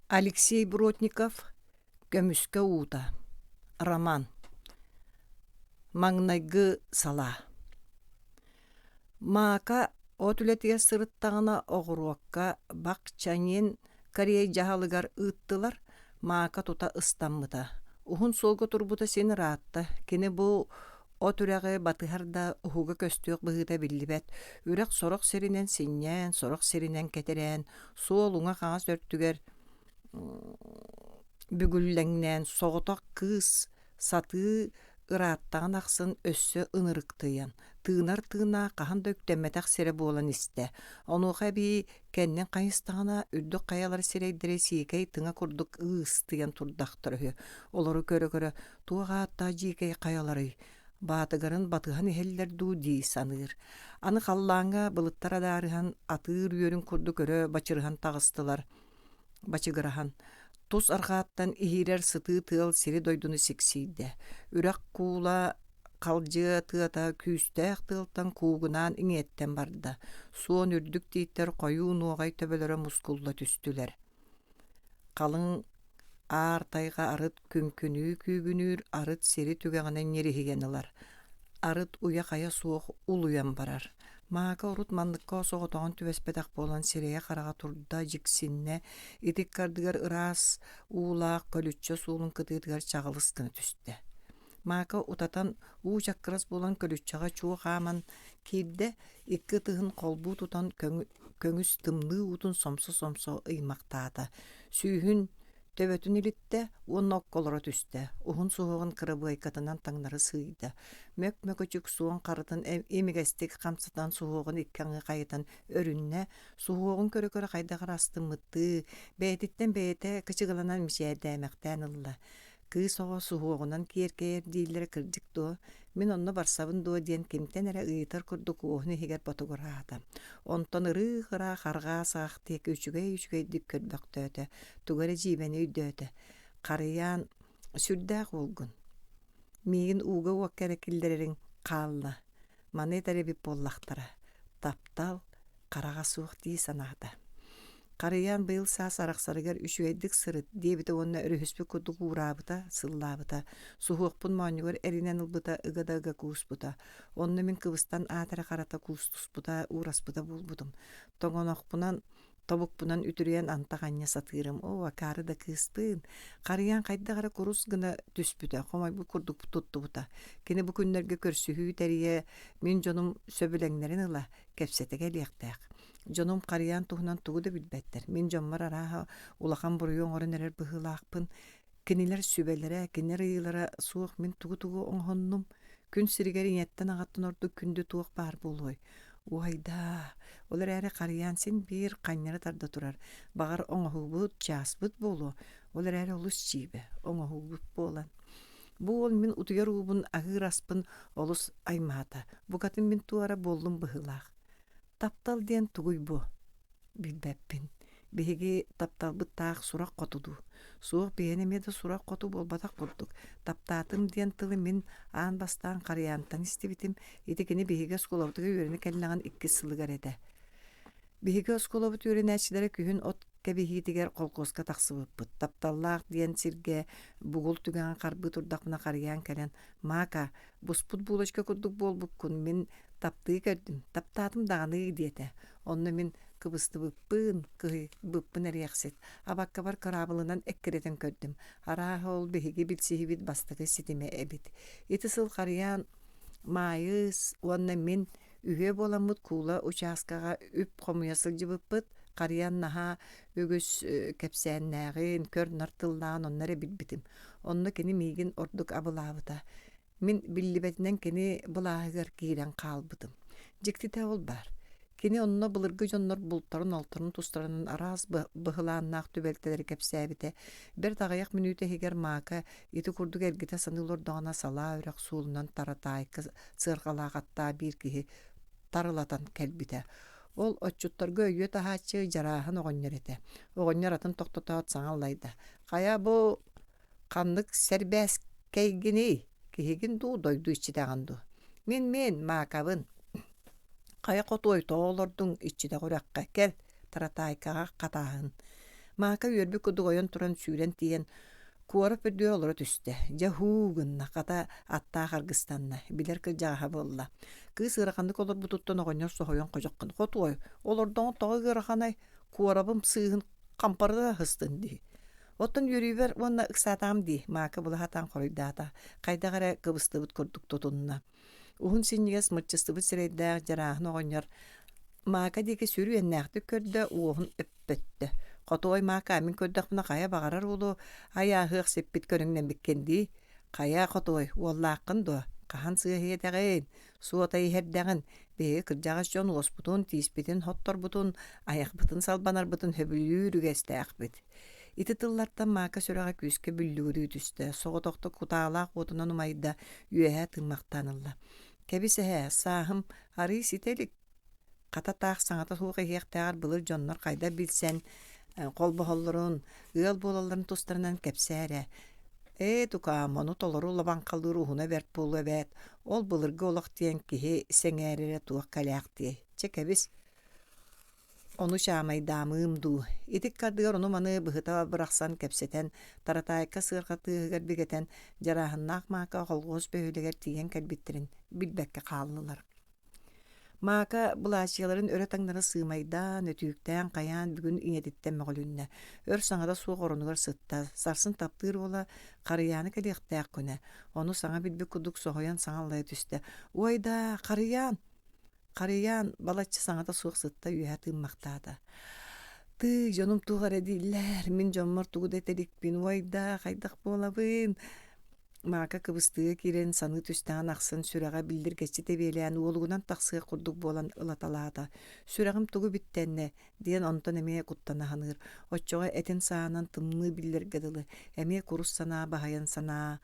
Алексей Бродников «Көмүскэ уута» роман Маҥнайгы салаа Мака от үлэтигэр сырыттаҕына оҕуруокка Бак Чанин Корея дьаһалыгар ыыттылар, Мака тута ыстаммыта. Уһун суолга турбута син ыраатта. Кини бу от үрэҕи батыһар да уһуга көстүөх быһыыта биллибэт. Үрэх сорох сиринэн синньээн, сорох сиринэн кэтэрээн, суол уҥа-хаҥас өртүгэр бүгүллэҥнээн соҕотох кыыс сатыы ырааттаҕын ахсын өссө ынырыктыйан, тыынар тыына хаһан да үктэммэтэх сирэ буолан истэ. Онуоха эбии кэннин хайыстаҕына, үрдүк хайалар сирэйдэрэ сиикэй тыҥа курдук ыыстыйан турдахтара үһү. Олору көрө-көрө туох ааттаах дьиикэй хайаларый, баатыгарын батыһан иһэллэр дуу дии саныыр. Аны халлааҥҥа былыттар адаарыһан, атыыр үөрүн курдук өрө бачырыһан таҕыстылар. Бачыгыраһан, тус арҕааттан иһиирэр сытыы тыал сири-дойдуну сиксийдэ. Үрэх куула халдьыа тыата күүстээх тыалтан куугунаан иҥиэттэн барда. Суон үрдүк тииттэр хойуу нуоҕай төбөлөрө мускулла түстүлэр. Халыҥ аар тайҕа арыт күҥкүнүү күүгүнүүр, арыт сири түгэҕинэн ньириһийэн ылар, арыт уйа-хайа суох улуйан барар. Маака урут манныкка соҕотоҕун түбэспэтэх буолан сирэйэ-хараҕа турда, дьиксиннэ, ити ыккардыгар ыраас уулаах көлүччэ суолун кытыытыгар чаҕылыс гына түстэ. Маака утатан уу чаккырас буолан көлүччэҕэ чуо хааман киирдэ, икки ытыһын холбуу тутан көҥүс тымныы уутун сомсо-сомсо ыймахтаата, сүүһүн төбөтүн илиттэ уонна окко олоро түстэ, уһун суһуоҕун кырабыайкатынан таҥнары сыыйда, мөк-мөкөчүк суон харытын имигэстик хамсатан суһуоҕун икки аҥыы хайытан өрүннэ, суһуоҕун көрө-көрө хайдах эрэ астыммыттыы, бэйэтиттэн бэйэтэ кычыгыланан мичээрдээмэхтээн ылла. Кыыс оҕо суһуоҕунан киэркэйэр дииллэрэ кырдьык дуо, мин онно барсабын дуо диэн кимтэн эрэ ыйытар курдук уоһун иһигэр ботугураата. Онтон ырыых-ыраах арҕаа саҕах диэки үчүгэй-үчүгэйдик көрбөхтөөтө, тугу эрэ дьиибэни өйдөөтө. Харыйаан, сүрдээх уолгун. Миигин ууга-уокка эрэ киллэрэриҥ хаалла. Маны этэр эбит буоллахтара. Таптал, хараҕа суох дии санаата. Харыйаан быйыл саас арахсарыгар үчүгэйдик сырыт диэбитэ уонна өрүһүспүт курдук уураабыта, сыллаабыта. Суһуохпун моонньугар эринэн ылбыта, ыга да ыга кууспута. Онно мин кыбыстан аат эрэ харата куустуспута, уураспыта буолбутум. Тоҥонохпунан тобукпунан үтүрүйэн антах анньа сатыырым. Оо, акаары да кыыспыын. Харыйаан хайдах эрэ курус гына түспүтэ, хомойбут курдук туттубута. Кини бу күннэргэ көрсүһүү тэрийэ, мин дьонум сөбүлэҥнэрин ыла, кэпсэтэ кэлиэхтээх. Дьонум Харыйаан туһунан тугу да билбэттэр. Мин дьоммор арааһа улахан буруйу оҥорон эрэр быһыылаахпын. Кинилэр сүбэлэрэ, кинилэр ыйыылара суох мин тугу-тугу оҥоһуннум? Күн сиригэр ийэттэн-аҕаттан ордук күндү туох баар буолуой? Уойдаа, ол эрээри Харыйаан син биир ханньары тарда турар. Баҕар, оҥоһуубут, чааспыт буолуо. Ол эрээри олус дьиибэ, оҥоһуубут буолан. Бу уол мин утуйар уубун, аһыыр аспын олус аймаата. Букатын мин туора буоллум быһыылаах. Таптал диэн тугуй бу? Билбэппин. Биһиги тапталбыт таах сурах хоту дуу? Суох, биһиэнэ эмиэ да сурах хоту буолбатах курдук. Таптаатым диэн тылы мин аан бастаан Харыйаантан истибитим. Ити кини биһиги оскуолабытыгар үөрэнэ кэллэҕин иккис сылыгар этэ. Биһиги оскуолабыт үөрэнээччилэрэ күһүн от кэбиһиитигэр холкуоска тахсыбыппыт. Тапталлаах диэн сиргэ бугул түгэҕин харбыы турдахпына харыйаан кэлэн, «Мака, буспут булочка курдук буолбуккун, мин таптыы көрдүм, таптаатым даҕаны» диэтэ. Онно мин кыбыстыбыппын, кыһыйбыппын эриэхсит, абаккабар кыраабылынан эккирэтэн көрдүм. Арааһа ол биһиги билсиһибит бастакы ситимэ эбит. Ити сыл харыйаан Маайыс уонна мин үһүө буоламмыт куула учааскаҕа үп хомуйа сылдьыбыппыт. Харыйан наһаа үгүс кэпсээннээҕин, көр-нар тыллааҕын онно эрэ билбитим. Онно кини миигин ордук абылаабыта. Мин биллибэтинэн кини былааһыгар киирэн хаалбытым. Дьиктитэ ол баар. Кини онно былыргы дьоннор бултарын-алтарын тустарынан араас быһылааннаах түбэлтэлэри кэпсээбитэ. Бэрт аҕыйах мүнүүтэ иһигэр Мака ити курдук эргитэ саныы олордоҕуна салаа үрэх суолунан таратаайка сыарҕалаах аттаах биир киһи тарылатан кэлбитэ. Ол отчуттарга өйүө таһааччы Дьарааһын оҕонньор этэ. Оҕонньор атын тохтотоот саҥа аллайда: «Хайа бу ханнык сэрбээскэйгиний? Киһигин дуу, дойду иччитэҕин дуу?» «Мин-мин, Маакабын. Хайа хотуой, тоҕо олордуҥ иччитэх үрэххэ? Кэл, Таратаайкаҕа хатааһын. Мака үөрбүт курдук ойон туран сүүрэн тиийэн куорат үрдүгэр олоро түстэ. Дьэ һуу гынна, хата аттаах аргыстанна, билэр кырдьаҕаһа буолла. Кыыс ыараханнык олорбутуттан оҕонньор соһуйан ходьоххун хотуой, олордоҕун тоҕо ыараханай, куорабым сыыһын хампарыта сыстын дии. Оттон үөрүүбэр уонна ыксаатаҕым дии, Мака була сатаан хоруйдаата, хайдах эрэ кыбыстыбыт курдук тутунна. Уһун синньигэс мырчыстыбыт сирэйдээх Дьарааһын оҕонньор Мака диэки сүр үөннээхтик көрдө, уоһун өппөттө. Хотуой Мака, мин көрдөхпүнэ хайа баҕарар уолу айааһыах сиппит көрүҥнэммиккин дии. Хайа, хотуой, уоллааххын дуо? Хаһан сыаһыйатэҕин? Суота иһэрдэҕин? Биһиги кырдьаҕас дьон уоспутун, тииспитин хотторбутун, айахпытын салбанарбытын сөбүлүүр үгэстээхпит. Ити тыллартан Мака сүрэҕэ күүскэ бүллүгүрүү түстэ, соҕотохто кутаалаах уотунан умайда, үөһэ тыыммахтаан ылла. «Кэбис эһээ, сааһым арыый ситэ илик, хата таах саҥата суох иһиэхтээҕэр былыр дьоннор хайдах билсэн холбоһоллорун, ыал буолалларын тустарынан кэпсээ эрэ. Ээ, тукаам, ону толору лабаҥхалыыр уһуна бэрт буолуо эбээт, ол былыргы олох диэн киһи сэҥээрэрэ туох кэлээхтиэй. Чэ, кэбис, Ону чаамайдаамыым дуу, ити ыккардыгар ону-маны быһыта бырахсан кэпсэтэн, Таратаайка сыарҕа тыаһыгар бигэтэн, Дьарааһыннаах Мака холхуос бөһүөлэгэр тиийэн кэлбиттэрин билбэккэ хааллылар. Мака былаачыйаларын өрө таҥнары сыымайдаан, өтүүктээн хайаан бүгүн ийэтиттэн мөҕүлүннэ. Өр саҥата суох оронугар сытта, сарсын таптыыр уола Харыйааны кэлиэхтээх күнэ. Ону саҥа билбит курдук соһуйан саҥа аллайа түстэ. «Уой даа, Харыйаан!» Харыйаан балачча саҥата суох сытта үөһэ тыыммахтаата. Тыы, дьонум туох эрэ дииллэр, мин дьоммор тугу да этэ иликпин, уойдаа, хайдах буолабын? Мака кыбыстыыга киирэн саныы түстэҕин ахсын сүрэҕэ биллиргэччи тэбиэлээн уолугунан тахсыах курдук буолан ылаталаата. Сүрэҕим тугу биттэннэ диэн онтон эмиэ куттана саныыр. Оччоҕо этин саанан тымныы биллэргэ дылы, эмиэ курус санаа баһыйан санаа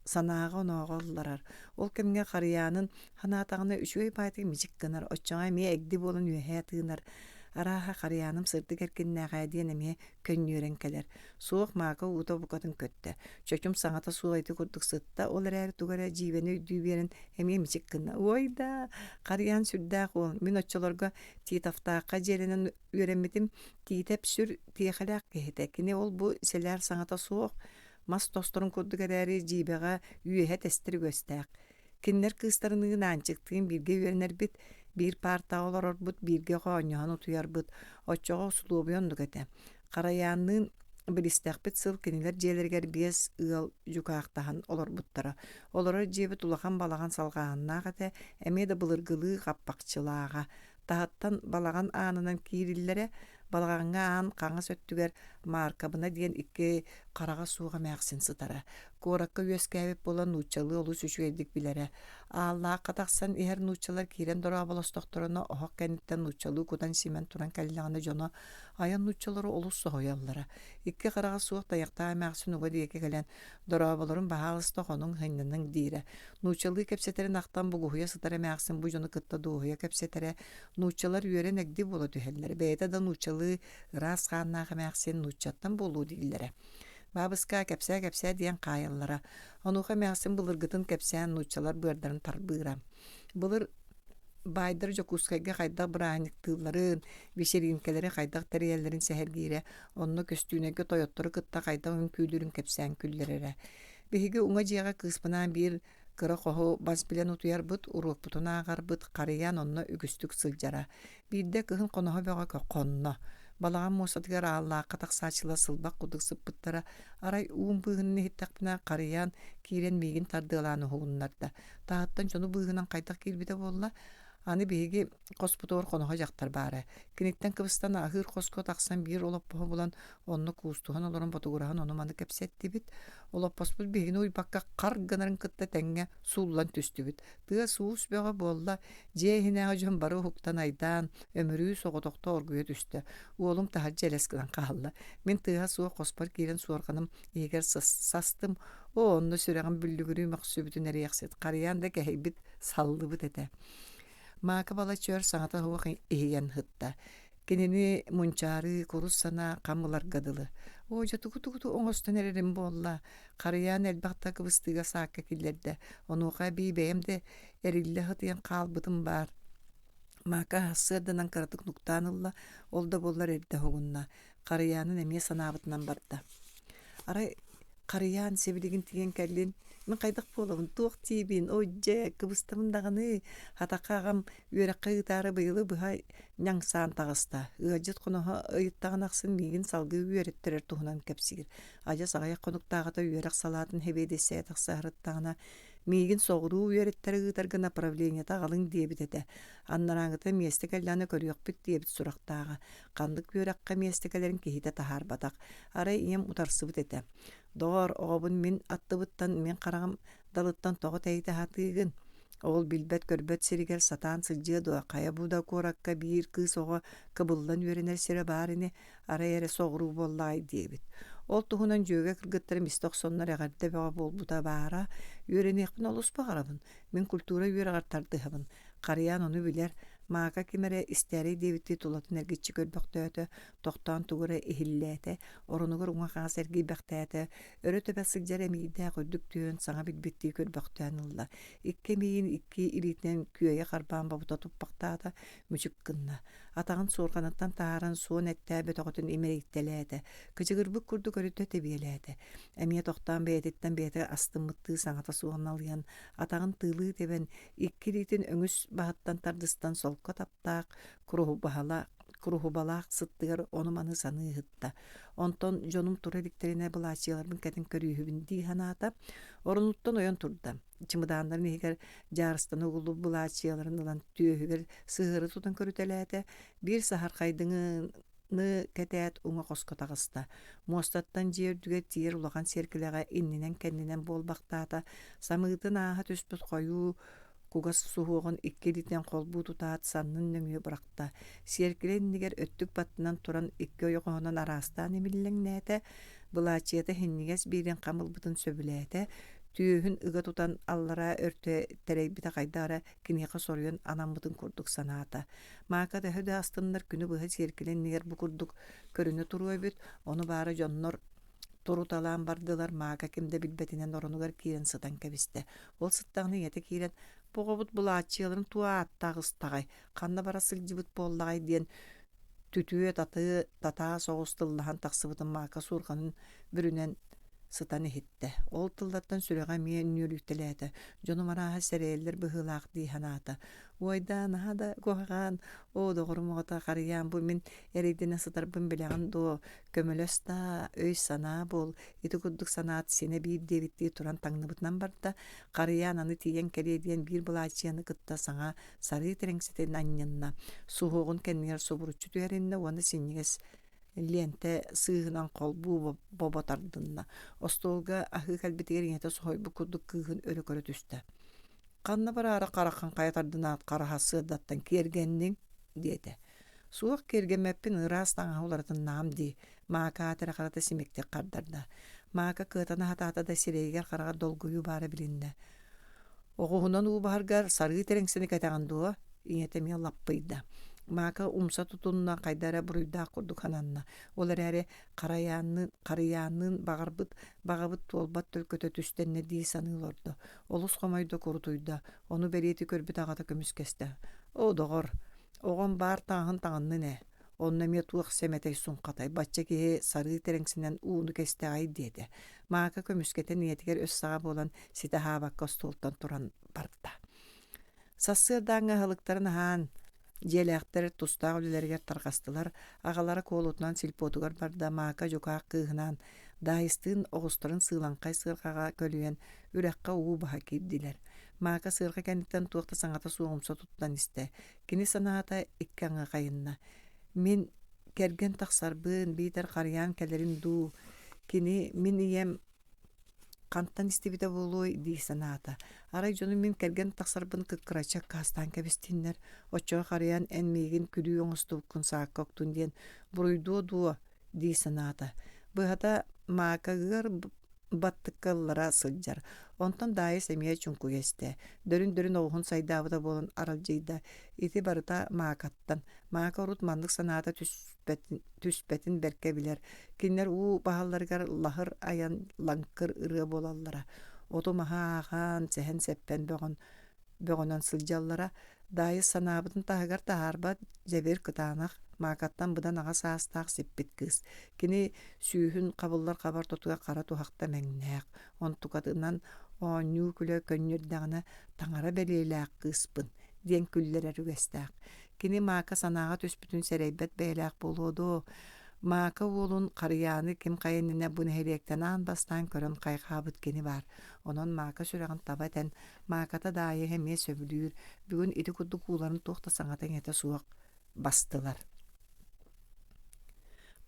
санааҕа-онооҕо ылларар. Ол кэмҥэ Харыйаанын Санаатаҕына үчүгэй баайдык мичик гынар, оччоҕо эмиэ эгди буолан үөһээ тыынар, арааһа Харыйааным сырдык эркиннээх ээ диэн эмиэ көнньүөрэн кэлэр. Суох Мака уута букатын көттө. Чочум саҥата суох ити курдук сытта, ол эрээри тугу эрэ дьиибэни өйдүү биэрэн эмиэ мичик гынна. Уой да, Харыйаан сүрдээх уол, мин оччолорго Титовтаахха дьиэлэнэн үөрэммитим, Тиитэп сүр тиэхэлээх киһитэ, кини ол-бу сэлээр саҥата суох, мас тосторун курдук эрээри дьиибэҕэ үөһэ тэстэр үгэстээх. Кинилэр кыыстарыныын Аанчыктыын бииргэ үөрэнэрбит, биир паартаҕа олорорбут, бииргэ хоонньоһон утуйарбыт. Оччоҕо усулуобуйа оннук этэ. Харайаанныын билистэхпит сыл кинилэр дьиэлэригэр биэс ыал дьукаахтаһан олорбуттара. Олорор дьиэбит улахан балаҕан салҕааһыннаах этэ, эмиэ да былыргылыы хаппахчылааҕа. Таһыттан балаҕан аанынан киириллэрэ, балаҕаҥҥа аан хаҥас өттүгэр Мааркабына диэн икки хараҕа суох эмээхсин сытара. Куоракка үөскээбит буолан нууччалыы олус үчүгэйдик билэрэ. Ааллаахха тахсан иһэр нууччалар киирэн дорооболостохторуна оһох кэнниттэн нууччалыы кутан-симэн туран кэллэҕинэ дьоно айан нууччалары олус соһуйаллара. Икки хараҕа суох тайахтаах эмээхсин уга диэки кэлэн «Дорооболорун баһаалыста хонуҥ, сынньаныҥ» диирэ. Нууччалыы кэпсэтэрин ахтан бугуһуйа сытар эмээхсин бу дьону кытта дуоһуйа кэпсэтэрэ, нууччалар үөрэн эгди буола түһэллэр, бэйэтэ да нууччалыы ыраас хааннаах эмээхсин нууччаттан буолуо дииллэрэ. Баабыска кэпсээ-кэпсээ диэн хаайаллара. Онуоха эмээхсин былыргытын кэпсээн нууччалар быардарын тарбыыра. Былыр баайдар Дьокуускайга хайдах бырааһынньыктыылларын, вечеринкэлэри хайдах тэрийэллэрин сэһэргиирэ, онно көстүүнэйгэ тойоттору кытта хайдах үҥкүүлүүрүн кэпсээн күллэрэрэ. Биһиги уҥа дьиэҕэ кыыспынаан биир кыра хоһу бас билэн утуйарбыт, уруокпутун ааҕарбыт, харыйаан онно үгүстүк сылдьара. Биирдэ кыһын хоноһо бөҕө хонно. Балаҕан муостатыгар ааллаахха тахсааччылар сылбах курдук сыппыттара. Арай уум быыһынан иһиттэхпинэ, харыйаан киирэн миигин тардыалаан уһугуннарда. Таһыттан дьону быыһынан хайдах киирбитэ буолла? Аны биһиги хоспутугар хоноһо дьахтар баара. Киниттэн кыбыстан аһыыр хоско тахсан биир олоппоһу булан, онно куустуһан олорон ботугураһан ону-маны кэпсэттибит. Олоппоспут биһигини уйбакка хар гынарын кытта тэҥҥэ сууллан түстүбүт. Тыас-уус бөҕө буолла. Дьиэ иһинээҕи дьон бары уһуктан айдаан, өмүрүү соҕотохто оргуйа түстэ. Уолум таһырдьа элэс гынан хаалла. Мин тыаһа суох хоспор киирэн суорҕаным иһигэр састым. Оо, онно сүрэҕим бүллүгүрүү мөхсүбүтүн эриэхсит, харыйаан да кэһэйбит, саллыбыт этэ. Маакы балачча өр саҥата суох иһийэн сытта. Кинини мунчаарыы, курус санаа хам ыларга дылы. Оо, дьэ тугу-тугу оҥостон эрэрим буолла. Харыйаан элбэх да кыбыстыыга саакка киллэрдэ. Онуоха эбии бэйэм да эриллэ сытыйан хаалбытым баар. Мака сарсыарданан кыратык нуктаан ылла, ол да буоллар эрдэ уһугунна. Харыйаанын эмиэ санаабытынан барда. Арай Харыйаан сибилигин тиийэн кэллин, мин хайдах буолабын, туох диибин, ой дьэ, кыбыстабын даҕаны, хатахха аҕам үөрэххэ ыытаары быйылы быһа ньаҥсаан таҕыста. Ыалдьыт хоноһо ыйыттаҕын ахсын миигин салгыы үөрэттэрэр туһунан кэпсиир. Адьас аҕыйах хонуктааҕыта үөрэх салаатын сэбиэдиссэйэ тахса сырыттаҕына, миигин соҕуруу үөрэттэрэ ыытарга направлениета аҕалыҥ диэбит этэ. Анарааҥҥыта миэстэ кэллэҕинэ көрүөхпүт диэбит сурахтааҕа. Ханнык үөрэххэ миэстэ кэлэрин киһитэ таһаарбатах. Арай ийэм утарсыбыт этэ: «Доҕоор, оҕобун мин аттыбыттан, мин хараҕым далыттан тоҕо тэйитэ сатыыгын? Ол билбэт-көрбөт сиригэр сатаан сылдьыа дуо? Хайа бу да куоракка биир кыыс оҕо кыбыллан үөрэнэр сирэ баар ини, арай эрэ соҕуруу буоллаҕай» диэбит. Ол туһунан дьүөгэ кыргыттарым истэ охсоннор эҕэрдэ бөҕө буолбута баара, үөрэниэхпин олус баҕарабын, мин культура үөрэҕэр тардыһабын, Харыйаан ону билэр, Мака ким эрэ истээрэй диэбиттии тулатын эргиччи көрбөхтөөтө, тохтоон тугу эрэ иһиллээтэ, оронугар уҥа-хаҥас эргийбэхтээтэ, өрө тэбэ сылдьар эмиийдээх үрдүк түһэн саҥа билбиттии көрбөхтөөн ылла. Икки эмиийин икки илиитинэн күөйэ харбаан бобута туппахтаата, мүчүк гынна. Атаҕын суорҕаныттан таһааран суон эттээх бөтөҕөтүн имэрийтэлээтэ, кыдьыгырбыт курдук өрүтэ тэбиэлээтэ. Эмиэ тохтоон бэйэтиттэн бэйэтэ астыммыттыы саҥата суох налыйан, атаҕын тыылыы тэбэн, икки илиитин өҥүс баһыттан тардыстан солко таптаах, куруһубалаах сыттыгар ону-маны саныы ыһытта. Онтон дьонум тура иликтэринэ былаачыйаларбын кэтэн көрүүһүбүн дии санаата. Оронуттан ойон турда. Чымыдааннарын иһигэр дьаарыстана угуллубут былаачыйаларын ылан түөһүгэр сыһыары тутан көрүтэлээтэ. Биир саһархайдыҥыны кэтээт уҥа хоско таҕыста. Муостаттан дьиэ үрдүгэр тиийэр улахан сиэркилэҕэ иннинэн-кэннинэн буолбахтаата. Самыытын ааһа түспүт хойуу кугас суһуоҕун икки илиитинэн холбуу тутаат саннын нөҥүө бырахта. Сиэркилэ иннигэр өттүк баттынан туран икки ойоҕоһунан араастаан имиллэҥнээтэ, былаачыйата синньигэс биирин хам ылбытын сөбүлээтэ, түөһүн ыга тутан аллараа өртө тэрэйбитэ хайдах эрэ киниэхэ соруйан анаммытын курдук санаата. Мака төһө да астыннар күнү быһа сиэркилэ иннигэр бу курдук көрүнэ туруо эбит, ону баара дьоннор туруталаан бардылар, Мака ким да билбэтинэн оронугар киирэн сытан кэбистэ. Ол сыттаҕына ийэтэ киирэн, «Бу оҕобут былааччыйаларын туох ааттаах ыстаҕай, ханна бара сылдьыбыт буоллаҕай» диэн түтүө-татыы татаа соҕус тыллаһан тахсыбытын Мака суорҕанын бүрүнэн сытан иһиттэ. Ол тыллартан сүрэҕэ эмиэ нүөлүйтэлээтэ, дьонум арааһа сэрэйэллэр быһыылаах дии санаата. Уойдаа, наһаа да куһаҕан, оо, доҕорум оҕото харыйаан бу мин эрэйдэнэ сытарбын билэҕин дуо, көмөлөс даа, өй-санаа буол, ити курдук санаат синэ биир диэбиттии туран таҥныбытынан барда, харыйаан аны тиийэн кэлиэ диэн биир былаачыйаны кытта саҥа сарыы тирэҥситин анньынна, суһуоҕун кэннигэр субуруччу түһэриннэ уонна синньигэс лиэнтэ сыыһынан холбуу бобо тардынна. Остуолга аһыы кэлбитигэр ийэтэ соһуйбут курдук кыыһын өрө көрө түстэ. «Ханна бараары хараххын хайа тардынаат хараһа сыардаттан киэргэнниҥ?» диэтэ. «Суох киэргэммэппин ыраас таҥаһы уларытыннаҕым дии», Мака аат эрэ харата симиктик хардарда. Мака кыатана сатаата да сирэйигэр-хараҕар долгуйуу баара билиннэ. «Оҕуһунан уу баһаргар сарыы тэрэҥсэни кэтэҕин дуо?» ийэтэ эмиэ лаппыйда. Мака умса тутунна, хайда эрэ буруйдаах курдук сананна. Ол эрээри харайаанныын, харыйаанныын баҕарбыт баҕабыт туолбат төлкөтө түстэннэ дии саныы олордо. Олус хомойдо, курутуйда. Ону бэлиэтии көрбүт аҕата көмүскэстэ. «Оо, доҕор, оҕом баар таҥаһын таҥыннын ээ. Онно эмиэ туох сэмэтэй суҥхатай, бачча киһи сарыы тэрэҥсинэн ууну кэстэҕэй диэтэ. Мака көмүскэтэн ийэтигэр өс саҕа буолан ситэ аһаабакка остуолтан туран барда. Сарсыардааҥҥы аһылыктарын аһаан, дьиэлээхтэр тустаах үлэлэригэр тарҕастылар. Аҕалара куолутунан сельпотугар барда, Мака дьукаах кыыһынаан Даайыстыын оҕустарын сыылаҥхай сыарҕаҕа көлүйэн үрэххэ уу баһа киирдилэр. Мака сыарҕа кэнниттэн туох да саҥата суох умса туттан истэ. Кини санаата икки аҥы хайынна: «Мин кэргэн тахсарбын, биитэр харыйаан кэлэрин дуу, кини мин ийэм хантан истибитэ буолуой дии санаата. Арай дьонум мин кэргэн тахсарбын кыккыраччы аккаастаан кэбистиннэр, оччоҕо харыйаан эн миигин күлүү оҥостубуккун саакка уктун диэн буруйдуо дуо дии санаата. Быһата, Мака ыар баттыкка ыллара сылдьар. Онтон Даайыс эмиэ чуҥкуйа истэ. Дөрүн-дөрүн оҕуһун сайдаабыта буолан аралдьыйда. Ити барыта Маакаттан. Мака урут маннык санаата түспэтин, түспэтин бэркэ билэр. Кинилэр уу баһалларыгар лаһыр айан лаҥкыр ырыа буолаллара. Оту-маһы ааҕан, сэһэн-сэппэн бөҕөн, бөҕөнөн сылдьаллара. Даайыс санаабытын таһыгар таһаарбат, дьэбир кытаанах. Маакаттан быдан аҕа саастаах сиппит кыыс. Кини сүүһүн хабыллар хабар тотуга хара туһахта мэҥнээх, онтукатынан оонньуу-күлэ көнньүөрдэҕинэ таҥара бэлиэлээх кыыспын диэн күллэрэр үгэстээх. Кини Маака санааҕа түспүтүн сэрэйбэт бэйэлээх буолуо дуо? Маака уолун Харыйааны ким хайа иннинэ бу нэһилиэктэн аан бастаан көрөн хайҕаабыт кини баар. Онон Маака сүрэҕин таба этэн, Мааката Даайыһы эмиэ сөбүлүүр, бүгүн ити курдук ууларын туох да саҥата-иҥэтэ суох бастылар.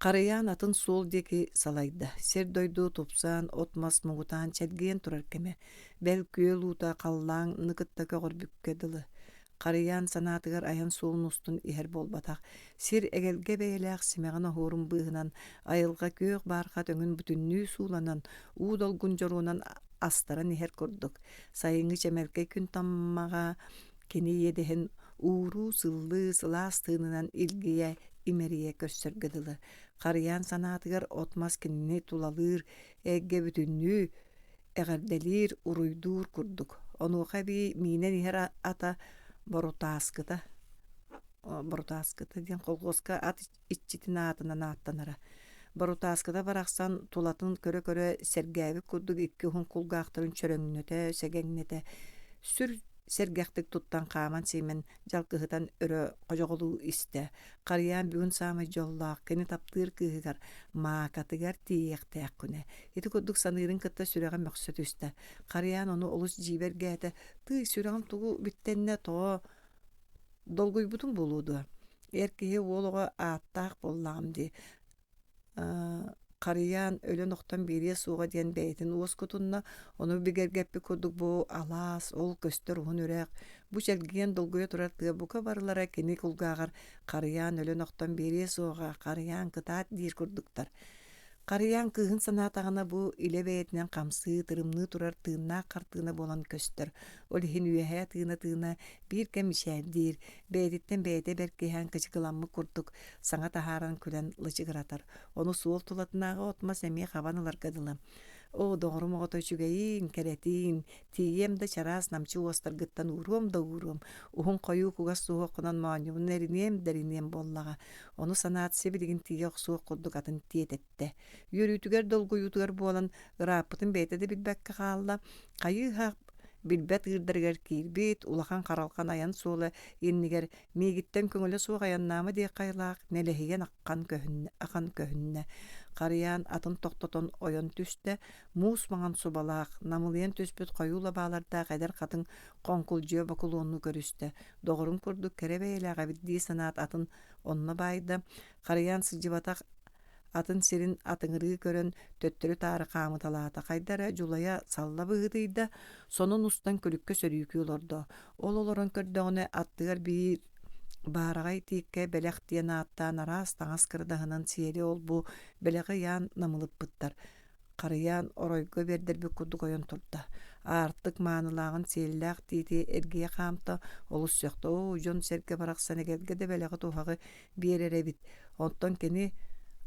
Харыйаан атын суол диэки салайда. Сир-дойду тупсан, от-мас муҥутаан чэлгийэн турар кэмэ. Бэл күөл уута халлааҥны кытта көҕөрбүккэ дылы. Харыйаан санаатыгар айан суолун устун иһэр буолбатах. Сир эгэлгэ бэйэлээх симэҕин оһуорун быыһынан айылҕа күөх баархат өҥүн бүтүннүү сууланан, уу долгун дьоруонан астаран иһэр курдук. Сайыҥҥы чэмэлкэй күн таммаҕа кини иэдэһин ууруу-сыллыы сылаас тыынынан илгийэ, имэрийэ көрсөргө дылы. Харыйаан санаатыгар от-мас кинини тулалыыр эйгэ бүтүннүү эҕэрдэлиир, уруйдуур курдук. Онуоха эбии миинэн иһэр ата Борутааскыта Борутааскыта диэн колхуоска ат иччитин аатынан ааттанара. Борутааскыта барахсан тулатын көрө-көрө сэргээбит курдук икки уһун кулгаахтарын чөрөҥнөтө, сэгэҥнэтэ, сүр сэргэхтик туттан хааман-сиимэн дьалкыһытан өрө ходьоҕолуу истэ. Харыйаан бүгүн саамай дьоллоох, кини таптыыр кыыһыгар Маакатыгар тиийиэхтээх күнэ. Ити курдук саныырын кытта сүрэҕэ мөхсө түстэ. Харыйаан ону олус дьиибэргээтэ: «Тыый, сүрэҕим тугу бүттэннэ, тоҕо долгуйбутум буолуо дуо? Эр киһи уол оҕо ааттаах буоллаҕым дии Харыйаан өлөн-охтон биэриэ суоҕа диэн бэйэтин уоскутунна, ону бигэргэппит курдук бу алаас, ол көстөр уһун үрэх, бу чэлгийэн долгуйа турар тыа бука барылара кини кулгааҕар «Харыйаан өлөн-охтон биэриэ суоҕа, Харыйаан кытаат» диир курдуктар. Харыйаан кыыһын санаатаҕына бу илэ бэйэтинэн хамсыы, тырымныы турар тыыннаах хартыына буолан көстөр. Ол иһин үөһээ тыына-тыына биир кэм мичээрдиир, бэйэтиттэн бэйэтэ бэркиһээн кычыкыламмыт курдук саҥа таһааран күлэн лычыгыратар. Ону суол тулатынааҕы от-мас эмиэ хабан ыларга дылы. Оо, доҕорум оҕото үчүгэйиин, кэрэтиин, тиийиэм да чараас намчы уостаргыттан ууруом да ууруом, уһун хойуу кугас суһуоххунан моонньубун эриниэм да эриниэм буоллаҕа. Ону санаат сибилигин тиийэ охсуох курдук атын тиэтэттэ. Үөрүүтүгэр долгуйуутугар буолан, ырааппытын бэйэтэ да билбэккэ хаалла. Хайыы-һах билбэт ыырдарыгар киирбит, улахан харалҕан айан суола иннигэр миигиттэн көҥүлэ суох айаннаама диэх айылаах нэлэһийэн аххан көһүннэ, ахан көһүннэ. Харыйаан атын тохтотон ойон түстэ, муус маҥан субалаах, намылыйан түспүт хойуу лабаалардаах эдэр хатыҥ хоҥкулдьуйа бокулуонну көрүстэ. Доҕорун курдук кэрэ бэйэлээх эбит дии санаат атын онно баайда, харыйаан сылдьыбатах атын сирин атыҥырыы көрөн төттөрү-таары хаамыталаата, хайда эрэ дьулайа салла быһыытыйда, сонун устан күлүккэ сөрүүкүү олордо. Ол олорон көрдөҕүнэ аттыгар биир баараҕай тииккэ бэлэх диэн ааттаан араас таҥас кырадаһынан сиэри ол-бу бэлэҕи ыйаан намылыппыттар. Харыйаан оройго биэрдэрбит курдук ойон турда. Аартык маанылааҕын сиэллээх тиити эргийэ хаамта, олус сөхтө: «Оо, дьон-сэргэ барахсан эгэлгэ да бэлэҕи-туһаҕы биэрэр эбит. Оттон кини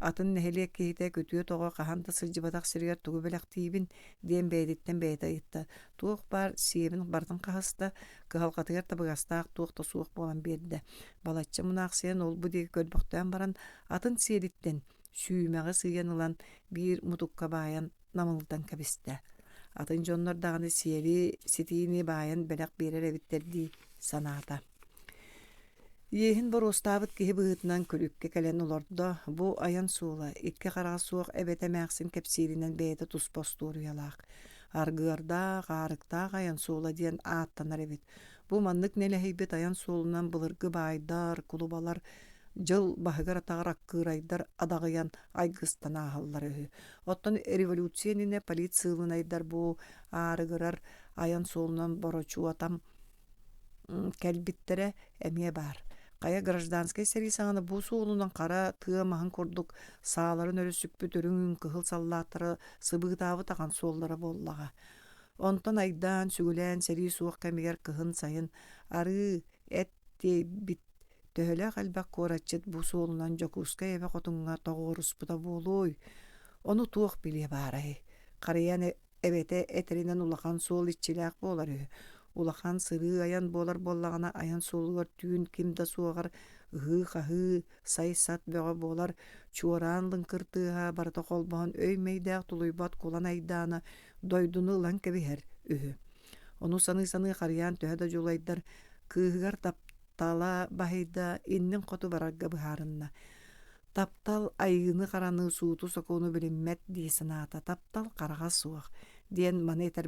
атын нэһилиэк киһитэ күтүөт оҕо хаһан да сылдьыбатах сиригэр тугу бэлэхтиибин?» диэн бэйэтиттэн бэйэтэ ыйытта. Туох баар сиэбин барытын хаһыста, кыһалҕатыгар табыгастаах туох да суох буолан биэрдэ. Балачча мунаахсыйан ол-бу диэки көрбөхтөөн баран, атын сиэлиттэн сүүмэҕи сыыйан ылан биир мутукка баайан намылытан кэбистэ. Атын дьоннор даҕаны сиэри ситиини баайан бэлэх биэрэр эбиттэр дии санаата. Иэһин боруостаабыт киһи быһыытынан күлүккэ кэлэн олордо. Бу айан суола икки хараҕа суох эбэтэ эмээхсин кэпсииринэн бэйэтэ туспа остуоруйалаах. Аргыардаах, аарыктаах айан суола диэн ааттанар эбит. Бу маннык нэлэһийбит айан суолунан былыргы баайдар, кулубалар дьыл баһыгар-атаҕар аккыырайдар адаҕыйан айгыстан ааһаллара үһү. Оттон революция иннинэ полициялынайдар бу аарыгырар айан суолунан борочуотам кэлбиттэрэ эмиэ баар. Хайа гражданскай сэрии саҕана бу суолунан хара тыа маһын курдук сааларын өрүсүкпүт үрүҥ кыһыл саллааттара сыбыытаабыт ахан суоллара буоллаҕа. Онтон айдаан, сүгүлээн сэрии суох кэмигэр кыһын-сайын арыы, эт тиэйбит Төһөлөөх элбэх куоратчыт бу суолунан Дьокуускай эбэ хотуҥҥа тоҕуоруспута буолуой? Ону туох билиэ баарай? Харыйан эбэтэ этэринэн улахан суол иччилээх буолар үһү. Улахан сырыы-айан буолар буоллаҕына, айан суолугар түүн ким да суоҕар Ыһыы-хаһыы, сай-сат бөҕө буолар, чуораан лыҥкыр тыаһа барыта холбоһон өй-мэйдээх тулуйбат кулан айдаана дойдуну ылан кэбиһэр үһү. Ону саныы-саныы Харыйаан төһө да дьулайдар, кыыһыгар таптала баһыйда, иннин хоту барарга быһаарынна. Таптал айыыны-хараны, сууту-сокуону билиммэт дии санаата, таптал хараҕа суох диэн маны этэр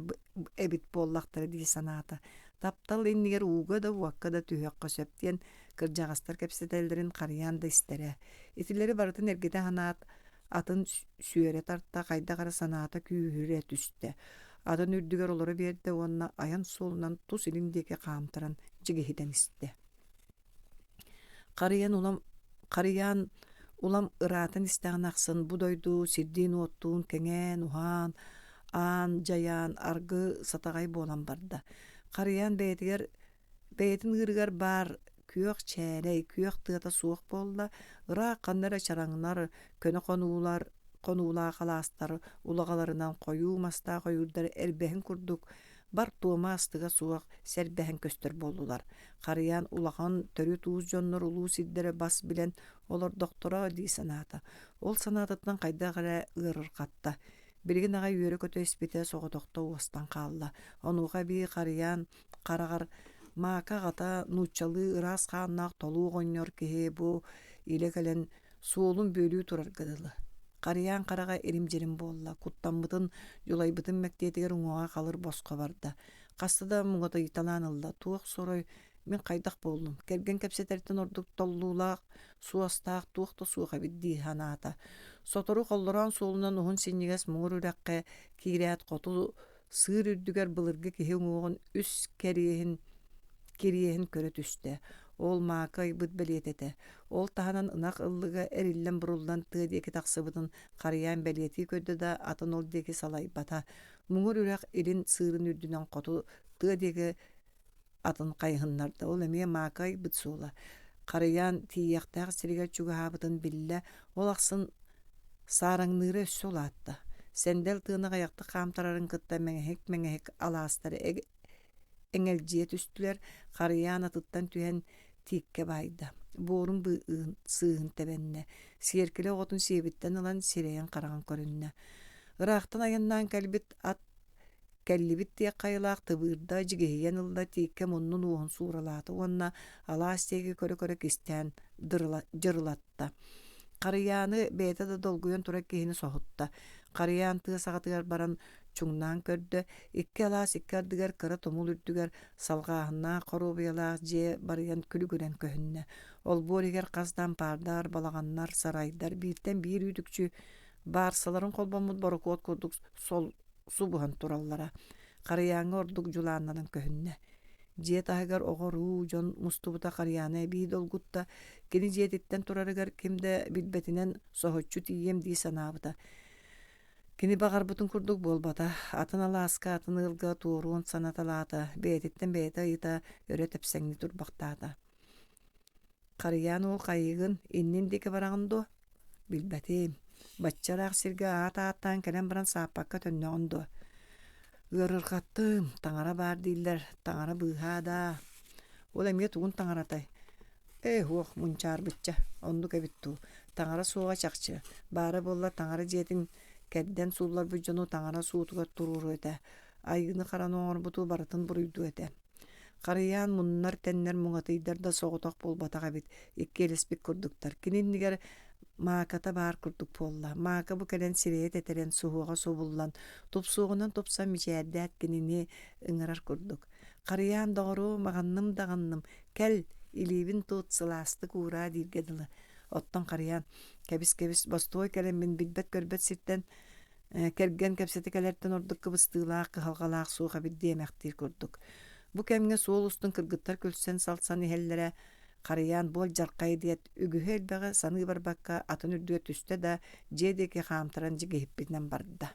эбит буоллахтара дии санаата. Таптал иннигэр ууга да уокка да түһүөххэ сөп диэн кырдьаҕастар кэпсэтэллэрин харыйаан да истэрэ. Итилэри барытын эргитэ санаат, атын сүөрэ тарта, хайдах эрэ санаата күүһүрэ түстэ. Атын үрдүгэр олоро биэрдэ уонна айан суолунан тус илин диэки хаамтаран дьигиһитэн истэ. Харыйан улам харыйаан улам ыраатан истэҕин ахсын бу дойду сирдиин-уоттуун кэҥээн, уһаан, аан дьайаан, аргы сатаҕай буолан барда. Харыйаан бэйэтигэр бэйэтин ыырыгар баар күөх чээлэй, күөх тыата суох буолла, ыраах ханна эрэ чараҥнар, көнө хонуулар, хонуулаах алаастар улаҕаларынан хойуу мастаах ойуурдар эрбэһин курдук бар туома астыга суох сэрбэһэн көстөр буоллулар. Харыйаан улахан төрүт уус дьоннор улуу сирдэрэ бас билэн олордохторо дии санаата. Ол санаатыттан хайдах эрэ ыарырҕатта. Билигин аҕай үөрэ-көтө испитэ соҕотохто уостан хаалла. Онуоха эбии Харыйаан хараҕар Мака аҕата нууччалыы ыраас хааннаах толуу оҕонньор киһи бу илэ кэлэн суолун бүөлүү турарга дылы. Харыйаан хараҕа ирим-дьирим буолла, куттаммытын, дьулайбытын мэктиэтигэр уҥуоҕа халыр босхо барда. Хаста да муҥатыйталаан ылла, туох сорой, мин хайдах буоллум, кэргэн кэпсэтэртэн ордук толлуулаах, суостаах туох да суох эбит дии санаата. Сотору холлороон суолунан уһун синньигэс муҥур үрэххэ киирээт хоту сыыр үрдүгэр былыргы киһи уҥуоҕун үс кэриэһин кириэһин көрө түстэ. Ол Маакы айбыт бэлиэтэ этэ. Ол таһынан ынах ыллыга эриллэн-буруллан тыа диэки тахсыбытын харыйаан бэлиэтии көрдө да, атын ол диэки салайбата. Муҥур үрэх илин сыырын үрдүнэн хоту тыа диэки атын хайыһыннарда. Ол эмиэ Маакы айбыт суола. Харыйаан тиийиэхтээх сиригэр чугаһаабытын биллэ. Ол ахсын саараҥныыра өссө улаатта. Сэндэл тыаны аҕыйахтык хаамтарарын кытта мэҥэһик-мэҥэһик алаастары эҥэлдьийэ түстүлэр, харыйаан атыттан түһэн тииккэ баайда, буорун быыһын сыыһын тэбэннэ, сиэркилэ оҕотун сиэбиттэн ылан сирэйин-хараҕын көрүннэ. Ыраахтан айаннаан кэлбит ат кэллибит диэх хайалаах тыбыырда, дьигиһийэн ылла, тииккэ муннун уоһун сууралаата уонна алаас диэки көрө-көрө кистээн дьырылатта. Харыйааны бэйэтэ да долгуйан турар киһини соһутта. Харыйаан тыа саҕатыгар баран чуҥнаан көрдө, икки алаас икки ардыгар кыра тумул үрдүгэр салҕааһыннаах хоруобуйалаах дьиэ барыйан күлүгүрэн көһүннэ. Олбуор иһигэр хас да ампаардар, балаҕаннар, сарайдар бииртэн биир үүтүкчү баарсаларын холбоммут борокуот курдук сол субуһан тураллара. Харыйааҥҥа ордук дьулааннанан көһүннэ. Дьиэ таһыгар оҕо-уруу дьон мустубута Харыйааны эбии долгутта, кини дьиэтиттэн турарыгар ким да билбэтинэн соһуччу тиийиэм дии санаабыта. Кини баҕарбытын курдук буолбата, атын алааска, атын ыалга туоруон санаталаата, бэйэтиттэн бэйэтэ ыйыта өрө тэпсэҥнии турбахтаата. Харыйаан уол хайыыгын, иннин диэки бараҕын дуо? Билбэтим. Бачча ыраах сиргэ аат ааттаан кэлэн баран сааппакка төннөҕүн дуо? Ыарырҕаттым, таҥара баар дииллэр, таҥара быыһаа даа. Ол эмиэ тугун таҥаратай? Ээ һуох, мунчаарбычча, оннук эбит дуу. Таҥара суоҕа чахчы. Баара буоллар таҥара дьиэтин кэрдэн суулларбыт дьону таҥара суутугар туруоруо этэ. Айыыны-хараны оҥорбуту барытын буруйдуо этэ. Харыйаан муннар-тэннэр муҥатыйдар да соҕотох буолбатах эбит, иккиэлэспит курдуктар. Кини иннигэр Мааката баар курдук буолла. Мака бу кэлэн сирэйэ тэтэрэн, суһуоҕа субуллан, тупсуоҕунан тупсан мичээрдээт кинини ыҥырар курдук. «Харыйаан, доҕоруом, аҕынным да аҕынным, кэл, илиибин тут, сылаастык уураа» дииргэ дылы. Оттон Харыйаан, «Кэбис-кэбис, бостуой кэлэммин билбэт-көрбөт сиртэн кэргэн кэпсэтэ кэлэртэн ордук кыбыстыылаах, кыһалҕалаах суох эбит диэмэхтиир курдук. Бу кэмҥэ суол устун кыргыттар күлсэн-салсан иһэллэрэ Харыйаан буол-дьархай диэт, үгүһү-элбэҕи саныы барбакка атын үрдүгэр түстэ да, дьиэ диэки хаамтаран дьигиһиппитинэн барда.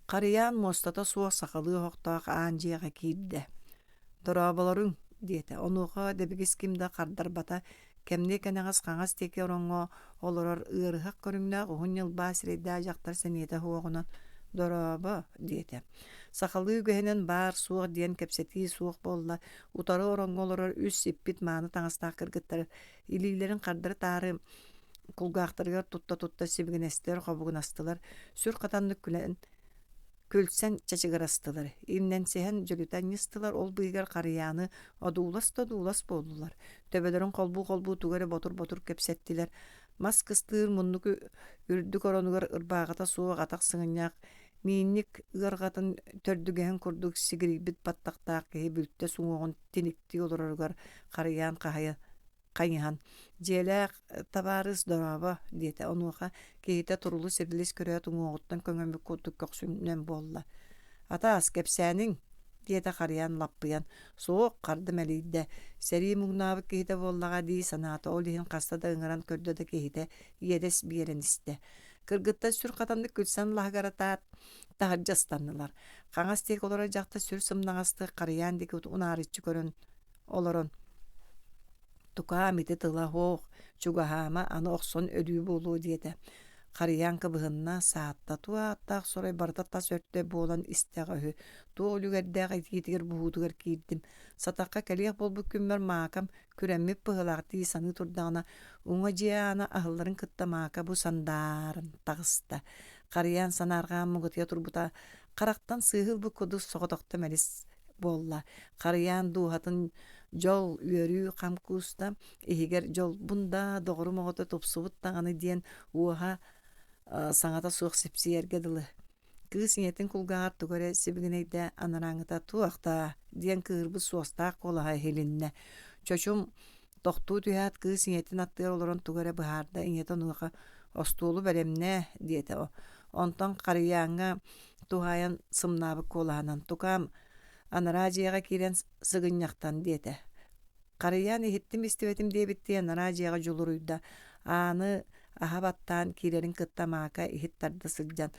Харыйаан муостата суох сахалыы оһохтоох аан дьиэҕэ киирдэ. «Дорооболоруҥ» диэтэ, онуоха дэбигис ким да хардарбата, кэмниэ кэнэҕэс хаҥас диэки ороҥҥо олорор ыарыһах көрүҥнээх уһун ньылбаа сирэйдээх дьахтар сэниэтэ суоҕунан: «Дорообо» диэтэ. Сахалыы үгэһинэн баар-суох диэн кэпсэтии суох буолла. Утары ороҥҥо олорор үс сиппит мааны таҥастаах кыргыттар илиилэрин хардары-таары кулгаахтарыгар тутта-тутта сибигинэстилэр, хобугунастылар, сүр хатаннык күлэн күлсэн чачыгырастылар, имнэнсиһэн дьөлүтэ анньыстылар, ол быыһыгар харыйааны одуулас да одуулас буоллулар, төбөлөрүн холбуу-холбуу тугу эрэ ботур-ботур кэпсэттилэр, мас кыстыыр муннук үрдүк оронугар ырбааҕыта суох атах сыгынньах миинньик ыарҕатын төрдүгэһин курдук сигирийбит баттахтаах киһи бүлтэ суҥуоҕун тиниктии олороругар харыйаан хаһайа хайыһан «Дьиэлээх табаарыс дорообо» диэтэ, онуоха киһитэ турулус-ибилис көрөөт уҥуоҕуттан көҥөммүт курдук көхсүнэн буолла: «Атаас, кэпсээниҥ» диэтэ харыйан лаппыйан. «Суох, харда мэлийдэ, сэрии муҥнаабыт киһитэ буоллаҕа» дии санаата, ол иһин хаста да ыҥыран көрдө да киһитэ иэдэс биэрэн истэ. Кыргыттар сүр хатаннык күлсэн лаһыгаратаат, таһырдьа ыстаннылар. Хаҥас диэки олорор дьахтар сүр сымнаҕастык харыйаан диэки унаарыччы көрөн олорон «Тукаам ити тыла суох, чугаһаама, аны охсон өлүү буолуо» диэтэ. Харыйаан кыбыһынна, саатта, туох ааттаах сорой барыта тас өртө буолан истэҕэ үһү, туох үлүгэрдээх итиитигэр буһуутугар киирдим. Сатахха кэлиэх буолбут күммэр Маакам күрэммит быһыылаах дии саныы турдаҕына, уҥа дьиэ аана аһылларын кытта Мака бу сандааран таҕыста. Харыйаан санаарҕаан муҥутуйа турбута харахтан сыыһы ылбыт курдук соҕотохто мэлис буолла. Харыйаан дууһатын дьол, үөрүү хам кууста, иһигэр «Дьолбун да, доҕорум оҕото тупсубут даҕаны» диэн уоһа саҥата суох сипсийэргэ дылы. Кыыс ийэтин кулгааҕар тугу эрэ сибигинэйдэ, анарааҥҥыта «Туох даа?» диэн кыыһырбыт суостаах куолаһа иһилиннэ. Чочум тохтуу түһээт, кыыс ийэтин аттыгар олорон тугу эрэ быһаарда, ийэтэ онуоха «Остуолу бэлэмнээ» диэтэ. Онтон харыйааҥҥа туһаайан сымнаабыт куолаһынан «Тукаам, анараа дьиэҕэ киирэн сыгынньахтан» диэтэ. Харыйаан иһиттим-истибэтим диэбиттии анараа дьиэҕэ дьулуруйда, ааны аһа баттаан киирэрин кытта Мака иһит тарда сылдьан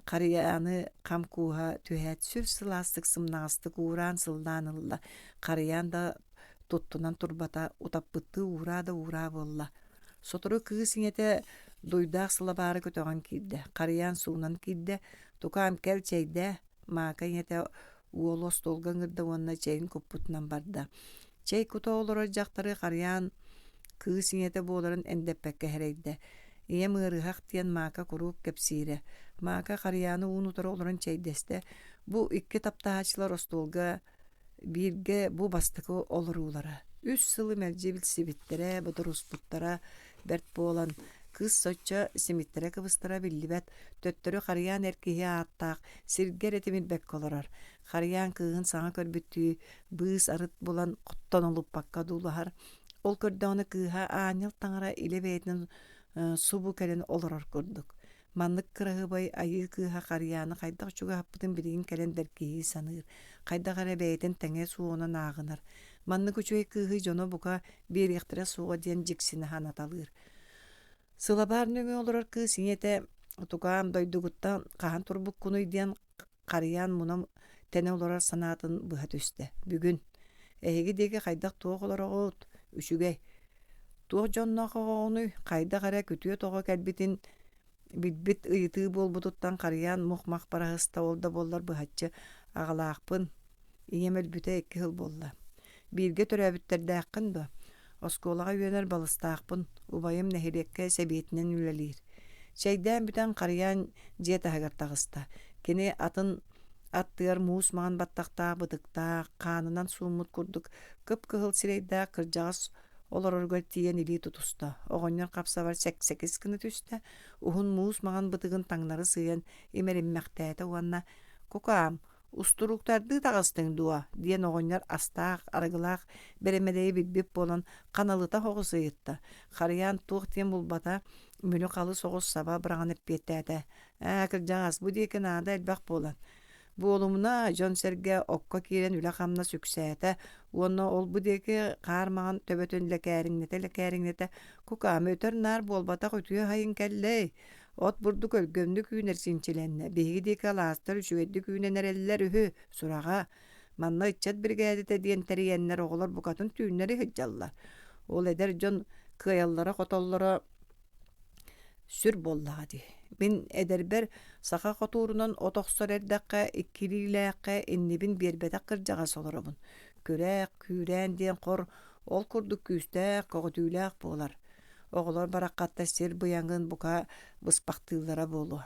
Харыйааны хам кууһа түһээт сүр сылаастык сымнаҕастык уураан-сыллаан ылла, Харыйаан да туттунан турбата, утаппыттыы уураа да уураа буолла. Сотору кыыс ийэтэ дуйдаах сылабаары көтөҕөн киирдэ, Харыйаан суунан киирдэ, «Тукаам, кэл чэйдээ» Мака ийэтэ уолу остуолга ыҥырда уонна чэйин куппутунан барда. Чэй кута олорор дьахтары харыйаан кыыс ийэтэ буоларын эндэппэккэ сэрэйдэ. Ийэм ыарыһах диэн Мака куруук кэпсиирэ. Мака харыйааны уун-утары олорон чэйдэстэ. Бу икки таптаһааччылар остуолга бииргэ бу бастакы олоруулара. Үс сылы мэлдьи билсибиттэрэ, бодоруспуттара бэрт буолан, кыыс соччо симиттэрэ-кыбыстара биллибэт, төттөрү харыйаан эр киһи ааттаах, сиргэ эрэ тимирбэккэ олорор. Харыйаан кыыһын саҥа көрбүттүү быыс арыт булан тонолуппакка одуулаһар. Ол көрдөҕүнэ кыыһа аанньал таҥара илэ бэйэтинэн субу кэлэн олорор курдук. Маннык кыраһыабай айыы кыыһа Харыйааны хайдах чугаһаппытын билигин кэлэн бэркиһии саныыр, хайдах эрэ бэйэтин тэҥэ суоҕунан ааҕынар. Маннык үчүгэй кыыһы дьоно бука биэриэхтэрэ суоҕа диэн дьиксинэ санаталыыр. Сылабаар нөҥүө олорор кыыс ийэтэ «Тукаам, дойдугуттан хаһан турбуккунуй?» диэн харыйаан муна тэнэ олорор санаатын быһа түстэ. Бүгүн эһиги диэки хайдах туох олороҕут? Үчүгэй. Туох дьонноох оҕоҕунуй? Хайдах эрэ күтүөт оҕо кэлбитин билбит ыйытыы буолбутуттан харыйаан мух-мах бараһыста ол да буоллар быһаччы аҕалаахпын. Ийэм өлбүтэ икки сыл буолла. Бииргэ төрөөбүттэрдээххин дуо? Оскуолаҕа үөрэнэр балыстаахпын, убайым нэһилиэккэ сэбиэтинэн үлэлиир. Чэйдээн бүтэн харыйаан дьиэ таһыгар таҕыста. Кини атын аттыгар муус маҥан баттахтаах, бытыктаах, хаанынан сууммут курдук кып-кыһыл сирэйдээх кырдьаҕас олороругар тиийэн илии тутуста. Оҕонньор хапсабар сэксэкис гына түстэ, уһун муус маҥан бытыгын таҥнары сыыйан имэриммэхтээтэ уонна «Кукаам, Устурууктардыы таҕыстыҥ дуо?» диэн оҕонньор астаах, арыгылаах бэрэмэдэйи билбит буолан, ханалыта соҕус ыйытта. Харыйаан туох диэн булбата, мүлү-халы соҕус саба быраҕан эппиэттээтэ: «Ээ, кырдьаҕас, бу диэки наада элбэх буолан. Буолумуна, дьон-сэргэ окко киирэн үлэ-хамнас үксээтэ уонна ол-бу диэки хаар маҥан төбөтүн лэкээриҥнэтэ-лэкээриҥнэтэ кукаама өтөр-наар буолбатах үтүө сайын кэллэй, От бурдук өлгөмнүк үүнэр чинчилэннэ, биһиги диэки алаастар үчүгэйдик үүнэн эрэллэр үһү, сураҕа. Манна ыччат биригээдэтэ диэн тэрийэннэр оҕолор букатын түүннэри сылдьаллар. Ол эдэр дьон кыайаллара-хотоллоро сүр буоллаҕа дии. Мин эдэрбэр саха хотуурунан от охсор эрдэххэ иккилиилээххэ иннибин биэрбэтэх кырдьаҕас олоробун. Күрэх, күүрээн диэн хор ол курдук күүстээх, көҕүтүүлээх буолар. Оҕолор бараххаттар сир быйаҥын бука быспахтыыллара буолуо.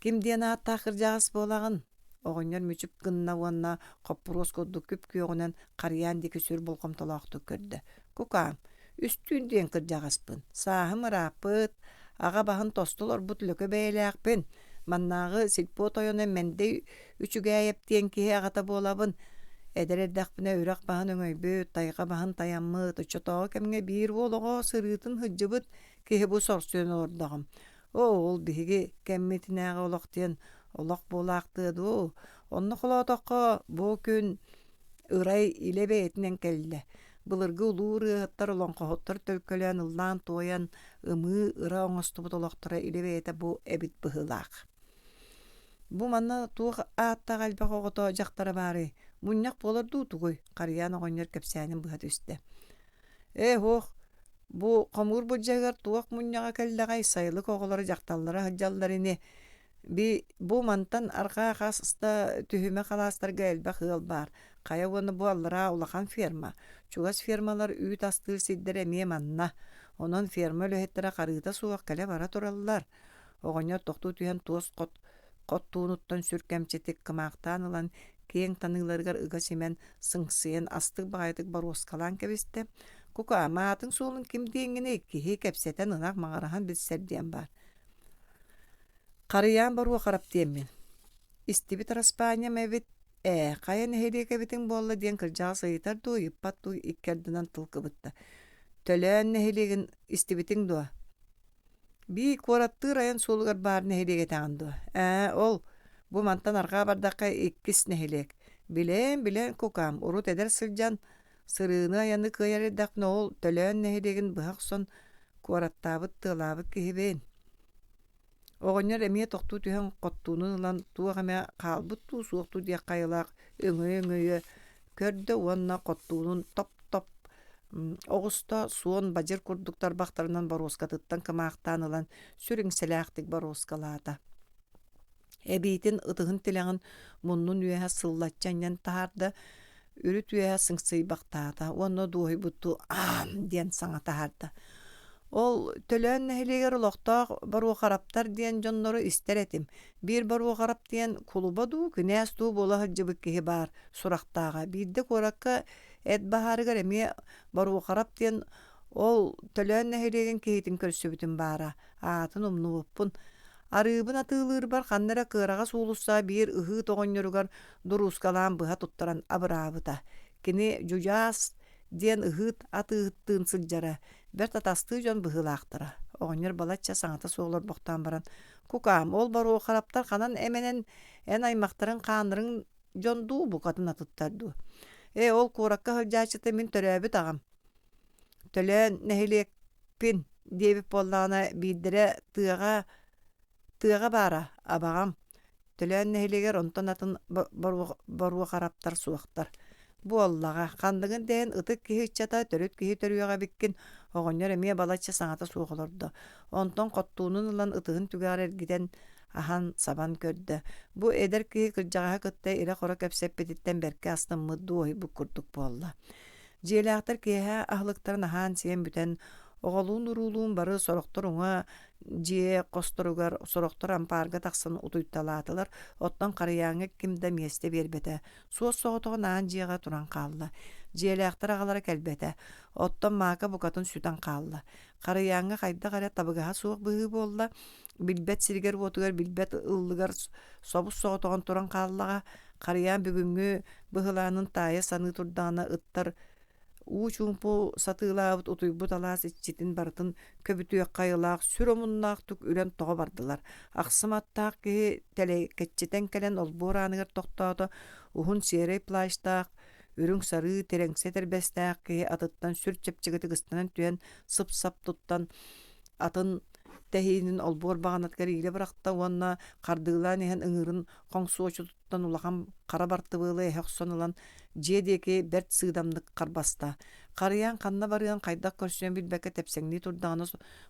Ким диэн ааттаах кырдьаҕас буолаҕын? Оҕонньор мүчүк гынна уонна хоппуруос курдук күп-күөҕүнэн харыйаан диэки сүр болҕомтолоохтук көрдө. Кукаам, Үстүүн диэн кырдьаҕаспын, сааһым ырааппыт, аҕа баһын тосту олорбут лөкө бэйэлээхпин, маннааҕы сельпо тойоно Мэндэй Үчүгээйэп диэн киһи аҕата буолабын. Эдэр эрдэхпинэ үрэх баһын өҥөйбүт, тайҕа баһын тайаммыт, оччотооҕу кэмҥэ биир уол оҕо сырыытын сылдьыбыт киһи бу сорсуйан олордоҕум. Оо, ол биһиги кэммитинээҕи олох диэн олох буолаахтыа дуо? Онно холоотоххо, бу күн Ырай илэ бэйэтинэн кэллэ. Былыргы улуу ырыаһыттар, олоҥхоһуттар төлкөлөөн ыллаан-туойан, ымыы ыра оҥостубут олохторо илэ бэйэтэ бу эбит быһыылаах. Бу манна туох ааттаах элбэх оҕото дьахтара баарый? Мунньах буолар дуу тугуй? Харыйаан оҕонньор кэпсээнин быһа түстэ. Ээ һуох, бу хомуур былдьаһыгар туох мунньаҕа кэллэҕэй, сайылык оҕолоро дьахталлара сылдьаллар ини. Би бу мантан арҕаа хас да түһүмэх алаастарга элбэх ыал баар. Хайа уонна бу аллараа улахан ферма. Чугас фермалар үүт астыыр сирдэрэ эмиэ манна. Онон ферма үлэһиттэрэ харыыта суох кэлэ-бара тураллар. Оҕонньор тохтуу түһэн туос хот хоттуунуттан сүр кэмчитик кымаахтаан ылан киэҥ таныыларыгар ыга симэн сыҥсыйан астык баҕайытык боруоскалаан кэбистэ. Кука, маатын суолун ким диэҥҥиний, киһи кэпсэтэн ынах маҥыраһан билсэр диэн баар. Харыйаан Боруохарап диэммин. Истибит араспаанньам эбит ээ, хайа нэһилиэк эбитиҥ буолла диэн кырдьаҕас ыйытар дуу, ыйыппат дуу икки ардынан тыл кыбытта. Төлөөн нэһилиэгин истибитиҥ дуо? Бии куораттыыр айан суолугар баар нэһилиэк этэҕин дуо? Ээ, ол, бу мантан арҕаа бардахха иккис нэһилиэк. Билэн, билэн кукаам, урут эдэр сылдьан сырыыны-айаны кыайар эрдэхпинэ ол Төлөөн нэһилиэгин быһа охсон куораттаабыт, тыалаабыт киһибин. Оҕонньор эмиэ тохтуу түһэн хоттуунун ылан туох эмэ хаалбыт дуу, суох дуу диэх хайалаах өҥөйө-өҥөйө көрдө уонна хоттуунун топ-топ оҕуста суон бадьыр курдук тарбахтарынан боруоскатыттан кымаахтаан ылан сүр иҥсэлээхтик боруоскалаата. Эбиитин ытыһын тилэҕин муннун үөһэ сыллаччы анньан таһаарда, үрүт үөһэ сыҥсыйбахтаата уонна дуоһуйбуттуу «Аам!» диэн саҥа таһаарда. Ол Төлөөн нэһилиэгэр олохтоох Боруохараптар диэн дьоннору истэр этим. Биир Боруохарап диэн кулуба дуу, кинээс дуу буола сылдьыбыт киһи баар сурахтааҕа. Биирдэ куоракка эт баһаарыгар эмиэ Боруохарап диэн ол Төлөөн нэһилиэгин киһитин көрсүбүтүм баара. Аатын умнубуппун. Арыыбын атыылыырбар ханна эрэ кыараҕас уулусса биир ыһыыт оҕонньоругар дуруускалаан быһа туттаран абыраабыта. Кини Дьудьаас диэн ыһыыт атыыһыттыын сылдьара, бэрт атастыы дьон быһыылаахтара. Оҕонньор балачча саҥата суох олорбохтоон баран, «Кукаам, ол Боруохараптар ханан эмэнэн эн аймахтарыҥ хааннарын дьон дуу, букатын атыттар дуу? Ээ, ол куоракка сылдьааччыта мин төрөөбүт аҕам. Төлөөн нэһилиэкпин диэбит буоллаҕына, биирдэрэ тыаҕа тыаҕа баара, абаҕам. Төлөөн нэһилиэгэр онтон атын боруохараптар суохтар. Буоллаҕа, ханныгын да иһин ытык киһи ыччата, төрүт киһи төрүөҕэ эбиккин, оҕонньор эмиэ балачча саҥата суох олордо. Онтон хоттуунун ылан ытыһын түгэҕэр эргитэн аһан, сабан көрдө. Бу эдэр киһи кырдьаҕаһы кытта ирэ-хоро кэпсэппититтэн бэркэ астыммыт, дуоһуйбут курдук буолла. Дьиэлээхтэр киэһэ аһылыктарын аһаан-сиэн бүтэн, оҕолуун-уруулуун бары сорохтор уҥа дьиэ хосторугар, сорохтор ампаарга тахсан утуйталаатылар, оттон Харыйааҥҥа ким да миэстэ биэрбэтэ. Суос-соҕотоҕун аан дьиэҕэ туран хаалла. Дьиэлээхтэр аҕалара кэлбэтэ, оттон Мака букатын сүтэн хаалла. Харыйааҥҥа хайдах эрэ табыгаһа суох быһыы буолла, билбэт сиригэр-уотугар, билбэт ыллыгар собус-соҕотоҕун туран хааллаҕа. Харыйаан бүгүҥҥү быһылаанын таайа саныы турдаҕына ыттар уу чуумпу сатыылаабыт утуйбут алаас иччитин барытын көбүтүөххэ айылаах сүр омуннаахтык үрэн тоҕо бардылар. Ахсым аттаах киһи тэлэкэччитэн кэлэн олбуор ааныгар тохтоото, уһун сиэрэй плащтаах, үрүҥ сарыы тирэҥсэ этэрбэстээх киһи атыттан сүр чэпчэкитик ыстанан түһэн сып-сап туттан атын тэһиинин олбуор баҕанатыгар иилэ бырахта уонна хардыылаан иһэн ыҥыырын хоҥсуочутуттан улахан хара бартыбыалы эһэ охсон ылан дьиэ диэки бэрт сыыдамнык харбаста. Харыйаан ханна барыан хайдах көрсүөн билбэккэ тэпсэҥнии турдаҕына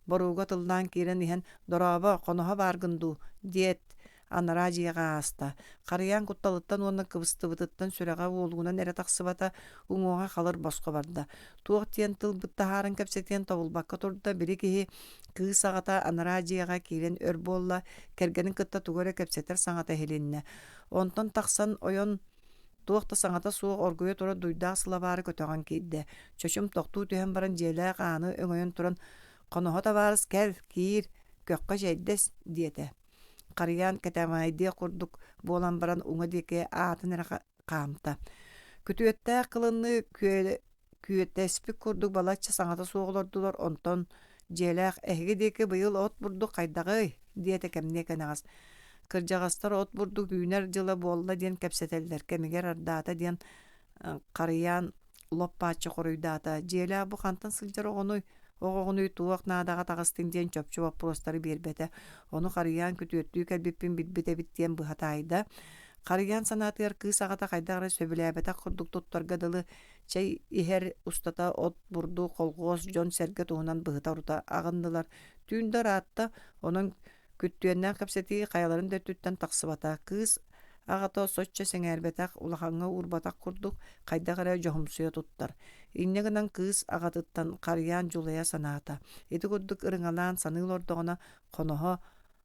борууга тыллаан киирэн иһэн «Дорообо, хоноһо бааргын дуу?» диэт анараа дьиэҕэ ааста. Харыйаан кутталыттан уонна кыбыстыбытыттан сүрэҕэ уолугунан эрэ тахсыбата, уҥуоҕа халыр босхо барда. Туох диэн тылбыт таһааран кэпсэтиэн тобулбакка турда, били киһи кыыс аҕата анараа дьиэҕэ киирэн өр буолла, кэргэнин кытта тугу эрэ кэпсэтэр саҥата иһилиннэ. Онтон тахсан ойон туох да саҥата суох оргуйа турар дуйдаах сылабаары көтөҕөн киирдэ. Чочум тохтуу түһэн баран дьиэлээх ааны өҥөйөн туран «Хоноһо табаарыс кэл, киир, көххө чэйдэс» диэтэ. Харыйаан кэтэмэйдиэх курдук буолан баран уҥа диэки аатын эрэ хаамта. Күтүөттээх кылынныы күөтэспит курдук балачча саҥата суох олордулар, онтон дьиэлээх «Эһиги диэки быйыл от бурдук хайдаҕый?» диэтэ кэмниэ кэнэҕэс. Кырдьаҕастар от бурдук үүнэр дьыла буолла диэн кэпсэтэллэр, кэмигэр ардаата диэн Харыйаан лоп-бааччы хоруйдаата: «Дьиэлээх бу хантан сылдьар оҕонуй, оҕоҕунуй туох наадаҕа таҕыстыҥ диэн чопчу боппуруостары биэрбэтэ. Ону Харыйаан күтүөттүү кэлбиппин билбит эбит диэн быһа таайда. Харыйаан санаатыгар кыыс аҕата хайдах эрэ сөбүлээбэтэх курдук туттарга дылы чэй иһэр устата от, бурдук, колхуос, дьон-сэргэ туһунан быһыта-орута аҕыннылар. Түүн да ыраатта, онон Күттүөннээх кэпсэтии хайаларын да өттүттэн тахсыбата. Кыыс аҕата соччо сэҥээрбэтэх, улахаҥҥа уурбатах курдук, хайдах эрэ дьоһумсуйа туттар. Инньэ гынан кыыс аҕатыттан харыйаан дьулайа санаата. Ити курдук ырыҥалаан саныы олордоҕуна, хоноһо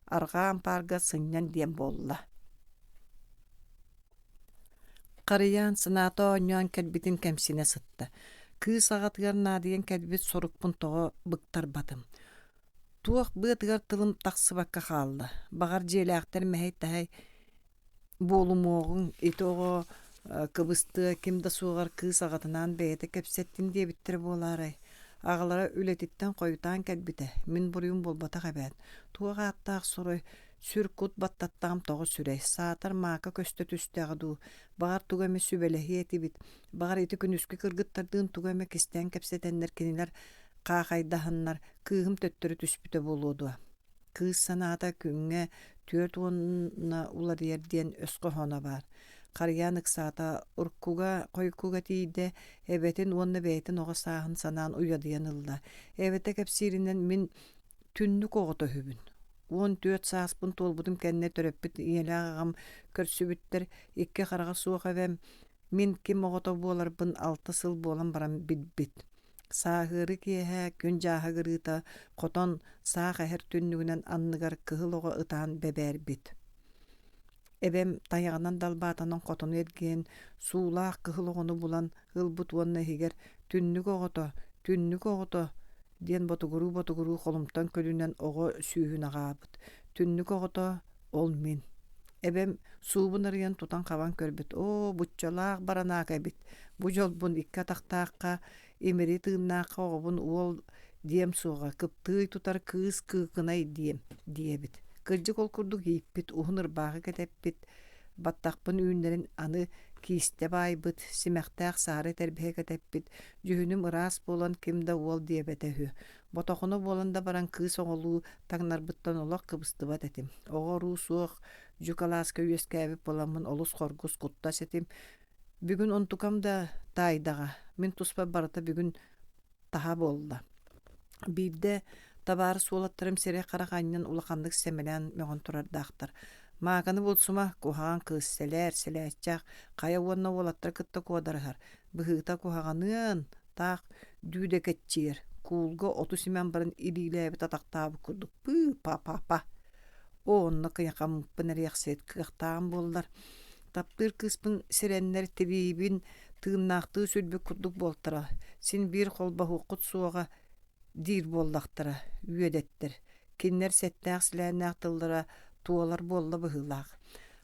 арҕаа ампаарга сынньан диэн буолла. Харыйаан санаата оонньоон кэлбитин кэмсинэ сытта. Кыыс аҕатыгар наадыйан кэлбит сорукпун тоҕо быктарбатым. Туох быатыгар тылым тахсыбакка хаалла, баҕар дьиэлээхтэр мэһэй-таһай буолумуоҕуҥ, ити оҕо кыбыстыа, ким да суоҕар кыыс аҕатынаан бэйэтэ кэпсэттин диэбиттэрэ буолаарай? Аҕалара үлэтиттэн хойутаан кэлбитэ, мин буруйум буолбатах эбээт. Туох ааттаах сурай, сүр кут баттаттаҕым тоҕо сүрэй, саатар маакка көстө түстэҕэ дуу, баҕар тугу эмэ сүбэлэһиэ этибит, баҕар ити күнүскү кыргыттардыын тугу эмэ кистээн кэпсэтэннэр кинилэр хаахайдаһаннар кыыһым төттөрү түспүтэ буолуо дуо? Кыыс санаата күҥҥэ 40 уларыйар диэн өс хоһооно баар. Харыйаан ыксаата уруккуга, хойуккуга тиийдэ, эбэтин уонна бэйэтин оҕо сааһын санаан уйадыйан ылла. Эбэтэ кэпсииринэн мин түннүк оҕото үһүбүн. 14 сааспын туолбутум кэннэ төрөппүт ийэлээх аҕам көрсүбүттэр, икки хараҕа суох эбэм Мин ким оҕото буоларбын 6 сыл буолан баран билбит. Сааһыары киэһэ күн дьааһыгырыыта хотон саах эһэр түннүгүнэн анныгар кыһыл оҕо ытаан бэбээрбит. Эбэм тайаҕынан далбаатанан хотону эргийэн суулаах кыһыл оҕону булан ылбыт уонна иһигэр «Түннүк оҕото, түннүк оҕото» диэн ботугуруу-ботугуруу холумтан көлүнэн оҕо сүүһүн аҕаабыт. Түннүк оҕото ол мин. Эбэм суубун арыйан тутан-хабан көрбүт: «Оо, буччалаах баранаак эбит, бу дьолбун икки атахтаахха, имири тыыннаахха оҕобун уол диэм суоҕа, кыптыый тутар кыыс кыыкынай диэм» диэбит. Кырдьык ол курдук ииппит, уһун ырбаахы кэтэппит, баттахпын үүннэрин аны киистэ баайбыт, симэхтээх саары тэрбэһэ кэтэппит, дьүһүнүм ыраас буолан ким да уол диэбэтэ үһү. Ботохуна буолан да баран кыыс оҕолуу таҥнарбыттан олох кыбыстыбат этим. Оҕо-уруу суох дьүк алааска үөскээбит буоламмын олус хоргус, куттас этим. Бүгүн онтукам да таайдаҕа, мин туспар барыта бүгүн таһа буолла. Биирдэ табаарыс уолаттарым сирэй-харах анньан улаханнык сэмэлээн мөҕөн турардаахтар. Мааканы булсума, куһаҕан кыыс, сэлээр, сэлээччэх, хайа уонна уолаттары кытта куодарыһар, быһыыта куһаҕаныан, таах дүүдэкэччийэр, куулга оту симэн баран илиилээбит атахтаабыт курдук пыы-па-па-па. Оо, онно кыйахаммыппын эриэхсит кыахтааҕым буоллар, таптыыр кыыспын сирэннэр тибиибин тыыннаахтыы сүлбүт курдук буолтара, син биир холбоһуоххут суоҕа диир буоллахтара, үөдэттэр. Кинилэр сэттээх-силээннээх тыллара туолар буолла быһыылаах.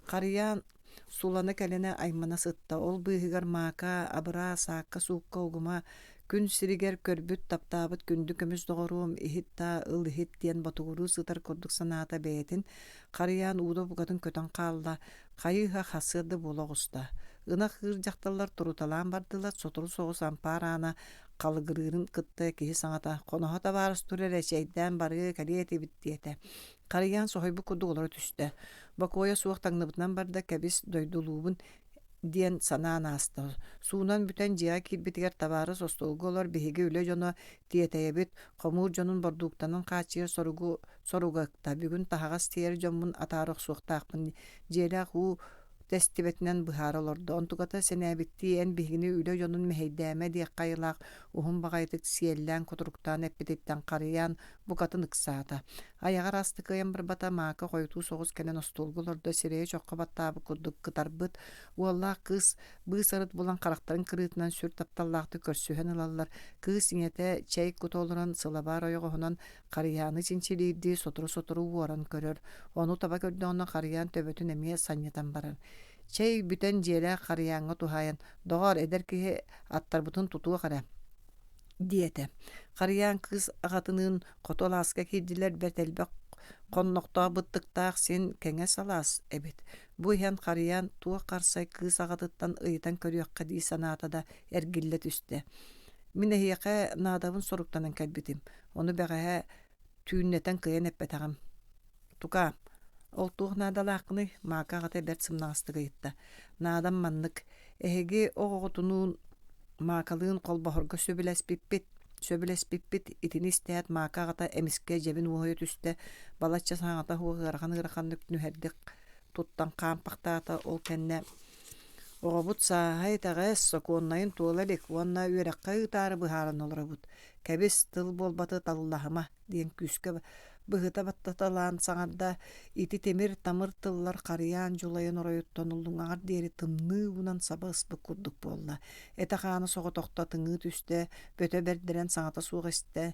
Харыйаан Сулана кэлэнэ аймана сытта, ол быыһыгар Маакаа, абыраа, саакка-суукка угума, күн сиригэр көрбүт, таптаабыт күндү көмүс доҕоруом, иһит даа, ыл иһит диэн ботугуруу сытар курдук санаата бэйэтин, харыйаан уута букатын көтөн хаалла, хайыы-ха хасыарда буола оҕуста. Ынах ыыр дьахталлар туруталаан бардылар, сотору соҕус ампаар аана Халыгырыырын кытта киһи саҥата «Хоноһо табаарыс тур эрэ, чэйдээн барыа, кэлиэ этибит» диэтэ. Харыйаан соһуйбут курдук олоро түстэ. Бокуойа суох таҥныбытынан барда, «Кэбис, дойдулуубун» диэн санаан ааста. Суунан бүтэн дьиэҕэ киирбитигэр табаарыс остуолга олор биһиги үлэ дьоно тиэтэйэбит, хомуур дьонун бордууктанан хааччыйар соругу соруга ыкта. Бүгүн таһаҕас тиэйэр дьоммун атаара охсуохтаахпын. Дьиэлээх уу тэстибэтинэн быһаара олордо. Онтуката сэнээбиттии эн биһигини үлэ дьонун мэһэйдээмэ диэххэ айылаах уһун баҕайытык сиэллээн кутуруктаан эппититтэн харыйаан букатын ыксаата. Айаҕар ас да кыайан барбата, Мака хойутуу соҕус кэлэн остуолга олордо, сирэйэ чоххо баттаабыт курдук кытарбыт. Уоллаах кыыс быыс арыт булан харахтарын кырыытынан сүр тапталлаахтык көрсүһэн ылаллар. Кыыс ийэтэ чэй кута олорон сылабаар ойоҕоһунан Харыйааны чинчилиирдии сотору-сотору уоран көрөр, ону таба көрдөҕүнэ Харыйаан төбөтүн эмиэ санньытан барар. Чэй бүтэн дьиэлээх Харыйааҥҥа туһаайан, «Доҕоор, эдэр киһи аттарбытын тутуох эрэ» диэтэ. Харыйаан кыыс аҕатыныын хоту алааска киирдилэр, бэрт элбэх хоннохтоох быттыктаах син кэҥэс алаас эбит. Бу иһэн Харыйаан туох харсай кыыс аҕатыттан ыйытан көрүөххэ дии санаата да эргиллэ түстэ. Мин эһиэхэ наадабын соруктанан кэлбитим. Ону бэҕэһээ түүннэтэн кыайан эппэтэҕим. Тукаа, ол туох наадалааххыный? Мака аҕата бэрт сымнаҕастык ыйытта. Наадам маннык. Эһиги оҕоҕутунуун Маакалыын холбоһорго сөбүлэспиппит. Сөбүлэспиппит. Итини истээт Мака аҕата эмискэ дьэбин уоһуйа түстэ. Балачча саҥата суох ыарахан-ыараханнык нүһэрдик туттан хаампахтаата. Ол кэннэ оҕобут сааһа итэҕэс, сокуоннайын туола илик уонна үөрэххэ ыытаары быһааран олоробут. Кэбис, тыл буолбаты таллаһыма диэн күүскэ быһыта баттаталаан саҥарда, ити тимир-тамыр тыллар харыйаан дьулайан оройуттан уллуҥаҕар диэри тымныы уунан саба ыспыт курдук буолла. Этэ-хаана соҕотохто тыҥыы түстэ, бөтө бэрдэрэн саҥата суох истэ,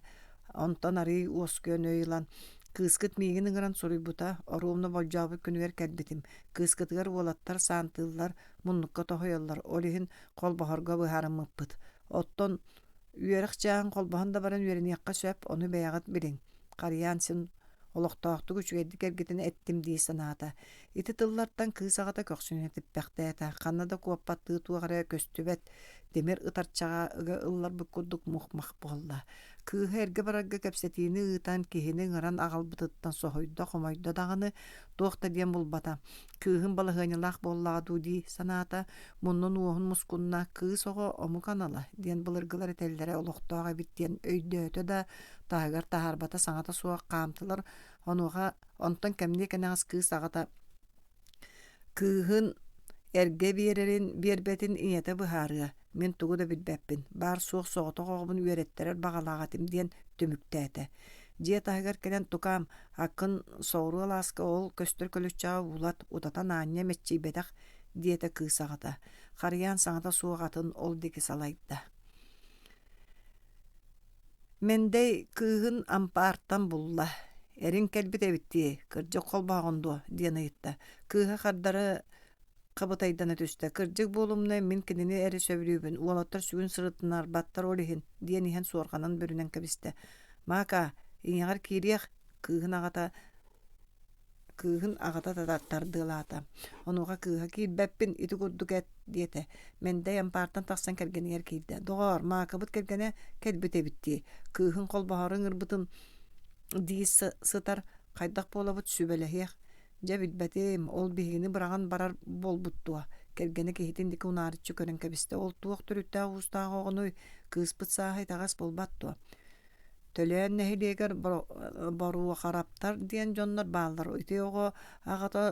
онтон арыый уоскуйан өй ылан «Кыыскыт миигин ыҥыран суруйбута, оруобуна болдьообут күнүгэр кэлбитим. Кыыскытыгар уолаттар саантыыллар, муннукка тоһуйаллар, ол иһин холбоһорго быһаарыммыппыт. Оттон Үөрэх чааһын холбоһон да баран үөрэниэххэ сөп, ону бэйэҕит билиҥ. Харыйаан син олохтоохтук үчүгэйдик эргитэн эттим дии санаата. Ити тыллартан кыыс аҕата көхсүнэн типпэхтээтэ, ханна да куоппаттыы туох эрэ көстүбэт, тимир ытарчаҕа ыга ылларбыт курдук мух-мах буолла. Кыыһа эргэ барарга кэпсэтиини ыытан, киһини ыҥыран аҕалбытыттан соһуйда, хомойдо даҕаны, туох да диэн булбата. Кыыһым балаһыанньалаах буоллаҕа дуу дии санаата, муннун уоһун мускунна, кыыс оҕо омук анала диэн былыргылар этэллэрэ олохтоох эбит диэн өйдөөтө да, таһыгар таһаарбата саҥата суох хаамтылар. Онуоха онтон кэмниэ кэнэҕэс кыыс аҕата кыыһын эргэ биэрэрин биэрбэтин ийэтэ быһаарыа, мин тугу да билбэппин, баар-суох соҕотох оҕобун үөрэттэрэр баҕалаах этим диэн түмүктээтэ. Дьиэ таһыгар кэлэн тукаам, аккын соҕуруу алааска ол көстөр көлүччэҕэ уулат, утатан аанньа мэччийбэтэх диэтэ кыыс аҕата. Харыйаан саҥата суох атын ол диэки салайда. Мэндэй кыыһын ампаартан булла. «Эриҥ кэлбит эбит дии, кырдьык холбооҕун дуо?» диэн ыйытта. Кыыһа хардары хабытайдана түстэ. «Кырдьык буолумна, мин кинини эрэ сөбүлүүбүн, уолаттар сүгүн сырытыннарбаттар ол иһин» диэн иһэн суорҕанын бүрүнэн кэбистэ. «Мака, ийэҕэр киириэх» кыыһын аҕата Кыыһын аҕата тардыалаата. Онуоха кыыһа киирбэппин, ити курдук эт диэтэ. Мэндэй ампаартан тахсан кэргэнигэр киирдэ. Доҕоор, Маакабыт кэргэнэ кэлбит эбит дии. Кыыһын холбоһору ыҥырбытым дии сытар. Хайдах буолабыт сүбэлэһиэх. Дьэ билбэтим, ол биһигини быраҕан барар буолбут дуо? Кэргэнэ киһитин диэки унаарыччы көрөн кэбистэ. Ол туох төрүттээх-уустаах оҕонуй? Кыыспыт сааһа итэҕэс буолбат дуо? Төлөөн нэһилиэгэр Боруохараптар диэн дьоннор бааллар. Ити оҕо аҕата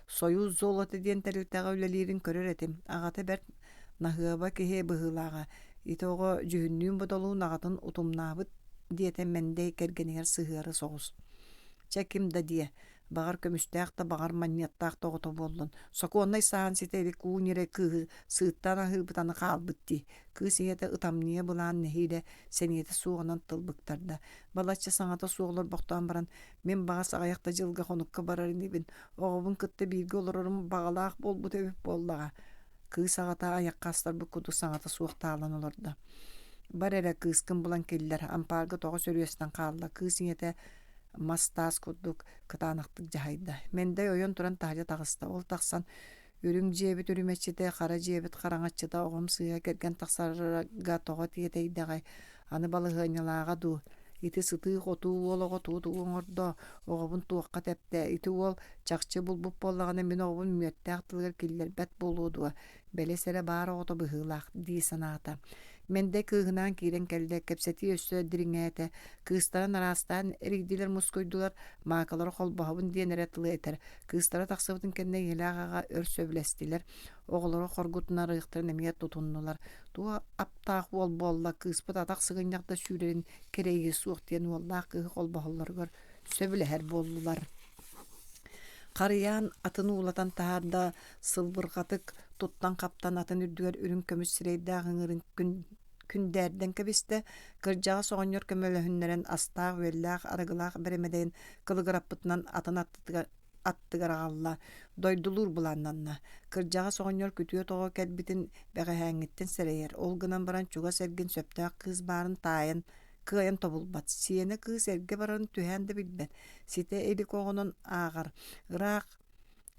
«Союз золото» диэн тэрилтэҕэ үлэлиирин көрөр этим. Аҕата бэрт наһыаба киһи быһыылааҕа. Ити оҕо дьүһүннүүн-бодолуун аҕатын утумнаабыт диэтэ Мэндэй кэргэнигэр сыһыары соҕус. Чэ, ким да диэ, Баҕар көмүстээх да, баҕар манньыаттаах да оҕото буоллун. Сокуоннай саһан ситэ илик уу ньирэй кыыһы сыыттаан аһыырбыт аны хаалбыт дии. Кыыс ийэтэ ытамньыйа былаан нэһиилэ сэниэтэ суоҕунан тыл быктарда. Балачча саҥата суох олорбохтоон баран, мин баҕас аҕыйах да дьылга хонукка барар инибин, оҕобун кытта бииргэ олорорум баҕалаах буолбут эбит буоллаҕа. Кыыс аҕата айахха астарбыт курдук саҥата суох таалан олордо. Бар эрэ кыыскын булан киллэр, ампаарга тоҕо сөрүөстэн хаалла. Кыыс ийэтэ мас-таас курдук кытаанахтык дьаһайда. Мэндэй ойон туран таһырдьа таҕыста. Ол тахсан Үрүҥ дьиэбит үрүмэччитэ, хара дьиэбит хараҥаччыта оҕом сыыһа кэргэн тахсарга тоҕо тиэтэйдэҕэй, аны балаһыанньалааҕа дуу, ити сытыы-хотуу уол оҕо тугу-тугу оҥордо, оҕобун туохха тэптэ, ити уол чахчы булбут буоллаҕына мин оҕобун мүөттээх тылыгар киллэрбэт буолуо дуо, бэлэс эрэ баар оҕото быһыылаах дии санаата. Мэндэ кыыһынаан киирэн кэллэ, кэпсэтии өссө дириҥээтэ, кыыстарын араастаан эрийдилэр-мускуйдулар, маакалары холбоһобун диэн эрэ тылы этэр. Кыыстара тахсыбытын кэннэ ийэлээх аҕа өр сөбүлэстилэр, оҕолоро хоргутунарыахтарын эмиэ тутуннулар. Туох аптаах уол буолла, кыыспыт атах сыгынньах да сүүрэрин кэрэйиэ суох диэн уоллаах кыыһы холбоһоллоругар сөбүлэһэр буоллулар. Харыйаан атын уулатан таһаарда, сылбырҕатык туттан-хаптан атын үрдүгэр үрүҥ көмүс сирэйдээх ыҥыырын күндээрдэн кэбистэ, кырдьаҕас оҕонньор көмөлөһүннэрэн астаах-үөллээх, арыгылаах бэрэмэдэйин кылыгыраппытынан атын аттыгар аҕалла, дойдулуур былааннанна. Кырдьаҕас оҕонньор күтүөт оҕо кэлбитин бэҕэһээҥҥиттэн сэрэйэр, ол гынан баран чугас эргин сөптөөх кыыс баарын таайан кыайан тобулбат, сиэнэ кыыс эргэ барарын түһээн да билбэт, ситэ илик оҕонон ааҕар, ыраах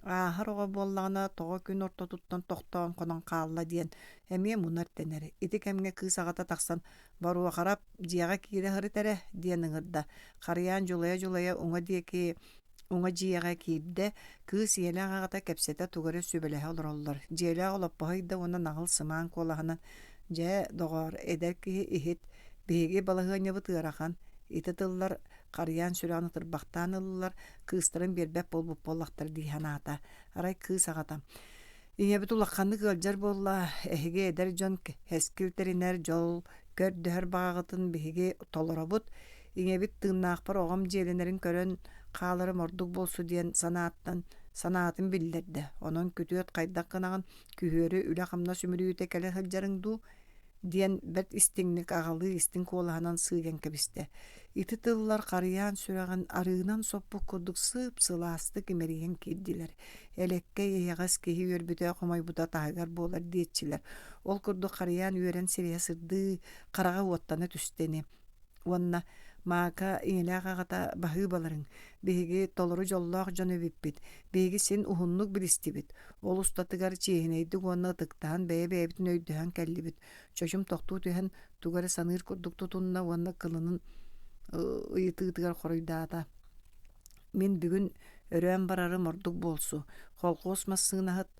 Ааһар оҕо буоллаҕына тоҕо күн ортотуттан тохтоон хонон хаалла диэн эмиэ мунар-тэнэр. Ити кэмҥэ кыыс аҕата тахсан «Боруохарап, дьиэҕэ киирэ сырыт эрэ» диэн ыҥырда. Харыйаан дьулайа-дьулайа уҥа диэки уҥа дьиэҕэ киирдэ, кыыс ийэлээх аҕата кэпсэтэ тугу эрэ сүбэлэһэ олороллор. Дьиэлээх олоппоһо ыйда уонна наҕыл сымаан куолаһынан «Дьэ, доҕоор, эдэр киһи иһит, биһиги балаһыанньабыт ыарахан, ити тыллар Харыйаан сүрэҕин ытырбахтаан ыллылар, кыыстарын биэрбэт буолбут буоллахтар дии санаата. Арай кыыс аҕата «Ийэбит улаханнык ыалдьар буолла, эһиги эдэр дьон кэскил тэринэр дьол көрдөһөр баҕаҕытын биһиги толоробут. Ийэбит тыыннаахпар оҕом дьиэлэнэрин көрөн хааларым ордук буолсу диэн санааттан санаатын биллэрдэ. Онон күтүөт хайдах гынаҕын, күһүөрү үлэ-хамнас үмүрүйүүтэ кэлэ сылдьарыҥ дуу?» диэн бэрт истиҥник аҕалыы истиҥ куолаһынан сыыйан кэбистэ. Ити тыллар харыйаан сүрэҕин арыынан соппут курдук сып-сылаастык имэрийэн киирдилэр. Элэккэй эйэҕэс киһи үөрбүтэ хомойбута таһыгар буолар диэччилэр. Ол курдук харыйаан үөрэн сирэйэ сырдыы, хараҕа уоттана түстэ ини. Уонна Мака ийэлээх аҕата баһыыбаларыҥ, биһиги толору дьоллоох дьон эбиппит, биһиги син уһуннук билистибит, ол устатыгар чиэһинэйдик уонна ытыктаһан бэйэ-бэйэбитин өйдөһөн кэллибит. Чочум тохтуу түһэн тугу эрэ саныыр курдук тутунна уонна кылынын ыйытыытыгар хоруйдаата. Мин бүгүн өрөөн барарым ордук буолсу, колхоз массыынаһыт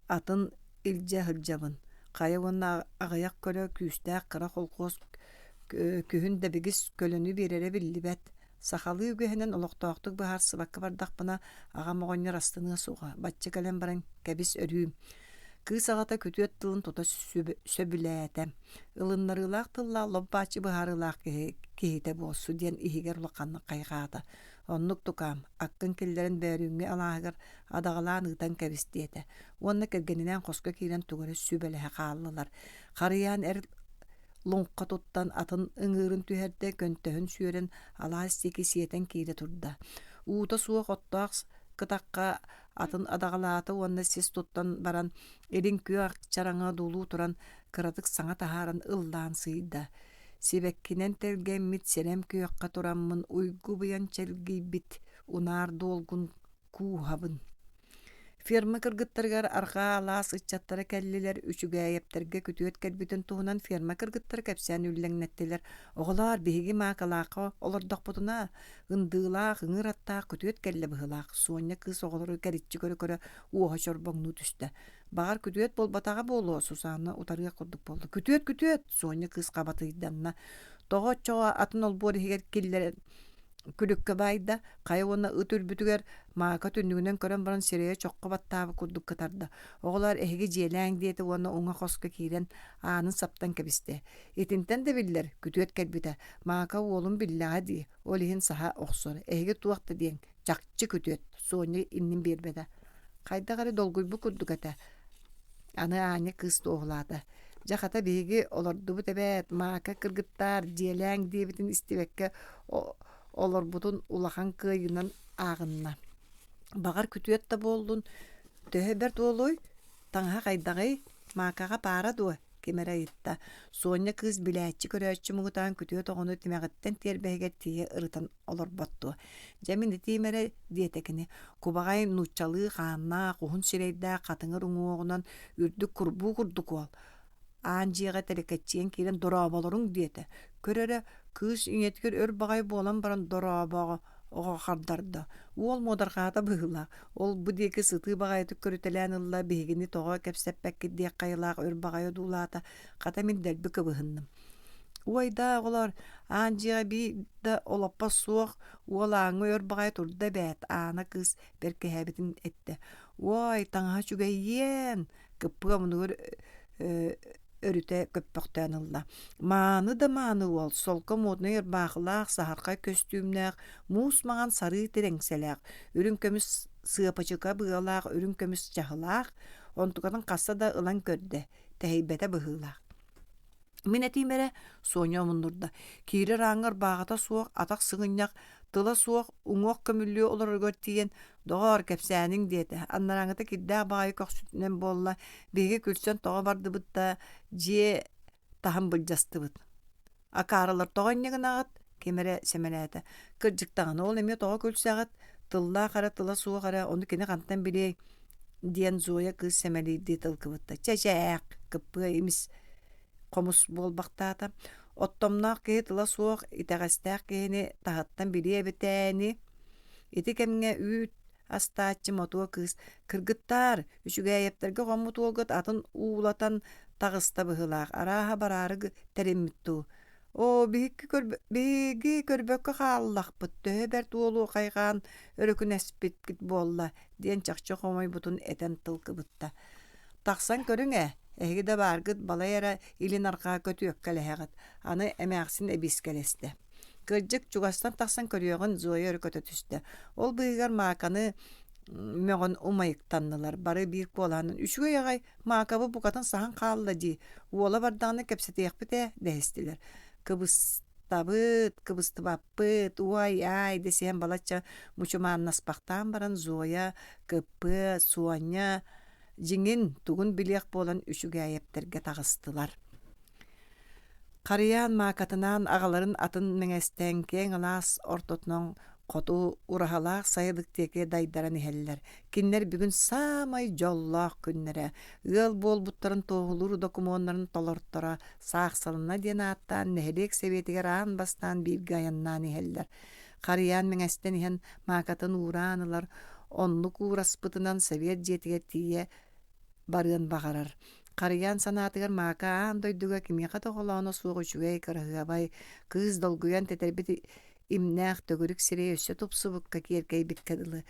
Атын илдьэ сылдьабын, хайа уонна аҕыйах көлө күүстээх кыра холкуос күһүн дэбигис көлөнү биэрэрэ биллибэт. Сахалыы үгэһинэн олохтоохтук быһаарсыбакка бардахпына, аҕам оҕонньор астыныа суоҕа, бачча кэлэн баран кэбис өрүүм. Кыыс аҕата күтүөт тылын тута сөбүлээтэ. Ылыннарыылаах тыллаах лоп-бааччы быһаарыылаах киһи киһитэ буолсу диэн иһигэр улаханнык хайҕаата. Оннук тукаам, аккын киллэрэн Бөөрүүҥҥэ алааһыгар адаҕалаан ыытан кэбис диэтэ уонна кэргэнинээн хоско киирэн тугу эрэ сүбэлэһэ хааллылар. Харыйаан эр луҥха туттан атын ыҥыырын түһэрдэ, көнтөһүн сүөрэн алаас диэки сиэтэн киирэ турда. Уута суох оттоох кытахха атын адаҕалаата уонна сис туттан баран илин күөх чараҥа дуулуу туран кыратык саҥа таһааран ыллаан сыыйда. Сибэккинэн тэлгэммит сирэм күөххэ тураммын уйгу быйан чэлгийбит унаар дуолгун кууһабын. Ферма кыргыттарыгар арҕаа алаас ыччаттара кэллилэр, Үчүгээйэптэргэ күтүөт кэлбитин туһунан ферма кыргыттара кэпсээн үллэҥнэттилэр. Оҕолоор, биһиги Маакалаахха олордохпутуна, ындыылаах, ыҥыр аттаах күтүөт кэллэ быһыылаах, Суонньа кыыс оҕолору кэриччи көрө-көрө уоһа чорбоҥнуу түстэ. Баҕар, күтүөт буолбатаҕа буолуо, Сусанна утарыах курдук буолла. Күтүөт, күтүөт! Суонньа кыыс хабатыйданна. Тоҕо оччоҕо атын олбуор иһигэр киллэрэн күлүккэ баайда, хайа уонна ыт үрбүтүгэр Мака түннүгүнэн көрөн баран сирэйэ чоххо баттаабыт курдук кытарда. Оҕолоор, эһиги дьиэлээҥ диэтэ уонна уҥа хоско киирэн аанын саптан кэбистэ. Итинтэн да биллэр, күтүөт кэлбитэ. Мака уолун биллэҕэ дии, ол иһин саһа охсор. Эһиги туох да диэҥ, чахчы күтүөт, Соня иннин биэрбэтэ. Хайдах эрэ долгуйбут курдук этэ. Аны Аня кыыс туоһулаата. Дьэ хата биһиги олордубут эбээт, Мака кыргыттаар, дьиэлээҥ диэбитин истибэккэ олорбутун улахан кыайыынан ааҕынна. Баҕар күтүөт да буоллун, төһө бэрт уолуй, таҥаһа хайдаҕый, Маакаҕа паара дуо? Ким эрэ ыйытта. Суонньа кыыс билээччи-көрөөччү муҥутаан күтүөт оҕону тимэҕиттэн тиэрбэһигэр тиийэ ырытан олорбот дуо? Дьэ мин итиим эрэ диэтэ кини. Кубаҕай нууччалыы хааннаах, уһун сирэйдээх хатыҥыр уҥуоҕунан үрдүк курбуу курдук уол. Аан дьиэҕэ тэлэкэччийэн киирэн дорооболоруҥ диэтэ. Көр эрэ, кыыс ийэтигэр өр баҕайы буолан баран дорообоҕо оҕо хардарда. Уол муодарҕаата быһыылаах. Ол бу диэки сытыы баҕайытык көрүтэлээн ылла, биһигини тоҕо кэпсэппэккит диэх хайылаах өр баҕайы одуулаата. Хата мин дэлби кыбыһынным. Уой даа, оҕолоор, аан дьиэҕэ биир да олоппос суох, уол ааҥҥа өр баҕайы турда эбээт, Аана кыыс бэркиһээбитин эттэ. Уой, таҥаһа үчүгэйиэн! Кыппыга омунугар өрүтэ көппөхтөөн ылла. Мааны да мааны уол, солко муодунай ырбаахылаах, саһархай көстүүмнээх, муус маҥан сарыы тирэҥсэлээх, үрүҥ көмүс сыапачыка быалаах, үрүҥ көмүс чаһылаах, онтукатын хаста да ылан көрдө, тэһийбэтэ быһыылаах. Мин этиим эрэ, Соня омуннурда, киирэр ааҥҥа ырбааҕыта суох, атах сыгынньах, тыла суох, уҥуох көмүллүү олороругар тиийэн, «Доҕоор, кэпсээниҥ» диэтэ. Анарааҥҥыта кирдээх баҕайы көхсүтүнэн буолла, биһиги күлсэн тоҕо бардыбыт да, дьиэ таһын былдьастыбыт. Акаарылар тоҕо инньэ гынаҕыт? Ким эрэ сэмэлээтэ. Кырдьык даҕаны, ол эмиэ тоҕо күлсэҕит? Тыллаах эрэ, тыла суох эрэ, ону кини хантан билиэй? диэн Зоя кыыс сэмэлиирдии тыл кыбытта. Чэ, чэ, ээх, кыппыа имис хомус буолбахтаата. Оттомноох киһи тыла суох, итэҕэстээх киһини таһыттан билиэ эбитээ ини. Ити кэмҥэ үүт астааччы Мотуо кыыс «Кыргыттаар, Үчүгээйэптэргэ хоммут уолгут атын уулатан таҕыста быһыылаах, арааһа бараары тэриммит дуу. Оо, биһиги көрбөккө хааллахпыт, төһө бэрт уолу хайҕаан өрүкүнэспиккит буолла» диэн чахчы хомойбутун этэн тыл кыбытта. «Тахсан көрүҥ ээ, эһиги да бааргыт балай эрэ илин-арҕаа көтүөккэлэһэҕит» аны эмээхсин эбиискэлэстэ. Кырдьык, чугастан тахсан көрүөҕүн Зоя өрө көтө түстэ. Ол быыһыгар Мааканы мөҕөн умайыктаннылар. Бары биир куолаһынан «Үчүгэй аҕай, Маакабы букатын саһан хаалла дии, уола бардаҕына кэпсэтиэхпит ээ» дэһистилэр. Кыбыстабыт, кыбыстыбаппыт, уай-аай дэсиһэн балачча мучумааннаспахтаан баран Зоя, Кыппыа, Суонньа дьиҥин, тугун билиэх буолан Үчүгээйэптэргэ таҕыстылар. Харыйаан маакатынаан аҕаларын атын мэҥэстээн киэҥ алаас ортотунан хоту ураһалаах сайылык диэки дайдаран иһэллэр. Кинилэр бүгүн саамай дьоллоох күннэрэ, ыал буолбуттарын туоһулуур докумуоннарын толорторо саахсалана диэн ааттаан нэһилиэк сэбиэтигэр аан бастаан бииргэ айаннаан иһэллэр. Харыйаан мэҥэстэн иһэн маакатын уураан ылар, оннук уураспытынан сэбиэт дьиэтигэр тиийэ барыан баҕарар. Харыйаан санаатыгар Мака аан дойдуга кимиэхэ да холооно суох үчүгэй, кыраһыабай, кыыс долгуйан тэтэрбит имнээх төгүрүк сирэй өссө тупсубукка, киэркэйбиккэ дылы.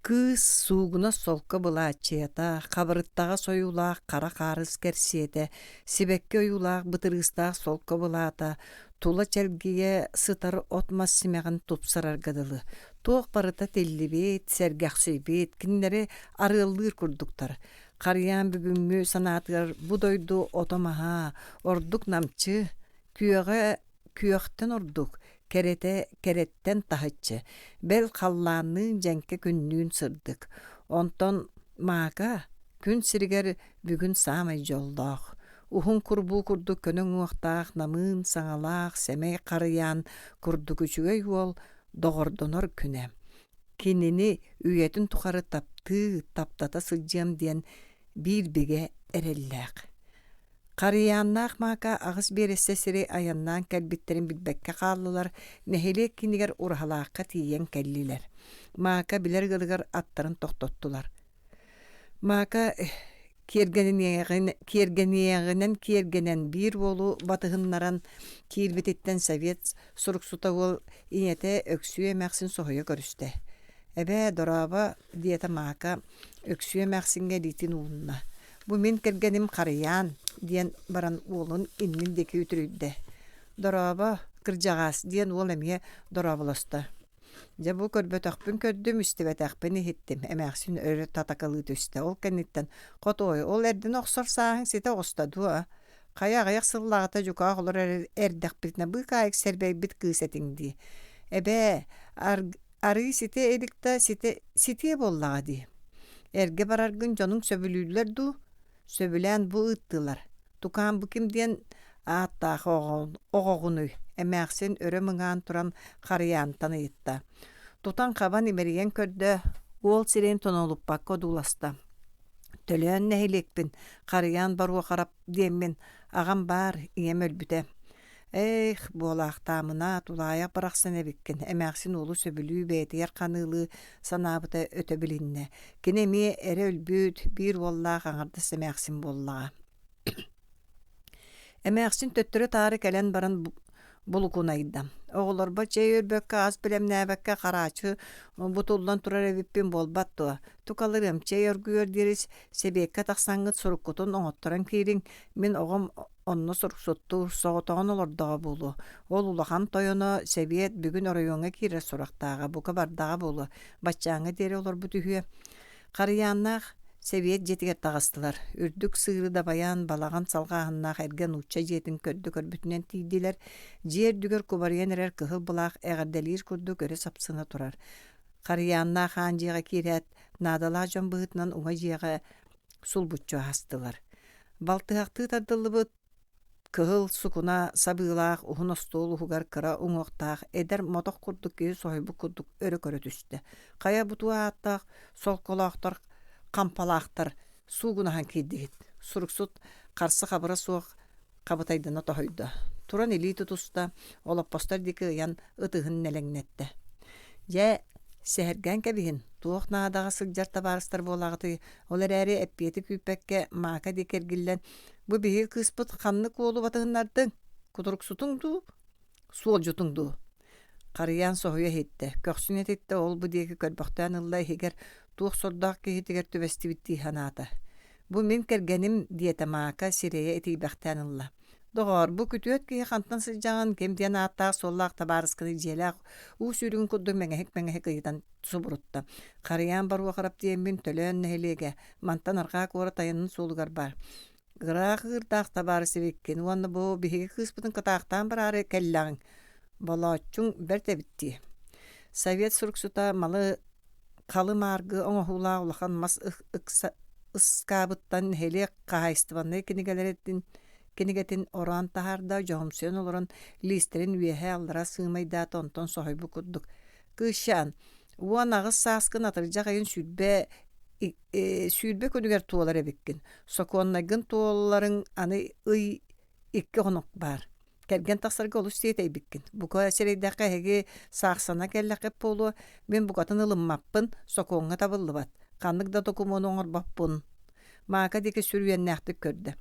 Кыыс суугунас солко былааччыйата, хабырыттаҕа сойуулаах хара хаарыс кэрсиэтэ, сибэкки ойуулаах бытырыыстаах солко былаата, тула чэлгийэ сытар от-мас симэҕин тупсарарга дылы. Туох барыта тиллибит, сэргэхсийбит, кинилэри арыаллыыр курдуктар. Харыйаан бүгүҥҥү санаатыгар бу дойду ото-маһа, ордук намчы, күөҕэ күөхтэн ордук, кэрэтэ кэрэттэн таһыччы, бэл халлаанныын дьэҥкэ күннүүн сырдык. Онтон Мака күн сиригэр бүгүн саамай дьоллоох. Уһун курбуу курдук көнө уҥуохтаах, намыын саҥалаах, сэмэй харыйаан курдук үчүгэй уол доҕордонор күнэ. Кинини үйэтин тухары таптыы, таптата сылдьыам диэн биир бигэ эрэллээх. Харыйааннаах Мака аҕыс биэрэстэ сири айаннаан кэлбиттэрин билбэккэ хааллылар, нэһилиэк киинигэр Ураһалаахха тиийэн кэллилэр. Мака билэр ыалыгар аттарын тохтоттулар. Мака киэргэниэҕинэн киэргэнэн биир уолу батыһыннаран киирбититтэн совет суруксута уол ийэтэ Өксүү эмээхсин соһуйа көрүстэ. «Эбээ, дорообо» диэтэ Мака Өксүү эмээхсиҥҥэ илиитин уунна. «Бу мин кэргэним Харыйаан» диэн баран уолун иннин диэки үтүрүйдэ. «Дорообо, кырдьаҕаас» диэн уол эмиэ дорооболосто. Дьэ бу көрбөтөхпүн көрдүм, истибэтэхпин иһиттим, эмээхсин өрө татакалыы түстэ. Ол кэнниттэн «Хотуой, ол эрдин охсор сааһыҥ ситэ оҕуста дуо? Хайа аҕыйах сыллааҕыта дьукаах олорор эрдэхпитинэ быыкаайык сэрбэйбит кыыс этиҥ дии. Эбээ, арыы ситэ илик да ситэ ситиэ буоллаҕа дии. Эргэ бараргын дьонуҥ сөбүлүүллэр дуу? Сөбүлээн бу ыыттылар. Тукаам бу ким диэн ааттаах оҕоҕунуй? Эмээхсин өрө мыҥаан туран Харыйаантан ыйытта. Тутан-хабан имэрийэн көрдө, уол сирэйин тонолуппакка одууласта. Төлөөн нэһилиэкпин, Харыйаан Боруохарап диэммин, аҕам баар, ийэм өлбүтэ. Ээх, буолаахтаамына, тулаайах барахсан эбиккин, эмээхсин уолу сөбүлүү бэйэтигэр ханыылыы санаабыта өтө билиннэ. Кини эмиэ эрэ өлбүт, биир уоллаах аҥардас эмээхсин буоллаҕа. Эмээхсин төттөрү-таары кэлэн баран булукунайда. Оҕолорбор чэй өрбөккө, ас бэлэмнээбэккэ хараачы бутуллан турар эбиппин буолбат дуо? Тукалырыам, чэй оргуйуор диэри сэбиэккэ тахсаҥҥыт суруккутун оҥотторон киириҥ, мин оҕом онно суруксуттуур, соҕотоҕун олордоҕо буолуо. Ол улахан тойоно Сэбиэт бүгүн оройуоҥҥа киирэр сурахтааҕа, бука бардаҕа буолуо, баччааҥҥа диэри олорбут үһүө. Харыйааннаах Сэбиэт дьиэтигэр таҕыстылар. Үрдүк сыыры дабайан, балаҕан салҕааһыннаах эргэ нуучча дьиэтин көрдө көрбүтүнэн тиийдилэр. Дьиэ үрдүгэр кубарыйан эрэр кыһыл былаах эҕэрдэлиир курдук өрө сапсына турар. Харыйааннаах аан дьиэҕэ киирээт, наадалаах дьон быһыытынан уҥа дьиэҕэ сулбуччу аһастылар. Балтыһахтыы тардыллыбыт кыһыл сукуна сабыылаах уһун остуол уһугар кыра уҥуохтаах эдэр мотох курдук киһи соһуйбут курдук өрө көрө түстэ. Хайа бутуо ааттаах солколоохтор хампалаахтар суугунаһан киирдигит. Суруксут харса-хабыра суох хабытайдана тоһуйда. Туран илии тутуста, олоппостор диэки ыйан ытыһын нэлэҥнэттэ. Дьэ, сэһэргээн кэбиһин, туох наадаҕа сылдьар табаарыстар буолаҕытый, ол эрээри эппиэти күүппэккэ Мака диэки эргиллэн, бу биһиги кыыспыт ханнык уолу батыһыннардыҥ, кутуруксутуҥ дуу, суолдьутуҥ дуу? Харыйаан соһуйа иһиттэ, көхсүн этиттэ, ол-бу диэки көрбөхтөөн ылла иһигэр туох сордоох киһитигэр түбэстибит дии санаата. Бу мин кэргэним, диэтэ Мака сирэйэ итийбэхтээн ылла. Доҕоор, бу күтүөт киһи хантан сылдьаҕын, ким диэн ааттаах-суоллаах табаарыскыный дьиэлээх уу сүүрүгүн курдук мэҥэһик-мэҥэһик ыйытан субурутта. Харыйаан Боруохарап диэммин Төлөөн нэһилиэгэ, мантан арҕаа куорат айанын суолугар баар. Ыраах ыырдаах табаарыс эбиккин уонна бу биһиги кыыспытын кытаахтаан бараары кэллэҕиҥ. Болооччуҥ бэрт эбит дии. Совет суруксута малы халы-мааргы оҥоһуулаах улахан мас ыскаабыттан нэһилиэк хаһаайыстыбаннай кинигэлэрин кинигэтин ороон таһаарда, дьоһумсуйан олорон лиистэрин үөһээ-аллара сыымайдаата, онтон соһуйбут курдук: «Кыысчаан, 18 сааскын атырдьах ыйын 20 күнүгэр туолар эбиккин. Сокуоннайгын туолларыҥ аны ый икки хонук баар. Кэргэн тахсарга олус тиэтэйбиккин. Бука сирэйдэххэ эһиги саахсана кэллэххит буолуо, мин букатын ылыммаппын, сокуоҥҥа табыллыбат. Ханнык да докумуону оҥорбоппун. Мака диэки сүрүөннээхтик көрдө.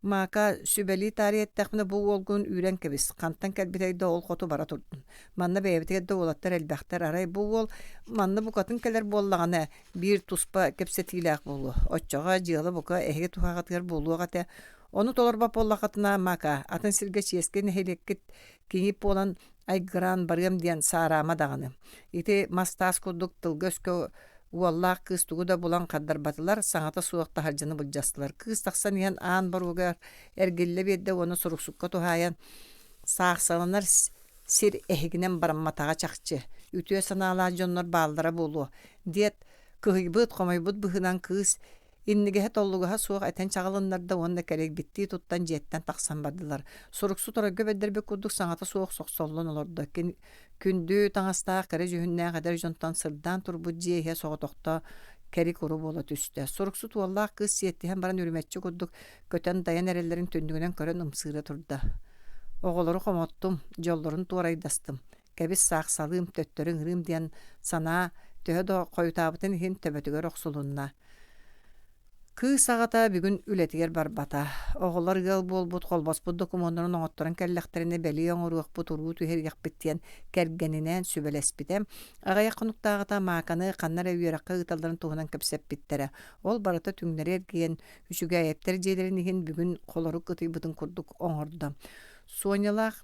Мака, сүбэлии таарыйа эттэхпинэ бу уолгун үүрэн кэбис, хантан кэлбитэй да ол хоту бара турдун. Манна бэйэбитигэр да уолаттар элбэхтэр, арай бу уол манна букатын кэлэр буоллаҕына, биир туспа кэпсэтиилээх буолуо. Оччоҕо дьыала бука эһиги туһаҕытыгар буолуох этэ. Ону толорбот буоллаххытына, Мака, атын сиргэ чиэски нэһилиэккит киҥип буолан айгыраан барыам диэн саараама даҕаны. Ити мас-таас курдук тылга-өскө уоллаах кыыс тугу да булан хардарбатылар, саҥата суох таһырдьаны былдьастылар. Кыыс тахсан иһэн аан боруогар эргиллэ биэрдэ уонна суруксукка туһаайан саахсаланар сир эһигинэн барамматаҕа чахчы, үтүө санаалаах дьоннор бааллара буолуо, диэт кыһыйбыт, хомойбут быһыынан кыыс Иннигэһэ-толлугаһа суох этэн чаҕылыннарда уонна кэлэйбиттии туттан дьиэттэн тахсан бардылар. Суруксут оройго бэрдэрбит курдук саҥата суох сохсоллон олордо. Күндү таҥастаах кэрэ дьүһүннээх эдэр дьонтон сырдаан турбут дьиэ иһэ соҕотохто кэри-куру буола түстэ. Суруксут уоллаах кыыс сиэттиһэн баран үрүмэччи курдук көтөн дайан эрэллэрин түннүгүнэн көрөн ымсыыра турда. Оҕолору хомоттум, дьоллорун туорайдастым. Кэбис саахсалыым, төттөрү ыҥырыым диэн санаа төһө да хойутаабытын иһин төбөтүгэр охсулунна. Кыыс аҕата бүгүн үлэтигэр барбата. Оҕолор ыал буолбут, холбоспут докумуоннарын оҥотторон кэллэхтэринэ бэлиэ оҥоруохпут, уруу түһэриэхпит диэн кэргэнинээн сүбэлэспитэ. Аҕыйах хонуктааҕыта Мааканы ханна эрэ үөрэххэ ыыталларын туһунан кэпсэппиттэрэ. Ол барыта түҥнэри эргийэн, Үчүгээйэптэр дьиэлэрин иһин бүгүн холорук ытыйбытын курдук оҥордо. Сонялаах.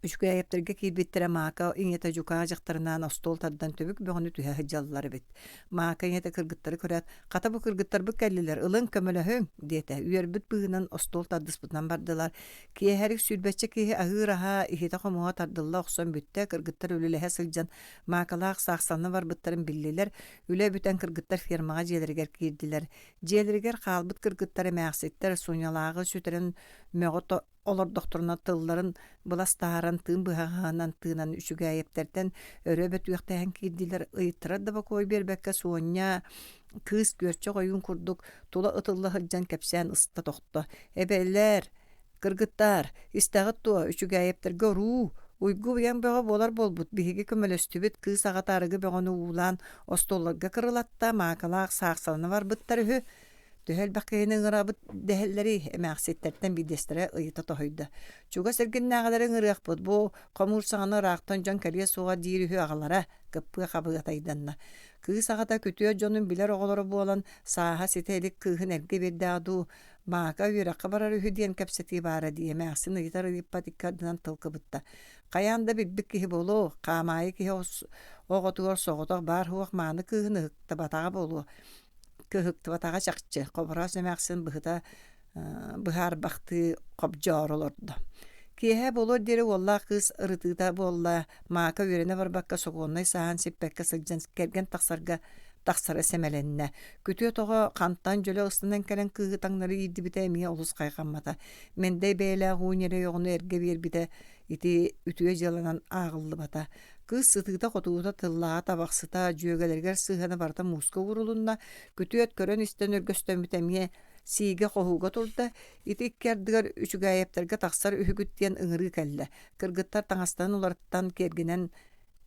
Үчүгэйэптэргэ киирбиттэрэ Мака ийэтэ дьукаа дьахтарынаан остуол тардан түбүк бөҕөнү түһэ сылдьаллар эбит. Мака ийэтэ кыргыттары көрөөт, «Хата бу кыргыттарбыт кэллилэр, ылыҥ, көмөлөһүҥ!» диэтэ. Үөрбүт быһыынан остуол тардыспытынан бардылар. Киэһэрик сүүрбэччэ киһи аһыыр аһа, иһитэ-хомуоһа тардылла охсон бүттэ, кыргыттар үлэлэһэ сылдьан Маакалаах саахсалана барбыттарын биллилэр. Үлэ бүтэн кыргыттар фермаҕа дьиэлэригэр киирдилэр. Дьиэлэригэр хаалбыт кыргыттар эмээхситтэр Сунялааҕы сүтэрэн мөҕө олордохторуна тылларын былас таһааран тыын быһаҕаһынан тыынан Үчүгээйэптэртэн өрө бөтүөхтэһэн киирдилэр, ыйыттарар да бокуой биэрбэккэ Суонньа кыыс күөрчэх ойуун курдук тула ытылла сылдьан кэпсээн ыста тохто. «Эбэлэр, кыргыттаар, истэҕит дуо, Үчүгээйэптэргэ оруу, уйгу-быйаҥ бөҕө буолар буолбут, биһиги көмөлөстүбүт, кыыс аҕата арыгы бөҕөнү уулаан остуолларга кырылатта, маакалаах саахсалана барбыттар үһү, Төһө элбэх киһини ыҥырабыт дэһэллэрий? Эмээхситтэртэн биирдэстэрэ ыйыта тоһуйда. Чугас эргиннээҕилэри ыҥырыахпыт, бу хомуур саҕана ыраахтан дьон кэлиэ суоҕа диир үһү аҕалара, кыппыа хабыатайданна. Кыыс аҕата күтүө дьонун билэр оҕолоро буолан, сааһа ситэ илик кыыһын эргэ биэрдэҕэ дуу, Мака үөрэххэ барар үһү диэн кэпсэтии баара дии, эмээхсин ыйытар ыйыппат икки ардынан тыл кыбытта. Хайаан да билбит киһи буолуо, хаамаайы киһи оҕотугар соҕотох баар-суох мааны кыыһын ыһыктыбатаҕа буолуо. Кыһыктыбатаҕа чахчы, Хобороос эмээхсин быһыта быһаарбахтыы хобдьоору олордо. Киэһэ буолуор диэри уоллаах кыыс ырытыыта буолла, Мака үөрэнэ барбакка сокуоннай сааһын сиппэккэ сылдьан кэргэн тахсарга тахсара сэмэлэннэ. Күтүөт оҕо хантан дьөлө ыстанан кэлэн кыыһы таҥнары иирдибитэ эмиэ олус хайҕаммата. Мэндэй бэйэлээх уу ньирэй оҕону эргэ биэрбитэ ити үтүө дьыаланан ааҕыллыбата. Кыыс сытыыта-хотуута, тыллааҕа табахсыта, дьүөгэлэригэр сыһыана барыта мууска уурулунна, күтүөт көрөн-истэн өргөстөммүтэ эмиэ сиигэ-хоһууга турда, ити икки ардыгар Үчүгээйэптэргэ тахсар үһүгүт диэн ыҥырыы кэллэ. Кыргыттар таҥастарын уларыттан киэргэнэн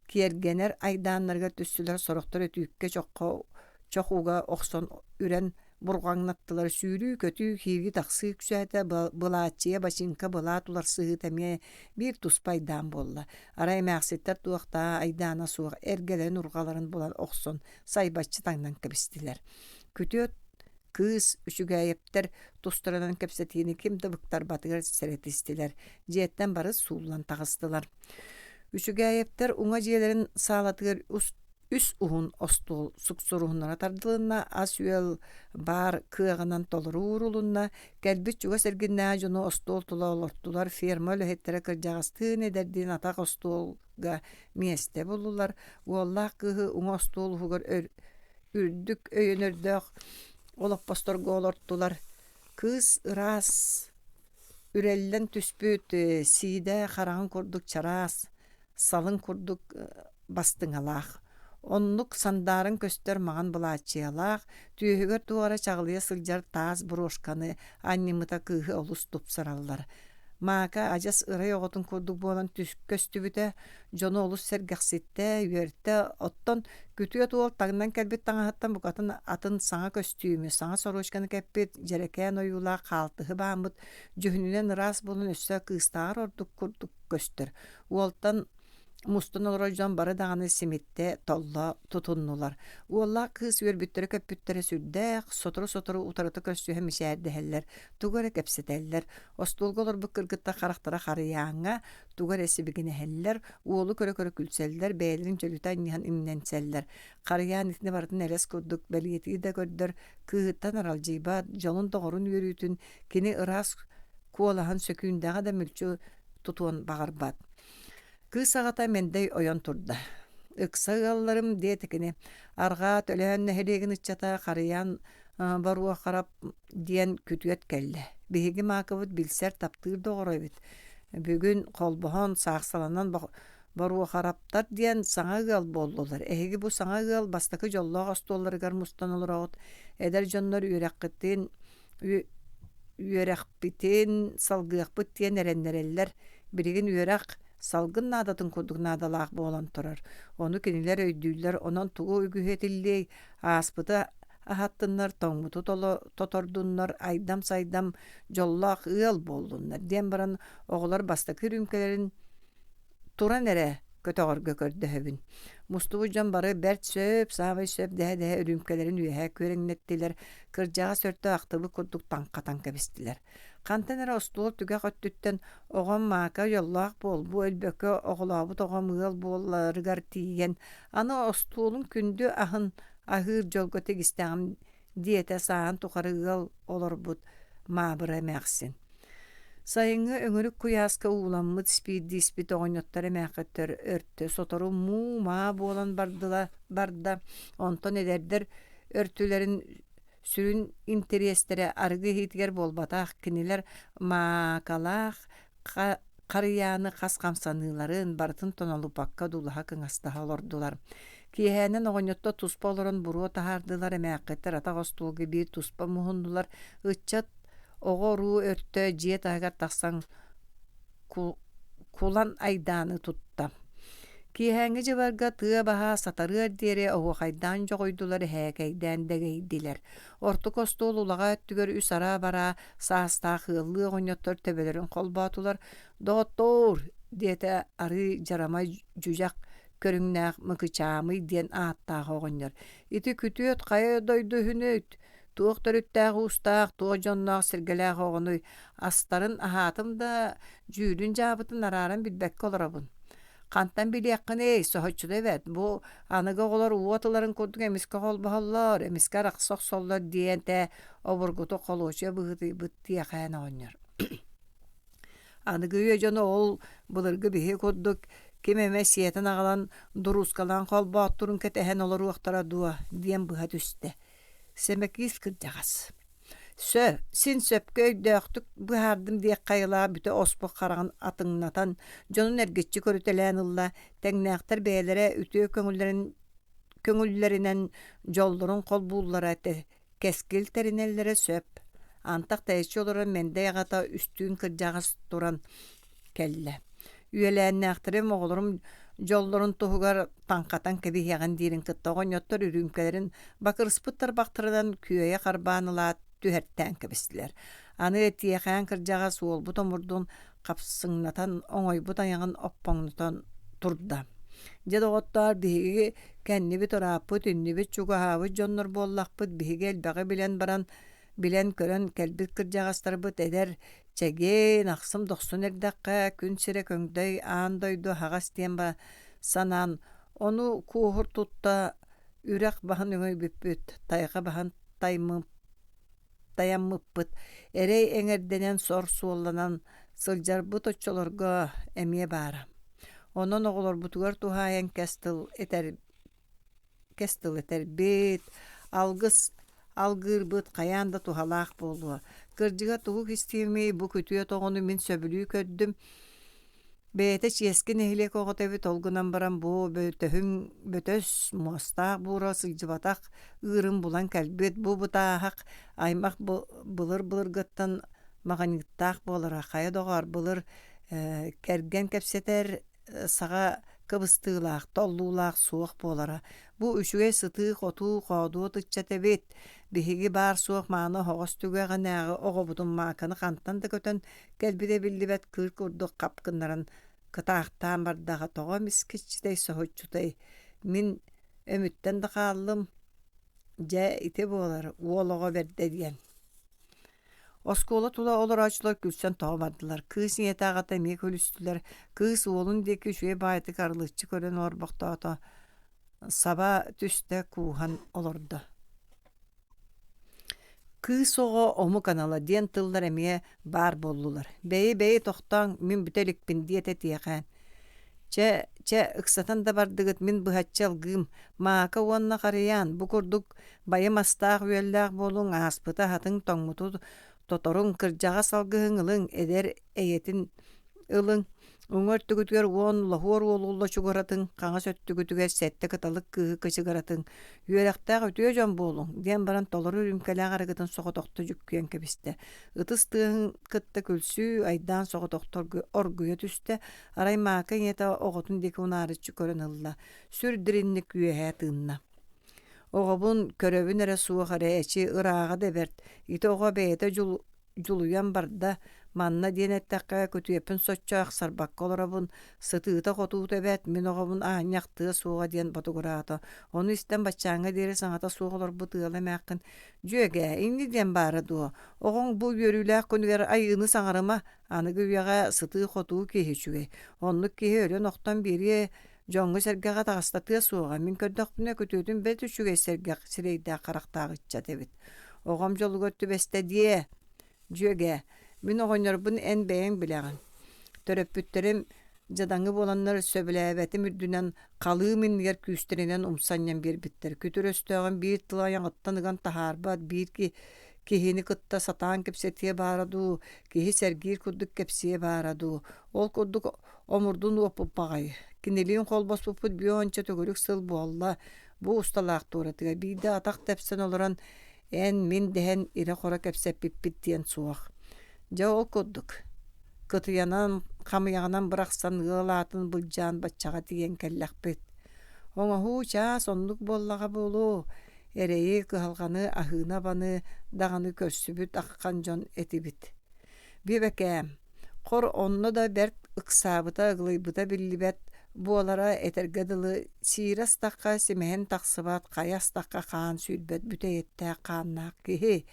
киэргэнэр айдааннарыгар түстүлэр, сорохтор өтүүккэ чоххо чох уга охсон үрэн бурҕаҥнаттылар, сүүрүү-көтүү, киирии-тахсыы үксээтэ, былааччыйа, бачыыҥка, былаат уларсыһыыта эмиэ биир туспа айдаан буолла. Арай эмээхситтэр туохтаа айдаана суох эргэлэрин урҕаларын булан охсон сайбаччы таҥнан кэбистилэр. Күтүөт кыыс Үчүгээйэптэр тустарынан кэпсэтиини ким да быктарбатыгар сэрэтистилэр, дьиэттэн бары сууллан таҕыстылар. Үчүгээйэптэр уҥа дьиэлэрин саалатыгар үс уһун остуол суксуруһуннара тардылынна, ас-үөл баар кыаҕынан толору уурулунна, кэлбит чугас эргиннээх дьону остуол тула олортулар, ферма үлэһиттэрэ кырдьаҕастыын эдэрдиин атах остуолга миэстэ буллулар, уоллаах кыыһы уҥа остуол уһугар үрдүк өйөнөрдөөх олоппосторго олортулар. Кыыс ыраас үрэллэн түспүт сиидэ хараҕын курдук чараас, салыҥ курдук бастыҥалаах. Оннук сандааран көстөр маҥан былааччыйалаах, түөһүгэр туох эрэ чаҕылыйа сылдьар таас брошканы анньыммыта кыыһы олус тупсараллар. Мака адьас ырай оҕотун курдук буолан көстүбүтэ, дьону олус сэргэхситтэ, үөртэ. Оттон күтүөт уол таҥнан кэлбит таҥаһыттан букатын атын саҥа көстүүмү, саҥа сорочканы кэппит, дьэрэкээн ойуулаах хаалтыһы бааммыт, дьүһүнүнэн ыраас буолан өссө кыыстааҕар ордук курдук көстөр. Уолтан Мустан олорор дьон бары даҕаны симиттэ, толло тутуннулар. Уоллаах кыыс үөрбүттэрэ-көппүттэрэ сүрдээх, сотору-сотору утарыта көрсүһэн мичээрдэһэллэр, тугу эрэ кэпсэтэллэр. Остуолга олорбут кыргыттар харахтара харыйааҥҥа, тугу эрэ сибигинэһэллэр, уолу көрө-көрө күлсэллэр, бэйэлэрин дьөлүтэ анньыһан имнэнсэллэр. Харыйаан итини барытын элэс курдук бэлиэтии да көрдөр, кыыһыттан аралдьыйбат, дьонун доҕорун үөрүүтүн кини ыраас куолаһын сөкүүндэҕэ да мүлчү тутуон баҕарбат. Кыыс аҕата Мэндэй ойон турда. «Ыкса ыалларым» диэтэ кини, «арҕаа Төлөһөн нэһилиэгин ыччата Харыйаан Боруохарап диэн күтүөт кэллэ. Биһиги Маакыбыт билсэр, таптыыр доҕоро эбит. Бүгүн холбоһон, саахсаланан Боруохараптар диэн саҥа ыал буоллулар. Эһиги бу саҥа ыал бастакы дьоллоох остуолларыгар мустан олороҕут. Эдэр дьоннор үөрэххитин үөрэхпитин салгыахпыт диэн эрэннэрэллэр. Билигин үөрэх салгын наадатын курдук наадалаах буолан турар. Ону кинилэр өйдүүллэр, онон тугу үгүһү этиллиэй, ааспыты аһаттыннар, тоҥмуту тотордуннар, айдам-сайдам дьоллоох ыал буоллуннар диэн баран оҕолор бастакы үрүүмкэлэрин туран эрэ көтөҕөргө көрдөһөбүн. Мустубут дьон бары бэрт сөп, саамай сөп дэһэ-дэһэ үрүүмкэлэрин үөһэ күөрэҥнэттилэр, кырдьаҕас өртө ахтыбыт курдук таҥхатан кэбистилэр. Хантан эрэ остуол түгэх өттүттэн оҕом Мака дьоллоох буолбу өлбөккө оҕолообут оҕом ыал буоларыгар тиийэн, аны остуолун күндү аһын аһыыр дьолго тигистэҕим диэтэ сааһын тухары ыал олорбут Маабыра эмээхсин. Сайыҥҥы өҥүрүк куйааска ууламмыт спирдииспит оҕонньоттор эмээххиттэр өртө сотору муу-маа буолан бардыла барда, онтон эдэрдэр өртүлэрин сүрүн интэриэстэрэ арыгы иһиитигэр буолбатах, кинилэр маакалаах Харыйааны хас хамсаныыларын барытын тонолуппакка дулаһа кыҥастаһа олордулар. Киэһээнэн оҕонньотто туспа олорон буруо таһаардылар, эмээххиттэр атах остуолга биир туспа муһуннулар, ыччат оҕо-уруу өртө дьиэ таһыгар тахсан кулан айдааны тутта. Киэһээҥҥи дьыбарга тыа баһа сатарыар диэри оһуохайдаан дьоҕойдулар, эһээкэйдээн дэгэйдилэр. Ортоку остуол улаҕа өттүгэр үс араа-бараа саастаах ыаллыы оҕонньоттор төбөлөрүн холбоотулар: «Доҕоттоор!» диэтэ арыы дьарамай дьүдьэх көрүҥнээх Мыкычаамый диэн ааттаах оҕонньор. «Ити күтүөт хайа дойду үһүнүй? Туох төрүттээх-уустаах, туох дьонноох сиргэлээх оҕонуй? Астарын аһаатым да, дьүүлүн-дьаабытын арааран билбэккэ олоробун. Хантан билиэххиний, соһуччута эбээт, бу аныгы оҕолор уот ыларын курдук эмискэ холбоһоллор, эмискэ арахса охсоллор диэн тэ обургутук холуочуйа быһыытыйбыт Тиэхээн оҕонньор. Аныгы үйэ дьоно ол былыргы биһи курдук ким эмэ сиэтэн аҕалан дуруускалаан холбоотторун кэтэһэн олоруохтара дуо диэн быһа түстэ. Сэмэкиис кырдьаҕас. Сө, син сөпкө өйдөөхтүк быһаардым диэххэ айылаах бүтэ оспут хараҕын атыҥнатан, дьонун эргиччи көрүтэлээн ылла, тэҥнээхтэр бэйэлэрэ үтүө көҥүллэрин көҥүллэринэн дьоллорун холбууллара кэскил тэринэллэрэ сөп. Антах тэйиччи олорон Мэндэй аҕата Үстүүн кырдьаҕас туран кэллэ. Үөлээннээхтэрим оҕолорум дьоллорун туһугар таҥхатан кэбиһиэҕин диирин кытта оҕонньоттор үрүүмкэлэрин бакырыспыт тарбахтарынан күөйэ харбаан ылаат түһэртээн кэбистилэр. Аны Тиэхээн кырдьаҕас уолбут омурдун хапсыҥнатан оҥойбут айаҕын оппоҥнотон турда. Дьэ доҕоттоор, биһиги кэннибит ырааппыт, иннибит чугаһаабыт дьоннор буоллахпыт, биһиги элбэҕи билэн баран билэн-көрөн кэлбит кырдьаҕастарбыт эдэр, чэгиэн, ахсым дохсун эрдэххэ, күн сирэ көҥдөй, аан дойду аһаҕас диэн санаан, ону куоһур тутта үрэх баһын өҥөйбүппүт, тайҕа баһын тайаммыппыт, эрэй эҥэрдэнэн сор суолланан сылдьарбыт оччолорго эмиэ баара. Онон оҕолорбутугар туһаайан кэс тыл этэр кэс тыл этэрбит, алгыс алгыырбыт хайаан да туһалаах буолуо. Кырдьыга тугу кистиэмий, бу күтүөт оҕону мин сөбүлүү көрдүм. Бэйэтэ чиэски нэһилиэк оҕото эбит, ол гынан баран бу бөтөһүҥ бөтөс, муостаах буура сылдьыбатах ыырын булан кэлбит. Бу бытааһах аймах былыр-былыргыттан маҕаныыттаах буолара. Хайа доҕоор, былыр кэргэн кэпсэтэр саҕа кыбыстыылаах, толлуулаах суох буолара. Бу үчүгэй сытыы-хотуу, хоодуот ыччат эбит. Биһиги баар-суох мааны оһоҕос түгэҕинээҕи оҕобутун Мааканы хантан да көтөн кэлбитэ биллибэт кыыр курдук хап гыннаран кытаахтаан бардаҕа тоҕо эмискэччитэй, соһуччутай. Мин өмүттэн да хааллым. Дьэ, ити буолар, уол оҕо бэрдэ диэн. Оскуола тула олорооччулар күлсэн тоҕо бардылар, кыыс ийэтэ аҕата эмиэ күлүстүлэр, кыыс уолун диэки үчүгэй баҕайытык арылыччы көрөн олорбохтоото, саба түстэ кууһан олордо. Кыыс оҕо омук анала диэн тыллар эмиэ баар буоллулар. Бэйи бэйи тохтооҥ, мин бүтэ иликпин диэтэ Тиэхээн. Чэ, чэ, ыксатан да бардыгыт, мин быһаччы алгыым. Мака уонна Харыйаан, бу курдук байым астаах-үөллээх буолуҥ, ааспыты аһатыҥ, тоҥмуту тоторуҥ, кырдьаҕас алгыһыҥ ылыҥ, эдэр эйэтин ылыҥ, уҥа өттүгүтүгэр уон лоһуор уолу лочугуратыҥ, хаҥас өттүгүтүгэр сэттэ кыталык кыыһы кычыгыратыҥ, үөрэхтээх үтүө дьон буолуҥ, диэн баран толору үрүүмкэлээх арыгытын соҕотохто дьүккүйэн кэбистэ. Ытыс тыаһын кытта күлсүү, айдаан соҕотохто оргуйа түстэ, арай Мака ийэтэ оҕотун диэки унаарыччы көрөн ылла, сүр дириҥник үөһэ тыынна. Оҕобун көрөбүн эрэ суох эрэ эчи ырааҕа да бэрт, ити оҕо бэйэтэ дьулуйан барда, Манна диэн эттэххэ, күтүөппүн соччо ахсарбакка олоробун, сытыыта-хотуута эбээт мин оҕобун аанньа ахтыа суоҕа диэн ботугураата. Ону истэн баччааҥҥа диэри саҥата суох олорбут ыала эмээххин «Дьүөгээ, инньэ диэн баара дуо? Оҕоҥ бу үөрүүлээх күнүгэр айыыны саҥарыма, аныгы үйэҕэ сытыы-хотуу киһи үчүгэй. Оннук киһи өлөн-охтон биэриэ, дьоҥҥо-сэргэҕэ таҕыстатыа суоҕа. Мин көрдөхпүнэ, күтүөтүм бэрт үчүгэй сэргэх сирэйдээх-харахтаах ыччат эбит. Оҕом дьолугар түбэстэ диэ. Дьүөгээ, мин оҕонньорбун эн бэйэҥ билэҕин. Төрөппүттэрим дьадаҥы буоланнар сөбүлээбэтим үрдүнэн халыым иннигэр күүстэринэн умсанньан биэрбиттэр. Күтүр өстөөҕүм биир тылы айаҕыттан ыган таһаарбат, биир киһини кытта сатаан кэпсэтиэ баара дуу, киһи сэргиир курдук кэпсиэ баара дуу. Ол курдук омурдун уоппут баҕайы. Кинилиин холбоспуппут бүө төгүрүк сыл буолла. Бу усталаах туоратыгар биирдэ атах тэпсэн олорон эн-мин дэһэн ирэ-хоро кэпсэппиппит диэн суох. Дьэ ол курдук, кытыйанан, хамыйаҕынан бырахсан ыал аатын былдьаан баччаҕа тиийэн кэллэхпит. Оҥоһуу чаас оннук буоллаҕа буолуо, эрэйи, кыһалҕаны, аһыыны-абаны даҕаны көрсүбүт аххан дьон этибит. Бүөбэкээм, Хор онно да бэрт ыксаабыта, ыгылыйбыта биллибэт буолара, этэргэ дылы, сиирэ астахха симэһин тахсыбат, хайа астахха хаан сүүрбэт бүтэйэттээх хааннаах киһи.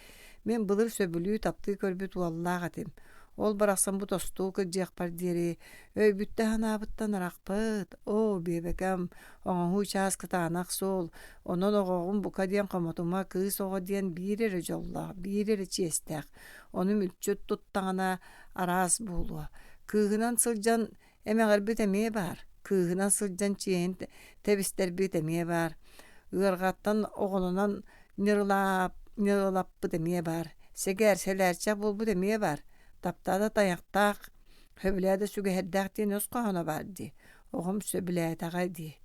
Мин былыр сөбүлүү таптыы көрбүт уоллаах этим. Ол барахсан бу тостуу кырдьыахпар диэри өйбүттэн-санаабыттан арахпыт. Оо, биэбэкэм, оҥоһуу чаас кытаанах суол, онон оҕоҕун бука диэн хомотума, кыыс оҕо диэн биир эрэ дьоллоох, биир эрэ чиэстээх. Ону мүлчү туттаҕына араас буолуо. Кыыһынан сылдьан эмэҕирбит эмиэ баар, кыыһынан сылдьан чиэһин тэбистэрбит эмиэ баар, ыарҕаттан оҕолонон ньырылаппыт эмиэ баар, сэгээр сэлээрчэх буолбут эмиэ баар, таптаа да тайахтаах, сөбүлээ да сүгэһэрдээх диэн өс хоһооно баар дии, оҕом сөбүлээтэҕэ дии.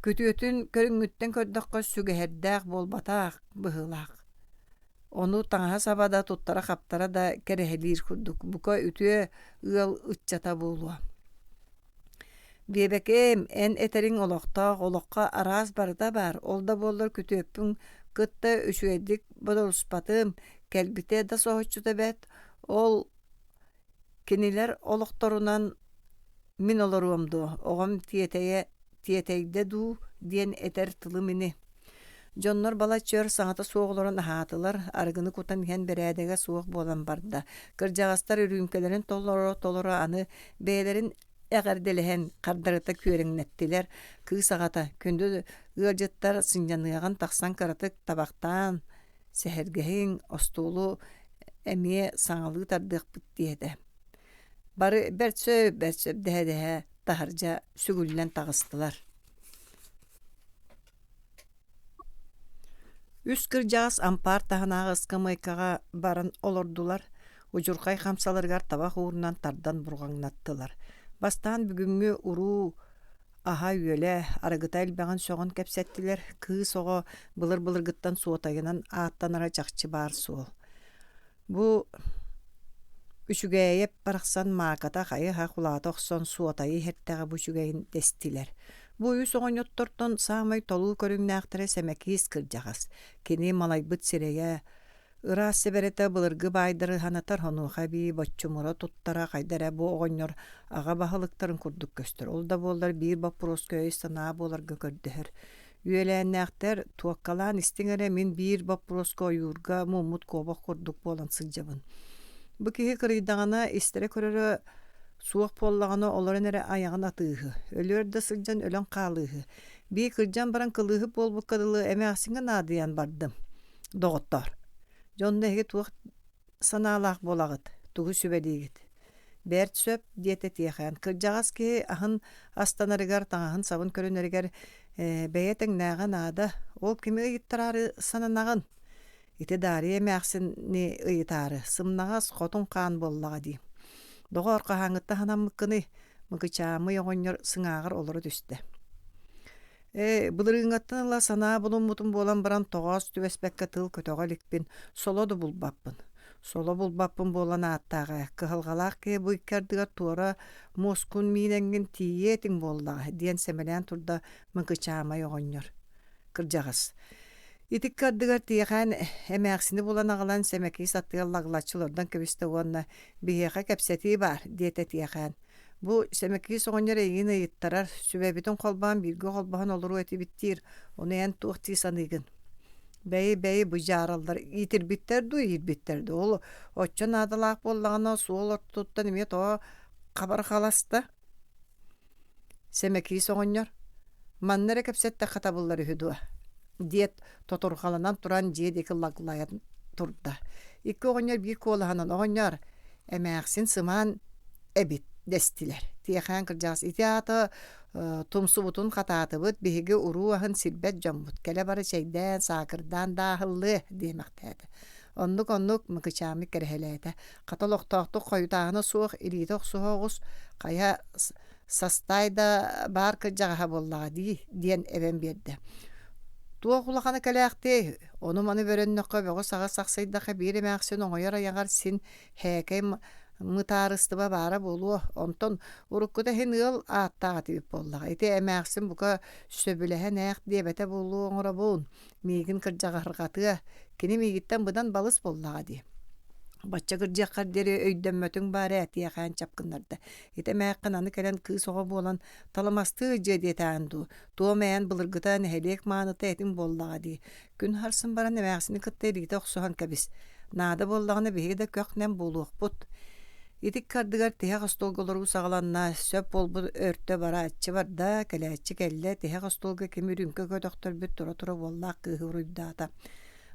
Күтүөтүн көрүҥҥүттэн көрдөххө сүгэһэрдээх буолбатах быһыылаах. Ону таҥаһа-саба да, туттара-хаптара да кэрэһэлиир курдук, бука үтүө ыал ыччата буолуо. Биэбэкээм, эн этэриҥ олохтоох, олоххо араас барыта баар, ол да буоллар күтүөппүн кытта үчүгэйдик бодоруспатым, кэлбитэ да соһуччута бэрт, ол Кинилэр олохторунан мин олоруом дуо, оҕом тиэтэйэ тиэтэйдэ дуу диэн этэр тылым ини. Дьоннор балачча өр саҥата суох олорон аһаатылар, арыгыны кутан иһэн бэрээдэгэ суох буолан барда. Кырдьаҕастар үрүүмкэлэрин толоро-толоро аны бэйэлэрин эҕэрдэлэһэн хардарыта күөрэҥнэттилэр. Кыыс аҕата, күндү ыалдьыттар сынньаныаҕын тахсан кыратык табахтаан сэһэргэһиҥ, остуолу эмиэ саҥалыы тардыахпыт диэтэ. Бары бэрт сөп, бэрт сөп дэһэ-дэһэ таһырдьа сүгүллэн таҕыстылар. Үс кырдьаҕас ампаар таһынааҕы ыскамыайкаҕа баран олордулар, удьурхай хамсаларыгар табах уурунан тардан бурҕаҥнаттылар. Бастаан бүгүҥҥү уруу Аһа-үөлэ, арыгыта элбэҕин сөҕөн кэпсэттилэр, кыыс оҕо былыр-былыргыттан суотайынан ааттанара чахчы баар суол. Бу Үчүгээйэп барахсан мааката хайы-хах улаата охсон суотайы иһэртэҕэ бу үчүгэйин дэстилэр. Бу үс оҕонньоттортон саамай толуу көрүҥнээхтэрэ Сэмэкиис кырдьаҕас. Кини малайбыт сирэйэ, Ыраас сэбэрэтэ былыргы баайдары санатар, онуоха эбии боччумура туттара хайда эрэ бу оҕонньор аҕа баһылыктарын курдук көстөр. Ол да буоллар биир боппуруоска өй-санаа буоларга көрдөһөр. Үөлээннээхтэр туоккалаан истиҥ эрэ мин биир боппуруоска ойуурга муммут куобах курдук буолан сылдьабын. Бу киһи кырыйдаҕына истэрэ көрөрө суох буоллаҕына олорон эрэ айаҕын атыыһы, өлүөр да сылдьан өлөн хаалыыһы. Бии кырдьан баран кылыыһыт буолбукка дылы эмээхсиҥҥэ наадыйан бардым. Доҕоттоор, дьэ онно эһиги туох санаалаах буолаҕыт, тугу сүбэлиигит? Бэрт сөп, диэтэ Тиэхээн. Кырдьаҕас киһи аһын астанарыгар, таҥаһын-сабын көрүнэригэр ээ, бэйэ тэҥнээҕэ наада. Ол кими ыйыттараары сананаҕын? Ити Даарыйа эмээхсини ыйытаары, сымнаҕас хотун хаан буоллаҕа дии. Доҕоор, хаһааҥҥыттан санаммыккыный? Мыкычаамый оҕонньор сыҥааҕар олоро түстэ. Ээ, былырыыҥҥаттан ыла санаа булуммутум буолан баран тоҕоос түбэспэккэ тыл көтөҕө иликпин, соло да булбаппын. Соло булбаппын буолан ааттаах ээ, кыһалҕалаах киһи бу икки ардыгар туора муоскун миинэҥҥин тиийиэ этиҥ буоллаҕа, диэн сэмэлээн турда Мыкычаамай оҕонньор. Кырдьаҕас. Итикки ардыгар Тиэхээн эмээхсини булан аҕалан Сэмэкий саттыгар лаглаччы олордон кэбистэ уонна «Биһиэхэ кэпсэтии баар» диэтэ Тиэхээн. «Бу Сэмэкиис оҕонньор эйигин ыйыттарар, сүбэбитин холбоон бииргэ холбоһон олоруо этибит диир, ону эн туох дии саныыгын?» Бэйи, бэйи, бу дьаараллар иитирбиттэр дуу, иирбиттэр дуу, ол оччо наадалаах буоллаҕына суол ортотуттан эмиэ тоҕо хабар халаста? Сэмэкиис оҕонньор: «Манна эрэ кэпсэттэххэ табыллар үһү дуо?» диэт, тотурҕаланан туран дьиэ диэки лаглайан турда. Икки оҕонньор биир куолаһынан: «Оҕонньоор, эмээхсин сымаан эбит» дэстилэр. Тиэхээн кырдьаҕас: «Ити аата тумсубутун хатаатыбыт, биһиги уруу аһын сирбэт дьоммут, кэлэ-бара чэйдээн, саакырдаан дааһыллыа» диэмэхтээтэ. Оннук-оннук Мыкычааммыт кэрэһэлээтэ. Хата олохтоохтук хойутааһына суох илиитэ охсуһа оҕус, хайа састай да баар кырдьаҕаһа буоллаҕа дии диэн эбэн биэрдэ. Туох улахана кэлээхтиэй, ону-маны бөрөннөххө бөҕү-саҕы сахсыйдахха биир эмээхсин оҥойор айаҕар син һээкэй мытаарыстыба баара буолуо. Онтон уруккута иһин ыал ааттаах этибит буоллаҕа. Ити эмээхсин бука сөбүлэһэн ээх диэбэтэ буолуо оҥоробун. Миигин кырдьаҕаһырҕатыа, кини миигиттэн быдан балыс буоллаҕа дии. Бачча кырдьыаххар диэри өйдөммөтүҥ баар ээ, Тиэхээн чапкыннарда. Ити эмээххин аны кэлэн кыыс оҕо буолан талымастыы ыдьыа диэтэҕин дуу, туом эйэн былыргыта нэһилиэк мааныта этиҥ буоллаҕа дии. Күн харсын баран эмээхсини кытта илиитэ охсуһан кэбис. Наада буоллаҕына биһиги да көх-нэм буолуохпут. Ити ардыгар тиһэх остуолга олоруу саҕаланна, сөп буолбут өртө барааччы барда, кэлээччи кэллэ, тиһэх остуолга ким үрүүмкэ көтөхтөрбүт тура-тура уоллаах кыыһы уруйдаата.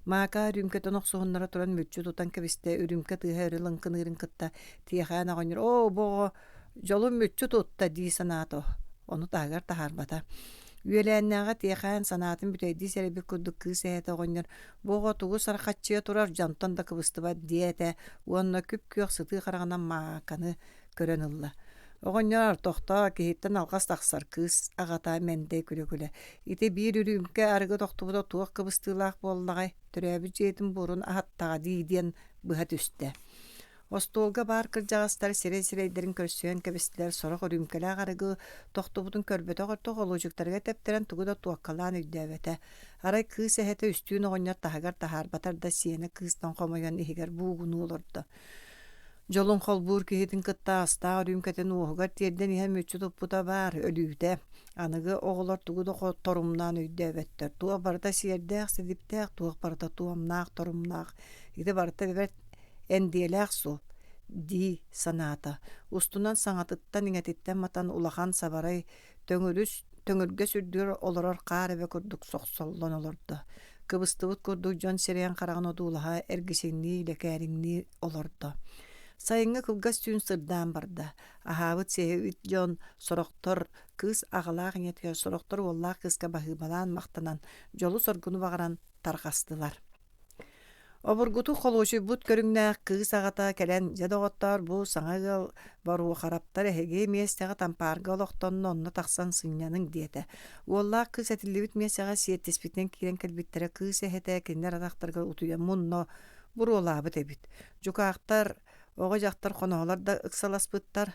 Маакаа үрүүмкэтин охсуһуннара туран мүччү тутан кэбистэ, үрүүмкэ тыаһа өрө лыҥкыныырын кытта Тиэхээн оҕонньор «Оо, бу оҕо дьолун мүччү тутта» дии санаата, ону таһыгар таһаарбата. Үөлээннээҕэ Тиэхээн санаатын бүтэйдии сэрэйбит курдук кыыс эһэтэ оҕонньор «Бу оҕо тугу сархаччыйа турар, дьонтон да кыбыстыбат» диэтэ уонна күп-күөх сытыы хараҕынан Мааканы көрөн ылла. Оҕонньоор, тохтоо, киһиттэн алҕас тахсар, кыыс аҕата Мэндэй күлэ-күлэ: «Ити биир үрүүмкэ арыгы тохтубута туох кыбыстыылаах буоллаҕай, төрөөбүт дьиэтин буорун аһаттаҕа дии» диэн быһа түстэ. Остуолга баар кырдьаҕастар сирэй-сирэйдэрин көрсүһэн кэбистилэр, сорох үрүүмкэлээх арыгы тохтубутун көрбөтөх өртө холуочуктарыгар тэптэрэн тугу да туоккалаан өйдөөбөтө. Арай кыыс эһэтэ Үстүүн оҕонньор таһыгар таһаарбатар да сиэнэ кыыстан хомойон иһигэр буугунуу олордо. Дьолун холбуур киһитин кытта астаах үрүүмкэтин уоһугар тиэрдэн иһэн мүччү туппута баар, өлүүтэ. Аныгы оҕолор тугу да торумнаан өйдөөбөттөр. Туох барыта сиэрдээх, силиптээх, туох барыта туомнаах, торумнаах. Ити барыта бэрт эндиэлээх суол дии санаата. Устунан саҥатыттан-иҥэтиттэн матан улахан сабарай төҥүрүс төҥүргэс үрдүгэр олорор хаар эбэ курдук сохсоллон олордо. Кыбыстыбыт курдук дьон сирэйин-хараҕын одуулаһа эргичиҥнии, лэкээриҥнии олордо. Сайыҥҥы кылгас түүн сырдаан барда. Аһаабыт-сиэбит дьон сорохтор кыыс аҕалаах ийэтигэр, сорохтор уоллаах кыыска баһыыбалаан махтанан, дьолу-соргуну баҕаран тарҕастылар. Обургутук холуочуйбут көрүҥнээх кыыс аҕата кэлэн, дьэ доҕоттоор, бу саҥа ыал Боруохараптар эһиги миэстэҕит ампаарга олохтонно, онно тахсан сынньаныҥ диэтэ. Уоллаах кыыс этиллибит миэстэҕэ сиэттиспитинэн киирэн кэлбиттэрэ, кыыс эһэтэ кинилэр атахтарыгар утуйан мунна буруолаабыт эбит. Дьукаахтар, оҕо-дьахтар хоноһолор да ыксаласпыттар.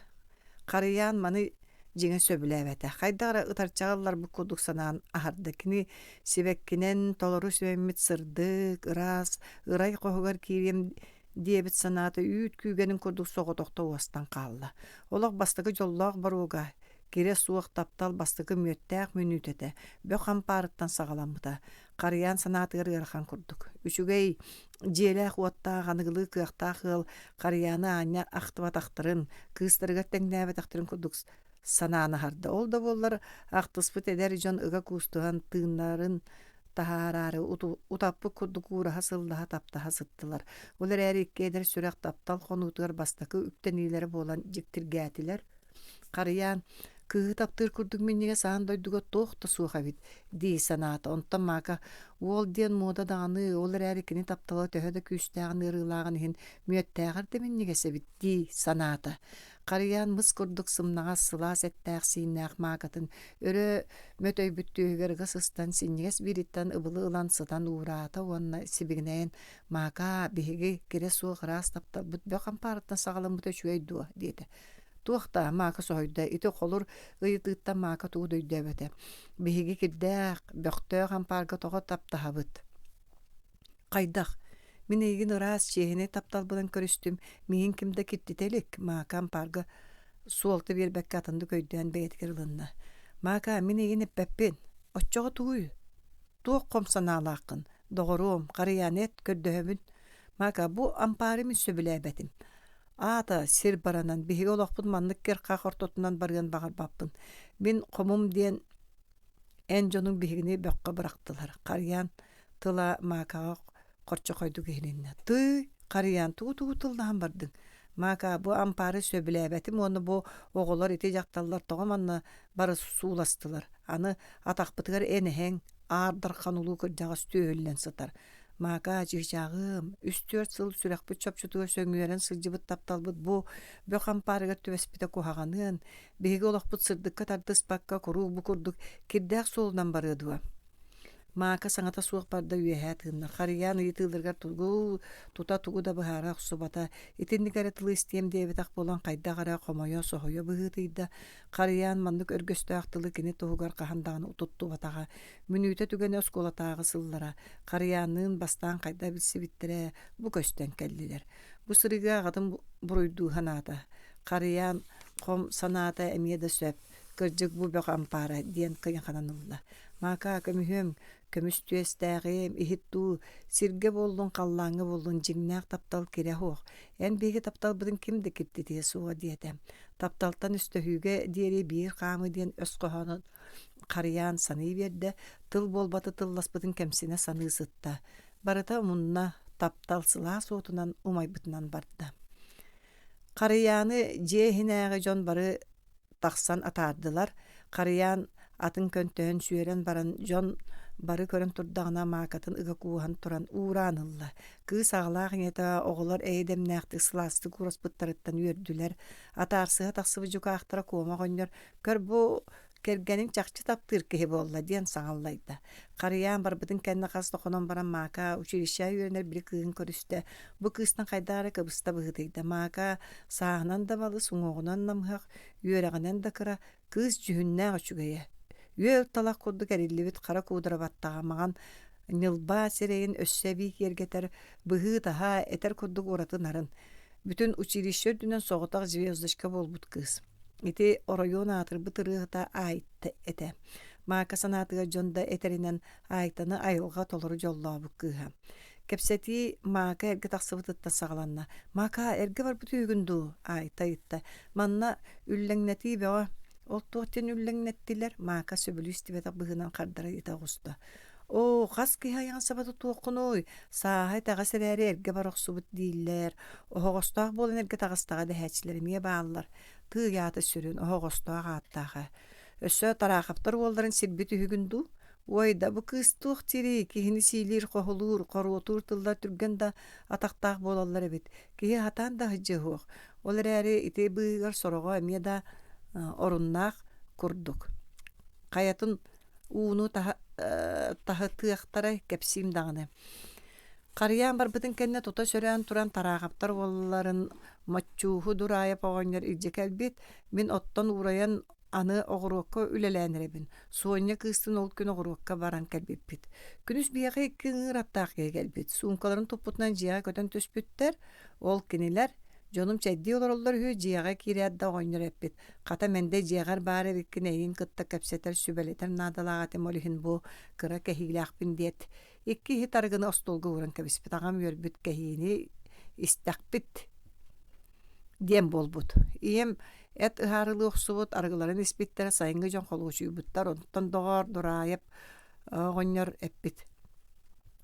Харыйаан маны дьиҥэ сөбүлээбэтэ. Хайдах эрэ ытарчаҕа ылларбыт курдук санаан аһарда. Кини сибэккинэн толору симэммит сырдык, ыраас, ырай хоһугар киириэм диэбит санаата үүт күүгэнин курдук соҕотохто уостан хаалла. Олох бастакы дьоллоох боруога, кирэ суох таптал бастакы мүөттээх мүнүүтэтэ бөх ампаарыттан саҕаламмыта. Харыйаан санаатыгар ыарахан курдук. Үчүгэй, дьиэлээх-уоттаах, аныгылыы кыахтаах ыал Харыйааны аанньа ахтыбатахтарын, кыыстарыгар тэҥнээбэтэхтэрин курдук санаан аһарда. Ол да буоллар, ахтыспыт эдэр дьон ыга куустуһан тыыннарын таһаараары утаппыт курдук уураһа сыллаһа таптаһа сыттылар. Ол эрээри икки эдэр сүрэх таптал хонуутугар бастакы үктэниилэрэ буолан дьиктиргээтилэр. Харыйаан, кыыһы таптыыр курдук минньигэс аан дойдуга туох да суох эбит дии санаата. Онтон Мака уол диэн муода даҕаны, ол эрээри кини таптала төһө да күүстээҕин ыарыылааҕын иһин мүөттээҕэр да минньигэс эбит дии санаата. Харыйаан мыс курдук сымнаҕас, сылаас эттээх-сииннээх Маакатын өрө мөтөйбүт түөһүгэр ыга сыстан синньигэс биириттэн ыбылы ылан сытан уураата уонна сибигинэйэн «Маакаа, биһиги кирэ суох ыраас тапталбыт бөх ампаарыттан саҕаламмыта үчүгэй дуо?» диэтэ. Туох да, Мака соһуйда, ити холур ыйытыыттан Мака тугу да өйдөөбөтө. Биһиги кирдээх, бөхтөөх ампаарга тоҕо таптаһабыт? Хайдах? Мин эйигин ыраас, чиэһинэй тапталбынан көрүстүм, миигин ким да киртитэ илик, Маакам паарга суолта биэрбэккэ атыннык өйдөөн бэйэтигэр ылынна. Маакаа, мин эйигин эппэппин. Оччоҕо тугуй? Туох хом санаалааххын? Доҕоруом, харыйааны эт, көрдөһөбүн. Маакаа, бу ампаары мин сөбүлээбэтим. Аата, сир баранан, биһиги олохпут маннык кир-хах ортотунан барыан баҕарбаппын. Мин хомум диэн эн дьонуҥ биһигини бөххө бырахтылар. Харыйаан тыла Маакаҕа хорчохойдук иһилиннэ. Тыый, Харыйаан, тугу-тугу тыллаһан бардыҥ? Маакаа, бу ампаары сөбүлээбэтим уонна бу оҕолор ити дьахталлар тоҕо манна бары сууластылар? Аны атахпытыгар эн эһэҥ, Аар Дархан улуу кырдьаҕас түөһүллэн сытар. Маакаа, чыычааҕым, үс-түөрт сыл сүрэхпит чопчутугар сөҥүөрэн сылдьыбыт тапталбыт бу бөх ампаарыгар түбэспитэ куһаҕаныан, биһиги олохпут сырдыкка тардыспакка куруук бу курдук кирдээх суолунан барыа дуо? Мака саҥата суох барда үөһээ тыынна. Харыйаан ыйытыыларыгар тугу тута тугу да быһаара охсубата. Итинник эрэ тылы истиэм диэбэтэх буолан хайдах эрэ хомойо, соһуйа быһыытыйда. Харыйаан маннык өргөстөөх тылы кини туһугар хаһан даҕаны утуттубатаҕа. Мүнүүтэ түгэнэ оскуолатааҕы сыллара. Харыйаанныын бастаан хайдах билсибиттэрэ бу көстөн кэллилэр. Бу сырыыга аҕатын буруйдуу санаата. Харыйаан хом санаата эмиэ да сөп. Кырдьык бу бөх ампаара диэн кыйаханан ылла. Маакаа көмүһүөм, көмүс түөстээҕим, иһит дуу, сиргэ буоллун, халлааҥҥа буоллун дьиҥнээх таптал кирэ суох. Эн биһиги тапталбытын ким да киртитиэ суоҕа диэтэ. Тапталтан өстөһүүгэ диэри биир хаамыы диэн өс хоһоонун харыйаан саныы биэрдэ, тыл буолбаты тылласпытын кэмсинэ саныы сытта. Барыта умунна, таптал сылаас уотунан умайбытынан барда. Харыйааны дьиэ иһинээҕи дьон бары тахсан атаардылар. Харыйаан атын көнтөһөн сүөрэн баран дьон бары көрөн турдаҕына маакатын ыга кууһан туран уураан ылла. Кыыс аҕалаах ийэтэ оҕолор эйэ-дэмнээхтик сылаастык уураспыттарыттан үөрдүлэр. Атаарсыһа тахсыбыт дьукаахтара Куома оҕонньор «Көр бу кэргэниҥ чахчы таптыыр киһи буолла» диэн саҥаллайда. Харыйаан барбытын кэннэ хас да хонон баран Мака училищеҕа үөрэнэр били кыыһын көрүстэ. Бу кыыстан хайдах эрэ кыбыста быһыытыйда. Мака сааһынан да балыс, уҥуоҕунан намыһах, үөрэҕинэн да кыра, кыыс дьүһүннээх үчүгэйэ. Үөл талах курдук эриллибит хара куудара баттаҕа маҥан ньылбаа сирэйин өссө эбии киэргэтэр, быһыы-таһаа, этэр курдук ураты нарын. Бүтүн училище үрдүнэн соҕотох звездочка буолбут кыыс. Ити оройуон аатырбыт ырыаһыта Айта этэ. Маака санаатыгар дьон да этэринэн Айтаны айылҕа толору дьоллообут кыыһа. Кэпсэтии Маака эргэ тахсыбытыттан саҕаланна. «Мака, эргэ барбыт үһүгүн дуу?» Айта ыйытта. «Манна үллэҥнэтии бөҕө. Ол туох диэн үллэҥнэттилэр?» Мака сөбүлүү истибэтэх быһыынан хардары ыйыта оҕуста. «Оо, хас киһи айаҕын саба тутуоххунуй? Сааһа итэҕэс эрээри эргэ бара охсубут дииллэр. Оһоҕостоох буолан эргэ таҕыстаҕа дэһээччилэр эмиэ бааллар. Тыый аата сүрүн, оһоҕостоох ааттаах ээ. Өссө Тараахаптар уолларын сирбит үһүгүн дуу? Уой да, бу кыыс туох диирий, киһини сиилиир, хоһулуур, хоруотуур тыллар түргэн да атахтаах буолаллар эбит. Киһи сатаан да сылдьыа суох. Ол эрээри ити быыһыгар сороҕо эмиэ да оруннаах курдук. Хайатын ууну таһытыахтарай кэпсиим даҕаны. Харыйаан барбытын кэннэ тута сөрөөн туран Тараахаптар уолларын Моччууһу Дураайап оҕонньор илдьэ кэлбит. Мин оттон уурайан аны оҕуруокка үлэлээн эрэбин. Суонньа кыыстын ол күн оҕуруокка баран кэлбиппит. Күнүс биһиэхэ икки ыҥыыр аттаах киһи кэлбит. Суумкаларын туппутунан дьиэҕэ көтөн түспүттэр. Ол кинилэр дьонум чэйдии олороллор үһү, дьиэҕэ киирээт да оҕонньор эппит: «Хата Мэндэй дьиэҕэр баар эбиккин эйигин кытта кэпсэтэр, сүбэлэтэр наадалаах этим, ол иһин бу кыра кэһиилээхпин» диэт, икки иһит арыгыны остуолга ууран кэбиспит. Аҕам үөрбүт кэһиини истэхпит диэн буолбут. Ийэм эт ыһаарылыы охсубут, арыгыларын испиттэрэ, сайыҥҥы дьон холуочуйбуттар. Онтон доҕоор, Дураайап оҕонньор эппит: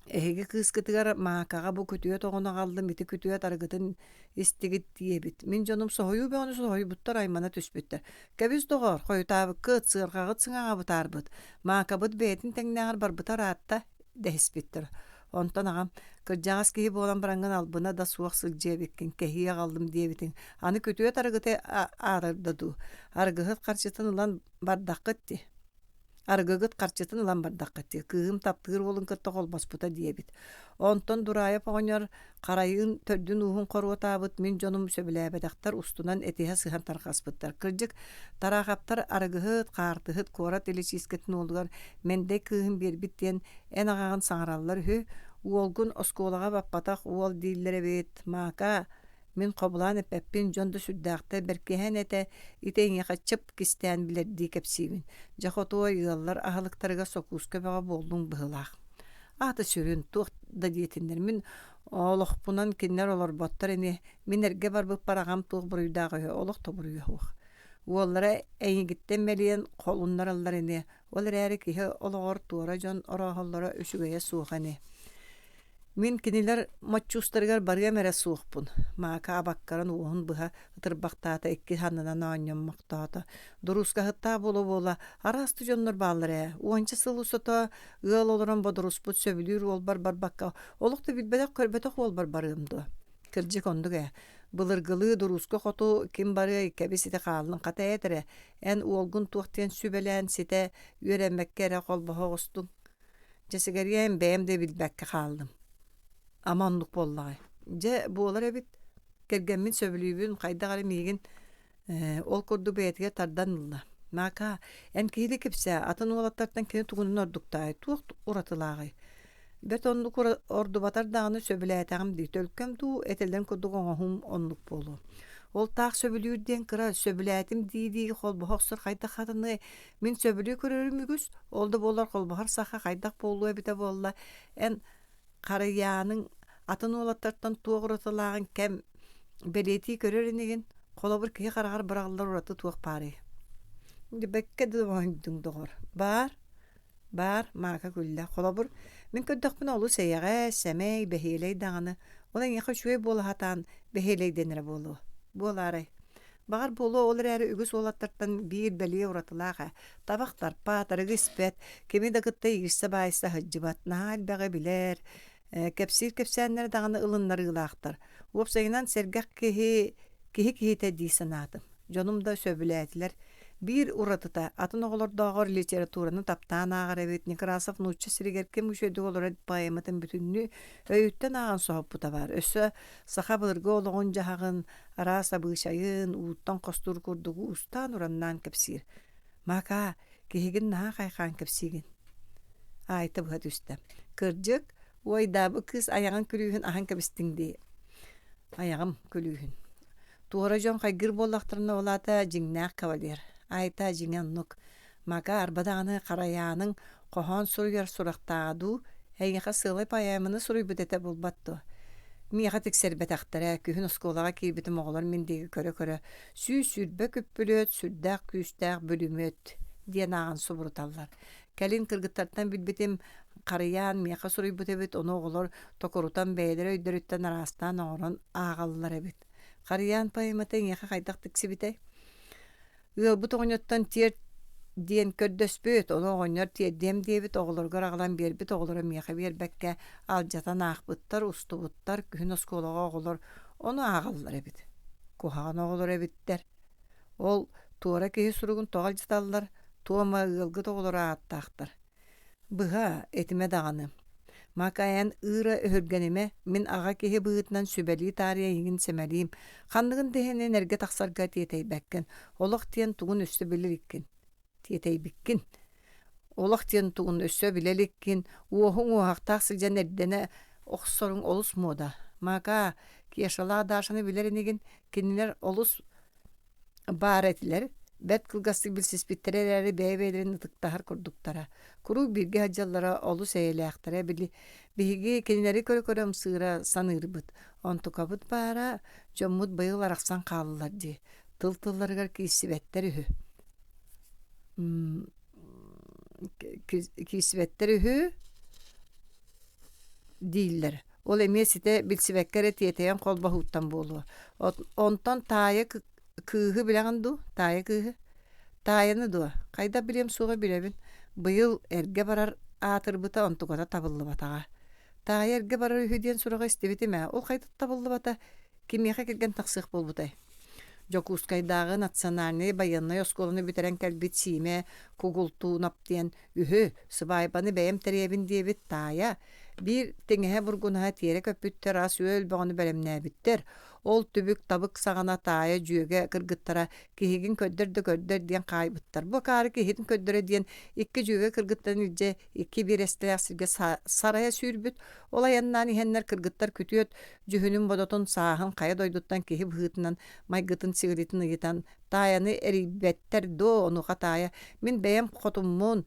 «Эһиги кыыскытыгар Маакаҕа бу күтүөт оҕону аҕаллым, ити күтүөт арыгытын истигит» диэбит. Мин дьонум соһуйуу бөҕөнү соһуйбуттар, аймана түспүттэр. «Кэбис, доҕоор, хойутаабыккыт, сыарҕаҕыт сыҥааҕа бытаарбыт, Маакабыт бэйэтин тэҥнээҕэр барбыта ыраатта» дэһиспиттэр. Онтон аҕам: «Кырдьаҕас киһи буолан бараҥҥын албына да суох сылдьыа эбиккин, кэһии аҕаллым диэбитиҥ, аны күтүөт арыгыта аарырда дуу, арыгыһыт харчытын ылан бардаххыт дии» Арыгыгыт харчытын ылан бардаххыт дии, кыыһым таптыыр уолун кытта холбоспута диэбит. Онтон Дураев оҕонньор харайыын төрдүн-ууһун хоруотаабыт мин дьонум сөбүлээбэтэхтэр устунан этиһэ сыһан тарҕаспыттар. Кырдьык, Тараахаптар арыгыһыт, хаартыһыт куорат иличиискэтин уолугар Мэндэй кыыһын биэрбит диэн эн аҕаҕын саҥараллар үһү. Уолгун оскуолаҕа баппатах уол дииллэр эбит, Мака, мин хобулаан эппэппин, дьон да сүрдээхтэр бэркиһээн этэ, ити эйиэхэ чып кистээн билэрдии кэпсиибин. Дьэ хотуой ыаллар аһылыктарыгар сокууска бөҕө буоллуҥ быһыылаах. Аата сүрүн, туох да диэтиннэр, мин олохпунан кинилэр олорботтор ини, мин эргэ барбыппар аҕам туох буруйдаах үһү, олох да буруйа суох. Уоллара эйигиттэн мэлийэн холуннараллар ини, ол эрээри киһи олоҕор туора дьон орооһоллоро үчүгэйэ суох ини. Мин кинилэр моччуустарыгар барыам эрэ суохпун, Мака абаккаран уоһун быһа ытырбахтаата икки саннынан оонньоммохтоото. Дуруускаһыттаах буола-буола араас да дьоннор бааллар ээ. Уонча сыл устата ыал олорон бодоруспут сөбүлүүр уолбар барбакка, олох да билбэтэх-көрбөтөх уолбар барыам дуо? Кырдьык оннук ээ. Былыргылыы дуруска хоту ким барыай, кэбис ити хааллын хата эт эрэ, эн уолгун туох диэн сүбэлээн ситэ үөрэммэккэ эрэ холбоһо оҕустуҥ. Дьэ сигэриэм бэйэм да билбэккэ хааллым. Ама оннук буоллаҕай. Дьэ буолар эбит. Кэргэммин сөбүлүүбүн, хайдах эрэ миигин ээ, ол курдук бэйэтигэр тардан ылла. Маакаа, эн киһилии кэпсээ, атын уолаттартан кини тугунан ордуктаай, туох уратылааҕый? Бэрт оннук ордубатар даҕаны сөбүлээтэҕим дии, төлкөм дуу, этэллэрин курдук оҥоһуум оннук буолуо. Ол таах сөбүлүүр диэн кыра, сөбүлээтим дии-дии холбоһо охсор хайдах хатаныай, мин сөбүлүү көрөрүм үгүс, ол да буоллар холбоһор саха хайдах буолуо эбитэ буолла, эн Харыйааныҥ атын уолаттартан туох уратылааҕын кэм бэлиэтии көрөр инигин, холобур киһи хараҕар быраҕыллар ураты туох баарый? Бэккэ да оонньдуҥ доҕор. Баар, баар, Мака күллэ. Холобур, мин көрдөхпүнэ олус эйэҕэс, сэмэй, бэһиэлэй даҕаны. Ол эйиэхэ үчүгэй буола сатаан бэһиэлэйдэнэрэ буолуо. Буолаарай? Баҕар буолуо, ол эрээри үгүс уолаттартан биир бэлиэ уратылаах ээ. Табах тарпат, арыгы испэт, кими да кытта иирсэ-баайса сылдьыбат, наһаа элбэҕи билэр, кэпсиир кэпсээннэрэ даҕаны ылыннарыылаахтар. Уопсайынан, сэргэх киһи киһи киһитэ дии санаатым. Дьонум да сөбүлээтилэр. Биир уратыта, атын оҕолордооҕор литератураны таптаан ааҕар эбит Некрасов нуучча сиригэр ким үчүгэйдик олорор поэматын бүтүннүү өйүттэн ааҕан соһуппута баар. Өссө саха былыргы олоҕун-дьаһаҕын, араас абыычайын, ууттан хостуур курдук уустаан-ураннаан кэпсиир. «Макаа, киһигин наһаа хайхаан кэпсиигин» Аайта быһа түстэ. «Кырдьык, уойдаабы кыыс айаҕын күлүүһүн аһан кэбистиҥ дии» Айаҕым күлүүһүн. Туора дьон хайгыыр буоллахтарына ол аата дьиҥнээх кавалер. Аайта дьиҥэ оннук. Мака арба даҕаны Харайааныҥ хоһоон суруйар сурахтааҕа дуу, эйиэхэ сыалай поэманы суруйбут этэ буолбат дуо? Миэхэ тиксэрбэтэхтэрэ, күһүн оскуолаҕа киирбитим оҕолор мин диэки көрө-көрө 120 күппүлүөт, сүрдээх күүстээх бүлүмүөт диэн ааҕан субуруталлар. Кэлин кыргыттартан билбитим, Харыйаан миэхэ суруйбут эбит, ону оҕолор токурутан бэйэлэрэ өйдөрүттэн араастаан оҥорон ааҕаллар эбит. Харыйаан поэмата эйиэхэ хайдах тиксибитэй? Ыалбыт оҕонньоттон тиэрт диэн көрдөспүт, ону оҕонньор тиэрдиэм диэбит, оҕолоругар аҕалан биэрбит, оҕолоро миэхэ биэрбэккэ алдьатан аахпыттар, устубуттар, күһүн оскуолаҕа оҕолор ону ааҕаллар эбит. Куһаҕан оҕолор эбиттэр. Ол туора киһи суругун тоҕо алдьаталлар, туома ыалгыт оҕолоро ааттаахтар. Быһа, этимэ даҕаны. Макайан ыыра өһүргэнимэ, мин аҕа киһи быһыытынан сүбэлии таарыйа эйигин сэмэлиим. Ханныгын да иһин эргэ тахсарга тиэтэйбэккин. Олох диэн тугун өссө билэ иликкин. Тиэтэйбиккин. Олох диэн тугун өссө билэ иликкин. Уоһуҥ уоһахтаах сылдьан эрдэнэ охсоруҥ олус муода. Макаа, Кешалаах Дашаны билэр инигин, кинилэр олус баар этилэр, бэрт кылгастык билсиспиттэрэ эрээри бэйэ-бэйэлэрин ытыктаһар курдуктара. Куруук бииргэ сылдьаллара олус эйэлээхтэрэ, били биһиги кинилэри көрө-көрө ымсыыра саныырбыт. Онтукабыт баара, дьоммут быйыл арахсан хааллылар дии, тыл-тылларыгар киирсибэттэр үһү. Киирсибэттэр үһү дииллэр. Ол эмиэ ситэ билсибэккэ эрэ тиэтэйэн холбоһууттан буолуо. Онтон таайа кыыһы билэҕин дуу? Таайа кыыһы? Таайаны дуо? Хайдах билиэм суоҕа билэбин. Быйыл эргэ барар аатырбыта онтуката табыллыбатаҕа. Таайа эргэ барар үһү диэн сураҕы истибитим ээ. Ол хайдах табыллыбата? Кимиэхэ кэргэн тахсыах буолбутай? Дьокуускайдааҕы национальнай байыаннай оскуоланы бүтэрэн кэлбит Сиимэ Кугултуунап диэн үһү, сыбаайбаны бэйэм тэрийэбин диэбит таайа. Биир тиҥэһэ бургунаһа тиэрэ көппүттэр, ас-үөл бөҕөнү бэлэмнээбиттэр. Ол түбүк-табык саҕана таайа дьүөгэ кыргыттара киһигин көрдөр да көрдөр диэн хаайбыттар. Бу акаары киһитин көрдөрө диэн икки дьүөгэ кыргыттарын илдьэ икки биэрэстэлээх сиргэ сарайа сүүрбүт. Ол айаннаан иһэннэр кыргыттар күтүөт дьүһүнүн-бодотун, сааһын хайа дойдуттан киһи быһыытынан майгытын-сигилитин ыйытан таайаны эрийбэттэр дуо? Онуоха таайа мин бэйэм хотуммун,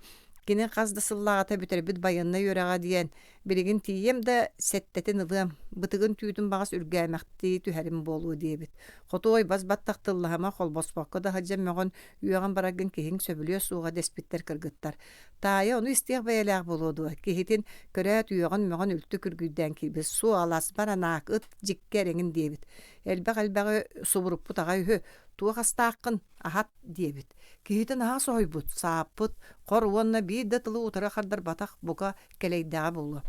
кини хас да сыллааҕыта бүтэрбит байыаннай үөрэҕэ диэн, билигин тиийиэм да сэттэтин ылыам, бытыгын түүтүн баҕас үргээмэхтии түһэрим буолуо диэбит. Хотуой бас баттах тыллаһыма холбоспокко да сылдьан мөҕөн, үөҕэн бараргын киһиҥ сөбүлүө суоҕа дэспиттэр кыргыттар. Таайа ону истиэх бэйэлээх буолуо дуо, киһитин көрөөт үөҕэн-мөҕөн үлтү күргүйдээн киирбит, суо-алас баранаак, ыт дьиккэ эрэҥин диэбит. Элбэх элбэҕи субуруппут аҕай үһү, туох астааххын, аһат диэбит. Киһитэ наһаа соһуйбут, сааппыт, хор уонна биир да тылы утары хардарбатах, бука, кэлэйдэҕэ буолуо.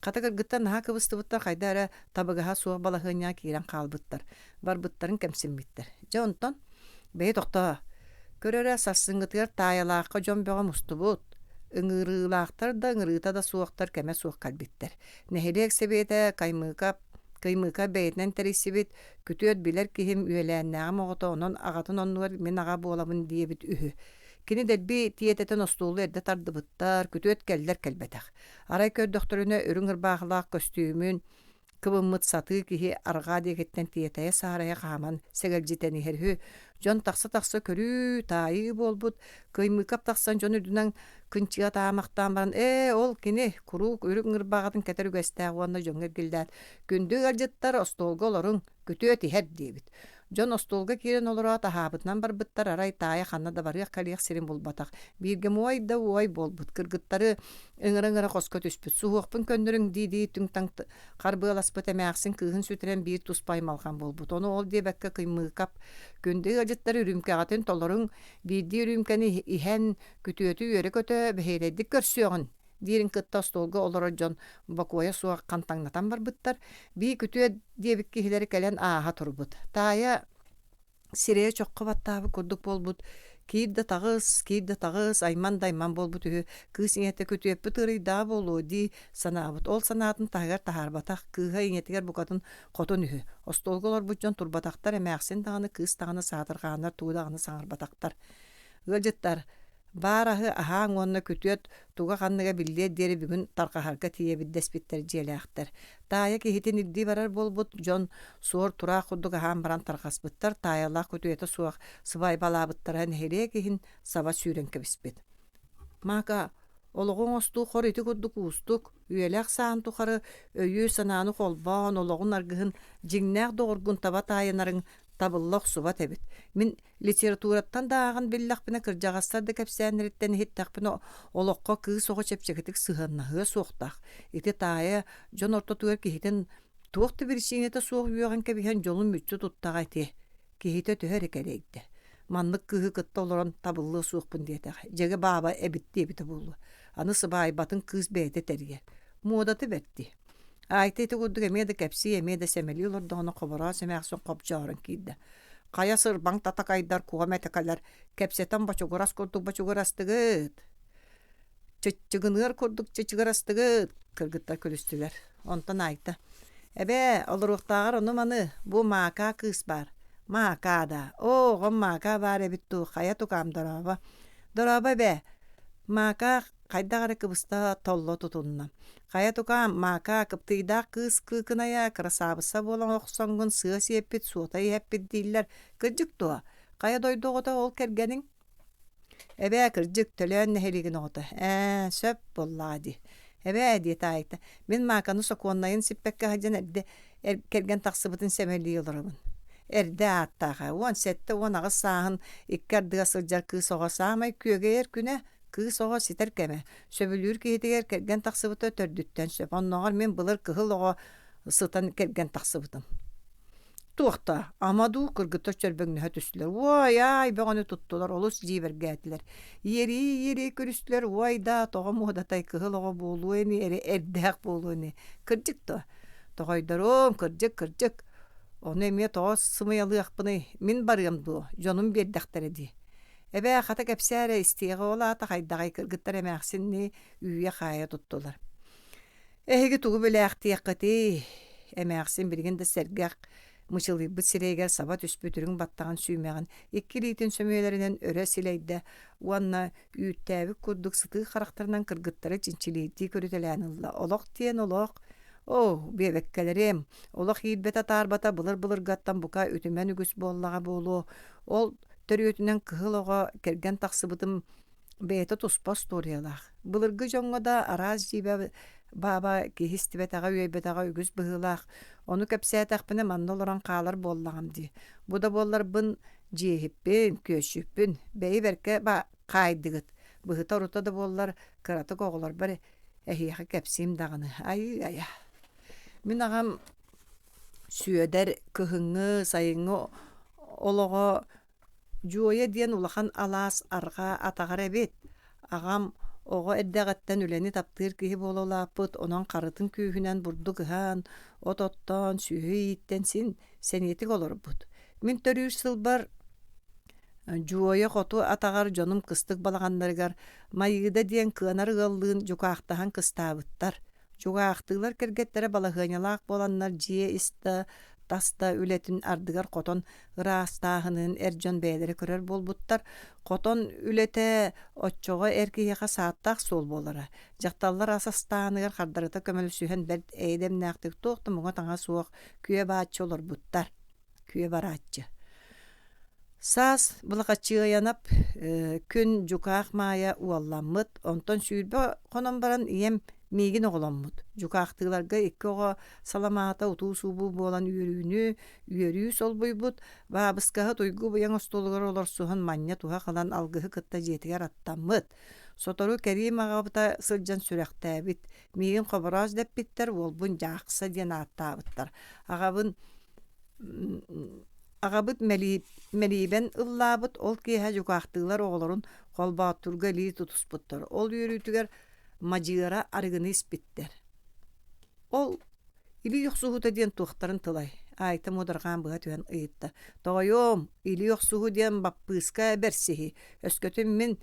Хата кыргыттар наһаа кыбыстыбыттар, хайда эрэ табыгаһа суох балаһыанньаҕа киирэн хаалбыттар, барбыттарын кэмсиммиттэр. Дьэ онтон бэйи тохтоо, көр эрэ сарсыҥҥытыгар Таайалаахха дьон бөҕө мустубут, ыҥырыылаахтар да ыҥырыыта да суохтар кэмэ суох кэлбиттэр. Нэһилиэк сэбиэтэ Каймыыкап Кыймыка бэйэтинэн тэрийсибит, күтүөт билэр киһим үөлээннээҕим оҕото онон аҕатын оннугар мин аҕа буолабын диэбит үһү. Кини дэлби тиэтэтэн остуолу эрдэ тардыбыттар, күтүөт кэллэр кэлбэтэх. Арай көрдөхтөрүнэ үрүҥ ырбаахылаах көстүүмүн кыбыммыт сатыы киһи арҕаа диэкиттэн тиэтэйэ-саарайа хааман сэгэлдьитэн иһэр үһү. Дьон тахса-тахса көрүү, таайыы буолбут. Кыймыыкап тахсан дьон үрдүнэн кынчыа таамахтаан баран ээ ол кини куруук үрүҥ ырбаҕатын кэтэр үгэстээх уонна дьоҥҥо эргиллээт күндү ыалдьыттар остуолга олоруҥ күтүөт иһэр диэбит. Дьон остуолга киирэн олороот аһаабытынан барбыттар, арай таайа ханна да барыах-кэлиэх сирин булбатах. Бииргэ муой да уой буолбут, кыргыттары ыҥыра-ыҥыра хоско түспүт. Суһуохпун көннөрүҥ дии-дии түҥ-таҥ харбыаласпыт эмээхсин кыыһын сүтэрэн биир туспа аймалҕан буолбут. Ону ол диэбэккэ Кыймыыкап күндү ыалдьыттар үрүүмкэҕитин толоруҥ, биирдии үрүүмкэни иһэн күтүөтү үөрэ-көтө бэһиэлэйдик көрсүөҕүн диирин кытта остуолга олорор дьон бокуойа суох хантаҥнатан барбыттар. Бии күтүөт диэбит киһилэри кэлэн ааһа турбут. Таайа сирэйэ чоххо баттаабыт курдук буолбут. Киир да таҕыс, киир да таҕыс, айман да айман буолбут үһү. Кыыс ийэтэ күтүөппүт ыарыйдаҕа буолуо дии санаабыт. Ол санаатын таһыгар таһаарбатах. Кыыһа ийэтигэр букатын хотун үһү. Остуолга олорбут дьон турбатахтар, эмээхсин даҕаны, кыыс даҕаны саатырҕааннар тугу даҕаны саҥарбатахтар. Ыалдьыттар Баар аһы аһааҥ уонна күтүөт туга-ханныга биллиэр диэри бүгүн тарҕаһарга тиийэбит дэспиттэр дьиэлээхтэр. Таайа киһитин ирдии барар буолбут дьон суор-тураах курдук аһаан баран тарҕаспыттар, таайалаах күтүөтэ суох сыбаайбалаабыттара нэһилиэк иһин саба сүүрэн кэбиспит. Мака, олоҕу оҥостуу хор ити курдук уустук, үйэлээх саан тухары өйү-санааны холбоон, олоҕун аргыһын дьиҥнээх доҕоргун таба таайынарыҥ табылла охсубат эбит. Мин Литератураттан да ааҕан биллэхпинэ, кырдьаҕастар да кэпсээннэриттэн иһиттэхпинэ, олоххо кыыс оҕо чэпчэкитик сыһыаннаһыа суохтаах. Ити таайа дьон ортотугар киһитин туох да биричиинэтэ суох үөҕэн кэбиһэн дьолун мүччү туттаҕа ити. Киһитэ төһө эрэ кэлэйдэ. Маннык кыыһы кытта олорон табыллыа суохпун диэтэх, дьэгэ бааба эбит диэбитэ буолуо. Аны сыбаайбатын кыыс бэйэтэ тэрийэр. Муодата бэрт дии. Айта ити курдук эмиэ да кэпсии, эмиэ да сэмэлии олордоҕуна Хобороос эмээхсин хопдьоорон киирдэ. Хайа сырбаҥ татакайдар куом этэ кэпсэтэн бочугурас курдук бочугурастыгыт, чыччыгыныар курдук чычыгырастыгыт, кыргыттар күлүстүлэр. Онтон Айта: «Эбээ, олоруохтааҕар ону-маны, бу Маакаа кыыс баар». «Маакаа да, оо, оҕом Маакаа баар эбит дуу, хайа тукаам дорообо». «Дорообо эбээ, Маакаа хайдах эрэ кыбыста толло тутунна. Хайа тукаам, Маакаа, кыптыыйдаах кыыс кыыкынайа, кырасаабысса буолан охсоҥҥун сыа сиэппит, суота иһэппит дииллэр. Кырдьык дуо? Хайа дойду оҕото ол кэргэниҥ? Эбээ, кырдьык, Төлөөн нэһилиэгин оҕото. Ээ, сөп буоллаҕа дии. Эбээ, диэтэ Айта, мин Мааканы сокуоннайын сиппэккэ сылдьан эрдэ кэргэн тахсыбытын сэмэлии олоробун. Эрдэ ааттааҕа, 17-18 сааһын икки ардыгар сылдьар кыыс оҕо саамай күөгэйэр күнэ Кыыс оҕо ситэр кэмэ, сөбүлүүр киһитигэр кэргэн тахсыбыта төрдүттэн сөп. Оннооҕор мин былыр кыһыл оҕо сытан кэргэн тахсыбытым. Туох да, ама дуу кыргыттар чөрбөҥнөһө түстүлэр. Уой, аай бөҕөнү туттулар, олус дьиибэргээтилэр. Иэрии-иэрии көрүстүлэр, уой да, тоҕо муодатай кыһыл оҕо буолуо ини, эрэ эрдээх буолуо ини. Кырдьык дуо? Тоҕойдоруом, кырдьык, кырдьык. Ону эмиэ тоҕо сымыйалыахпыный, мин барыам дуо, дьонум биэрдэхтэрэ дии. Эбээ, хата кэпсээ эрэ, истиэҕи ол аата хайдаҕый кыргыттар эмээхсиннии үүйэ-хаайа туттулар. Эһиги тугу билээхтиэххитий? Эмээхсин билигин да сэргэх, мычылыйбыт сирэйигэр саба түспүт үрүҥ баттаҕын сүүмэҕин икки илиитин сөмүйэлэринэн өрө силэйдэ уонна үүттээбит курдук сытыы харахтарынан кыргыттары чинчилиирдии көрүтэлээн ылла. Олох диэн олох, оо, биэбэккэлэрим, олох иирбэтэ-таарбата былыр-былыргаттан бука үтүмэн үгүс буоллаҕа буолуо. Ол төрүөтүнэн кыһыл оҕо кэргэн тахсыбытым бэйэтэ туспа остуоруйалаах. Былыргы дьоҥҥо да араас дьиибэ бааба киһи истибэтэҕэ, үөйбэтэҕэ үгүс быһыылаах. Ону кэпсээтэхпинэ манна олорон хаалар буоллаҕым дии. Бу да буолларбын дьиэһиппин, күөсчүппүн, бэйи бэркэ хаайдыгыт. Быһыта-орута да буоллар кыратык оҕолорбор эһиэхэ кэпсиим даҕаны. Айыы-айа. Мин аҕам Сүөдэр кыһыҥҥы, сайыҥҥы олоҕо Дьуойа диэн улахан алаас арҕаа атаҕар эбит. Аҕам оҕо эрдэҕиттэн үлэни таптыыр киһи буола улааппыт, онон харытын күүһүнэн бурдук ыһан, от оттоон, сүөһү ииттэн син сэниэтик олорбут. Мин төрүүр сылбар Дьуойа хоту атаҕар дьонум кыстык балаҕаннарыгар Майыыда диэн кыанар ыаллыын дьукаахтаһан кыстаабыттар. Дьукаахтыылар кэргэттэрэ балаһыанньалаах буоланнар дьиэ ис да, тас да үлэтин ардыгар хотон ыраастааһынын эр дьон бэйэлэрэ көрөр буолбуттар. Хотон үлэтэ оччоҕо эр киһиэхэ сааттаах суол буолара. Дьахталлар ас астааһыныгар хардарыта көмөлөсүһэн бэрт эйэ-дэмнээхтик туох да муҥа-таҥа суох күө бааччы олорбуттар. Күө барааччы. Саас Былахаччыайанап күн дьукаах Маайа уолламмыт, онтон 20 хонон баран ийэм миигин оҕоломмут. Дьукаахтыыларга икки оҕо саламаата утуу-субуу буолан үөрүүнү, үөрүү солбуйбут, баабыскаһыт уйгу-быйаҥ остуолугар олорсуһан манньа туһах ылан алгыһы кытта дьиэтигэр аттаммыт. Сотору Кэриим аҕабыта сылдьан сүрэхтээбит. Миигин Хобороос дэппиттэр, уолбун Дьаахса диэн ааттаабыттар. Аҕабын Аҕабыт мэлиибэн ыллаабыт, ол киэһэ дьукаахтыылар оҕолорун холбооттуурга илии тутуспуттар. Ол үөрүүтүгэр мадьыара арыгыны испиттэр. Ол илии охсуһуута диэн туохтарын тылай? Айта муодарҕаан быһа түһэн ыйытта. Тоҕойуом, илии охсуһуу диэн баппыыска бэрсиһи. Өскөтүн мин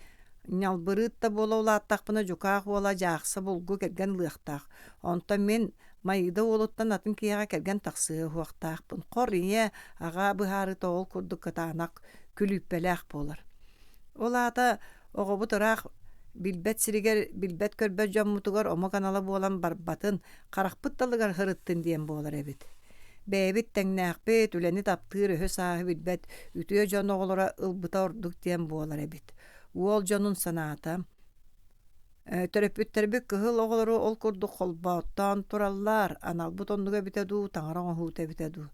ньалбырыыт да буола улааттахпына дьукаах уола дьаахса булгу кэргэн ылыахтаах. Онтон мин Майыыда уолуттан атын киһиэхэ кэргэн тахсыа уһуохтаахпын. Хор ийэ, аҕа быһаарыыта ол курдук кытаанах, күлүүппэлээх буолар. Ол аата оҕобут ыраах билбэт сиригэр, билбэт-көрбөт дьоммутугар омук анала буолан барбатын, харахпыт далыгар сырыттын диэн буолар эбит. Бэйэбит тэҥнээхпит, үлэни таптыыр өһү-сааһы билбэт үтүө дьон оҕолоро ылбыта ордук диэн буолар эбит. Уол дьонун санаата Төрөппүттэрбит кыһыл оҕолору ол курдук холбооттоон тураллар, аналбыт оннуга эбитэ дуу, таҥара оҥоһуута эбитэ дуу.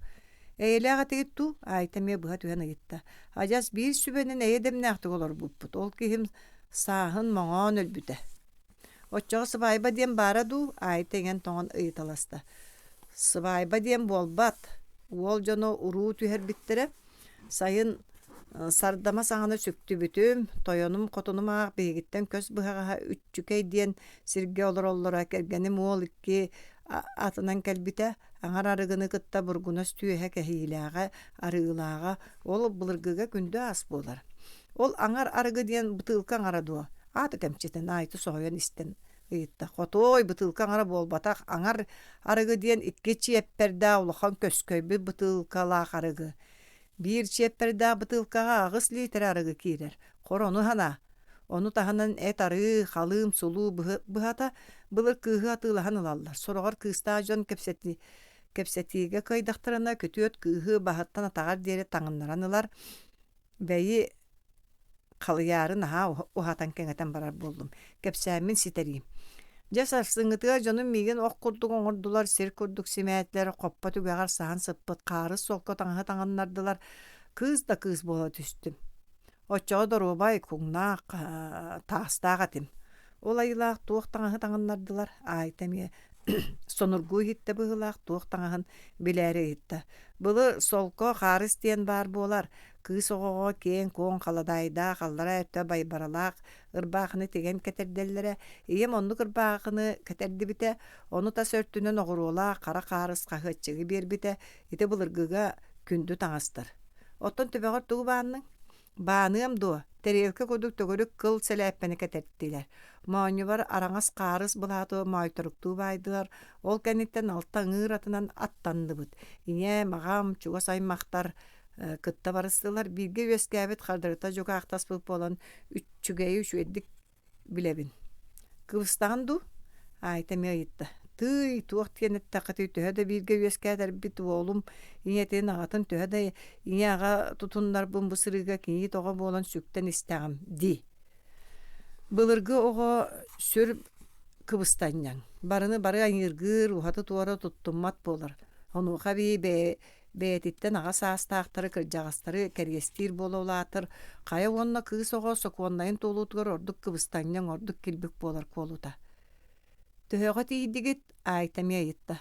Эйэлээх этигит дуу? Айта эмиэ быһа түһэн ыйытта. Адьас биир сүбэнэн эйэ дэмнээхтик олорбуппут. Ол киһим сааһын моҥоон өлбүтэ. Оччоҕо сыбаайба диэн баара дуу? Айта иҥэн-тоҥон ыйыталаста. Сыбаайба диэн буолбат. Уол дьоно уруу түһэрбиттэрэ. Сайын сардама саҥаны сүктүбүтүм, тойонум хотунум аах биһигиттэн көс быһаҕаһа Үччүкэй диэн сиргэ олороллоро, кэргэним уол икки атынан кэлбитэ, аҥар арыгыны кытта бургунас түөһэ кэһиилээҕэ, арыылааҕа, ол былыргыга күндү ас буолар. Ол аҥар арыгы диэн бытыылка аҥара дуо? Аата кэмчитин Айта соһуйан истэн ыйытта. Хотуой, бытыылка аҥара буолбатах, аҥар арыгы диэн икки чиэппэрдээх улахан көскөйбүт бытыылкалаах арыгы. Биир чиэппэрдээх бытыылкаҕа 8 лиитэрэ арыгы киирэр. Хорону санаа. Ону таһынан эт арыы, халыым, сулуу быһата былыр кыыһы атыылаһан ылаллар. Сороҕор кыыстаах дьон кэпсэтиигэ кыайдахтарына күтүөт кыыһы баһыттан атаҕар диэри таҥыннаран ылар. Бэйи халыйаары наһаа уһатан кэҥэтэн барар буоллум. Кэпсээммин ситэриим. Дьэ сарсыҥҥытыгар дьонум миигин ох курдук оҥордулар, сир курдук симээтилэр, хоппо түгэҕэр саһан сыппыт хаарыс солко таҥаһы таҥыннардылар. Кыыс да кыыс буола түстүм. Оччоҕо доруобай, куҥнаах, таастаах этим. Ол айылаах туох таҥаһы таҥыннардылар, Аайта эмиэ сонургуу иһиттэ быһыылаах туох таҥаһын билээри ыйытта. Былыр солко хаарыс диэн баар буолар, кыыс оҕоҕо киэҥ-куоҥ халадаайдаах, аллараа өттө байбаралаах ырбаахыны тигэн кэтэрдэллэрэ. Ийэм оннук ырбаахыны кэтэрдибитэ, ону тас өртүнэн оҕуруолаах хара хаарыс хаһыаччыгы биэрбитэ. Ити былыргыга күндү таҥастар. Оттон төбөҕөр тугу баанныҥ? Бааныам дуо? Тэриэлкэ курдук төгүрүк кыл сэлээппэни кэтэртилэр. Моонньубар араҥас хаарыс былааты моойторуктуу баайдылар. Ол кэнниттэн алта ыҥыыр атынан аттанныбыт. Ийэм, аҕам, чугас аймахтар кытта барыстылар. Бииргэ үөскээбит хардарыта дьукаахтаспыт буолан үчүгэйи үчүгэйдик билэбин. Кыбыстаҕын дуу? Аайта эмиэ ыйытта. Тыый, туох диэн эттэххитий, төһө да бииргэ үөскээтэрбит уолум ийэтин, аҕатын төһө да ийэ-аҕа тутуннарбын бу сырыыга кийиит оҕо буолан сүктэн истэҕим дии. Былыргы оҕо сүр кыбыстанньаҥ, барыны бары айыыргыыр, уһаты-туора туттуммат буолар. Онуоха эбии бэйэ бэйэтиттэн аҕа саастаахтары, кырдьаҕастары кэриэстиир буола улаатар, хайа уонна кыыс оҕо сокуоннайын туолуутугар ордук кыбыстанньаҥ, ордук килбик буолар куолута. Төһөҕө тиийдигит? Аайта эмиэ ыйытта.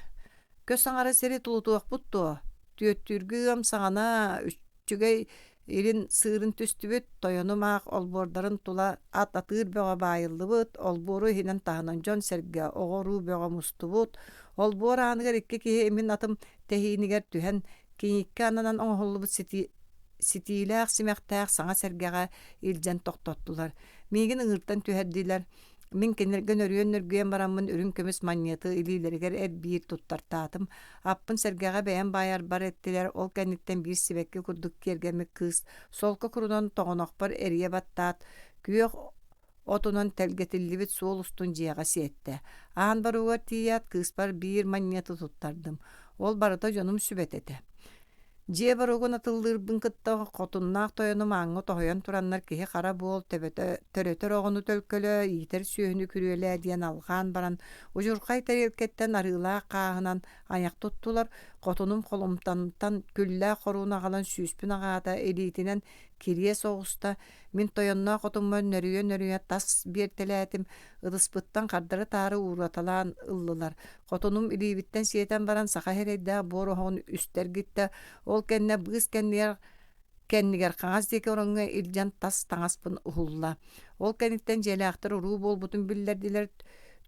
Көс аҥара сири тулутуохпут дуо? Түөттүүргү ыам саҕана үчүгэй илин сыырын түстүбүт, тойонум аах олбуордарын тула ат атыыр бөҕө баайыллыбыт, олбуору иһинэн таһынан дьон-сэргэ, оҕо-уруу бөҕө мустубут. Олбуор ааныгар икки киһи мин атым тэһиинигэр түһэн, кийииккэ ананан оҥоһуллубут ситиилээх симэхтээх саҥа сэргэҕэ илдьэн тохтоттулар. Миигин ыҥыыртан түһэрдилэр. Мин кинилэргэ нөрүөн-нөргүйэн бараммын үрүҥ көмүс манньыаты илиилэригэр эр-биир туттартаатым. Аппын сэргэҕэ бэйэм баайарбар эттилэр, ол кэнниттэн биир сибэкки курдук киэргэммит кыыс солко курунан тоҕонохпор эрийэ баттаат, күөх отунан тэлгэтиллибит суол устун дьиэҕэ сиэттэ. Аан баругар тиийээт, кыыспар биир манньыаты туттардым. Ол барыта дьонум сүбэтэ этэ. Дьиэ боруогун атыллыырбын кытта хотуннаах тойонум ааҥҥа тоһуйан тураннар киһи хара буол төбөтө төрөтөр оҕону төлкөлөө, иитэр сүөһүнү күрүөлээ диэн алҕаан баран удьурхай тэриэлкэттэн арыылаах хааһынан айах туттулар, хотунум холумтантан күллээх хорууну аҕалан сүүспүн аҕаата, илиитинэн кириэс оҕуста, мин тойонноох хотуммар нөрүйэ-нөрүйэ тас биэртэлээтим, ытыспыттан хардары-таары уураталаан ыллылар. Хотунум илиибиттэн сиэтэн баран саха эрэйдээх буор оһоҕун үстэ эргиттэ, ол кэннэ быыс кэннигэр кэннигэр хаҥас диэки ороҥҥо илдьэн тас таҥаспын уһулла. Ол кэнниттэн дьиэлээхтэр уруу буолбутун биллэрдилэр,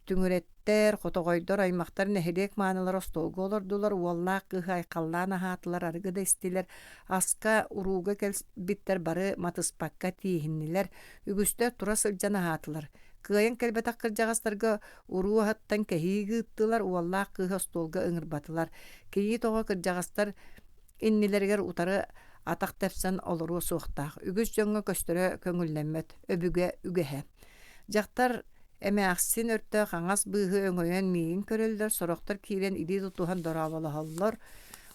түҥүрэттэр, хотоҕойдор, аймахтар нэһилиэк маанылара остуолга олордулар, уоллаах кыыһы айхаллаан аһаатылар, арыгы да истилэр, аска, урууга кэлбиттэр бары матыспакка тииһиннилэр, үгүстэр тура сылдьан аһаатылар. Кыайан кэлбэтэх кырдьаҕастарга уруу аһыттан кэһии ыыттылар, уоллаах кыыһы остуолга ыҥырбатылар. Кийиит оҕо кырдьаҕастар иннилэригэр утары атах тэпсэн олоруо суохтаах. Үгүс дьоҥҥо көстөрө көҥүллэммэт, өбүгэ үгэһэ. Дьахтар эмээхсин өртө хаҥас быыһы өҥөйөн миигин көрөллөр, сорохтор киирэн илии тутуһан дорооболоһоллор,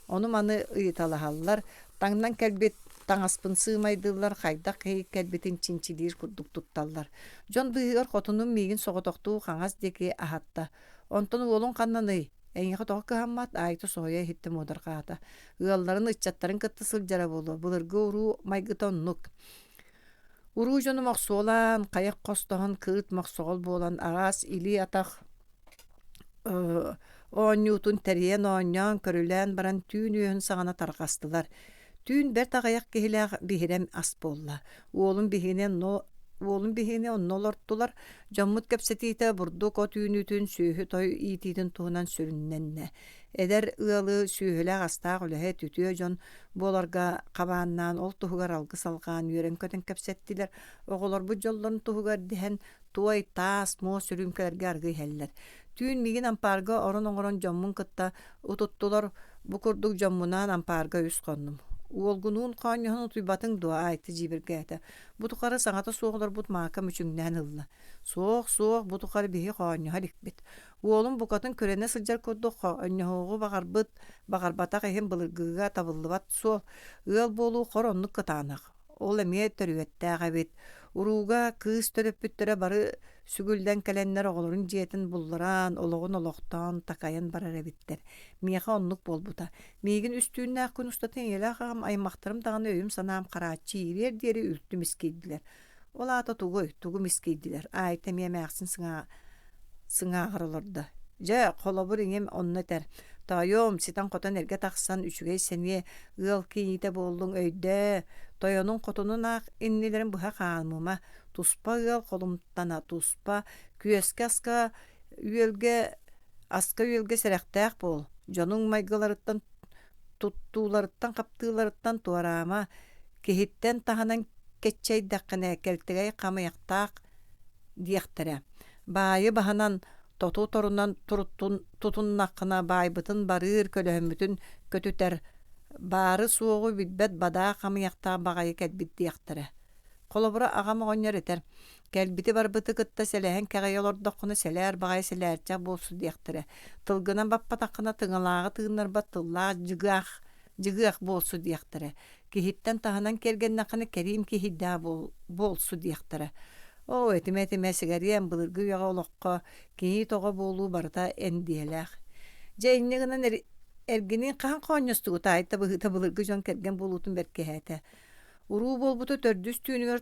ону-маны ыйыталаһаллар, таҥнан кэлбит таҥаспын сыымайдыыллар, хайдах киһи кэлбитин чинчилиир курдук тутталлар. Дьон быыһыгар хотунум миигин соҕотохтуу хаҥас диэки аһатта. Онтон уолуҥ ханнаный? Эйиэхэ тоҕо кыһаммат? Аайта соһуйа иһиттэ муодарҕаата. Ыалларын, ыччаттарын кытта сылдьара буолуо. Былыргы уруу майгыта оннук. Уруу дьонум охсуолаан, хайах хостоһон, кыыт мохсоҕол буолан, араас илии-атах оонньуутун тэрийэн оонньоон, көрүлээн баран түүн үөһүн саҕана тарҕастылар. Түүн бэрт аҕыйах киһилээх биһирэм ас буолла. Уолум биһигини онно уолум биһигини онно олортулар. Дьоммут кэпсэтиитэ бурдук от үүнүүтүн, сүөһү той иитиитин туһунан сүрүннэннэ. Эдэр ыалы сүөһүлээх-астаах үлэһит, үтүө дьон буоларга хабааннаан, ол туһугар алгыс алҕаан үөрэн-көтөн кэпсэттилэр. Оҕолорбут дьоллорун туһугар дэһэн туой, таас, муос үрүүмкэлэргэ аргы иһэллэр. Түүн миигин ампаарга орон оҥорон дьоммун кытта утуттулар, бу курдук дьоммунаан ампаарга үс хоннум. Уолгунуун хоонньоһон утуйбатыҥ дуо, Айта дьиибэргээтэ. Бу тухары саҥата суох олорбут Маака мүчүҥнээн ылла. Суох, суох, бу тухары биһи хоонньоһо иликпит. Уолум букатын күрэнэ сылдьар курдук хоонньоһуоҕу баҕарбыт, баҕарбатах иһин былыргыга табыллыбат суол. Ыал буолуу хор оннук кытаанах. Ол эмиэ төрүөттээх эбит. Урууга кыыс төрөппүттэрэ бары сүгүллэн кэлэннэр оҕолорун дьиэтин булларан, олоҕун олохтоон, такайан барар эбиттэр. Миэхэ оннук буолбута. Миигин үс түүннээх күн устата ийэлээх аҕам аймахтарым даҕаны өйүм-санаам харааччы иириэр диэри үлтү мискийдилэр. Ол аата тугуй, тугу мискийдилэр? Аайта эмиэ эмээхсин сыҥааҕар олордо. Дьэ, холобур ийэм онно этэр: «Тоойуом, ситэн-хотон эргэ тахсан, үчүгэй сэниэ, ыал кийиитэ буоллуҥ, өйдөө, тойонуҥ хотунун аах иннилэрин быһа хаамыма, туспа ыал холумтана туспа, күөскэ аска үөлгэ аска-үөлгэ сэрэхтээх буол, дьонуҥ майгыларыттан туттууларыттан-хаптыыларыттан туораама, киһиттэн таһынан кэччэйдэххинэ кэлтэгэй хамыйахтаах диэхтэрэ. Баайы баһынан тоту торунан тутуннаххына баайбытын барыыр, көлөһөммүтүн көтүтэр, баары-суоҕу билбэт бадаа хамыйахтаах баҕайы кэлбит диэхтэрэ. Холобура, аҕам оҕонньор этэр: «Кэлбити-барбыты кытта сэлэһэн кэҕийэ олордоххуна сэлээр баҕайы сэлээрчэх буолсу диэхтэрэ. Тылгынан баппатаххына тыҥалааҕы тыыннарбат тыллаах дьыгыах дьыгыах буолсу диэхтэрэ. Киһиттэн таһынан киэргэннэххинэ кэриим киһийдээх буолсу диэхтэрэ. Оо, этимэ-этимэ, сигариэм былыргы үйэҕэ олоххо киһи тоҕо буолуу барыта эндиэлээх. Дьэ инньэ гынан эргиниин хаһан хоонньостугут Айта быһыыта былыргы дьон кэргэн буолуутун бэркиһээтэ. Уруу буолбута төрдүс түүнүгэр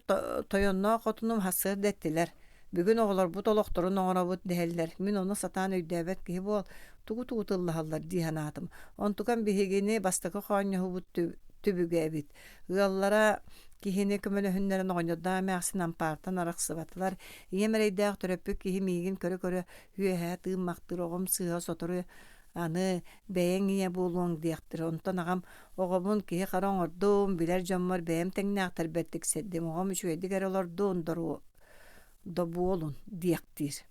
тойонноох хотунум сарсыарда эттилэр: «Бүгүн оҕолорбут олохторун оҥоробут» дэһэллэр. Мин ону сатаан өйдөөбөт киһи буол, тугу-тугу тыллаһаллар дии санаатым. Онтукам биһигини бастакы хоонньоһубут түбүгэ эбит. Ыаллара киһини көмөлөһүннэрэн оҕонньордоох эмээхсин ампаартан арахсыбатылар. Ийэм эрэйдээх төрөппүт киһи миигин көрө-көрө үөһээ тыыммахтыыр оҕом сыыһа сотору аны бэйэҥ ийэ буолуоҥ диэхтэр. Онтон аҕам оҕобун киһи-хара оҥордум, билэр дьоммор бэйэм тэҥнээхтэрбэр тиксэрдим, оҕом үчүгэйдик эрэ олордун, добуолун диэхтиир.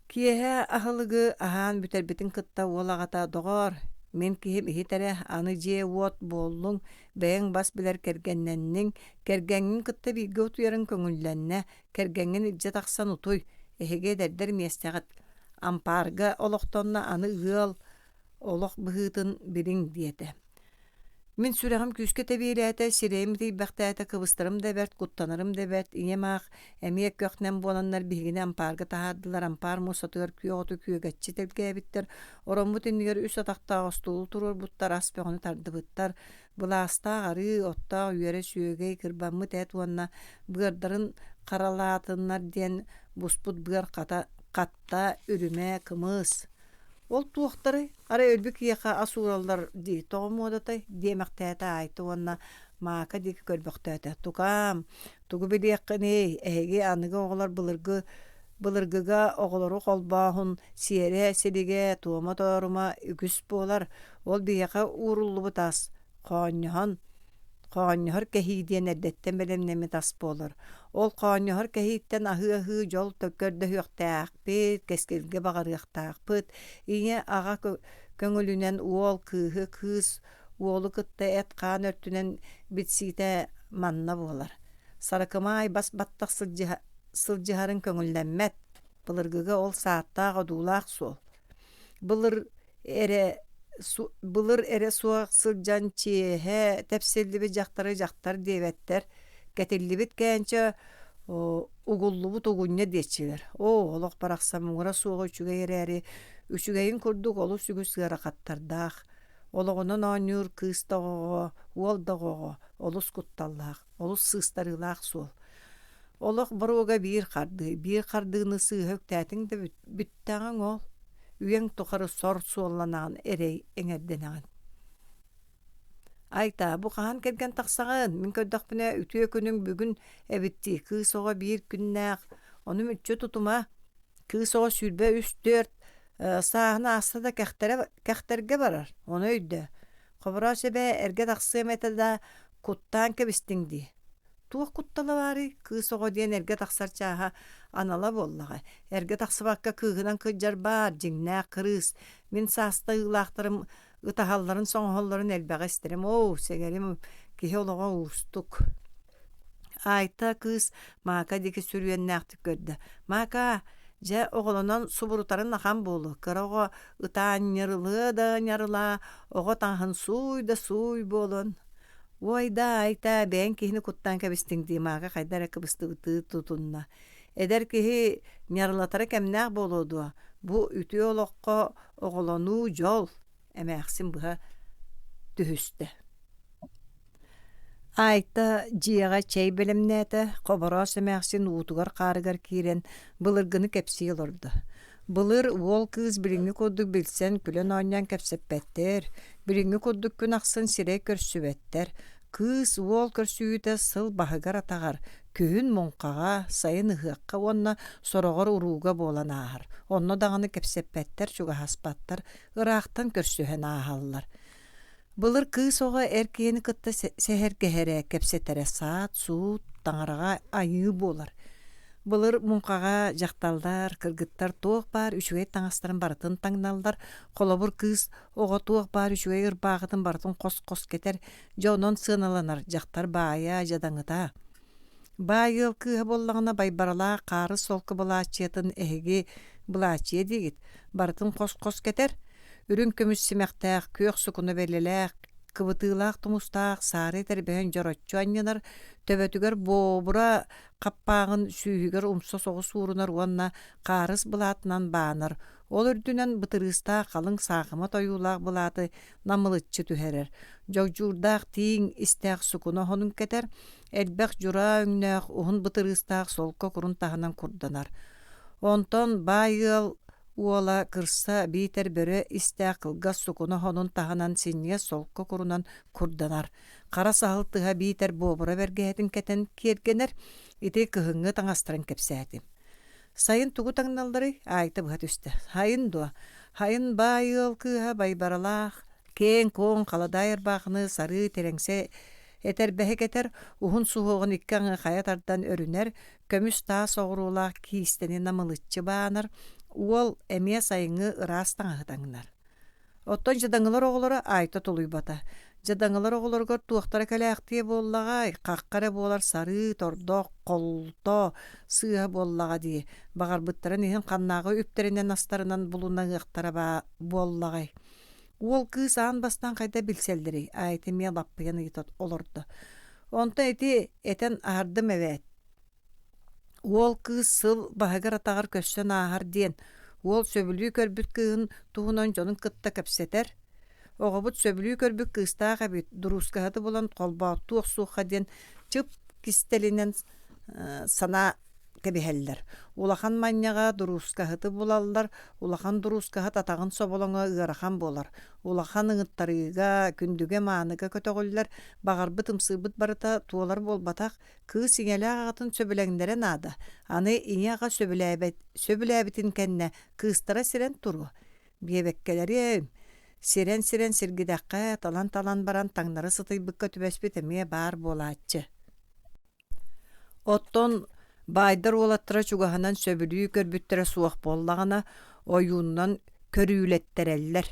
Киэһэ аһылыгы аһаан бүтэрбитин кытта уол аҕата «Доҕоор, мин киһим иһит эрэ, аны дьиэ-уот буоллуҥ, бэйэҥ бас билэр кэргэннэнниҥ, кэргэҥҥин кытта бииргэ утуйарыҥ көҥүллэннэ, кэргэҥҥин илдьэ тахсан утуй, эһиги эдэрдэр миэстэҕит ампаарга олохтонно аны ыал олох быһыытын билиҥ диэтэ. Мин сүрэҕим күүскэ тэбиэлээтэ, сирэйим итийбэхтээтэ, кыбыстарым да бэрт, куттанарым да бэрт, ийэм аах эмиэ көх-нэм буоланнар биһигини ампаарга таһаардылар, ампаар муостатыгар күөх оту күөгэччи тэлгээбиттэр, ороммут иннигэр үс атахтаах остуолу туруорбуттар, ас бөҕөнү тардыбыттар, былаастаах арыы, оттоох үөрэ сүөгэй, кырбаммыт эт уонна быардарын харалаатыннар диэн буспут быар хата, хатта, үрүмэ, кымыс. Ол туохтарый? Арай өлбүт киһиэхэ ас уураллар дии, тоҕо муодатай? диэмэхтээтэ Айта уонна Мака диэки көрбөхтөөтө. Тукаам, тугу билиэххиний, эһиги аныгы оҕолор былыргы былыргыга оҕолору холбооһун сиэрэ-силигэ, туома-тоорума үгүс буолар. Ол биһиэхэ ууруллубут ас, хоонньоһон Хоонньоһор кэһии диэн эрдэттэн бэлэмнэммит ас буолар. Ол хоонньоһор кэһииттэн аһыы-аһыы дьол көрдөһүөхтээхпит, кэскилгэ баҕарыахтаахпыт. Ийэ, аҕа көҥүлүнэн уол кыыһы, кыыс уолу кытта эт-хаан өртүнэн билсиитэ манна буолар. Саракымаай бас баттах сылдьыһарын көҥүллэммэт. Былыргыга ол сааттаах одуулаах суол. Былыр эрэ былыр эрэ суох сылдьан чиэһэ тэпсиллибит дьахтары дьахтар диэбэттэр, кэтиллибит кээнчэ угуллубут угунньа диэччилэр. Оо, олох барахсан муҥура суоҕа үчүгэй эрээри, үчүгэйин курдук олус үгүс ыарахаттардаах. Олоҕунан оонньуур кыыс да оҕоҕо, уол да оҕоҕо олус кутталлаах, олус сыыстарыылаах суол. Олох боруога биир хардыы, биир хардыыны сыыһа үктээтиҥ да бүттэҕиҥ ол. Үйэҥ тухары сор суолланаҕын, эрэй эҥэрдэнэҕин. Айта, бу хаһан кэргэн тахсаҕын? Мин көрдөхпүнэ, үтүө күнүҥ бүгүн эбит дии. Кыыс оҕо биир күннээх, ону мүччү тутума. Кыыс оҕо 23-4 сааһын ааста да кэхтэрэ, кэхтэргэ барар, ону өйдөө. Хобороос эбээ эргэ тахсыам этэ да, куттаан кэбистиҥ дии. Туох куттала баарый, кыыс оҕо диэн эргэ тахсар чааһа анала буоллаҕа. Эргэ тахсыбакка кыыһынан кырдьар баар, дьиҥнээх кырыыс. Мин сааста ыылаахтарым ытаһалларын, соҥоһоллорун элбэҕи истэрим. Оо, сэгэрим, киһи олоҕо уустук. Айта кыыс Мака диэки сүрүөннээхтик көрдө. Мака, дьэ оҕолонон субурутарын ахан буолуо. Кыра оҕо ытаан ньырылыа да ньарылаа, оҕо таҥаһын сууй да сууй буолуон. Уой да, Айта, бэйэҥ киһини куттаан кэбистиҥ дии, Мака хайда эрэ кыбыстыбыттыы тутунна. Эдэр киһи ньарылатара кэмнээх буолуо дуо? Бу үтүө олоххо оҕолонуу дьол, эмээхсин быһа түһүстэ. Айта дьиэҕэ чэй бэлэмнээтэ, Хобороос эмээхсин уутугар-хаарыгар киирэн былыргыны кэпсии олордо. Былыр уол кыыс билиҥҥи курдук билсэн, күлэн-оонньоон кэпсэппэттэр, билиҥҥи курдук күн ахсын сирэй көрсүбэттэр. Кыыс уол көрсүһүүтэ сыл баһыгар-атаҕар, күһүн муҥхаҕа, сайын ыһыахха уонна сороҕор урууга буолан ааһар. Онно даҕаны кэпсэппэттэр, чугаһаспаттар, ыраахтан көрсүһэн ааһаллар. Былыр кыыс оҕо эр киһини кытта сэһэргэһэрэ, кэпсэтэрэ саат-суут, таҥараҕа айыы буолар. Былыр муҥхаҕа дьахталлар, кыргыттар туох баар үчүгэй таҥастарын барытын таҥналлар. Холобур, кыыс оҕо туох баар үчүгэй ырбаахытын барытын хос-хос кэтэр, дьэ онон сыаналанар дьахтар баайа, дьадаҥыта. Баай ыал кыыһа буоллаҕына байбаралаах хаарыс солко былааччыйатын эһиги былааччыйа диигит, барытын хос-хос кэтэр, үрүҥ көмүс симэхтээх, күөх сукуна бэлэлээх, кыбытыылаах тумустаах саары этэрбэһин дьороччу анньынар, төбөтүгэр буобура хаппааҕын сүүһүгэр умса соҕус уурунар уонна хаарыс былаатынан баанар, ол үрдүнэн бытырыыстаах халыҥ саахымат ойуулаах былааты намылыччы түһэрэр, дьогдьуурдаах тииҥ истээх сукуна оһонун кэтэр, элбэх дьураа өҥнөөх уһун бытырыыстаах солко курун таһынан курданар. Онтон баай ыал уола кырса биитэр бөрө истээх кылгас сукуна оһонун таһынан синньигэс солко курунан курданар. Хара саһыл тыһа биитэр буобура бэргэһэтин кэтэн киэргэнэр. Ити кыһыҥҥы таҥастарын кэпсээтим. Сайын тугу таҥналларый? Аайта быһа түстэ. Сайын дуо? Сайын баай ыал кыыһа Байбаралаах киэҥ-куоҥ халадаай ырбаахыны сарыы тирэҥсэ этэрбэһи кэтэр, уһун суһуоҕун икки аҥы хайа тардан өрүнэр, көмүс таас оҕуруолаах киистэни намылыччы баанар, уол эмиэ сайыҥҥы ыраас таҥаһы таҥнар. Оттон дьадаҥылар оҕолоро Айта тулуйбата. Дьадаҥылар оҕолоругар туохтара кэлээхтиэ буоллаҕай, хахха эрэ буолар сарыы, тордох, холто сыыһа буоллаҕа дии, баҕарбыттарын иһин ханнааҕы үптэринэн-астарынан булунаһыахтара буоллаҕай. Уол кыыс аан бастаан хайда билсэллэрий, Айта эмиэ лаппыйан ыйыта олордо. Онтон ити этэн аһардым эбээт Уол кыыс сыл баһыгар-атаҕар көссөн ааһар диэн, уол сөбүлүү көрбүт кыыһын туһунан дьонун кытта кэпсэтэр: «Оҕобут сөбүлүү көрбүт кыыстаах эбит, дуруускаһыты булан холбооттуу охсуохха» диэн чып кистэлинэн санаа кэбиһэллэр. Улахан манньаҕа дуруускаһыты булаллар, улахан дуруускаһыт атаҕын соболоҥо ыарахан буолар. Улахан ыҥыттарыыга, күндүгэ-мааныга көтөҕүллэр, баҕарбыт ымсыырбыт барыта туолар буолбатах, Кыыс ийэлээх аҕатын сөбүлэҥнэрэ наада, аны ийэ-аҕа сөбүлээбэт сөбүлээбитин кэннэ кыыстара сирэн туруо диэбэккэлэриэм, сирэн-сирэн сиргидэххэ, талан-талан баран таҥнары сытыйбыкка түбэспит эмиэ баар буолааччы. Оттон баайдар уолаттара чугаһынан сөбүлүү көрбүттэрэ суох буоллаҕына, ойууннан көрүүлэттэрэллэр.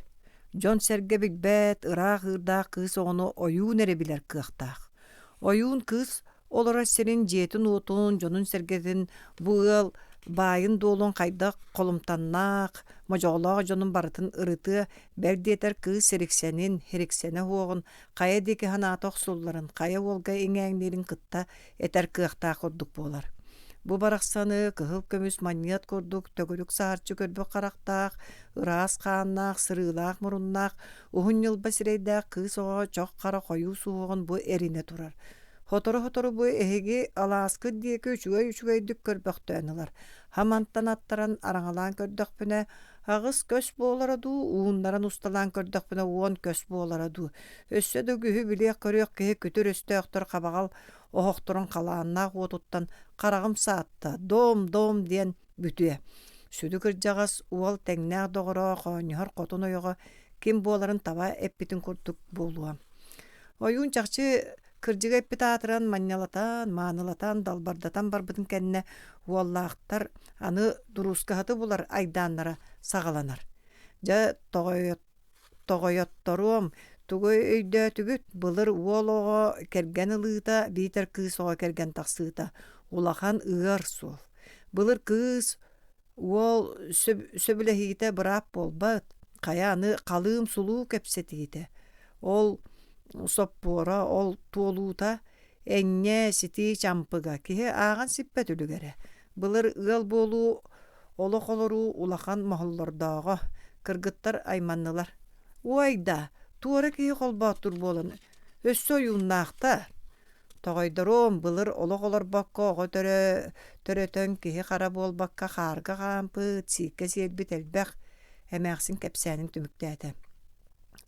Дьон-сэргэ билбэт, ыраах ыырдаах кыыс оҕону ойуун эрэ билэр кыахтаах. Ойуун кыыс олорор сирин дьиэтин-уотун, дьонун-сэргэтин бу ыал баайын-дуолун хайдах холумтаннаах, модьоҕолоох дьонун барытын ырытыа, бэл диэтэр кыыс сириксэнин, һириксэнэ уһуоҕун, хайа диэки санаата охсулларын, хайа уолга иҥээҥниирин кытта этэр кыахтаах курдук буолар. Бу барахсаны кыһыл көмүс манньыат курдук төгүрүк саһарчы көрбөх харахтаах, ыраас хааннаах, сырыылаах муруннаах, Уһун ньылба сирэйдээх кыыс оҕо чох хара хойуу суһуоҕун бу эринэ турар. Сотору-сотору бу эһиги алааскыт диэки үчүгэй-үчүгэйдик көрбөхтөөн ылар. Хамантан аттаран араҥалаан көрдөхпүнэ, аҕыс көс буолара дуу, ууннаран усталаан көрдөхпүнэ уон көс буолара дуу. Өссө да үгүһү билиэх-көрүөх киһи күтүр өстөөхтөр хабаҕал оһохторун халааннаах уотуттан хараҕым саатта, дом-дом диэн бүтүө. Сүдү кырдьаҕас уол тэҥнээх доҕоро хоонньоһор хотун ойоҕо ким буоларын таба эппитин курдук буолуо. Ойуун чахчы кырдьыга эппит аатыран манньалатан, маанылатан, далбардатан барбытын кэннэ уоллаахтар аны дуруускаһыты булар айдааннара саҕаланар. Дьэ, тоҕойотторуом, тугу өйдөөтүгүт, былыр уол оҕо кэргэн ылыыта биитэр кыыс оҕо кэргэн тахсыыта улахан ыар суол. Былыр кыыс Уол сөбүлэһиитэ быраап буолбат, хайа аны халыым сулуу кэпсэтиитэ, ол соппуора, ол туолуута энньэ, ситии чампыга киһи ааҕан сиппэт үлүгэрэ. Былыр ыал буолуу, олох олоруу улахан моһоллордооҕо, кыргыттар айманнылар. Уой да, туора киһи холбооттуур буолан, өссө ойууннаахтар Тоҕойдоруом, былыр олох олорбокко оҕо төрөтөн киһи-хара буолбакка хаарга хаампыт, сииккэ сиэлбит элбэх, эмээхсин кэпсээнин түмүктээтэ.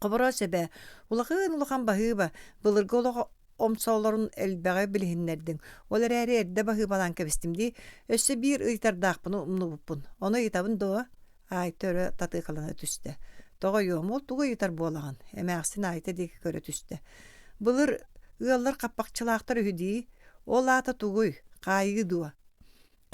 Хобороос эбээ, улахан-улахан баһыыба, былыргы олох омсолорун элбэҕи билиһиннэрдиҥ, ол эрээри эрдэ баһыыбалаан кэбистим дии, өссө биир ыйытардаахпын умнубуппун, ону ыйытабын дуо? Аайта өрө татыакалана түстэ. Тоҕойуом, ол тугу ыйытар буолаҕын? Эмээхсин Айта диэки көрө түстэ. Былыр ыаллар хаппахчылаахтар үһү дии. Ол аата тугуй? Хаайыы дуо?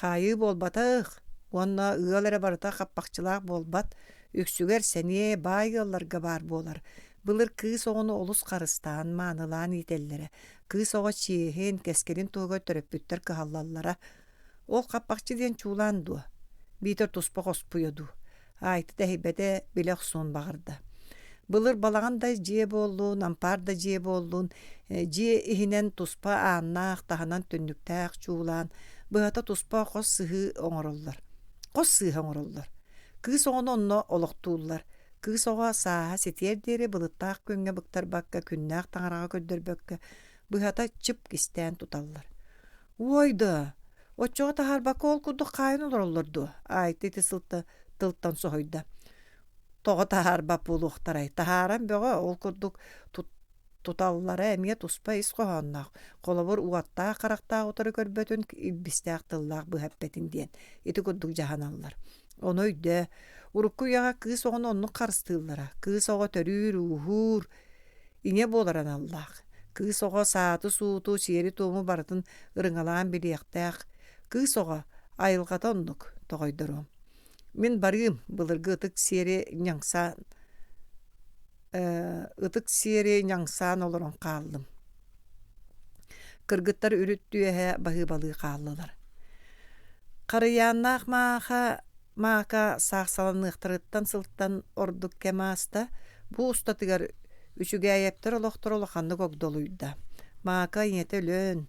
Хаайыы буолбатах уонна ыал эрэ барыта хаппахчылаах буолбат, үксүгэр сэниэ, баай ыалларга баар буолар. Былыр кыыс оҕону олус харыстаан, маанылаан иитэллэрэ. Кыыс оҕо чиэһин, кэскилин туһугар төрөппүттэр кыһаллаллара. Ол хаппахчы диэн чуулаан дуо? Биитэр туспа хоспуйа дуу? Айта тэһийбэтэ, билэ охсуон баҕарда. Былыр балаҕан да дьиэ буоллун, ампаар да дьиэ буоллун, дьиэ иһинэн туспа ааннаах, таһынан түннүктээх чуулаан, быһата туспа хос сыһыы оҥороллор. Хос сыыһа оҥороллор. Кыыс оҕону онно олохтууллар. Кыыс оҕо сааһа ситиэр диэри былыттаах күҥҥэ быктарбакка, күннээх таҥараҕа көрдөрбөккө, быһата чып кистээн туталлар. Уой да, оччоҕо таһаарбакка ол курдук хаайан олороллор дуо? Айта ити сылта тылтан соһуйда. Тоҕо таһаарбат буолуохтарай? Таһааран бөҕө, ол курдук туталлара эмиэ туспа ис хоһоонноох. Холобур, уоттаах харахтаах утары көрбөтүн, илбистээх тыллаах быһа эппэтин диэн. Ити курдук дьаһаналлар. Ону өйдөө. Урукку үйэҕэ кыыс оҕону оннук харыстыыллара. Кыыс оҕо төрүүр-ууһуур, Ийэ буолар аналлаах. Кыыс оҕо сааты-сууту, сиэри-туому барытын ырыҥалаан билиэхтээх. Кыыс оҕо айылҕата оннук, тоҕойдоруом. Мин барыым, былыргы ытык сиэри ньаҥсаан ытык сиэри ньаҥсаан олорон хааллым. Кыргыттар үрүт түөһэ баһыыбалыы хааллылар. Харыйааннаах Мааха Маака саахсаланыахтарыттан сылтан ордук кэм ааста, бу устатыгар Үчүгээйэптэр олохторо улаханнык огдолуйда. Маака ийэтэ өлөн,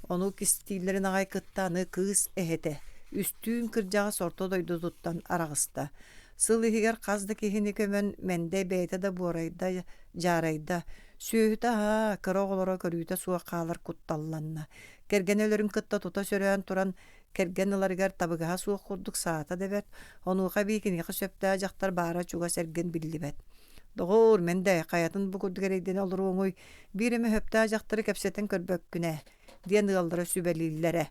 ону кистииллэрин аҕай кытта аны кыыс эһэтэ, Үстүүн кырдьаҕас орто дойдутуттан араҕыста. Сыл иһигэр хас да киһини көмөн Мэндэй бэйэтэ да буорайда, дьаарайда. Сүөһүтэ аһаа, кыра оҕолоро көрүүтэ суох хаалар кутталланна. Кэргэнэ өлөрүн кытта тута сөрөөн туран Кэргэн ыларыгар табыгаһа суох курдук саата да бэрт, онуоха эбии киниэхэ сөптөөх дьахтар баара чугас эргин биллибэт. Доҕоор, Мэндэ, хайатын бу курдук эрэйдэнэ олоруоҥуй, биир эмэ сөптөөх дьахтары кэпсэтэн көрбөккүн ээ, диэн ыаллара сүбэлииллэрэ.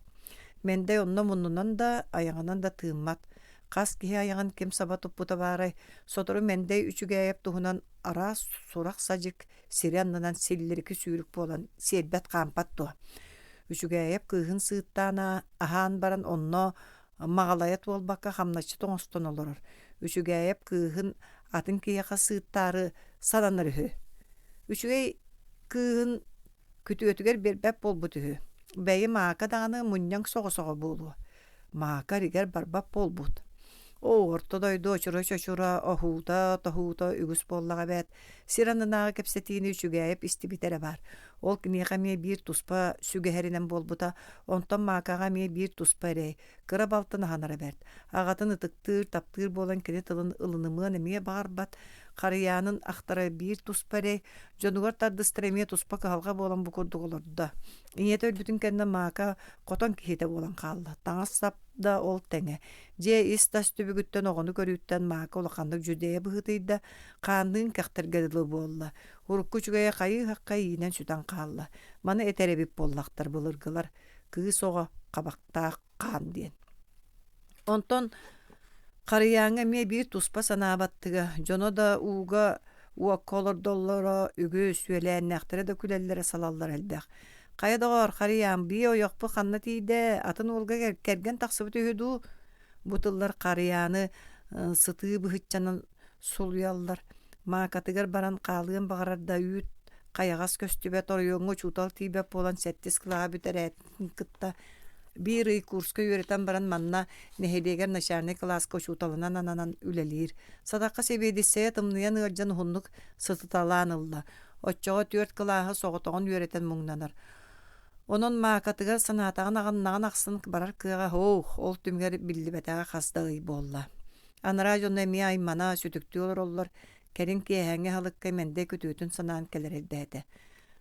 Мэндэй онно муннунан да, айаҕынан да тыыммат. Хас киһи айаҕын ким саба туппута баарай, сотору Мэндэй Үчүгээйэп туһунан араас сурах-садьык сири аннынан силлирики сүүрүк буолан сиэрбэт-хаампат дуо? Үчүгээйэп кыыһын сыыттаан аһаан баран онно маҕалайа туолбакка хамначчыт оҥостон олорор. Үчүгээйэп кыыһын атын киһиэхэ сыыттаары сананар үһү. Үчүгэй кыыһын күтүөтүгэр биэрбэт буолбут үһү. Бэйи Маака даҕаны мунньаҥ соҕосоҕо буолуо. Маака эригэр барбат буолбут. Оо, орто дойду очура-чочура, оһуута-тоһуута үгүс буоллаҕа эбээт. Сир аннынааҕы кэпсэтиини Үчүгээйэп истибитэ эрэ баар. Ол киниэхэ эмиэ биир туспа сүгэһэринэн буолбута, онтон Маакаҕа эмиэ биир туспа эрэй, кыра балтын аһынара бэрт. Аҕатын ытыктыыр, таптыыр буолан кини тылын ылынымыан эмиэ баҕарбат, Харыйаанын ахтара биир туспа эрэй, дьонугар тардыстара эмиэ туспа кыһалҕа буолан бу курдук олордо. Ийэтэ өлбүтүн кэннэ Мака хотон киһитэ буолан хаалла. Таҥас-сап да ол тэҥэ. Дьиэ ис-тас түбүгүттэн оҕону көрүүттэн Мака улаханнык дьүдэйэ быһыытыйда, хаанныын кэхтэргэ дылы буолла. Урукку үчүгэйэ хайыы-хахха иинэн сүтэн хаалла. Маны этэр эбит буоллахтар былыргылар. Кыыс оҕо хабахтаах хаан диэн. Онтон Харыйааҥҥа эмиэ биир туспа санаабаттыга, дьоно да ууга уокка олордоллоро үгүс, үөлээннээхтэрэ да күлэллэрэ салаллара элбэх. Хайа доҕоор, Харыйаан, бии ойохпут ханна тиийдэ, атын уолга кэргэн тахсыбыт үһү дуу? Бу тыллар Харыйааны сытыы быһыччанан сулуйаллар. Маакатыгар баран хаалыан баҕарар да үүт хайаҕас көстүбэт оройуоҥҥа учуутал тиийбэт буолан сэттис кылааһы бүтэрээтин кытта биир ый курска үөрэтэн баран манна нэһилиэгэр начальнай кылааска учууталынан ананан үлэлиир. Сатахха сэбиэдиссэйэ тымныйан ыалдьан уһуннук сытыталаан ылла. Оччоҕо түөрт кылааһы соҕотоҕун үөрэтэн муҥнанар. Онон Маакатыгар санаатаҕын аҕыннаҕын ахсын барар кыаҕа суох, ол түмүгэр биллибэтэҕэ хас да ый буолла. Анараа дьоно эмиэ аймана, сүтүктүү олороллор, кэлин киэһээҥҥи аһылыкка Мэндэй күтүөтүн санаан кэлэр элбээтэ.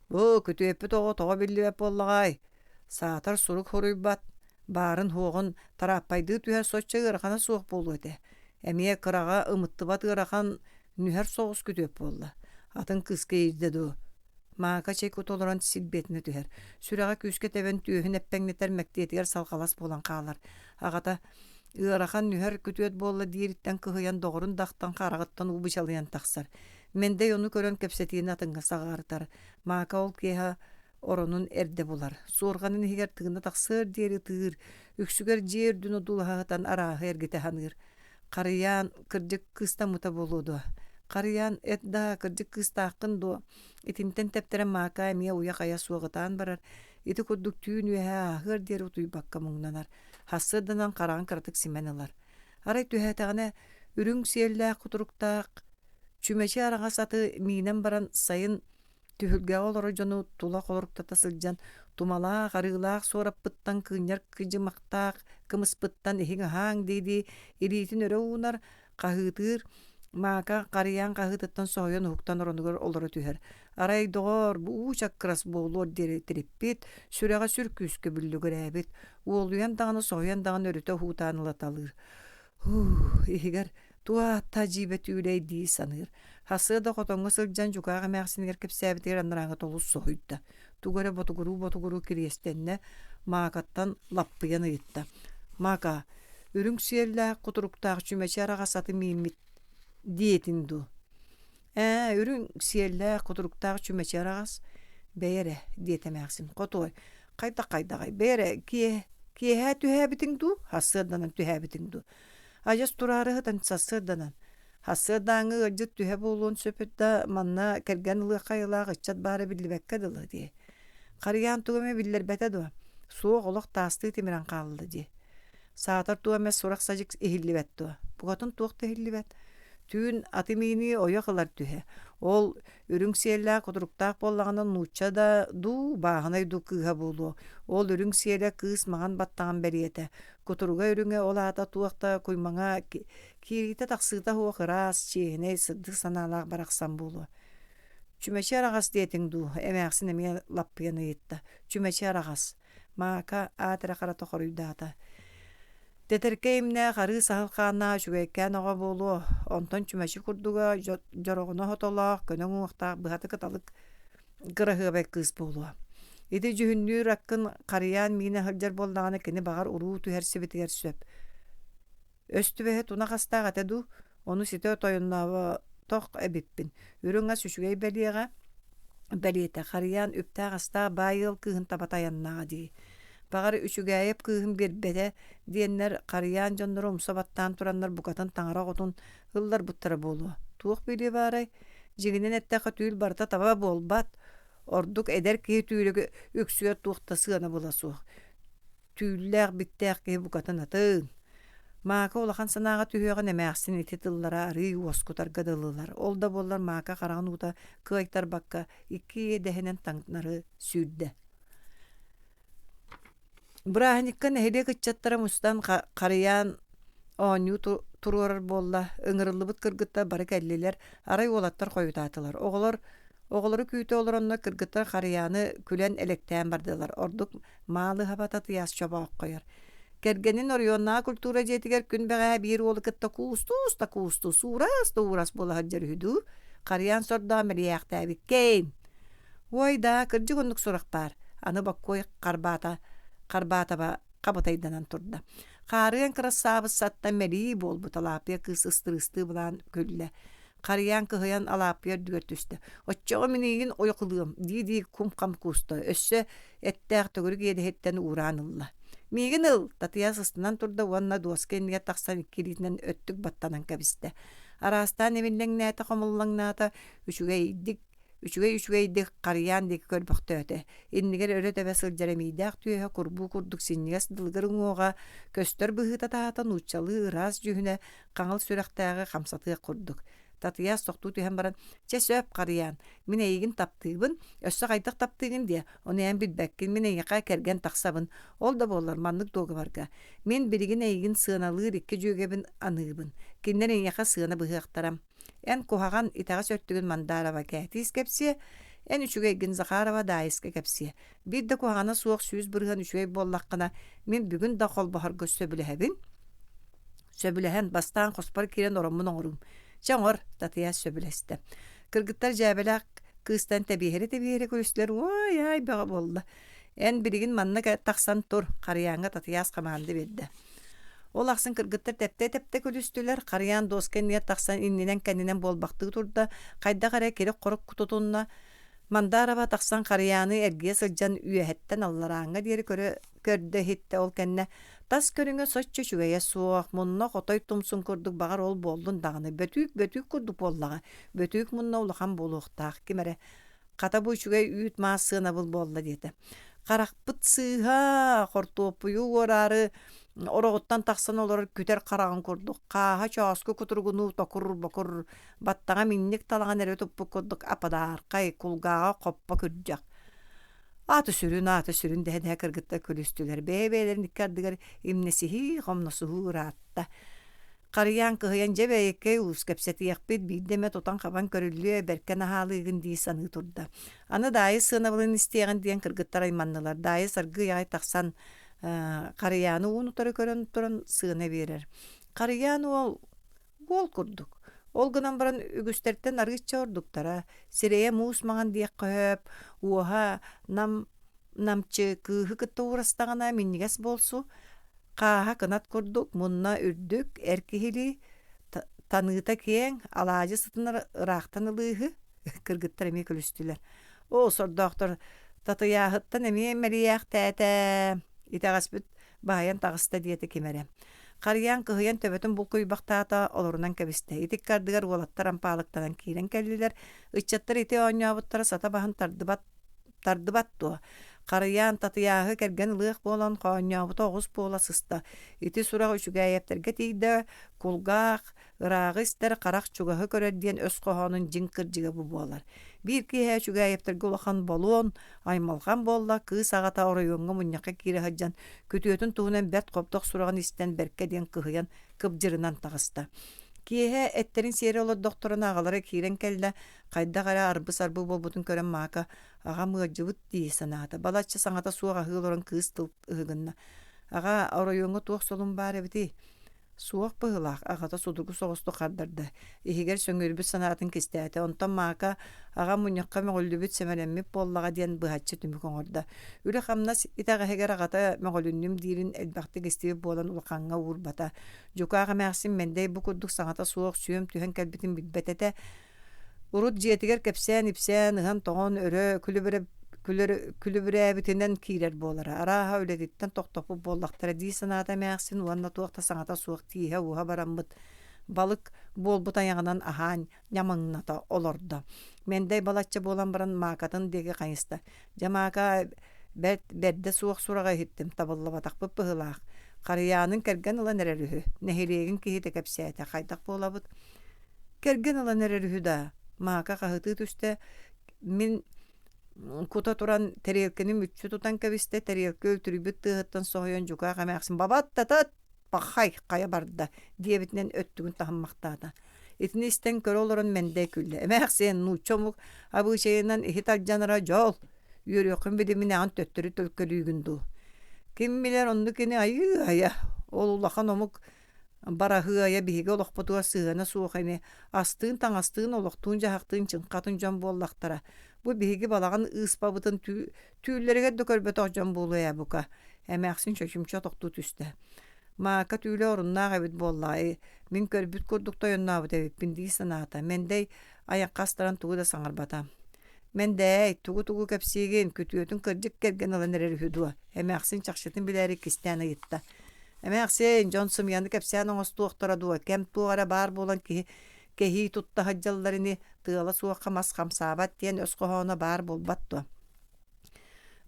«Бу күтүөппүт оҕо тоҕо биллибэт буоллаҕай? Саатар сурук суруйбат, баарын-суоҕун тарааппайдыы түһэр соччо ыарахана суох буолуо этэ. Эмиэ кыраҕа ымыттыбат ыарахан нүһэр соҕус күтүөт буолла. Атын кыыска иирдэ дуу?» Маака чэй кута олорон силбиэтинэ түһэр. Сүрэҕэ күүскэ тэбэн түөһүн эппэҥнэтэр мэктиэтигэр салҕалас буолан хаалар. Аҕата: Ыарахан нүһэр күтүөт буолла диириттэн кыһыйан доҕорун да ахтан хараҕыттан уу бычалыйан тахсар. Мэндэй ону көрөн кэпсэтиини атыҥҥа саҕаарытар. Мака ол киэһэ оронун эрдэ булар. Суорҕанын иһигэр тыына тахсыар диэри ытыыр, үксүгэр дьиэ үрдүн одуулаһа сытан арааһы эргитэ саныыр. Харыйаан, кырдьык кыыстаммыта буолуо дуо? Харыйаан, эт даа, кырдьык кыыстааххын дуо? Итинтэн тэптэрэн Маакаа эмиэ уйа-хайа суох ытаан барар. Ити курдук түүн үөһэ ааһыар диэри утуйбакка муҥнанар. Сарсыарданан хараҕын кыратык симэн ылар. Арай түһээтэҕинэ, үрүҥ сиэллээх кутуруктаах чүмэчи араҥас аты миинэн баран сайын Түһүлгэҕэ олорор дьону тула холоруктата сылдьан тумалаах, арыылаах суораппыттан кыынньар кыдьымахтаах кымыспыттан иһиҥ-аһааҥ дии-дии илиитин өрө уунар, хаһыытыыр, Мака харыйаан хаһыытыттан соһуйан уһуктан оронугар олоро түһэр. Арай, доҕоор, бу уу чаккырас буолуор диэри тириппит, сүрэҕэ сүр күүскэ бүллүгүрээбит, уолуйан даҕаны соһуйан даҕаны өрүтэ уһуутаан ылаталыыр. Һуу, иһигэр Туо-ааттаах дьиибэ түүлэй дии саныыр. Сарсыарда хотоҥҥо сылдьан дьукаах эмээхсинигэр кэпсээбитигэр анарааҥҥы олус соһуйда. Тугу эрэ ботугуруу-ботугуруу кириэстэннэ, Маакаттан лаппыйан ыйытта: «Мака, үрүҥ сиэллээх, кутуруктаах чүмэчи араҕас аты мииммит диэтиҥ дуу?» «Ээ, үрүҥ сиэллээх, кутуруктаах чүмэчи араҕас, бэйэ эрэ», диэтэ эмээхсин. «Хотуой, хайдах-хайдаҕай, бэйэ эрэ, киэһ киэһээ түһээбитиҥ дуу, сарсыарданан түһээбитиҥ дуу?» Адьас тураары сытан сарсыарданан, сарсыардааҥҥы ыалдьыт түһэ буолуон сөп да, манна кэргэн ылыахха айылаах ыччат баара биллибэккэ дылы дии. Харыйаан тугу эмэ биллэрбэтэ дуо? Суох, олох таастыы тимирэн хаалла дии. Саатар туох эмэ сурах-садьык иһиллибэт дуо? Букатын туох да иһиллибэт. Түүн аты миинии ойох ылар түһэ. Ол үрүҥ сиэллээх кутуруктаах буоллаҕына нуучча да дуу, бааһынай дуу кыыһа буолуо. Ол үрүҥ сиэлэ кыыс маҥан баттаҕын бэлиэтэ. Кутуруга үрүҥэ ол аата туох да куймаҥа киириитэ-тахсыыта суох ыраас, чиэһинэй, сырдык санаалаах барахсан буолуо. Чүмэчи араҕас диэтиҥ дуу, эмээхсин эмиэ лаппыйан ыйытта. Чүмэчи араҕас. Мака аат эрэ харата хоруйдаата. Тэтэркэй имнээх арыы саһыл хааннаах үчүгэйкээн оҕо буолуо, онтон чүмэчи курдуга дьороҕоно хотолоох, көнө уҥуохтаах быһата кыталык кыраһыабай кыыс буолуо. Ити дьүһүннүүр аккын харыйаан миинэ сылдьар буоллаҕына кини баҕар уруу түһэрсибитигэр сөп. Өс түбэһэ туна хастаах этэ дуу, ону ситэ тойоннооботох эбиппин. Үрүҥ ас үчүгэй бэлиэҕэ бэлиэтэ харыйаан үптээх-астаах баай ыал кыыһын таба тайаннаҕа дии. Баҕар Үчүгээйэп кыыһын биэрбэтэ диэннэр харыйаан дьонноро умса баттаан тураннар букатын таҥара оҕотун ылларбыттара буолуо. Туох билиэ баарай? Дьиҥинэн эттэххэ түүл барыта таба буолбат. Ордук эдэр киһи түүлэ үксүгэр туох да сыанабыла суох. Түүллээх биттээх киһи букатын атын. Мака улахан санааҕа түһүөҕүн эмээхсин ити тыллара арыый уоскутарга дылылар. Ол да буоллар Мака хараҕын уута кыайтарбакка икки иэдэһинэн таҥнары сүүрдэ. Бырааһынньыкка нэһилиэк ыччаттара мустан харыйаан оонньуу туруорар буолла. Ыҥырыллыбыт кыргыттар бары кэллилэр, арай уолаттар хойутаатылар. Оҕолор оҕолору күүтэ олороннор кыргыттар харыйааны күлэн элэктээн бардылар. Ордук Маалыһаба Татыйаас чобооххойор. Кэргэнин оройуоннааҕы культура дьиэтигэр күн бэҕэһээ биир уолу кытта куустуус да куустуус, уурас да уурас буола сылдьар үһү дуу? Харыйаан сордоон мэлийээхтээбиккэйин. Уой даа, кырдьык оннук сурах баар. Аны Боккуой харбаата, харбаатаба хабытайданан турда. Хаарыан кырассаабыссаттан мэлии буолбут Алааппыйа кыыс ыстырыыстыы былаан күллэ. Харыйаан кыһыйан Алааппыйа үрдүгэр түстэ. Оччоҕо мин эйигин ойох ылыам дии-дии кум-хам кууста. Өссө эттээх төгүрүк иэдэһиттэн уураан ылла. Миигин ыл! Татыйаас ыстанан турда уонна дуоска иннигэр тахсан икки илиитинэн өттүк баттанан кэбистэ. Араастаан имиллэҥнээтэ, хомуллаҥнаата, үчүгэйдик Үчүгэй-үчүгэйдик харыйаан диэки көрбөхтөөтө. Иннигэр өрө тэбэ сылдьар эмиийдээх түөһэ курбуу курдук синньигэс дылгыр уҥуоҕа, көстөр быһыыта таһаата нууччалыы ыраас дьүһүнэ хаҥыл сүрэхтээҕи хамсатыах курдук. Татыйаас тохтуу түһэн баран, «Чэ сөп, харыйаан, мин эйигин таптыыбын, өссө хайдах таптыыгын диэ, ону эн билбэккин, мин эйиэхэ кэргэн тахсабын. Ол да буоллар маннык дуогабарга. Мин билигин эйигин сыаналыыр икки дьүөгэбин аныыбын. Кинилэр эйиэхэ сыана быһыахтара. Эн куһаҕан, итэҕэс өттүгүн Мандарова Кээтиис кэпсиэ, эн үчүгэйгин Захарова Даайыска кэпсиэ. Биир да куһаҕана суох 100% үчүгэй буоллаххына, мин бүгүн да холбоһорго сөбүлэһэбин. Сөбүлэһэн, бастаан хоспор киирэн ороммун оҥоруум. Чэ оҥор, Татыйаас сөбүлэстэ. Кыргыттар дьээбэлээх кыыстан тэбиэһирэ-тэбиэһирэ күлүстүлэр, уой-аай бөҕө буолла. Эн билигин манна тахсан тур, Харыйааҥҥа Татыйаас хамаанда биэрдэ. Ол ахсын кыргыттар тэптэ-тэптэ күлүстүлэр, харыйаан дуоска иннигэр тахсан иннинэн-кэннинэн буолбахтыы турда, хайдах эрэ кирик-хорук тутунна. Мандарова тахсан харыйааны эргийэ сылдьан үөһэттэн алларааҥҥа диэри көрө көрдө-иһиттэ, ол кэннэ тас көрүҥэ соччо үчүгэйэ суох, мунна хотой тумсун курдук баҕар ол буоллун даҕаны, бөтүүк-бөтүүк курдук буоллаҕа, бөтүүк мунна улахан буолуохтаах, ким эрэ Хата бу үчүгэй үүт-маас сыанабыл буолла диэтэ. Харахпыт сыыһа, хортуоппуйу уораары ороҕуттан тахсан олорор күтэр хараҕын курдук, хааһа чооску кутуругунуу токур-бокур, баттаҕа минньик талаҕын эрэ туппут курдук ападаархай, кулгааҕа хоппо күрдьэх. Ааты сүрүн, ааты сүрүн дэһэ-дэһэ кыргыттар күлүстүлэр. Бэйэ-бэйэлэрин икки ардыгар имнэсиһии, хомносуһуу ыраатта. Харыйаан кыһыйан дьэ бэйэккэй уус кэпсэтиэхпит, биирдэ эмэ тутан-хабан көрүллүө, бэркэ наһаалыыгын дии саныы турда. Аны Даайыс сыанабылын истиэҕин диэн кыргыттар айманнылар. Даайыс аргыый аҕай тахсан Харыйааны уун утары көрөн туран сыана биэрэр. Харыйаан уол уол курдук. Ол гынан баран үгүстэртэн арыычча ордуктара. Сирэйэ муус маҥан диэххэ сөп, уоһа нам намчы кыыһы кытта уурастаҕына минньигэс буолсу, Хааһа кынат курдук, мунна үрдүк, эр киһилии, таныыта киэҥ, алаадьы сытын ыраахтан ылыыһы, кыргыттар эмиэ күлүстүлэр. Оо, сордоохтор татыйааһыттан эмиэ мэлийээхтээтэ, итэҕэспит баһыйан таҕыста диэтэ ким эрэ. Харыйаан кыһыйан төбөтүн булкуйбахтаата, олорунан кэбистэ. Ити ыккардыгар уолаттар ампаалыктанан киирэн кэллилэр. Ыччаттар ити оонньообуттара сата баһын тардыбат тардыбат дуо? Харыйаан Татыйааһы кэргэн ылыах буолан хоонньообута оҕус буола сыста. Ити сурах Үчүгээйэптэргэ тиийдэ, кулгаах ырааҕы истэр, харах чугаһы көрөр диэн өс хоһоонун дьиҥ кырдьыга бу буолар. Биир киэһэ Үчүгээйэптэргэ улахан болуон, аймалҕан буолла, кыыс аҕата оройуоҥҥа мунньахха киирэ сылдьан, күтүөтүн туһунан бэрт хобдох сураҕын истэн бэркэ диэн кыһыйан кыбдьырынан таҕыста. Киэһэ эттэрин сиэри олордохторуна аҕалара киирэн кэллэ, Хайдах эрэ арбы-сарбы буолбутун көрөн Мака аҕам ыалдьыбыт дии санаата. Балачча саҥата суох аһыы олорон кыыс тыл ыһыгынна. Аҕаа, оройуоҥҥа туох солун баар эбитий? Суох быһыылаах, аҕата судургу соҕустук хардарда. Иһигэр сөҥүөрбүт санаатын кистээтэ. Онтон Мака аҕам мунньахха мөҕүллүбүт, сэмэлэммит буоллаҕа диэн быһаччы түмүк оҥордо. Үлэ-хамнас итэҕэһигэр аҕата мөҕүлүннүм диирин элбэхтик истибит буолан улахаҥҥа уурбата. Дьукаах эмээхсин Мэндэй бу курдук саҥата суох сүөм түһэн кэлбитин билбэт этэ. Урут дьиэтигэр кэпсээн-ипсээн, ыһан-тоҕон өрө күлүбүрэ күлүбүрээбитинэн киирэр буолара. Арааһа үлэтиттэн тохтоппут буоллахтара дии санаата эмээхсин уонна туох да саҥата суох тииһэ-ууһа бараммыт балык буолбут айаҕынан аһаан ньамаҥната олордо. Мэндэй балачча буолан баран Маакатын диэки хайыста. Дьэ Мака бэрт бэрдэ суох сураҕы иһиттим, табыллыбатахпыт быһыылаах. Харыйаанын кэргэн ылан эрэр үһү. Нэһилиэгин киһитэ кэпсээтэ. Хайдах буолабыт? Кэргэн ылан эрэр үһү даа, Мака хаһытыы түстэ, мин кута туран тэриэлкэни мүччү тутан кэбистэ, тэриэлкэ үлтүрүйбүт тыаһыттан соһуйан дьукаах эмээхсин «Бабат-татат! Пахай! Хайа барда!» диэбитинэн өттүгүн таһыммахтаата. Итини истэн көрө олорон Мэндэй күллэ. «Эмээхсиэн, нуучча омук абыычайынан иһит алдьанара дьол! Үөрүөххүн билиминэҕин төттөрү төлкөлүүгүн дуу? Ким билэр оннук кини айыы-айа, ол улахан омук Бараһыайа биһиги олохпутугар сыһыана суох ини, астыын-таҥастыын, олохтуун-дьаһахтыын чыҥхатын дьон буоллахтара. Бу биһиги балаҕан ыыспабытын түүллэригэр да көрбөтөх дьон буолуо ээ бука, эмээхсин чочумча тохтуу түстэ. Маака түүлэ оруннаах эбит буоллаҕа, мин көрбүт курдук тойоннообут эбиппин дии санаата. Мэндэй айахха астаран тугу да саҥарбата. Мэндээй, тугу-тугу кэпсиигин, күтүөтүн кырдьык кэргэн ылан эрэр үһү дуо? Эмээхсин чахчытын билээри кистээн ыйытта. Эмээхсиэн, дьон сымыйаны кэпсээн оҥостуохтара дуо, кэм туох эрэ баар буолан киһи кэһии тутта сылдьаллар ини, тыала суохха мас хамсаабат диэн өс хоһооно баар буолбат дуо?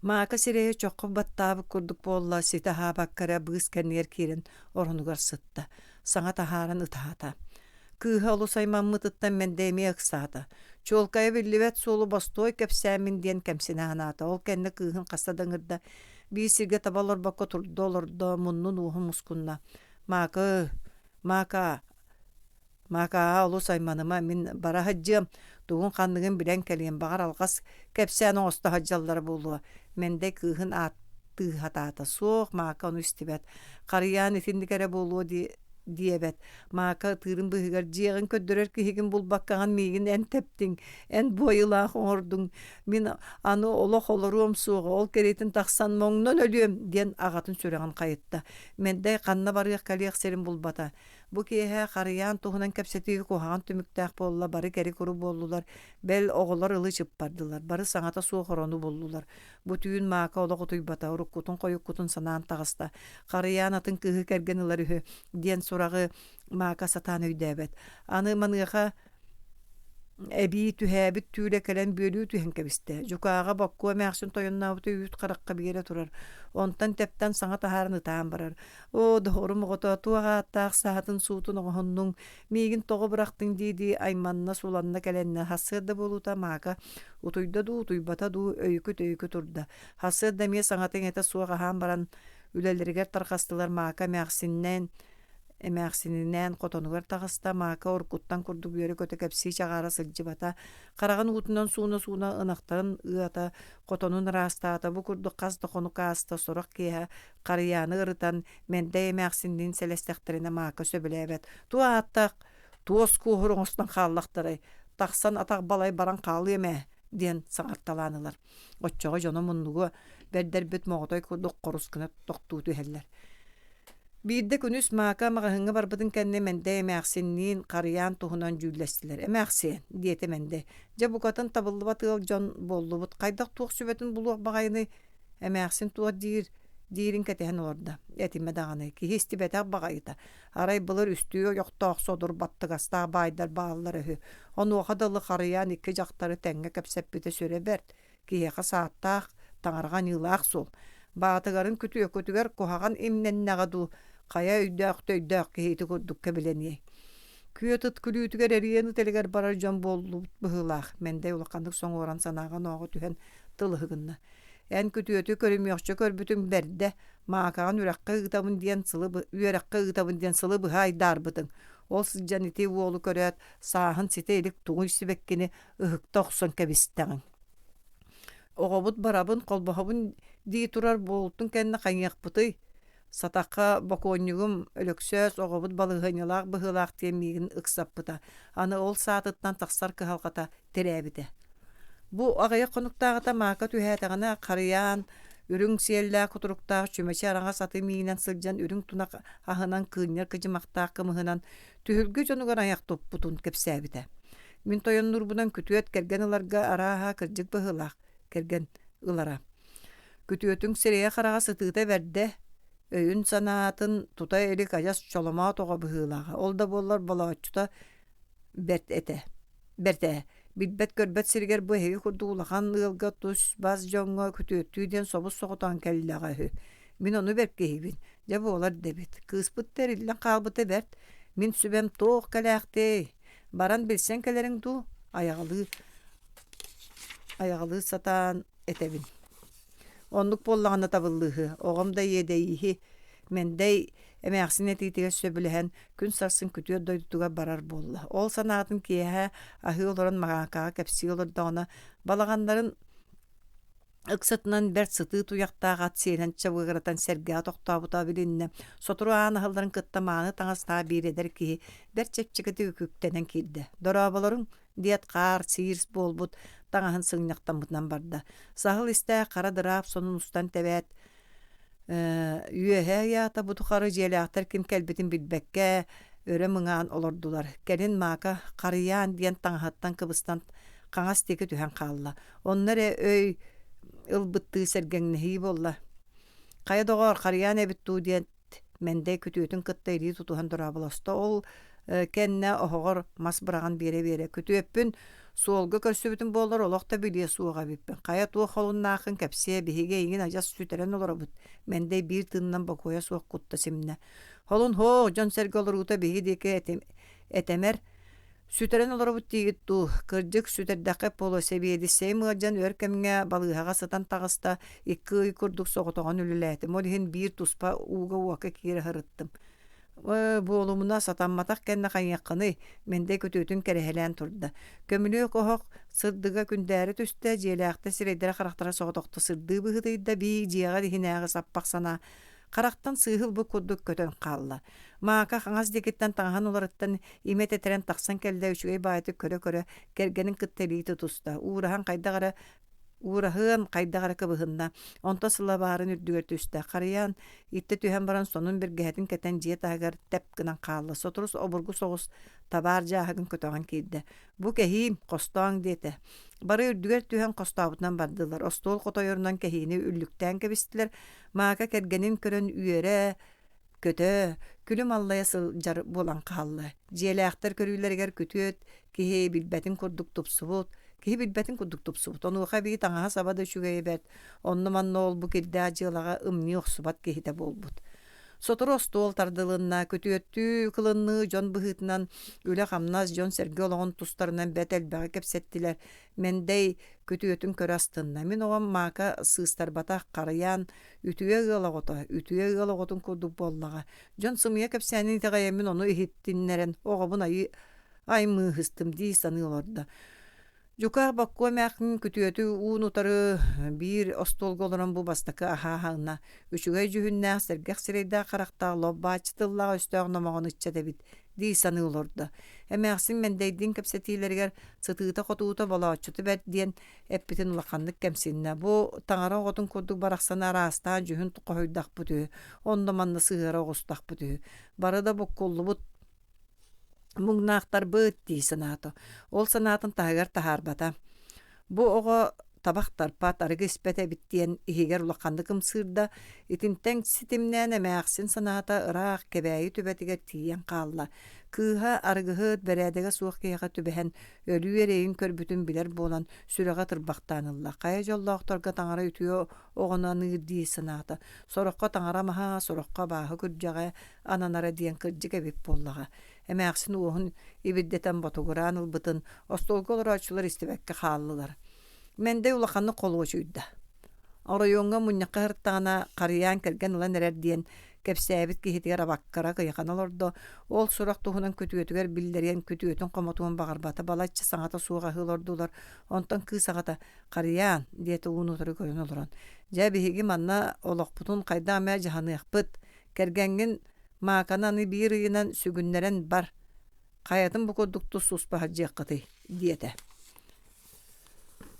Мака сирэйэ чоххо баттаабыт курдук буолла, ситэ аһаабакка эрэ быыс кэннигэр киирэн оронугар сытта, саҥа таһааран ытаата. Кыыһа олус аймаммытыттан Мэндэ эмиэ ыксаата. Чуолкайа биллибэт суолу бостуой кэпсээммин диэн кэмсинэ санаата. Ол кэннэ кыыһын хаста да ыҥырда. Биир сиргэ таба олорбокко турда олордо, муннун уоһун мускунна. Маакы, Мака, Маакаа олус айманыма, мин бара сылдьыам, тугун-ханныгын билэн кэлиэм, баҕар алҕас кэпсээн оҥосто сылдьаллара буолуо. Мэндэй кыыһын ааттыы сатаата. Суох, Мака ону истибэт. Харыйаан итинник эрэ буолуо дии. диэбэт. Мака ытыырын быыһыгар дьиэҕин көрдөрөр киһигин булбаккаҕын миигин эн тэптиҥ, эн буойулаах оҥордуҥ, мин аны олох олоруом суоҕа, ол кэриэтин тахсан моҥнон өлүөм диэн аҕатын сүрэҕин хайытта. Мэндай ханна барыах-кэлиэх сирин булбата. Бу киэһэ Харыйаан туһунан кэпсэтии куһаҕан түмүктээх буолла, бары кэри-куру буоллулар, бэл оҕолор ылы-чыппардылар, бары саҥата суох орону буллулар. Бу түүн Мака олох утуйбата, уруккутун-хойуккутун санаан таҕыста. Харыйаан атын кыыһы кэргэн ылар үһү диэн сураҕы Мака сатаан өйдөөбөт. Аны маныаха эбии түһээбит түүлэ кэлэн бүөлүү түһэн кэбистэ. Дьукааҕа Боккуо эмээхсин тойоннообута үүт харахха биэрэ турар. Онтон тэптэн саҥа таһааран ытаан барар. Оо, доҕорум оҕото, туох ааттаах саатын суутун оҥоһуннуҥ, миигин тоҕо бырахтыҥ дии-дии айманна, суланна кэлэннэ. Сарсыарда буолуута Мака утуйда дуу, утуйбата дуу, өйүкүт-өйүкү турда. Сарсыарда эмиэ саҥата-иҥэтэ суох аһаан баран, үлэлэригэр тарҕастылар Мака эмээхсиннээн эмээхсининээн хотонугар таҕыста, Мака уруккуттан курдук үөрэ-көтө кэпсии чаҕаара сылдьыбата, хараҕын уутунан сууна-сууна ынахтарын ыата, хотонун ыраастаата, бу курдук хас да хонук ааста, сорох киэһэ Харыйааны ырытан, Мэнтэй эмээхсинниин сэлэстэхтэринэ Мака сөбүлээбэт. Туох ааттаах туос куоһур оҥостон хааллахтарай, тахсан атах балай баран хаалыам ээ диэн саҥарталаан ылар. Оччоҕо дьоно муннугу бэрдэрбит моҕотой курдук хорус гына тохтуу түһэллэр. Биирдэ күнүс Мака маҕаһыыҥҥа барбытын кэннэ Мэндэй эмээхсинниин Харыйаан туһунан дьүүллэстилэр. «Эмээхсиэн», диэтэ Мэндэй, «дьэ букатын табыллыбат ыал дьон буоллубут, хайдах туох сүбэтин булуох баҕайыный Эмээхсин туох диир диирин кэтэһэн олордо. Этимэ даҕаны, киһи истибэтэх баҕайыта. Арай былыр үстүү ойохтоох содур баттыгастаах баайдар бааллара үһү. Онуоха дылы харыйаан икки дьахтары тэҥҥэ кэпсэппитэ сүрэ бэрт. Киһиэхэ сааттаах, таҥараҕа аньыылаах суол. Баатыгарын күтүөкүтүгэр куһаҕан имнэннэҕэ дуу, хайа өйдөөх-төйдөөх киһи ити курдук кэбилэниэй. Күөт ыт күлүүтүгэр эрийэн ыт элигэр барар дьон буоллубут быһыылаах, Мэндэй улаханнык соҥуоран санааҕа-онооҕо түһэн тыл ыһыгынна. Эн күтүөтү көрүмүөхчэ көрбүтүҥ бэрдэ, маакаҕын үрэххэ ыытабын диэн сылы үөрэххэ ыытабын диэн сылы быһа айдаарбытыҥ. Ол сылдьан ити уолу көрөөт, сааһын ситэ илик тугуй сибэккини ыһыкта охсон кэбистэҕиҥ. Оҕобут барабын, холбоһобун дии турар буолтун кэннэ хайыахпытый? Сатахха бокуонньугум Өлөксөөс оҕобут балаһыанньалаах быһыылаах диэн миигин ыксаппыта. Аны ол саатыттан тахсар кыһалҕата тирээбитэ. Бу аҕыйах хонуктааҕыта Мака түһээтэҕинэ харыйаан, үрүҥ сиэллээх кутуруктаах чүмэчи араҥас аты миинэн сылдьан үрүҥ тунах аһынан кыынньар кыдьымахтаах кымыһынан түһүлгэ дьонугар айах туппутун кэпсээбитэ. Мин тойоннуурбунан күтүөт кэргэн ыларга арааһа кырдьык быһыылаах кэргэн ылара. Күтүөтүҥ сирэйэ-хараҕа сытыыта бэрдэ, өйүн-санаатын тута илик адьас чоломоот оҕо быһыылааҕа. Ол да буоллар болооччута бэрт этэ. Бэрт ээ, билбэт-көрбөт сиригэр бу эһиги курдук улахан ыалга тус-бас дьоҥҥо күтүөттүү диэн собус-соҕотоон кэллэҕэ үһү. Мин ону бэркиһибин, дьэ буолар да эбит. Кыыспыт да эриллэн хаалбыта бэрт. Мин сүбэм туох кэлээхтиэй? Баран билсэн кэлэриҥ дуу? Айаҕалыы айаҕалыы сатаан этэбин. Оннук буоллаҕына табыллыыһы, оҕом да иэдэйииһи. Мэндэй эмээхсин этиитигэр сөбүлэһэн, күн сарсын күтүөт дойдутугар барар буолла. Ол санаатын киэһэ аһыы олорон Маҕаакаҕа кэпсии олордоҕуна, балаҕаннарын ыксатынан бэрт сытыы туйахтаах ат сиэлэн чабыгыратан сэргэҕэ тохтообута билиннэ. Сотору аан аһылларын кытта мааны таҥастаах биир эдэр киһи бэрт чэпчэкитик үкүктэнэн киирдэ. «Дорооболоруҥ!» диэт хаар сиир буолбут таҥаһын сыҥньахтаммытынан барда. Саһыл истээх хара дыраап сонун устан тэбээт үөһэ ыйаата бу тухары дьиэлээхтэр ким кэлбитин билбэккэ өрө мыҥаан олордулар. Кэлин Мака «Харыйаан» диэн таҥаһыттан кыбыстан хаҥас диэки түһэн хаалла. Онно эрэ өй ылбыттыы сэргэҥнэһии буолла. «Хайа доҕоор, Харыйаан эбит дуу» диэн Мэндэй күтүөтүн кытта илии тутуһан дорооболосто. Ол кэннэ оһоҕор мас быраҕан биэрэ-биэрэ «Күтүөппүн суолга көрсүбүтүм буоллар олох да билиэ суоҕа эбиппин. Хайа туох холуннааххын кэпсиэ, биһиги эйигин адьас сүтэрэн олоробут». Мэндэй биир тыынынан бокуойа суох кутта симнэ. «Холун һоох, дьон-сэргэ олоруута биһиги диэки этэмэр Сүтэрэн олоробут диигит дуу, кырдьык, сүтэрдэххэ буолуо, сэбиэдиссэйим ыалдьан өр кэмҥэ балыыһаҕа сытан таҕыста, икки ый курдук соҕотоҕун үлэлээтим, ол иһин биир туспа ууга-уокка киирэ сырыттым. Ээ, буолумуна, сатамматах кэннэ хайыаххыный, Мэндэй күтүөтүн кэрэһэлээн турда. Көмүлүөк оһох сырдыга күндээрэ түстэ, дьиэлээхтэр сирэйдэрэ-харахтара соҕотохто сырдыы быһыытыйда, бии дьиэҕэр иһинээҕи саппах санаа. Харахтан сыыһы ылбыт курдук көтөн хаалла. Маака хаҥас диэкиттэн таҥаһын уларыттан имэ тэтэрэн тахсан кэллэ үчүгэй баайытык көрө-көрө кэргэнин кытта илии тутуста. Уураһан хайдах эрэ уураһыан хайдах эрэ кыбыһынна. Онто сылабаарын үрдүгэр түстэ. Харыйаан иттэ түһэн баран сонун бэргэһэтин кэтэн дьиэ таһыгар тэп гынан хаалла. Сотору обургу соҕус табаар дьааһыгын көтөҕөн киирдэ. Бу кэһиим, хостооҥ диэтэ. Бары үрдүгэр түһэн хостообутунан бардылар. Остуол хотойорунан кэһиини үллүктээн кэбистилэр. Мака кэргэнин көрөн үөрэ, көтө, күлүм аллайа сылдьар буолан хаалла. Дьиэлээхтэр көрүүлэригэр күтүөт киһи билбэтин курдук тупсубут, киһи билбэтин курдук тупсубут. Онуоха эбии таҥаһа-саба да үчүгэйэ бэрт, онно-манна ол-бу кирдээх дьыалаҕа ымньыы охсубат киһитэ буолбут. Сотору остуол тардылынна, күтүөттүү кылынныы дьон быһыытынан үлэ-хамнас, дьон-сэргэ олоҕун тустарынан бэрт элбэҕи кэпсэттилэр. Мэндэй күтүөтүн көрө астынна. Мин оҕом Мака сыыстарбатах, харыйаан, үтүө ыал оҕото, үтүө ыал оҕотун курдук буоллаҕа. Дьон сымыйа кэпсээнин итэҕэйэммин ону иһиттиннэрэн оҕобун айыы аймыыһыстым дии саныы олордо. Дьукаах Боккуо эмээхсин күтүөтү уун-утары биир остуолга олорон бу бастакы аһаа-аһаҕына үчүгэй дьүһүннээх, сэргэх сирэйдээх харахтаах лоп-бааччы тыллаах өстөөх номоҕон ыччат эбит дии саныы олордо. Эмээхсин Мэндэйдиин кэпсэтиилэригэр сытыыта-хотуута болооччута бэрт диэн эппитин улаханнык кэмсиннэ. Бу таҥара оҕотун курдук барахсаны араастаан дьүһүн хоһуйдахпыт үһү, онно-манна сыһыара оҕустахпыт үһү. Бары да буккуллубут муҥнаахтарбыт дии санаата. Ол санаатын таһыгар таһаарбата. Бу оҕо табах тарпат, арыгы испэт эбит диэн иһигэр улаханнык ымсыырда. Итинтэн ситимнээн эмээхсин санаата ыраах Кэбээйи түбэтигэр тиийэн хаалла. Кыыһа арыгыһыт, бэрээдэгэ суох киһиэхэ түбэһэн өлүү эрэйин көрбүтүн билэр буолан сүрэҕэ тырбахтаан ылла. Хайа дьоллоохторго таҥара үтүө оҕону аныыр дии санаата. Сороххо таҥара маһа, сороххо абааһы күрдьэҕэ ананара диэн кырдьык эбит буоллаҕа. Эмээхсин уоһун ибирдэтэн ботугураан ылбытын остуолга олорооччулар истибэккэ хааллылар. Мэндэй улаханнык холуочуйда. Оройуоҥҥа мунньахха сырыттаҕына харыйаан кэргэн ылан эрэр диэн кэпсээбит киһитигэр абаккара кыйахана олордо. Ол сурах туһунан күтүөтүгэр биллэриэн күтүөтүн хомотуон баҕарбата балачча саҥата суох аһыы олордулар. Онтон кыыс аҕата «Харыйаан» диэтэ уун-утары көрөн олорон. «Дьэ биһиги манна олохпутун хайдах эмэ дьаһаныахпыт. Кэргэҥҥин Мааканы аны биир ыйынан сүгүннэрэн бар, хайатын бу курдук тус-туспа сылдьыаххытый диэтэ.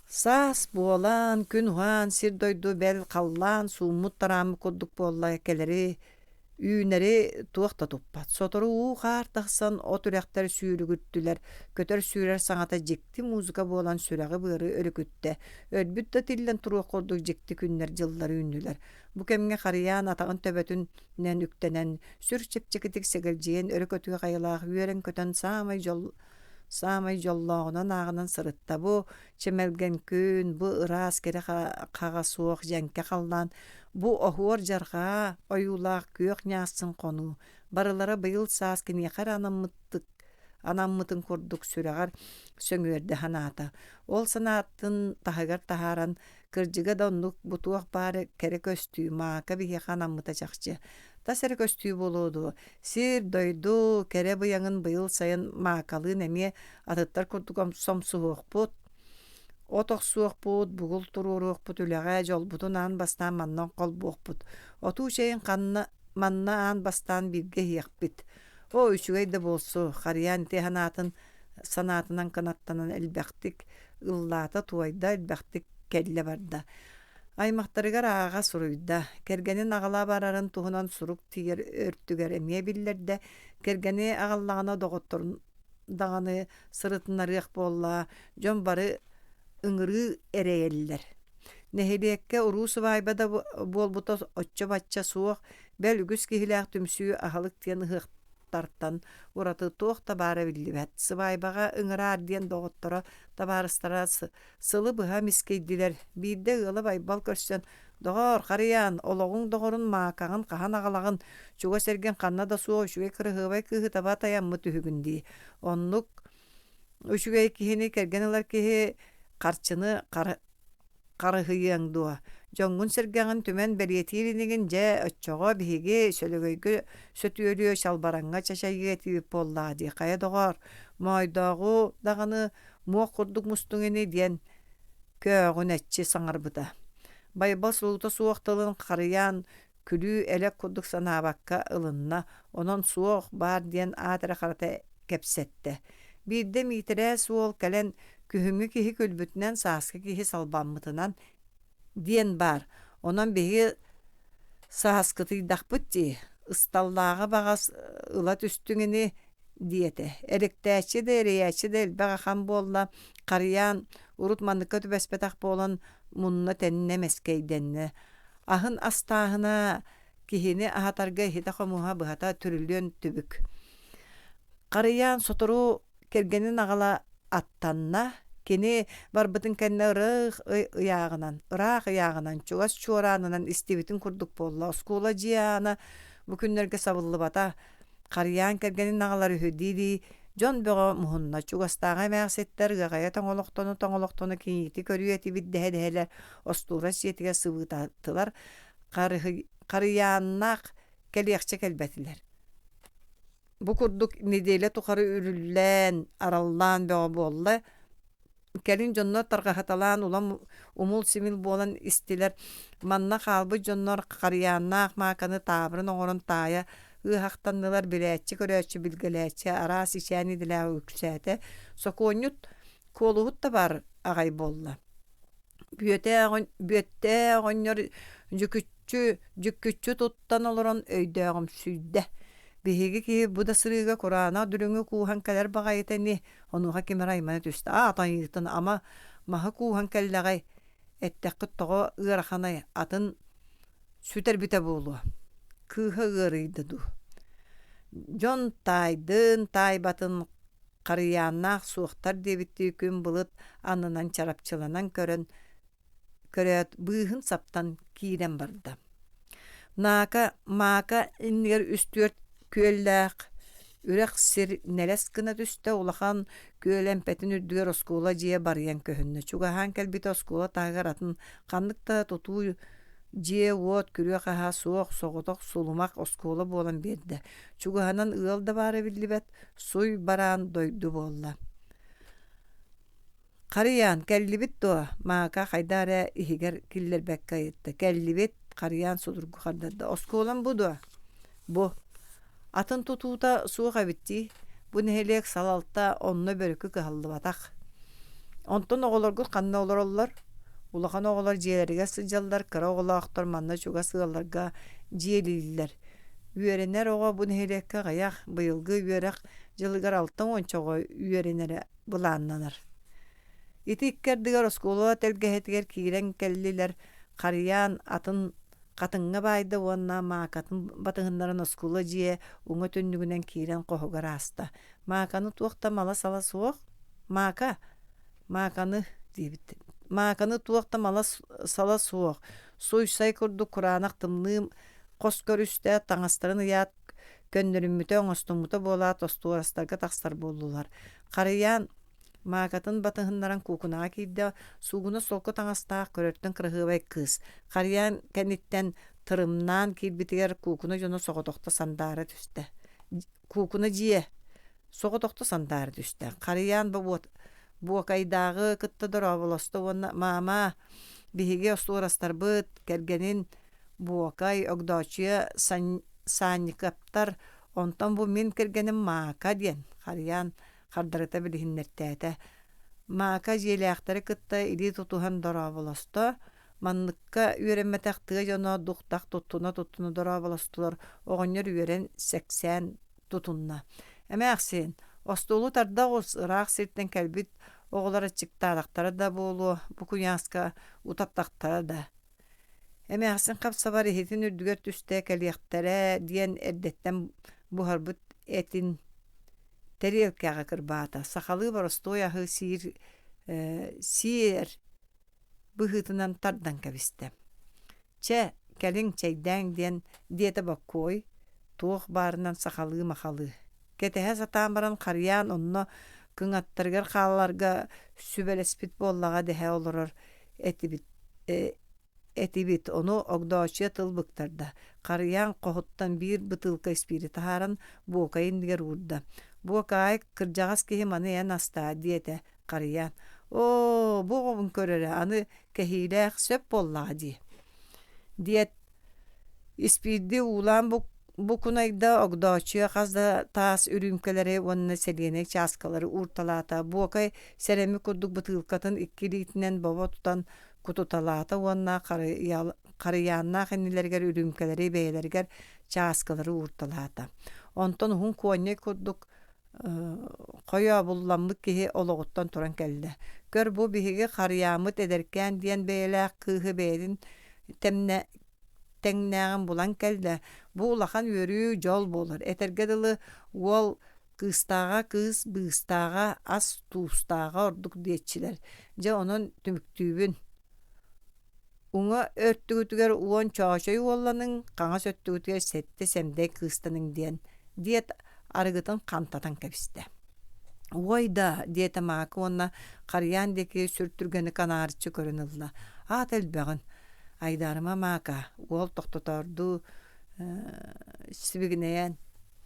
Саас буолан, күн уһаан, сир-дойду бэл халлаан сууммут-тарааммыт курдук буолла, кэлэри, үүнэри туох да туппат. Сотору уу-хаар тахсан, от үрэхтэр сүүрүгүртүлэр, көтөр-сүүрэр саҥата дьикти музыка буолан сүрэҕи-быары өрүкүттэ. Өлбүт да тиллэн туруох курдук дьикти күннэр-дьыллар үүннүлэр. Бу кэмҥэ Харыйаан атаҕын төбөтүнэн үктэнэн, сүр чэпчэкитик сэгэлдьийэн өрө көтүөх айылаах үөрэн-көтөн саамай дьол саамай дьоллооҕунан ааҕынан сырытта. Бу чэмэлгэн күн, бу ыраас кэрэ хаҕа суох дьэҥкэ халлаан, бу оһуор дьарҕаа ойуулаах күөх ньаассын хонуу барылара быйыл саас киниэхэ эрэ анаммыттык анаммытын курдук сүрэҕэр сөҥүөрдэ санаата. Ол санаатын таһыгар таһааран Кырдьыга да оннук бу туох баар кэрэ көстүү, маака биһиэхэ анаммыта чахчы. Тас эрэ көстүү буолуо дуо, сир, дойду кэрэ быйаҥын быйыл сайын маакалыын эмиэ атыттар курдук сомсуһуохпут, от охсуохпут, бугул туруоруохпут, үлэҕэ дьолбутун аан бастаан манна холбуохпут, отуу чэйин ханна манна аан бастаан бииргэ иһиэхпит. Оо, үчүгэй да буолсу, харыйаан ити санаатын санаатынан кынаттанан элбэхтик ыллаата-туойда, элбэхтик кэллэ барда. Аймахтарыгар ааҕа суруйда. Кэргэнин аҕала барарын туһунан сурук тиийэр өртүгэр эмиэ биллэрдэ. Кэргэни аҕаллаҕына доҕотторун даҕаны сырытыннарыах буолла, дьон бары ыҥырыы эрэйэллэр. Нэһилиэккэ уруу сыбаайба да буолбута оччо-бачча суох, бэл үгүс киһилээх түмсүү аһылык диэн ыһыах тартан ураты туох да баара биллибэт. Сыбаайбаҕа ыҥыраар диэн доҕотторо, табаарыстара сылы быһа мискэйдилэр. Биирдэ ыала Байбал көрсөн, «Доҕоор, харыйаан, олоҕуҥ доҕорун маакаҕын хаһан аҕалаҕын, чугас эргин ханна да суох үчүгэй кыраһыабай кыыһы таба тайаммыт үһүгүн дии. Оннук үчүгэй киһини кэргэн ылар киһи харчыны харыһыйыаҥ дуо? Дьоҥҥун-сэргэҕин түмэн бэлиэтиир инигин дьэ, оччоҕо биһиги сөлөгөйгө сөтүөлүө, чалбараҥҥа чачайыа этибит буоллаҕа дии. Хайа доҕоор, моойдооҕу даҕаны муох курдук мустуҥ ини диэн көөҕүнэччи саҥарбыта. Байбал солуута суох тылын харыйаан күлүү-элэк курдук санаабакка ылынна, онон суох баар диэн аат эрэ харата кэпсэттэ. Биирдэ Миитэрээс уол кэлэн күһүҥҥү киһи күлбүтүнэн, сааскы киһи салбаммытынан диэн баар. Онон биһиги сааскытыйдахпыт дии, ысталлааҕы баҕас ыла түстүҥ ини диэтэ. Эрэктээччи да, эрэйээччи да элбэх ахан буолла. Харыйаан урут манныкка түбэспэтэх буолан мунна-тэннэ мэскэйдэннэ. Аһын астааһына киһини аһатарга иһитэ-хомуһа быһата түрүлүөн түбүк. Харыйаан сотору кэргэнин аҕала аттанна. Кини барбытын кэннэ ыраах ыйааҕынан, ыраах ыйааҕынан, чугас чуораанынан истибитин курдук буолла. Оскуола дьиэ аана бу күннэргэ сабыллыбата. Харыйаан кэргэнин аҕалар үһү дии-дии дьон бөҕө муһунна. Чугастааҕы эмээхситтэр ыаҕайа тоҥолохтоно-тоҥолохтоно киниити көрүө этибит дэһэ-дэһэлэр остуорас дьиэтигэр сыбыытаатылар. Харыйааннаах кэлиэхчэ кэлбэтилэр. Бу курдук нэдиэлэ тухары үрүллээн, араллаан бөҕө буолла. Кэлин дьоннор тарҕаһыталаан улам умул-симил буолан истилэр. Манна хаалбыт дьоннор харыйааннаах мааканы таабырын оҥорон таайа ыаһахтаннылар, билээччи-көрөөччү, билгэлээччи араас ичээн идэлээх үксээтэ. Сокуонньут, куолуһут да баар аҕай буолла. Бүөтээ оҕонньор дьүкүччү, дьүккүччү туттан олорон өйдөөҕүмсүйдэ. Биһиги киһи бу да сырыыга кураанах дүлүҥү кууһан кэлэр баҕайыта ини, онуоха ким эрэ аймана түстэ: «Аат айыытын, ама маһы кууһан кэллэҕэй, эттэххит тоҕо ыараханай, атын сүтэрбитэ буолуо, кыыһа ыарыйда дуу?» Дьон таайдын, таайбатын харыйааннаах суохтар диэбиттии күн былыт аннынан чарапчыланан көрөн көрөөт быыһын саптан киирэн барда. Наака Мака иннигэр үс-түөрт күөллээх үрэх сир нэлэс гына түстэ, улахан күөл эмпэтин үрдүгэр оскуола дьиэ барыйан көһүннэ. Чугаһаан кэлбитэ оскуола таһыгар атын ханнык да тутуу дьиэ-уот, күрүө-хаһаа суох, соҕотох сулумах оскуола буолан биэрдэ. Чугаһынан ыал да баара биллибэт, суй бараан дойду буолла. Харыйаан, кэллибит дуо? Маака хайдах эрэ иһигэр киллэрбэккэ ыйытта. Кэллибит, Харыйаан судургу хардарда. Оскуолам бу дуо? Бу. Атын тутуута суох эбит дии. Бу нэһилиэк салалта онно бөрүкү кыһаллыбатах. Онтон оҕолоргут ханна олороллор? Улахан оҕолор дьиэлэригэр сылдьаллар, кыра оҕолоохтор манна чугас ыалларга дьиэлииллэр. Үөрэнэр оҕо бу нэһилиэккэ аҕыйах, быйылгы үөрэх дьылыгар алта уонча оҕо үөрэнэрэ былааннанар. Ити икки ардыгар оскуола тэлгэһэтигэр киирэн кэллилэр, Харыйаан атын хатыҥҥа баайда уонна Маакатын батыһыннаран оскуола дьиэ уҥа түннүгүнэн киирэн хоһугар ааста. Мааканы туох да мала-сала суох «Мака, Мааканы» диэбит. Мааканы туох да мала-сала суох, суй-сай курдук кураанах тымныы хос көрүстэ, таҥастарын ыйаат көннөрүммүтэ, оҥостуммута буолаат остуорастарга тахсар буоллулар. Харыйаан Маакатын батыһыннаран куукунаҕа киирдэ, суугуна солко таҥастаах, көрөртөн кыраһыабай кыыс. Харыйаан кэнниттэн тырымнаан киирбитигэр куукуна дьоно соҕотохто сандаара түстэ. Куукуна дьиэ соҕотохто сандаара түстэ. Харыйаан Буокайдааҕы кытта дорооболосто уонна «Маама, биһиги остуорастарбыт, кэргэнин Буокай, Огдооччуйа Саанньыкаптар, онтон бу мин кэргэним Маака» диэн Харыйаан хардарыта билиһиннэртээтэ. Маака дьиэлээхтэри кытта илии тутуһан дорооболосто, манныкка үөрэммэтэх тыа дьоно дух-дах туттуна-туттуна дорооболостулар, оҕонньор үөрэн, сэксээн тутунна. Эмээхсин, остуолу тарда оҕус, ыраах сиртэн кэлбит оҕолор аччыктаатахтара да буолуо, бу куйааска утаттахтара да. Эмээхсин хап-сабар иһитин үрдүгэр түстэ кэлиэхтэрэ диэн эрдэттэн буһарбыт этин тэриэлкэҕэ кырбаата. Сахалыы боростуой аһы сиир, сиэр быһыытынан тардан кэбистэ. Чэ, кэлиҥ чэйдээҥ диэн диэтэ Боккуой, туох баарынан сахалыы-махалыы. Кэтэһэ сатаан баран Харыйаан онно кыҥаттарыгар хааларга сүбэлэспит буоллаҕа дэһэ олорор этибит этибит, ону Огдооччуйа тыл быктарда. Харыйаан хоһуттан биир бытыылка испиири таһааран Буокай иннигэр уурда. «Буокаай, кырдьаҕас киһи маны эн астаа» диэтэ Харыйаан. «Оо, бу оҕобун көр эрэ, аны кэһиилээх сөп буоллаҕа дии» диэт, Испиирди уулаан букунайда Огдооччуйа хас да таас үрүүмкэлэри уонна сэлиэнэй чааскалары уурталаата. Буокай сэрэммит курдук бытыылкатын икки илиитинэн бобо тутан кутуталаата уонна харыйааннаах иннилэригэр үрүүмкэлэри бэйэлэригэр чааскалары уурталаата. Онтон уһун куонньай курдук хойообулламмыт киһи олоҕуттан туран кэллэ. Көр, бу биһиги Харыйааммыт эдэркээн диэн бэйэлээх кыыһы бэйэтин тэмнэ тэҥнээҕин булан кэллэ. Бу улахан үөрүү, дьол буолар. Этэргэ дылы, уол кыыстааҕа кыыс быыстааҕа, ас туустааҕа ордук диэччилэр. Дьэ, онон түмүктүүбүн. Уҥа өртүгүтүгэр уон чоочой уолланыҥ, хаҥас өттүгүтүгэр сэттэ сэмдэй кыыстаныҥ диэн, диэт арыгытын хантатан кэбистэ. «Уой да» диэтэ Маакы уонна Харыйаан диэки сүр түргэнник анаарыччы көрөн ылла. «Аата элбэҕин, айдаарыма Мака» уол тохтотоордуу сибигинэйэн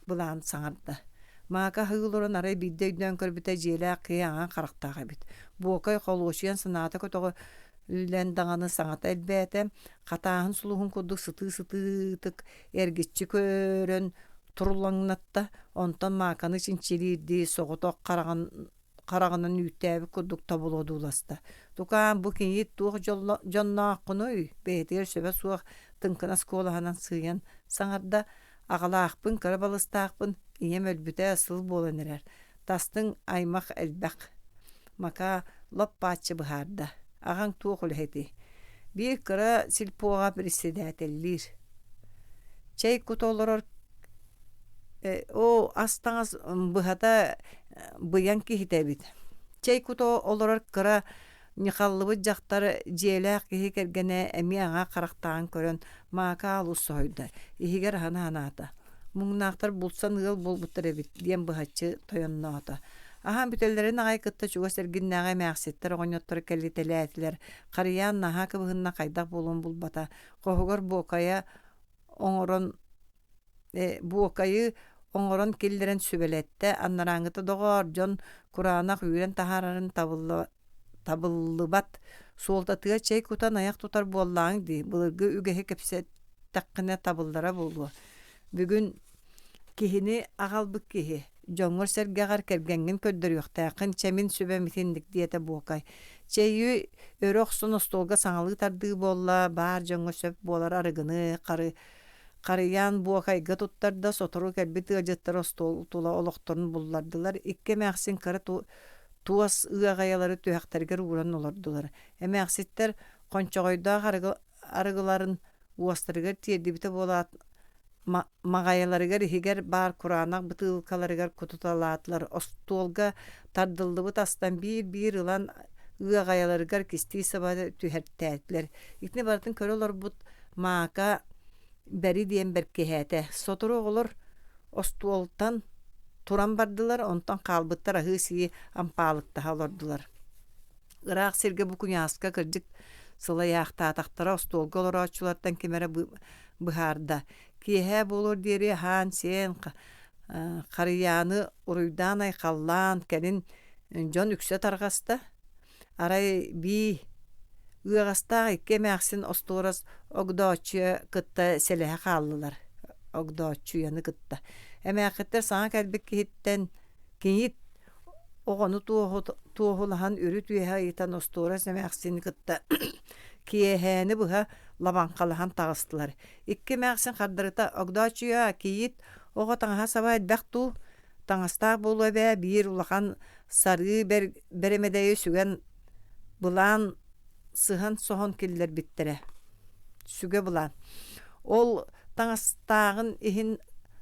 былаан саҥарда. Мака аһыы олорон арай биирдэ өйдөөн көрбүтэ дьиэлээх киһи аҥан харахтаах эбит. Буокай холуочуйан санаата көтөҕүллэн даҕаны саҥата элбээтэ, хатааһын сулуһун курдук сытыы-сытыытык эргиччи көрөн турулаҥнатта, онтон Мааканы чинчилиирдии соҕотох хараҕын хараҕынан үүттээбит курдук тобулу одууласта. Тукаам, бу кийиит туох дьоннооххунуй? Бэйэтигэр сөбө суох тыҥкынас куолаһынан сыыйан саҥарда. Аҕалаахпын, кыра балыстаахпын, ийэм өлбүтэ сыл буолан эрэр. Тастыҥ аймах элбэх. Макаа лоп-бааччы быһаарда. Аҕаҥ туох үлэһитий? Биир кыра сельпоҕа председателлиир. Чэй кута олорор оо, ас-таҥас быһата быйаҥ киһитэ эбит. Чэй кута олорор кыра ньыхаллыбыт дьахтар дьиэлээх киһи кэргэнэ эмиэ аҥаа харахтаан көрөн Маакаа олус соһуйда, иһигэр аһына санаата: «Муҥнаахтар булсан ыал буолбуттар эбит» диэн быһаччы тойонноото. Аһаан бүтэллэрин аҕай кытта чугас эргиннээҕи эмээхситтэр оҕонньотторо кэлитэлээтилэр. Харыйаан наһаа кыбыһынна хайдах буолуон булбата. Хоһугар буокайа оҥорон буокайы оҥорон киллэрэн сүбэлэттэ, анарааҥҥыта доҕоор, дьон кураанах үүрэн таһаарарын табыллыбат, суолтатыгар чэй кутан айах тутар буоллаҕыҥ дии, былыргы үгэһи кэпсэттэххинэ табыллара буолуо. Бүгүн киһини аҕалбыт киһи, дьоҥҥор-сэргэҕэр кэргэҥҥин көрдөрүөхтээххин, чэ мин сүбэм итинник диэтэ Буокай. Чэйи өрө охсон остуолга саҥалыы тардыы буолла, баар дьоҥҥо сөп буолар арыгыны, хары Харыйаан Буокайга туттарда, сотору кэлбит ыалдьыттар остуол тула олохторун буллардылар, икки эмээхсин кыра туос ыаҕайалары түһэхтэригэр ууран олордулар. Эмээхситтэр хончоҕойдоох арыгыларын уостарыгар тиэрдибитэ буолаат, маҕайаларыгар иһигэр баар кураанах бытыылкаларыгар кутуталаатылар. Остуолга тардыллыбыт астан биир-биир ылан ыаҕайаларыгар кистии саба түһэртээтилэр. Итини барытын көрө олорбут Мака бэри диэн бэркиһээтэ. Сотору оҕолор остуолтан туран бардылар, онтон хаалбыттар аһыы-сии ампаалыктаһа олордулар. Ыраах сиргэ бу куйааска кырдьык сылайаахтаатахтара остуолга олорооччулартан ким эрэ быһаарда. Киэһэ буолуор диэри аһаан-сиэн, харыйааны уруйдаан-айхаллаан, кэлин дьон үксэ тарҕаста. Арай бии ыаҕастаах икки эмээхсин остуорас Огдооччуйа кытта сэлэһэ хааллылар Огдооччуйаны кытта. Эмээххиттэр саҥа кэлбит киһиттэн кийиит оҕону туоһулаһан үрүт үөһэ ыйытан остуорас эмээхсини кытта киэһээни быһа лабаҥхалаһан таҕыстылар. Икки эмээхсин хардарыта «Огдооччуйа, кийиит оҕо таҥаһа-саба элбэх дуу? Таҥастаах буолуо эбээ, биир улахан сарыы бэрэмэдэйи сүгэн былаан сыһан-соһон киллэрбиттэрэ. Сүгэ былаан. Ол таҥастааҕын иһин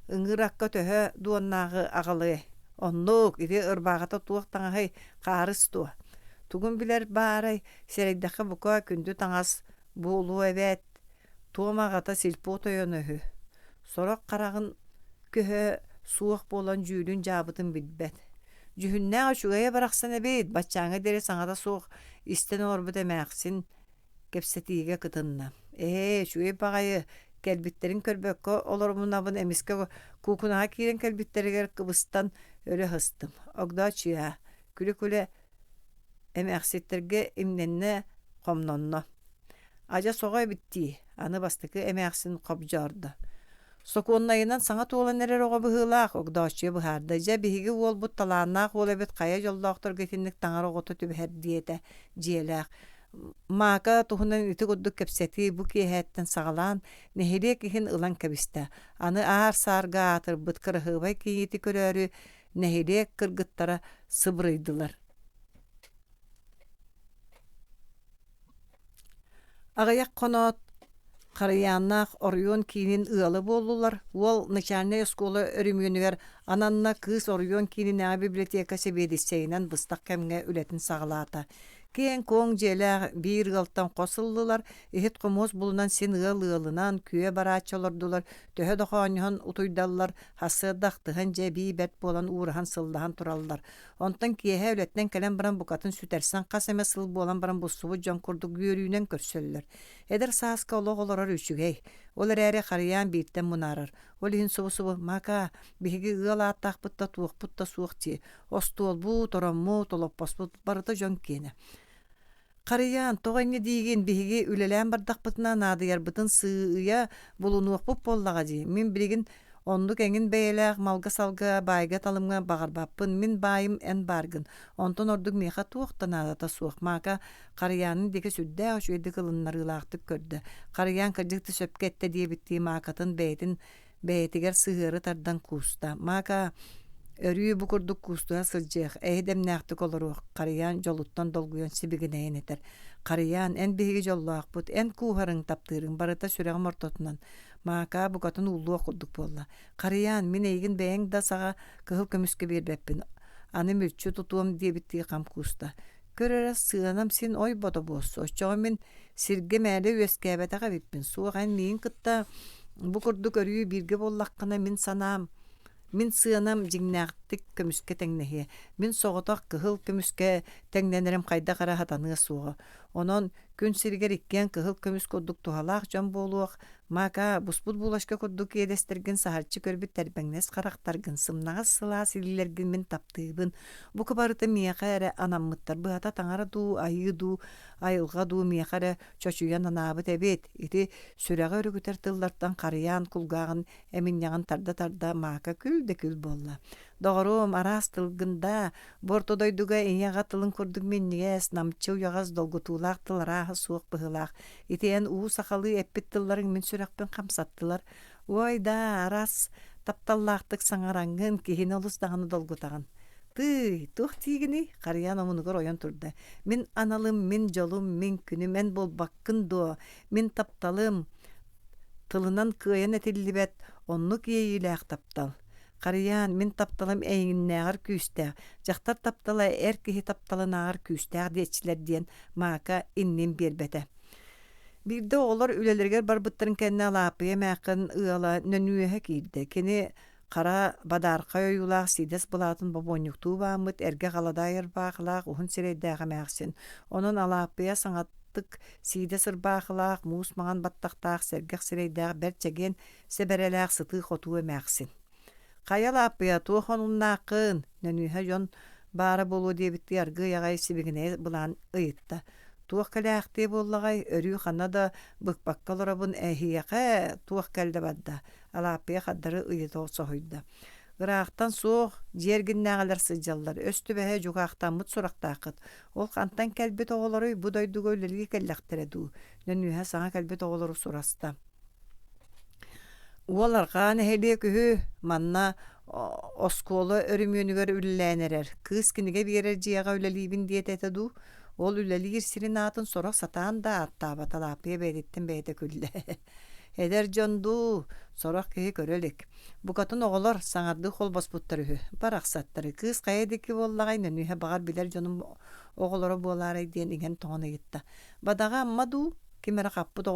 ыҥыыр акка төһө дуоннааҕы аҕалыай? Оннук, ити ырбааҕыта туох таҥаһый, хаарыс дуо? Тугун билэр баарай, сэрэйдэххэ бука күндү таҥас буолуо эбээт. Туом аҕата сельпо тойоно үһү. Сорох хараҕын көһө суох буолан дьүүлүн дьаабытын билбэт. Дьүһүннээх үчүгэйэ барахсан эбит, баччааҥҥа диэри саҥата суох истэн олорбут эмээхсин кэпсэтиигэ кытынна. Ээ, үчүгэй баҕайы, кэлбиттэрин көрбөккө олорумунабын эмискэ куукунаҕа киирэн кэлбиттэригэр кыбыстан өлө сыстым. Огдооччуйаа, күлэ-күлэ эмээхситтэргэ имнэннэ, хомнонно. Адьас оҕо эбит дии. Аны бастакы эмээхсин хобдьоордо. Сокуоннайынан саҥа туолан эрэр оҕо быһыылаах, Огдооччуйа быһаарда. Дьэ, биһиги уолбут талааннаах уол эбит, хайа дьоллоохторго итинник таҥара оҕото түбэһэр диэтэ дьиэлээх. Мака туһунан ити курдук кэпсэтии бу киэһээттэн саҕалаан нэһилиэк иһин ылан кэбистэ. Аны аар-саарга аатырбыт кыраһыабай кийиити көрөөрү нэһилиэк кыргыттара сыбырыйдылар. Аҕыйах хоноот Харыйааннаах оройуон киинин ыала буоллулар. Уол начальнай оскуола өрөмүөнүгэр ананна, кыыс оройуон киининээҕи библиотека сэбиэдиссэйинэн быстах кэмҥэ үлэтин саҕалаата. Киэҥ-куоҥ дьиэлээх биир ыалтан хос ыллылар, иһит-хомуос булунан син ыал ыалынан күө барааччы олордулар, төһө да хоонньоһон утуйдаллар, сарсыарда ахтыһан дьэ эбии бэрт буолан уураһан-сыллаһан тураллар. Онтон киэһэ үлэттэн кэлэн баран букатын сүтэрсэн хас эмэ сыл буолан баран буссубут дьон курдук үөрүүнэн көрсөллөр. Эдэр сааска олох олорор үчүгэй. Ол эрээри Харыйаан бииртэн мунаарар. Ол иһин субу-субу «Мака, биһиги ыал ааттаахпыт да туохпут да суох дии. Остуолбут, ороммут, олоппоспут барыта дьон киэнэ. Харыйаан, тоҕо инньэ диигин, биһиги үлэлээн бардахпытына наадыйарбытын сыыйа булунуохпут буоллаҕа дии. Мин билигин оннук эҥин бэйэлээх малга-салга, баайга-талымҥа баҕарбаппын. Мин баайым эн бааргын. Онтон ордук миэхэ туох да наадата суох. Мака Харыйаанын диэки сүрдээх үчүгэйдик ылыннарыылаахтык көрдө. Харыйаан кырдьык да сөпкө эттэ диэбиттии Маакатын бэйэтин бэйэтигэр сыһыары тардан кууста. Мака өрүү бу курдук куустуһа сылдьыах, эһи дэмнээхтик олоруох, Харыйаан дьолуттан долгуйан сибигинэйэн этэр. Харыйаан, эн биһиги дьоллоохпут, эн кууһарыҥ, таптыырыҥ барыта сүрэҕим ортотунан. Маакаа букатын ууллуох курдук буолла. Харыйаан, мин эйигин бэйэҥ да саҕа кыһыл көмүскэ биэрбэппин. Аны мүлчү тутуом диэбиттии хам кууста. Көр эрэ, сыанам син ой бото буолсу. Оччоҕо мин сиргэ мээлэ үөскээбэтэх эбиппин. Суох, эн миигин кытта бу курдук өрүү бииргэ буоллаххына, мин санаам, мин сыанам дьиҥнээхтик көмүскэ тэҥнэһиэ. Мин соҕотох кыһыл көмүскэ тэҥнэнэрим хайдах эрэ сатаныа суоҕа. Онон күн сиригэр иккиэн кыһыл көмүс курдук туһалаах дьон буолуох, Мака, буспут булочка курдук иэдэстэргин саһарчы көрбүт тэрбэҥнэс харахтаргын, сымнаҕас сылаас илиилэргин мин таптыыбын. Бука барыта миэхэ эрэ анаммыттар. Быһата таҥара дуу, айыы дуу, айылҕа дуу миэхэ эрэ чочуйан анаабыт эбит. Ити сүрэҕи өрүкүтэр тыллартан харыйаан кулгааҕын эминньэҕин тарда-тарда Мака күл да күл буолла. Доҕоруом, араас тылгын даа, бу орто дойдуга ийэ-аҕа тылын курдук минньигэс, намчы уйаҕас, долгутуулаах тыл арааһа суох быһыылаах. Ити эн уу сахалыы эппит тылларыҥ мин сүрэхпин хамсаттылар. Уой даа, араас тапталлаахтык саҥараҥҥын, киһини олус даҕаны долгутаҕын. Тыый, туох диигиний? Харыйаан омунугар ойон турда. Мин аналым, мин дьолум, мин күнүм эн буолбаккын дуо? Мин тапталым, тылынан кыайан этиллибэт оннук иэйиилээх таптал. Харыйаан, мин тапталым эйигиннээҕэр күүстээх, дьахтар таптала эр киһи тапталынааҕар күүстээх диэччилэр диэн Мака иннин биэрбэтэ. Биирдэ оҕолор үлэлэригэр барбыттарын кэннэ Алааппыйа эмээххин ыала Нөнүөһэ киирдэ. Кини хара бадаархай ойуулаах сиидэс былаатын бобуонньуктуу бааммыт эргэ халадаай ырбаахылаах уһун сирэйдээх эмээхсин. Онон Алааппыйа саҥаттык сиидэс ырбаахылаах, муус маҥан баттахтаах, сэргэх сирэйдээх бэрт чэгиэн сэбэрэлээх сытыы-хотуу эмээхсин. «Хайа Лааппыйа, туох омуннааххын?» Нөнүөһэ дьон баара буолуо диэбиттии аргыый аҕай сибигинэйэ былаан ыйытта. «Туох кэлээхтиэ буоллаҕай, өрүү ханна да быкпакка олоробун, эһиэхэ туох кэллэ барда?» Алааппыйа хардары ыйыта соһуйда. «Ыраахтан суох, дьиэ эргиннээҕилэр сылдьаллар, өс түбэһэ дьукаахтаммыт сурахтааххыт. Ол хантан кэлбит оҕолоруй, бу дойдуга үлэлии кэллэхтэрэ дуу?» Нөнүөһэ саҥа кэлбит оҕолору сураста. Уол арҕаа нэһилиэк үһү, манна оскуола өрөмүөнүгэр үлэлээн эрэр, кыыс кинигэ биэрэр дьиэҕэ үлэлиибин диэтэ этэ дуу, ол үлэлиир сирин аатын сорох сатаан да ааттаабата Лааппыйа бэйэтиттэн бэйэтэ күллэ. Эдэр дьон дуу, сорох киһи көрө илик. Букатын оҕолор саҥардыы холбоспуттар үһү, барахсаттары. Кыыс хайа диэки буоллаҕай, Нөнүөһэ баҕар билэр дьонум оҕолоро буолаарай диэн иҥэн-тоҥон ыйытта. Бадаҕа Амма дуу, ким эрэ хаппыт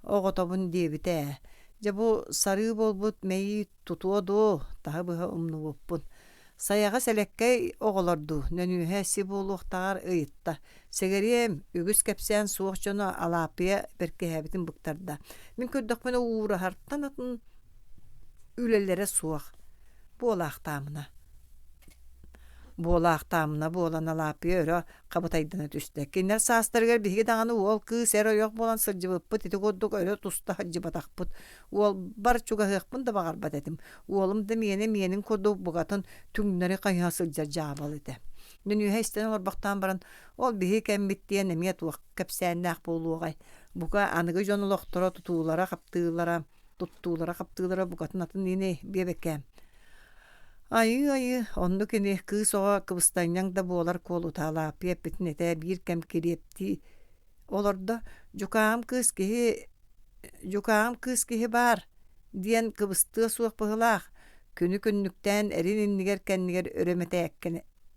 оҕотобун диэбитэ ээ. Дьэ бу сарыы буолбут мэйии тутуо дуо, таһы-быһа умнубуппун. Сайаҕас элэккэй оҕолор дуу, Нөнүөһэ си буолуохтааҕар ыйытта. Сэгэриэм, үгүс кэпсээн суох дьоно Алааппыйа бэркиһээбитин быктарда. Мин көрдөхпүнэ уураһартан атын үлэлэрэ суох. Буолаахтаамына. Буолаахтаамына буолан Алааппыйа өрө хабытайдана түстэ. Кинилэр саастарыгар биһиги даҕаны уол кыыс эр ойох буолан сылдьыбыппыт ити курдук өрө туста сылдьыбатахпыт. Уолбар чугаһыахпын да баҕарбат этим. Уолум да миэнэ миэнин курдук букатын түҥнэри хайыһа сылдьар дьаабал этэ. Нөнүөһэ истэн олорбохтоон баран, ол биһиги кэммит диэн эмиэ туох кэпсээннээх буолуоҕай? Бука аныгы дьон олохторо тутуулара-хаптыылара, туттуулара-хаптыылара букатын атын ини биэбэккээм. Айыы-айыы, оннук ини, кыыс оҕо кыбыстанньаҥ да буолар куолута Алааппыйа эппитин этэ биир кэм кириэптии олордо. Дьукааҕым кыыс киһи дьукааҕым кыыс киһи баар диэн кыбыстыа суох быһыылаах, күнү-күннүктээн эрин иннигэр-кэннигэр өрө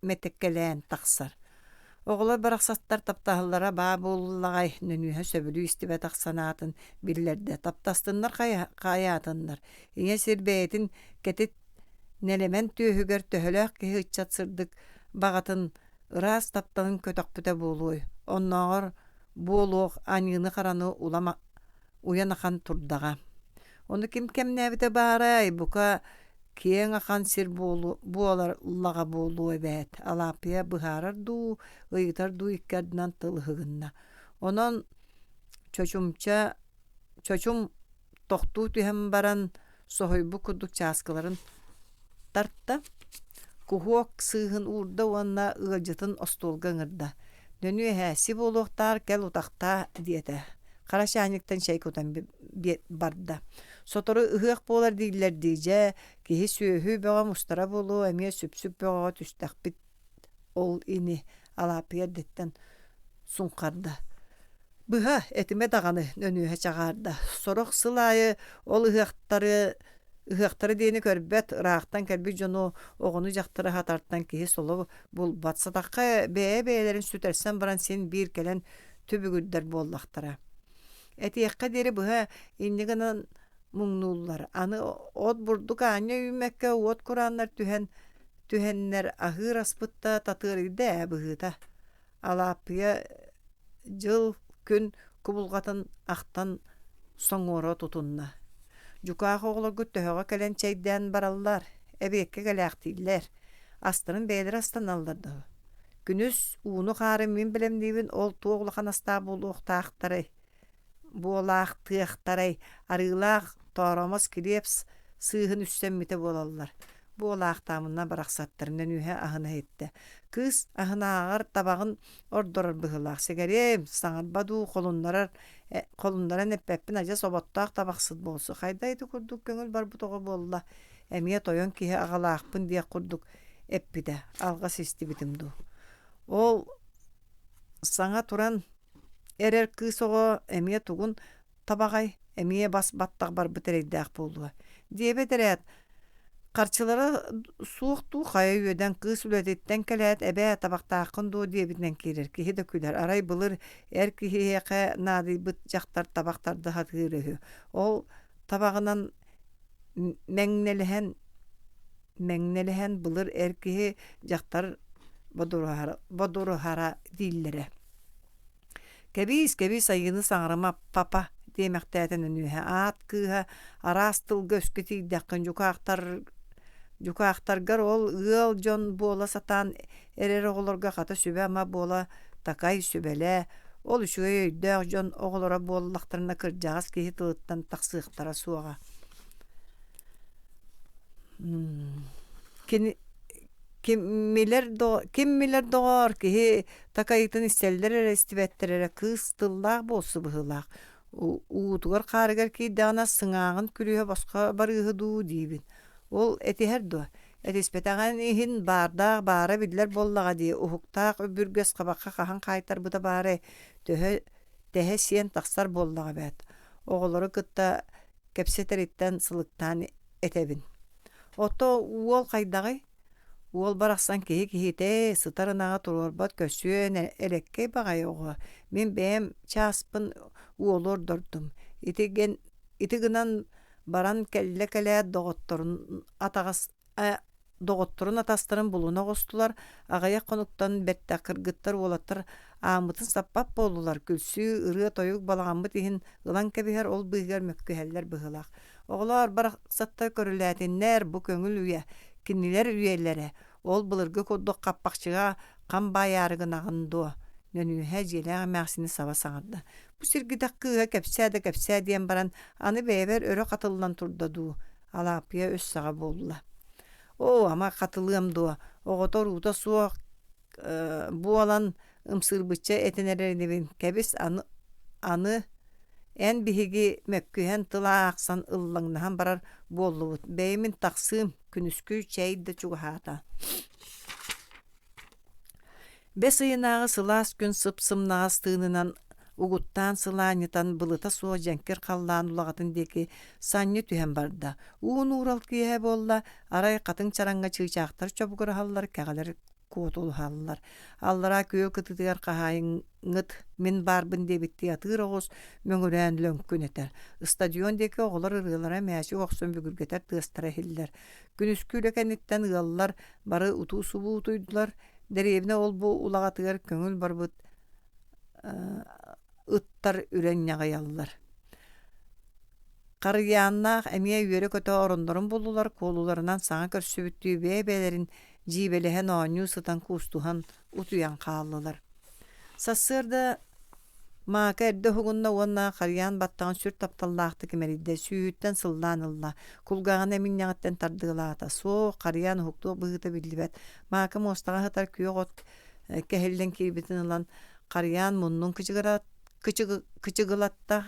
мэтэккэлээн тахсар. Оҕолор барахсаттар таптаһаллара баа буоллаҕай, Нөнүөһэ сөбүлүү истибэтэх санаатын биллэрдэ. Таптастыннар хайаатыннар, ийэ сир бэйэтин кэтит нэлэмэн түөһүгэр төһөлөөх киһи ыччат сырдык баҕатын ыраас тапталын көтөхпүтэ буолуой, оннооҕор буолуох аньыыны-хараны улам уйан ахан турдаҕа. Ону ким кэмнээбитэ баарай, бука киэҥ ахан сир буолаллаҕа буолуо эбээт, Алааппыйа быһаарар дуу, ыйытар дуу икки ардынан тыл ыһыгынна. Онон чочумча чочум тохтуу түһэн баран соһуйбут курдук чааскыларын тарта, куһуок сыыһын уурда уонна ыалдьытын остуолга ыҥырда: «Нөнүө эһээ, си буолуохтаар, кэл утахтаа» диэтэ. Хара чаанньыктан чэй кутан барда. Сотору ыһыах буолар дииллэр дии, дьэ, киһи сүөһү бөҕө мустара буолуо, эмиэ сүпсүк бөҕөҕө түстэхпит ол ини, Алааппыйа эрдэттэн суҥхарда. Быһа, этимэ даҕаны, Нөнүөһэ чаҕаарда. Сорох сыл аайы ол ыһыахтары ыһыахтары диэни көрбөт, ыраахтан кэлбит дьону, оҕону-дьахтары аһатартан киһи соло булбат. Сатахха бэйэ-бэйэлэрин сүтэрсэн баран син биир кэлэн түбүгүрдэр буоллахтара. Этиэххэ диэри быһа инньэ гынан муҥнууллар. Аны от-бурдук аанньа үүммэккэ уот курааннар түһэн түһэннэр аһыыр аспыт да татыарыйда ээ быһыыта. Алааппыйа дьыл күн кубулҕатын ахтан соҥуора тутунна. Дьукаах оҕолоргут төһөҕө кэлэн чэйдээн бараллар, эбиэккэ кэлээхтииллэр, астарын бэйэлэрэ астаналлар дуо? Күнүс ууну-хаары мин бэлэмниибин, ол туох улахан астаах буолуохтаахтарай? буолаахтыахтарай, арыылаах тооромос килиэп сыыһын үссэммитэ буолаллар. Буолаахтаамына барахсаттар нөнүөһэ аһына иһиттэ. Кыыс аһынааҕар табаҕын ордорор быһыылаах. Сэгэриэм, саҥарба дуу, холуннарар, холуннаран эппэппин адьас оботтоох табахсыт буолсу. Хайда ити курдук көҥүл барбыт оҕо буолла. Эмиэ тойон киһи аҕалаахпын диэх курдук эппитэ. Алҕас истибитим дуу. Ол саҥа туран Эрэр кыыс оҕо эмиэ тугун табаҕай, эмиэ бас баттах барбыт эрэйдээх буолуо диэбэт эрээт, харчылара суох дуу, хайа үөдэн кыыс үлэтиттэн кэлээт, «Эбээ, табахтааххын дуо?» диэбитинэн киирэр, киһи да күлэр. Арай былыр эр киһиэхэ наадыйбыт дьахтар табах тарда сатыыр үһү. Ол табаҕынан мэҥнэлэһэн мэҥнэлэһэн былыр эр киһи дьахтар бодуруһара, бодуруһара дииллэрэ. «Кэбиис, кэбиис айыыны саҥарыма, папа» диэмэхтээтэ Нөнүөһэ аат кыыһа араас тылга-өскө тиийдэххин дьукаахтар дьукаахтаргар ол ыал дьон буола сатаан эрэр оҕолорго хата сүбэ-ама буола такай, сүбэлээ, ол үчүгэй өйдөөх дьон оҕолоро буоллахтарына кырдьаҕас киһи тылыттан тахсыахтара суоҕа. Кини киммилэр киммилэр доҕоор киһи такайыытын истэллэр эрэ истибэттэр эрэ кыыс тыллаах буолсу быһыылаах уутугар-хаарыгар киирдэҕинэ сыҥааҕын күлүүһэ босхо барыыһы дуу диибин ол этиһэр дуо этиспэтэҕин иһин баардаах баара биллэр буоллаҕа дии уһуктаах бүргэс хабахха хаһан хаайтарбыта баарай төһө тэһэ сиэн тахсар буоллаҕа эбээт оҕолору кытта кэпсэтэриттэн сылыктаан этэбин Ото уол хайдаҕый? Уол барахсан киһи киһитэ, сытар ынаҕы туруорбат көссүөн элэккэй баҕайы оҕо. Мин бэйэм чааспын уолу ордордум. Ити, ити гынан баран кэллэ кэлээт доҕотторун атаҕас доҕотторун атастарын булуна оҕустулар, аҕыйах хонуктан бэттэх кыргыттар уолаттар ааммытын саппат буоллулар, күлсүү, ырыа-тойук балаҕаммыт иһин ылан кэбиһэр, ол быыһыгар мөккүһэллэр быһыылаах. Оҕолоор, барахсаттар көрүлээтиннэр, бу көҥүл үйэ, кинилэр үйэлэрэ. Ол былыргы курдук хаппахчыга хам баайаары гынаҕын дуо? Нөнүөһэ дьиэлээх эмээхсини саба саҥарда. Бу сиргидэх кыыһа кэпсээ да кэпсээ диэн баран, аны бэйэбэр өрө хатыллан турда дуу? Алааппыйа өс саҕа буолла. Оо, ама хатылыам дуо? Оҕото уруута суох буолан ымсыырбычча этэн эрэр инибин. Кэбис, аны, аны эн биһиги мөккүһэн тыл аахсан ыллаҥнаһан барар буоллубут. Бэйэм мин тахсыым, күнүскү чэй да чугаһаата. Бэс ыйынааҕы сылаас күн сып-сымнаҕас тыынынан угуттаан сылаанньытан былыта суох дьэҥкир халлаан улаҕатын диэки санньы түһэн барда. Уун уурал киэһэ буолла, арай хатыҥ чараҥҥа чыычаахтар чобугураһаллар, кэҕэлэр куотулуһаллар. Аллараа күөл кытыытыгар хаһаайыҥҥыт мин баарбын диэбиттии атыыр оҕус мөҥүрээн лөҥкүнэтэр. Стадион диэки оҕолор ырыалара мээчик охсон бүгүргэтэр тыастара иһиллэр. Күнүскү үлэ кэнниттэн ыаллар бары утуу-субуу утуйдулар. Дэриэбинэ ол-бу улаҕатыгар көҥүл барбыт ыттар үрэн ньаҕыйаллар. Харыйааннаах эмиэ үөрэ-көтө ороннорун буллулар, куолуларынан саҥа көрсүбүттүү бэйэ-бэйэлэрин дьиибэлэһэн оонньуу сытан куустуһан утуйан хааллылар. Сарсыарда Мака эрдэ уһугунна уонна харыйаан баттаҕын сүр тапталлаахтык имэрийдэ, сүүһүттэн сыллаан ылла, кулгааҕын эминньэҕиттэн тардыалаата. Суох, харыйаан уһуктуох быһыыта биллибэт. Мака муостаҕа сытар күөх от кэһиллэн киирбитин ылан, харыйаан муннун кычыгылатта,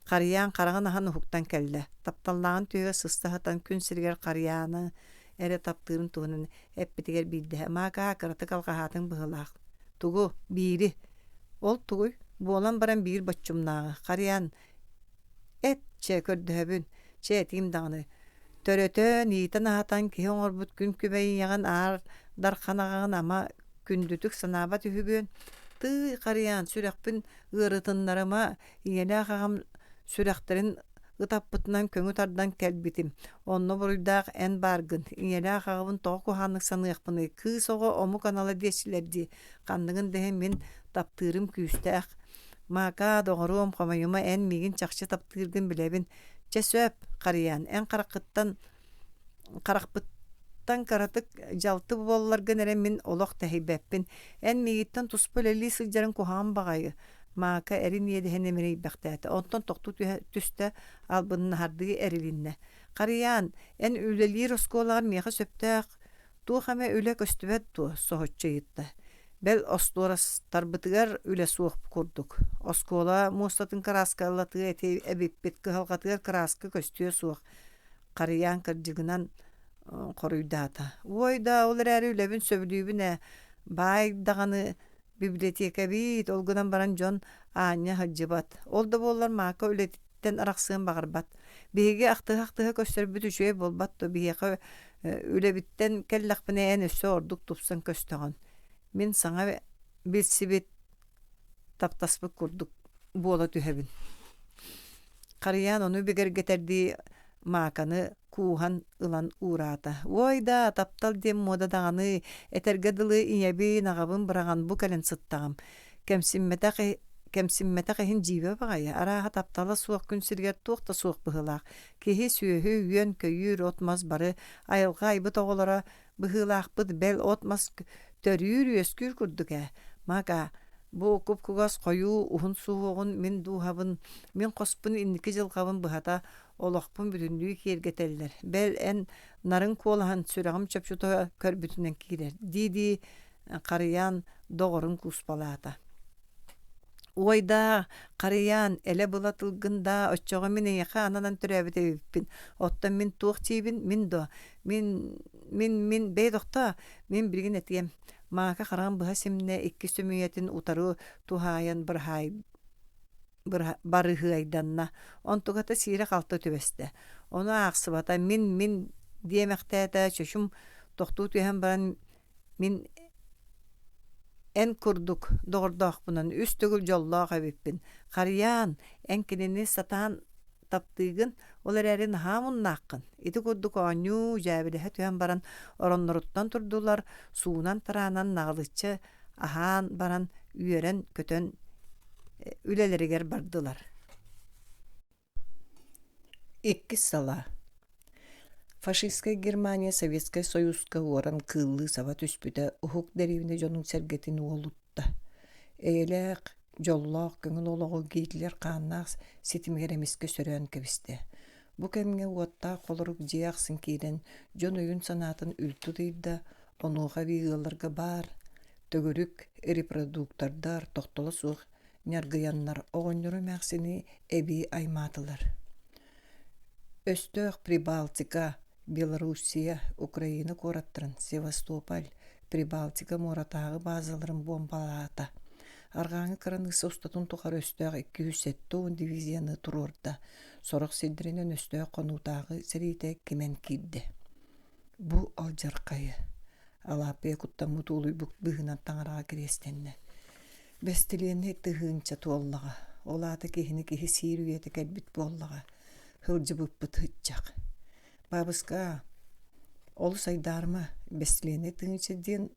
харыйаан хараҕын аһан уһуктан кэллэ. Тапталлааҕын түөһүгэр сыста сытан күн сиригэр харыйааны эрэ таптыырын туһунан эппитигэр биирдэһэ «Маакаа, кыратык алҕаһаатыҥ быһыылаах». «Тугу? Биири». «Ол тугуй?» Буолан баран биир боччумнааҕы «Харыйаан, эт, чэ, көрдөһөбүн, чэ, этиим даҕаны. Төрөтөн, иитэн-аһатан киһи оҥорбут күн күбэй ийэҕин аар дархан аҕаҕын ама күндүтүк санаабат үһүгүөн? Тыый, Харыйаан, сүрэхпин ыарытыннарыма, ийэлээх аҕам сүрэхтэрин ытаппытынан көҥү тардан кэлбитим. Онно буруйдаах эн бааргын. Ийэлээх аҕабын тоҕо куһаҕаннык саныахпыный? Кыыс оҕо омук анала диэччилэр дии. Ханныгын да иһин мин таптыырым күүстээх. Маакаа, доҕоруом, хомойума, эн миигин чахчы таптыыргын билэбин. Чэ сөп, Харыйаан, эн хараххыттан харахпыттан кыратык дьалты буолларгын эрэ мин олох тэһийбэппин. Эн миигиттэн туспа үлэлии сылдьарыҥ куһаҕан баҕайы. Мака эрин иэдэһин имэрийбэхтээтэ, онтон тохтуу түстэ, албыннаһардыы эрилиннэ. «Харыйаан, эн үлэлиир оскуолаҕар миэхэ сөптөөх туох эмэ үлэ көстүбэт дуо?» соһуччу ыйытта. Бэл, остуорастарбытыгар үлэ суох курдук. Оскуола муостатын кырааскалатыа эти эбиппит, кыһалҕатыгар кырааска көстүө суох. Харыйаан кырдьыгынан хоруйдаата. «Уой да, ол эрээри үлэбин сөбүлүүбүн ээ, баай даҕаны Библиотекабит, ол гынан баран дьон аанньа сылдьыбат. Ол да буоллар Мака үлэтиттэн арахсыан баҕарбат. Биһиги ахтыһа-ахтыһа көрсөрбүт үчүгэй буолбат дуо? Биһиэхэ үлэбиттэн кэллэхпинэ эн өссө ордук тупсан көстөҕүн. Мин саҥа билсибит, таптаспыт курдук буола түһэбин. Харыйаан ону бигэргэтэрдии Мааканы кууһан ылан уураата. «Уой даа, таптал диэн муода даҕаны, этэргэ дылы ийэбин, аҕабын быраҕан бу кэлэн сыттаҕым. Кэмсиммэтэх кэмсиммэтэх иһин дьиибэ баҕайы, арааһа таптала суох күн сиригэр туох да суох быһыылаах. Киһи, сүөһү, үөн-көйүүр, от-мас бары айылҕа айбыт оҕолоро быһыылаахпыт, бэл от-мас төрүүр-үөскүүр курдук ээ. Мака, бу куп-кугас хойуу уһун суһуоҕун мин дууһабын, мин хоспун инники дьылҕабын быһата олохпун бүтүннүү киэргэтэллэр. Бэл, эн нарын куолаһын сүрэҕим чопчута көрбүтүнэн киирэр, дии-дии Харыйаан доҕорун кууспалаата. Уой даа, Харыйаан, элэ-была тылгын даа, оччоҕо мин эйиэхэ ананан төрөөбүт эбиппин. Оттон мин туох диибин, мин дуо? Мин, мин, мин, бэйэ тохтоо, мин билигин этиэм. Маака хараҕын быһа симнэ, икки сөмүйэтин утары туһаайан быраһаай барыһыайданна, онтуката сиирэ-халты түбэстэ. Ону аахсыбата, мин, мин диэмэхтээтэ, чочум тохтуу түһэн баран мин эн курдук доҕордоохпунан үс төгүл дьоллоох эбиппин. Харыйаан, эн кинини сатаан таптыыгын, ол эрээри наһаа муннааххын. Ити курдук оонньуу, дьээбэлэһэ түһэн баран оронноруттан турдулар, суунан-тараанан наҕылыччы аһаан баран үөрэн-көтөн үлэлэригэр бардылар. Иккис салаа. Фашистскай Германия Советскай Союзка уоран кыыллыы саба түспүтэ уһук дэриэбинэ дьонун-сэргэтин уолутта. Эйэлээх, дьоллоох көҥүл олоҕу Гитлер хааннаах ситимигэр эмискэ сөрөөн кэбистэ. Бу кэмҥэ уоттаах холорук дьиэ ахсын киирэн дьон өйүн-санаатын үлтү ытыйда, онуоха эбии ыалларга баар төгүрүк репродуктордар тохтоло суох ньаргыйаннар оҕонньору эмээхсини эбии аймаатылар. Өстөөх Прибалтика, Белоруссия, Украина куораттарын, Севастополь, Прибалтика муоратааҕы базаларын буомбалаата. Арҕааҥы кыраныысса устатын тухары өстөөх 270 дивизияны туруорда, сорох сирдэринэн өстөөх хонуутааҕы сэриитэ кимэн киирдэ. Бу алдьархайы Алааппыйа куттаммыт уолуйбут быһыынан таҥараҕа кириэстэннэ. Бэстилиэнэй тыһыынча туоллаҕа, ол аата киһини киһи сиир үйэтэ кэлбит буоллаҕа, сылдьыбыппыт ыччах. Баабыска, олус айдаарыма, бэстилиэнэй тыһыынча диэн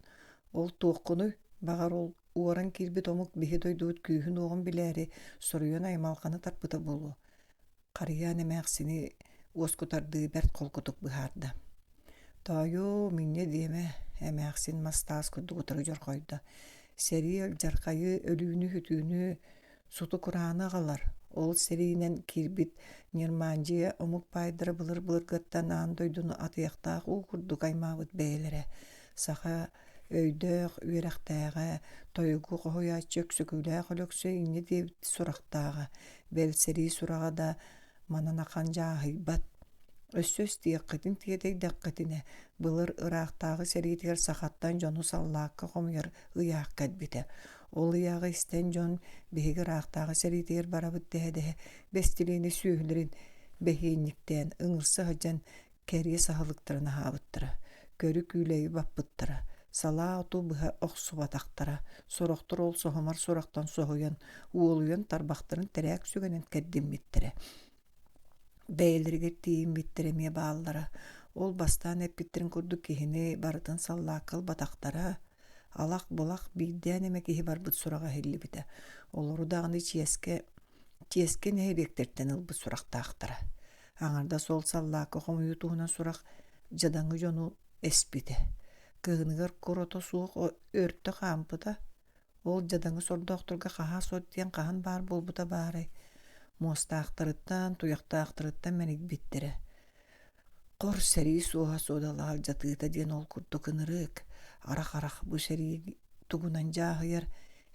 ол туоххунуй, баҕар ол уоран киирбит омук биһи дойдубут күүһүн-уоҕун билээри соруйан аймалҕаны тарпыта буолуо. Харыйаан эмээхсини уоскутардыы бэрт холкутук быһаарда. «Тоойуом, инньэ диэмэ», эмээхсин мас-таас курдук утары дьорҕойдо. «Сэрии алдьархайы, өлүүнү-сүтүүнү, суту-курааны аҕалар. Ол сэриинэн киирбит Ньырмаандьыйа омук баайдара былыр-былыргыттан аан дойдуну атыйахтаах уу курдук аймаабыт бэйэлэрэ. Саха өйдөөх, үөрэхтээҕэ, тойугу хоһуйааччы Өксөкүлээх Өлөксөй инньэ диэбит сурахтааҕа, бэл сэрии сураҕа да манан ахан дьааһыйбат. Өссө истиэххитин тиэтэйдэххитинэ, былыр ыраахтааҕы сэриитигэр сахаттан дьону саллаакка хомуйар ыйаах кэлбитэ. Ол ыйааҕы истэн дьон биһиги ыраахтааҕы сэриитигэр барабыт дэһэ-дэһэ бэстилиэнэ сүөһүлэрин бэһиэнньиктээн ыҥырса сылдьан кэриэс аһылыктарын аһаабыттара, көрү-күүлэйи баппыттара, салаа оту быһа охсубатахтара, сорохтор ол соһумар сурахтан соһуйан, уолуйан тарбахтарын тэрээк сүгэнэн кэрдиммиттэрэ. Бэйэлэригэр тиийиммиттэр эмиэ бааллара. Ол бастаан эппиттэрин курдук киһини барытын саллаакка ылбатахтара, алах-булах биирдээн эмэ киһи барбыт сураҕа иһиллибитэ. Олору даҕаны чиэскэ чиэскэ нэһилиэктэртэн ылбыт сурахтаахтара. Аҥардас ол саллаакка хомуйуу туһунан сурах дьадаҥы дьону эспитэ. Кыһыныгар кур ото суох өртө хаампыта. Ол дьадаҥы сордоохторго хаһаас от диэн хаһан баар буолбута баарай? Муостаахтарыттан, туйахтаахтарыттан мэнийбиттэрэ. Хор сэрии суоһа суодалаах алдьатыыта диэн ол курдук ынырык, арах-арах бу сэрии тугунан дьааһыйар,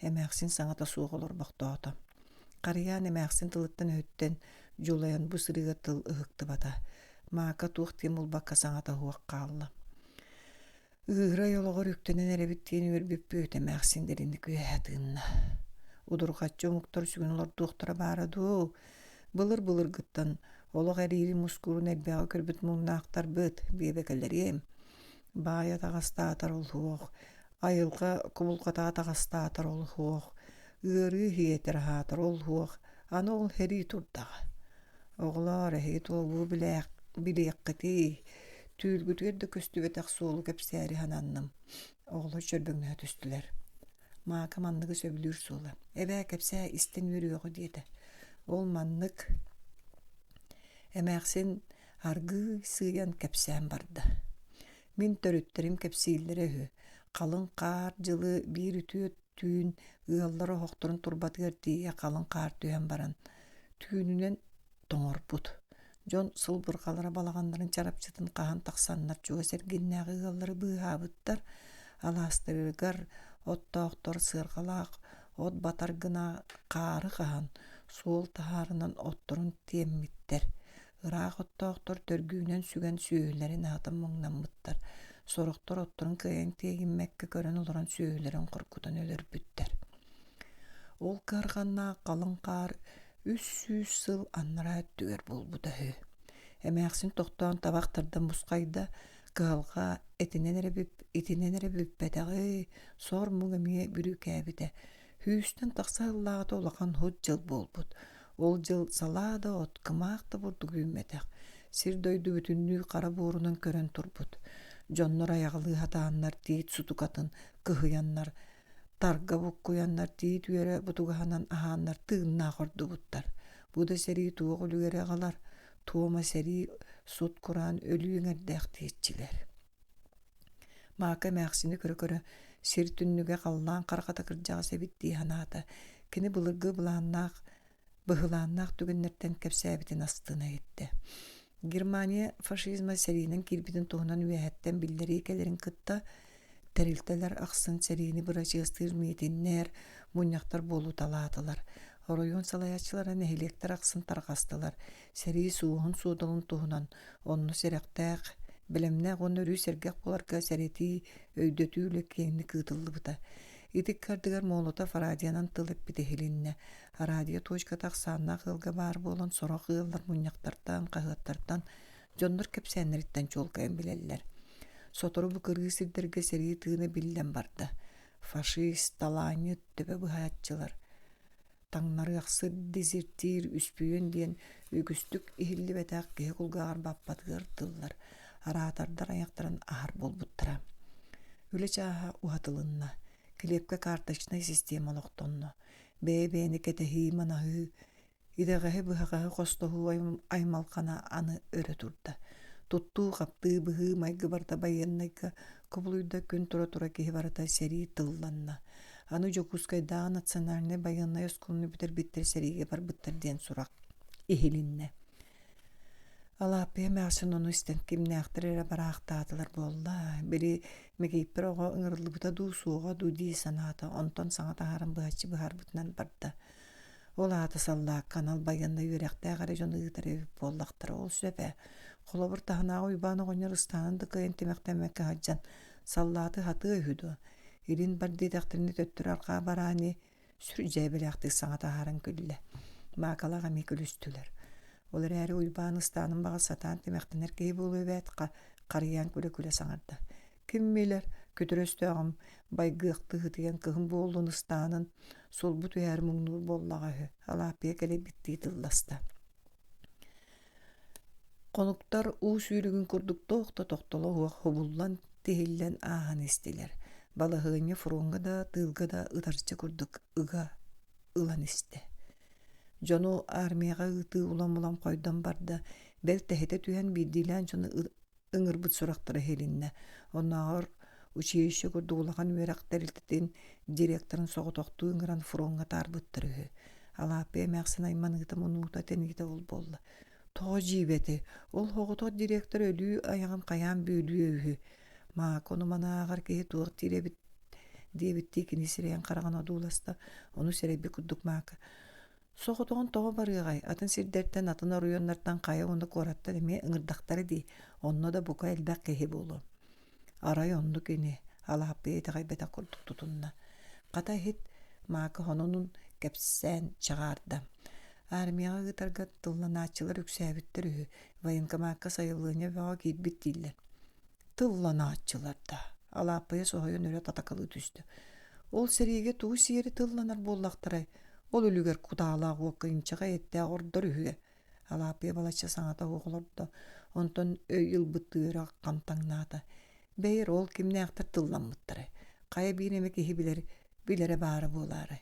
эмээхсин саҥата суох олорбохтоото. Харыйаан эмээхсин тылыттан-өһүттэн дьулайан бу сырыыга тыл ыһыктыбата. Мака туох диэн булбакка саҥата суох хаалла. Ыырай олоҕор үктэнэн эрэбит диэн үөрбүппүт, эмээхсин дириҥник үөһэ тыынна. Удурҕаччы омуктар сүгүн олордуохтара баара дуу? Былыр-былыргыттан олох эриирин-мускуурун элбэҕи көрбүт муҥнаахтарбыт, биэбэкэлэриэм. Баай атаҕастаатар олуһуох, айылҕа кубулҕата атаҕастаатар олуһуох, ыарыы иһиэтэр аһаатар олуһуох, аны ол сэрии турдаҕа. Оҕолоор, эһиги туолуу билиэххитий, түүлгүтүгэр да көстүбэтэх суолу кэпсээри сананным. Оҕолор чөрбөҥнөһө түстүлэр. Мака манныгы сөбүлүүр суола. Эбээ, кэпсээ, истэн үөрүөҕү диэтэ. Ол маннык эмээхсин аргыый сыыйан кэпсээн барда. Мин төрүттэрим кэпсииллэрэ үһү. Халыҥ хаар дьылы биир үтүө түүн ыаллар оһохторун турбатыгар тиийэ халыҥ хаар түһэн баран түүнүнэн тоҥорбут. Дьон сылбырҕалара балаҕаннарын чарапчытын хаһан тахсаннар чугас эргиннээҕи ыаллары быыһаабыттар. Алаастарыгар оттоохтор сыарҕалаах от батар гына хаары хаһан, суол таһаарынан отторун тиэммиттэр. Ыраах оттоохтор төргүүнэн сүгэн сүөһүлэрин аһатан муҥнаммыттар. Сорохтор отторун кыайан тиэйиммэккэ көрөн олорон сүөһүлэрин хоргутан өлөрбүттэр. Ол кыарҕаннаах халыҥ хаар 300 сыл анараа өттүгэр буолбута үһү. Эмээхсин тохтоон табах тардан мусхайда, кыһалҕа этинэн эрэ бүп, итинэн эрэ бүппэтэҕи, сор-муҥ эмиэ бүрүүкээбитэ. Сүүстэн тахса сыллааҕыта улахан һут дьыл буолбут. Ол дьыл салаа да от, кымаах да бурдук үүммэтэх. Сир-дойду бүтүннүү хара буорунан көрөн турбут. Дьоннор айаҕалыы сатааннар тиит сутукатын кыһыйаннар, тарга буккуйаннар тиит үөрэ бутугаһынан аһааннар тыыннаах ордубуттар. Бу да сэрии туох үлүгэри аҕалар, туома сэрии Сут-кураан өлүү эҥэрдээх диэччилэр. Маака эмээхсини көрө-көрө сир түннүгэ халлаан харахата кырдьаҕас эбит дии санаата. Кини былыргы былааннаах быһылааннаах түгэннэртэн кэпсээбитин астына иһиттэ. Германия фашизма сэриинэн киирбитин туһунан үөһэттэн биллэрии кэлэрин кытта тэрилтэлэр ахсын сэриини бырачыастыыр миитиннэр, мунньахтар буолуталаатылар. Оройуон салайааччылара нэһилиэктэр ахсын тарҕастылар. Сэрии суоһун-суодалын туһунан онно сэрэхтээх, бэлэмнээх уонна өрүү сэргэх буоларга сэрэтии, өйдөтүү үлэ киэҥник ыытыллыбыта. Ити ыккардыгар Молотов радионан тыл эппитэ иһилиннэ. Радио точката ахсааннаах ыалга баар буолан, сорох ыаллар мунньахтартан, хаһыаттартан, дьоннор кэпсээннэриттэн чуолкайан билэллэр. Сотору бу кырыы сирдэргэ сэрии тыына биллэн барда. Фашист, талаанньыт, төбө быһааччылар, таҥнарыахсыт, дезертир, үспүйүөн диэн үгүстүк иһиллибэтэх киһи кулгааҕар баппатыгар тыллар, араатардар айахтарын аһар буолбуттара. Үлэ чааһа уһатылынна, килиэпкэ карточнай система олохтонно. Бэйэ-бэйэни кэтэһии-манаһыы, итэҕэһи-быһаҕаһы хостоһуу аймалҕана аны өрө турда. Туттуу-хаптыы, быһыы-майгы барыта байыаннайга кубулуйда, күн тура-тура киһи барыта сэрии тылланна. Аны Дьокуускайдааҕы национальнай байыаннай оскуоланы бүтэрбиттэр сэриигэ барбыттар диэн сурах иһилиннэ. Алааппыйа эмээхсин ону истэн кимнээхтэр эрэ бараахтаатылар буолла, били Микииппэр оҕо ыҥырыллыбыта дуу, суоҕа дуу дии санаата, онтон саҥа таһааран быһаччы быһаарбытынан барда. Ол аата саллаакка анал байыаннай үөрэхтээх эрэ дьону ыытар эбит буоллахтара, ол сөп ээ. Холобур, таһынааҕы Уйбаан оҕонньор ыстаанын да кыайан тимэхтэммэккэ сылдьан, саллааты хатыа үһү дуо? Илин бар диэтэхтэринэ төттөрү арҕаа бараа ини сүр дьээбэлээхтик саҥа таһааран күллэ. Маакалаах эмиэ күлүстүлэр. Ол эрээри Уйбаан ыстаанын баҕас сатаан тимэхтэнэр киһи буолуо эбээт, харыйаан күлэ-күлэ саҥарда. Ким билэр, күтүр өстөөҕүм байгыахтыы ытыйан кыһын буоллун ыстаанын сулбу түһээр муҥнуур буоллаҕа үһү, Алааппыйа кэлэйбиттии тылласта. Хонуктар уу сүүрүгүн курдук туох да тохтоло суох хобуллан, тиһиллэн ааһан истилэр. Балаһыанньа фроҥҥа да, тыылга да ытарча курдук ыга ылан истэ. Дьону армияҕа ыытыы улам-улам хойдон барда, бэл тэһитэ түһэн биирдиилээн дьону ыҥырбыт сурахтара иһилиннэ. Оннооҕор училище курдук улахан үөрэх тэрилтэтин директорын соҕотохтуу ыҥыран фроҥҥа атаарбыттар үһү. Алааппыйа эмээхсин айманыыта мунуута тэниитэ ол буолла. Тоҕо дьиибэти, ол соҕотох директор өлүү айаҕын хайаан бүөлүө үһү. Маак ону манааҕар киһи туох диир эбит диэбиттии кини сирэйин хараҕын одууласта, ону сэрэйбит курдук Маака Соҕотоҕун тоҕо барыаҕай, атын сирдэртэн, атын оройуоннартан хайа уонна куораттан эмиэ ыҥырдахтара дии, онно да бука элбэх киһи буолуо. Арай оннук ини, Алааппыйа итэҕэйбэтэх курдук тутунна. Хата иһит Маака хононун кэпсээн чаҕаарда. Армияҕа ыытарга тылланааччылар үксээбиттэр үһү, военкомакка сайылыанньа бөҕө киирбит дииллэр. Тылланааччылар да, Алааппыйа соһуйан өрө татакалыы түстэ. Ол сэриигэ тугу сиэри тылланар буоллахтарай? Ол үлүгэр кутаалаах уокка инчэҕэй эттээх ордор үһүө. Алааппыйа балачча саҥата суох олордо, онтон өй ылбыттыы өрө хантаҥнаата. Бэйэр ол кимнээхтэр тылламмыттарай? Хайа биир эмэ киһи билэр, билэрэ баара буолаарай?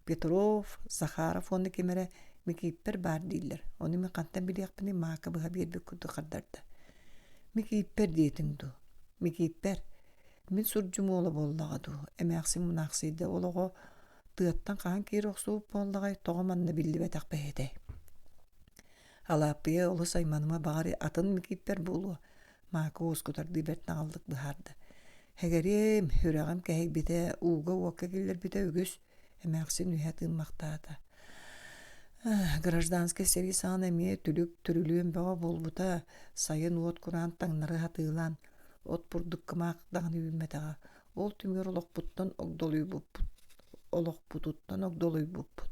Петров, Захаров уонна ким эрэ Микииппэр баар дииллэр. Ону мин хантан билиэхпиний Маака быһа биэрбит курдук хардарда. Микииппэр диэтиҥ дуу? Микииппэр? Мин сурдьум уола буоллаҕа дуу? Эмээхсин мунаахсыйда ол оҕо тыаттан хаһан киирэ охсубут буоллаҕай, тоҕо манна биллибэтэх бэйэтэй? Алааппыйа олус айманыма баҕар атын Микииппэр буолуо. Маака уоскутардыы бэрт наҕыллык быһаарда. Эгэриэм, үрэҕим кэһэйбитэ, ууга-уокка киллэрбитэ үгүс, эмээхсин үһэ тыыммахтаата. Гражданскай сэрии саҕана эмиэ түлүк түрүлүөн бөҕө буолбута, сайын уот кураан таҥнары хатыылаан, от бурдук кымаах даҕаны үүммэтэҕэ. Ол түмүгэр олохпуттан огдолуйбуппут, олохпутуттан огдолуйбуппут.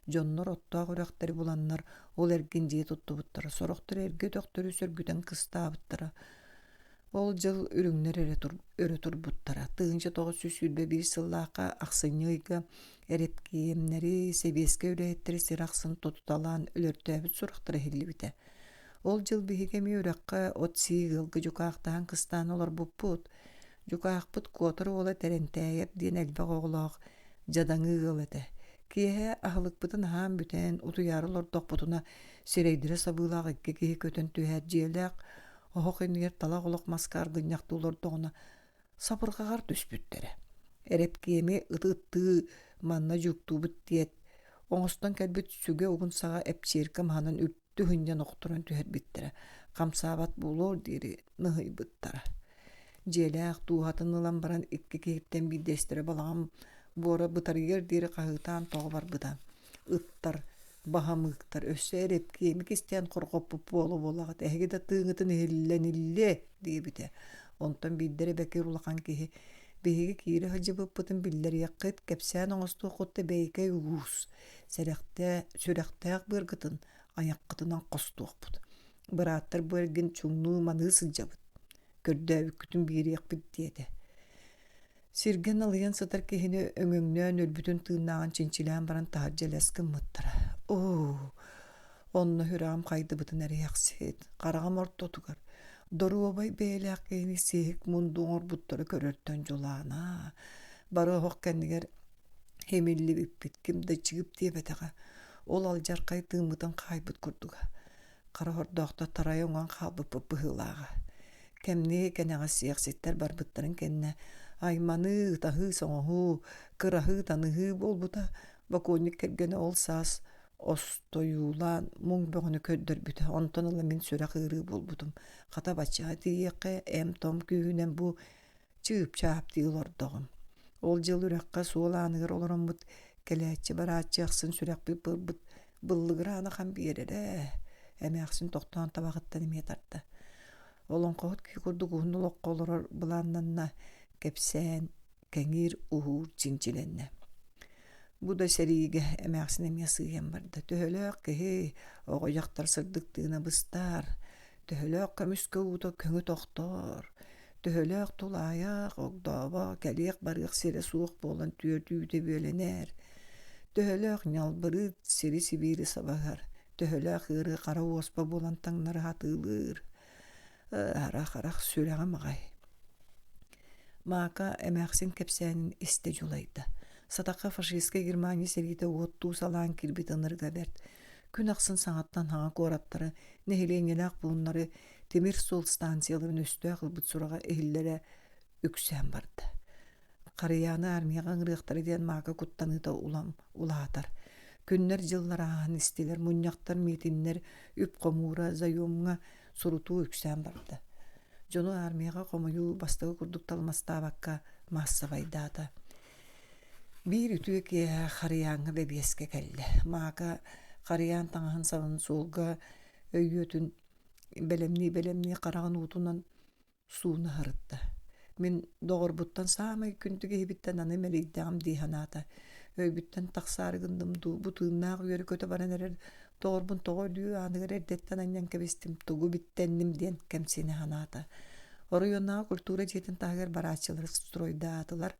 Дьоннор оттоох үрэхтэри буланнар, ол эргин дьиэ туттубуттара, сорохтор эргэ өтөхтөрү сөргүтэн кыстаабыттара. Ол дьыл үрүҥнэр эрэ өрө турбуттара. 1921 сыллаахха ахсынньы ыйга эрэпкиэмнэри, сэбиэскэй үлэһиттэри сир ахсын тутуталаан өлөртөөбүт сурахтара иһиллибитэ. Ол дьыл биһиги эмиэ үрэххэ от сии ыалга дьукаахтаһан кыстаан олорбуппут. Дьукаахпыт Куотар уола Тэрэнтээйэп диэн элбэх оҕолоох дьадаҥы ыал этэ. Киэһэ аһылыкпытын аһаан бүтэн, утуйаары олордохпутуна, сирэйдэрэ сабыылаах икки киһи көтөн түһээт дьиэлээх оһох иннигэр талах олох маска аргынньахтыы олордоҕуна сабырҕаҕар түспүттэрэ. Эрэпкиэми ыты-ыттыы манна дьууктуубут диэт, оҥостон кэлбит сүгэ угун саҕа эпчиэркэ маһынан үлтү сынньан охторон түһэрбиттэрэ, хамсаабат буолуор диэри ныһыйбыттара. Дьиэлээх дууһатын ылан баран икки киһиттэн биирдэстэрэ балаҕан буора бытарыйыар диэри хаһыытаан тоҕо барбыта. Ыттар, баһамыыктар өссө эрэпкиэми кистээн хорҕоппут буола-буолаҕыт, эһиги да тыыҥҥытын иһиллэниллиэ диэбитэ. Онтон биирдэрэ бэкир улахан киһи биһиги киирэ сылдьыбыппытын биллэриэххит, кэпсээн оҥостуоххут да бэйэкэй уус, сэрэхтээ, сүрэхтээх быаргытын айаххытынан хостуохпут. Бырааттар бу эргин чуҥнуу-маныы сылдьабыт, көрдөөбүккүтүн биэриэхпит диэтэ. Сиргэ налыйан сытар киһини өҥөҥнөөн өлбүтүн тыыннааҕын чинчилээн баран таһырдьа элэс гыммыттара. Оо, онно сүрэҕим хайдыбытын эриэхсит, хараҕым ортотугар доруобай бэйэлээх киһини сиэһик мунду оҥорбуттара көрөртөн дьулаана. Бары оһох кэннигэр химиллибиппит, ким да чыып диэбэтэҕэ. Ол алдьархай тыыммытын хаайбыт курдуга. Хара хордоохтор тарайа уҥан хаалбыппыт быһыылааҕа. Кэмниэ кэнэҕэс сиэхситтэр барбыттарын кэннэ айманыы, ытаһыы-соҥоһуу, кыраһыы-таныһыы буолбута. Бокуонньук кэргэнэ ол саас остойуулаан муҥ бөҕөнү көрдөрбүтэ. Онтон ыла мин сүрэх ыарыы буолбутум. Хата баччаҕа тиийиэххэ эм-том күүһүнэн бу чыып-чаап дии олордоҕум. Ол дьыл үрэххэ суол ааныгар олороммут кэлээччи-барааччы ахсын сүрэхпит бырбыт быллыгыраан ахан биэрэрэ. Эмээхсин тохтоон табаҕыттан эмиэ тарта. Олоҥхоһут киһи курдук уһун олоххо олорор былааннанна, кэпсээн, кэҥиир, уһуур чинчилэннэ. Бу да сэриигэ эмээхсин эмиэ сыыйан барда. Төһөлөөх киһи, оҕо дьахтар сырдык тыына быстар, төһөлөөх көмүскэ уута көҥү тохтоор, төһөлөөх тулаайах, огдообо, кэлиэх-барыах сирэ суох буолан түөрт үүтэ бүөлэнэр, төһөлөөх ньалбырыыт сири-сибиири сабаһар, төһөлөөх ыарыы хара уоспа буолан таҥнары хатыылыыр. Арах-арах сүрэҕим аҕай. Мака эмээхсин кэпсээнин истэ дьулайда. Сатахха фашистскай Германия сэриитэ уоттуу салаан киирбит ынырыга бэрт. Күн ахсын саҥаттан саҥа куораттары, нэһилиэнньэлээх пууннары, тимир суол станцияларын өстөөх ылбыт сураҕа иһиллэрэ үксээн барда. Харыйааны армияҕа ыҥырыахтара диэн Мака куттаныыта улам улаатар. Күннэр-дьыллар ааһан истилэр, мунньахтар, миитиннэр, үп хомуура, заемҥа сурутуу үксээн барда. Дьону армияҕа хомуйуу бастакы курдук талымастаабакка маассабайдаата. Биир үтүө киэһэ Харыйааҥҥа бэбиэскэ кэллэ. Мака Харыйаан таҥаһын сабын суолга өйүөтүн бэлэмнии-бэлэмнии хараҕын уутунан сууна сырытта. Мин доҕорбуттан саамай күндү киһибиттэн аны мэлийдэҕим дии санаата. Өйбүттэн тахсаары гынным дуу, бу тыыннаах үөрэ-көтө баран эрэр доҕорбун тоҕо өлүү ааныгар эрдэттэн анньан кэбистим, тугу биттэнним диэн кэмсинэ санаата. Оройуоннааҕы культура дьиэтин таһыгар барааччылары стройдаатылар.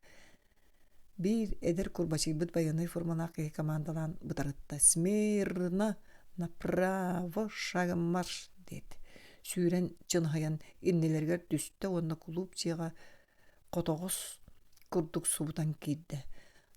Биир эдэр курбачыйбыт байыаннай формалаах киһи командалаан бытарытта: «Смирно! Направо! Шагом марш!» диэт, сүүрэн чынһыйан иннилэригэр түстэ уонна кулууп дьиэҕэ хотоҕос курдук субутан киирдэ.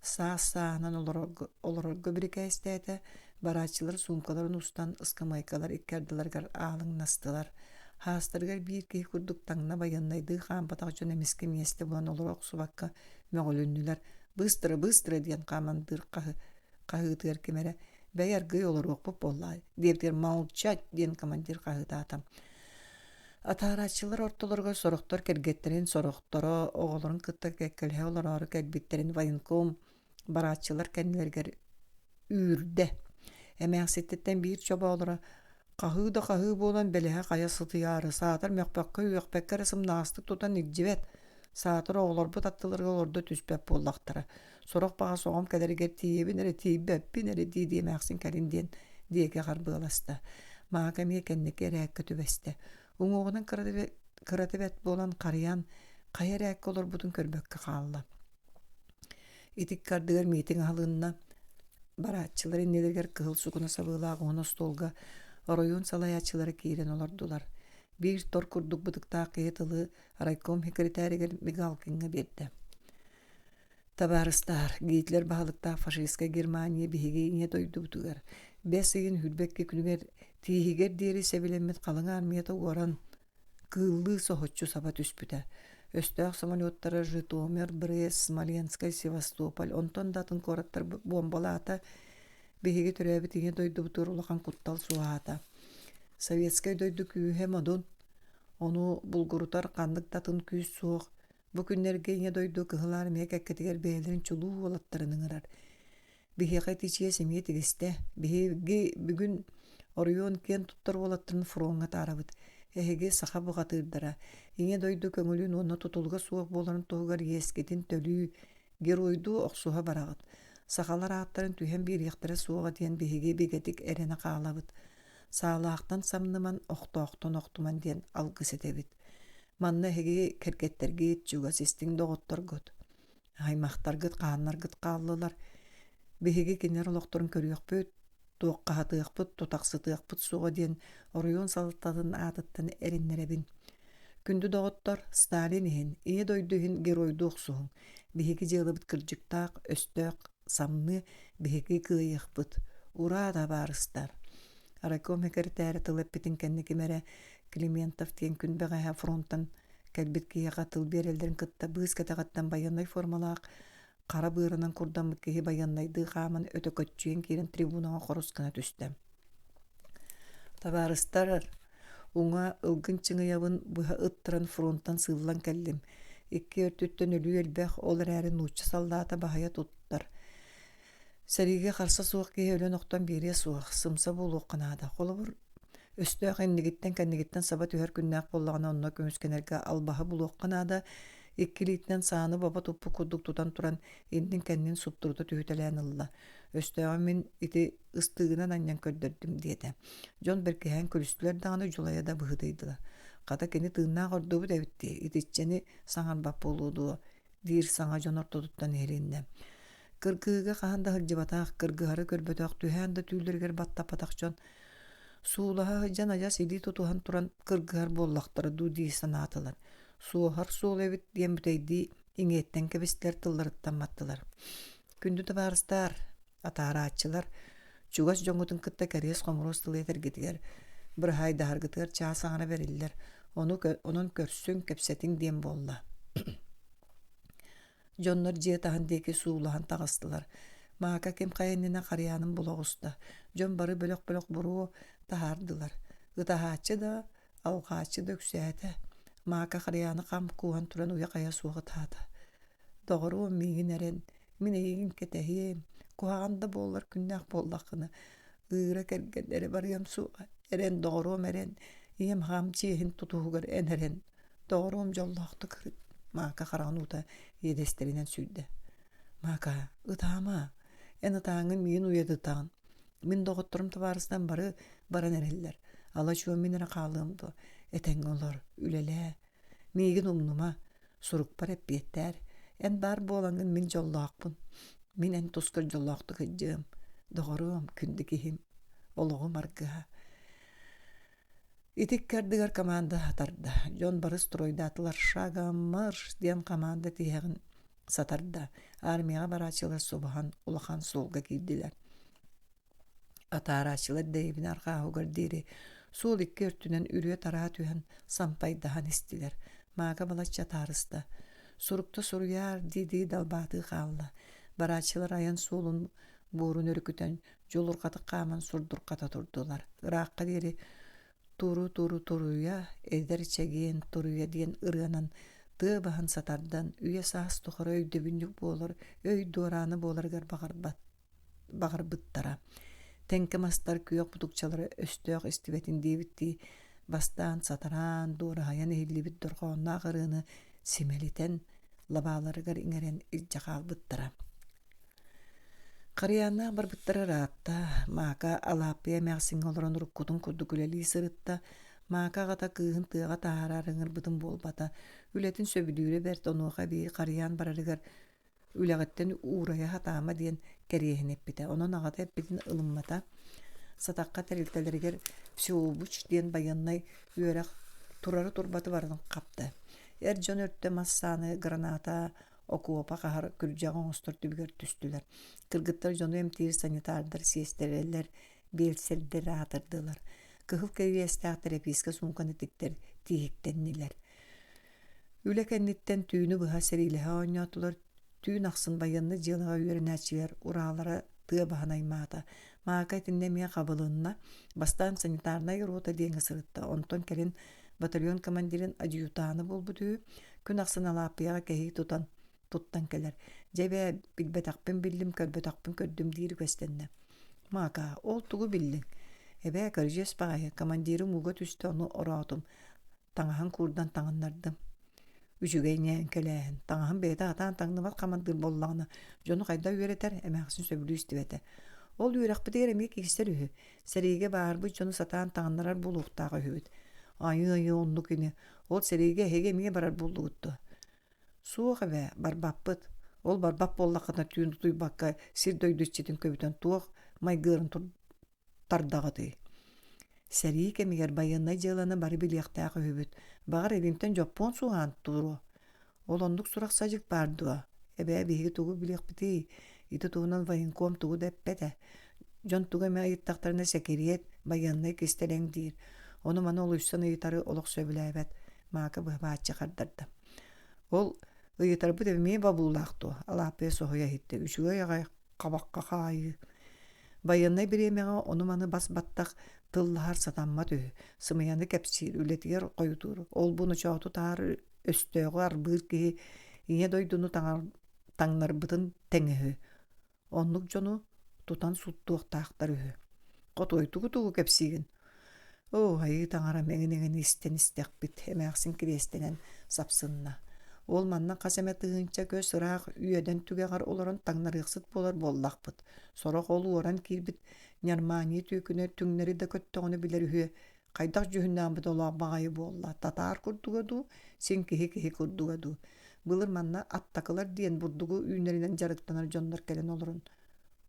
Саас-сааһынан олорорго, олорорго бирикээстээтэ, барааччылар суумкаларын устан ыскамыайкалар икки ардыларыгар аалыҥнастылар. Хаастарыгар биир киһи курдук таҥна байыаннайдыы хаампатах дьон эмискэ миэстэ булан олоро охсубакка мөҕүлүннүлэр. «Быстро, быстро!» диэн хамандыыр хаһыытыгар ким эрэ «Бэйэ аргыый олоруохпут буоллаа» диэбитигэр «Молчать!» диэн командир хаһыытаата. Атаарааччылар ортолоругар сорохтор кэргэттэрин, сорохторо оҕолорун кытта кэккэлэһэ олороору кэлбиттэрин военком барааччылар кэннилэригэр үүрдэ. Эмээхситтэн биир чобоолоро хаһыы да хаһыы буолан бэлэһэ хайа сытыйаары, саатар мөхпөккө-үөхпэккэ эрэ сымнаҕастык тутан илдьибэт, саатар оҕолорбут аттыларыгар олордо түспэт буоллахтара. Сорох баҕас оҕом кэлэригэр тиийэбин эрэ тиийбэппин эрэ дии-дии эмээхсин кэлин диэн диэки харбыаласта. Мака эмиэ кэнники эрээккэ түбэстэ. Уҥуоҕунан кырата бэрт буолан харыйан хайа эрээккэ олорбутун көрбөккө хаалла. Ити ардыгар миитин аһылынна. Барааччылар иннилэригэр кыһыл сукуна сабыылаах уһун остуолга оройуон салайааччылара киирэн олордулар. Биир тор курдук бытыктаах киһи тылы райком секретарыгар Мигалкиҥҥа биэрдэ. Табаарыстаар, Гитлер баһылыктаах фашистскай Германия биһиги ийэ дойдубутугар бэс ыйын 22 күнүгэр тииһигэр диэри сэбилэммит халыҥ армията уоран, кыыллыы соһуччу саба түспүтэ. Өстөөх самолеттара Житомир, Брест, Смоленскай, Севастополь, онтон да атын куораттар буомбалаата. Биһиги төрөөбүт ийэ дойдубутугар улахан куттал суоһаата. Советскай дойду күүһэ модун, ону булгурутар ханнык да атын күүс суох. Бу күннэргэ Ийэ дойду Кыһыл Армия кэккэтигэр бэйэлэрин чулуу уолаттарын ыҥырар. Биһиэхэ ити чиэс эмиэ тигистэ. Биһиги бүгүн оройуон киэн туттар уолаттарын фроҥҥа атаарабыт. Эһиги саха бухатыырдара, Ийэ дойду көҥүлүн уонна тутулуга суох буоларын туһугар иэскитин төлүү, геройдуу охсуһа бараҕыт. Сахалар ааттарын түһэн биэриэхтэрэ суоҕа диэн биһиги бигэтик эрэнэ хаалабыт. Саалаахтан самныман, охтоохтон охтуман диэн алгыс этэбит. Манна эһиги кэргэттэргит, чугас истиҥ доҕотторгут, аймахтаргыт, хааннаргыт хааллылар. Биһиги кинилэр олохторун көрүөхпүт, туоххаһатыахпыт, тутахсытыахпыт суоҕа диэн оройуон салалтатын аатыттан эрэннэрэбин. Күндү доҕоттор, Сталин иһин, Ийэ дойду иһин геройдуу охсуһуҥ. Биһиги дьыалабыт кырдьыктаах, өстөөх самныы, биһиги кыайыахпыт. Ураа, табаарыстар! Райком сэкирэтээрэ тыл эппитин кэннэ ким эрэ Климентов диэн күн бэҕэһээ фронтан кэлбит киһиэхэ тыл биэрэллэрин кытта быыс кэтэҕиттэн байыаннай формалаах хара быарынан курдаммыт киһи байыаннайдыы хааман өтө көччүйэн киирэн трибунаҕа хорус гына түстэ. Табаарыстар, уҥа ылгын чыҥыйабын быһа ыттаран фронтан сыыллан кэллим. Икки өртүттэн өлүү элбэх, ол эрээри нуучча саллаата баһыйа туттар. Сэриигэ харса суох киһи өлөн-охтон биэриэ суох, сымса буолуохха наада. Холобур, өстөөх иннигиттэн-кэннигиттэн саба түһэр күннээх буоллаҕына онно көмүскэнэргэ албаһы булуохха наада. Икки илиитинэн сааны бобо туппут курдук тутан туран, иннин-кэннин суптурута түһүтэлээн ылла. Өстөөҕү мин ити ыстыыгынан анньан көрдөрдүм диэтэ. Дьон бэркиһээн күлүстүлэр даҕаны дьулайа да быһыытыйдылар. Хата кини тыыннаах ордубут эбит дии, итиччэни саҥарбат буолуо дуо диир саҥа дьон ортотуттан иһилиннэ. Кыргыһыыга хаһан да сылдьыбатах, кыргыһары көрбөтөх, түһээн да түүллэригэр баттаппатах дьон суулаһа сылдьан адьас илии тутуһан туран кыргыһар буоллахтара дуу дии санаатылар. Суоһар суол эбит диэн бүтэйдии иҥиэттэн кэбистилэр тылларыттан маттылар. Күндү табаарыстаар, атаарааччылар, чугас дьоҥҥутун кытта кэриэс-хомуруос тылы этэргитигэр, быраһаайдаһаргытыгар чаас аҥара бэриллэр, ону онон көрсүҥ, кэпсэтиҥ диэн буолла. Дьоннор дьиэ таһын диэки суулаһан таҕыстылар. Мака ким хайа иннинэ харыйаанын була оҕуста. Дьон бары бөлөх-бөлөх буруо таһаардылар. Ытаһааччы да, алҕааччы да үксээтэ. Мака харыйааны хам кууһан туран уйа-хайа суох ытаата. Доҕоруом миигин эрэн, мин эйигин кэтэһиэм, куһаҕан да буоллар күннээх буоллаххына, ыыра кэргэн эрэ барыам суоҕа, эрэн доҕоруом эрэн, ийэм аҕам чиэһин тутуһугар эн эрэн Доҕоруом дьоллоохтук ырыт, Маака хараҕын уута иэдэстэринэн сүүрдэ. Маака, ытаама, эн ытааҥҥын миигин уйадытаҕын. Мин доҕотторум табаарыстан бары баран эрэллэр. Ала-чуо мин эрэ хаалыам дуо? Этэҥҥэ олор, үлэлээ. Миигин умнума, сурукпар эппиэттээр. Эн баар буолаҥҥын мин дьоллоохпун. Мин эн тускар дьоллоохтук сылдьыам. Доҕоруом, күндү киһим, олоҕум аргыһа. Ити икки ардыгар команда сатарда, дьон бары стройдаатылар «Шагом марш!» диэн команда тиһэҕин сатарда, армияҕа барааччылар субуһан улахан суолга киирдилэр. Атаарааччылар дэриэбинэ арҕааһыгар диэри суол икки өртүнэн үрүө-тараа түһэн сампайдаһан истилэр. Маага балачча атаарыста. Сурукта суруйаар дии-дии далбаатыы хаалла. Барааччылар айан суолун буорун өрүкүтэн дьулурҕатык хааман сурдурҕата турдулар. Ыраахха диэри «Туру-туру туруйа, эдэр чэгиэн туруйа» диэн ырыанан тыа баһын сатардан, үйэ-саас тухары өйдөбүнньүк буолар өй дуораана буоларыгар баҕарбат баҕарбыттара. Тэҥкэ мастар күөх мутукчалара өстөөх истибэтин диэбиттии бастаан сатараан, дуораһайан иһиллибит дорҕоонноох ырыаны симэлитэн, лабааларыгар иҥэрэн илдьэ хаалбыттара. Харыйааннаах барбыттара ыраатта, Мака Алааппыйа эмээхсиҥҥэ олорон уруккутун курдук үлэлии сырытта. Мака аҕата кыыһын тыаҕа таһаараары ыҥырбытын буолбата, үлэтин сөбүлүүрэ бэрт, онуоха эбии Харыйаан барарыгар үлэҕиттэн уурайа сатаама диэн кэриэһин эппитэ. Онон аҕата эппитин ылыммата. Сатахха тэрилтэлэригэр всеобуч диэн байыаннай үөрэх турары-турбаты барытын хапта. Эр дьон өртө мас сааны, граната, окуопа хаһар, күрдьэҕи оҥостор түбүгэр түстүлэр. Кыргыттар дьону эмтиир санитардар, сиэстэрэлэр, биэлсэрдэр аатырдылар. Кыһыл кэриэстээх тэрэпиискэ суумканы тиктэр тииһиктэннилэр. Үлэ кэнниттэн түүнү быһа сэриилэһэ оонньоотулар, Түүн ахсын байыаннай дьыалаҕа үөрэнээччилэр ураалара тыа баһын аймаата. Маака итиннэ эмиэ хабылынна. Бастаан санитарнай рота диэҥҥэ сырытта, онтон кэлин батальон командирын адъютана буолбут үһү. Күн ахсын Алааппыйаҕа кэһии тутан туттан кэлэр. Дьэ эбээ, билбэтэхпин биллим, көрбөтөхпүн көрдүм диир үгэстэннэ. Мака, ол тугу биллиҥ? Эбээ, көрүдьүөс баҕайы, командирым ууга түстэ, ону ороотум. Таҥаһын куурдан таҥыннардым. Үчүгэй ньээҥкэлээһин, таҥаһын бэйэтэ сатаан таҥныбат хамандыыр буоллаҕына, дьону хайдах үөрэтэр, эмээхсин сөбүлүү истибэтэ. Ол үөрэхпитигэр эмиэ киирсэр үһү. Сэриигэ баарбыт дьону сатаан таҥыннарар буолуохтаах үһүбүт. Айыы-айыы оннук ини. Ол сэриигэ эһиги эмиэ барар буоллугут дуо? Суох эбээ, барбаппыт. Ол барбат буоллаххына түүн утуйбакка сир-дойду иччитин көбүтэн туох майгыарын тардаҕытый? Сэрии кэмигэр байыаннай дьыаланы бары билиэхтээх үһүбүт. Баҕар, илинтэн дьоппуон суоһаан туруо. Ол оннук сурах-садьык баар дуо? Эбээ, биһиги тугу билиэхпитий? Ити туһунан военком тугу да эппэтэ. Дьон тугу эмэ ыйыттахтарына сэкириэт, байыаннай кистэлэҥ диир. Ону-маны олуйсан ыйытары олох сөбүлээбэт. Мака быһабааччы хардарда. Ол ыйытарбыт эмиэ бобуулаах дуо? Алааппыйа соһуйа иһиттэ. Үчүгэй аҕай хабахха хаайыы. Байыаннай бириэмэҕэ ону-маны бас-баттах тыллаһар сатаммат үһү, сымыйаны кэпсиир, үлэтигэр хойутуур, ол-бу ночооту таһар өстөөҕү арбыыр киһи Ийэ дойдуну таҥнарбытын тэҥэ үһү. Оннук дьону тутан суттуохтаахтар үһү. Хотуой тугу-тугу кэпсиигин? Оо, айыы таҥара мэҥин-эҥин истэн истэхпит, эмээхсин кириэстэнэн сапсынна. Ол манна хас эмэ тыһыынча көс ыраах үөдэн түгэҕэр олорон таҥнарыахсыт буолар буоллахпыт. Сорох ол уоран киирбит ньармааньы түөкүнэ түҥнэри да көттөҕүнэ билэр үһүө. Хайдах дьүһүннээх бодолоох баҕайы буолла, татаар курдуга дуу, син киһи-киһи курдуга дуу. Былыр манна аттакылар диэн бурдугу үүнэринэн дьарыктанар дьоннор кэлэн олорон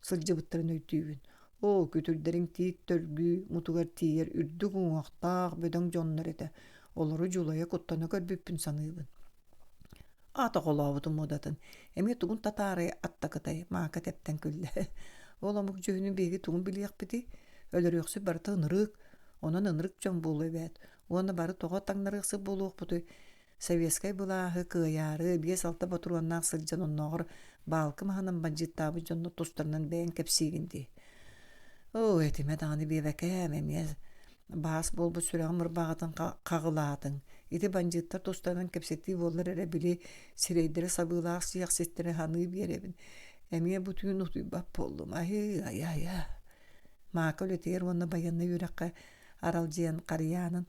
сылдьыбыттарын өйдүүбүн. Оо, күтүрдэриҥ тиит төргүү мутугар тиийэр үрдүк уҥуохтаах бөдөҥ дьоннор этэ. Олору дьулайа куттана көрбүппүн саныыбын. Аата оҕолообутум муодатын. Эмиэ тугун татаарай аттакытай, Маака тэптэн күллэ. Ол омук дьүһүнүн биһиги тугун билиэхпитий? Өлөрүөхсүт барыта ынырык, онон ынырык дьон буолуо эбээт. Уонна бары тоҕо таҥнарыахсыт буолуохпутуй? Советскай былааһы кыайаары биэс-алта ботуруоннаах сылдьан оннооҕор баалкы маһынан бандьыыттаабыт дьоннор тустарынан бэйэҥ кэпсиигин дии. Оо, этимэ даҕаны биэбэкээм, эмиэ баас буолбут сүрэҕим ырбаҕытын хаҕылаатыҥ. Ити бандьыыттар тустарынан кэпсэтии буоллар эрэ били сирэйдэрэ сабыылаах сиэхситтэри саныы биэрэбин. Эмиэ бу түүн утуйбат буоллум. Айыы, айа-айа. Мака үлэтигэр уонна байыаннай үөрэххэ аралдьыйан Харыйаанын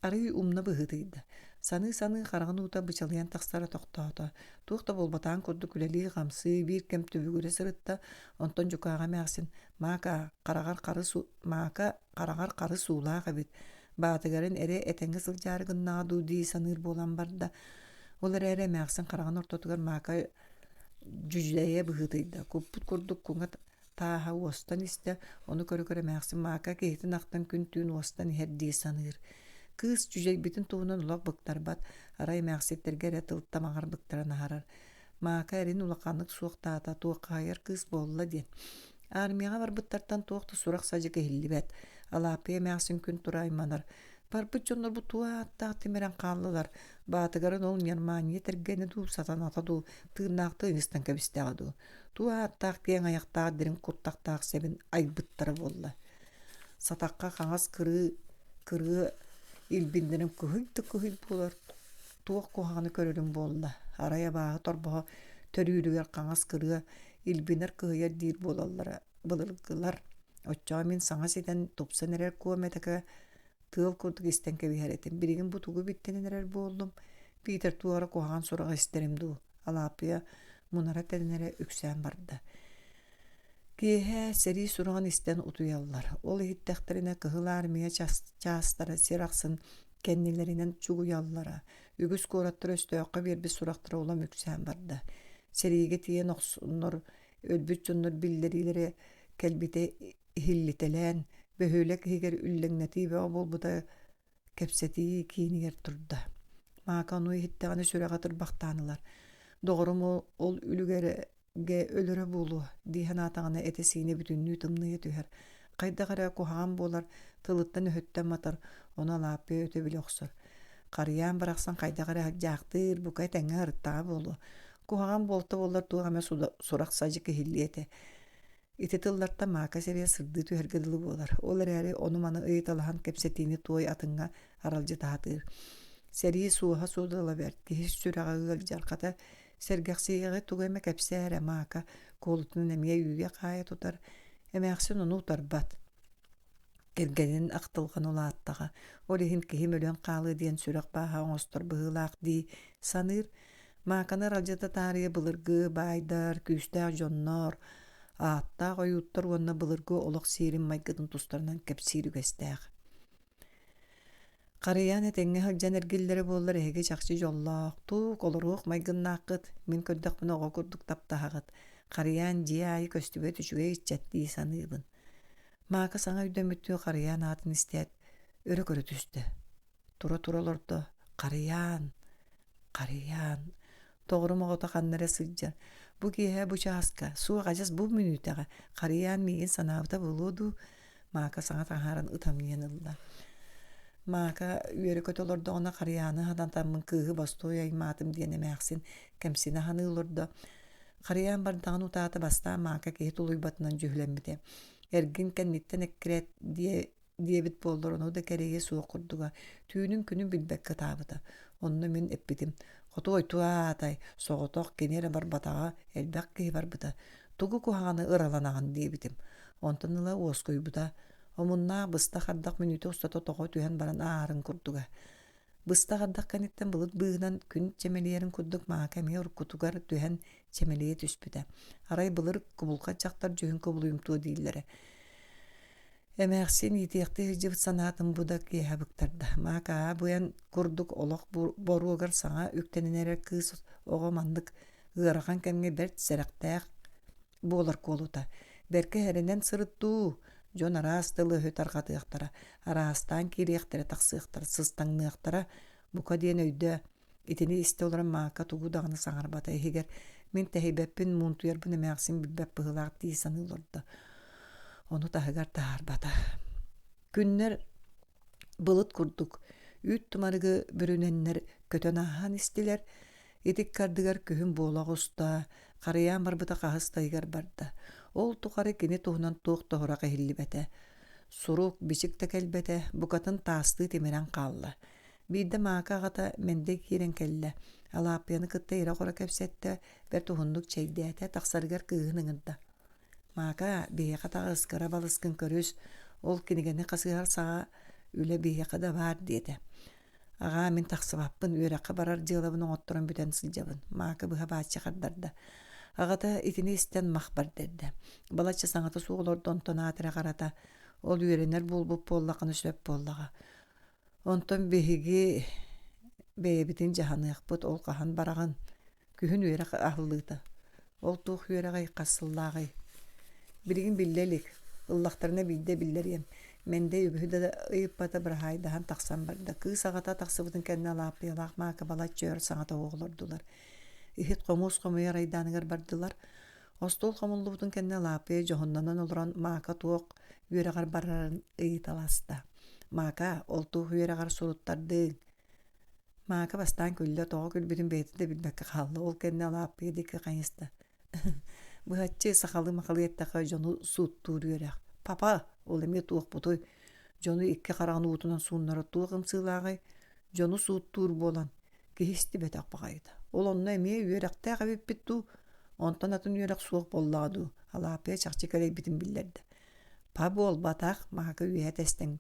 Арыый умна быһыытыйда. Саныы-саныы хараҕын уута бычалыйан тахсара тохтоото. Туох да буолбатаҕын курдук үлэлии-хамсыы, биир кэм түбүгүрэ сырытта. Онтон дьукааҕа эмээхсин «Мака, хараҕар харыс Мака хараҕар харыс уулаах эбит, баатыгарын эрэ этэҥҥэ сылдьаары гыннаҕа дуу» дии саныыр буолан барда. Ол эрээри эмээхсин хараҕын ортотугар Мака дьүдьэйэ быһыытыйда. Куппут курдук куҥа тааһа уостан истэ, ону көрө-көрө эмээхсин Маака киһитин ахтан күн-түүн уостан иһэр дии саныыр. Кыыс дьүдьэйбитин туһунан олох быктарбат, арай эмээхситтэргэ эрэ тыл тамаҕар быктаран аһарар. Маака эрин улаханнык суохтаата, туоххаһыйар кыыс буолла диэн. Армияҕа барбыттартан туох да сурах-садьык иһиллибэт. Алааппыйа эмээхсин күн тура айманар. Барбыт дьоннорбут туох ааттаах тимирэн хааллылар, баатыгарын ол ньармаанньа тэргэнэ дуу, сатаната дуу, тыыннаахтыы ыйыстан кэбистэҕэ дуу. Туох ааттаах киэҥ айахтаах дириҥ куртахтаах сэбин айбыттара буолла. Сатахха хаҥас кырыы кырыа илбиннэрин кыһый да кыһый буолар туох куһаҕаны көрөрүм буолла. Арай абааһы торбоһо төрүүрүгэр хаҥас кырыа илбинэр кыһыйар диир буолаллара былыргылар. Оччоҕо мин саҥа ситэн тупсан эрэр куомэтэкэ тыал курдук истэн кэбиһэр этим. Билигин бу тугу биттэнэн эрэр буоллум? Биитэр туох эрэ куһаҕан сураҕы истэрим дуу? Алааппыйа мунара тэнэрэ үксээн барда. Киэһэ сэрии сураҕын истэн утуйаллар. Ол иһиттэхтэринэ Кыһыл Армия чаастара сир ахсын кэннилэринэн чугуйаллара. Үгүс куораттар өстөөххө биэрбит сурахтара улам үксээн барда. Сэриигэ тиийэн охсуннар, өлбүт дьоннор биллэриилэрэ кэлбитэ иһиллитэлээн, бөһүөлэк иһигэр үллэҥнэтии бөҕө буолбута кэпсэтии киинигэр турда. Маака ону иһиттэҕинэ сүрэҕэ тырбахтаан ылар. Доҕорум ол үлүгэргэ өлөрө буолуо дии санаатаҕына этэ-сиинэ бүтүннүү тымныйа түһэр. Хайдах эрэ куһаҕан буолар, тылыттан-өһүттэн матар, ону Алааппыйа өтө билэ охсор. Харыйаан барахсан хайдах эрэ дьаахтыыр, бука этэҥҥэ ырыттаҕа буолуо. Куһаҕан буолта буоллар туох эмэ сурах-садьык иһиллиэ этэ. Ити тыллартан Маака сирэйэ сырдыы түһэргэ дылы буолар. Ол эрээри ону-маны ыйыталаһан кэпсэтиини туой атыҥҥа аралдьыта сатыыр. Сэрии суоһа-суодала бэрт, киһи сүрэҕэ ыалдьар, хата сэргэхсийэҕи тугу эмэ кэпсээ эрэ Мака куолутунан эмиэ үүйэ-хаайа тутар, эмээхсин ону утарбат. Кэргэнин ахтылҕан улааттаҕа, ол иһин киһим өлөн хаалыа диэн сүрэх бааһа оҥостор быһыылаах дии саныыр. Мааканы аралдьыта таарыйа былыргы баайдар, күүстээх дьоннор, ааттаах ойууттар уонна былыргы олох сиэрин майгытын тустарынан кэпсиир үгэстээх. Харыйаан этэҥҥэ сылдьан эргиллэрэ буоллар эһиги чахчы дьоллоохтук, олоруох майгыннааххыт, мин көрдөхпүнэ оҕо курдук таптаһаҕыт. Харыйаан дьиэ аайы көстүбэт үчүгэй ыччат дии саныыбын. Маака саҥа өйдөммүттүү Харыйаан аатын истээт, өрө көрө түстэ. Тура-тура олордо, Харыйаан, Харыйаан, доҕорум оҕото ханна эрэ сылдьар. Бу киэһэ бу чааска, суох адьас бу мүнүүтэҕэ Харыйаан миигин санаабыта буолуо дуу? Маака саҥа таһааран ытамньыйан ылла. Маака үөрэ-көтө олордоҕуна Харыйааны хатантаммын кыыһы бостуой аймаатым диэн эмээхсин кэмсинэ саныы олордо. Харыйаан бардаҕын утаата бастаан Маака киһи тулуйбатынан дьүһүлэммитэ. Эргин кэнниттэн эккирэт диэ диэбит буоллар ону да кэрэйиэ суох курдуга. Түүнүн күнүн билбэккэ ытаабыта. Онно мин эппитим: «Хотуой туаатай, соҕотох кини эрэ барбатаҕа, элбэх киһи барбыта. Тугу куһаҕаны ыраланаҕын» диэбитим. Онтон ыла уоскуйбута. Омуннаах быстах ардах мүнүүтэ устата тоҕо түһэн баран ааһарын курдуга. Быстах ардах кэнниттэн былыт быыһынан күн чэмэлийэрин курдук Маака эмиэ уруккутугар түһэн чэмэлийэ түспүтэ. Арай былыр кубулҕат дьахтар дьүһүн кубулуйумтуо дииллэрэ. Эмээхсин иитиэхтии сылдьыбыт санаатын бу да киэһэ быктарда. Маакаа бу эн курдук олох боруогар саҥа үктэнэн эрэр кыыс оҕо маннык ыарахан кэмҥэ бэрт сэрэхтээх буолар куолута. Бэркэ эрэнэн сырыттуу, дьон араас тылы-өһү тарҕатыахтара, араастаан киириэхтэрэ-тахсыахтара, сыстаҥныахтара, бука диэн өйдөө. Итини истэ олорон Маака тугу даҕаны саҥарбата иһигэр мин тэһийбэппин, муунтуйарбын эмээхсин билбэт быһыылаах дии саныы олордо. Ону таһыгар таһаарбата. Күннэр былыт курдук үүт тумарыгы бүрүнэннэр көтөн ааһан истилэр. Итик ардыгар күһүн буола оҕуста, харыйаан барбыта хаһыс да ыйыгар барда. Ол тухары кини туһунан туох да уһурах иһиллибэтэ. Сурук, бичик да кэлбэтэ, букатын таастыы тимирэн хаалла. Биирдэ Маака аҕата Мэндэй киирэн кэллэ. Алааппыйаны кытта ирэ-хоро кэпсэттэ, бэрт уһуннук чэйдээтэ, тахсарыгар кыыһын ыҥырда. Маака, биһиэхэ таҕыс, кыра балыскын көрүс, ол кинигэни хасыһар саҕа үлэ биһиэхэ да баар диэтэ. Аҕаа, мин тахсыбаппын, үөрэххэ барар дьыалабын оҥотторон бүтэн сылдьабын, Маака быһа бааччы хардарда. Аҕата итини истэн мах бэрдэрдэ. Балачча саҥата суох олордо, онтон аат эрэ харата, ол үөрэнэр буолбут буоллаххына сөп буоллаҕа. Онтон биһиги бэйэбитин дьаһаныахпыт, ол хаһан бараҕын? Күһүн үөрэх аһыллыыта. Ол туох үөрэҕий, хас сыллааҕый? Билигин биллэ илик. Ыллахтарына биирдэ биллэриэм. Мэндэй үгүһү да ыйыппата быраһаайдаһан тахсан барда. Кыыс аҕата тахсыбытын кэннэ Алааппыйалаах Маака балачча өр саҥата оҕолордулар. Иһит-хомуос хомуйар айдааныгар бардылар. Остуол хомуллубутун кэннэ Алааппыйа дьоһуннанан олорон Маака туох үөрэҕэр барарын ыйыталаста. Маака, ол туох үөрэҕэр суруттардыҥ? Маака бастаан күллэ, тоҕо күлбүтүн бэйэтэ да билбэккэ хаалла. Ол кэннэ Алааппыйа диэки хайыста. Быһаччы сахалыы-махалыы эттэххэ дьону сууттуур үөрэх. Папа, ол эмиэ туохпутуй? Дьону икки хараҕын уутунан сууннара туох ымсыылааҕый? Дьону сууттуур буолан, киһи истибэтэх баҕайыта. Ол онно эмиэ үөрэхтээх эбиппит дуу? Онтон атын үөрэх суох буоллаҕа дуу? Алааппыйа чахчы кэлэйбитин биллэрдэ. Па буолбатах, Маака үөһэ тэстэн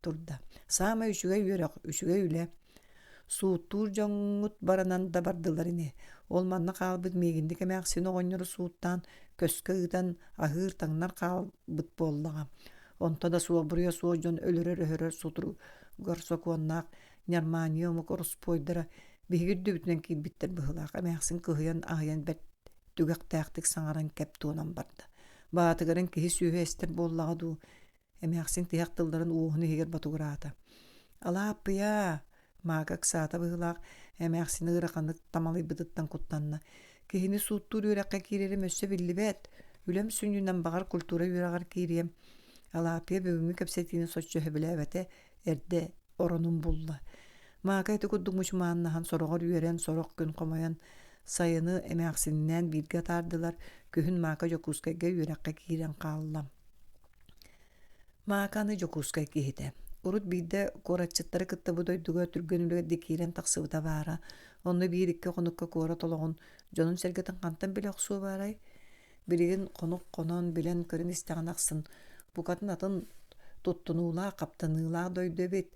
турда. Саамай үчүгэй үөрэх, үчүгэй үлэ. Сууттуур дьоҥҥут баранан да бардылар ини. Ол манна хаалбыт миигинник эмээхсин оҕонньору сууттаан, көскө ыытан, аһыыр-таҥнар хаалбыт буоллаҕа. Онто да суох буруйа суох дьон өлөрөр-өһөрөр сутуругар сокуоннаах ньармааньы омук ороспуойдара биһиги үрдүбүтүнэн киирбиттэр быһыылаах эмээхсин кыһыйан аһыйан бэрт түгэхтээхтик саҥаран кэп туонан барда. Баатыгарын киһи сүөһү эстэр буоллаҕа дуу Эмээхсин тиһэх тылларын уоһун иһигэр ботугураата. «Алааппыйаа!» Маака ыксаата быһыылаах, Эмээхсини ыараханнык тамалыйбытыттан куттанна. Киһини сууттуур үөрэххэ киирэрим өссө биллибэт. Үлэм сүнньүнэн баҕар культура үөрэҕэр киириэм. Алааппыйа бүгүҥҥү кэпсэтиини соччо сөбүлээбэтэ, эрдэ оронун булла. Маака ити курдук мучумааннаһан сороҕор үөрэн, сорох күн хомойон, сайыны эмээхсининээн бииргэ атаардылар, күһүн Маака Дьокуускайга үөрэххэ киирэн хаалла. Маака аны Дьокуускай киһитэ. Урут биирдэ куоратчыттары кытта бу дойдуга түргэн үлүгэрдик киирэн тахсыбыта баара. Онно биир-икки хонукка куорат олоҕун, дьонун-сэргэтин хантан билэ охсуо баарай? Билигин хонук хонон, билэн-көрөн истэҕин ахсын, букатын атын туттунуулаах, хаптаныылаах дойду эбит.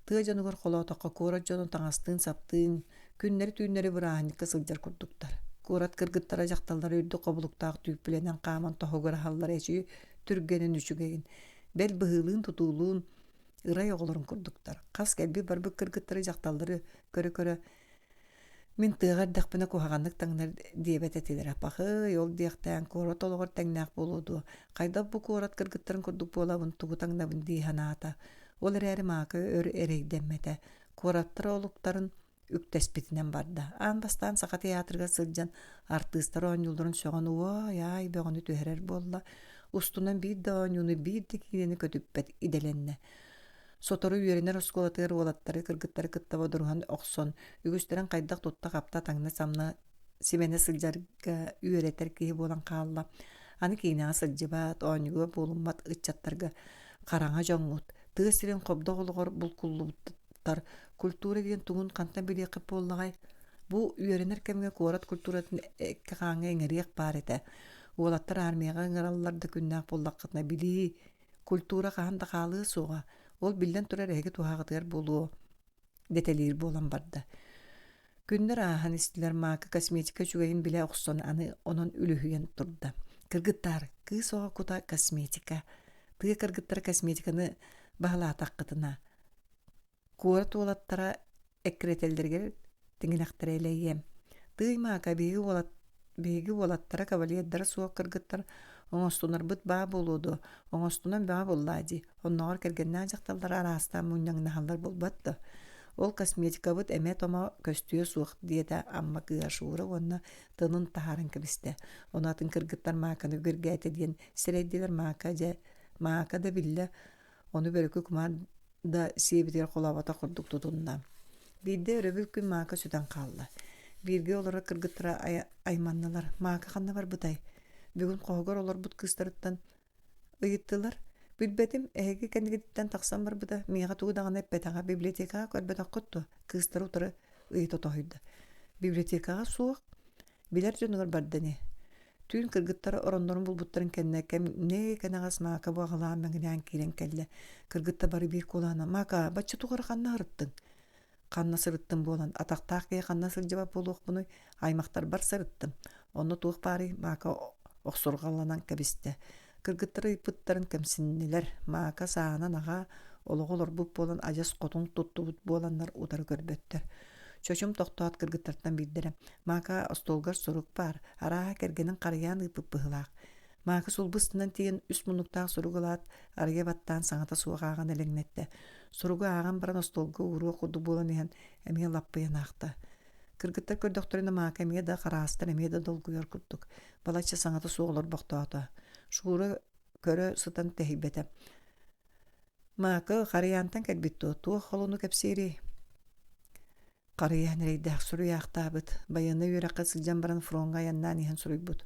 Тыа дьонугар холоотоххо куорат дьоно таҥастыын-саптыын, күннэри-түүннэри бырааһынньыкка сылдьар курдуктар. Куорат кыргыттара дьахталлара үрдүк хобулуктаах түүппүлэнэн хааман тоһугураһаллара эчи түргэнин үчүгэйин, бэл быһыылыын-тутуулуун ырай оҕолорун курдуктар. Хас кэлбит-барбыт кыргыттары дьахталлары көрө-көрө мин тыаҕа эрдэхпинэ куһаҕаннык таҥнар диэбэт этилэрэ. Пахый, ол диэхтээн куорат олоҕор тэҥнээх буолуо дуо? Хайдах бу куорат кыргыттарын курдук буолабын, тугу таҥнабын дии санаата. Ол эрээри Маака өр эрэйдэммэтэ. Куораттар олуктарын үктэспитинэн барда. Аан бастаан Саха театрыгар сылдьан артыыстар оонньуулларын сөҕөн уой-аай бөҕөнү түһэрэр буолла. Устунан биир да оонньууну, биир да киинэни көтүппэт идэлэннэ. Сотору үөрэнэр оскуолатыгар уолаттары, кыргыттары кытта бодоруһан охсон, үгүстэрин хайдах тутта-хапта таҥна-самна симэнэ сылдьарга үөрэтэр киһи буолан хаалла. Аны киинэҕэ сылдьыбат, оонньууга буолуммат ыччаттарга хараҥа дьоҥҥут, тыа сирин хобдох олоҕор булкуллубут Культура диэн тугун хантан билиэххит буоллаҕай? Бу үөрэнэр кэмҥэ куорат культуратын эккэ-хааҥҥа иҥэриэх баар этэ. Уолаттар армияҕа ыҥыраллар да күннээх буоллаххытына билии, культура хаһан да хаалыа суоҕа. Ол биллэн турар эһиги туһаҕытыгар буолуо дэтэлиир буолан барда. Күннэр ааһан истилэр Маака косметика үчүгэйин билэ охсон аны онон үлүһүйэн турда. Кыргыттаар, кыыс оҕо кута косметика. Тыа кыргыттара косметиканы баһылаатаххытына Куорат уолаттара эккирэтэллэригэр тиҥилэхтэрэ элэйиэм. Тыый Маака, биһиги уолат биһиги уолаттара кавалердара суох кыргыттар оҥостунарбыт баа буолуо дуо? Оҥостунан бөҕө буоллаа дии. Оннооҕор кэргэннээх дьахталлар араастаан мунньаҥнаһаллар буолбат дуо? Ол косметикабыт эмэ-томо көстүө суох, диэтэ Амма кыыһа Шура уонна тылын таһааран кэбистэ. Ону атын кыргыттар Мааканы үгэргээтэ диэн сэрэйдилэр. Мака дьэ, Мака да биллэ, ону бөрүкү кумаар да сиэбитигэр холооботох курдук тутунна. Биирдэ өрөбүл күн Маака сүтэн хаалла. Бииргэ олорор кыргыттара айманнылар. Маака ханна барбытай? Бүгүн хоһугар олорбут кыыстарыттан ыйыттылар. Билбэтим, эһиги кэннигититтэн тахсан барбыта, миэхэ тугу даҕаны эппэтэҕэ, библиотекаҕа көрбөтөххүт дуо? Кыыстара утары ыйыта тоһуйда. Библиотекаҕа суох, Билэр дьонугар барда ини. Түүн кыргыттар ороннорун булбуттарын кэннэ кэмнээ кэнэҕэс Маака бу аҕалаан-мэҥилээн киирэн кэллэ. Кыргыттар бары биир куолаһынан «Маака, бачча тухары ханна сырыттыҥ?» «Ханна сырыттым буолан, атахтаах киһи ханна сылдьыбат буолуохпунуй? Аймахтарбар сырыттым. Онно туох баарый?» Маака охсурҕаланан кэбистэ. Кыргыттар ыйыппыттарын кэмсиннилэр. Маака саанан аҕа, олоҕу олорбут буолан адьас хотун туттубут буоланнар утары көрбөттөр. Чочум тохтоот кыргыттартан биирдэрэ Маака остуолгар сурук баар, арааһа кэргэнин харыйаан ыыппыт быһыылаах. Маака сулбу ыстынан тиийэн үс муннуктаах сурук ылаат, арыйа баттаан саҥата суох ааҕан элэҥнэттэ. Суругу ааҕан баран остуолга ууруох курдук буолан иһэн эмиэ лаппыйан аахта. Кыргыттар көрдөхтөрүнэ Маака эмиэ да хараастар, эмиэ да долгуйар курдук. Балачча саҥата суох олорбохтоото. Шура көрө сытан тэһийбэтэ. Маака харыйаантан кэлбит дуо, туох холуну кэпсиирий? Харыйаан эрэйдээх суруйаахтаабыт, байыаннай үөрэххэ сылдьан баран фроҥҥа айаннаан иһэн суруйбут.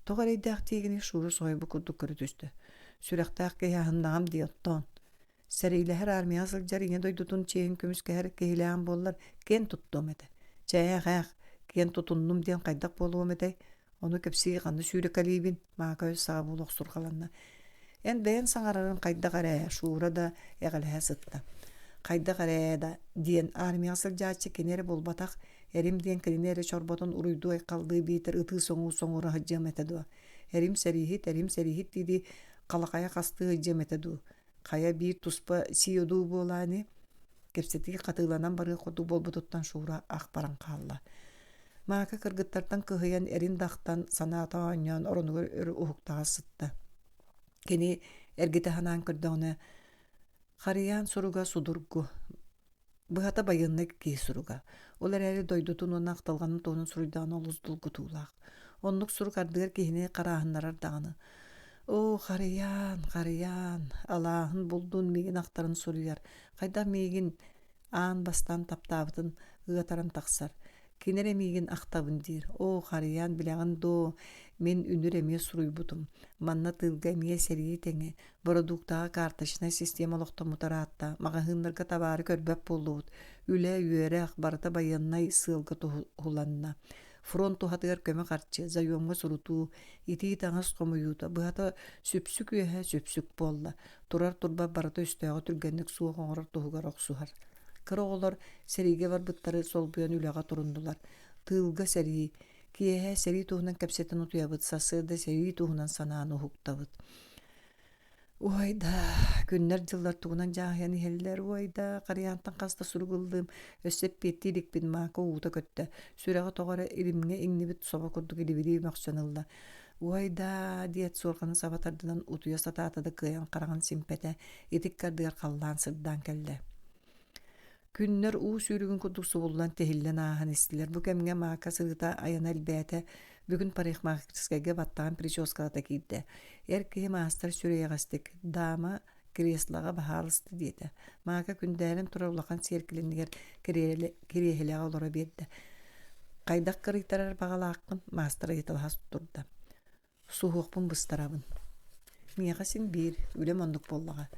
Тоҕо эрэйдээх диигиний Шура соһуйбут курдук көрө түстэ. Сүрэхтээх киһи аһыннаҕым дии оттоон. Сэриилэһэр армияҕа сылдьар ийэ дойдутун чиэһин көмүскэһэр киһилээҕим буоллар киэн туттуом этэ. Чэ ээх, киэн тутуннум диэн хайдах буолуом этэй? Ону кэпсии ханна сүүрэкэлиибин? Маака өс саҕа буола охсурҕаланна. Эн бэйэн саҥарарын хайдах эрэ, Шура да эҕэлэһэ сытта. Хайдах эрэ да диэн армияҕа сылдьааччы кини эрэ буолбатах, эрим диэн кинини эрэ чорботон уруйдуу-айхаллыы биитэр ытыы-соҥуу соҥура сылдьыам этэ дуо? Эрим сэрииһит, эрим сэрииһит дии-дии халахайа хастыы сылдьыам этэ дуу? Хайа биир туспа сиодуу буолаа ини? Кэпсэтии хатыыланан барыах курдук буолбутуттан Шура ах баран хаалла. Маака кыргыттартан кыһыйан эрин да ахтан, санаата оонньоон оронугар өр уһуктаҕас сытта. Кини эргитэ санаан көрдөҕүнэ, Харыйаан суруга судургу. Быһата байыаннай киһи суруга. Ол эрээри дойдутун уонна ахтылҕанын туһунан суруйдаҕына олус долгутуулаах. Оннук сурук ардыгар киһини харааһыннарар даҕаны. Оо, Харыйаан, Харыйаан, алааһын булдун миигин ахтарын суруйар. Хайдах миигин аан бастаан таптаабытын ыатаран тахсар. Кини эрэ миигин ахтабын диир. Оо, Харыйаан, билэҕин дуо, мин үнүр эмиэ суруйбутум. Манна тыылга эмиэ сэрии тэҥэ, бородууктаҕа карточнай система олохтоммута ыраатта, маҕаһыыннарга табаары көрбөт буоллубут. Үлэ, үөрэх барыта байыаннай сыалга туһуланна. Фронт туһатыгар көмө харчы, заемҥа сурутуу, итии таҥас хомуйуута, быһата сүпсүк үөһэ сүпсүк буолла. Турар турбат барыта өстөөҕү түргэнник суох оҥорор туһугар охсуһар. Кыра оҕолор сэриигэ барбыттары солбуйан үлэҕэ туруннулар. Тыылга сэрии, киэһэ сэрии туһунан кэпсэтэн утуйабыт, сарсыарда сэрии туһунан санаан уһуктабыт. Уой-даа, күннэр-дьыллар тугунан дьааһыйан иһэллэр, уой-даа, Харыйаантан хас да сурук ыллым, өссө эппиэттии иликпин, Маака уута көттө, сүрэҕэ тоҕо эрэ илимҥэ иҥнибит собо курдук илибирии мөхсөн ылла. Уой-даа, диэт суорҕанын саба тардынан утуйа сатаата да кыайан хараҕын симпэтэ, итик ардыгар халлаан сырдаан кэллэ. Күннэр уу сүүрүгүн курдук субуллан тиһиллэн ааһан истилэр. Бу кэмҥэ Маака сырыыта айана элбээтэ. Бүгүн парикмахерскайга баттаҕын прическалата киирдэ. Эр киһи маастар сүр эйэҕэстик «Дама, креслоҕа баһаалыста» диэтэ. Маака күндээрэн турар улахан сиэркилэнигэр кириэһилэҕэ олоро биэрдэ. «Хайдах кырыйтарар баҕалааххын?» маастар ыйыталаһа турда. Суһуохпун быстарабын. Миэхэ син биир, үлэм оннук буоллаҕа.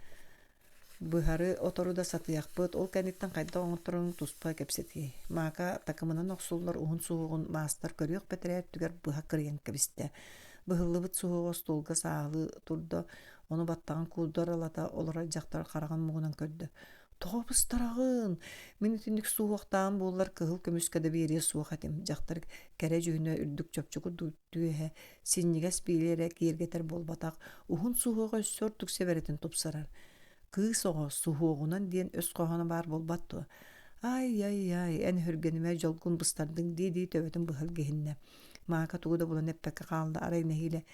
Быһары отору да сатыахпыт, ол кэнниттэн хайдах оҥотторорун туспа кэпсэтии. Маака такымынан охсуллар уһун суһуоҕун маастар көрүөх бэтэрээ өттүгэр быһа кырыйан кэбистэ. Быһыллыбыт суһуоҕу остуолга сааһылыы турда, ону баттаҕын куурдар ылата олорор дьахтар хараҕын муҥунан көрдө. Тоҕо быстараҕын? Мин итинник суһуохтаан буоллар кыһыл көмүскэ да биэриэ суох этим, дьахтар кэрэ дьүһүнэ үрдүк чопчу курдук түөһэ, синньигэс биили эрэ киэргэтэр буолбатах, уһун суһуоҕа өссө ордук сэбэрэтин тупсарар. Кыыс оҕо суһуоҕунан диэн өс хоһооно баар буолбат дуо? Ай-яй-яй, эн өһүргэнимэ, дьолгун быстардыҥ дии-дии төбөтүн быһа илгиһиннэ. Маака тугу да булан эппэккэ хаалла, арай нэһиилэ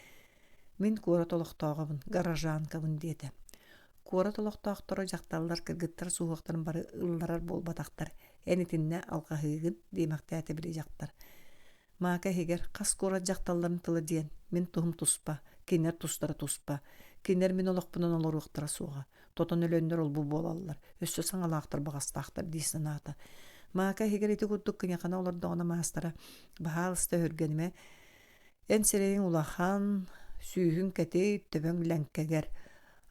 «Мин куорат олохтооҕобун, горожанкабын» диэтэ. Куорат олохтоохторо дьахталлар кыргыттар суһуохтарын бары ылларар буолбатахтар, эн итиннэ алҕаһыыгын диэмэхтээтэ били дьахтар. Маака иһигэр хас куорат дьахталларын тыла диэн мин туһум туспа, кинилэр тустара туспа. Кинилэр мин олохпунан олоруохтара суоҕа. Тотон өлөннөр олбу буолаллар, өссө саҥалаахтар баҕастаахтар дии санаата. Маака иһигэр ити курдук кыйахана олордоҕуна маастара «Баһаалыста өһүргэнимэ, эн сирэйиҥ улахан, сүүһүҥ кэтит, төбөҥ лэҥкэгэр,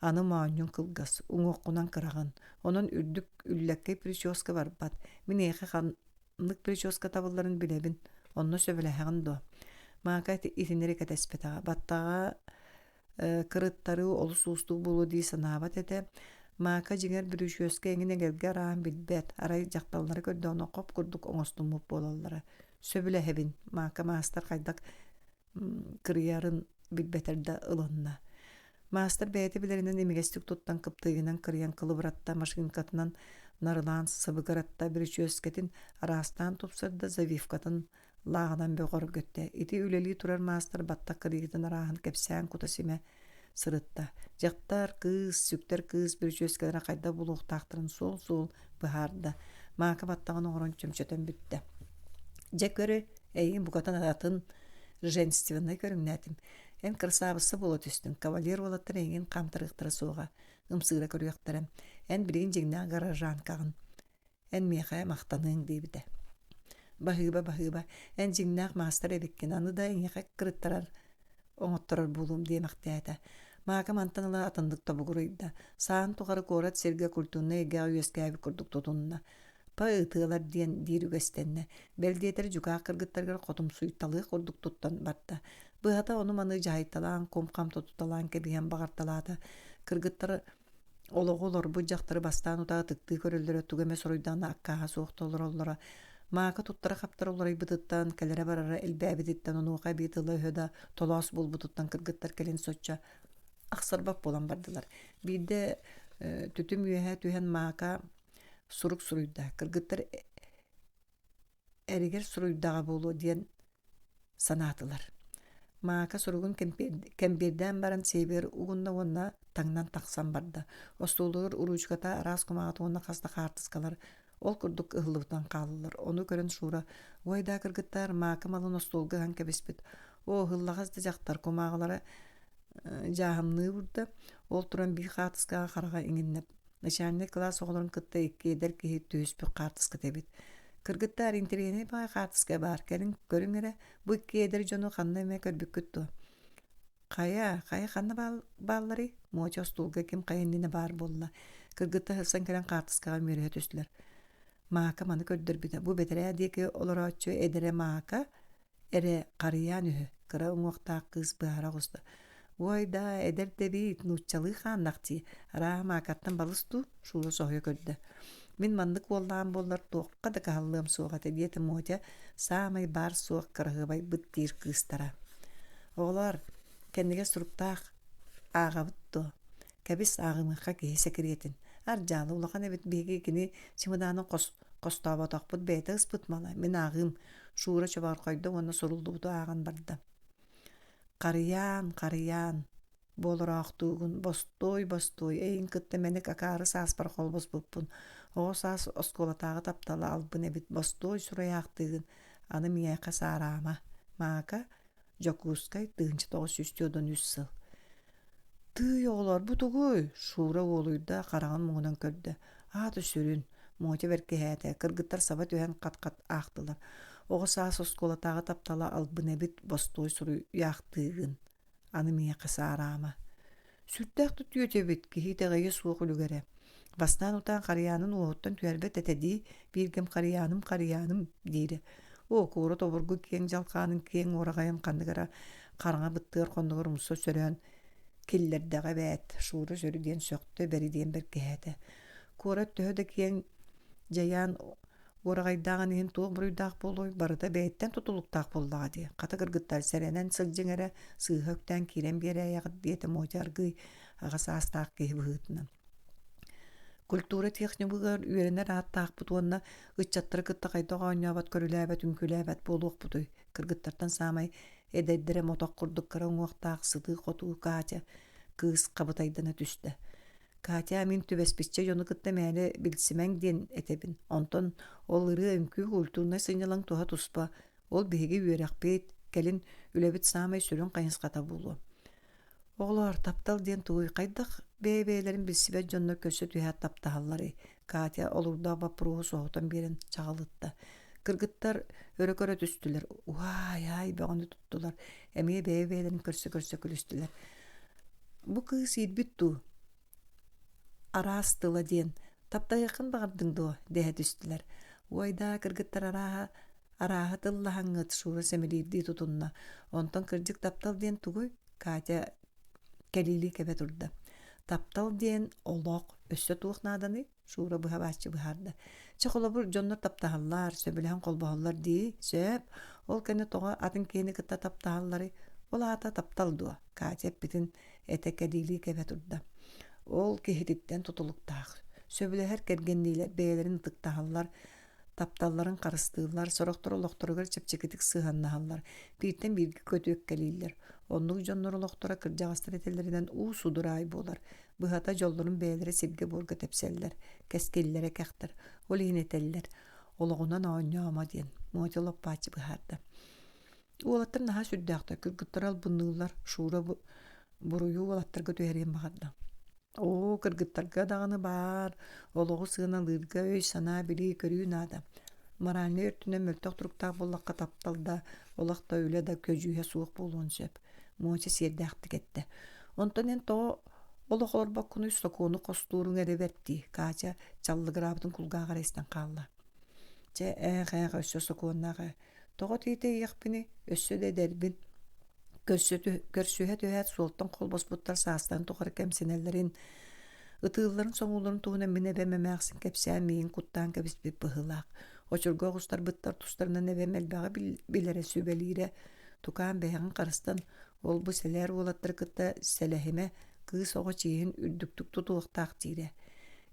аны моонньуҥ кылгас, уҥуоххунан кыраҕын, онон үрдүк үллэккэй прическа барбат, мин эйиэхэ Нык прическа табылларын билэбин, онно сөбүлэһэҕин дуо? Маака итиннэри кэтэспэтэҕэ, баттаҕа кырыттарыы олус уустук буолуо дии санаабат этэ. Маака дьиҥэр бүрүчүөскэ эҥин эгэлгэ арааһын билбэт, арай дьахталлары көрдөҕүнэ хоп курдук оҥостуммут буолаллара. Сөбүлэһэбин, Маака маастар хайдах кырыйарын билбэтэр да ылынна. Маастар бэйэтэ билэринэн имигэстик туттан кыптыыйынан кырыйан кылыбыратта, машинкатынан нарылаан сыбыгыратта, бүрүчүөскэтин араастаан тупсарда, завивкатын лааҕынан бөҕөргөттө. Ити үлэлии турар маастар баттах кырыйыытын арааһын кэпсээн кута-симэ сырытта. Дьахтар, кыыс, сүктэр кыыс бүрүчүөскэлэрэ хайдах буолуохтаахтарын суол-суол быһаарда. Маака баттаҕын оҥорон чөмчөтөн бүттэ. Дьэ көрө, эйигин букатын атын женственнай көрүҥнээтим. Эн кырасаабысса буола түстүҥ, кавалер уолаттар эйигин хаамтарыахтара суоҕа, ымсыыра көрүөхтэрэ. Эн билигин дьиҥнээх горожанкаҕын. Эн миэхэ махтаныаҥ диэбитэ. Баһыыба, баһыыба, эн дьиҥнээх маастар эбиккин, аны да эйиэхэ кырыттарар оҥотторор буолуом диэмэхтээтэ. Маака мантан ыла атыннык тобугуруйда. Саан тухары куорат сиргэ культурнай эйгэҕэ үөскээбит курдук тутунна. Па ытыалар диэн диир үгэстэннэ. Бэл диэтэр дьукаах кыргыттарыгар хотумсуйталыах курдук туттан барда. Быһата ону-маны дьаһайталаан, кум-хам тутуталаан кэбиһэн баҕарталаата. Кыргыттар олоҕу олорбут дьахтары бастаан утаа ытыктыы көрөллөрө, тугу эмэ суруйдаҕына аккааһа суох толороллоро. Маака туттара-хаптара уларыйбытыттан, кэлэрэ-барара элбээбититтэн, онуоха эбии тыла-өһө да толоос буолбутуттан кыргыттар кэлин соччо ахсарбат буолан бардылар. Биирдэ түтүм үөһэ түһэн Маака сурук суруйда. Кыргыттар эригэр суруйдаҕа буолуо диэн санаатылар. Маака суругун кэмбиэрдээн баран сиэбигэр угунна уонна таҥнан тахсан барда. Остуолугар уруучуката, араас кумааҕыта уонна хас да хаартыскалар. Ол курдук ыһыллыбытынан хааллылар. Ону көрөн Шура «Уой даа кыргыттаар, маакы малын остуолга ыһан кэбиспит. Оо, ыһыллаҕас да дьахтар кумааҕылара дьааһымныы уурда». Ол туран биир хаартыскаҕа хараҕа иҥиннэ. Начальнай кылаас оҕолорун кытта икки эдэр киһи түһүспүт хаартыската эбит. Кыргыттаар, интэриэһинэй баҕайы хаартыска баар, кэлин көрүҥ эрэ, бу икки эдэр дьону ханна эмэ көрбүккүт дуо? Хайа, хайа ханна баалларый? Муоча остуолга ким хайа иннинэ баар буолла. Кыргыттар сырсан кэлэн хаартыскаҕа үмүөрүһэ түстүлэр. Мака маны көрдөрбүтэ. Бу бэтэрээ диэки олорооччу эдэрэ Мака эрэ харыйаан үһү. Кыра уҥуохтаах кыыс быһаара оҕуста. Уой даа, эдэр дэбиит, нууччалыы хааннах дии. Арааһа Маакаттан балыс дуу? Шура соһуйа көрдө. Мин маннык уоллаам буоллар туохха да кыһаллыам суох этэ диэтэ Мотя, саамай баар-суох кыраһыабайбыт диир кыыстара. Оҕолоор, кэннигэр суруктаах ааҕабыт дуо? Кэбис ааҕымыахха киһи сэкириэтин. Ардьаалы улахан эбит биһиги кини чымыдаанын хостооботохпут бэйэтэ ыспыт мала, мин ааҕыым, Шура чобоорхойдо уонна суруллубуту ааҕан барда. Харыйаан, харыйаан, буолароохтуугун, бостуой, бостуой, эйигин кытта мэник акаары сааспар холбоспуппун, оҕо саас оскуолатааҕы таптала албын эбит, бостуой суруйаахтыыгын, аны миэхэ саараама, Мака, Дьокуускай, 1943 сыл. Тыый, оҕолор, бу тугуй? Шура уолуйда, хараҕын муҥунан көрдө. Аата сүрүн, Мотя бэркиһээтэ, кыргыттар саба түһэн хат-хат аахтылар. Оҕо саас оскуолатааҕы таптала албын эбит, бостуой суруйаахтыыгын. Аны миэхэ саараама. Сүрдээх да түөтэ эбит, киһи итэҕэйиэ суох үлүгэрэ. Бастаан утаан харыйаанын уоһуттан түһэрбэт этэ дии, бииргэм харыйааным, харыйааным диирэ. Оо, куорат обургу киэҥ дьалхаанын киэҥ уораҕайын ханнык эрэ хараҥа быттыгар хоннугар умса сөрөөн киллэрдэҕэ эбээт, Шура сөрү диэн сөхтө, бэри диэн бэркиһээтэ. Куорат төһө да киэҥ дьайаан Уораҕайдааҕын иһин туох буруйдаах буолуой, барыта бэйэттэн тутулуктаах буоллаҕа дии. Хата кыргыттар сэрэнэн сылдьыҥ эрэ, сыыһа үктээн киирэн биэрээйэҕит диэтэ Мотя аргыый аҕа саастаах киһи быһыытынан. Культура техникумугар үөрэнэр ааттаахпыт уонна ыччаттары кытта хайдах оонньообот, көрүлээбэт, үҥкүүлээбэт буолуохпутуй? Кыргыттартан саамай эдэрдэрэ мотох курдук кыра уҥуохтаах сытыы-хотуу Катя кыыс хабытайдана түстэ. Катя мин түбэспиччэ дьону кытта мээнэ билсимэҥ диэн этэбин. Онтон ол ырыа-үҥкүү культурнай сынньалаҥ туһа туспа. Ол биһиги үөрэхпит, кэлин үлэбит саамай сүрүн хайысхата буолуо. Оҕолоор, таптал диэн тугуй? Хайдах бэйэ-бэйэлэрин билсибэт дьоннор көрсө түһээт таптаһалларый? Катя олуурдаах боппуруоһу соһутан биэрэн чаҕылытта. Кыргыттар өрө көрө түстүлэр. Уай-ай бөҕөнү туттулар. Эмиэ бэйэ-бэйэлэрин көрсө-көрсө күлүстүлэр. Бу кыыс иирбит дуу? Араас тыла диэн таптаһыаххын баҕардыҥ дуо? дэһэ түстүлэр. Уой даа, кыргыттар арааһа арааһы тыллаһаҥҥыт Шура сэмэлиирдии тутунна. Онтон кырдьык таптал диэн тугуй? Катя кэлиилии кэбэ турда. Таптал диэн олох, өссө туох нааданый? Шура быһа-бааччы быһаарда. Чэ, холобур, дьоннор таптаһаллар, сөбүлэһэн холбоһоллор дии, сөп. Ол кэннэ тоҕо атын киһини кытта таптаһалларый? Ол аата таптал дуо? Катя эппитин этэ кэлиилии кэбэ турда. Ол киһититтэн тутулуктаах. Сөбүлэһэр кэргэнниилэр бэйэлэрин ытыктаһаллар, тапталларын харыстыыллар, сорохтор олохторугар чэпчэкитик сыһыаннаһаллар, бииртэн бииргэ көтүөккэлииллэр. Оннук дьоннор олохторо кырдьаҕастар этэллэринэн уу судураай буолар. Быһата, дьоллорун бэйэлэрэ сиргэ-буорга тэпсэллэр, кэскиллэрэ кэхтэр. Ол иһин этэллэр, олоҕунан оонньоомо диэн. Мотя лоппааччы быһаарда. Уолаттар наһаа сүрдээхтэр, кыргыттары албынныыллар, Шура буруйу уолаттарга түһэриэн баҕарда. Оо, кыргыттарга даҕаны баар, олоҕу сыаналыырга өй-санаа, билии-көрүү наада. Моральнай өртүнэн мөлтөх туруктаах буоллахха таптал да, олох да, үлэ да көдьүүһэ суох буолуон сөп. Муоча сиэрдээхтик эттэ. Онтон эн тоҕо олох олорбоккунуй сокуону хостууруҥ эрэ бэрт дии, Катя чаллыгыраабытын кулгааҕар истэн хаалла. Чэ, ээх-ээх, өссө сокуоннаах ээ. Тоҕо тиэтэйиэхпиний, өссө да эдэрбин. Көрсүһэ түһээт суолтан холбоспуттар саастарын тухары кэмсинэллэрин, ытыылларын-соҥуулларын туһунан мин эбэм эмээхсин кэпсээн миигин куттаан кэбиспит быһыылаах. Очурга оҕустарбыттар тустарынан эбэм элбэҕи билэрэ, сүбэлиирэ. Тукаам бэйэҕин харыстан, ол-бу сэлээр уолаттары кытта сэлэһимэ, кыыс оҕо чиэһин үрдүктүк тутуохтаах диирэ.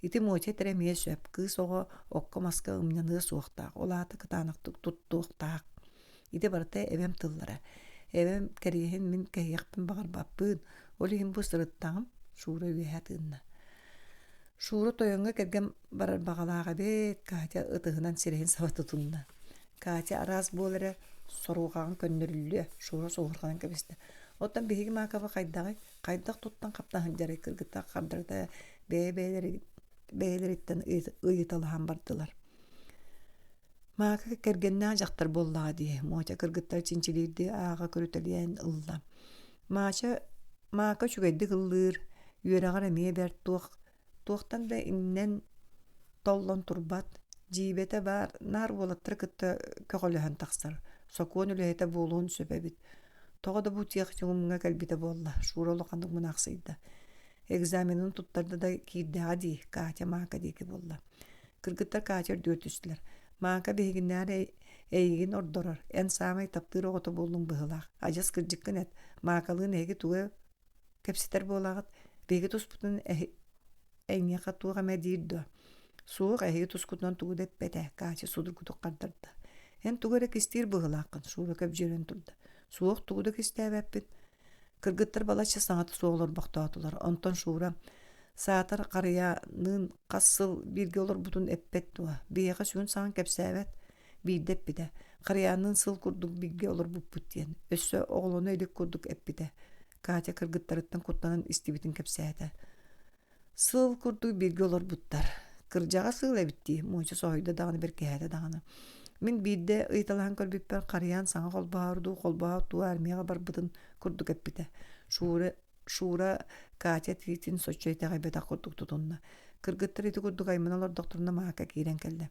Ити Мотя этэрэ эмиэ сөп, кыыс оҕо окко-маска ымньаныа суохтаах, ол аата кытаанахтык туттуохтаах. Ити барыта эбэм тыллара. Эбэм кэриэһин мин кэһиэхпин баҕарбаппын, ол иһин бу сырыттаҕым, Шура үөһэ тыынна. Шура тойоҥҥо кэргэн барар баҕалаах эбит, Катя ытыһынан сирэйин саба тутунна. Катя араас буол эрэ соруохаҕын көннөрүллүө, Шура суоһурҕанан кэбистэ. Оттон биһиги Маакаба хайдаҕый, хайдах туттан-хаптан сылдьарый кыргыттар хардарыта бэйэ-бэйэлэриттэн ыйыталаһан бардылар. Маака кэргэннээх дьахтар буоллаҕа дии, Мотя кыргыттар чинчилиирдии ааҕа көрүтэлээн ылла. Маача Маака үчүгэйдик ыллыыр, үөрэҕэр эмиэ бэрт туох туохтан да иҥнэн толлон турбат, дьиибэтэ баар, наар уолаттары кытта көҕөлөһөн тахсар, сокуон үлэһитэ буолуон сөп эбит. Тоҕо да бу техникумҥа кэлбитэ буолла, Шура улаханнык мунаахсыйда. Экзаменын туттарда да киирдэҕэ дии, Катя Маака диэки буолла. Кыргыттар Катя үрдүгэр түстүлэр. Маака биһигиннээр эйигин ордорор, эн саамай таптыыр оҕото буоллуҥ быһыылаах. Адьас кырдьыккын эт, Маакалыын эһиги тугу кэпсэтэр буолаҕыт? Биһиги туспутун эйиэхэ туох эмэ диир дуо? Суох, эһиги тускутунан тугу да эппэтэ, Катя судургутук хардарда. Эн тугу эрэ кистиир быһыылааххын, Шура көбдьүөрэн турда. Суох, тугу да кистээбэппин. Кыргыттар балачча саҥата суох олорбохтоотулар. Онтон Шура саатар харыйаныын хас сыл бииргэ олорбутун эппэт дуо? Биһиэхэ сүгүн саҥан кэпсээбэт. Биирдэ эппитэ. Харыйаанныын сыл курдук бииргэ олорбуппут диэн. Өссө оҕолоно илик курдук эппитэ. Катя кыргыттарыттан куттанан истибитин кэпсээтэ. Сыл курдук бииргэ олорбуттар. Кырдьаҕас ыал эбит дии, Муоча соһуйда даҕаны бэркиһээтэ даҕаны. Мин биирдэ ыйыталаһан көрбүппэр Харыйаан саҥа холбоһоор дуу, холбоһоот дуу армияҕа барбытын курдук эппитэ. Шура, Шура Катя этиитин соччо итэҕэйбэтэх курдук тутунна. Кыргыттар ити курдук аймана олордохторуна Маака киирэн кэллэ.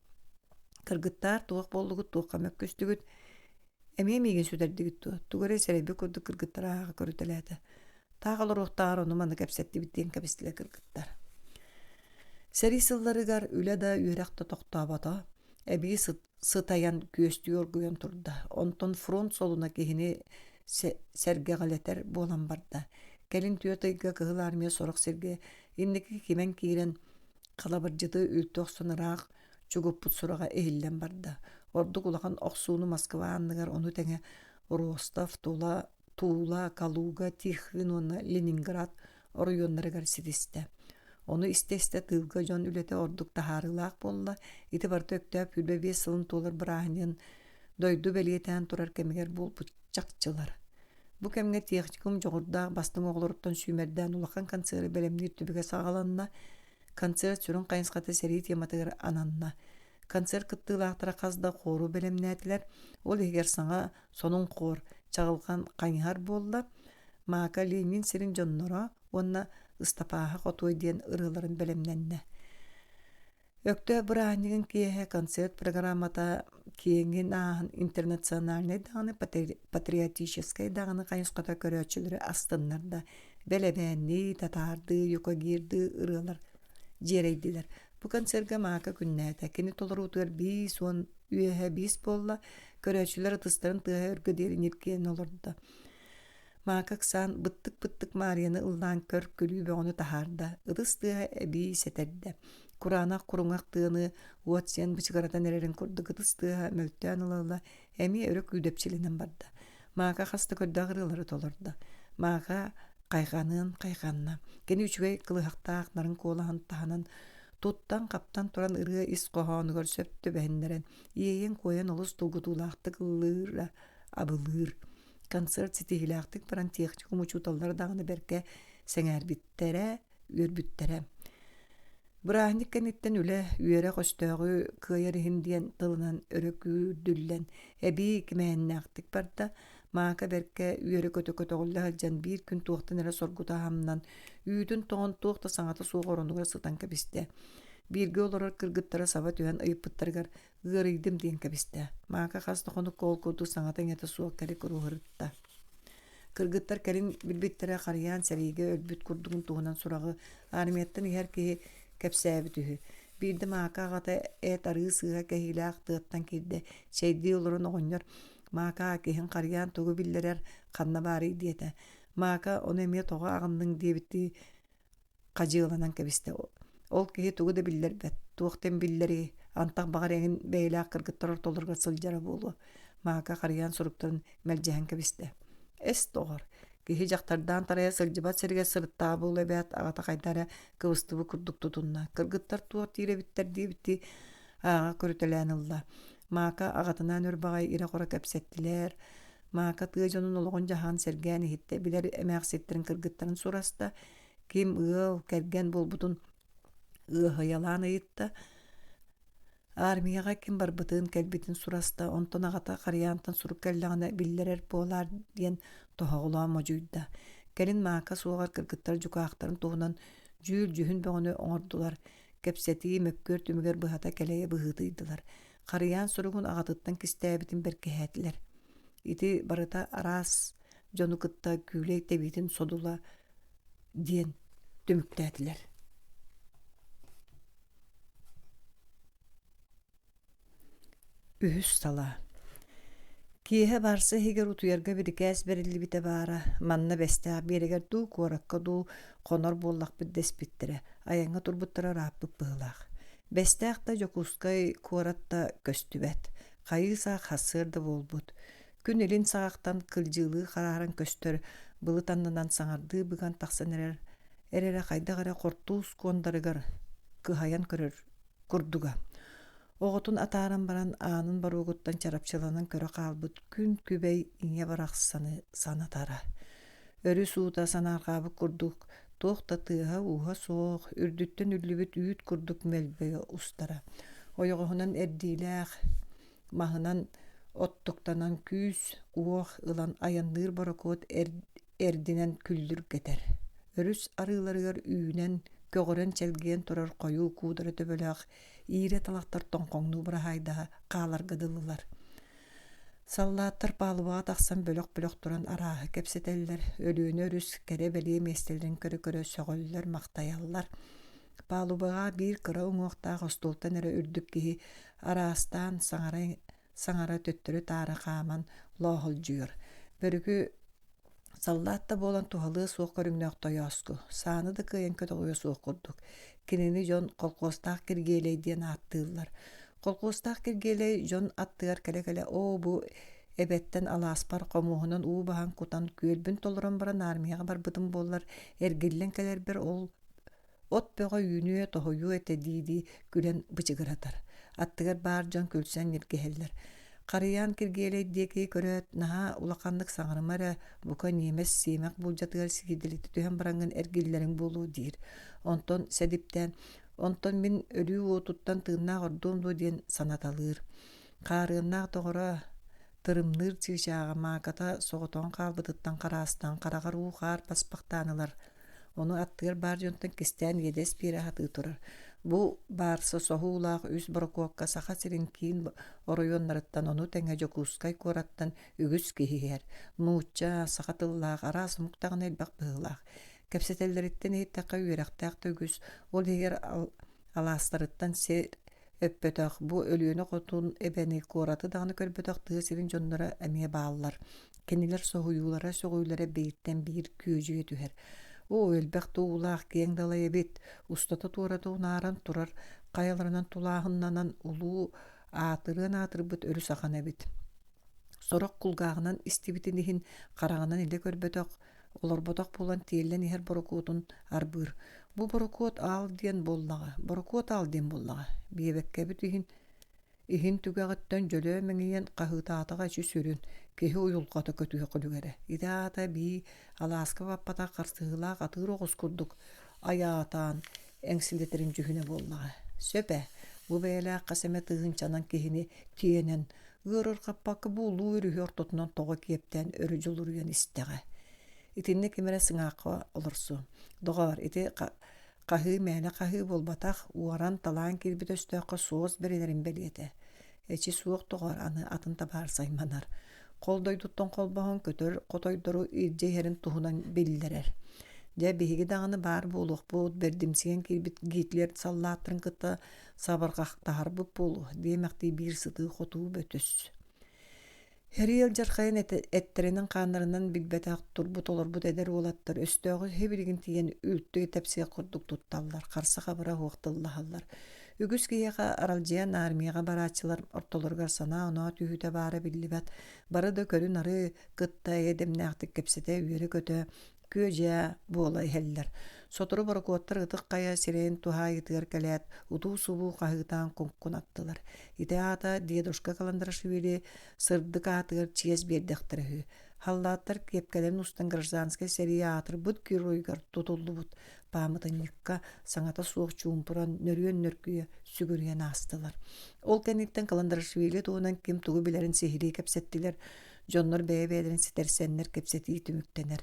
Кыргыттаар, туох буоллугут, туохха мөккүстүгүт? Эмиэ миигин сүтэрдигит дуо? Тугу эрэ сэрэйбит курдук кыргыттар ааҕа көрүтэлээтэ. Таах олоруохтааҕар ону-маны кэпсэттибит диэн кэбистилэр кыргыттар. Сэрии сылларыгар үлэ да үөрэх да тохтообото. Эбии сытайан күөстүү оргуйан турда. Онтон фронт солуна киһини сэргэҕэлэтэр буолан барда. Кэлин түөрт ыйга Кыһыл Армия сорох сиргэ инники кимэн киирэн халабырдьыты үлтү охсон ыраах чугуппут сураҕа иһиллэн барда. Ордук улахан охсууну Москва анныгар ону тэҥэ Ростов, Тула, Тула, Калуга, Тихвин уонна Ленинград оройуоннарыгар ситистэ. Ону истэ-истэ тыылга дьон үлэтэ ордук таһаарыылаах буолла. Ити барыта Өктөөп 25 сылын туолар бырааһынньыгын дойду бэлиэтээн турар кэмигэр буолбут чахчылар. Бу кэмҥэ техникум дьоҕурдаах бастыҥ оҕолоруттан сүүмэрдээн улахан концеры бэлэмниир түбүгэ саҕаланна. Концерт сүрүн хайысхата сэрии тематыгар ананна. Концерт кыттыылаахтара хас да хуору бэлэмнээтилэр. Ол иһигэр саҥа сонун хор, чаҕылҕан хайыһар буолла. Мака Ленин сирин дьонноро уонна Ыстапааһа Хотуой диэн ырыаларын бэлэмнэннэ. Өктөөп бырааһынньыгын киэһэ концерт программата киэҥин ааһан интернациональнай даҕаны патриотическай даҕаны хайысхата көрөөччүлэри астыннарда. Бэлэбээннии, татаардыы, юкагирдыы ырыалар дьиэрэйдилэр. Бу концерга Мака күннээтэ. Кини толоруутугар 50 үөһэ биис буолла, көрөөччүлэр ытыстарын тыаһа өргө диэри ньиргийэн олордо. Мака ыксаан быттык-быттык Маарыйаны ыллаан көр күлүү бөҕөнү таһаарда, ытыс тыаһа эбии сэтэрдэ. Кураанах куруҥах тыаны уот сиэн бычыгыратан эрэрин курдук ытыс тыаһа мөлтөөн ыла-ыла эмиэ өрө күүдэпчилэнэн барда. Мака хас да көрдөөх ырыалары толордо. Мака хайҕаныан хайҕанна. Кини үчүгэй кылыһахтаах нарын куолаһын таһынан туттан-хаптан туран ырыа ис хоһоонугар сөп түбэһиннэрэн, иэйэн-куойан олус долгутуулаахтык ыллыыра абылыыр. Концерт ситиһиилээхтик баран техникум учууталлара даҕаны бэркэ сэҥээрбиттэрэ, үөрбүттэрэ. Бырааһынньык кэнниттэн үлэ, үөрэх өстөөҕү кыайар иһин диэн тылынан өрө күүрдүллэн, эбии кимэһиннээхтик барда. Маака бэркэ үөрэ-көтө көтөҕүллэ сылдьан биир күн туохтан эрэ соргута аһамнан, үүтүн тоҕон туох да саҥата суох оронугар сытан кэбистэ. Бииргэ олорор кыргыттара саба түһэн ыйыппыттарыгар ыарыйдым диэн кэбистэ. Маака хас да хонук ол курдук саҥата-иҥэтэ суох кэлик уруһурутта. Кыргыттар кэлин билбиттэрэ Харыйаан сэриигэ өлбүт курдугун туһунан сураҕы армияттан иһэр киһи кэпсээбит үһү. Биирдэ Маака аҕата эт арыы сыыһа кэһиилээх тыаттан киирдэ. Чэйдии олорон оҕонньор «Маакаа, киһиҥ Харыйаан тугу биллэрэр, ханна баарый?» диэтэ. Мака ону эмиэ тоҕо аҕынныҥ диэбиттии хадьыаланан кэбистэ. Ол киһи тугу да биллэрбэт, туохтан биллэрий, антах баҕар эҥин бэйэлээх кыргыттар ортолоругар сылдьара буолуо. Маака харыйаан суруктарын мэлдьэһэн кэбистэ. Эс доҕор, Киһи дьахтардаан тарайа сылдьыбат сиригэр сырыттаҕа буолуо эбээт, аҕата хайдах эрэ кыбыстыбыт курдук тутунна. Кыргыттар туох диир эбиттэр диэбиттии ааҕа көрүтэлээн ылла. Мака аҕатынаан өр баҕайы ирэ-хоро кэпсэттилэр. Мака тыа дьонун олоҕун-дьаһаҕын сэргээн иһиттэ, билэр эмээхситтэрин кыргыттарын сураста, ким ыал, кэргэн буолбутун ыаһыйалаан ыйытта. Армияҕа ким барбытын, кэлбитин сураста, онтон аҕата Харыйаантан сурук кэллэҕинэ биллэрэр буолаар диэн тоһоҕолоон модьуйда. Кэлин Маака суоҕар кыргыттар дьукаахтарын туһунан дьүүл-дьүһүн бөҕөнү оҥордулар, кэпсэтии, мөккүөр түмүгэр быһата кэлэйэ быһыытыйдылар. Харыйаан суругун аҕатыттан кистээбитин бэркиһээтилэр. Ити барыта араас дьону кытта күүлэй тэбиитин содула диэн түмүктээтилэр. Үһүс салаа Киэһэ баарса иһигэр утуйарга бирикээс бэриллибитэ баара, манна Бэстээх биэрэгэр дуу, куоракка дуу хонор буоллахпыт дэспиттэрэ, айаҥҥа турбуттара ырааппыт быһыылаах. Бэстээх да Дьокуускай куорат да көстүбэт, хайыы-саах сарсыарда буолбут. Күн илин саҕахтан кылдьыылыы харааран көстөр былыт аннынан саҥардыы быган тахсан эрэр эрэрэ хайдах эрэ хортуус куондарыгар кыһайан көрөр курдуга. Оҕотун атааран баран аанын боруогуттан чарапчыланан көрө хаалбыт күн күбэй ийэ барахсаны санатара. Өрүс уута санаарҕаабыт курдук туох да тыаһа-ууһа суох, үрдүттэн үллүбүт үүт курдук мөлбөйө устара. Ойоҕоһунан эрдиилээх маһынан оттуктанан күүс-уох ылан айанныыр борокуот эрдинэн күллүргэтэр. Өрүс арыыларыгар үүнэн, көҕөрөн чэлгийэн турар хойуу куудара төбөлөөх иирэ талахтар тоҥхоҥнуу быраһаайдаһа хааларга дылылар. Саллааттар палубаҕа тахсан бөлөх-бөлөх туран арааһы кэпсэтэллэр, Өлүөнэ өрүс кэрэ-бэлиэ миэстэлэрин көрө-көрө сөҕөллөр-махтайаллар. Палубаҕа биир кыра уҥуохтаах остуолтан эрэ үрдүк киһи араастаан саҥара саҥара төттөрү-таары хааман лооһолдьуйар. Бөрүкү саллаат да буолан туһалыа суох көрүҥнээх тойооску, сааны да кыайан көтөҕүө суох курдук. Кинини дьон колхуостаах Киргиэлэй диэн ааттыыллар. Колхуостаах Киргиэлэй дьон аттыгар кэлэ-кэлэ оо бу эбэттэн алааспар хомуоһунан уу баһан кутан күөлбүн толорон баран армияҕа барбытым буоллар эргиллэн кэлэрбэр ол От бөҕө үүнүө, тоһуйуо этэ дии-дии күлэн бычыгыратар. Аттыгар баар дьон күлсэн ньиргиһэллэр. Харыйаан Киргиэлэй диэки көрөөт, наһаа улаханнык саҥарыма эрэ, бука ньиэмэс сиэмэх буулдьатыгар сиидэлитэ түһэн бараҥҥын эргиллэриҥ буолуо диир. Онтон сэдиптээн, онтон мин өлүү уотуттан тыыннаах ордуом дуо диэн санаталыыр. Хаарыаннаах доҕоро тырымныыр чыычааҕа мааката соҕотоҕун хаалбытыттан хараастан хараҕар уу-хаар баспахтаан ылар. Ону аттыгар баар дьонтон кистээн иэдэс биэрэ сатыы турар. Бу баарса соһуулаах үс борокуокка Саха сирин киин оройуоннарыттан, ону тэҥэ Дьокуускай куораттан үгүс киһи иһэр. Нуучча, саха тыллаах, араас омук даҕаны элбэх быһыылаах. Кэпсэтэллэриттэн иһиттэххэ үөрэхтээх да үгүс, ол иһигэр алаастарыттан сир өппөтөх, бу Өлүөнэ хотун эбэни, куораты даҕаны көрбөтөх тыа сирин дьонноро эмиэ бааллар. Кинилэр соһуйуулара, сөҕүүлэрэ бииртэн биир күөдьүйэ түһэр. Оо, элбэх да уулаах киэҥ далай эбит, устата-туората унааран турар хайаларынан тулааһыннанан улуу аатырыан аатырбыт өрүс ахан эбит. Сорох кулгааҕынан истибитин иһин хараҕынан илэ көрбөтөх, олорботох буолан тиэллэн иһэр борокуотун арбыыр. Бу борокуот аал диэн буоллаҕа, борокуот аал диэн буоллаҕа. Биэбэккэбит иһин иһин түгэҕиттэн дьөлөө мэҥийэн хаһыытаатаҕа эчи сүрүн, киһи уйулҕата көтүөх үлүгэрэ. Ити аата бии алааска баппатах харсыһыылаах атыыр оҕус курдук айаатаан эҥсилэтэрин дьүһүнэ буоллаҕа. Сөп ээ, бу бэйэлээх хас эмэ тыһыынчанан киһини тиэнэн, ыарырҕаппакка бу улуу өрүһү ортотунан тоҕо киэптээн өрө дьулуруйан истэҕэ. Итиннэ ким эрэ сыҥаахха олорсуо. Доҕоор, ити хаһыы мээнэ хаһыы буолбатах, уоран, талаан киирбит өстөөххө суос бэринэрин бэлиэтэ. Эчи суох доҕоор, аны атын табаар сайманар. Хол дойдуттан холбоһон көтөр хотойдору илдьэ иһэрин туһунан биллэрэр. Дьэ, биһиги даҕаны баар буолуохпут, бэрдимсийэн киирбит Гитлер саллааттарын кытта сабырҕахтаһарбыт буолуо диэмэхтии биир сытыы-хотуу бөтүс. Сэрии алдьархайын эттэринэн-хааннарынан билбэтэх турбут-олорбут эдэр уолаттар өстөөҕү сибилигин тиийэн үлтү тэпсиэх курдук тутталлар, харса-хабыра суох тыллаһаллар. Үгүс киһиэхэ аралдьыйан армияҕа барааччылар ортолоругар санаа-оноо түһүүтэ баара биллибэт. Бары да көрү-нары кытта эйэ-дэмнээхтик кэпсэтэ үөрэ-көтө күө-дьаа буола иһэллэр. Сотору борокуоттар Ытык Хайа сирэйин туһаайыытыгар кэлээт, утуу-субуу хаһыытаан куҥкунаттылар. Ити аата дедушка Каландрашвили сырдык аатыгар чиэс биэрдэхтэрэ үһү. Халлааттар киэпкэлэрин устан гражданскай сэрии аатырбыт геройугар тутуллубут пааматынньыкка саҥата суох чуумпуран нөрүөн нөргүйэ сүгүрүйэн аастылар. Ол кэнниттэн Каландрашвили туһунан ким тугу билэрин сиһилии кэпсэттилэр, дьоннор бэйэ-бэйэлэрин ситэрсэннэр кэпсэтии түмүктэнэр.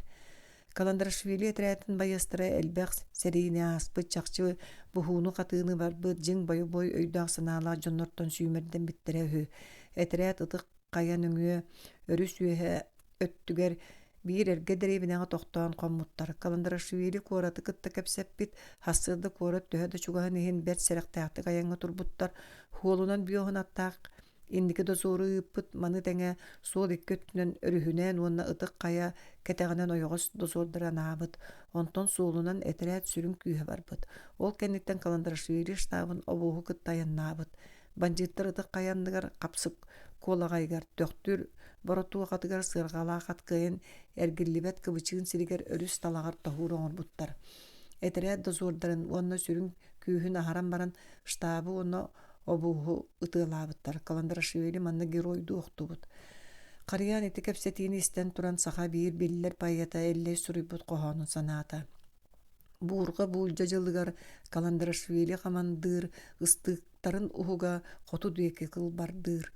Каландрашвили этэрээтин байыастара элбэх сэриини ааспыт, чахчы буһууну-хатыыны барбыт, дьиҥ бойобуой өйдөөх-санаалаах дьоннортон сүүмэрдэммиттэрэ үһү. Этэрээт Ытык Хайа нөҥүө өрүс үөһэ өттүгэр биир эргэ дэриэбинэҕэ тохтоон хоммуттар. Каландрашвили куораты кытта кэпсэппит, сарсыарда куорат төһө да чугаһын иһин бэрт сэрэхтээхтик айаҥҥа турбуттар. Хуолунан бүөһүн аттаах инники дозору ыыппыт, маны тэҥэ суол икки өттүнэн өрүһүнэн уонна Ытык Хайа кэтэҕинэн ойоҕос дозордары анаабыт. Онтон суолунан этэрээт сүрүн күүһэ барбыт. Ол кэнниттэн Каландрашвили штабын обуоһу кытта айаннаабыт. Бандьыыттар Ытык Хайа анныгар хапсык куолаҕайыгар Төхтүр боротуохатыгар сыарҕалаах ат кыайан эргиллибэт кыбычыын сиригэр өрүс талаҕар тоһуур оҥорбуттар. Этэрээт дозордарын уонна сүрүн күүһүн аһаран баран штабы уонна обуоһу ытыалаабыттар. Каландрашвили манна геройдуу охтубут. Харыйаан ити кэпсэтиини истэн туран саха биир биллэр поэта Эллэй суруйбут хоһоонун санаата. Буурҕа буулдьа дьылыгар Каландрашвили хамандыыр ыстыыктарын уһуга хоту диэки кылбардыыр.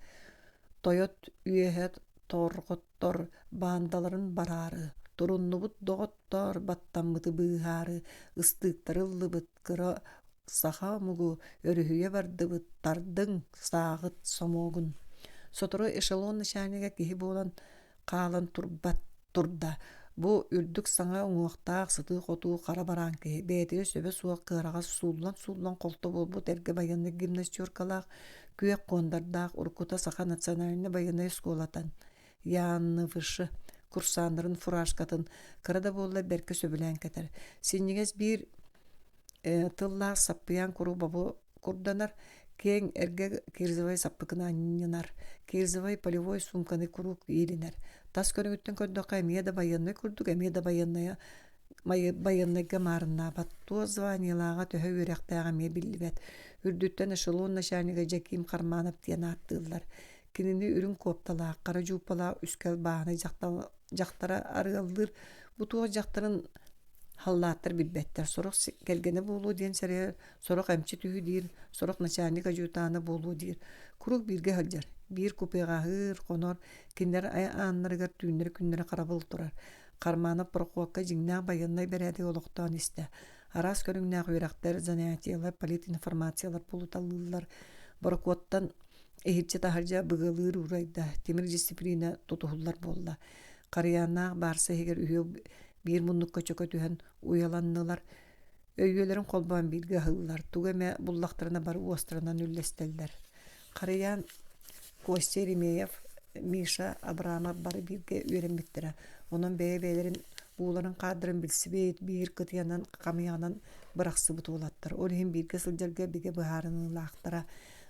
Тойот үөһэ торҕоттор баандаларын бараары, туруннубут доҕоттоор баттаммыты быыһаары, ыстыыктары ыллыбыт, кыра саха омугу өрүһүйэ бардыбыт, тардыҥ, сааҕыт сомуогун. Сотору эшелон начальнига киһи буолан хаалан турбат турда. Бу үрдүк саҥа уҥуохтаах сытыы-хотуу хара бараан киһи бэйэтигэр сөбө суох кыараҕас сууллан-сууллан холто буолбут эргэ байыаннай гимнастеркалаах, күөх куондардаах уруккута Саха национальнай байыаннай оскуолатын ЯНВШ курсаннарын фуражкатын кыра да буоллар бэркэ сөбүлээн кэтэр. Синньигэс биир тыллаах саппыйаан куру бобу курданар, киэҥ эргэ кирзовай саппыкыны анньынар, кирзовай полевой суумканы куруук иилинэр. Тас көрүҥүттэн көрдөххө эмиэ да байыаннай курдук, эмиэ да байыаннайа байыаннайга маарыннаабат, туох званиелааҕа, төһө үөрэхтээҕэ эмиэ биллибэт. Үрдүттэн эшелон начальнига Дьэкиим Харманов диэн ааттыыллар. Кинини үрүҥ куопталаах, хара дьууппалаах үскэл бааһынай дьахтара арыаллыыр. Бу туох дьахтарын халлааттар билбэттэр. Сорох кэргэнэ буолуо диэн сэрэйэр, сорох эмчит үһү диир, сорох начальник адьютана буолуо диир. Куруук бииргэ сылдьар, биир купеҕа аһыыр, хонор, кинилэр ааннарыгар түүннэри-күннэри харабыл турар. Харманов борохуокка дьиҥнээх байыаннай бэрээдэги олохтоон истэ. Араас көрүҥнээх үөрэхтэр, занятиелар, политинформациялар булуталыыллар. Борокуоттан иһирдьэ-таһырдьа быгыалыыр уурайда, тимир дисциплина тутуһуллар буолла. Харыйааннаах баарса иһигэр үһүө биир муннукка чөкө түһэн уйаланнылар. Өйүөлэрин холбоон бииргэ аһыыллар, тугу эмэ буллахтарына бары уостарынан үллэстэллэр. Харыйаан Костя Еремеев, Миша Абрамов бары бииргэ үөрэммиттэрэ. Онон бэйэ-бэйэлэрин ууларын-хаардарын билсибит, биир кытыйанан, хамыйаҕынан бырахсыбыт уолаттар. Ол иһин бииргэ сылдьарга бигэ быһаарыныылаахтара.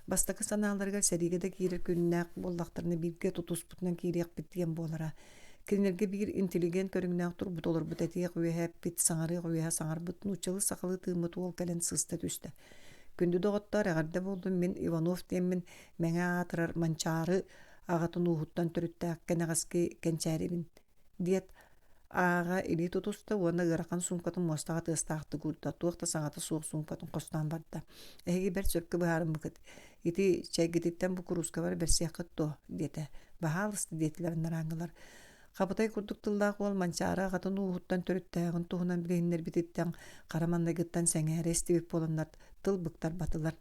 Бастакы санааларыгар сэриигэ да киирэр күннээх буоллахтарына бииргэ тутуспутунан киириэхпит диэн буолара. Кинилэргэ биир интеллигент көрүҥнээх турбут олорбут этиэх үөһэ эппит, саҥарыах үөһэ саҥарбыт, нууччалыы-сахалыы тыыммыт уол кэлэн сыста түстэ. Күндү доҕоттоор, эҕэрдэ буоллун, мин Иванов диэммин Мэҥэ аатырар Манчаары аҕатын ууһуттан төрүттээх кэнэҕэски кэнчээрибин диэт ааҕа илии тутуста уонна ыарахан суумкатын муостаҕа тыастаахтык уурда, туох да саҥата суох суумкатын хостоон барда. Эһиги бэрт сөпкө быһаарыммыкыт. Ити чэйгититтэн бу куруускабар бэрсиэххит дуо? диэтэ. Баһаалыста диэтилэр анарааҥҥылар. Хабытай курдук тыллаах уол Манчаары аҕатын ууһуттан төрүттээҕин туһунан билиһиннэрбититтэн хара маннайгыттан сэҥээрэ истибит буоланнар тыл быктарбатылар.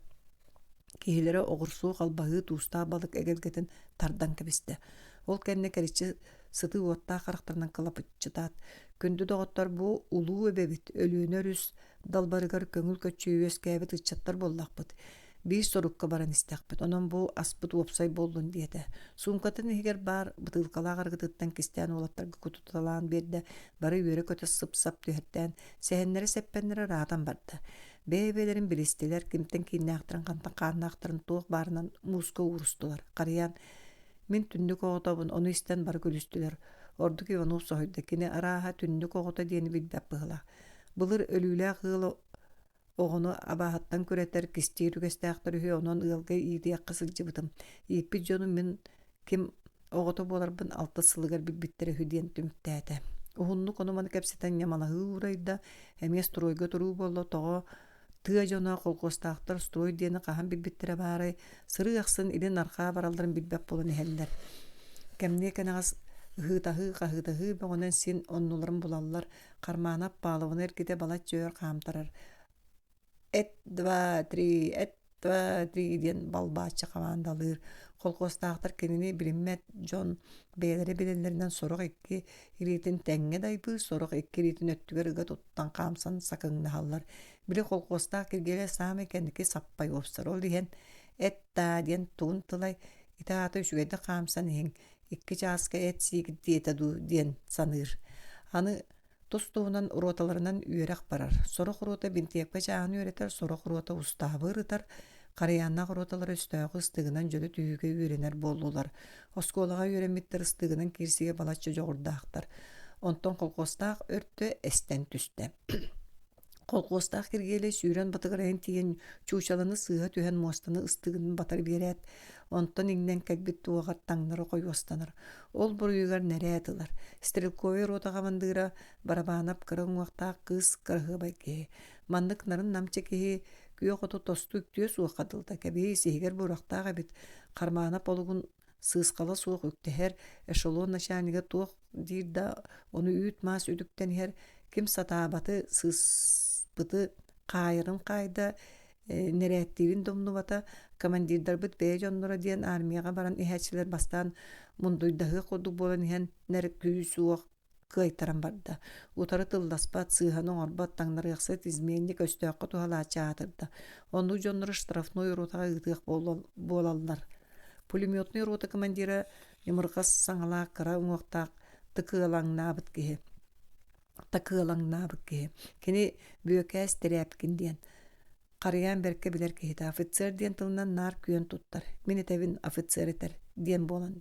Киһилэрэ оҕурсуу, халбаһыы, туустаах балык эгэлгэтин тардан кэбистэ. Ол кэннэ кэриччи сытыы уоттаах харахтарынан кылапыччытаат, «Күндү доҕоттор, бу улуу эбэбит Өлүөнэ өрүс далбарыгар көҥүл көччүйэ үөскээбит ыччаттар буоллахпыт. Биир сорукка баран истэхпит, онон бу аспыт уопсай буоллун» диэтэ. Суумкатын иһигэр баар бытыылкалаах арыгытыттан кистээн уолаттарга кутуталаан биэрдэ, бары үөрэ-көтө сып-сап түһэртээн, сэһэннэрэ-сэппэннэрэ ыраатан барда. Бэйэ-бэйэлэрин билистилэр, кимтэн кииннээхтэрин, хантан хааннаахтарын туох баарынан мууска уурустулар. Харыйаан «Мин түннүк оҕотобун, ону истэн бары күлүстүлэр». Ордук Иванов соһуйда, кини арааһа түннүк оҕото диэни билбэт быһыылаах. Былыр өлүүлээх ыал Оҕону абааһыттан күрэтэр, кистиир үгэстээхтэр үһү, онон ыалга иитиэххэ сылдьыбытым. Ииппит дьонум мин ким оҕото буоларбын алтыс сылыгар билбиттэрэ үһү диэн түмүктээтэ. Уһуннук ону-маны кэпсэтэн ньамалаһыы уурайда, эмиэ стройга туруу буолла, тоҕо тыа дьоно колхуостаахтар строй диэни хаһан билбиттэрэ баарай, сырыы ахсын илин-арҕаа баралларын билбэт буолан иһэллэр. Кэмниэ кэнэҕэс ыһыытаһыы-хаһыытаһыы бөҕөнөн син оннуларын булаллар, Хармаанап палубаны эргитэ балачча өр хаамтарар «Эт два три, эт два три» диэн балбааччы хамаандалыыр. Холкуостаахтар кинини билиммэт дьон бэйэлэрэ билэллэринэн сорох икки илиитин тэҥҥэ дайбыыр, сорох икки илиитин өттүгэр ыга туттан хаамсан сакыҥнаһаллар. Били холкуостаах Киргиэлэй саамай кэнники саппай уопсар. Ол иһэн «Эт даа» диэн тугун тылай, ити аата үчүгэйдик хаамсан иһиҥ, икки чааска эт сиигит диэтэ дуу диэн саныыр. Аны тус-туһунан роталарынан үөрэх барар. Сорох рота бинтиэпкэ чааһын үөрэтэр, сорох рота устаабы ырытар, Харыйааннаах роталара өстөөҕү ыстыгынан дьөлө түһүүгэ үөрэнэр буоллулар. Оскуолаҕа үөрэммиттэр ыстыгынан киирсигэ балачча дьоҕурдаахтар. Онтон колхуостаах өртө эстэн түстэ. Колхуостаах Киргиэлэй сүүрэн батыгырайан тиийэн чуучаланы сыыһа түһэн муостаны ыстыгын батары биэрээт, онтон иҥнэн кэлбит туоҕар таҥнары хойуостанар. Ол буруйугар нэрээт ылар. Стрелковай рота хамандыыра Барабанап кыра уҥуохтаах кыыс кыраһыабай киһи. Маннык нарын-намчы киһи күөх оту тосту үктүө суохха дылыта кэбиһии сиһигэр буорахтаах эбит. Хармаанап олугун сыысхала суох үктэһэр, эшелон начальнига туох диир да ону үүт-маас үтүктэн иһэр, ким сатаабаты, сыыспыты хаайарын хаайда, нэрээттиирин да умнубата, командирдарбыт бэйэ дьонноро диэн армияҕа баран иһээччилэр бастаан мундуйдаһыах курдук буолан иһэннэр күүс-уох кыайтаран барда. Утары тылласпат, сыыһаны оҥорбот, таҥнарыахсыт, изменник өстөөххө туһалааччы аатырда. Оннук дьоннору штрафной ротаҕа ыытыах буолаллар. Пулеметный рота командира ньымырҕас саҥалаах кыра уҥуохтаах тыкыалаҥнаабыт киһи. Такыалаҥнаабыт киһи. Кини Бүөкээс Тэрээпкин диэн. Харыйаан бэркэ билэр киһитэ. Офицер диэн тылынан наар күөн туттар. Мин этэбин офицер этэр диэн буолан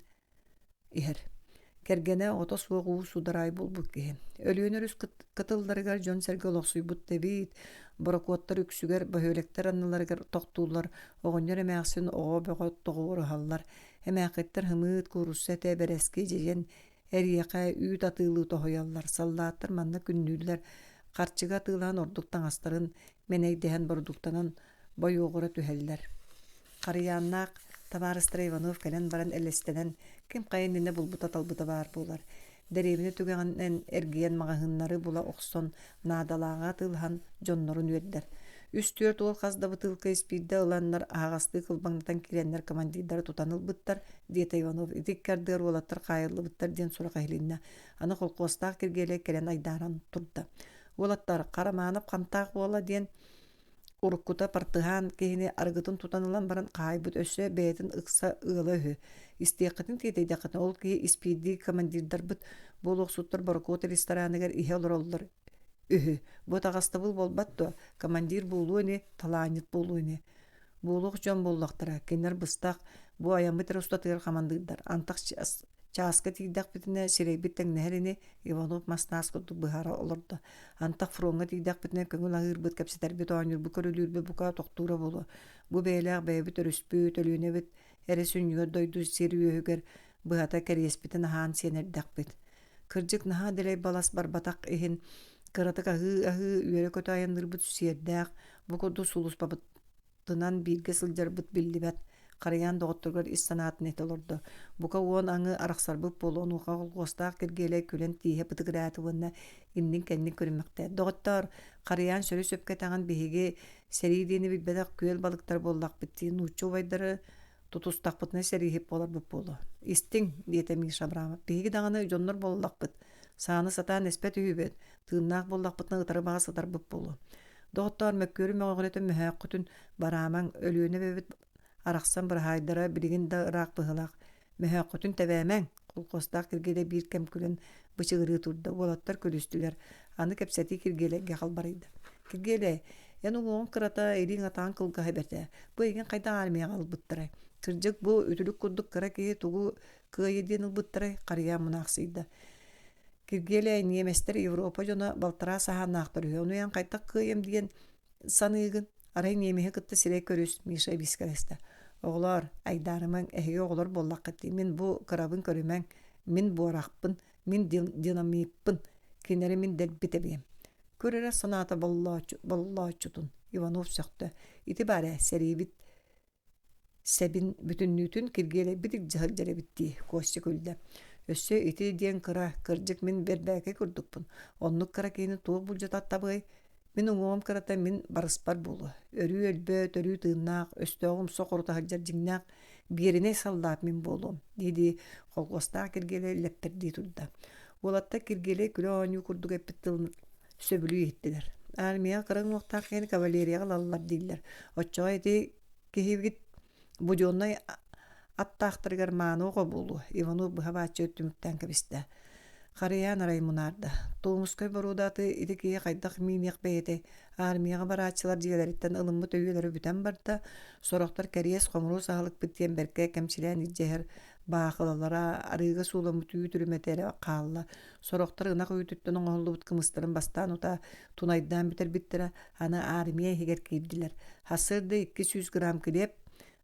иһэр. Кэргэнэ оҕото суох уу судараай буолбут киһи. Өлүөнэ өрүс кытылларыгар дьон-сэргэ олохсуйбут да эбит. Борокуоттар үксүгэр бөһүөлэктэр анныларыгар тохтууллар, оҕонньор эмээхсин оҕо бөҕө тоҕуоруһаллар. Эмээхиттэр һымыыт, куурусса этэ, бэрэски дьиэйэн эриэхэ, үүт атыылыы тоһуйаллар. Саллааттар манна күннүүллэр, харчыга атыылаан ордук таҥастарын мэнэйдэһэн бородууктанан бойуоҕура түһэллэр. Харыйааннаах табаарыстара Иванов кэлэн баран элэстэнэн, ким хайа иннинэ булбута-талбыта баар буолар. Дэриэбинэ түгэҕинэн эргийэн маҕаһыыннары була охсон, наадалааҕы атыылаһан дьоннорун үөрдэр. Үс-түөрт уол хас да бытыылка испиирдэ ыланнар аһаҕастыы кылбаҥнатан киирэннэр командирдары тутан ылбыттар, диэтэ Иванов. Ити икки ардыгар уолаттар хаайыллыбыттар диэн сурах иһилиннэ. Аны холкуостаах Киргиэлэй кэлэн айдааран турда. Уолаттар, Харамаанап хантаах уола диэн Уруккута партыһаан киһини арыгытын тутан ылан баран хаайбыт өссө бэйэтин ыкса ыала үһү. Истиэххитин тиэтэйдэххитинэ ол киһи испиирдии командирдарбыт буолуохсуттар борокуот рестораныгар иһэ олороллор үһү. Бу атаҕастабыл буолбат дуо? Командир буолуо ини, талаанньыт буолуо ини. Буолуох дьон буоллахтара, кинилэр быстах, бу айаммыт эрэ устатыгар хамандыырдар. Антах чааска тиийдэхпитинэ сирэйбит тэҥнэһэр ини, Иванов мас-таас курдук быһаара олордо. Антах фроҥҥа тиийдэхпитинэ көҥүл аһыырбыт, кэпсэтэрбит, оонньуурбут, көрүлүүрбүт бука тохтуура буолуо. Бу бэйэлээх бэйэбит өрүспүт, Өлүөнэбит эрэ сүнньүгэр дойду сир үөһүгэр быһата кэриэспитин аһаан сиэн эрдэхпит. Кырдьык наһаа дэлэй балас барбатах иһин кыратык аһыы-аһыы үөрэ-көтө айанныырбыт сиэрдээх, бу курдук сулууспабыт тынан бииргэ сылдьарбыт биллибэт, Харыйаан доҕотторугар ис санаатын этэ олордо. Бука уон аҥы арахсарбыт буолуо, онуоха холхуостаах Киргиэлэй күлэн тииһэ бытыгыраата уонна иннин-кэннин көрүмэхтээт. Доҕоттоор, Харыйаан сөрү-сөпкө этэҕин биһиги сэрии диэни билбэтэх күөл балыктар буоллахпыт дии, нуучча убайдары тутустахпытына сэрииһит буоларбыт буолуо. Истиҥ, диэтэ Миша Абрамов, биһиги даҕаны дьоннор буоллахпыт, сааны сатаан эспэт үһүбүт, тыыннаах буоллахпытына ытары баҕа сытарбыт буолуо. Доҕоттоор, мөккүөрү мөҕөҕүлэтэн мөһөөххүтүн бараамаҥ, Өлүөнэ эбэбит арахсан быраһаайдара билигин да ыраах быһыылаах. Мөһөөххүтүн тэбээмэҥ, холкуостаах Киргиэлэй биир кэм күлэн бычыгырыы турда, уолаттар күлүстүлэр. Аны кэпсэтии Киргиэлэйгэ халбарыйда. Киргиэлэй, Эн уҥуоҕуҥ кырата, илииҥ-атаҕыҥ кылгаһа бэрт ээ. Бу эйигин хайдах армияҕа ылбыттарай? Кырдьык, бу үтүлүк курдук кыра киһи тугу кыайа диэн ылбыттарай? Харыйаан мунаахсыйда. Киргиэлэй, ньиэмэстэр Европа дьоно балтараа саһааннаахтар үһү. Ону эн хайдах кыайыам диэн саныыгын? Арай ньиэмэһи кытта сирэй көрүс, Миша эбиискэлэстэ. Оҕолоор, айдаарымаҥ, эһиги оҕолор буоллаххыт дии. Мин бу кырабын көрүмэҥ. Мин буорахпын, мин динамиппын. Кинилэри мин дэлби тэбиэм. Көр эрэ санаата боллооччутун, Иванов сөхтө. Ити баар ээ, сэриибит сэбин бүтүннүүтүн Киргиэлэйбит илдьэ сылдьар эбит дии, Костя күллэ. Өссө ити диэн кыра, кырдьык мин бэрбээкэй курдукпун. Оннук кыра киһини туох былдьата табыай? Мин уҥуоҕум кырата мин барыспар буолуо. Өрүү өлбөт, өрүү тыыннаах, өстөөҕүм умса хорута сылдьар дьиҥнээх биэринэй саллаат мин буолуом, дии-дии холкуостаах Киргиэлэй лэппэрдии турда. Уолаттар Киргиэлэй күлэ оонньуу курдук эппит тылын сөбүлүү иһиттилэр. Армияҕа кыра уҥуохтаах киһини кавалерияҕа ылаллар дииллэр. Оччоҕо ити киһибит буденнай аттаахтарыгар мааны оҕо буолуо, Иванов быһа бааччы түмүктээн кэбистэ. Харыйаан арай мунаарда. Туомускай боруода аты ити киһи хайдах мииниэх бэйэтэй? Армияҕа барааччылар дьиэлэриттэн ылыммыт өйүөлэрэ бүтэн барда. Сорохтор кэриэс хомуруос аһылыкпыт диэн бэркэ кэмчилээн илдьэ иһэр баахылалара, арыыга сууламмыт үүт үрүмэтэ эрэ хаалла. Сорохтор ынах үүтүттэн оҥоһуллубут кымыстарын бастаан утаа тунайдаан бүтэрбиттэрэ, аны армия иһигэр киирдилэр. Сарсыарда 200 грамм килиэп,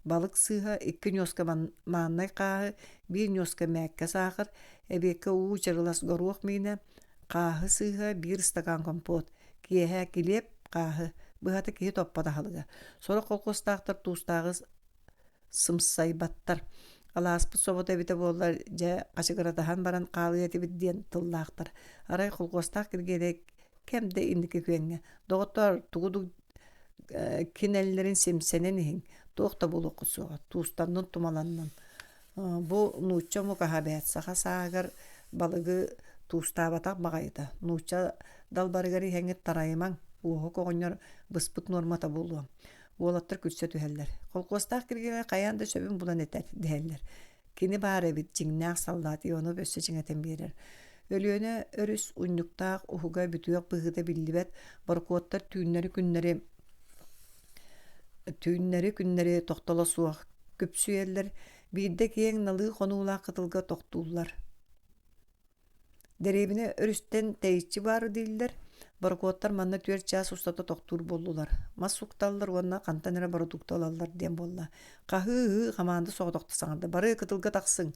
балык сыыһа, икки ньуоска мааннай хааһы, биир ньуоска мээккэ саахар, эбиэккэ уу чырылас горуох миинэ, хааһы сыыһа, биир ыстакаан компот, киэһэ килиэп, хааһы, быһата киһи топпот аһылыга. Сорох холкуостаахтар туустааҕы сымсайбаттар. Алааспыт собото эбитэ буоллар, дьэ, хачыгыратаһан баран хаалыа этибит диэн тыллаахтар. Арай холкуостаах Киргиэлэй кэм да инники күөҥҥэ «Доҕоттоор, тугу кинэллэрин симсэнэн иһиҥ, туох да буолуоххут суоҕа, туустаннын тумаланнын. Бу нуучча омук аһа эбээт, саха сааһыгар балыгы туустаабатах баҕайыта, нуучча далбарыгар иһэҥҥит тарайымаҥ, Уоһук оҕонньор быспыт нуормата буолуо. Уолаттар күлсэ түһэллэр. Холкуостаах Киргиэлэй хайаан да сөбүн булан этэр, дэһэллэр. Кини баар эбит, дьиҥнээх саллаат Ионов өссө чиҥэтэн биэрэр. Өлүөнэ өрүс унньуктаах уһуга бүтүөх быһыыта биллибэт, борокуоттар түүннэри-күннэри түүннэри-күннэри тохтоло суох күпсүйэллэр, биирдэ киэҥ налыы хонуулаах кытылга тохтууллар. Дэриэбинэ өрүстэн тэйиччи баар дииллэр, борокуоттар манна 4 чаас устата тохтуур буоллулар, мас укталлар уонна хантан эрэ бородуукта ылаллар диэн буолла. Хаһыы-ыһыы хамаанда соҕотохто саҥарда, бары кытылга тахсыҥ!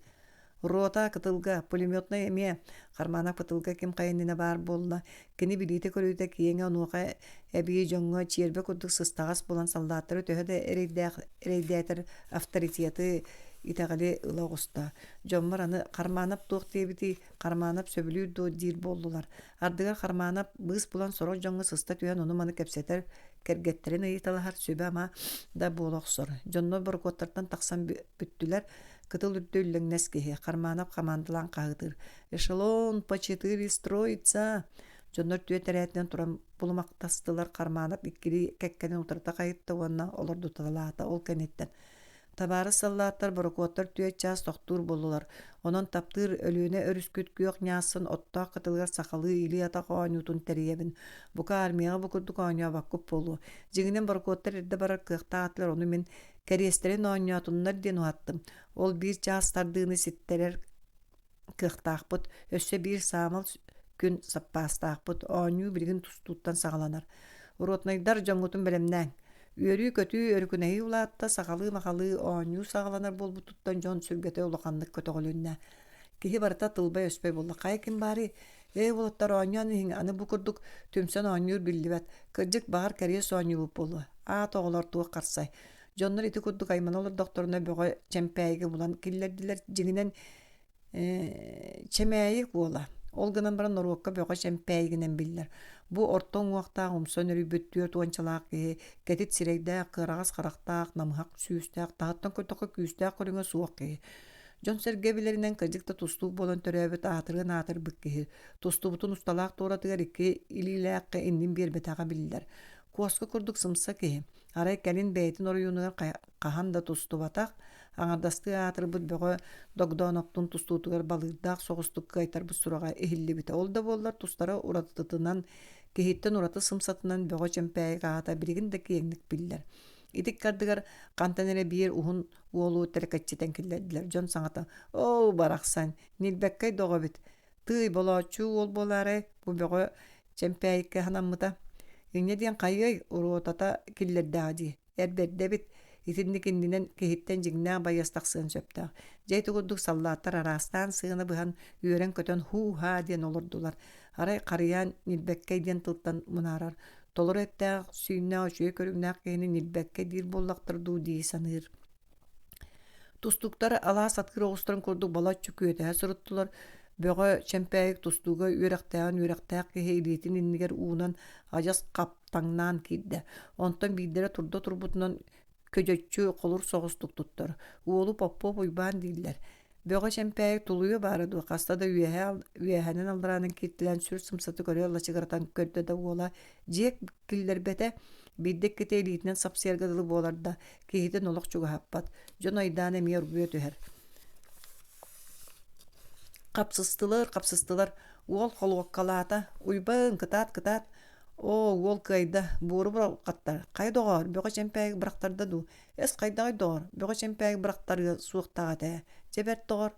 Рота кытылга, пулеметнай эмиэ, Харманов кытылга ким хайа иннинэ баар буолла, кини билиитэ-көрүүтэ киэҥэ онуоха эбии дьоҥҥо чиэрбэ курдук сыстаҕас буолан саллааттары төһө да эрэйдээх эрэйдээтэр авторитеты итэҕэли ыла оҕуста. Дьоммор аны Харманов туох диэбитий, Харманов сөбүлүүр дуо диир буоллулар. Ардыгар Харманов быыс булан сорох дьоҥҥо сыста түһэн ону-маны кэпсэтэр, кэргэттэрин ыйыталаһар, сүбэ-ама да буола охсор. Дьоннор борокуоттартан тахсан бүттүлэр. Кытыл үрдэ үллэҥнэс киһи, Харманов хамаандалаан хаһыытыыр. «Эшелон по четыре строится!» Дьоннор түөрт эрээтинэн туран булумахтастылар. Харманов иккилии кэккэнэн утарыта хайытта уонна олордуталаата. Ол кэнниттэн Табаарыс саллааттар борокуоттар 4 чаас тохтуур буоллулар. Онон таптыыр Өлүөнэ өрүскүт күөх ньаассын оттоох кытылыгар сахалыы илии-атах оонньуутун тэрийэбин. Бука армияҕа бу курдук оонньообоккут буолуо. Дьиҥинэн борокуоттар эрдэ барар кыахтаах этилэр, ону мин кэриэстэрин оонньоотуннар диэн уһаттым. Ол биир чаас тардыыны ситтэрэр кыахтаахпыт. Өссө биир саамал күн саппаастаахпыт. Оонньуу билигин тустууттан саҕаланар. Ротнайдар дьоҥҥутун бэлэмнээҥ. Үөрүү-көтүү, өрүкүнэһии улаатта, сахалыы-махалыы оонньуу саҕаланар буолбутуттан дьон сүргэтэ улаханнык көтөҕүлүннэ. Киһи барыта тылбай-өспөй буолла. Хайа ким баарый? Ээ уолаттар оонньоон иһиҥ, аны бу курдук түмсэн оонньуур биллибэт. Кырдьык, баҕар кэриэс оонньуубут буолуо. Аат оҕолор туох харсай. Дьоннор ити курдук аймана олордохторуна бөҕө чэмпээйигэ булан киллэрдилэр. Дьиҥинэн Чэмээйи уола, ол гынан баран норуокка бөҕө чэмпээйигинэн биллэр. Бу орто уҥуохтаах умса нөрүйбүт түөрт уончалаах киһи кэтит сирэйдээх, кыараҕас харахтаах, намыһах сүүстээх, таһыттан көрдөххө күүстээх көрүҥэ суох киһи. Дьон-сэргэ билэринэн кырдьык да тустуук буолан төрөөбүт аатырыан аатырбыт киһи. Тустубутун усталаах туоратыгар икки илиилээххэ иннин биэрбэтэҕэ биллэр. Куоска курдук сымса киһи. Арай кэлин бэйэтин оройуонугар хаһан да тустубатах, аҥардастыы аатырбыт Бөҕө Догдооноптун тустуутугар балыырдаах соҕустук кыайтарбыт сураҕа иһиллибитэ. Ол да буоллар тустара уратытынан Киһиттэн ураты сымсатынан Бөҕө Чэмпээйик аата билигин да киэҥник биллэр. Ити ыккардыгар хантан эрэ биир уһун уолу тэлэкэччитэн киллэрдилэр. Дьон саҥата «Оо, барахсан, ньилбэккэй доҕо эбит. Тыый, болооччу уол буолаарай, бу Бөҕө Чэмпээйиккэ санаммыта. Инньэ диэн хайыай, уруотата киллэрдэҕэ дии эр бэрдэ эбит, итинник иннинэн киһиттэн дьиҥнээх байыас тахсыан сөптөөх. Дьэ ити курдук саллааттар араастаан сыана быһан, үөрэн-көтөн һуу-һаа диэн олордулар. Арай Харыйаан ньилбэккэй диэн тылтан мунаарар. Толору эттээх, сүүннээх үчүгэй көрүҥнээх киһини ньилбэккэй диир буоллахтар дуу дии саныыр. Тустууктар алаас атыыр оҕустарын курдук балачча күөтэһэ сырыттылар. Бөҕө Чэмпээйик тустууга үөрэхтээҕин үөрэхтээх киһи илиитин иннигэр уунан адьас хаптаҥнаан киирдэ. Онтон биирдэрэ турда турбутунан көдьөччү холур соҕустук туттар. Уолу Поппуоп Уйбаан дииллэр. Бөҕө Чэмпээйик тулуйуо баара дуо, хаста да үөһэ үөһэнэн аллараанан кииртэлээн сүр сымсатык өрө лачыгыратан көрдө да уола дьиэ киллэрбэтэ, биирдэ иккитэ илиитинэн сапсыйарга дылы буолар да, киһитин олох чугаһаппат, дьон айдаана эмиэ оргуйа түһэр. Хапсыстылар, хапсыстылар, уол холуоккалаата, Уйбаан, кытаат, кытаат, оо, уол кыайда, буору бырахтар, хайа доҕоор, Бөҕө Чэмпээйик бырахтарда дуу, эс хайдаҕый доҕор, Бөҕө Чэмпээйик бырахтарыа суохтаах этэ ээ, дьэ бэрт доҕор,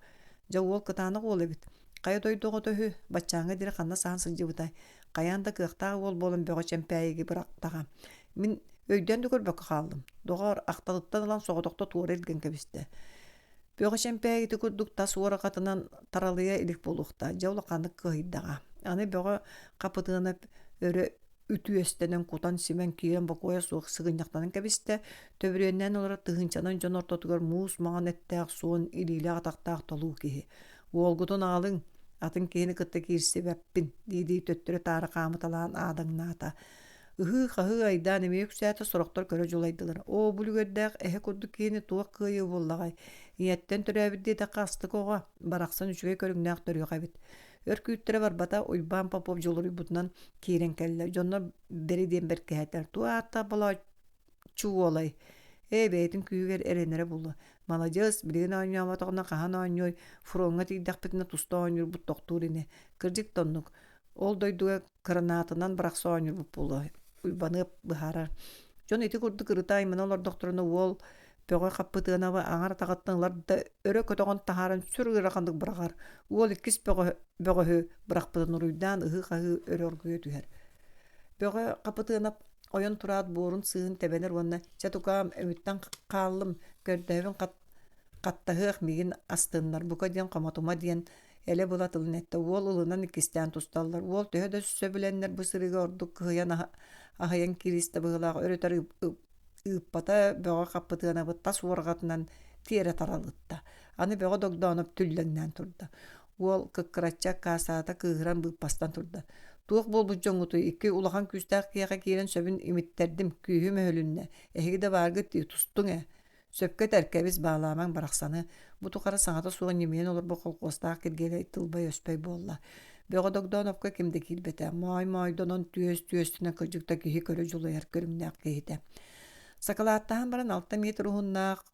дьэ уол кытаанах уол эбит, хайа дойду оҕото үһү, баччааҥҥа диэри ханна саһан сылдьыбытай, хайаан да кыахтаах уол буолан Бөҕө Чэмпээйиги бырахтаҕа. Мин өйдөөн да көрбөккө хааллым. Доҕоор, ахталыттан ылан соҕотохто туора илгэн кэбистэ. Бөҕө Чэмпээйи ити курдук тас уоракатынан таралыйа илик буолуохтаах, дьэ улаханнык кыһыйдаҕа. Аны Бөҕө Хапытыанап өрө үтүөстэнэн кутан-симэн киирэн бокуойа суох сыгынньахтанан кэбистэ, төбүрүөннээн олорор тыһыынчанан дьон ортотугар муус маҥан эттээх суон илиилээх-атахтаах толуу киһи. «Уолгутун аҕалыҥ, атын киһини кытта киирсибэппин» дии-дии төттөрү-таары хаамыталаан аадаҥнаата. Ыһыы-хаһыы айдаан эмиэ үксээтэ, сорохтор көрө дьулайдылар. Оо, бу үлүгэрдээх эһэ курдук киһини туох кыайыы буоллаҕай? Ийэттэн төрөөбүт диэтэххэ астык оҕо, барахсан үчүгэй көрүҥнээх төрүөх эбит. Өр күүттэрэ барбата, Уйбаан Попов дьулуруйбутунан киирэн кэллэ. Дьоннор бэри диэн бэркэһэтэр. Туох ааттаах болооччу уолай? Ээ, бэйэтин күүһүгэр эрэнэрэ буолуо. Маладьыас, билигин оонньооботоҕуна хаһан оонньуой, фроҥҥа тиийдэхпитинэ туста оонньуурбут тохтуур ини. Кырдьык да оннук. Ол дойдуга кыранаатынан бырахса оонньуурбут буолуо, Уйбаныап быһаарар. Дьон ити курдук ырыта аймана олордохторуна уол Бөҕө Хаппытыанабы аҥар атаҕыттан ылар да өрө көтөҕөн таһааран сүр ыараханнык быраҕар. Уол иккис бөҕө, бөҕөһү бырахпытын уруйдаан ыһыы-хаһыы өрө оргуйа түһэр. Бөҕө Хапытыанап ойон тураат буорун сыыһын тэбэнэр уонна «Чэ тукаам, өмүттэн хааллым, көрдөһөбүн хат хаттаһыах миигин астыннар, бука диэн хомотума» диэн элэ-была тылын эттэ. Уол ылынан иккистээн тусталлар. Уол төһө да сөбүлэннэр бу сырыыга ордук кыһыйан аһыйан кииристэ быһыылаах өрүтэр ыыппата Бөҕө Хаппытыанабыт тас уорҕатынан тиэрэ таралытта. Аны Бөҕө Догдооноп түллэҥнээн турда. Уол кыккыраччы аккаастаата кыыһыран быыппастан турда. Туох буолбут дьоҥҥутуй икки улахан күүстээх киһиэхэ киирэн сөбүн имиттэрдим, күүһүм өһүлүннэ. Эһиги да бааргыт дии, тустуҥ ээ. Сөпкө этэр, кэбис баалаамаҥ барахсаны. Бу тухары саҥата суох ньимийэн олорбут холкуостаах Киргиэлэй тылбай-өспөй буолла. Бөҕө Догдооновка ким да киирбэтэ. Моой-моойдонон түөс түөстэнэн кырдьык да киһи көрө дьулайар көрүҥнээх киһитэ. Сакалааттаһан баран 6 метр уһуннаах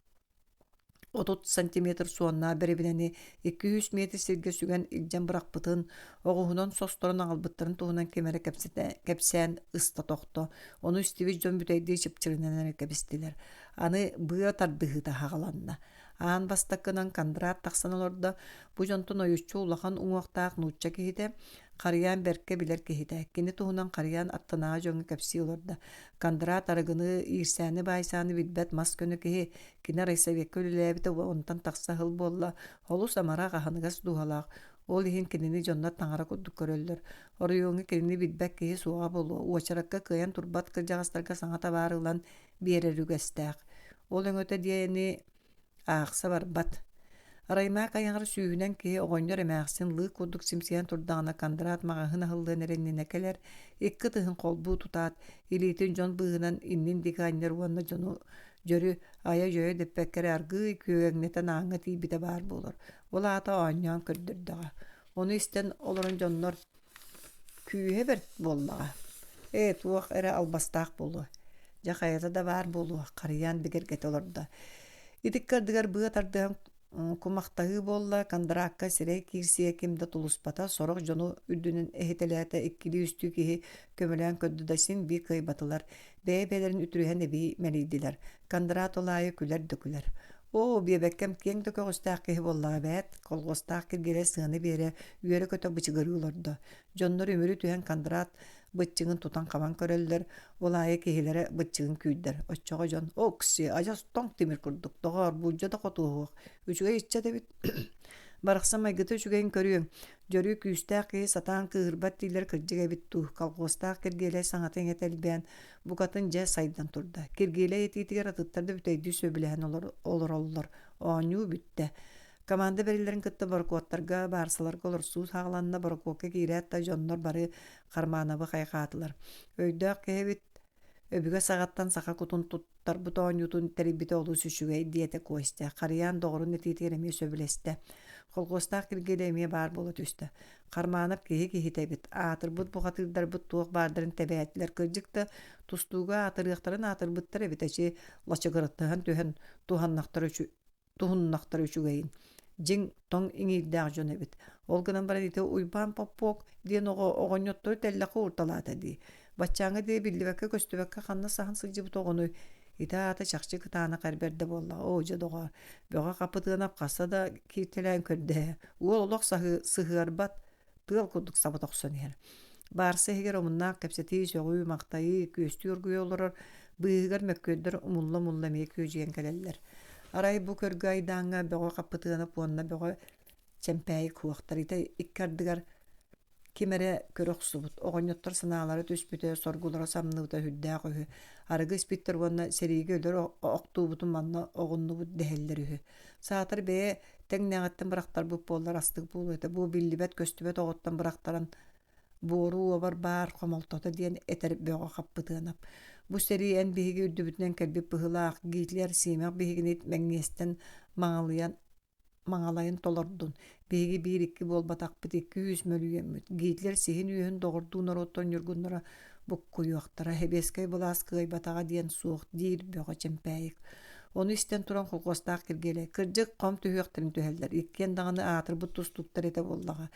30 сантиметр суоннаах бэрэбинэни 200 метр сиргэ сүгэн илдьэн бырахпытын, оҕуһунан состорон аҕалбыттарын туһунан ким эрэ кэпсээн ыста тохто. Ону истибит дьон бүтэйдии чыпчырынан эрэ кэбистилэр. Аны быа тардыһыыта аҕаланна. Аан бастакынан Кондрат тахсан олордо. Бу дьонтон ойуччу улахан уҥуохтаах нуучча киһитэ, Харыйаан бэркэ билэр киһитэ. Кини туһунан Харыйаан аттынааҕы дьоҥҥо кэпсии олордо. Кондрат арыгыны, иирсээни-баайсааны билбэт мас көнө киһи. Кини райсоветка үлэлээбитэ онтон тахса сыл буолла. Олус амарах, аһыныгас дууһалаах. Ол иһин кинини дьоннор таҥара курдук көрөллөр. Оройуоҥҥа кинини билбэт киһи суоҕа буолуо. Уочаракка кыайан турбат кырдьаҕастарга саҥа табаар ылан биэрэр үгэстээх. Ол өҥөтө диэни аахса барбат. Араймаак айаҕар сүүһүнэн киһи оҕонньор эмээхсин лыык курдук симсийэн турдаҕына Кондрат маҕаһыын аһыллыан эрэ иннинэ кэлэр, икки ытыһын холбуу тутаат, илиитин дьон быыһынан иннин диэки анньар уонна дьону дьөрү айа-дьойо дэппэккэ эрэ аргыый күөгэҥнэтэн ааҥҥа тиийбитэ баар буолар. Ол аата оонньоон көрдөрдөҕө. Ону истэн олорон дьоннор Күүһэ бэрт буоллаҕа, ээ туох эрэ албастаах буолуо, дьэ хайата да баар буолуо, Харыйаан бигэргэтэ олордо. Итикки ардыгар быа тардыһан Кумахтаһыы буолла, Кондракка сирэй киирсиэ ким да тулуспата, сорох дьону үрдүнэн эһитэлээтэ, иккилии-үстүү киһи көмөлөөн көрдө да син биир кыайбатылар, бэйэ-бэйэлэрин үтүрүһэн эбии мэлийдилэр. Кондрат ол аайы күлэр да күлэр. Оо, биэбэккэм киэҥ да көҕүстээх киһи буоллаҕа эбээт, колхуостаах Киргиэлэй сыана биэрэ, үөрэ-көтө бычыгырыы олордо. Дьоннор үмүрү түһэн Кондрат быччыҥын тутан-хабан көрөллөр, ол аайы киһилэрэ быччыҥын күүрдэр. Оччоҕо дьон «Окси, адьас тоҥ тимир курдук, доҕоор, буулдьа да хотуоһуох, үчүгэй иччэ эбит Барахсан майгыта үчүгэйин көрүөҥ, дьөрү күүстээх киһи сатаан кыыһырбат дииллэр кырдьык эбит дуу, колхуостаах Киргиэлэй саҥата-иҥэтэ элбээн, букатын дьэ сайдан турда. Киргиэлэй этиитигэр атыттар да бүтэйдии сөбүлэһэн олороллор. Оонньуу бүттэ. Команда бэриллэрин кытта борокуоттарга, баарсаларга олорсуу саҕаланна, борокуокка киирээт да дьоннор бары Хармаанабы хайҕаатылар. Өйдөөх киһи эбит, өбүгэ саҕаттан саха кутун туттарбыт оонньуутун тэрийбитэ олус үчүгэй, диэтэ Костя. Харыйаан доҕорун этиитигэр эмиэ сөбүлэстэ. Холхуостаах Киргиэлэй эмиэ баар буола түстэ. Хармаанап киһи киһитэ эбит, аатырбыт бухатыырдарбыт туох баардарын тэбээтилэр, кырдьык да тустууга аатырыахтарын аатырбыттар эбит эчи лачыгыраттаһан түһэн туһаннахтара туһуннахтара үчүгэйин. Дьиҥ тоҥ иҥиирдээх дьон эбит. Ол гынан баран ити Уйбаан Поппуок диэн оҕо оҕонньоттору тэллэххэ уурталаата дии. Баччааҥҥа диэри биллибэккэ-көстүбэккэ ханна саһан сылдьыбыт оҕонуй? Ити аата чахчы кытаанах эр бэрдэ буоллаҕа. Оо, дьэ доҕоор, Бөҕө Хапытыанап хаста да кииртэлээн көрдө Уол олох сыһыарбат, тыал курдук саба тохсон иһэр. Баарса иһигэр омуннаах кэпсэтии, сөҕүү, махтайыы, күөстүү оргуйа олорор, быыһыгар мөккүөрдэр умулла-умулла эмиэ күөдьүйэн кэлэллэр. Арай бу көргө айдааҥҥа Бөҕө Хаппытыанап уонна Бөҕө Чэмпээйи куохтар ити икки ардыгар ким эрэ көрө охсубут, оҕонньоттор санаалара түспүтэ, соргулара самныбыта сүрдээх үһү. Арыгы испиттэр уонна сэриигэ өлөр охтуубутун манна оҕуннубут дэһэллэр үһү. Саатар бэйэ тэҥнээҕиттэн бырахтарбыт буоллар астык буолуо этэ. Бу биллибэт-көстүбэт оҕоттон бырахтаран буору уобар баар хомолтото диэн этэр Бөҕө Хаппытыанап. Бу сэрии эн биһиги үрдүбүтүнэн кэлбит быһыылаах Гитлер сиэмэх биһигини мэҥиэстэн маҥалыйан маҥалайын толордун. Биһиги биир-икки буолбатахпыт, 200 мөлүйүөммүт. Гитлер сиһин үөһүн доҕордуу норуоттар ньургуннара буккуйуохтара, сэбиэскэй былаас кыайбатаҕа диэн суох, диир Бөҕө Чэмпээйик. Ону истэн туран колхуостаах Киргиэлэй, кырдьык, хом түһүөхтэрин түһэллэр, иккиэн даҕаны аатырбыт тустууктар этэ буоллаҕа.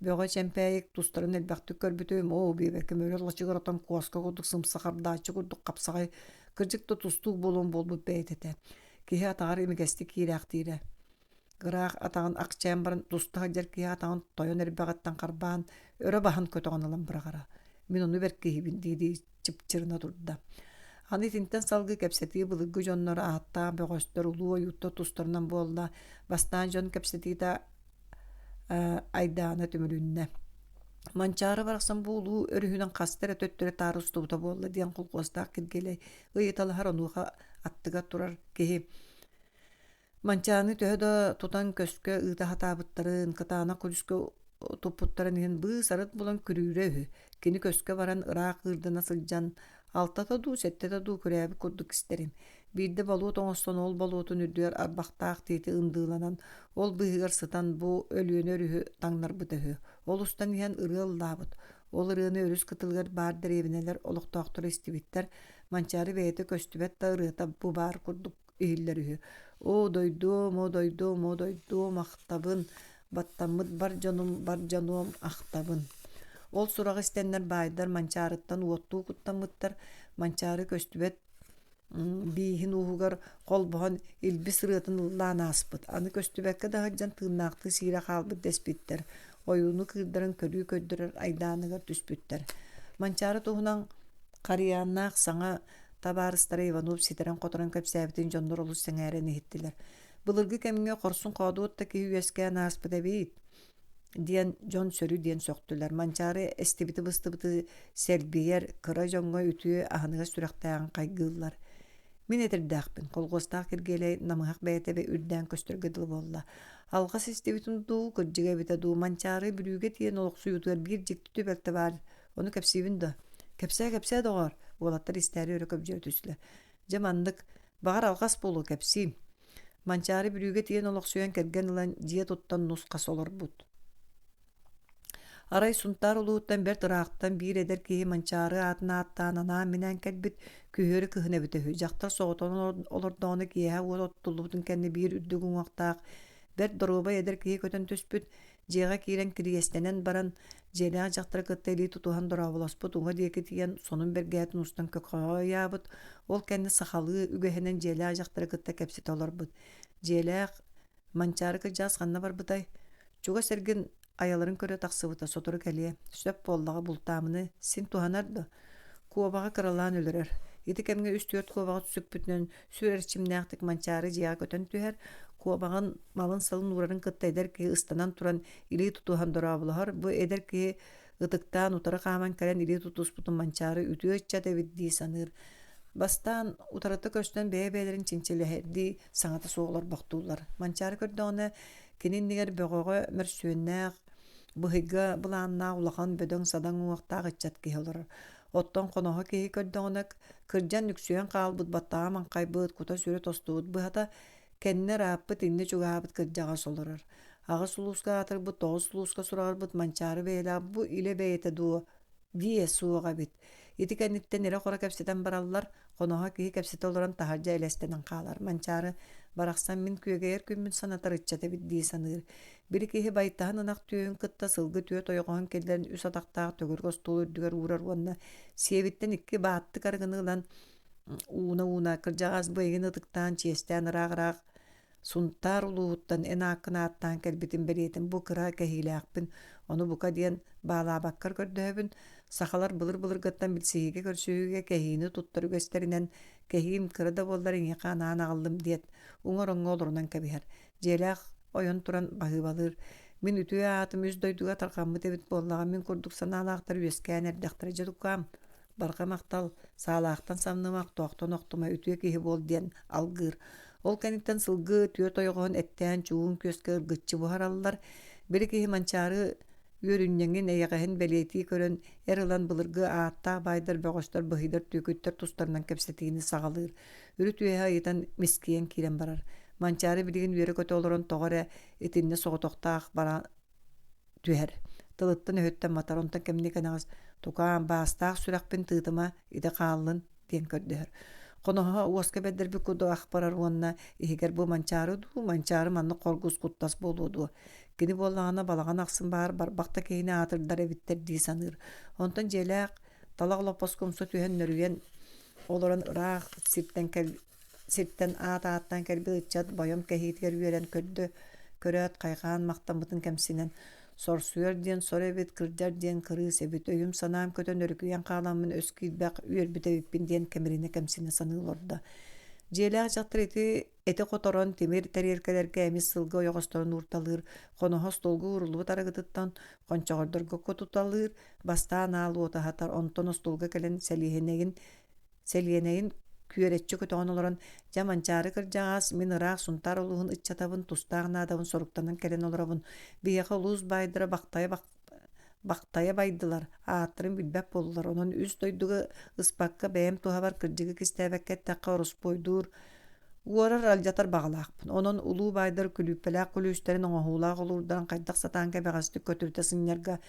Бөҕө Чэмпээйик тустарын элбэхтик көрбүтүм, оо, биэбэккэ мөрө лачыгар отон куоска курдук сымса хардааччы курдук хапсаҕай, кырдьык да тустуук буолуон буолбут бэйэтэ этэ. Киһи атаҕар имигэстик киирээхтиирэ. Ыраах атаҕын ахчайан баран туста сылдьар киһи атаҕын тойон эрбэҕиттэн харбаан, өрө баһан көтөҕөн ылан быраҕара. Мин ону бэркиһибин дии-дии чыпчырына турда. Аны итинтэн салгыы кэпсэтии былыргы дьоннор ааттаах бөҕөстөр улуу ойууттар тустарынан буолла. Бастаан дьон кэпсэтиитэ айдаана түмүлүннэ. Манчаары барахсан бу улуу өрүһүнэн хаста эрэ төттөрү-таары устубута буолла диэн колхуостаах Киргиэлэй ыйыталаһар онуоха аттыгар турар киһи Манчааны төһө да тутан көскө ыыта сатаабыттарын, кытаанах күлүскэ туппуттарын иһин быыс-арыт булан күрүүрэ үһү. Кини көскө баран ыраах ыырдана сылдьан алтата дуу, сэттэтэ дуу күрээбит курдук истэрим. Биирдэ болуот оҥостон ол болуотун үрдүгэр арбахтаах тиити ындыыланан, ол быыһыгар сытан бу Өлүөнэ өрүһү таҥнарбыта үһү. Ол устан иһэн ырыа ыллаабыт. Ол ырыаны өрүс кытылыгар баар дэриэбинэлэр олохтоохторо истибиттэр. Манчаары бэйэтэ көстүбэт да ырыата бу баар курдук иһиллэр үһү. Оо, дойдуом, оо, дойдуом, оо, дойдуом, ахтабын, баттаммыт бар дьонум, бар дьонуом, ахтабын. Ол сураҕы истэннэр баайдар Манчаарыттан уоттуу куттаммыттар. Манчаары көстүбэт бииһин ууһугар холбоһон илбис ырыатын ыллаан ааспыт. Аны көстүбэккэ да сылдьан тыыннаахтыы сиирэ хаалбыт дэспиттэр. Ойууну кыырдарын көрүү көрдөрөр айдааныгар түспүттэр. Манчаары туһунан Харыйааннаах саҥа табаарыстара Иванов ситэрэн-хоторон кэпсээбитин дьоннор олус сэҥээрэн иһиттилэр. Былыргы кэмҥэ хорсун-хоодуот да киһи үөскээн ааспыт эбит диэн дьон сөрү диэн сөхтүлэр. Манчаары эстибити-быстыбыты сэрбийэр, кыра дьоҥҥо үтүө аһыныгас сүрэхтээҕин хайгыыллар. Мин этэрдээхпин, колхуостаах Киргиэлэй намыһах бэйэтэ үрдээн көстөргө дылы буолла. Алҕас истибитим дуу, кырдьыга эбитэ дуу, Манчаары Бүлүүгэ тиийэн олохсуйуутугар биир дьикти түбэлтэ баар Ону кэпсиибин да? Кэпсээ, кэпсээ, доҕоор, уолаттар истээри өрө көбдьүөрэ түстүлэр. Дьэ маннык, баҕар алҕас буолуо кэпсиим. Манчаары Бүлүүгэ тиийэн олохсуйан кэргэн ылан дьиэ туттан нус-хас олорбут. Арай Сунтаар улууһуттан бэрт ыраахтан биир эдэр киһи Манчаары аатын ааттаан анаан-минээн кэлбит күһүөрү кыһын эбитэ үһү. Дьахтар соҕотоҕун олордоҕуна киэһэ уот оттуллубутун кэннэ биир үрдүк уҥуохтаах, Бэрт доруобай эдэр киһи көтөн түспүт, дьиэҕэ киирэн кириэстэнэн баран, дьиэлээх дьахтары кытта илии тутуһан дорооболоспут, уҥа диэки тиийэн сонун бэргэһэтин устан көхөҕө ыйаабыт, ол кэннэ сахалыы үгэһинэн дьиэлээх дьахтары кытта кэпсэтэ олорбут. Дьиэлээх Манчаары кырдьаҕас ханна барбытай? Чугас эргин айаларын көрө тахсыбыта сотору кэлиэ. Сөп буоллаҕа бултаамыны син туһанар да Куобаҕы кыралаан өлөрөр. Ити кэмҥэ үс-түөрт куобаҕы сүкпүтүнэн сүр эрчимнээхтик Манчаары дьиэҕэ көтөн түһэр, куобаҕын малын-салын уурарын кытта эдэр киһи ыстанан туран илии тутуһан дорооболоһор. Бу эдэр киһи ытыктаан утары хааман кэлэн илии тутуспутун Манчаары үтүө ыччат эбит дии саныыр. Бастаан утарыта көстөн бэйэ-бэйэлэрин чинчилэһэрдии саҥата суох олорбохтууллар. Манчаары көрдөҕүнэ кини иннигэр бөҕөҕө мөрсүөннээх, быһыйга былааннаах улахан бөдөҥ-садаҥ уҥуохтаах ыччат киһи олорор. Оттон хоноһо киһи көрдөҕүнэ кырдьан нүксүйэн хаалбыт, баттаҕа маҥхайбыт, кута-сүрэ тостубут быһата кэннэ ырааппыт, иннэ чугаһаабыт кырдьаҕас олорор. Аҕыс улууска аатырбыт, тоҕус улууска сураҕырбыт Манчаары бэйэлээх бу илэ бэйэтэ дуо диэ суоҕа эбит. Ити кэнниттэн ирэ-хоро кэпсэтэн бараллар, хоноһо киһи кэпсэтэ олорон таһырдьа элэстэнэн хаалар. Манчаары барахсан мин күөгэйэр күммүн санатар ыччат эбит дии саныыр. Били киһи байтаһын ынах түөһүн кытта сылгы түөрт ойоҕоһун киллэрэн үс атахтаах төгүрүк остуол үрдүгэр уурар уонна сиэбиттэн икки бааттык арыгыны ылан ууна-ууна кырдьаҕас бу эйигин ытыктаан чиэстээн ыраах-ыраах Сунтаар улууһуттан эн ааккын ааттаан кэлбитим бэлиэтин бу кыра кэһиилээхпин, ону бука диэн баалаабаккар көрдөһөбүн. Сахалар былыр-былыргыттан билсиһиигэ-көрсүһүүгэ кэһиини туттар үгэстэринэн кэһиим кыра да буоллар эйиэхэ анаан аҕаллым диэт, уҥа ороҥҥо олорунан кэбиһэр. Дьиэлээх ойон туран баһыыбалыыр. Мин үтүө аатым үс дойдуга тарҕаммыт эбит буоллаҕа, мин курдук санаалаахтар үөскээн эрдэхтэрэ дьэ тукаам. Барҕа махтал, саалаахтан самныма, охтоохтон охтума, үтүө киһи буол диэн алгыыр. Ол кэнниттэн сылгы түөрт ойоҕоһун эттээн чугун күөскэ ыргыччы буһараллар. Били киһи Манчаары үөрүнньэҥин, эйэҕэһин бэлиэтии көрөн, эр ылан былыргы ааттаах баайдар, бөҕөстөр, быһыйдар, түөкүттэр тустарынан кэпсэтиини саҕалыыр. Үрүт үөһэ ыйытан мискийэн киирэн барар. Манчаары билигин үөрэ-көтө олорон тоҕо эрэ итиннэ соҕотохтоох бара түһэр. Тылыттан-өһүттэн матар, онтон кэмниэ кэнэҕэс «Тукаам, баастаах сүрэхпин тыытыма, ити хааллын» диэн көрдөһөр. Хоноһо уоска бэрдэрбит курдук ах барар уонна иһигэр бу Манчаары дуу, Манчаары маннык хоргус куттас буолуо дуо? Кини буоллаҕына балаҕан ахсын баар барбах да киһини аатырдар эбиттэр дии саныыр. Онтон дьиэлээх талах олоппоско умса түһэн нөрүйэн олорон ыраах сиртэн кэл сиртэн аат ааттаан кэлбит ыччат бойом кэһиитигэр үөрэн көрдө, көрөөт хайҕаан махтаммытын кэмсинэн «Сорсуйар диэн сор эбит, кырдьар диэн кырыыс эбит, өйүм-санаам көтөн өрүкүйэн хааламмын өс киирбэх үөрбүт эбиппин» диэн кэмиринэ кэмсинэ саныы олордо. Дьиэлээх дьахтар ити эти хоторон тимир тэриэлкэлэргэ эмис сылгы ойоҕосторун уурталыыр, хоноһо остуолга ууруллубут арыгытыттан хончоҕордорго кутуталыыр, бастаан аал уоту аһатар, онтон остуолга кэлэн сэлиэһинэйин Сэлиэнэйин күөрэччи көтөҕөн олорон, «Дьэ, Манчаары кырдьаҕас, мин ыраах Сунтаар улууһун ыччатабын, тустаах наадабын соруктанан кэлэн олоробун. Биһиэхэ улуус баайдара бахтайа бахтайа байдылар, ааттарын билбэт буоллулар. Онон үс дойдуга ыспакка бэйэм туһабар кырдьыгы кистээбэккэ эттэххэ ороспуойдуур, уорар, алдьатар баҕалаахпын. Онон улуу баайдар күлүүппэлээх күлүүстэрин оҥоһуулаах олуурдарын хайдах сатаан кэбэҕэстик көтүрүтэ сынньарга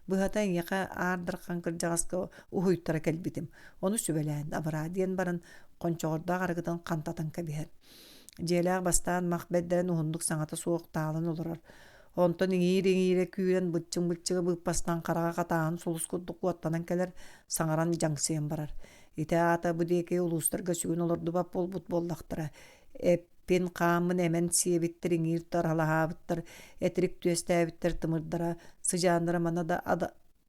Быһата эйиэхэ Аар Дархан кырдьаҕаска уһуйтара кэлбитим. Ону сүбэлээн абыраа диэн баран хончоҕордоох арыгытын хантатан кэбиһэр. Дьиэлээх бастаан мах бэрдэрэн уһуннук саҥата суох таалан олорор. Онтон иҥиир-иҥиирэ күүрэн быччыҥ-быччыга быыппастан хараҕа хатааһын сулус курдук уоттанан кэлэр, саҥаран дьаҥсыйан барар. Ити аата бу диэки улуустарга сүгүн олордубат буолбут буоллахтара. Эп Эппин-хааммын эмэн сиэбиттэр, иҥиир таралаһаабыттар, этирик түөстээбиттэр тымырдара, сыдьааннара манна да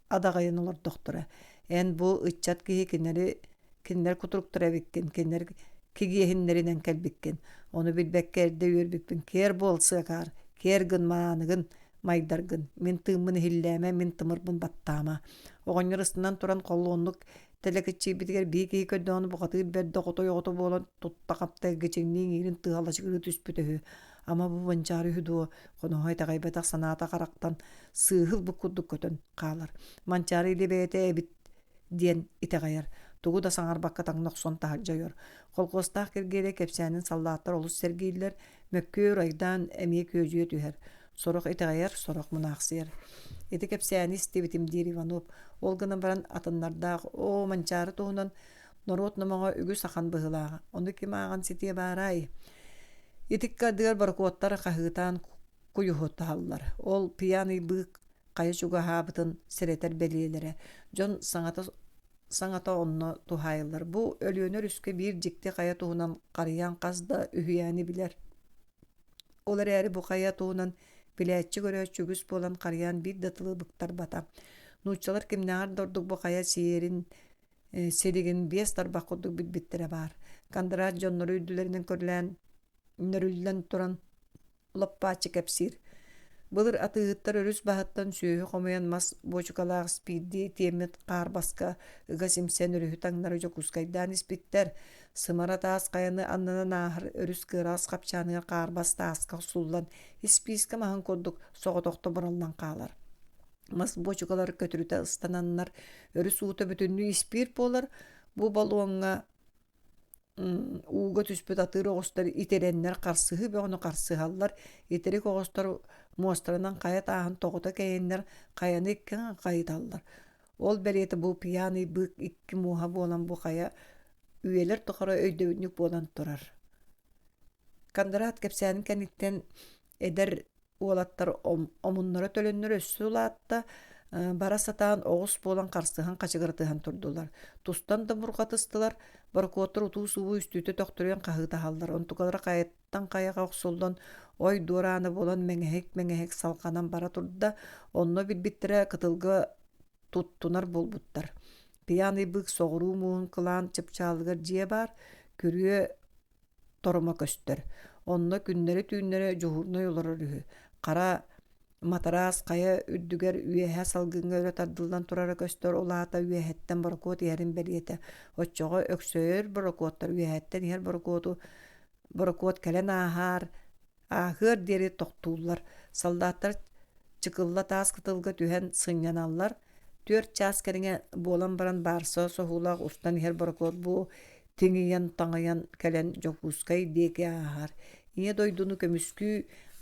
адаҕайан олордохторо. Эн бу ыччат киһи кинилэри кинилэр кутуруктара эбиккин, кинилэр кигиэһиннэринэн кэлбиккин. Ону билбэккэ эрдэ үөрбүппүн. Киэр буол, сыакаар, киэр гын мааныгын, майдаргын. Мин тыыммын иһиллээмэ, мин тымырбын баттаама. Оҕонньор ыстанан туран холуоннук Тэлэкэччийбитигэр биир киһи көрдөҕүнэ бухатыыр бэрдэ хотой оҕото буолан тутта-хапта эргичиҥнии иҥиирин тыалачыгырыы түспүт үһү. Ама бу Манчаары үһү дуо, хоноһо итэҕэйбэтэх санаата харахтан сыыһы ылбыт курдук көтөн хаалар. Манчаары илэ бэйэтэ эбит диэн итэҕэйэр. Тугу да саҥарбакка таҥна охсон таһырдьа ойор. Холкуостаах Киргиэлэй кэпсээнин саллааттар олус сэргииллэр, мөккүөр айдаан эмиэ күөдьүйэ түһэр. Сорох итэҕэйэр, сорох мунаахсыйар. Ити кэпсээни истибитим диир Иванов. Ол гынан баран атыннардаах «Оо, Манчаары туһунан норуот номоҕо үгүс ахан быһыылааҕа. Ону ким ааҕан ситиэ баарай?» Итиккэ ардыгар борокуоттар хаһыытаан куйуһуталлар. Ол пьяный бык хайа чугаһаабытын сэрэтэр бэлиэлэрэ. Дьон саҥата саҥата онно туһаайыллар. Бу Өлүөнэ өрүскэ биир дьикти хайа туһунан харыйан хас да үһүйээни билэр. Ол эрээри бу хайа туһунан билээччи-көрөөччү үгүс буолан харыйан биир да тылы быктарбата. Нууччалар кимнээҕэр да ордук бу хайа сиэрин силигин биэс тарбах курдук билбиттэрэ баар. Кондрат дьоннору үрдүлэринэн көрүлээн нөрүллэн туран лоппааччы кэпсиир. Былыр атыыһыттар өрүс баһыттан сүөһү хомуйан мас буочукалаах спирди тиэммит хаарбаска ыга симсэн өрүһү таҥнары Дьокуускайдаан испиттэр. Сымара таас хайаны аннынан ааһар өрүс кыараас хапчааныгар хаарбас тааска охсуллан испиискэ маһын курдук соҕотохто бураллан хаалар. Мас буочукалар көтүрүтэ ыстананнар өрүс уута бүтүннүү испиир буолар. Бу баллоҥҥа Ууга түспүт атыыр оҕустар итирэннэр харсыһыы бөҕөнү харсыһаллар, итирик оҕустар муостарынан хайа тааһын тоҕута кэйэннэр хайаны икки аҥы хайыталлар. Ол бэлиэтэ бу пьяный бык икки муоһа буолан бу хайа үйэлэр тухары өйдөбүнньүк буолан турар. Кондрат кэпсээнин кэнниттэн эдэр уолаттар омуннара төлөннөрө өссө улаатта, бара сатаан оҕус буолан харсыһан хачыгыратыһан турдулар. Тустан да бурҕатыстылар, борокуоттар утуу-субуу үстүүтэ төхтөрүйэн хаһыытаһаллар. Онтукалара хайаттан хайаҕа охсуллан, ой дуораана буолан мэҥэһик-мэҥэһик салҕанан бара турда. Онно билбиттэрэ кытылга туттунар буолбуттар. Пьяный бык соҕуруу мууһун кылаан чыпчаалыгар дьиэ баар, күрүө торума көстөр. Онно күннэри-түүннэри дьуһуурунай олорор үһү. Хара матараас хайа үрдүгэр үөһэ салгыҥҥа өрө тардыллан турара көстөр, ол аата үөһэттэн борокуот иһэрин бэлиэтэ. Оччоҕо өксөйөр борокуоттар үөһэттэн иһэр борокуоту борокуот кэлэн ааһаар Ааһыар диэри тохтууллар, саллааттар чыкылла таас кытылга түһэн сынньаналлар, 4 чаас кэриҥэ буолан баран баарса соһуулаах устан иһэр борокуот бу тиҥийэн-таҥайан кэлэн Дьокуускай диэки ааһар. Ийэ дойдуну көмүскүү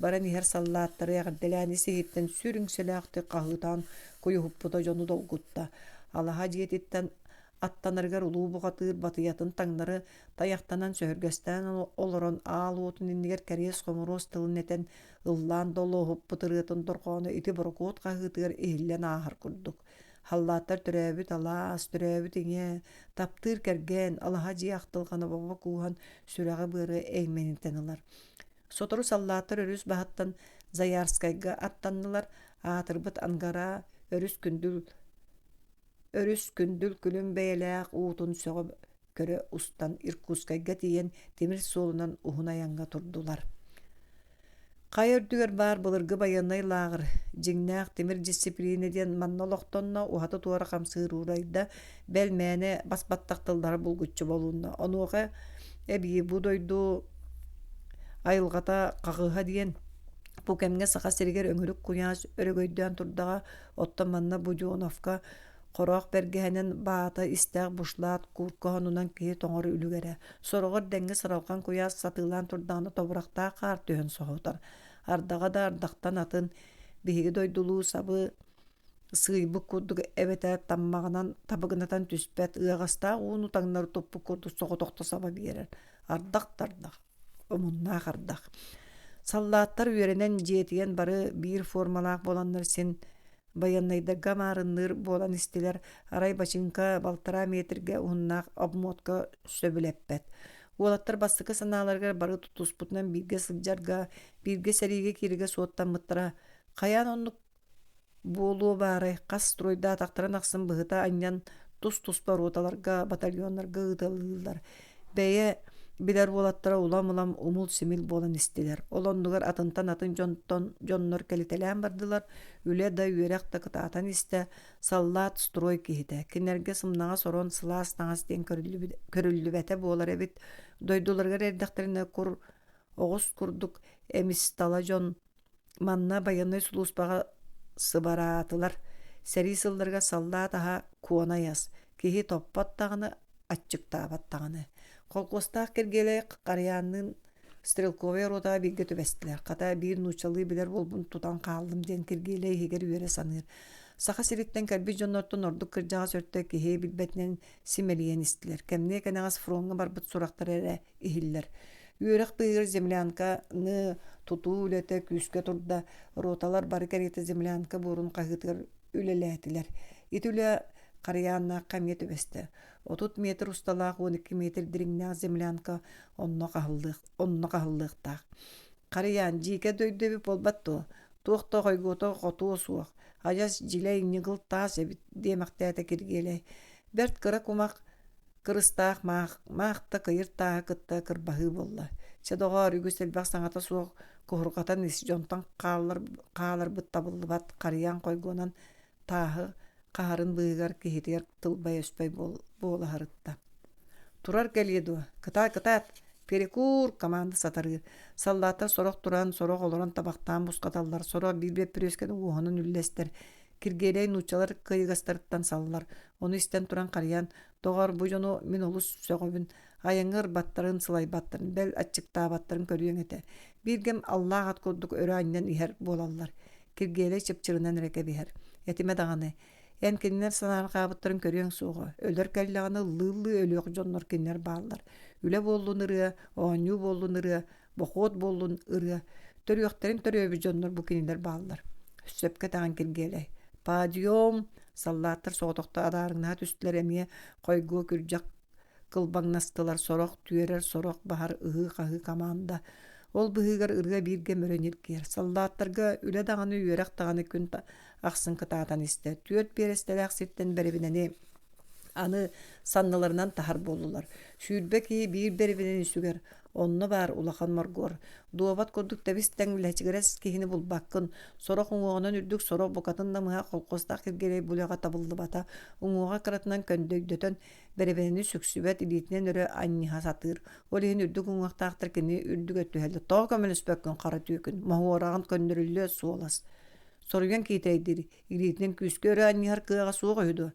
баран иһэр саллааттары эҕэрдэлээн ис-иһиттэн сүр иҥсэлээхтик хаһыытаан куйуһуппута дьону долгутта. Алаһа дьиэтиттэн аттанарыгар улуу бухатыыр батыйатын таҥнары тайахтанан сөһүргэстээн олорон аал уотун иннигэр кэриэс-хомуруос тылын этэн ыллаан долуоһуппут ырыатын дорҕооно ити борокуот хаһыытыгар иһиллэн ааһар курдук. Халлааттар төрөөбүт алаас, төрөөбүт ийэ, таптыыр кэргэн, алаһа дьиэ ахтылҕана бобо кууһан сүрэҕи-быары эймэнитэн ылар. Сотору саллааттар өрүс баһыттан Заярскайга аттаннылар, аатырбыт Ангара өрүс күндүл Өрүс күндүл күлүм бэйэлээх уутун сөҕө көрө устан Иркутскайга тиийэн тимир суолунан уһун айаҥҥа турдулар. Хайа үрдүгэр баар былыргы байыаннай лааҕыр, дьиҥнээх тимир дьиссипилиинэ диэн манна олохтонно, уһаты-туора хамсыыр уурайда, бэл мээнэ бас-баттах тыллара булгуччу болунна. Онуоха эбии бу дойду айылҕата хаҕыһа диэн бу кэмҥэ Саха сиригэр өҥүрүк куйаас өрөгөйдөөн турдаҕа, Оттон манна Буденовка хороох бэргэһэнэн баата истээх бушлаат куурка хонунан киһи тоҥор үлүгэрэ. Сороҕор дэҥҥэ сыралҕан куйаас сатыылаан турдаҕына тобурахтаах хаар түһэн соһутар. Ардаҕа да ардахтан атын биһиги дойдулуу сабы сыыйбыт курдук эбэтэр таммаҕынан табыгынатан түспэт ыаҕастаах ууну таҥнары туппут курдук соҕотохто саба биэрэр. Ардах да ардах, омуннаах ардах. Саллааттар үөрэнэн дьиэтийэн бары биир формалаах буоланнар син байыаннайдарга маарынныыр буолан истилэр, арай бачыыҥка балтараа миэтиргэ уһуннаах обмотка сөбүлэппэт. Уолаттар бастакы санааларыгар бары тутуспутунан бииргэ сылдьарга, бииргэ сэриигэ киирэргэ суоттаммыттара. Хайаан оннук Буолуо баарай, хас стройдаатахтарын ахсын быһыта анньан тус-туспа роталарга, батальоннарга ыыталыыллар. Бэйэ билэр уолаттара улам-улам умул-симил буолан истилэр. Ол оннугар атынтан атын дьонтон дьоннор кэлитэлээн бардылар. Үлэ да, үөрэх да кытаатан истэ. Саллаат строй киһитэ. Кинилэргэ сымнаҕас орон, сылаас таҥас диэн көрүллүбэтэ буолар эбит. Дойдуларыгар эрдэхтэринэ кур оҕус курдук эмистала дьон Манна байыаннай сулууспаҕа сыбараатылар. Сэрии сылларыгар саллаат аһа куонай ас, киһи топпот даҕаны, аччыктаабат даҕаны. Холкуостаах Киргиэлэй Харыйаанныын стрелковай ротаҕа бииргэ түбэстилэр. Хата биир нууччалыы билэр буолбун тутан хааллым диэн Киргиэлэй иһигэр үөрэ саныыр. Саха сириттэн кэлбит дьоннортон ордук кырдьаҕас өртө киһи билбэтинэн симэлийэн истилэр. Кэмниэ кэнэҕэс фроҥҥа барбыт сурахтара эрэ иһиллэр. Үөрэх быыһыгар землянканы тутуу үлэтэ күүскэ турда. Роталар бары кэриэтэ землянка буорун хаһыытыгар үлэлээтилэр. Ити үлэ Харыйааннаахха эмиэ түбэстэ. 30 метр усталаах 12 метр дириҥнээх землянка онно хаһыллыах, онно хаһыллыахтаах. Харыйаан, дьиикэ дойду эбит буолбат дуо? Туох да хойгуота хотуо суох, адьас дьилэй ньыгыл таас эбит диэмэхтээтэ Киргиэлэй. Бэрт кыра кумах кырыстаах маах, маах да кыйыр тааһы кытта кырбаһыы буолла. Чэ доҕоор, үгүс элбэх саҥата суох куһурҕатан ис дьонтон хааллар, хааларбыт табыллыбат, харыйаан хойгуонан тааһы хаһарын быыһыгар киһитигэр тылбай-өспөй буола сырытта. Турар кэлиэ дуо? Кытаат-кытаат! Перекур! команда сатарыыр. Саллааттар сорох туран, сорох олорон табахтаан бусхаталлар, сорох биир бөппүрүөскэни уоһунан үллэстэр. Киргиэлэй нууччалар кыайыгастарыттан саллар. Ону истэн туран харыйан, доҕор, бу дьону мин олус сөҕөбүн. Айаҥҥа ырбаттарын, сылайбаттарын, бэл аччыктаабаттарын көрүөҥ этэ. Биир кэм аллаах ат курдук өрө анньан иһэр буолаллар. Киргиэлэй чыпчырынан эрэ кэбиһэр. Этимэ даҕаны, эн кинилэр санаарҕаабыттарын көрүөҥ суоҕа. Өлөр кэллэҕинэ ыллыы-ыллыы өлүөх дьоннор кинилэр бааллар. Үлэ буоллун ырыа, оонньуу буоллун ырыа, бохуот буоллун ырыа. Төрүөхтэрин төрүөбүт дьоннор бу кинилэр бааллар. Сөпкө этэҕин Киргиэлэй. Подъем! Саллааттар соҕотохто адаарыҥнаһа түстүлэр эмиэ хойгуо күрдьэх кылбаҥнастылар, сорох түөрэр, сорох баһар ыһыы-хаһыы команда. Ол быһыыгар ырыа бииргэ мөрө ньиргийэр. Саллааттарга үлэ даҕаны, үөрэх даҕаны күн ахсын кытаатан истэ. Түөрт биэрэстэлээх сиртэн бэрэбинэни аны санныларынан таһар буоллулар. 20 киһи биир бэрэбинэни сүгэр. Онно баар улахан моргуор. Дуобат курдук тэбис-тэҥ лэчигирэс киһини булбаккын. Сорох уҥуоҕунан үрдүк, сорох букатын намыһах холкуостаах Киргиэлэй бу үлэҕэ табыллыбата. Уҥуоҕа кыратынан көндөйдөтөн бэрэбинэни сүксүбэт, илиитинэн өрө анньыһа сатыыр. Ол иһин үрдүк уҥуохтаахтар кини үрдүгэр түһэллэр. Тоҕо көмөлөспөккүн хара түөкүн, моһуораҕын көннөрүллүө суолас. Соруйан киитэйдиир, илиитинэн күүскэ өрө анньыһар кыаҕа суох үһү дуо?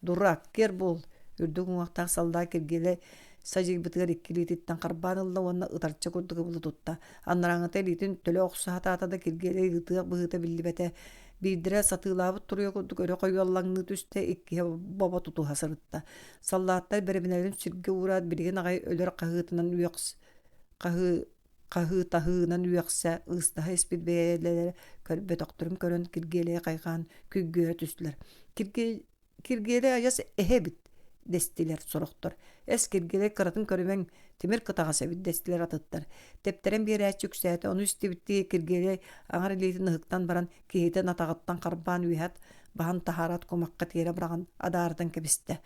Дурак, киэр буол! Үрдүк уҥуохтаах саллаат Киргиэлэй садьыйбытыгар икки илиититтэн харбаан ылла уонна ытарча курдук ыбылы тутта. Анарааҥҥыта илиитин төлө охсо сатаата да Киргиэлэй ыытыах быһыыта биллибэтэ. Биирдэрэ сатыылаабыт туруйа курдук өрө хойуоллаҥныы түстэ, иккиһэ бобо тутуһа сырытта. Саллааттар бэрэбинэлэрин сиргэ уураат билигин аҕай өлөр хаһыытынан үөхс хаһыы хаһыытаһыынан үөхсэ, ыыстаһа испит бэйэлэрэ көрбөтөхтөрүн көрөн Киргиэлэйи хайҕаан күйгүөрэ түстүлэр. Киргиэлэй адьас эһэ эбит дэстилэр сорохтор. Эс Киргиэлэй кыратын көрүмэҥ, тимир кытаҕас эбит дэстилэр атыттар. Тэптэрэн биэрээччи үксээтэ, ону истибиттии Киргиэлэй аҥар илиитин ыһыктан баран киһитин атаҕыттан харбаан үөһэт баһан таһаараат кумахха тиэрэ быраҕан адаарытан кэбистэ.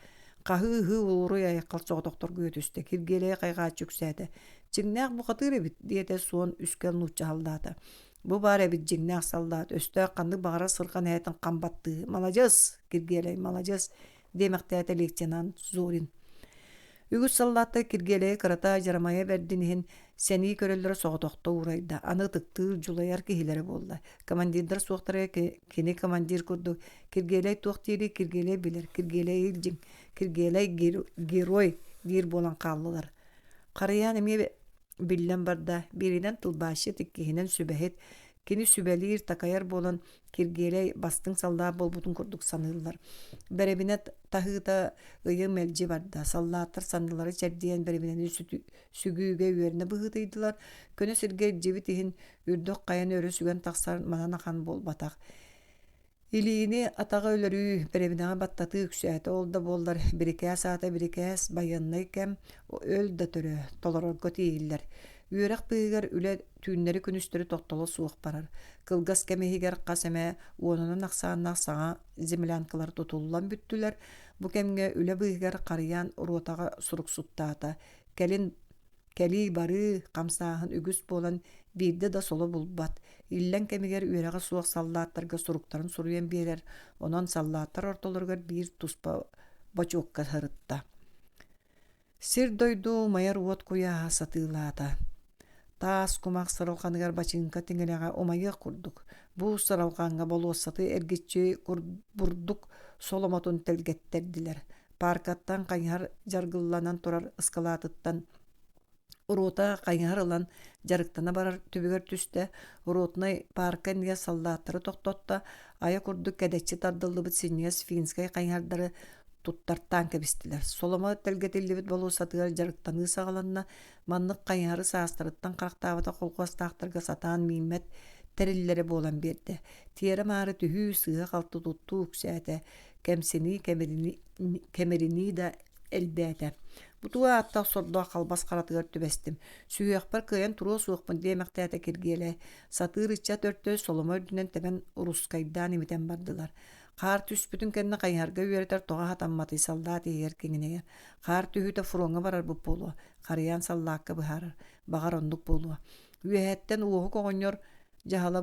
Хаһыы-ыһыы улууруй айаххал соҕотохторго үөтүстэ. Киргиэлэйи хайҕааччы үксээтэ. Дьиҥнээх бухатыыр эбит, диэтэ суон үскэл нуучча саллаата. Бу баар эбит дьиҥнээх саллаат, өстөөх ханнык баҕарар сырҕан эһэтин хам баттыы. Маладьыас, Киргиэлэй, маладьыас, диэмэхтээтэ лейтенант Зорин. Үгүс саллааттар Киргиэлэйи кырата дьарамайа бэрдин иһин сэнии көрөллөрө соҕотохто уурайда. Аны ытыктыыр, дьулайар киһилэрэ буолла. Командирдар суохтарыгар кини командир курдук Киргиэлэй туох диирий Киргиэлэй билэр, Киргиэлэй илдьиҥ, Киргиэлэй герой диир буолан хааллылар. Харыйаан эмиэ биллэн барда, бииринэн тылбаасчыт, иккиһинэн сүбэһит. Кини сүбэлиир, такайар буолан Киргиэлэй бастыҥ саллаат буолбутун курдук саныыллар. Бэрэбинэ таһыыта ыйы мэлдьи барда. Саллааттар саннылара чэрдийэн бэрэбинэни сүгүүгэ үөрэнэ быһыытыйдылар. Көнө сиргэ илдьибит иһин үрдүк хайаны өрө сүгэн тахсар манан ахан буолбатах. Илиини, атаҕы өлөрүү, бэрэбинэҕэ баттатыы үксээтэ, ол да буоллар бирикээс аата бирикээс, байыаннай кэм, өл да төрөө, толорорго тиийиллэр. Үөрэх быыһыгар үлэ түүннэри-күнүстэри тохтоло суох барар. Кылгас кэм иһигэр хас эмэ уонунан ахсааннаах саҥа землянкалар тутуллан бүттүлэр. Бу кэмҥэ үлэ быыһыгар Харыйаан ротаҕа суруксуттаата. Кэлин Кэлии-барыы, хамсааһын үгүс буолан биирдэ да соло булбат, иллэҥ кэмигэр үөрэҕэ суох саллааттарга суруктарын суруйан биэрэр, онон саллааттар ортолоругар биир туспа бочуокка сырытта. Сир-дойду умайар уот куйааһа сатыылаата. Таас кумах сыралҕаныгар бачыыҥка тиҥилэҕэ умайыах курдук. Бу сыралҕаҥҥа болуоссаты эргиччи бурдук соломотун тэлгэттэрдилэр. Пааркаттан хайыһар дьаргылланан турар ыскалаатыттан рота хайыһар ылан дьарыктана барар түбүгэр түстэ. Ротнай паарка иннигэр саллааттары тохтотто. Айа курдук кэдэччи тардыллыбыт синньигэс финскэй хайыһардары туттартаан кэбистилэр. Соломо тэлгэтиллибит болуоссатыгар дьарыктаныы саҕаланна. Маннык хайыһары саастарыттан харахтаабатах холкуостаахтарга сатаан мииммэт тэриллэрэ буолан биэрдэ. Тиэрэ-маары түһүү, сыыһа-халты туттуу үксээтэ, кэмсинии, кэмиринии да элбээтэ. Бу тугу ааттаах сордоох халбас харатыгар түбэстим. Сүһүөхпэр кыайан туруо суохпун диэмэхтээтэ Киргиэлэй. Сатыыр ыччат өртө соломо үрдүнэн тэбэн урускайдаан имитэн бардылар. Хаар түспүтүн кэннэ хайыһарга үөрэтэр тоҕо хатамматый саллаат иһигэр киҥинэйэр. Хаар түһүүтэ фроҥҥа барарбыт буолуо, Харыйаан саллаакка быһаарар. Баҕар оннук буолуо. Үөһэттэн Уоһук оҕонньор дьаһала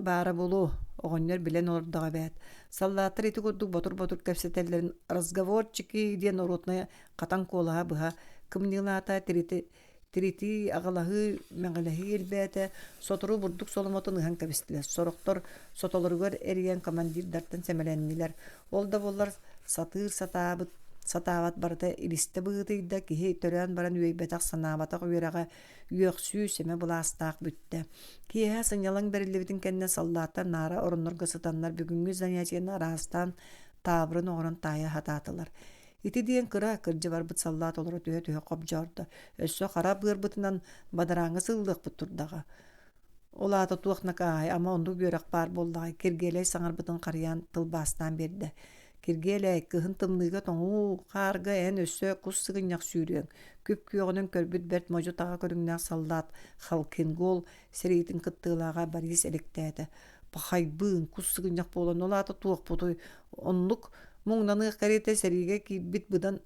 баара буолуо, оҕонньор билэн олордоҕо эбээт. Саллааттар ити курдук ботур-ботур кэпсэтэллэрин разговорчики диэн норуотунай хатан куолаһа быһа кымньыылаата, тиритии, аҕалаһыы, мэҕилэһии элбээтэ, сотору бурдук соломотун ыһан кэбистилэр. Сорохтор сотолоругар эрийэн командирдартан сэмэлэннилэр. Ол да буоллар сатыыр сатаабыт сатаабат барыта илистэ быһыытыйда, киһи төрөөн баран үөйбэтэх, санаабатах үөрэҕэ үөхсүү, сэмэ былаастаах бүттэ. Киэһэ сынньалаҥ бэриллибитин кэннэ саллааттар наара ороннорго сытаннар бүгүҥҥү занятиены араастаан таабырын оҥорон таайа сатаатылар. Ити диэн кыра, кырдьа барбыт саллаат олоро түһэ-түһэ хобдьоордо. Өссө хара быарбытынан бадарааҥҥа сыллыахпыт турдаҕа. Ол аата туох накааһай, ама оннук үөрэх баар буоллаҕай, Киргиэлэй саҥарбытын харыйаан тылбаастаан биэрдэ. Киргиэлэй, кыһын тымныыга тоҥуу хаарга эн өссө кус сыгынньах сүүрүөҥ. Күп-күөҕүнэн көрбүт бэрт модьу-таҕа көрүҥнээх саллаат Халкингол сэриитин кыттыылааҕа Борис элэктээтэ. Пахайбыын, кус сыгынньах буолан ол аата туохпутуй, оннук муҥнаныах кэриэтэ сэриигэ киирбит быдан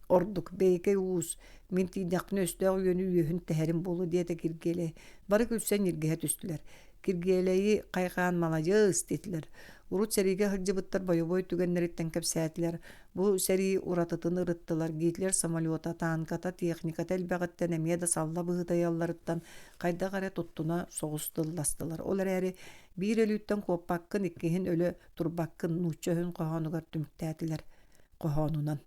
ордук бэйэкэй уус мин тиийдэхпинэ өстөөх үөнү үөһүн тэһэрим буолуо диэтэ Киргиэлэй. Бары күлсэн ньиргиһэ түстүлэр. Киргиэлэйи хайҕаан маладьыас диэтилэр. Урут сэриигэ сылдьыбыттар бойобуой түгэннэриттэн кэпсээтилэр. Бу сэрии уратытын ырыттылар. Гитлер самолета, танката, техниката элбэҕиттэн эмиэ да салла быһыытайалларыттан хайдах эрэ туттуна соҕус тылластылар. Ол эрээри биир өлүүттэн куоппаккын, иккиһин өлө турбаккын нуучча өһүн хоһоонугар түмүктээтилэр. Хоһоонунан.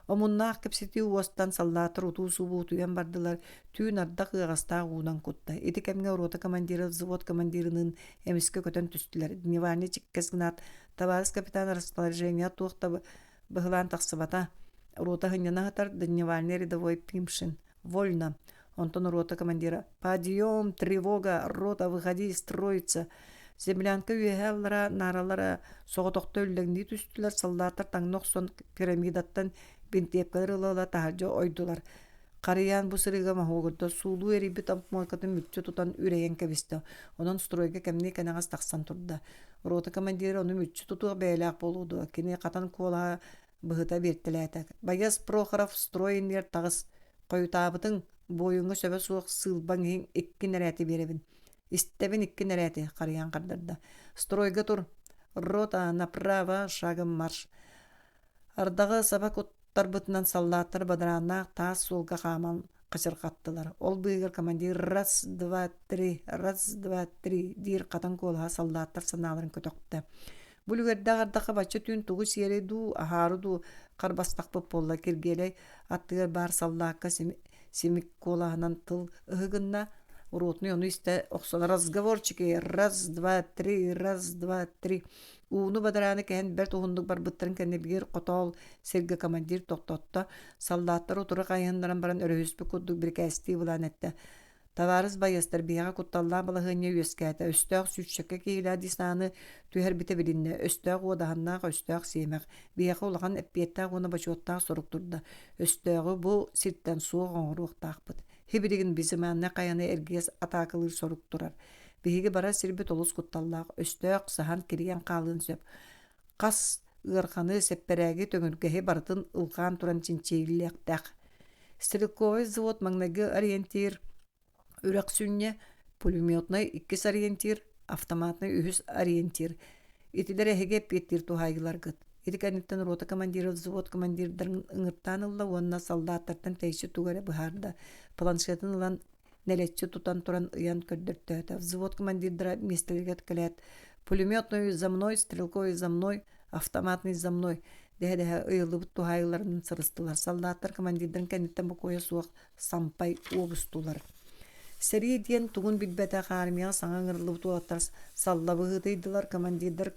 Омуннаах кэпсэтии уостан саллааттар утуу-субуу утуйан бардылар, түүн ардах ыаҕастаах уунан кутта. Ити кэмҥэ рота командира взвод командирыныын эмискэ көтөн түстүлэр. Дневальный чиккэс гынаат, табаарыс капитан расположение туох да быһылаан тахсыбата. Рота сынньана сытар, дневальный рядовой Пимшин. Вольно. Онтон рота командира «Подъем! Тревога! Рота, выходи! Строиться!» Землянка үөһэ аллара нааралара соҕотохто үллэҥнии түстүлэр, саллааттар таҥна охсон пирамидаттан бинтиэпкэлэр ыла-ыла таһырдьа ойдулар. Харыйаан бу сырыыга моһуогурда суулуу эрийбит обмуойкатын мүччү тутан үрэйэн кэбистэ. Онон стройга кэмниэ кэнэҕэс тахсан турда. Рота командира ону мүччү тутуох бэйэлээх буолуо дуо, кини хатан куолаһа быһыта биэртэлээтэ. Байыас Прохоров строй иннигэр таҕыс, хойутаабытыҥ, буойуҥҥа сөбө суох сыылбаҥ иһин икки нэрээти биэрэбин. Истэбин икки нэрээти, харыйан хардарда. Стройга тур. Рота направо, шагом марш. Ардаҕы саба куттарбытынан саллааттар бадарааннаах таас суолга хааман хачырҕаттылар. Ол быыһыгар командир раз, два, три, раз, два, три диир хатан куолаһа саллааттар санааларын көтөхтө. Бу үлүгэрдээх ардахха бачча түүн тугу сиэрэй дуу, аһаары дуу харбастахпыт буолла Киргиэлэй аттыгар баар саллаакка симик куолаһынан тыл ыһыгынна. Ротный ону истэ охсон разговорчики раз, два, три, раз, два, три. Ууну бадарааны кэһэн бэрт уһуннук барбыттарын кэннэ биир хотоол сиргэ командир тохтотто. Саллааттар утары хайыһыннаран баран өрөһүспүт курдук бирикээстии былаан эттэ. Табаарыс байыастар биһиэхэ кутталлаах балаһыанньа үөскээтэ. Өстөөх сүүсчэкэ киһилээх десаны түһэрбитэ билиннэ. Өстөөх уодаһыннаах, өстөөх сиэмэх. Биһиэхэ улахан эппиэттээх уонна бочуоттаах сорук турда. Өстөөҕү бу сиртэн суох оҥоруохтаахпыт. Сибилигин безымяннай хайаны эргийэ атаакалыыр сорук турар. Биһиги барар сирбит олус кутталлаах. Өстөөх саһан кирийэн хаалыан сөп. Хас ыарханы, сэппэрээги, төҥүргэһи барытын ылҕаан туран чинчийиллиэхтээх. Стрелковай взвод маҥнайгы ориентир үрэх сүнньэ, пулеметнай иккис ориентир, автоматнай үһүс ориентир. Итилэр эһиги эппиэттиир туһаайыыларгыт. Ити кэнниттэн рота командира взвод командирдарын ыҥыртаан ылла уонна саллааттартан тэйиччи тугу эрэ быһаарда. Планшетын ылан нэлэччи тутан туран ыйан көрдөртөөтө. Взвод командирдара миэстэлэригэр кэлээт «Пулеметную за мной, стрелковый за мной, автоматный за мной» дэһэ-дэһэ ыйыллыбыт туһаайыыларынан сырыстылар. Саллааттар командирдарын кэнниттэн бокуойа суох сампай уобустулар. Сэрии диэн тугун билбэтэх армияҕа саҥа ыҥырыллыбыт уолаттар салла быһыытыйдылар. Командирдар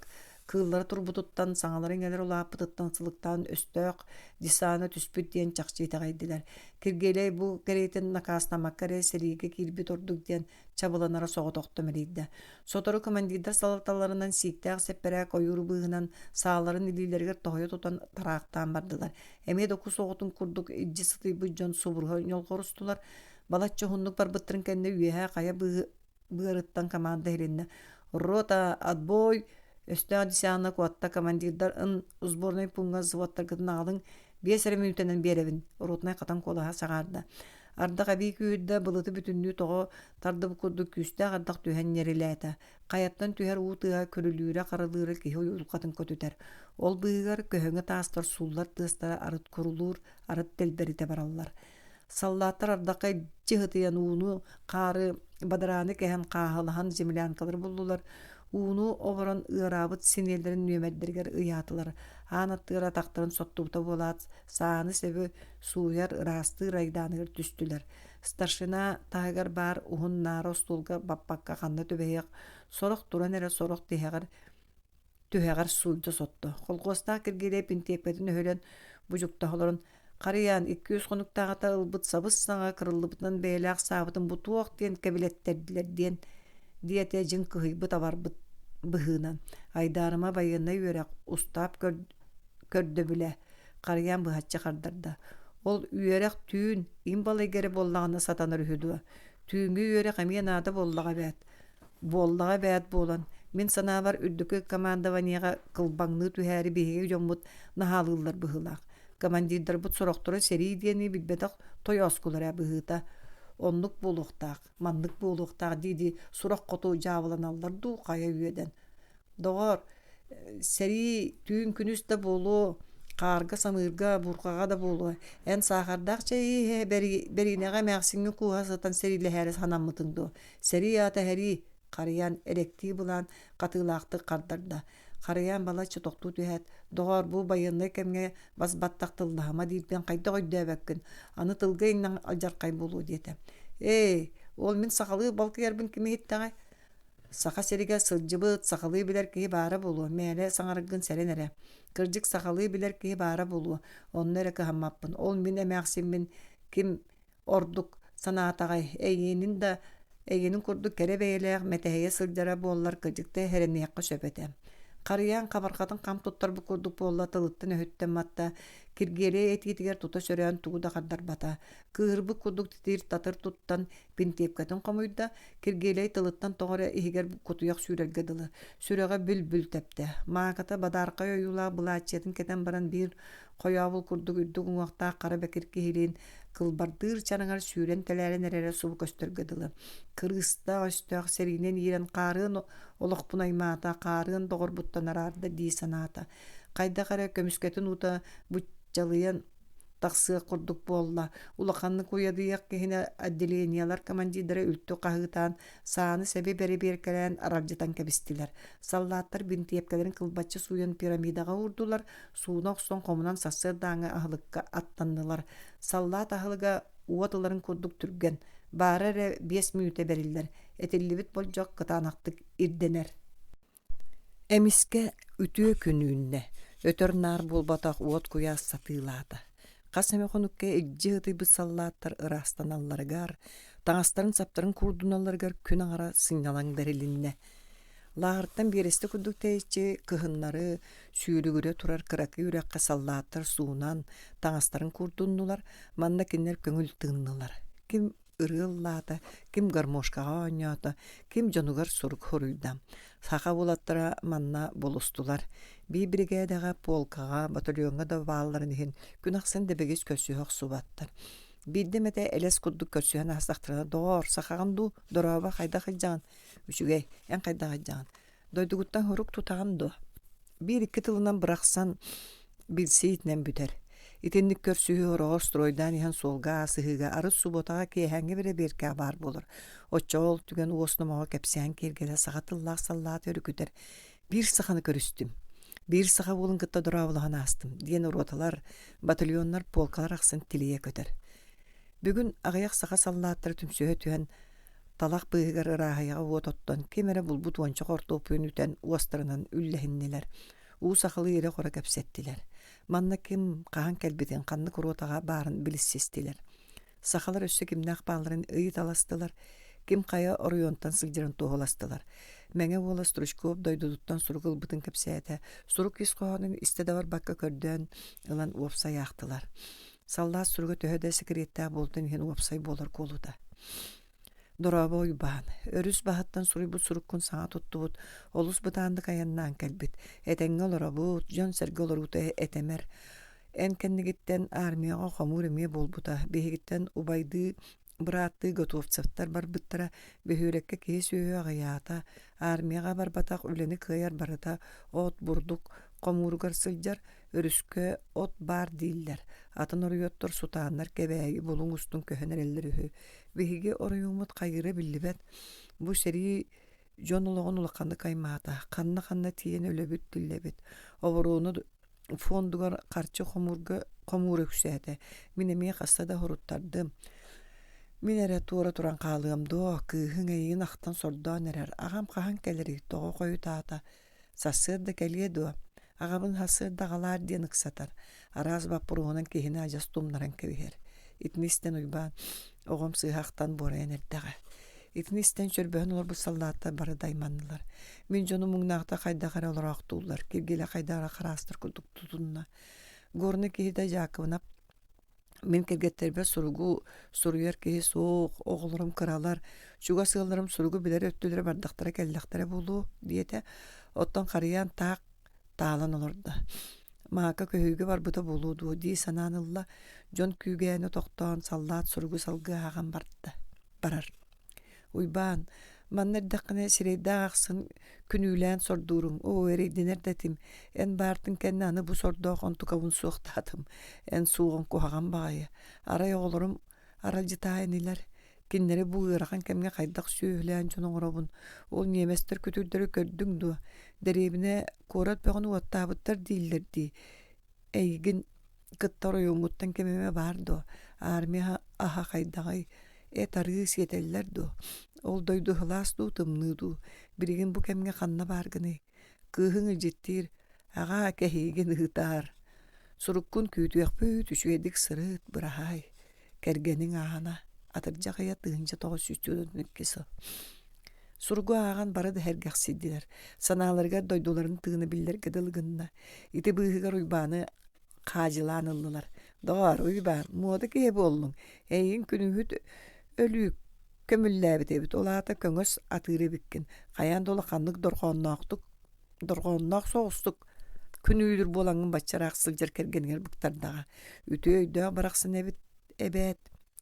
Кыыллара турбутуттан, саҥалара-иҥэлэрэ улааппытыттан сылыктаан өстөөх десана түспүт диэн чахчы итэҕэйдилэр. Киргиэлэй бу кэриэтин накаастаммакка эрэ сэриигэ киирбит ордук диэн чабыланара соҕотохто мэлийдэ. Сотору командирдар салалталарынан сииктээх сэппэрээк ойуур быыһынан сааларын илиилэригэр тоһуйа тутан тараахтаан бардылар. Эмиэ да кус оҕотун курдук илдьи сытыйбыт дьон субуруһа ньолҕорустулар. Балачча уһуннук барбыттарын кэннэ үөһээ хайа быарыттан команда иһилиннэ. «Рота, отбой!» Өстөөх десяна куотта командирдар ын сборнай пууҥҥа взводтаргытын аҕалыҥ, биэс эрэ мүнүүтэнэн биэрэбин, ротнай хатан куолаһа саҥарда. Ардах эбии күүһүрдэ, былыты бүтүннүү тоҕо тардыбыт курдук күүстээх ардах түһэн ньирилээтэ. Хайаттан түһэр уу тыаһа күрүлүүрэ-харылыыра киһи уйулҕатын көтүтэр. Ол быыһыгар көһөҥө таастар сууллар тыастара арыт курулуур, арыт дэлбэритэ бараллар. Саллааттар ардахха илдьи ытыйан ууну, хаары, бадарааны кэһэн хааһылаһан землянкалары буллулар, ууну оборон ыараабыт синиэллэрин нүөмэрдэригэр ыйаатылар. Аан аттыгар атахтарын соттубута буолаат, сааны-сэби сууйар, ыраастыыр айдааныгар түстүлэр. Старшина таһыгар баар уһун наара остуолга баппакка ханна түбэһиэх, сорох туран эрэ сорох тиһэҕэр түһэҕэр сууйда сотто. Холхуостаах Киргиэлэй бинтиэпкэтин өһүлэн будьуктаһа олорон «Харыйаан, 200 хонуктааҕыта ылбыт сабыс-саҥа кырыллыбытынан бэйэлээх саабытын бу туох диэн кэбилэттэрдилэр» диэн диэтэ дьиҥ кыһыйбыт-абарбыт быһыынан. Айдаарыма байыаннай үөрэх, устаап көрдөбүлэ Харыйаан быһаччы хардарда. Ол үөрэх түүн им балайга эрэ буоллаҕына сатанар үһү дуо? Түүҥҥү үөрэх эмиэ наада буоллаҕа эбээт. Буоллаҕа эбээт буолан, мин санаабар үрдүкү командованиеҕа кылбаҥныы түһээри биһиги дьоммут наһаалыыллар быһыылаах. Командирдарбыт сорохторо сэрии диэни билбэтэх тойооскулар ээ быһыыта. Оннук буолуохтаах, маннык буолуохтаах дии-дии сурах хоту дьаабыланаллар дуу хайа үөдэн. Доҕоор, сэрии түүн-күнүс да буолуо, хаарга-самыырга, бурҕаҕа да буолуо, эн саахардаах чэйи иһэ бэриинэҕэ эмээхсиҥҥэ кууһа сытан сэриилэһээри санаммытыҥ дуо? Сэрии аата сэрии, Харыйаан эрэктии былаан хатыылаахтык хардарда. Харыйаан балачча тохтуу түһээт, «Доҕоор, бу байыаннай кэмҥэ бас баттах тыллаһыма диирбин хайдах өйдөөбөккүн, аны тылга иҥнэн алдьархай буолуо» диэтэ. «Ээ, ол мин сахалыы балкыйарбын ким иһиттэҕэй? Саха сиригэр сылдьыбыт, сахалыы билэр киһи баара буолуо, мээлэ саҥараргын сэрэн эрэ. Кырдьык сахалыы билэр киһи баара буолуо, онно эрэ кыһаммаппын. Ол мин эмээхсиммин ким ордук санаатаҕай, эйиэнин да эйиэнин курдук кэрэ бэйэлээх мэтэһийэ сылдьара буоллар кырдьыкта эрэниэххэ сөп этэ. Харыйаан хабарҕатын хам туттарбыт курдук буолла тылыттан-өһүттэн матта, Киргиэлэй этиитигэр тута сөрөөн тугу да хардарбата. Кыыһырбыт курдук титиир-татыр туттан бинтиэпкэтин хомуйда, Киргиэлэй тылыттан тоҕо эрэ иһигэр кутуйах сүүрэргэ дылы, сүрэҕэ бүл-бүл тэптэ. Мааката бадаархай ойуулаах былааччыйатын кэтэн баран биир хойообул курдук үрдүк уҥуохтаах хара бэкир киһилиин кылбардыыр чараҥар сүүрэн тэлээрэн эрэрэ субу көстөргө дылы. Кырыыстаах өстөөх сэриинэн иирэн хаарыан олохпун аймаата, хаарыан доҕорбуттан араарда дии санаата. Хайдах эрэ көмүскэтин уута буччалыйан тахсыах курдук буолла. Улаханнык уйадыйыах киһини отделениелар командирдара үлтү хаһыытаан, сааны-сэби бэрэбиэркэлээн аралдьытан кэбистилэр. Саллааттар бинтиэпкэлэрин кылбаччы сууйан пирамидаҕа уурдулар, сууна охсон хомунан сарсыардааҥҥы аһылыкка аттаннылар. Саллаат аһылыга уот ыларын курдук түргэн, баара эрэ биэс мүнүүтэ бэриллэр, этиллибит болдьох кытаанахтык ирдэнэр. Эмискэ үтүө күн үүннэ, өтөр-наар буолбатах уот куйаас сатыылаата. Хас эмэ хонукка илдьи ытыйбыт саллааттар ыраастаналларыгар, таҥастарын-саптарын куурдуналларыгар күн аҥара сынньалаҥ бэрилиннэ. Лааҕыртан биэрэстэ курдук тэйиччи кыһыннары сүүрүгүрэ турар кыракый үрэххэ саллааттар суунан, таҥастарын куурдуннулар, манна кинилэр көҥүл тыыннылар. Ким ырыа ыллаата, ким гармошкаҕа оонньоото, ким дьонугар сурук суруйда. Саха уолаттара манна булустулар. Биир биригээдэҕэ, полкаҕа, батальоҥҥа да баалларын иһин күн ахсын дэбигис көрсүһэ охсубаттар. Биирдэ эмэтэ элэс курдук көрсүһэн аастахтарына, «Доҕоор, сахаҕын дуу, дорообо, хайдах илдьэҕин?» «Үчүгэй, эн хайдах илдьэҕин?» Дойдугуттан сурук тутаҕын дуо? Биир-икки тылынан бырахсан билсии итинэн бүтэр. Итинник көрсүһүү ороҕор стройдаан иһэн суолга аасыһыыга арыт субуотаҕа киэһээҥҥи бэрэбиэркэҕэ баар буолар. Оччоҕо ол түгэн уос номоҕо кэпсээн киэргэлэ саха тыллаах саллааты өрүкүтэр. Биир саханы көрүстүм. Биир саха уолун кытта дорооболоһон аастым диэн роталар, батальоннар, полкалар ахсын тилийэ көтөр. Бүгүн аҕыйах саха саллааттара түмсүһэ түһэн. Талах быыһыгар ырааһыйаҕа уот оттон, ким эрэ булбут уонча хортуоппуйун үтэн уостарынан үллэһиннилэр. Уу сахалыы ирэ-хоро кэпсэттилэр. Манна ким хаһан кэлбитин, ханнык ротаҕа баарын билсистилэр. Сахалар өссө кимнээх баалларын ыйыталастылар, ким хайа оройуонтан сылдьарын туоһуластылар. Мэҥэ уола Стручков дойдутуттан сурук ылбытын кэпсээтэ. Сурук ис хоһоонун истэ да барбакка көрдөөн ылан уопсай аахтылар. Саллаат суруга төһө да сэкириэттээх буолтун иһин уопсай буолар куолута. Дорообо Уйбаан, өрүс баһыттан суруйбут суруккун саҥа туттубут, олус бытааннык айаннаан кэлбит. Этэҥҥэ олоробут, дьон-сэргэ олоруута этэмэр. Эн кэннигиттэн армияҕа хомуур эмиэ буолбута. Биһигиттэн убайдыы, бырааттыы Готовцевтар барбыттара. Бөһүөлэккэ киһи-сүөһү аҕыйаата. Армияҕа барбатах үлэни кыайар барыта от, бурдук хомууругар сылдьар, өрүскэ от баар дииллэр. Атын оройуоттар сутааннар Кэбээйи Булуҥ устун көһөн эрэллэр үһү. Биһиги оройуоммут хайыыра биллибэт. Бу сэрии дьон олоҕун улаханнык аймаата. Ханна-ханна тиийэн өлөбүт тиллэбит. Оборуону фондугар харчы хомуурга хомуура үксээтэ. Мин эмиэ хаста да хоруттардым. Мин эрэ туора туран хаалыам дуо, кыыһыҥ эйигин ахтан сордоон эрэр. Аҕам хаһан кэлэрий, тоҕо хойутаата? Сарсыарда кэлиэ дуо? Аҕабын сарсыарда аҕалаар диэн ыксатар, араас боппуруоһунан киһини адьас тумнаран кэбиһэр. Итини истэн Уйбаан оҕом сыыһа ахтан буорайан эрдэҕэ. Итини истэн чөрбөһөн олорбут саллааттар бары да айманнылар. Мин дьонум муҥнаахта хайдах эрэ олороохтууллар, Киргилэ хайдах эрэ хараастар курдук тутунна. Горнай киһитэ Дьаакыбынап Мин кэргэттэрбэр суругу суруйар киһи суох, оҕолорум кыралар, чугас ыалларым суругу билэр өттүлэрэ бардахтара кэллэхтэрэ буолуо диэтэ. Оттон Харыйаан таах таалан олордо. Маака көһүүгэ барбыта буолуо дуо дии санаан ылла. Дьон күүгээнэ тохтоон саллаат суругу салгыы ааҕан барда барар. Уйбаан, манна эрдэххинэ сирэйдээх ахсын күнүүлээн сордууруҥ, оо, эрэйдэнэр да этим, эн баартыҥ кэннэ аны бу сордоох онтукабын суохтаатым, эн суоҕуҥ куһаҕан баҕайы, арай оҕолорум аралдьытаа инилэр, кинилэри бу ыарахан кэмҥэ хайдах сүөһүлээн дьон оҥоробун, ол ньиэмэстэр күтүрдэрэ көрдүҥ дуо, дэриэбинэ куорат бөҕөнү уоттаабыттар дииллэр дии, эйигин кытта оройуоҥҥуттан ким эмэ баар дуо, армия аһа хайдаҕый, эт арыы сиэтэллэр дуо, ол дойду сылаас дуу, тымныы дуу, билигин бу кэмҥэ ханна бааргыный, кыыһыҥ илдьиттиир, аҕаа кэһиигин ыытаар, суруккун күүтүөхпүт, үчүгэйдик сырыт, быраһаай, кэргэниҥ Аана, атырдьах ыйа 1942 сыл. Суругу ааҕан бары да сэргэхсийдилэр, санааларыгар дойдуларын тыына биллэргэ дылы гынна. Ити быыһыгар Уйбааны хаадьылаан ыллылар: «Доҕоор, Уйбаан, муода киһи буоллуҥ, эйигин күнүүһүт өлүү көмүллээбит эбит, ол аата көҥөс атыыр эбиккин, хайаан да улаханнык дорҕоонноохтук дорҕоонноох соҕустук күнүүлүүр буолаҥҥын бачча ыраах сылдьар кэргэнигэр быктардаҕа. Үтүө өйдөөх барахсан эбит эбээт»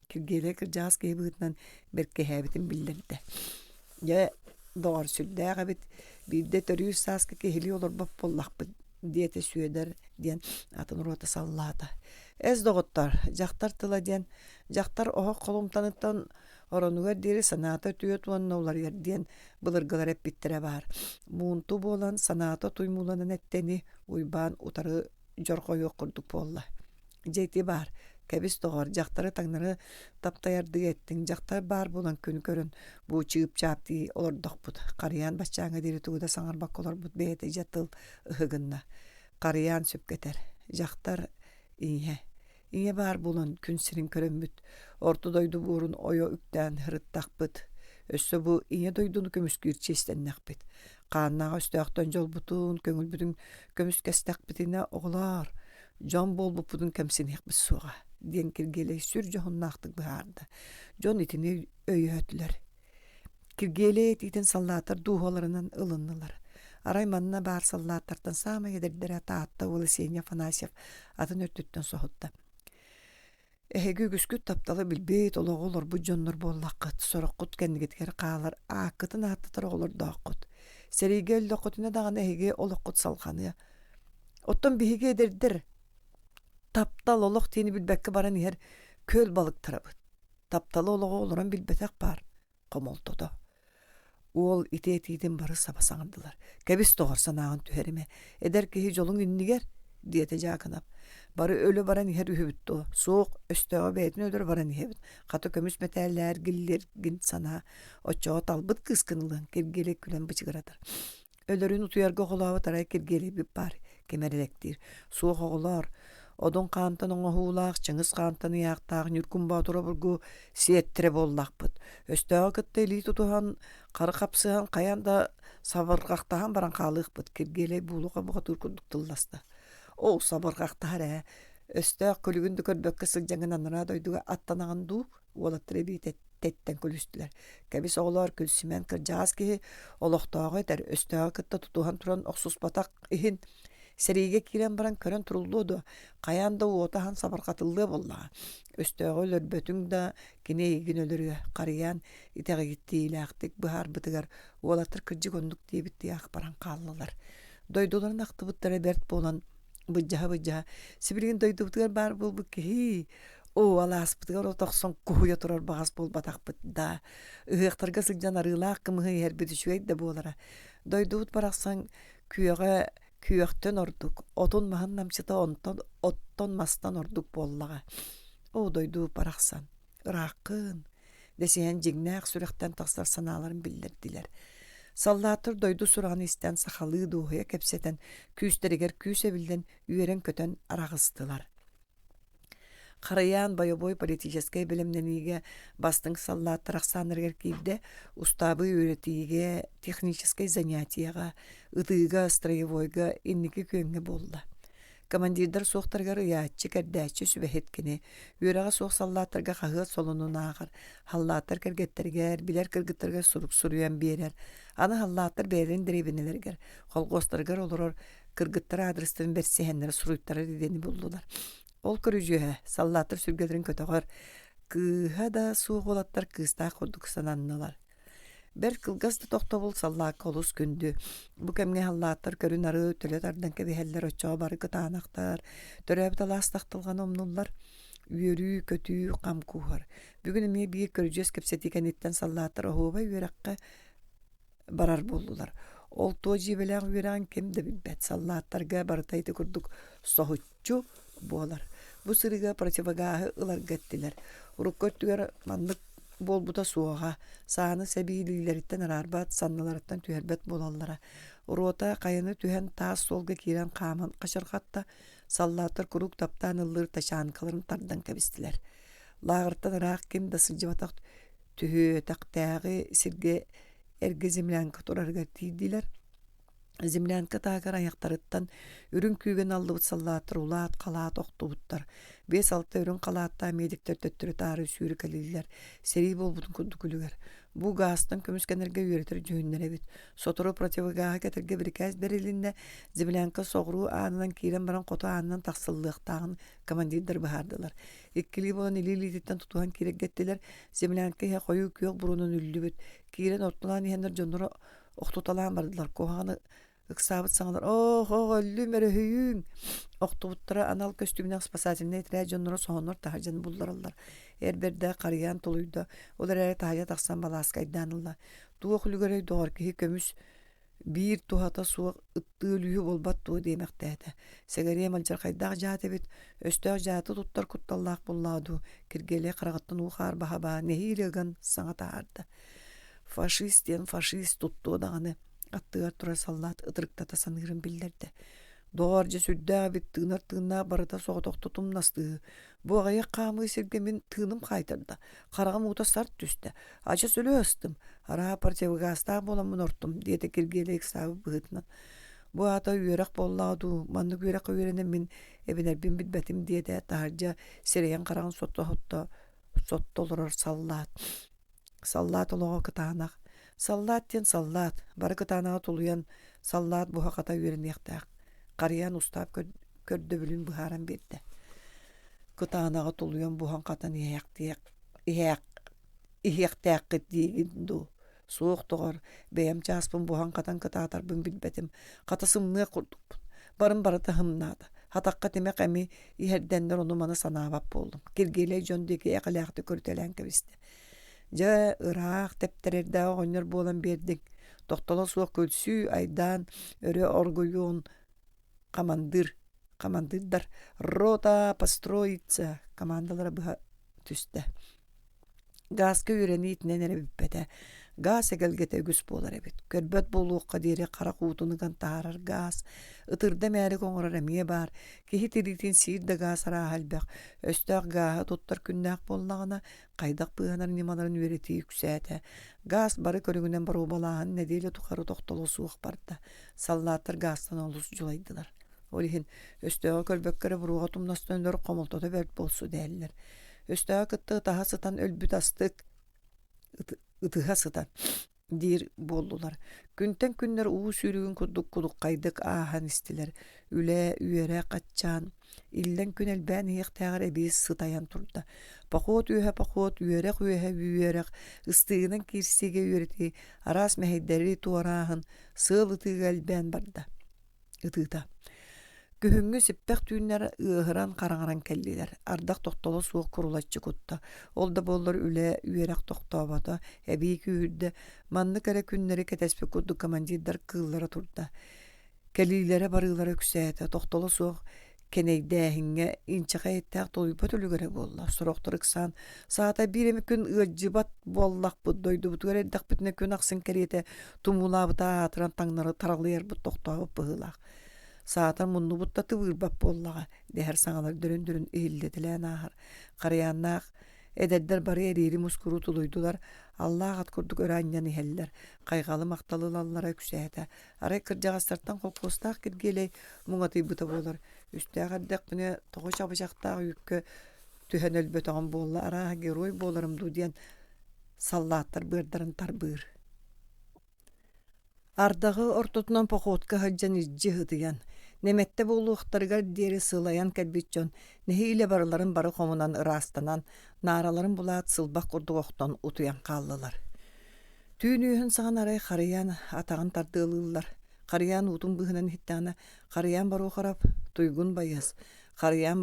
Киргиэлэй кырдьаҕас киһи быһыытынан бэркиһээбитин биллэрдэ. «Дьэ, доҕор, сүрдээх эбит, биирдэ төрүүр сааска киһилии олорбот буоллахпыт» диэтэ Сүөдэр диэн атын уруота саллаата. «Эс, доҕоттоор, дьахтар тыла диэн, дьахтар оһох холумтаныттан оронугар диэри санаата үтүөт уонна уларыйар диэн былыргылар эппиттэрэ баар. Муунту буолан, санаата туймууланан эттэни Уйбаан утары дьорҕойуох курдук буолла. Дьэ ити баар, кэбис доҕор, дьахтары таҥнары таптайардыы эттиҥ, дьахтар баар буолан күн көрөн бу чыып-чаап дии олордохпут. Харыйаан баччааҥҥа диэри тугу да саҥарбакка олорбут бэйэтэ дьэ тыл ыһыгынна. Харыйаан сөпкө этэр. Дьахтар ийэ. Ийэ баар буолан күн сирин көрөммүт, орто дойду буорун ойо үктээн сырыттахпыт. Өссө бу ийэ дойдуну көмүскүүр чиэстэннэхпит. Хааннаах өстөөхтөн дьолбутун, көҥүлбүтүн көмүскэстэхпитинэ, оҕолоор, дьон буолбуппутун кэмсиниэхпит суоҕа диэн Киргиэлэй сүр дьоһуннаахтык быһаарда. Дьон итини өйөөтүлэр. Киргиэлэй этиитин саллааттар дууһаларынан ылыннылар. Арай манна баар саллааттартан саамай эдэрдэрэ Таатта уола Сеня Афанасьев атын өртүттэн соһутта. Эһиги үгүскүт тапталы билбит, олоҕу олорбут дьоннор буоллаххыт, сороххут кэннигитигэр хаалар ааккытын ааттатар оҕолордооххут. Сэриигэ өллөххүтүнэ даҕаны эһиги олоххут салҕаныа. Оттон биһиги эдэрдэр таптал олох диэни билбэккэ баран иһэр күөл балыктарабыт. Тапталы олоҕу олорон билбэтэх баар хомолтото. Уол ити этиитин бары саба саҥардылар. Кэбис доҕор санааҕын түһэримэ. Эдэр киһи дьолуҥ иннигэр. диэтэ Дьаакынап. Бары өлө баран иһэр үһүбүт дуо? Суох, өстөөҕү бэйэтин өлөрө баран иһэбит. Хата көмүс мэтээллээр гиллэргин санаа. Оччоҕо талбыт кыыскын ылыаҥ, Киргиэлэй күлэн бычыгыратар. Өлөрүн утуйарга оҕолообут арай Киргиэлэйбит баар, ким эрэлэктиир. Суох оҕолоор, Одун хаантан оҥоһуулаах, Чыҥыс хаантан ыйаахтаах Ньургун Боотур обургу сиэттэрэ буоллахпыт. Өстөөҕү кытта илии тутуһан, хары хапсыһан хайаан да сабырҕахтаһан баран хаалыахпыт, Киргиэлэй буолуха бухатыыр курдук тылласта. Оо, сабырҕахтаһар ээ, өстөөх күлүгүн да көрбөккө сылдьаҥҥын анараа дойдуга аттанаҕын дуу? Уолаттар эбии тэттэн күлүстүлэр. Кэбис оҕолоор күлсүмэн кырдьаҕас киһи олохтооҕу этэр, өстөөҕү кытта тутуһан туран охсуспатах иһин сэриигэ киирэн баран көрөн туруллуо дуо, хайаан да уота аһан сабырҕатыллыа буоллаҕа. Өстөөҕү өлөрбөтүҥ да, кини эйигин өлөрүө, харыйаан итэҕэйиитиилээхтик быһаарбытыгар уолаттар кырдьык оннук диэбиттии ах баран хааллылар. Дойдуларын ахтыбыттара бэрт буолан былдьаһа-былдьаһа сибилигин дойдубутугар баар буолбут киһи оо алааспытыгар от охсон куһуйа турар баҕас буолбатахпыт да ыһыахтарга сылдьан арыылаах кымыһы иһэрбит үчүгэй да буолара дойдубут барахсан күөҕэ күөхтэн ордук отун-маһын намчыта онтон оттон-мастан ордук буоллаҕа оо дойдубут барахсан ырааххын дэсиһэн дьиҥнээх сүрэхтэн тахсар санааларын биллэрдилэр. Саллааттар дойду сураҕын истэн сахалыы дуоһуйа кэпсэтэн, күүстэригэр күүс эбиллэн, үөрэн-көтөн араҕыстылар. Харайаан бойобуой политическай бэлэмнэниигэ бастыҥ саллааттар ахсааннарыгар киирдэ, устаабы үөрэтиигэ, техническэй занятиеҕа, ытыыга, строевойга инники күөҥҥэ буолла. Командирдар суохтарыгар ыйааччы, кэрдээччи, сүбэһит кини. Үөрэҕэ суох саллааттарга хаһыат солунун ааҕар, халлааттар кэргэттэригэр, билэр кыргыттарыгар сурук суруйан биэрэр. Аны халлааттар бэйэлэрин дэриэбинэлэригэр, холхуостарыгар олорор кыргыттар аадырыстарын бэрсиһэннэр суруйтарар идэни буллулар. Ол көрүдьүөһэ саллааттар сүргэлэрин көтөҕөр, кыыһа да суох уолаттар кыыстаах курдук сананнылар. Бэрт кылгас да тохтобул саллаакка олус күндү. Бу кэмҥэ саллааттар көрү-нары төлө тардан кэбиһэллэр, оччоҕо бары кытаанахтар, төрөөбүт алаас тахтылҕаны умнуллар. Үөрүү, көтүү хам кууһар. Бүгүн эмиэ биир көрүдьүөс кэпсэтии кэнниттэн саллааттар оһуобай үөрэххэ барар буоллулар. Ол туох дьиибэлээх үөрэҕин ким да билбэт. Саллааттарга барыта ити курдук соһуччу буолар. Бу сырыыга противогаһы ыларга эттилэр. Урукку өттүгэр маннык буолбута суоҕа. Сааны сэби илиилэриттэн араарбат, санныларыттан түһэрбэт буолаллара. Рота хайаны түһэн таас суолга киирэн хааман хачырҕатта, саллааттар куруук таптаан ыллыыр тачанкаларын тардан кэбистилэр. Лааҕыртан ыраах ким да сылдьыбатах түһүөтэхтээҕи сиргэ эргэ землянка турарыгар тиийдилэр. Землянка таһыгар айахтарыттан үрүҥ күүгэн аллыбыт саллааттар улаат халаат охтубуттар. Биэс-алта үрүҥ халааттаах медиктэр төттөрү-таары сүүрэкэлииллэр. Сэрии буолбутун курдук үлүгэр. Бу гаастан көмүскэнэргэ үөрэтэр дьүһүннэр эбит. Сотору противогааһы кэтэргэ бирикээс бэрилиннэ. Землянка соҕуруу аанынан киирэн баран хоту аанынан тахсыллыахтааҕын командирдар быһаардылар. Иккилии буолан илии-илиититтэн тутуһан киирэргэ эттилэр. Землянка иһэ хойуу күөх буруонан үллүбүт. Киирэн ортолоон иһэннэр дьонноро охтуталаан бардылар. Куһаҕаны ыксаабыт саҥалар «Оох, оох, өллүм, өрөһүйүүм!» Охтубуттара анал көстүүмнээх спасательнай этэрээт дьонноро соһоннор таһырдьаны буллараллар. Эр бэрдэ харыйаан толуйда, ол эрээри таһырдьа тахсан балааскайдаан ылла. Туох үлүгэрэй доҕор киһи көмүс биир туһата суох ыттыы өлүүһү буолбат дуо диэмэхтээтэ. Сэгэриэм алдьархайдаах дьаат эбит, өстөөх дьааты туттар кутталлаах буоллаҕа дуу, Киргиэлэй хараҕыттан уу-хаар баһа-баһа нэһиилэ ыган саҥа таһаарда. Фашист диэн фашист туттуо даҕаны, аттыгар турар саллаат ытырыктата саныырын биллэрдэ. Доҕоор, дьэ сүрдээх эбит, тыынар тыыннаах барыта соҕотохто тумнастыыһы. Бу аҕыйах хаамыы сиргэ мин тыыным хаайтарда, хараҕым уута сарт түстэ, адьас өлө ыстым, араа противогазтаах буоламмын ортум, диэтэ Киргиэлэй ыксаабыт быһыытынан. Бу аата үөрэх буоллаҕа дуу, маннык үөрэххэ үөрэнэн мин эбинэрбин билбэтим диэтэ, таһырдьа сирэйин-хараҕын сотто-сотто сотто олорор саллаат. Саллаат олоҕо кытаанах. Саллаат диэн саллаат, бары кытаанаҕы тулуйан, саллаат буһа-хата үөрэниэхтээх. Харыйаан устаап көрдөбүлүн быһааран биэрдэ. Кытаанаҕы тулуйан буһан-хатан иһээхтиэх иһээх иһиэхтээххит диигин дуу? Суох, доҕор, бэйэм чааспын буһан-хатан кытаатарбын билбэтим. Хата сымныах курдукпун. Барым барыта һымнаата. Хатахха тимэх эми иһэрдэннэр ону-маны санаабат буоллум. Киргиэлэй дьон диэки эҕэлээхтик көрүтэлээн кэбистэ. Дьэ, ыраах тэптэрэрдээх оҕонньор буолан биэрдиҥ. Тохтоло суох күлсүү, айдаан, өрө оргуйуон хамандыыр. Хамандыырдар «Рота построиться» командалара быһа түстэ. Гааска үөрэнии итинэн эрэ бүппэтэ. Гаас эгэлгэтэ үгүс буолар эбит. Көрбөт буолуохха диэри харах уутун ыган таһаарар гаас, ытырда мээрик оҥорор эмиэ баар. Киһи тириитин сиир да гаас арааһа элбэх. Өстөөх гааһы туттар күннээх буоллаҕына, хайдах быыһанар ньымаларын үөрэтии үксээтэ. Гаас бары көрүҥүнэн боруобалааһын нэдиэлэ тухары тохтоло суох барда. Саллааттар гаастан олус дьулайдылар. Ол иһин өстөөҕү көрбөккө эрэ буруоҕа тумнастан өлөр хомолтото бэрт буолсу дэһэллэр. Өстөөҕү кытта ытаһа сытан өлбүт астык ытыһа сытан диир буоллулар. Күнтэн күннэр уу сүүрүгүн курдук кулуххайдык ааһан истилэр. Үлэ, үөрэх аччаан, иллэҥ күн элбээн иһиэхтээҕэр эбии сытайан турда. Похуот үөһэ похуот, үөрэх үөһэ үөрэх, ыстыыгынан киирсиигэ үөрэтии, араас мэһэйдэри туорааһын, сыал ытыыга элбээн барда. ытыыта. Күһүҥҥү сиппэх түүннэр ыаһыран хараҥаран кэллилэр. Ардах тохтоло суох курулаччы кутта. Ол да буоллар үлэ, үөрэх тохтообото, эбии күүһүрдэ. Маннык эрэ күннэри кэтэспит курдук командирдар кыыллара турда. Кэлиилэрэ-барыылара үксээтэ, тохтоло суох кэнэйдээһиҥҥэ инчэҕэй эттээх тулуйбат үлүгэрэ буолла. Сорохтор ыксаан, саата биир эмэ күн ыалдьыбат буоллахпыт, дойдубутугар эрдэхпитинэ күн ахсын кэриэтэ тумуулаабыта аатыран таҥнары таралыйарбыт тохтообут быһыылаах. Саатар муннубут да тыбыырбат буоллаҕа, дэһэр саҥалар дөрүн-дөрүн иһиллэтэлээн ааһар. Харыйааннаах эдэрдэр бары эриири-мускуру тулуйдулар, аллаах ат курдук өрө анньан иһэллэр, хайҕалы махталы ылаллара үксээтэ. Арай кырдьаҕастартан холкуостаах Киргиэлэй муҥатыйбыта буолар. Үстээх эрдэхпинэ тоҕо чабычахтаах үүккэ түһэн өлбөтөҕүм буолла, арааһа герой буоларым дуу диэн саллааттар быардарын тарбыыр. Ардаҕы ортотунан походка сылдьан илдьи ытыйан, нэмэттэ буолуохтарыгар диэри сылайан кэлбит дьон нэһиилэ барыларын бары хомунан ыраастанан, наараларын булаат сылбах курдук охтон утуйан хааллылар. Түүн үөһүн саҕана арай Харыйаан атаҕын тардыалыыллар. Харыйаан уутун быыһынан иһиттэҕинэ, Харыйаан Боруохарап, туйгун байыас, Харыйаан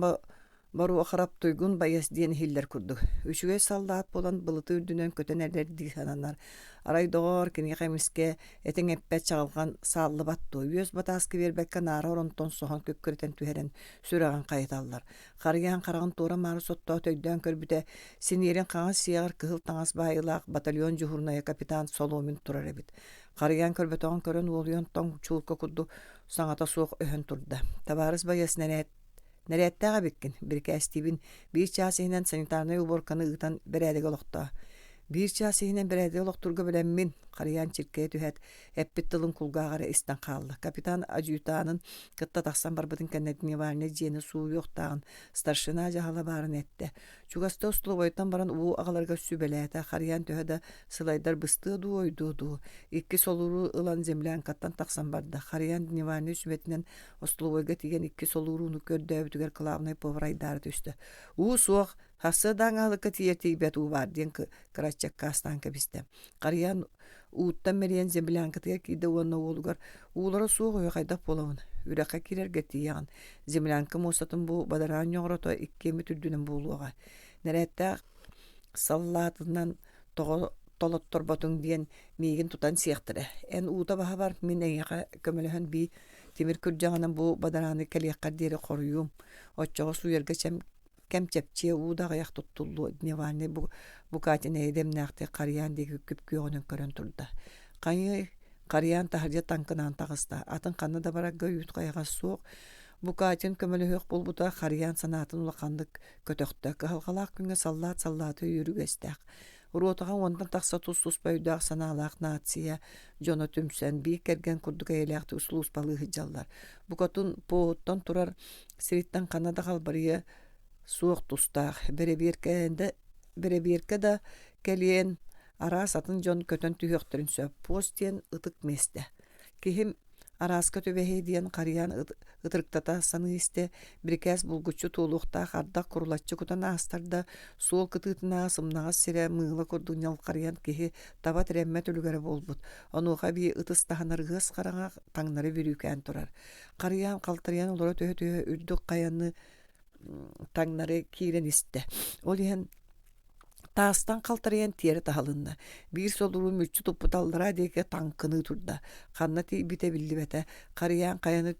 Боруохарап, туйгун байыас диэн иһиллэр курдук. Үчүгэй саллаат буолан былыты үрдүнэн көтөн эрэрдии сананар. Арай доҕоор, киниэхэ эмискэ этиҥ эппэт чаҕылҕан сааллыбат дуо, үөс батааска биэрбэккэ наара оронтон соһон күккүрэтэн түһэрэн сүрэҕин хайыталлар. Харыйаан хараҕын туора-маары соттоот өйдөөн көрбүтэ, синиэрин хаҥас сиэҕэр кыһыл таҥас баайыылаах батальон дьуһуурунайа капитан Соломин турар эбит. Харыйаан көрбөтөҕүн көрөн уолуйан тоҥ чуурка курдук саҥата суох өһөн турда. Табаарыс байыас нэрээт нэрээттээх эбиккин, бирикээстиибин, биир чаас иһинэн санитарнай уборканы ыытан бэрээдэги олохтоо. Биир чаас иһинэн бэрээдэги олохтуурга бэлэммин, Харыйаан чиркэйэ түһээт, эппит тылын кулгааҕа эрэ истэн хаалла. Капитан адьютанын кытта тахсан барбытын кэннэ дневальнай дьиэни сууйуохтааҕын старшина дьаһала баарын эттэ. Чугаста остолобуойтан баран уу аҕаларыгар сүбэлээтэ. Харыйаан төһө да сылайдар быстыа дуу, ойдуо дуу. Икки солууру ылан землянкаттан тахсан барда. Харыйаан дневальнай сүбэтинэн остолобуойга тиийэн икки солуурууну көрдөөбүтүгэр кылаабынай повар айдаара түстэ. Уу суох, Сарсыардааҥҥы аһылыкка тиийэр тиийбэт уу баар диэн кыраччы аккаастаан кэбистэ. Харыйаан ууттан мэлийэн землянкатыгар киирдэ уонна уолугар уулара суох үһү хайдах буолабын үрэххэ киирэргэ тиийэҕин землянка муостатын бу бадараан ньоҕорото иккиэммит үрдүнэн буолуоҕа нэрээттээх саллаатынан тоҕо толотторботуҥ диэн миигин тутан сиэхтэрэ эн уута баһабар мин эйиэхэ көмөлөһөн бии тимир күрдьэҕинэн бу бадарааны кэлиэххэр диэри хоруйуум оччоҕо сууйарга чэм кэм чэпчиэ уу да аҕыйах туттуллуо дневальнай Букатин эйэ-дэмнээхтик Харыйаан диэки күп-күөҕүнэн көрөн турда. Хайыы, Харыйаан таһырдьа таҥкынаан таҕыста, атын ханна да барарга үүт-хайаҕас суох. Букатин көмөлөһүөх буолбута Харыйаан санаатын улаханнык көтөхтө. Кыһалҕалаах күҥҥэ саллаат саллааты өйүүр үгэстээх. Ротаҕа уонтан тахса тус-туспа өйдөөх-санаалаах нация дьоно түмсэн, биир кэргэн курдук эйэлээхтик сулууспалыы сылдьаллар. Букатын поһуттан турар сириттэн ханна да халбарыйа суох тустаах. Бэрэбиэркэ да, бэрэбиэркэ да кэлиэн, араас атын дьон көтөн түһүөхтэрин сөп. Пост диэн ытык миэстэ. Киһим Арааска түбэһиэ диэн харыйаан ытырыктата саныы истэ, бирикээс булгуччу туолуохтаах ардах курулаччы кутан аастар да, суол кытыытынааҕы сымнаҕас сирэ мыыла курдук ньалхарыйан киһи таба тирэммэт үлүгэрэ буолбут. Онуоха эбии ытыс таһынар ыас хараҥа таҥнары бүрүүкээн турар. Харыйаан халтарыйан олоро түһэ-түһэ үрдүк хайаны таҥнары киирэн истэ. Ол иһэн Таастан халтарыйан тиэрэ таһылынна, биир солуруу мүччү туппут аллараа диэки таҥкыныы турда, ханна тиийбитэ биллибэтэ, харыйаан хайаны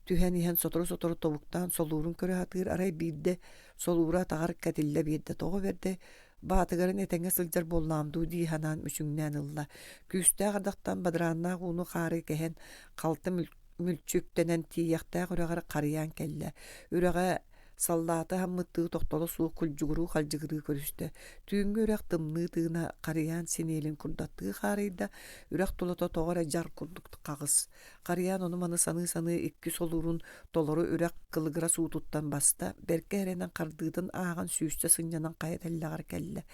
Түһэн иһэн сотору-сотору тобуктаан солуурун көрө сатыыр, арай биирдэ солуура атаҕар кэтиллэ биэрдэ, тоҕо бэрдэй, баатыгарын этэҥҥэ сылдьар буоллаҕым дуу дии санаан мүчүҥнээн ылла. Күүстээх ардахтан бадарааннаах ууну хаары кэһэн, халты мүлчү үктэнэн тиийиэхтээх үрэҕэр харыйаан кэллэ. Үрэҕэ саллааты аһаммыттыы тохтоло суох кулдьугуруу-халдьыгырыы көрүстэ. Түүҥҥү үрэх тымныы тыына харыйаан синиэлин курдаттыы хаарыйда, үрэх тулата тоҕо эрэ дьар курдук хаҕыс. Харыйаан ону-маны саныы-саныы икки солуурун толору үрэх кылыгырас уутуттан баста, бэркэ эрэнэн хардыытын ааҕан сүүстэ сынньанан хайа тэллэҕэр кэллэ.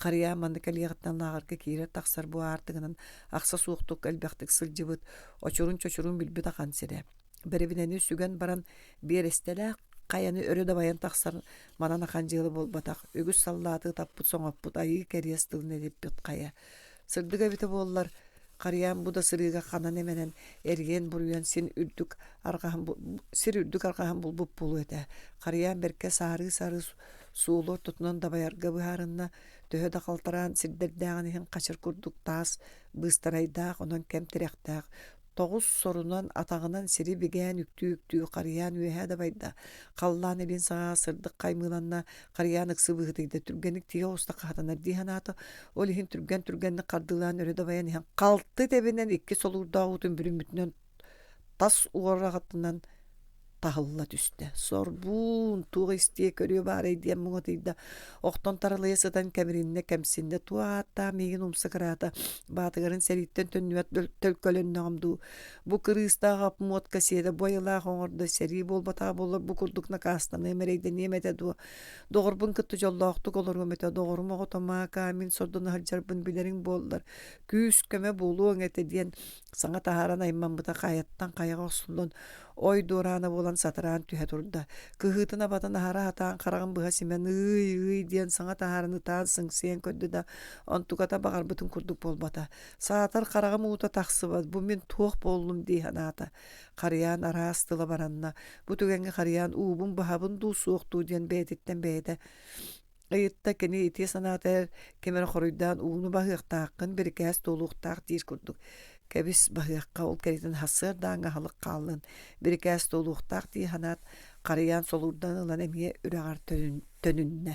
Харыйаан манна кэлиэҕиттэн лааҕырга киирэр-тахсар бу аартыгынан ахса суохтук элбэхтик сылдьыбыт, очурун-чочурун билбит ахан сирэ. Бэрэбинэни сүгэн баран биэрэстэлээх хайаны өрө дабайан тахсар манан ахан дьыала буолбатах, үгүс саллааты ытаппыт-соҥоппут айыы кэриэс тылын этиппит хайа. Сырдык эбитэ буоллар, Харыйаан бу да сырыыга ханан эмэнэн эрийэн-буруйан син үрдүк арҕаһын сир үрдүк арҕаһын булбут буолуо этэ. Харыйаан бэркэ саарыы-саарыы суолу ортотунан дабайарга быһаарынна, төһө да халтараан сирдэрдээҕин иһин хачыр курдук таас быыстарайдаах, онон кэм тирэхтээх Тоҕус сорунан атаҕынан сири бигээн үктүү-үктүү харыйаан үөһэ дабайда, халлаан илин саҕаҕа сырдык хаймыыланна, харыйаан ыксы быһыытыйда, түргэнник тиийэ оҕуста хаһатанар дии санаата, ол иһин түргэн-түргэнник хардыылаан өрө дабайан иһэн халты тэбинэн икки солуурдаах уутун бүрүммүтүнэн тас уораҕатынан таһылла түстэ. Сорбуун, туох истиэ көрүө баарай диэн муҥатыйда. Охтон таралыйа сытан кэмириннэ, кэмсиннэ, туох ааттаах миигин умса кыраата, баатыгарын сэрииттэн төннүбэт төлкөлөннөҕүм дуу. Бу кырыыстаах обмотка сиэтэ бу айылаах оҥордо, сэрии буолбатаҕа буоллар бу курдук накаастаныам, эрэйдэниэм этэ дуо. Доҕорбун кытта дьоллоохтук олоруом этэ, доҕорум оҕото Маакаа мин сордоно сылдьарбын билэриҥ буоллар, күүс-көмө буолуоҥ этэ диэн саҥа таһааран аймаммыта хайаттан хайаҕа охсуллан ой дуораана буолан сатараан түһэ турда. Кыһыытын-абатын аһара сатаан хараҕын быһа симэн ыый-ыый диэн саҥа таһааран ытаан сыҥсыйан көрдө да, онтуката баҕарбытын курдук буолбата. Саатар хараҕым уута тахсыбат, бу мин туох буоллум дии санаата. Харыйаан араас тыла баранна. Бу түгэҥҥэ Харыйаан уубун баһабын дуу суох дуу диэн бэйэтиттэн бэйэтэ Ыйытта кини ити санаатыгар ким эрэ хоруйдаан ууну баһыахтааххын, бирикээс туолуохтаах диир курдук. Кэбис, баһыахха, ол кэриэтин сарсыардааҥҥы аһылык хааллын, бирикээс туолуохтаах дии санаат, харыйаан солуурдан ылан эмиэ үрэҕэр төнүннэ.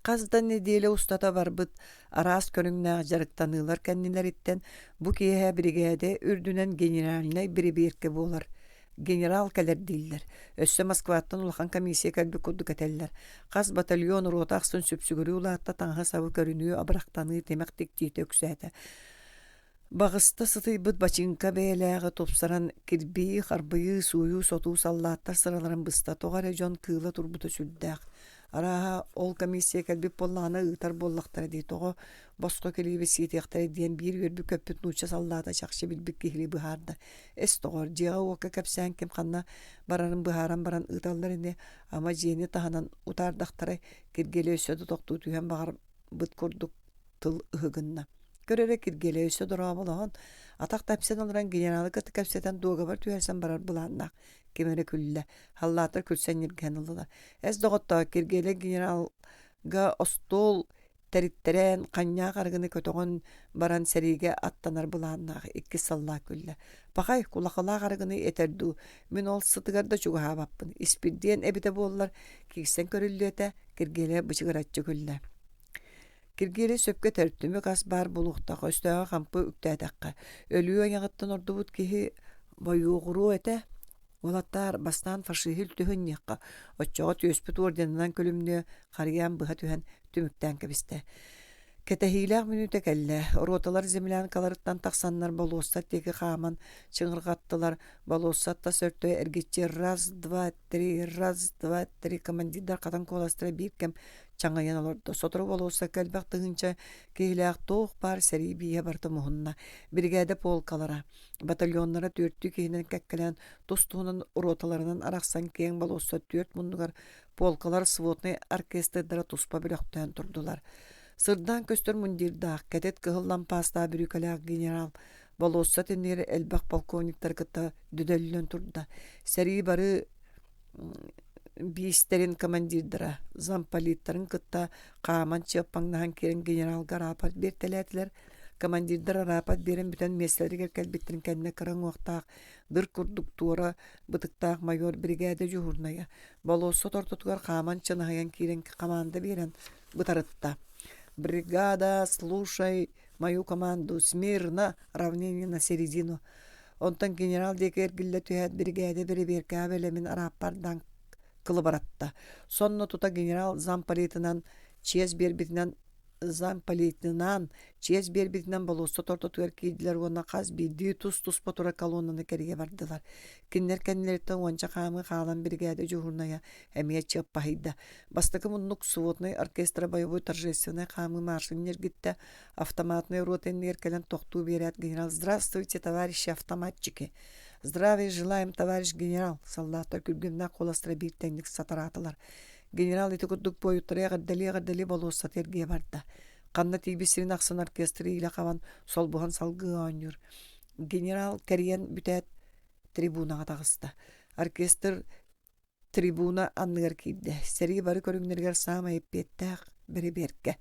Хас да нэдиэлэ устата барбыт араас көрүҥнээх дьарыктаныылар кэннилэриттэн бу киэһэ биригээдэ үрдүнэн генеральнай бирибиэркэ буолар. Генерал кэлэр дииллэр. Өссө Москваттан улахан комиссия кэлбит курдук этэллэр. Хас батальон рота ахсын сүпсүгүрүү улаатта таҥаһы-сабы көрүнүү, абырахтаныы, тимэх тиктиитэ үксээтэ. Баҕыста сытыйбыт бачыыҥка бэйэлээҕи тупсаран кирбии, харбыйыы, сууйуу-сотуу саллааттар сыраларын быста тоҕо эрэ дьон кыыла турбута сүрдээх. Арааһа, ол комиссия кэлбит буоллаҕына ыытар буоллахтара дии, тоҕо босхо килииби сиэтиэхтэрэ диэн биир үөрбүт-көппүт нуучча саллаата чахчы билбит киһилии быһаарда. Эс доҕор, дьиэҕэ-уокка кэпсээн ким ханна барарын быһааран баран ыыталлар ини, ама дьиэни таһынан утаардахтарай, Киргиэлэй өссө да тохтуу түһэн баҕарбыт курдук тыл ыһыгынна. Көр эрэ Киргиэлэй өссө дорооболоһон, атах тэпсэн олорон генералы кытта кэпсэтэн дуогабар түһэрсэн барар былааннаах. Ким эрэ күллэ, халлааттар күлсэн ньиргиһэн ыллылар. Эс доҕоттоо, Киргиэлэй генералга остуол тэриттэрэн, ханньаах арыгыны көтөҕөн баран сэриигэ аттанар былааннаах иккис саллаат күллэ. Пахай, кулахалаах арыгыны этэр дуу, мин ол сытыгар да чугаһаабаппын, испирдиэн эбитэ буоллар, киирсэн көрүллүө этэ, Киргиэлэй бычыгыраччы күллэ. Киргиэлэй сөпкө этэр, түмүк ас баар буолуохтаах, өстөөҕү хампы үктээтэххэ, өлүү айаҕыттан ордубут киһи бойуоҕуруо этэ. Уолаттаар, бастаан фашиһы үлтү ынньыахха, оччоҕо түөспүт орденынан күлүмнүө, харыйаан быһа түһэн түмүктээн кэбистэ. Кэтэһиилээх мүнүүтэ кэллэ. Роталар землянкаларыттан тахсаннар болуоссат диэки хааман чыҥырҕаттылар. Болуоссат тас өртө эргиччи раз, два, три, раз, два, три командирдар хатан куоластара биир кэм чаҥыйан олордо. Сотору болуоссакка элбэх тыһыынча киһилээх туох баар сэрии бииһэ барыта муһунна. Биригээдэ полкалара, батальоннара түөртүү киһинэн кэккэлээн тус-туһунан роталарынан арахсан киэҥ болуоссат түөрт муннугар полкалар своднай оркестрдара туспа бөлөхтөөн турдулар. Сырдаан көстөр мундирдаах, кэтит кыһыл лампаастаах бүрүүкэлээх генерал болуоссат иннигэр элбэх полковниктары кытта дүдөллөн турда. Сэрии бары биистэрин командирдара замполиттарын кытта хааман чыаппаҥнаһан киирэн генералга рапорт биэртэлээтилэр. Командирдар араапат биэрэн бүтэн миэстэлэригэр кэлбиттэрин кэннэ кыра уҥуохтаах, дыр курдук туора бытыктаах майор биригээдэ дьуһуурунайа болуоссат ортотугар хааман чынаһыйан киирэн хамаанда биэрэн бытарытта. «Бригада, слушай мою команду! Смирно! Равнение на середину!» Онтон генерал диэки эргиллэ түһээт биригээдэ бэрэбиэркэҕэ бэлэмин арааппардаан кылыбыратта. Сонно тута генерал замполитынан чиэс биэрбитинэн замполитынаан чиэс биэрбитинэн болуоссат ортотугар киирдилэр уонна хас биирдии тус-туспа турар колоннаны кэрийэ бардылар. Кинилэр кэннилэриттэн уонча хаамыы хаалан биригээдэ дьуһуурунайа эмиэ чыаппаһыйда. Бастакы муннук своднай оркестра бойобуой торжественнай хаамыы маршын ньиргиттэ, автоматнай рота иннигэр кэлэн тохтуу биэрээт генерал «Здравствуйте, товарищи автоматчики! Здравия желаем, товарищ генерал!» саллааттар күргүөмнээх куоластара биир тэҥник сатараатылар. Генерал ити курдук буойуттары эҕэрдэлии-эҕэрдэлии болуоссаты эргийэ барда. Ханна тиийбит сирин ахсын оркестры иилэ хабан, солбуһан салгыы оонньуур. Генерал кэрийэн бүтээт трибунаҕа таҕыста. Оркестр трибуна анныгар киирдэ. Сэрии бары көрүҥнэригэр саамай эппиэттээх бэрэбиэркэ.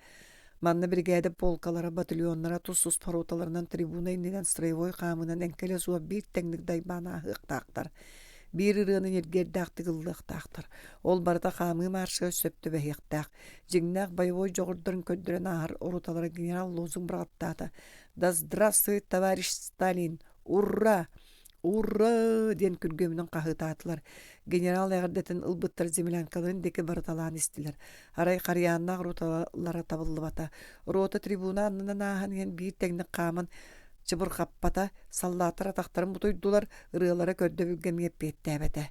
Манна биригээдэ полкалара, батальоннара тус-туспа роталарынан трибуна иннинэн строевой хаамыынан эҥкилэ суох биир тэҥник дайбаан ааһыахтаахтар. Биир ырыаны ньиргиэрдээхтик ыллыахтаахтар. Ол барыта хаамыы маршыгар сөп түбэһиэхтээх. Дьиҥнээх боевой дьоҕурдарын көрдөрөн ааһар роталара генерал лозунг быраҕаттаата. «Да здравствует товарищ Сталин! Ура!» «Ура!» диэн күргүөмүнэн хаһыытаатылар. Генерал эҕэрдэтин ылбыттар землянкаларын диэки барыталаан истилэр. Арай харыйааннаах роталара табыллыбата. Рота трибуна аннынан ааһан иһэн биир тэҥник хааман чыбырҕаппата, саллааттар атахтарын бутуйдулар, ырыалара көрдөбүлгэ эмиэ эппиэттээбэтэ.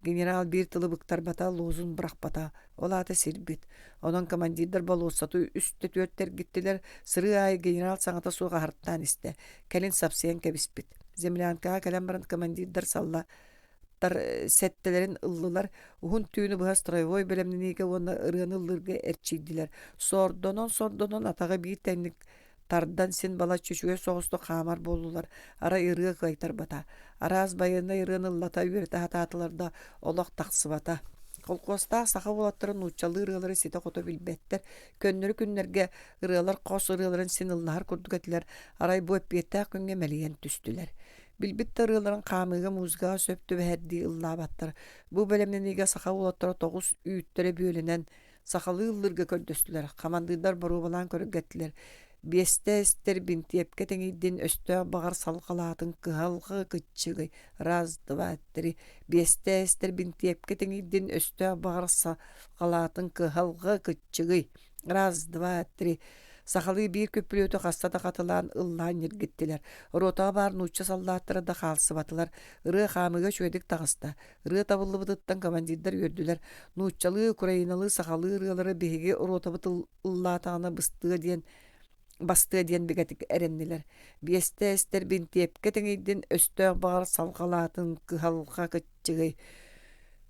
Генерал биир тылы быктарбата, лозунг бырахпата, ол аата сирбит. Онон командирдар болуоссаты үстэ түөртэ эргиттилэр, сырыы аайы генерал саҥата суох аһартаан истэ, кэлин сапсыйан кэбиспит. Землянкаҕа кэлэн баран командирдар салла сэттэлэрин ыллылар, уһун түүнү быһа строевой бэлэмнэниигэ уонна ырыаны ыллыырга эрчийдилэр. Сордонон-сордонон атаҕы биир тэҥник тардан син балачча үчүгэй соҕустук хаамар буоллулар, арай ырыа кыайтарбата. Араас байыаннай ырыаны ыллата үөрэтэ сатаатылар да, олох тахсыбата. Холкуостаах саха уолаттара нууччалыы ырыалары ситэ-хото билбэттэр. Көннөрү күннэргэ ырыалар хос ырыаларын син ыллаһар курдук этилэр, арай бу эппиэттээх күҥҥэ мэлийэн түстүлэр. Билбит да ырыаларын хаамыыга музыкаҕа сөп түбэһэрдии ыллаабаттар. Бу бэлэмнэниигэ саха уолаттара тоҕус үүттэрэ бүөлэнэн Сахалыы ыллыырга көрдөстүлэр, хамандыырдар боруобалаан көрүргэттилэр. Биэстэ эстэр бинтиэпкэ тэҥийдин, өстөөх баҕар салҕалаатын кыһалҕа кыччыгый. Раз, два, три. Биэстэ эстэр бинтиэпкэ тэҥийдин, өстөөх баҕар салҕалаатын кыһалҕа кыччыгый. Раз, два, три. Сахалыы биир күппүлүөтү хаста да хатылаан ыллаан ньиргиттилэр. Ротаҕа баар нуучча саллааттара да хаалсыбатылар. Ырыа хаамыыга үчүгэйдик таҕыста. Ырыа табыллыбытыттан командирдар үөрдүлэр. Нууччалыы, украиналыы, сахалыы ырыалары биһиги ротабыт ыллаатаҕына быстыа диэн бастыа диэн бигэтик эрэннилэр. Биэстэ эстэр бинтиэпкэ тэҥийдин, өстөөх баҕар салҕалаатын кыһалҕа кыччыгый.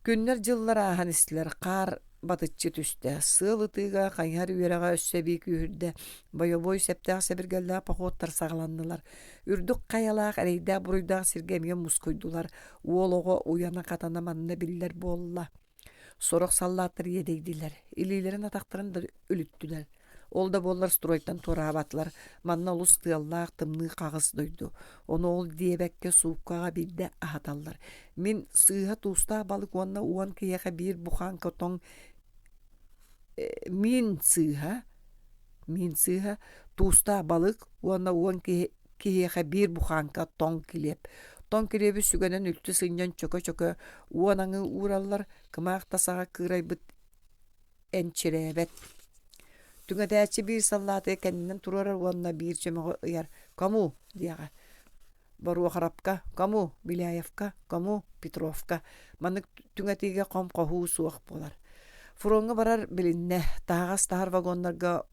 Күннэр-дьыллар ааһан истилэр, хаар батыччы түстэ. Сыал ытыыга хайыһар үөрэҕэ өссө эбии күүһүрдэ. Бойобуой сэптээх сэбиргэллээх походтар саҕаланнылар. Үрдүк хайалаах эрэйдээх-буруйдаах сиргэ эмиэ мускуйдулар. Уол оҕо уйана-хатана манна биллэр буолла. Сорох саллааттар иэдэйдилэр, илиилэрин-атахтарын да үлүттүлэр. Ол да буоллар стройтан туораабатылар. Манна олус тыаллаах, тымныы хаҕыс дойду. Ону ол диэбэккэ сууккаҕа биирдэ аһаталлар. Мин сыыһа туустаах балык уонна уон киһиэхэ биир бухааҥка тоҥ мин сыыһа мин сыыһа туустаах балык уонна уон киһи киһиэхэ биир бухааҥка тоҥ килиэп. Тоҥ килиэби сүгэнэн үлтү сынньан чөкө-чөкө уон аҥыы уураллар, кымаах да саҕа кыырайбыт энчирээбэт. Түҥэтээччи биир саллааты кэннинэн туруорар уонна биир чөмөҕү ыйар «Кому?» диэҕэ. Боруохарапка «Кому?» Беляевка «Кому?» Петровка. Маннык түҥэтиигэ хом-хоһуу суох буолар. Фроҥҥа барар билиннэ. Таһаҕас таһар вагоннарга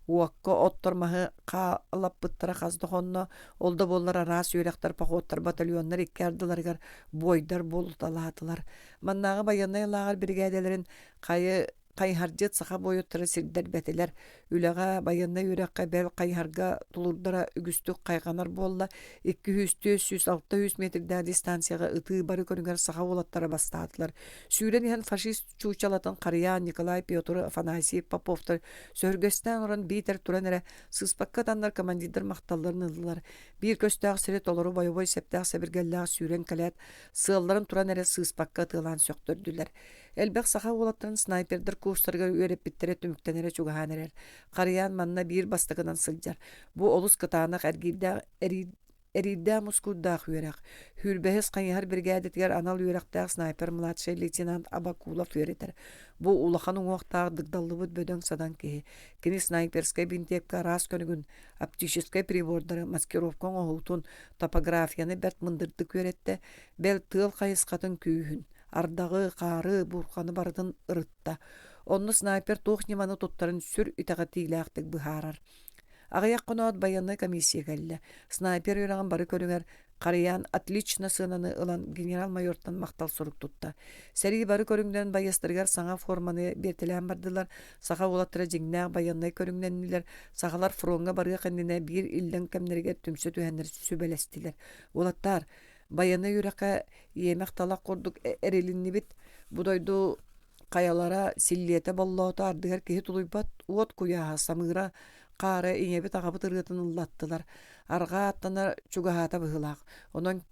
уокка оттор маһы хаалаппыттара хас да хонно, ол да буоллар араас үөрэхтэр, походтар, батальоннар икки ардыларыгар буойдар буолуталаатылар. Маннааҕы байыаннай лааҕыр биригээдэлэрин хайы. Хайыһардьыт саха буойуттара сирдэрбэтилэр. Үлэҕэ, байыаннай үөрэххэ бэл хайыһарга тулуурдара үгүстүк хайҕанар буолла. 200, 400, 600 метрдээх дистанцияҕа ытыы бары көрүҥэр саха уолаттара бастаатылар. Сүүрэн иһэн фашист чуучалатын Харыйаан, Николай, Петр, Афанасий Поповтар сөһүргэстээн олорон биитэр туран эрэ сыыспакка ытаннар командирдар махталларын ыллылар. Биир көстөөх сири толору бойобуой сэптээх сэбиргэллээх сүүрэн кэлээт, сыалларын туран эрэ сыыспакка ытыалаан сөхтөрдүлэр. Элбэх саха уолаттарын снайпердар курстарыгар үөрэппиттэрэ түмүктэнэрэ чугаһаан эрэр. Харыйаан манна биир бастакынан сылдьар. Бу олус кытаанах эргиирдээх эриирдээх мускуурдаах үөрэх. Сүүрбэһис хайыһар биригээдэтигэр анал үөрэхтээх снайпер младшай лейтенант Абакулов үөрэтэр. Бу улахан уҥуохтаах дыгдаллыбыт бөдөҥ-садаҥ киһи. Кини снайперскай бинтиэпкэ араас көрүҥүн, оптическай прибордары, маскировка оҥоһуутун, топографияны бэрт мындырдык үөрэттэ, бэл тыал хайысхатын күүһүн, Ардаҕы, хаары, буурҕаны барытын ырытта. Онно снайпер туох ньыманы туттарын сүр итэҕэтиилээхтик быһаарар. Аҕыйах хоноот байыаннай комиссия кэллэ. Снайпер үөрэҕин бары көрүҥэр Харыйаан отлично сыананы ылан генерал-майортан махтал сурук тутта. Сэрии бары көрүҥнэрин байыастарыгар саҥа форманы биэртэлээн бардылар. Саха уолаттара дьиҥнээх байыаннай көрүҥнэннилэр. Сахалар фроҥҥа барыах иннинэ биир иллэҥ кэмнэригэр түмсэ түһэннэр сүбэлэстилэр. Уолаттаар, Байыаннай үөрэххэ иэмэх талах курдук эрилиннибит. Бу дойду хайалара силлиэтэ боллоото ардыгар киһи тулуйбат уот куйааһа самыыра хаара ийэбит аҕабыт ырыатын ыллаттылар. Арҕаа аттана чугаһаата быһыылаах. Онон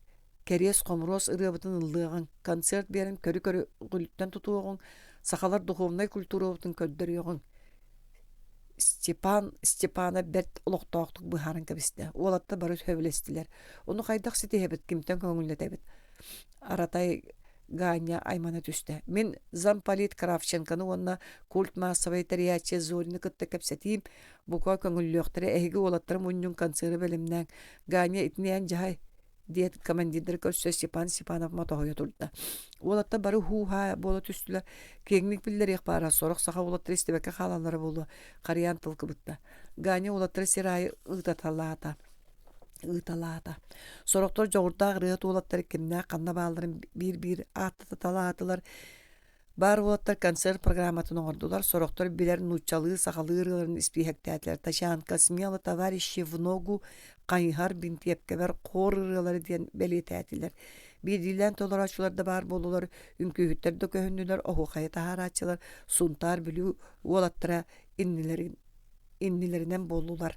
кэриэс-хомуруос ырыабытын ыллыаҕыҥ, концерт биэрэн көрү-көрү тутуоҕуҥ, сахалар духовнай культурабытын көрдөрүөҕүҥ. Степан Степанов бэрт олохтоохтук быһааран кэбистэ. Уолаттар бары сөбүлэстилэр. Ону хайдах ситиһэбит, кимтэн көҥүллэтэбит? Аратай Ганя аймана түстэ. Мин замполит Кравченконы уонна культ маассабай тэрийээччи Зорины кытта кэпсэтиим. Бука көҥүллүөхтэрэ эһиги уолаттары мунньуҥ концеры бэлэмнээҥ. Ганя итини эн дьаһай диэт командирдары көрсө Степан Степанов мотоһуйа турда. Уолаттар бары һуу-һаа буола түстүлэр. Киэҥник биллэриэх баара, сорох саха уолаттара истибэккэ хаалаллара буолуо. Харыйаан тыл кыбытта. Ганя уолаттары сир аайы ыытаталаата. Ыыталаата. Сорохтор дьоҕурдаах ырыаһыт уолаттары кимнээх ханна баалларын биир-биир ааттаталаатылар. Баар уолаттар концерт программатын оҥордулар, сорохтор билэр нууччалыы, сахалыы ырыаларын испииһэктээтилэр. Тачанка, Смело, товарищи, в ногу, Хайыһар, Бинтиэпкэбэр хор ырыалары диэн бэлиэтээтилэр. Биирдиилээн толорооччулар да баар буоллулар, үҥкүүһүттэр да көһүннүлэр, оһуохайы таһаарааччылар Сунтаар, Бүлүү уолаттара иннилэрин иннилэринэн буоллулар.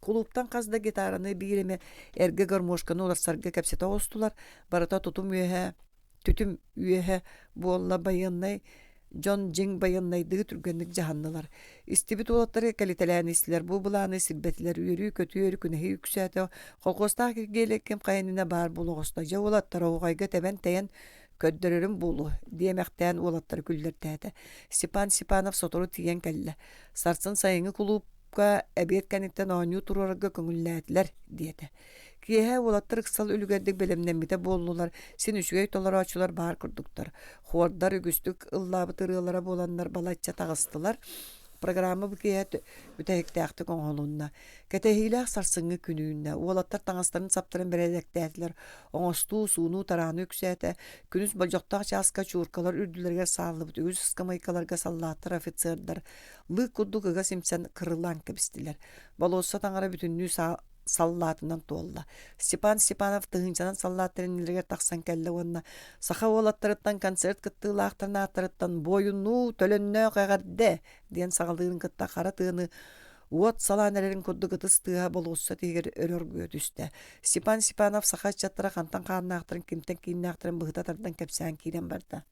Кулууптан хас да гитараны биир эмэ эргэ гармошканы уларсарга кэпсэтэ оҕустулар. Барыта тутум үөһэ түтүм үөһэ буолла байыаннай дьон дьиҥ байыаннайдыы түргэнник дьаһаннылар. Истибит уолаттары кэлитэлээн истилэр, бу былааны сирбэтилэр, үөрүү-көтүү өрүкүнэһии үксээтэ, колхуостаах Киргиэлэй ким хайа иннинэ баар буола оҕуста. Дьэ уолаттар оһуохайга тэбэн-тэйэн көрдөрөрүм буолуо, диэмэхтээн уолаттары күллэртээтэ. Степан Степанов сотору тиийэн кэллэ. Сарсын сайыҥҥы кулуупка эбиэт кэнниттэн оонньуу туруорарга көҥүллээтилэр, диэтэ. Киэһэ уолаттар ыксал үлүгэрдик бэлэмнэммитэ буоллулар, син үчүгэй толорооччулар баар курдуктар. Хуордар үгүстүк ыллаабыт ырыалара буоланнар балачча таҕыстылар. Программа бу киэһэ бүтэһиктээхтик оҥоһулунна. Кэтэһиилээх сарсыҥҥы күн үүннэ. Уолаттар таҥастарын-саптарын бэрээдэктээтилэр. Оҥостуу, суунуу-тарааныы үксээтэ. Күнүс болдьохтоох чааска чууркалар үрдүлэригэр сааллыбыт үгүс ыскамыайкаларга саллааттар, офицердар лыык курдук ыга симсэн кырылаан кэбистилэр. Болуоссат аҥара бүтүннүү саллаатынан туолла. Степан Степанов тыһыынчанан саллааттар иннилэригэр тахсан кэллэ уонна саха уолаттарыттан концерт кыттыылаахтарын ааттарыттан буойуннуу төлөннөөх эҕэрдэ диэн саҕалыырын кытта хара тыаны уот салаан эрэрин курдук ытыс тыаһа болуоссат иһигэр өрө оргуйа түстэ. Степан Степанов саха ыччаттара хантан хааннаахтарын, кимтэн кииннээхтэрин быһыта тардан кэпсээн киирэн барда.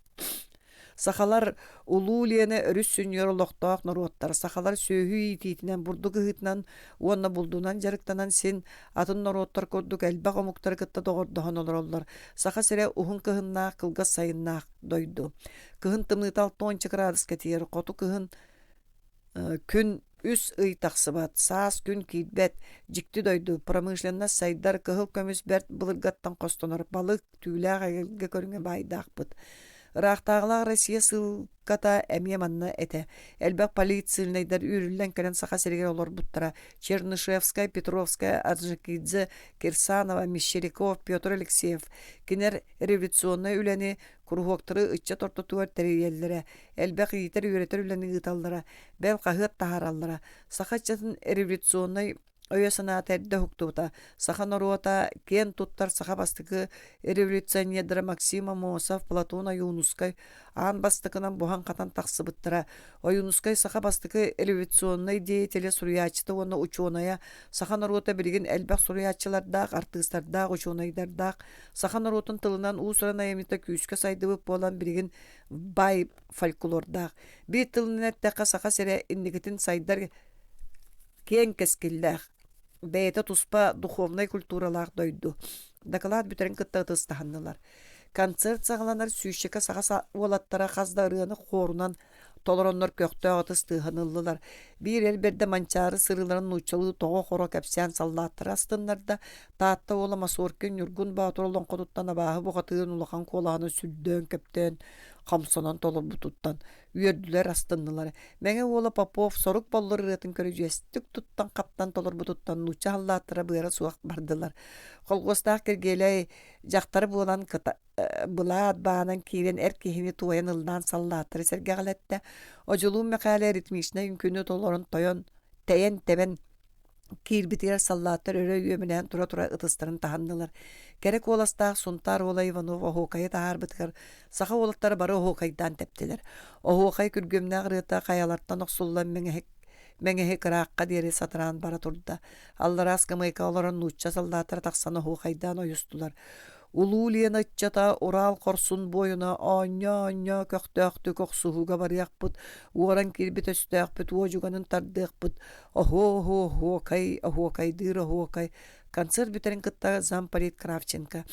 Сахалар Улуу Лиэнэ өрүс сүнньүгэр олохтоох норуоттар. Сахалар сүөһү иитиитинэн, бурдук ыһыытынан уонна булдунан дьарыктанан син атын норуоттар курдук элбэх омуктары кытта доҕордоһон олороллор. Саха сирэ уһун кыһыннаах, кылгас сайыннаах дойду. Кыһын тымныыта 60 кыраадыска тиийэр, хоту кыһын күн үс ый тахсыбат, саас күн киирбэт, дьикти дойду, промышленность сайдар, кыһыл көмүс бэрт былыргаттан хостонор, балык, түүлээх эгэлгэ көрүҥэ баайдаахпыт. Ыраахтааҕылаах Россия сыылката эмиэ манна этэ. Элбэх политсильнайдар үүрүллэн кэлэн Саха сиригэр олорбуттара. Чернышевскай, Петровская, Орджоникидзе, Кирсанова, Мещеряков, Петр Алексеев. Кинилэр революционнай үлэни, куруһуоктары ыччат ортотугар тэрийэллэрэ, элбэх иитэр-үөрэтэр үлэни ыыталлара, бэл хаһыат таһаараллара. Саха ыччатын революционнай өйө-санаата эрдэ уһуктубута. Саха норуота киэн туттар саха бастакы революционердара Максим Аммосов, Платон Ойуунускай аан бастакынан буһан-хатан тахсыбыттара. Ойуунускай саха бастакы революционнай деятелэ, суруйааччыта уонна учуонайа. Саха норуота билигин элбэх суруйааччылардаах, артыыстардаах, учуонайдардаах. Саха норуотун тылынан уус-уран айымньыта күүскэ сайдыбыт буолан билигин баай фольклордаах. Биир тылынан эттэххэ, Саха сирэ инникитин сайдар киэҥ кэскиллээх, бэйэтэ туспа духовнай культуралаах дойду. Дакылаат бүтэрин кытта ытыстаһыннылар. Концерт саҕаланар сүүсчэкэ саха уолаттара хас да ырыаны хуорунан толороннор көхтөөх ытыс тыаһын ыллылар. Биир эр бэрдэ Манчаары сырыыларын нууччалыы тоҕо-хоро кэпсээн саллааттары астыннарда. Таатта уола Масоркин Ньургун Боотур олоҥхотуттан абааһы бухатыырын улахан куолаһын сүрдөөн-көптөөн хомсонон толорбутуттан үөрдүлэр, астыннылар. Мэҥэ уола Попов сорук боллур ырыатын көрүдьүөстүк туттан-хаптан толорбутуттан нуучча халлааттара быара суох бардылар. Холхуостаах Киргиэлэй дьахтар буолан кыта, былаат баанан киирэн эр киһини туойан ыллаан саллааттары сэргэҕэлэттэ. Одьулуун Мэхээлэ ритмичнэй үҥкүүнү толорон тойон, тэйэн-тэбэн Киирбитигэр саллааттар өрө үөмэлээн тура-тура ытыстарын таһыннылар. Кэрэ куоластаах Сунтаар уола Иванов оһуокайы таһаарбытыгар саха уолаттара бары оһуокайдаан тэптилэр. Оһуохай күргүөмнээх ырыата хайалартан охсуллан мэҥэһик мэҥэһик ыраахха диэри сатараан бара турда. Аллараа ыскамыайка олорон нуучча саллааттара тахсан оһуохайдаан ойустулар. Улуу Лена ыччата Урал хорсун буойуна оонньоо-оонньоо көхтөөхтүк охсуһууга барыахпыт, уоран киирбит өстөөхпүт уодьуганын тардыахпыт, оһуо-оһуо оһуокай, оһуокайдыыр оһуокай. Концерт бүтэрин кытта замполит Кравченко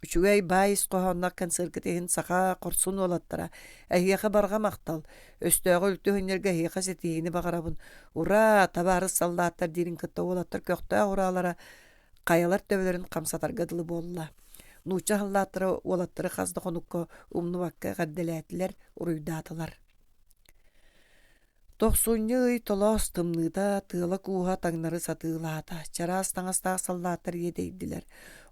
«Үчүгэй баай ис хоһоонноох концеркыт иһин саха хорсун уолаттара, эһиэхэ барҕа махтал, өстөөҕү үлтү өһүннэргэ эһиэхэ ситиһиини баҕарабын, ураа, табаарыс саллааттар» диирин кытта уолаттар көхтөөх ураалара хайалар төбөлөрүн хамсатарга дылы буолла. Нуучча саллааттара уолаттары хас да хонукка умнубакка эҕэрдэлээтилэр, уруйдаатылар. Тохсунньу ый толоос тымныыта, тыала-кууһа таҥнары сатыылаата, чараас таҥастаах саллааттар иэдэйдилэр.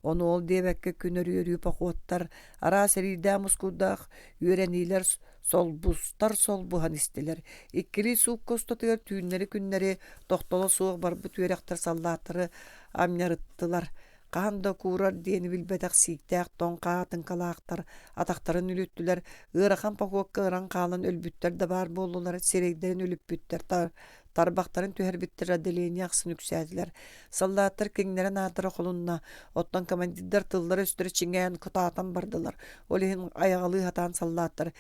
Ону ол диэбэккэ күн өрүү-өрүү похуоттар, араас эриирдээх-мускуурдаах үөрэниилэр солбустар солбуһан истилэр. Иккилии суукка устатыгар түүннэри-күннэри тохтоло суох барбыт үөрэхтэр саллааттары амньарыттылар. Хаһан да куурар диэни билбэтэх сииктээх тоҥ хаатыҥкалаахтар атахтарын үлүттүлэр, ыарахан похуокка ыран хаалан өлбүттэр да баар буоллулар, сирэйдэрин үлүппүттэр, тарбахтарын түһэрбиттэр отделение ахсын үксээтилэр. Саллааттар киҥнэрэ-наардара холунна, оттон командирдар тыллара-өстөрө чиҥээн, кытаатан бардылар. Ол иһин айаҕалыы сатаан саллааттар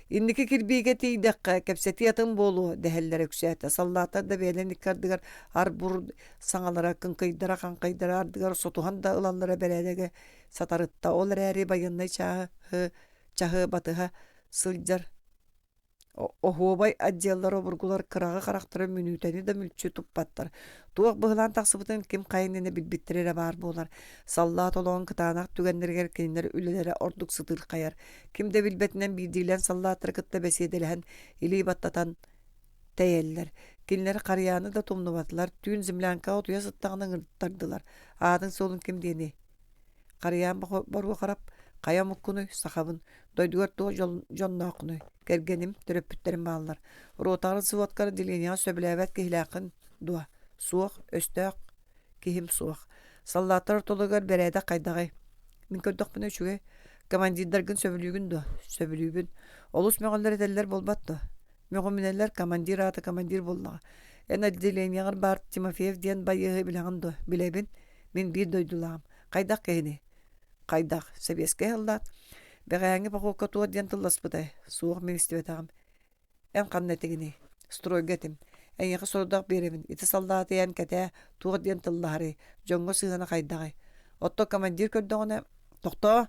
Инники кирбиигэ тиийдэххэ, кэпсэтии атын буолуо, дэһэллэрэ үксээтэ. Саллааттар да бэйэлэрин икки ардыгар ар-бур саҥалара, кыҥкыйдара-хаҥкыйдара ардыгар сотуһан да ылаллара бэрээдэгэ сатарытта. Ол эрээри байыаннай чааһы, чаһы батыһа сылдьар оһуобай отделлар обургулар кыраҕы харахтара мүнүүтэни да мүлчү туппаттар. Туох быһылаан тахсыбытын ким хайа иннинэ билбиттэрэ эрэ баар буолар. Саллаат олоҕун кытаанах түгэннэригэр кинилэр үлэлэрэ ордук сытыырхайар. Ким да билбэтинэн биирдиилээн саллааттары кытта бэсиэдэлэһэн, илии баттатан тэйэллэр. Кинилэр Харыйааны да тумнубатылар, түүн землянкаҕа утуйа сыттаҕына ыҥыртардылар. Аатын-суолун ким диэний? Харыйаан Боруохарап, хайа омуккунуй, сахабын, дойдугар туох дьоннооххунуй, кэргэним, төрөппүттэрим бааллар. Ротаҕар сводкар отделениеҕа сөбүлээбэт киһилээххин дуо? Суох, өстөөх киһим суох. Саллааттар ортолоругар бэрээдэк хайдаҕый? Мин көрдөхпүнэ үчүгэй. Командирдаргын сөбүлүүгүн дуо? Сөбүлүүбүн. Олус мөҕөллөр этэллэр буолбат дуо? Мөҕүмүнэллэр командир аата командир буоллаҕа. Эн отделениеҕар баар Тимофеев диэн байыаһы билэҕин дуо? Билэбин. Мин биир дойдулааҕым. Хайдах киһиний? Хайдах? Сэбиэскэй саллаат. Бэҕэһээҥҥи похуокка туох диэн тылласпытай? Суох, мин истибэтэҕим. Эн ханна этигиний? Стройга этим. Эйиэхэ сорудах биэрэбин. Ити саллааты эн кэтээ, туох диэн тыллаһарый? Дьоҥҥо сыһыана хайдаҕый? Оттон командир көрдөҕүнэ, тохтоо!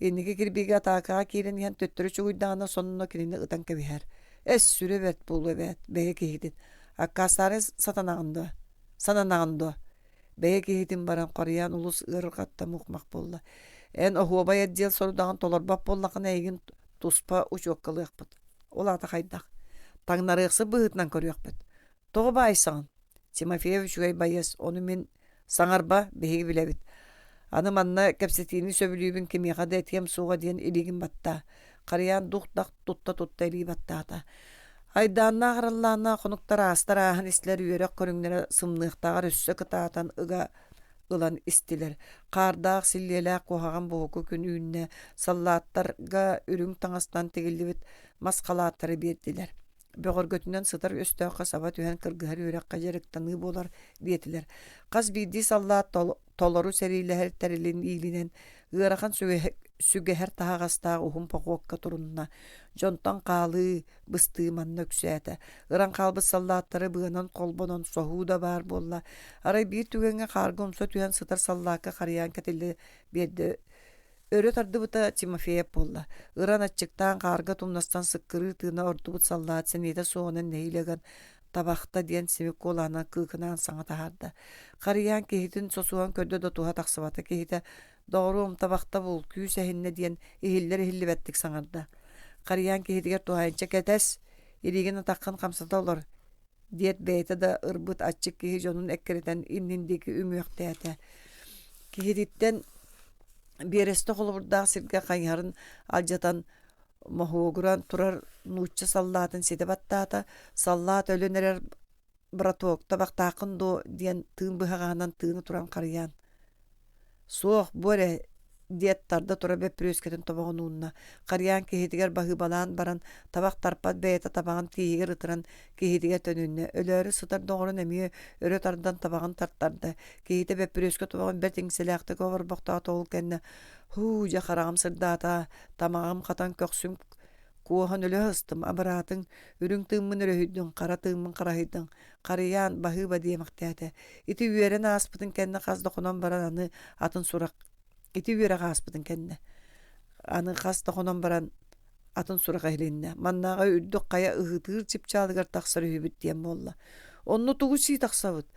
Инники кирбиигэ атаакаҕа киирэн иһэн төттөрү чугуйдаҕына сонно кинини ытан кэбиһэр. Эс, сүрэ бэрт буолуо эбээт, бэйэ киһитин. Аккаастаары сатанаҕын дуо? Сананаҕын дуо? Бэйэ киһитин баран хоруйаан олус ыарырҕатта мух-мах буолла. Эн оһуобай отдел сорудаҕын толорбот буоллаххына эйигин. Туспа учуоккалыахпыт. Ол аата хайдах? Таҥнарыахсыт быһыытынан көрүөхпүт. Тоҕо баайсаҕын? Тимофеев үчүгэй байыас, ону мин саҥарба, биһиги билэбит. Аны манна кэпсэтиини сөбүлүүбүн кимиэхэ да этиэм суоҕа диэн илиигин баттаа. Харыйаан дух-дах тутта-тутта илии баттаата. Айдааннаах араллааннаах хонуктар аастар ааһан истилэр үөрэх көрүҥнэрэ сымныахтааҕар өссө кытаатан ыга ылан истилэр. Хаардаах, силлиэлээх куһаҕан буһуку күн үүннэ. Саллааттарга үрүҥ таҥастан тигиллибит мас халааттары биэрдилэр. Бөҕөргөтүнэн сытар өстөөххө саба түһэн кыргыһар үөрэххэ дьарыктаныы буолар диэтилэр. Хас биирдии саллаат толору сэриилэһэр тэрилин иилинэн ыарахан сүгэһэр таһаҕастаах уһун похуокка турунна. Дьонтон хаалыы, быстыы манна үксээтэ. Ыран хаалбыт саллааттары быанан холбонон соһуу да баар буолла. Арай биир түгэҥҥэ хаарга умса түһэн сытар саллаакка харыйаан кэтиллэ биэрдэ Өрө тардыбыта Тимофеев буолла. Ыран аччыктаан хаарга тумнастан сыккырыы тыына ордубут саллаат сэниэтэ суоҕунан нэһиилэ ыган табахта диэн симик куолаанан кыыкынаан саҥа таһаарда. Харыйаан киһитин сосуһан көрдө да туһа тахсыбата киһитэ «Доҕоруом, табахта бул, күүс эһиннэ» диэн иһиллэр-иһиллибэттик саҥарда. Харыйаан киһитигэр туһаайынча «Кэтэс, илиигин атаххын хамсата олор» диэт бэйэтэ да ырбыт аччык киһи дьонун эккирэтэн иннин диэки үҥүөхтээтэ. Киһититтэн биэрэстэ холобурдаах сиргэ хайыһарын алдьатан моһуогуран турар нуучча саллаатын ситэ баттаата, саллаат өлөн эрэр браток табахтааххын дуо диэн тыын быһаҕаһынан тыына туран харыйаан Суох, бу эрэ диэт тарда тура бөппүрүөскэтин тобоҕун уунна. Харыйаан киһитигэр баһыыбалаан баран, табах тарпат бэйэтэ табаҕын тииһигэр ытыран киһитигэр төнүннэ. Өлөөрү сытар доҕорун эмиэ өрө тардан табаҕын тартарда. Киһитэ бөппүрүөскэ тобоҕун бэрт иҥсэлээхтик оборбохтоото ол кэннэ «Һуу, дьэ хараҕым сырдаата, тамаҕым хатан көхсүм куоһан өлө сыстым, абыраатыҥ, үрүҥ тыыммын өрөһүйдүҥ, хара тыыммын хараһыйдыҥ, Харыйаан баһыыба диэмэхтээтэ. Ити үөрэн ааспытын кэннэ хас да хонон баран аны атын сурах ити үөрэх ааспытын кэннэ аны хас да хонон баран атын сурах иһилиннэ. Маннааҕы үрдүк хайа ыһыытыыр чыпчаалыгар тахсар үһүбүт диэн буолла. Онно тугу сии тахсабыт?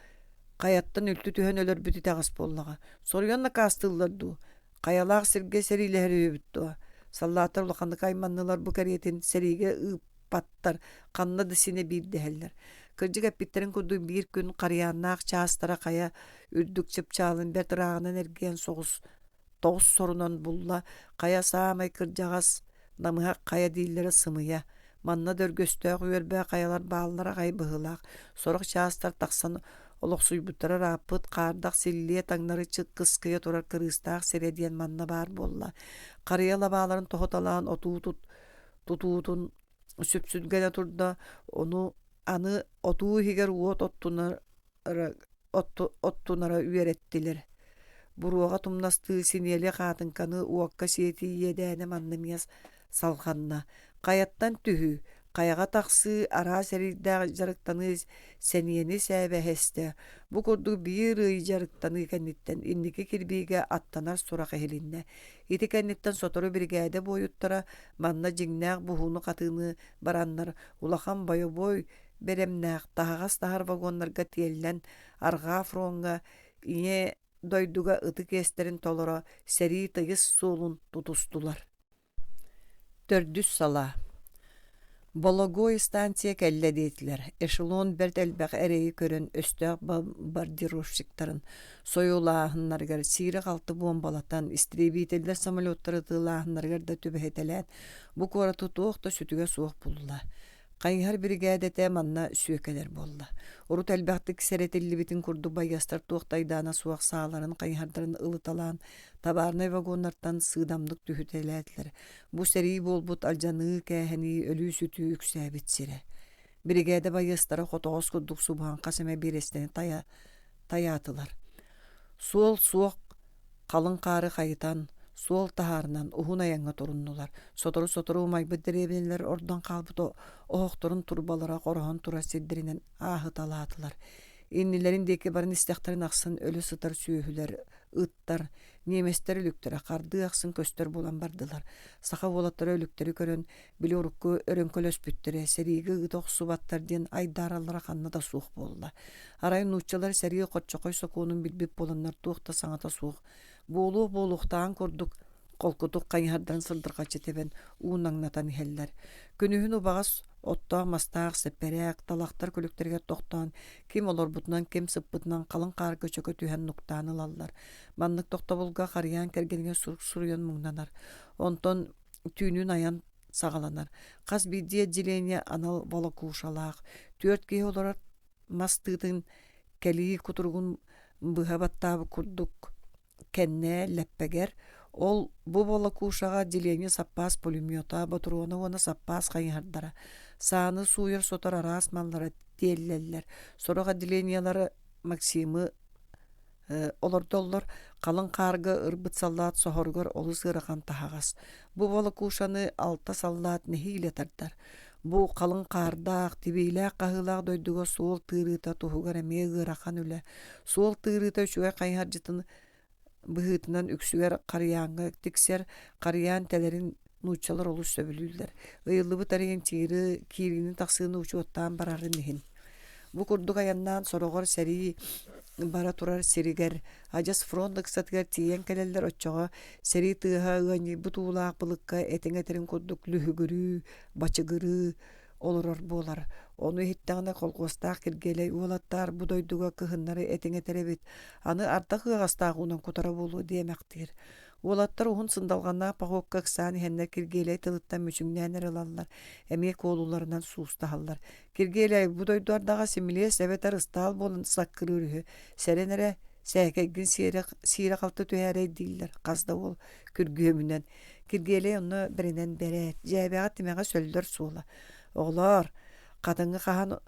Хайаттан үлтү түһэн өлөрбүт итэҕэс буоллаҕа. Соруйан накаастыыллар дуу? Хайалаах сиргэ сэриилэһэр үһүбүт дуо? Саллааттар улаханнык айманнылар бу кэриэтин сэриигэ ыыппаттар, ханна да синэ биир дэһэллэр. Кырдьык эппиттэрин курдук биир күн харыйааннаах чаастара хайа үрдүк чыпчаалын бэрт ырааҕынан эргийэн соҕус тоҕус сорунан булла, хайа саамай кырдьаҕас намыһах хайа дииллэрэ сымыйа. Манна да өргөстөөх үөрбэ хайалар бааллара аҕай быһыылаах. Сорох чаастар тахсан олохсуйбуттара ырааппыт хаардах силлиэ таҥнары кыскыйа турар кырыыстаах сирэ диэн манна баар буолла. Харыйа лабааларын тоһуталаан отуу тутуутун сүпсүлгэнэ турда, ону аны отуу иһигэр уот оттунар оттунара үөрэттилэр. Буруоҕа тумнастыы синиэли хаатыҥканы уокка сиэтии иэдээнэ манна эмиэ салҕанна. Хайаттан түһүү, хайаҕа тахсыы, араас эриирдээх дьарыктаныы сэниэни сээбэһэстэ. Бу курдук биир ый дьарыктаныы кэнниттэн инники кирбиигэ аттанар сурах иһилиннэ. Ити кэнниттэн сотору биригээдэ буойуттара манна дьиҥнээх буһууну-хатыыны бараннар улахан бойобуой бэлэмнээх таһаҕас таһар вагоннарга тиэллэн арҕаа фроҥҥа Ийэ дойдуга ытык иэстэрин толоро сэрии тыйыс суолун тутустулар. Төрдүс салаа Бологой станция кэллэ диэтилэр. Эшелон бэрт элбэх эрэйи көрөн өстөөх бомбардировщиктарын сойуолааһыннарыгар сиирэ-халты буомбалатан, истребителлэр самолеттары ытыалааһыннарыгар да түбэһитэлээн, бу куораты туох да сүтүгэ суох булла. Хайыһар биригээдэтэ манна сүөкэлэр буолла. Урут элбэхтик сэрэтиллибитин курдук байыастар туох да айдаана суох сааларын, хайыһардарын ылыталаан, табаарынай вагоннартан сыыдамнык түһүтэлээтилэр. Бу сэрии буолбут алдьаныы-кээһэнии, өлүү-сүтүү үксээбит сирэ. Биригээдэ байыастара хотоҕос курдук субуһан хас эмэ биэрэстэни тайа, тайаатылар. Суол суох Халыҥ хаары хайытан, суол таһаарынан уһун айаҥҥа туруннулар. Сотору-сотору умайбыт дэриэбинэлэр ордон хаалбыт оһохторун турбалара хороһон турар сирдэринэн ааһыталаатылар. Иннилэрин диэки баран истэхтэрин ахсын өлө сытар сүөһүлэр, ыттар, ньиэмэстэр өлүктэрэ хардыы ахсын көстөр буолан бардылар. Саха уолаттара өлүктэри көрөн, били урукку өрөҥкөлөспүттэрэ, сэриигэ ыыта охсубаттар диэн айдаараллара ханна да суох буолла. Арай нууччалар сэрии хоччохой сокуонун билбит буоланнар туох да саҥата суох, буолуох буолуохтааҕын курдук Холкутук хайыһардарын сырдырҕаччы тэбэн уунаҥнатан иһэллэр. Күнүһүн убаҕас оттоох-мастаах сэппэрээк, талахтар күлүктэригэр тохтоон, ким олорбутунан, ким сыппытынан халыҥ хаарга чөкө түһэн нуктаан ылаллар. Маннык тохтобулга Харыйаан кэргэнигэр сурук суруйан муҥнанар. Онтон түүнүн айан саҕаланар. Хас биирдии отделение анал волокушалаах. Түөрт киһи олорор мас тыытын кэлии кутуругун быһа баттаабыт курдук кэннэ лэппэгэр ол бу волокушаҕа отделение саппаас пулемета, ботуруона уонна саппаас хайыһардара, сааны сууйар сотор араас маллара тиэллэллэр. Сорох отделениелары Максимы олордоллор, халыҥ хаарга ырбыт саллаат соһоругар олус ыарахан таһаҕас. Бу волокушаны алта саллаат нэһиилэ тардар. Бу халыҥ хаардаах, тибиилээх хаһыылаах дойдуга суол тыырыыта туһугар эмиэ ыарахан үлэ. Суол тыырыыта үчүгэй хайыһардьытын быһыытынан үксүгэр харыйааҥҥа тиксэр, харыйаан тэлэрин нууччалар олус сөбүлүүллэр. Ыйыллыбыт ориентиры, киириини-тахсыыны учуоттаан барарын иһин. Бу курдук айаннаан сороҕор сэрии бара турар сиригэр адьас фронт ыксатыгар тиийэн кэлэллэр оччоҕо сэрии тыаһа ыанньыйбыт уулаах былыкка этиҥ этэрин курдук лүһүгүрүү, бачыгырыы олорор буолар. Ону иһиттэҕинэ колхуостаах Киргиэлэй уолаттаар бу дойдуга кыһыннары этиҥ этэр эбит, аны ардах ыаҕастаах уунан кутара буолуо диэмэхтиир. Уолаттар уһун сындалҕаннаах похуокка ыксаан иһэннэр Киргиэлэй тылыттан мүчүҥнээн эрэ ылаллар, эмиэ куолуларынан суустаһаллар. Киргиэлэй бу дойду ардаҕа симилиэс эбэтэр ыстаал буолан саккырыыр үһү, сэрэн эрэ, сээкэйгин сиирэ-халты түһээрэй дииллэр хас да уол күргүөмүнэн. Киргиэлэй онно бэринэн бэрээт, дьээбэҕэ тимэҕэ сөллөр суола. Оҕолоор, хатыҥы хаһан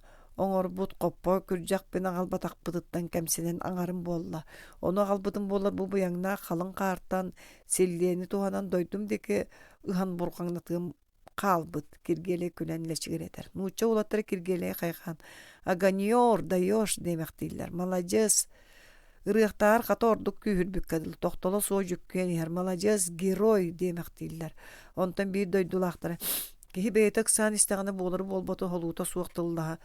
оҥорбут хоппо күрдьэхпин аҕалбатахпытыттан кэмсинэн аҥарым буолла. Ону аҕалбытым буоллар бу быйаҥнаах халыҥ хаартан силлиэни туһанан дойдум диэки ыһан бурҕаҥнатыам хаалбыт, Киргиэлэй күлэн лэчигирэтэр. Нуучча уолаттара Киргиэлэйи хайҕаан «Огонёр, даешь» диэмэхтииллэр. «Маладьыас!» Ырыахтааҕар хата ордук күүһүрбүккэ дылы тохтоло суох дьүккүйэн иһэр «Маладьыас, герой!» диэмэхтииллэр. Онтон биир дойдулаахтара «Киһи бэйэтэ ыксаан истэҕинэ буолары-буолбаты холуута суох тыллаһа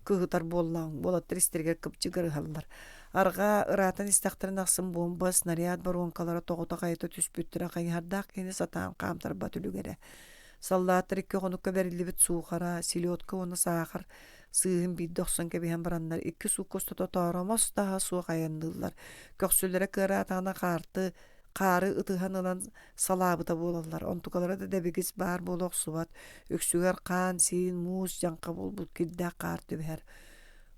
кыһытар буоллаҕыҥ» уолаттар истэригэр кыпчыгырыһаллар. Арҕаа ыраатан истэхтэрин ахсын буомба, снаряд боруоҥкалара тоҕута-хайыта түспүттэрэ хайыһардаах киһини сатаан хаамтарбат үлүгэрэ. Саллааттар икки хонукка бэриллибит суухара, селедка уонна саахар сыыһын биирдэ охсон кэбиһэн бараннар икки суукка устата тооромос таһа суох айанныыллар. Көхсүлэрэ кыараатаҕына хаарты хаары ытыһан ылан салаабыта буолаллар. Онтукалара да дэбигис баар буола охсубат. Үксүгэр хаан-сиин, муус дьаҥха буолбут кирдээх хаар түбэһэр.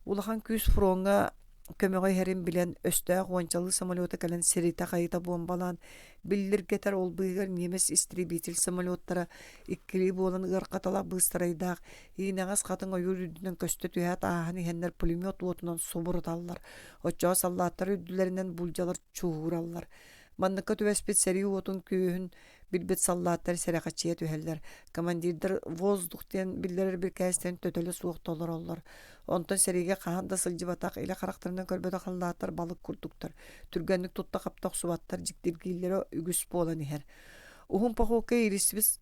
Улахан күүс фроҥҥа көмөҕө иһэрин билэн, өстөөх уончалыы самолета кэлэн сиритэ-хайыта буомбалаан, биллиргэтэр ол быыһыгар немец истребитель самолеттара иккилии буолан ыархаталах быыстарайдаах иинэҕэс хатыҥ ойуур үрдүнэн көстө түһээт ааһан иһэннэр пулемет уотунан субуруталлар. Оччоҕо саллааттар үрдүлэринэн булдьалар чуһуураллар. Манныкка түбэспит сэрии уотун күөһүн билбит саллааттар сэрэхэччийэ түһэллэр. Командирдар «воздух» диэн биллэрэр бирикээстэрин төтөлө суох толороллор. Онтон сэриигэ хаһан да сылдьыбатах, илэ харахтарынан көрбөтөх саллааттар балык курдуктар. Түргэнник тутта-хапта охсубаттар, дьиктиргииллэрэ үгүс буолан иһэр. Уһун похуокка иилистибит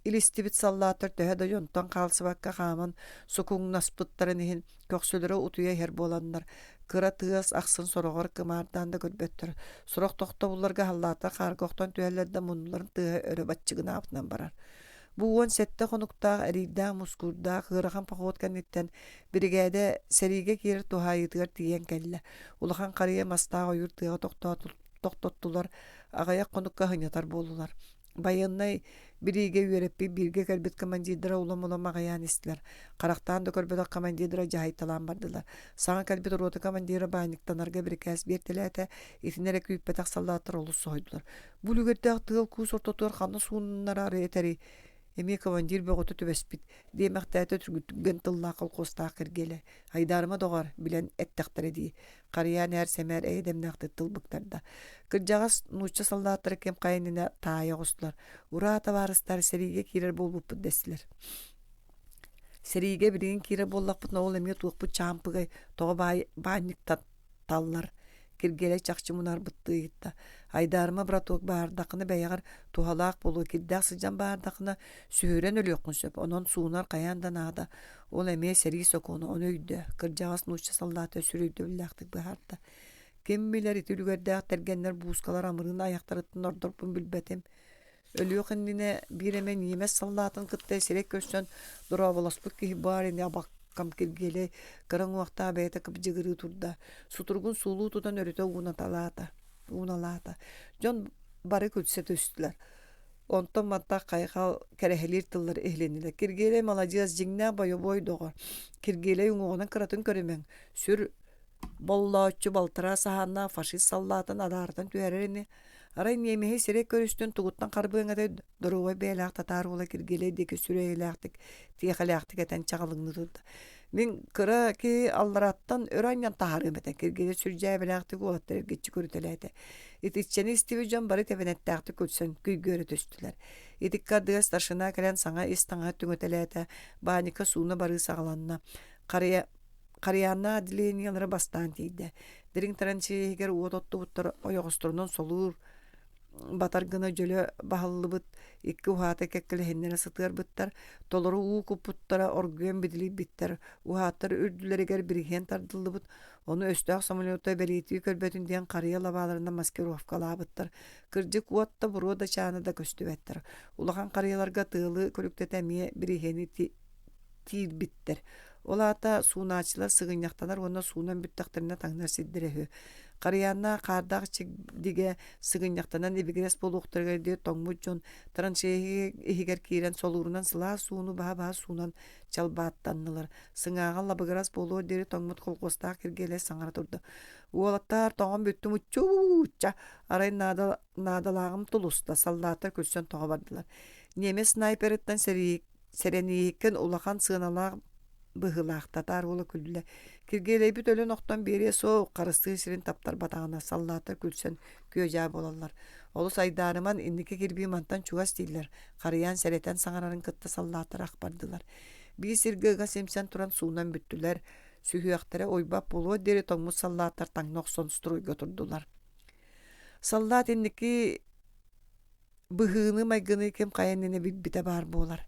илистибит саллааттар төһө да дьонтон хаалсыбакка хааман сукуҥнаспыттарын иһин көхсүлэрэ утуйа иһэр буоланнар, кыра тыас ахсын сороҕор кымаардаан да көрбөттөр. Сорох тохтобулларга халлааттар хаарга охтон түһэллэр да муннуларын тыаһа өрө баччыгынаабытынан барар. Бу 17 хонуктаах эриирдээх-мускуурдаах ыарахан поход кэнниттэн биригээдэ сэриигэ киирэр туһаайыытыгар тиийэн кэллэ. Улахан харыйа мастаах ойуур тыаҕа тохтоттулар, аҕыйах хонукка сынньатар буоллулар. Байыаннай бириигэ үөрэппит бииргэ кэлбит командирдара улам-улам аҕыйаан истилэр. Харахтаан да көрбөтөх командирдара дьаһайталаан бардылар. Саҥа кэлбит рота командира баанньыктанарга бирикээс биэртэлээтэ, итини эрэ күүппэтэх саллааттар олус соһуйдулар. Бу үлүгэрдээх тыал-куус ортотугар ханна сууннараары этэрий? Эмиэ командир бөҕөтө түбэспит, диэмэхтээтэ түргэн тыллаах колхуостаах Киргиэлэ. Айдаарыма доҕор, билэн эттэхтэрэ дии. Харыйаан ээр-сэмээр эйэ-дэмнээхтик тыл быктарда. Кырдьаҕас нуучча саллааттара ким хайа иннинэ таайа оҕустулар. «Ураа, табаарыстар, сэриигэ киирэр буолбуппут» дэстилэр. Сэриигэ билигин киирэр буоллахпытына ол эмиэ туохпут чаампыгай, тоҕо баай баанньыктаталлар Киргиэлэй чахчы мунаарбыттыы ыйытта. Айдаарыма браток баардаххына бэйэҕэр туһалаах буолуо, кирдээх сылдьан баардаххына сүһүрэн өлүөххүн сөп, онон суунар хайаан да наада. Ол эмиэ сэрии сокуона, ону өйдөө, кырдьаҕас нуучча саллаата сүр өйдөбүллээхтик быһаарда. Ким билэр ити үлүгэрдээх тэргэннэр буускалар амырыын айахтарыттан ордорбун билбэтим. Өлүөх иннинэ биир эмэ ньиэмэс саллаатын кытта сирэй көрсөн дорооболоспут киһи баар ини абаккам Киргиэлэй кыра уҥуохтаах бэйэтэ кыбдьыгырыы турда. Сутуругун суулуу тутан өрүтэ уунаталаата. Ууналаата. Дьон бары күлсэ түстүлэр. Онтон мантах хайҕал кэрэһэлиир тыллар иһилиннилэр. Киргиэлэй маладьыас, дьиҥнээх бойобуой доҕор. Киргиэлэй уҥуоҕунан кыратын көрүмэҥ. Сүр боллооччу балтараа саһааннаах фашист саллаатын адаарытан түһэрэр ини. Арай ньиэмэһи сирэй көрүстүн тугуттан харбыаҥ этэй доруобай бэйэлээх татаар уола Киргиэлэй диэки сүр эйэлээхтик, тиэхэлээхтик этэн чаҕылыҥныы турда. Мин кыра киһи аллараттан өрө анньан таһаарыам этэ, Киргиэлэй сүр дьээбэлээхтик уолаттары эргиччи көрүтэлээтэ. Итиччэни истибит дьон бары тэбэнэттээхтик күлсэн күйгүөрэ түстүлэр. Итиккэ ардыгар старшина кэлэн саҥа ис таҥаһы түҥэтэлээтэ, баанньыкка сууна барыы саҕаланна. Харыйа Харыйааннаах отделениелара бастаан тиийдэ. Дириҥ траншея иһигэр уот оттубуттар ойоҕосторунан солуур батар гына дьөлө баһыллыбыт икки уһаата кэккэлэһиннэрэ сытыарбыттар, толору уу куппуттара оргуйан бидилийбиттэр, уһааттар үрдүлэригэр бириһиэн тардыллыбыт, ону өстөөх самолета бэлиэтии көрбөтүн диэн харыйа лабааларынан маскировкалаабыттар. Кырдьык уот да буруо да чаана да көстүбэттэр. Улахан харыйаларга тыалы күлүктэтэ эмиэ бириһиэни тиирбиттэр. Ол аата суунааччылар сыгынньахтанар уонна суунан бүттэхтэринэ таҥнар сирдэрэ үһү. Харыйааннаах хаардаах чигдигэ сыгынньахтанан ибигирэс буолуохтарыгар диэри тоҥмут дьон траншея иһигэр киирэн солуурунан сылаас ууну баһа-баһа суунан чалбааттаннылар. Сыҥааҕа лабыгырас буолуор диэри тоҥмут колхуостаах Киргиэлэй саҥара турда. Уолаттаар тоҥон бүттүм уччуу-ча арай наадалааҕым тулуста саллааттар күлсэн тоҕо бардылар. Немец снайперыттан сэрии Сэрэнииһиккин улахан сыаналаах быһыылаах татаар уола күллэ. Киргиэлэйбит өлөн охтон биэриэ суох, харыстыыр сирин таптарбатаҕына саллааттар күлсэн күө-дьаа буолаллар. Олус айдаарыман, инники кирбии мантан чугас дииллэр, харыйаан сэрэтэн саҥарарын кытта саллааттар ах бардылар. Биир сиргэ ыга симсэн туран суунан бүттүлэр. Сүһүөхтэрэ уйбат буолуор диэри тоҥмут саллааттар таҥна охсон стройга турдулар. Саллаат инники Быһыыны-майгыны ким хайа иннинэ билбитэ баар буолар.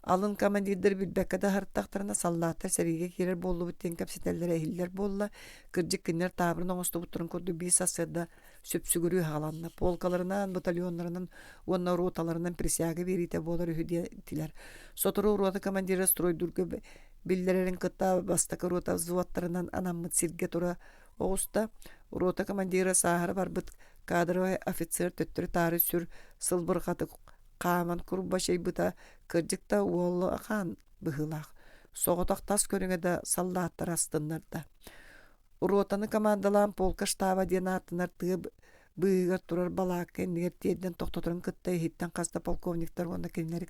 Алын командирдар билбэккэ да аһартахтарына саллааттар сэриигэ киирэр буоллубут диэн кэпсэтэллэрэ иһиллэр буолла. Кырдьык кинилэр таабырын оҥостубуттарын курдук биир сарсыарда сүпсүгүрүү аҕаланна. Полкаларынан, батальоннарынан уонна роталарынан присяга биэриитэ буолар үһү диэтилэр. Сотору рота командира стройдуурга биллэрэрин кытта бастакы рота взводтарынан анаммыт сиргэ тура оҕуста. Рота командира сааһыра барбыт кадровай офицер төттөрү-таары сүр сылбырҕатык хааман курбачыйбыта кырдьык да уоллахан быһыылаах. Соҕотох тас көрүҥэ да саллааттары астыннарда. Ротаны командалаан полка штаба диэн ааттанар тыа быыһыгар турар балаакка иннигэр тиэрдэн тохтоторун кытта иһиттэн хас да полковниктар уонна кинилэри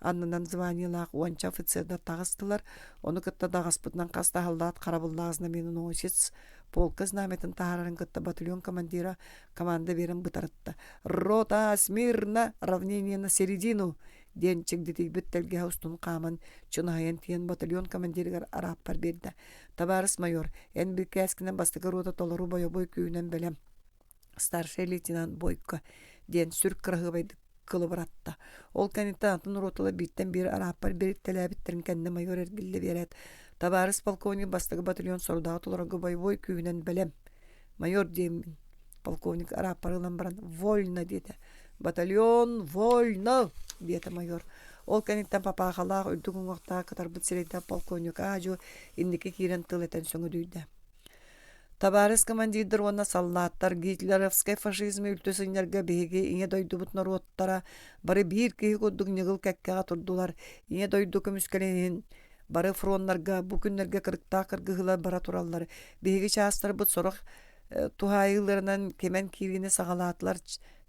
аннынан званиелаах уонча офицердар таҕыстылар. Ону кытта даҕаспытынан хас да саллаат харабыллаах знаменоносец полка знамятын таһаарарын кытта батальон командира команда биэрэн бытарытта. «Рота смирно! Равнение на середину!» диэн чигдитийбит тэлгэһэ устун хааман чынаһайан тиийэн батальон командирыгар арааппар биэрдэ. «Табаарыс майор, эн бирикээскинэн бастакы рота толору бойобуой күүһүнэн бэлэм старшай лейтенант Бойко диэн сүр кыраһыабайдык кылыбыратта. Ол кэнниттэн атын роталар бииртэн биир арааппар бириттэлээбиттэрин кэннэ майор эргиллэ биэрээт, табаарыс полковник бастакы батальон сорудаҕы толорорго бойобуой күүһүнэн бэлэм. Майор диэммин. Полковник арааппары ылан баран «Вольно» диэтэ. «Батальон вольно!» диэтэ майор. Ол кэнниттэн папаахалаах үрдүк уҥуохтаах кытарбыт сирэйдээх полковник аа-дьуо инники киирэн тыл этэн сөҥүдүйдэ. Табаарыс командирдар уонна саллааттар гитлеровскай фашизмы үлтү сынньарга биһиги Ийэ дойдубут норуоттара бары биир киһи курдук ньыгыл кэккэҕэ турдулар. Ийэ дойду көмүскэлин иһин бары фроннарга бу күннэргэ кырыктаах кыргыһыылар бара тураллар. Биһиги чаастарбыт сорох туһаайыыларынан кимэн киириини саҕалаатылар.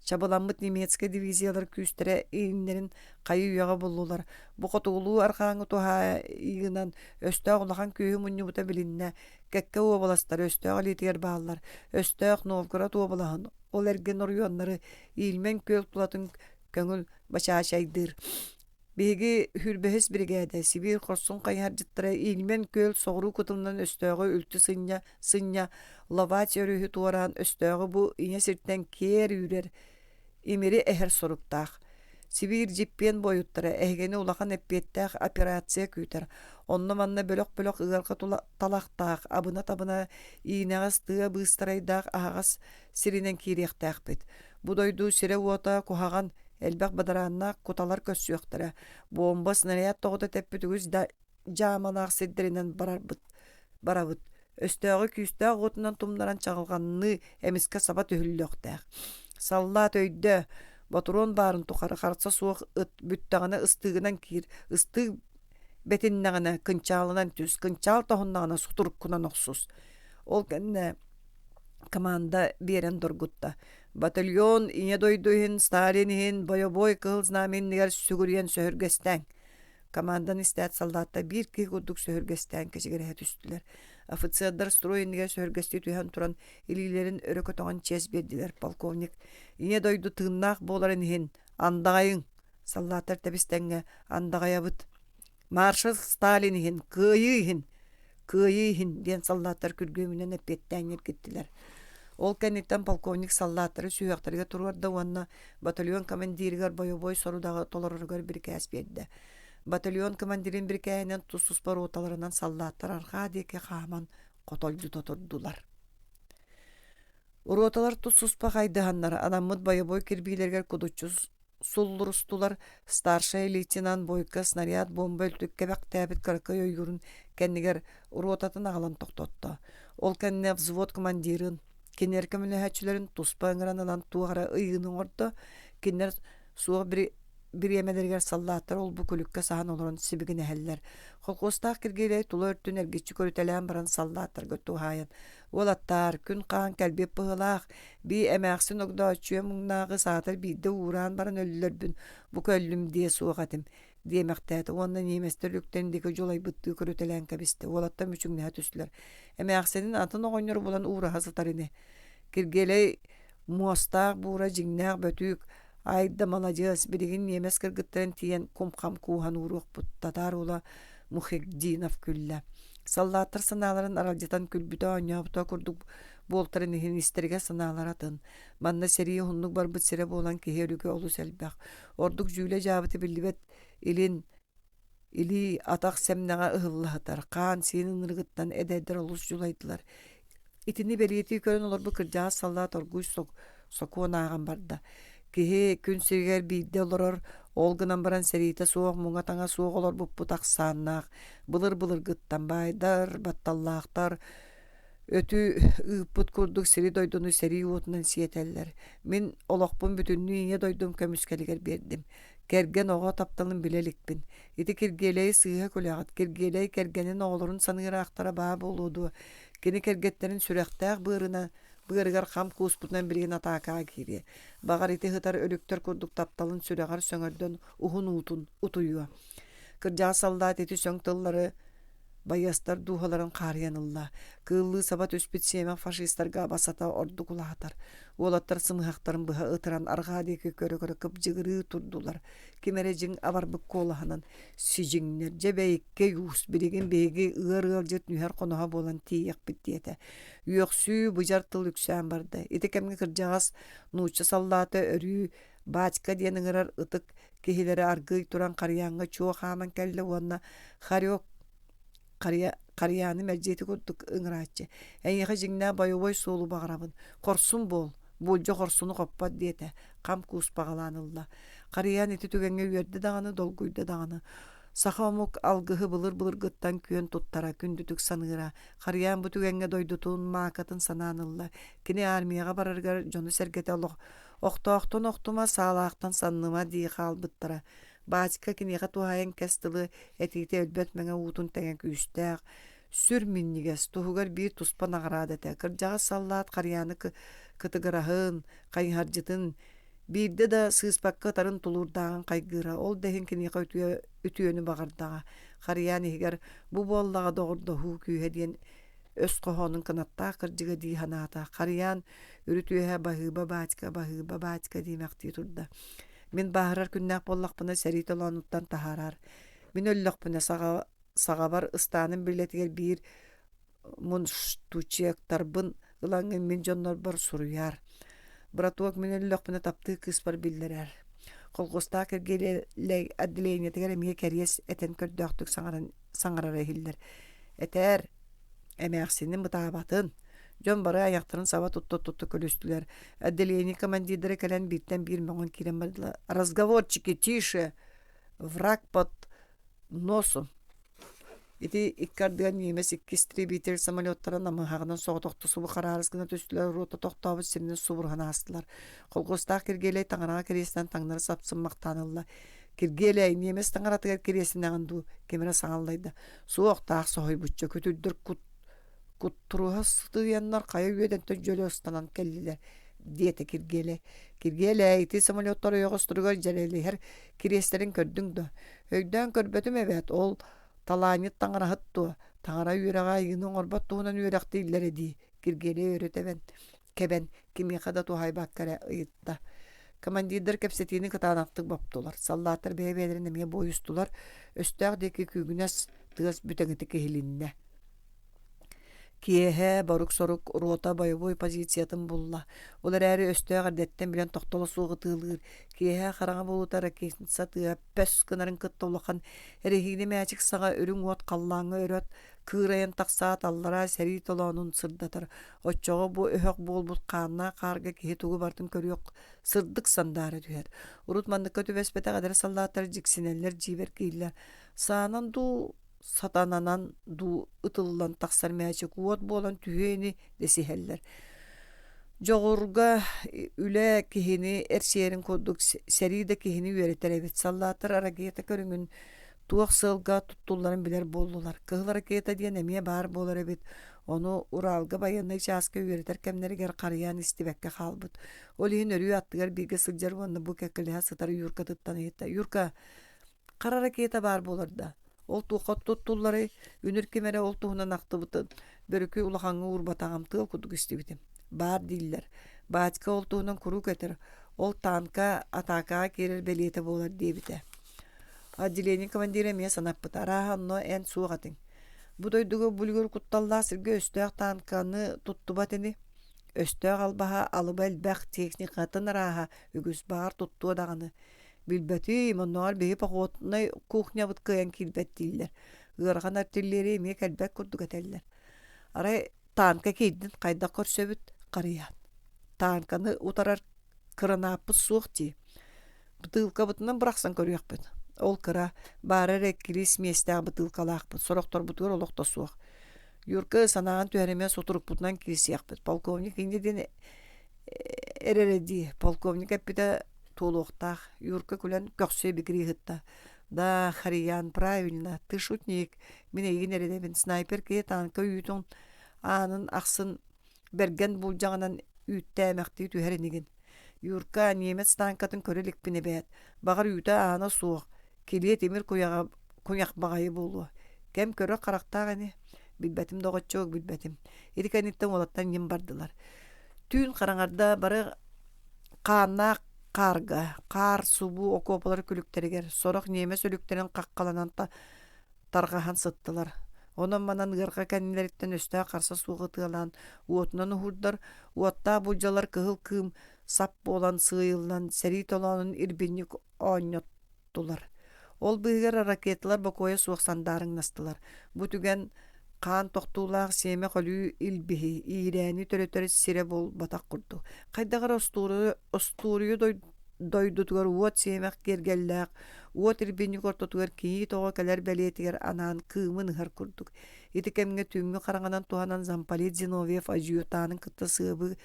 Чабыламмыт немецкэй дивизиялар күүстэрэ ииннэрин хайы-үйэҕэ буллулар. Бу хотугулуу-арҕааҥҥы туһаайыынан өстөөх улахан күүһү мунньубута билиннэ. Кэккэ уобаластар өстөөх илиитигэр бааллар. Өстөөх Новгород уобалаһын, ол эргин оройуоннары Ильмень күөл тулатын көҥүл бачаачайдыыр. Биһиги Хүрбэһис биригээдэ Сибиир хорсун хайыһардьыттара Ильмень күөл соҕуруу кытылынан өстөөҕү үлтү сынньа сынньа Ловать өрүһү туораан өстөөҕү бу ийэ сиртэн киэр үүрэр имири эһэр соруктаах. Сибиир дьиппиэн буойуттара эһигини улахан эппиэттээх операция күүтэр. Онно-манна бөлөх-бөлөх ыарҕа талахтаах, абына-табына иинэҕэс тыа быыстарайдаах аһаҕас сиринэн киириэхтээхпит. Бу дойду сирэ-уота куһаҕан, Элбэх бадарааннаах куталар көрсүөхтэрэ. Буомба снаряд тоҕута тэппит үгүс да дьаамалаах сирдэринэн барарбыт барабыт. Өстөөҕү күүстээх уотунан тумнаран чаҕылҕанныы эмискэ саба түһүллүөхтээх. Саллаат өйдөө, ботуруон баарын тухары харса суох ыт бүттэҕинэ ыстыыгынан киир, ыстыык бэтиннэҕинэ кынчаалынан түс, кынчаал тоһуннаҕына сутуруккунан охсус. Ол кэннэ команда биэрэн доргутта. Батальон Ийэ дойду иһин, Сталин иһин, бойобуой кыһыл знамя иннигэр сүгүрүйэн сөһүргэстэҥ. Команданы истээт саллааттар биир киһи курдук сөһүргэстээн кэчигирэһэ түстүлэр. Офицердар строй иннигэр сөһүргэстии түһэн туран илиилэрин өрө көтөҕөн чиэс биэрдилэр. Полковник «Ийэ дойду тыыннаах буоларын иһин андаҕайыҥ!» Саллааттар тэбис-тэҥҥэ «Андаҕайабыт!» Маршал Сталин иһин, кыайыы иһин, кыайыы иһин диэн саллааттар күргүөмүнэн эппиэттээн ньиргиттилэр. Ол кэнниттэн полковник саллааттары сүһүөхтэригэр туруорда уонна батальон командирыгар бойобуой сорудаҕы толороругар бирикээс биэрдэ. Батальон командирын бирикээһинэн тус-туспа роталарынан саллааттар арҕаа диэки хааман хотолдьута турдулар. Роталар тус-туспа хайдыһаннар анаммыт бойобуой кирбиилэригэр кудуччу суллурустулар, старшай лейтенант Бойко снаряд буомба үлтүккэ бэхтээбит кыракый ойуурун кэннигэр ротатын аҕалан тохтотто. Ол кэннэ взвод командирын, кинилэр көмөлөһөөччүлэрин туспа ыҥыран ылан туох эрэ ыйыыны оҥордо. Кинилэр суох бириэмэлэригэр саллааттар ол-бу күлүккэ саһан олорон сибигинэһэллэр. Холкуостаах Киргиэлэй тула өртүн эргиччи көрүтэлээн баран саллааттарга туһаайан «Уолаттаар, күн-хаан кэлбит быһыылаах, бии эмээхсин Огдооччуйа муҥнааҕы саатар биирдэ уураан баран өллөрбүн, бука өллүм диэ суох этим» диэмэхтээтэ уонна ньиэмэстэр үктэн диэки дьулайбыттыы көрүтэлээн кэбистэ. Уолаттар мүчүҥнэһэ түстүлэр. Эмээхсинин атын оҕонньору булан уураһа сытар ини. Киргиэлэй муостаах буура дьиҥнээх бөтүүк Ай да маладьыас, билигин ньиэмэс кыргыттарын тиийэн кум-хам кууһан ууруохпут, татаар уола Мухигдинов күллэ. Саллааттар санааларын аралдьытан күлбүтэ-оонньообута курдук буолтарын иһин истэригэр санаалара атын. Манна сэрии уһуннук барбыт сирэ буолан киһи өлүгэ олус элбэх. Ордук дьүүлэ-дьаабыта биллибэт илин Илии, атах сэмнэҕэ ыһылла сытар, хаан-сиин ынырыгыттан эдэрдэр олус дьулайдылар. Итини бэлиэтии көрөн олорбут кырдьаҕас саллаат оргууй сокуон ааҕан барда. Киһи күн сиригэр биирдэ олорор, ол гынан баран сэриитэ суох, муҥа-таҥа суох олорбуппут ахсааннаах. Былыр-былыргыттан баайдар, батталлаахтар өтү ыыппыт курдук сири-дойдуну сэрии уотунан сиэтэллэр. Мин олохпун бүтүннүү ийэ дойдум көмүскэлигэр биэрдим. Кэргэн оҕо тапталын билэ иликпин. Ити Киргиэлэйи сыыһа күлэҕит. Киргиэлэй кэргэнин оҕолорун саныыраахтара баа буолуо дуо? Кини кэргэттэрин сүрэхтээх быарына быарыгар хам кууспутунан билигин атаакаҕа киириэ. Баҕар ити сытар өлүктэр курдук тапталын сүрэҕэр сөҥөрдөн уһун уутун утуйуо. Кырдьаҕас саллаат ити сөҥ тыллары байыастар дууһаларын хаарыйан ылла. Кыыллыы саба түспүт сиэмэх фашистарга абасата ордук улаатар. Уолаттар сымыһахтарын быһа ытыран арҕаа диэки көрө-көрө кыбдьыгырыы турдулар. Ким эрэ дьиҥ абарбыт куолаһынан «Сидьиҥнэр, дьэ бэйиккэй уус, билигин биһиги ыар ыалдьыт нүһэр хоноһо буолан тиийиэхпит» диэтэ. Үөхсүү, быдьар тыл үксээн барда. Ити кэмҥэ кырдьаҕас нуучча саллаата өрүү «Батька» диэн ыҥырар ытык киһилэрэ аргыый туран харыйааҥҥа чуо хааман кэллэ уонна «Хорек Харыйа, харыйааны мэлдьи курдук ыҥырааччы. Эйиэхэ дьиҥнээх бойобуой суолу баҕарабын. Хорсун буол, буолдьа хорсуну хоппот диэтэ. Хам кууспаҕалаан ылла. Харыйаан ити түгэҥҥэ үөрдэ даҕаны, долгуйда даҕаны. Саха омук алгыһы былыр-былыргыттан күөн туттара, күндүтүк саныыра. Харыйаан бу түгэҥҥэ дойдутун, маакатын санаан ылла. Кини армияҕа барарыгар дьону-сэргэтэ олох охтоохтон охтума, саалаахтан санныма дии хаалбыттара. Баачыка киниэхэ туһаайан кэс тылы этиитэ өлбөт мэҥэ уутун тэҥэ күүстээх, сүр минньигэс, туһугар биир туспа наҕараада этэ. Кырдьаҕас саллаат харыйааны кытыгыраһын, хайыһардьытын биирдэ да сыыспакка ытарын тулуурдааҕын хайгыыра, ол да иһин киниэхэ үтүө, үтүөнү баҕардаҕа. Харыйаан иһигэр бу буоллаҕа доҕордоһуу күүһэ диэн өс хоһоонун кынаттаах кырдьыга дии санаата. Харыйаан үрүт үөһэ баһыыба баачка, баһыыба баачка диэмэхтии турда. Мин бааһырар күннээх буоллахпына сэрии толоонуттан таһаараар. Мин өллөхпүнэ саҕа, саҕабар ыстааным билэтигэр биир мунштучектарбын ылаҥҥын мин дьоннорбор суруйаар. Браток мин өллөхпүнэ таптыы кыыспар биллэрээр. Колхозтаах киргиэлэй отделениетыгар эмиэ кэриэс этэн көрдөөхтүк саҥаран саҥарара иһиллэр. Этээр, эмээхсиним ытаабатын. Дьон бары айахтарын саба тутта-тутта күлүстүлэр. Отделение командирдара кэлэн бииртэн биир мөҥөн киирэн бардылар. «Разговорчики, тише! Враг под носом!» Ити икки ардыгар ньиэмэс икки истребитель самолеттара намыһаҕынан соҕотохто субу хараарыс гына түстүлэр, рота тохтообут сиринэн субуруһан аастылар. Колхуостаах Киргиэлэй таҥараҕа кириэстэн таҥнары сапсыммахтаан ылла. Киргиэлэй, ньиэмэс таҥаратыгар кириэсинэҕин дуу? Ким эрэ саҥаллайда. Суох, таах соһуйбучча, күтүрдэр кут куттуруһа сытыйаннар хайа үөдэнтэн дьөлө ыстанан кэллилэр диэтэ Киргиэлэй. Киргиэлэй, ити самолеттар ойоҕосторугар дьэрэлиһэр кириэстэрин көрдүҥ дуо? Өйдөөн көрбөтүм эбээт, ол талаанньыт таҥараһыт дуо? Таҥара үөрэҕэ айыыны оҥорбот туһунан үөрэхтииллэрэ дии, Киргиэлэй өрө тэбэн, кэбэн, кимиэхэ да туһаайбакка эрэ ыйытта. Командирдар кэпсэтиини кытаанахтык боптулар. Саллааттар бэйэ-бэйэлэрин эмиэ буойустулар. Өстөөх диэки күүгүнэс тыас бүтэҥитик иһилиннэ. Киэһэ борук-сорук рота бойобуой позициятын булла. Ол эрээри өстөөх эрдэттэн билэн тохтоло суох ытыалыыр. Киэһэ хараҥа буолуута ракетница тыаһа пөс гынарын кытта улахан эрэһиинэ мээчик саҕа үрүҥ уот халлааҥҥа өрө кыырайан тахсаат аллараа сэрии толоонун сырдатар. Оччоҕо бу өһөх буолбут хааннаах хаарга киһи тугу барытын көрүөх сырдык сандаара түһэр. Урут манныкка түбэспэтэх эдэр саллааттар дьиксинэллэр, дьиибэргииллэр. Саанан дуу, сатананан дуу ытыллан тахсар мээчик уот буолан түһүө ини дэсиһэллэр. Дьоҕурга үлэ киһини эрчийэрин курдук сэрии да киһини үөрэтэр эбит. Саллааттар ракета көрүҥүн туох сыалга туттулларын билэр буоллулар. Кыһыл ракета диэн эмиэ баар буолар эбит. Ону Уралга байыаннай чааска үөрэтэр кэмнэригэр харыйаан истибэккэ хаалбыт. Ол иһин өрүү аттыгар бииргэ сылдьар уонна бу кэккэлэһэ сытар Юркатыттан ыйытта. Юрка, хара ракета баар буолар да? Ол туохха туттулларый? Үнүр ким эрэ ол туһунан ахтыбытын бөрүкү улахаҥҥа уурбатаҕым тыал курдук истибитим. Баар дииллэр. Батька ол туһунан куруук этэр. Ол танка атаакаҕа киирэр бэлиэтэ буолар диэбитэ. Отделение командира эмиэ санаппыта. Арааһа онно эн суох этиҥ. Бу дойдуга бүлгүр кутталлаах сиргэ өстөөх танканы туттубат ини. Өстөөх албаһа алыба элбэх, техникатын арааһа үгүс баҕар туттуо даҕаны. Билбэтим, оннооҕор биһи походнай кухнябыт кыайан киирбэт дииллэр. Ыарахан артиллерия эмиэ кэлбэт курдук этэллэр. Арай танка киирдин хайдах көрсөбүт? Харыйаан. Танканы утарар кыранааппыт суох дии. Бытыылкабытынан бырахсан көрүөхпүт. Ол кыра, баара эрэ иккилии миэстээх бытыылкалаахпыт, сорохторбутугар олох да суох. Юрка санааҕын түһэримэ сутурукпутунан киирсиэхпит. Полковник инньэ диэн эрэрэ дии. Полковник эппитэ туолуохтаах. Юрка күлэн көхсүө бигирии ыһытта. Да, Хариян, правильно, ты шутник. Мин эйигин эрэнэбин. Снайпер киһи танка үүтүн аанын ахсын бэргэн булдьаҕынан үүттээмэхтии түһэр инигин. Юрка немец танкатын көрө иликпин эбээт. Баҕар үүтэ аана суох, килиэ тимир куйаҕа куйах баҕайы буолуо. Кэм көрөр харахтаах ини. Билбэтим доҕоччуок, билбэтим. Ити кэнниттэн уолаттар ньим бардылар. Түүн хараҥарда бары хааннаах хаарга, хаар субуу окуопалар күлүктэригэр, сорох ньиэмэс өлүктэрин хаххаланан тарҕаһан сыттылар. Онон-манан ыарҕа кэннилэриттэн өстөөх харса суох ытыалаан, уотунан уһуурдар, уоттаах булдьалар кыһыл кыым сап буолан сыыйыллан, сэрии толоонун ирбинньик оонньоттулар. Ол быыһыгар ракеталар бокуойа суох сандаарыҥнастылар. Бу түгэн хаан тохтуулаах сиэмэх өлүү илбиһи, иирээни төрөтөр сирэ буолбатах курдук. Хайдах эрэ остуоруйа дойдутугар уот сиэмэх киэргэллээх, уот ирбинньик ортотугар кийиит оҕо кэлэр бэлиэтигэр анаан кыымын ыһар курдук. Ити кэмҥэ түүҥҥү хараҥанан туһанан замполит Зиновьев адьютанын кытта сыабы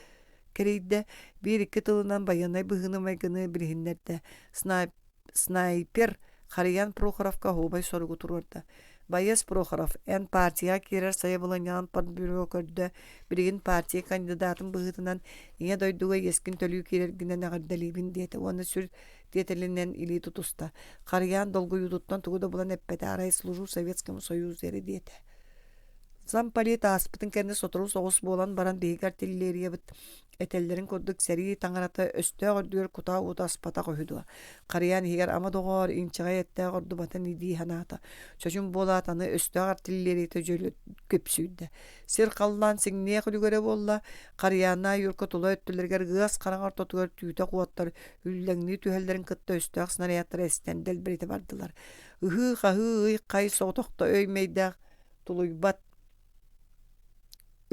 кэрийдэ, биир-икки тылынан байыаннай быһыыны-майгыны билиһиннэрдэ. Снайпер Харыйан Прохоровка оһуобай соругу туруорда. Байыас Прохоров, эн партияҕа киирэр сайабылыанньаҕын политбюро көрдө, билигин партия кандидатын быһыытынан Ийэ дойдуга иэскин төлүү киирэргинэн эҕэрдэлиибин диэтэ уонна сүр тиэтэлинэн илии тутуста. Харыйаан долгуйуутуттан тугу да булан эппэтэ, арай «Служу Советскому Союзу» эрэ диэтэ. Замполит ааспытын кэннэ сотору соҕус буолан баран биһиги артиллериябыт этэллэрин курдук сэрии таҥарата өстөөх үрдүгэр кутаа уоту аспатах үһү дуо? Харыйаан иһигэр ама доҕоор, инчэҕэй эттээх ордубатын дии санаата. Чочум буолаат аны өстөөх артиллерията дьөлө көпсүйдэ. Сир-халлаан сиҥниэх үлүгэрэ буолла. Харыйааннаах Юрка тула өттүлэригэр ыас хараҥа ортотугар түүтэх уоттар үллэҥнии түһэллэрин кытта өстөөх снарядтара эстэн дэлбэритэ бардылар. Ыһыы-хаһыы ый-хай соҕотохто өй-мэйдээх тулуйбат.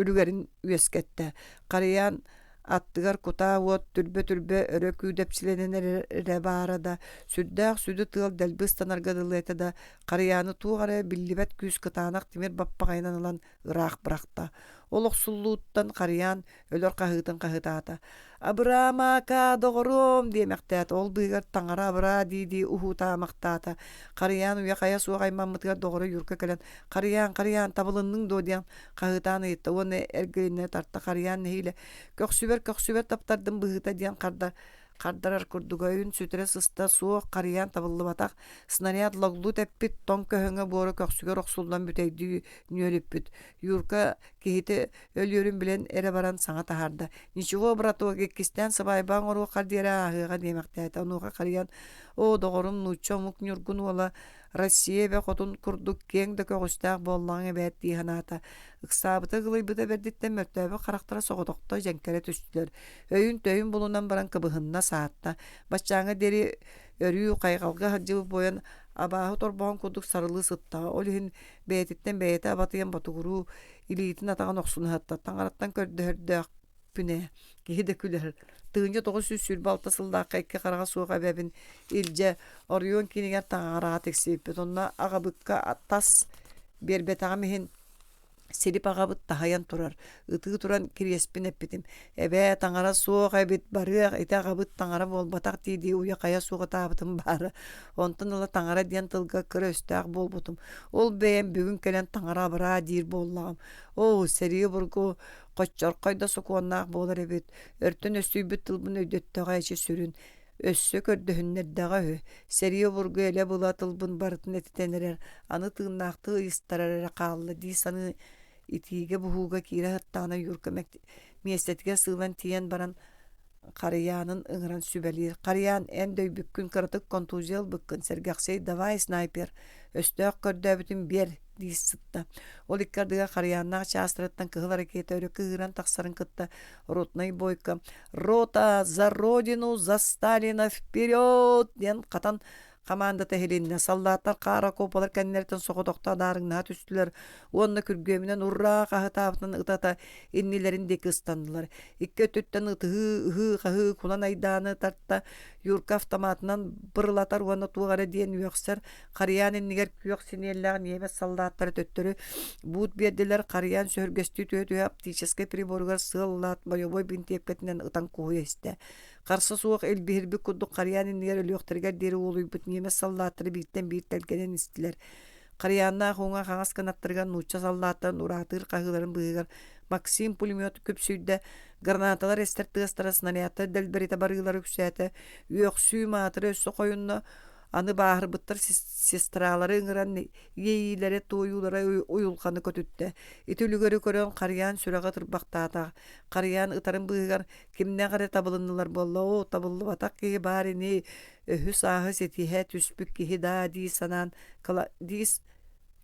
үлүгэрин үөскэттэ. Харыйаан аттыгар кутаа уот түрбэ-түрбэ өрө күүдэпчилэнэн эрэ баара да, сүрдээх сүдү тыал дэлби ыстанарга дылы этэ да, харыйааны туох эрэ биллибэт күүс кытаанах тимир баппаҕайынан ылан ыраах бырахта. Ол охсуллууттан харыйаан өлөр хаһыытын хаһытаата. «Абыраа, Маакаа, доҕоруом!» диэмэхтээтэ. Ол быыһыгар таҥара абыраа дии-дии уһуутаамахтаата. Харыйаан уйа-хайа суох аймаммытыгар доҕоро Юрка кэлэн «Харыйаан, Харыйаан, табылынныҥ дуо?» диэн хаһыытаан ыйытта уонна эргилиннэ тарта Харыйаан нэһиилэ «Көхсүбэр, көхсүбэр таптардым быһыыта» диэн харда хардарар курдуга өйүн сүтэрэ сыста суох харыйаан табыллыбатах снаряд логлу тэппит тоҥ көһөҥө буора көхсүгэр охсуллан бүтэйдии нүөлүппүт Юрка киһитэ өлүөрүн билэн эрэ баран саҥа таһаарда ничего браток иккистээн сыбаайба оҥоруоххар диэри ааһыаҕа диэмэхтээтэ онуоха харыйан оо доҕорум нуучча омук ньургун уола Россия эбэ хотун курдук киэҥ да көҕүстээх буоллаҕыҥ эбээт дии санаата. Ыксаабыта ыгылыйбыта бэрдиттэн мөлтөөбүт харахтара соҕотохто дьэҥкэрэ түстүлэр. Өйүн-төйүн булунан баран кыбыһынна, саатта. Баччааҥҥа диэри өрүү хайҕалга сылдьыбыт буойан абааһы торбоҕун курдук сарылыы сыттаҕа. Ол иһин бэйэтиттэн бэйэтэ абатыйан ботугуруу, илиитин атаҕын охсунуһатта. Таҥараттан көрдөһөрдөөх күнэ киһи да күлэр 1926 сыллаахха икки хараҕа суох эбэбин илдьэ оройуон киинигэр таҥараҕа тиксибиппит онно аҕабыкка тас биэрбэтэҕим иһин Силип аҕабыт таһыйан турар, ытыы туран кириэспин эппитим: «Эбээ, таҥара суох эбит, барыах, ити аҕабыт таҥара буолбатах» дии-дии уйа-хайа суох ытаабытым баара. Онтон ыла таҥара диэн тылга кыра өстөөх буолбутум. Ол бэйэм бүгүн кэлэн таҥара абыраа диир буоллаҕым. Оо, сэрии обургу хоччорхой да сокуоннаах буолар эбит. Өртөн өстүйбүт тылбын өйдөттөҕө эчи сүрүн. Өссө көрдөһүннэрдэҕэ үһү. Сэрии обургу элэ-была тылбын барытын этитэн эрэр, аны тыыннаахтыы ыйыстарар эрэ хаалла дии саныы итиигэ-буһууга киирэ сыттаҕына Юрка миэстэтигэр сыылан тиийэн баран Харыйаанын ыҥыран сүбэлиир: «Харыйаан, эн дөйбүккүн, кыратык контузия ылбыккын, сэргэхсий, давай, снайпер, өстөөх көрдөөбүтүн биэр» дии сытта. Ол икки ардыгар Харыйааннаах чаастарыттан кыһыл ракета өрө кыһыыран тахсарын кытта ротнай бойко «Рота, за родину, за Сталина, вперед!» диэн хатан Хамаандата иһилиннэ, саллааттар хаар окуопалар кэннилэриттэн соҕотохто адаарыҥнаһа түстүлэр уонна күргүөмүнэн «Ураа!» хаһытаабытынан ытата иннилэрин диэки ыстаннылар. Икки өттүттэн ытыһыы, ыһыы-хаһыы кунан айдааны тарта, Юрка автоматынан бырылатар уонна туох эрэ диэн үөхсэр, Харыйаан иннигэр күөх синиэллээх ньиэмэс саллааттара төттөрү буут биэрдилэр, Харыйаан сөһүргэстии түһэ-түһэ оптическай приборугар сыал ылаат бойобуой бинтиэпкэтинэн ытан куһуйа истэ. Харса суох илбиһирбит курдук харыйаан иннигэр өлүөхтэригэр диэри уолуйбут ньиэмэс саллааттара бииртэн биир тэлгэнэн истилэр. Харыйааннаах уҥа-хаҥас кынаттарыгар нуучча саллааттарын ураатыыр хаһыыларын быыһыгар Максим пулемет күпсүйдэ, гранаталар эстэр тыастара снарядтар дэлбэритэ барыылара үксээтэ, үөхсүү маатыра өссө хойунна, аны бааһырбыттар сестралары ыҥыран иэйиилэрэ туойуулара уйулҕаны көтүттэ. Ити үлүгэри көрөн Харыйаан сүрэҕэ ытырбахтаата. Харыйаан ытарын быыһыгар Кимнээх эрэ табылыннылар буолла, оо, табыллыбатах киһи баар ини, өһү-сааһы ситиһэ түспүт киһи даа дии санаан дии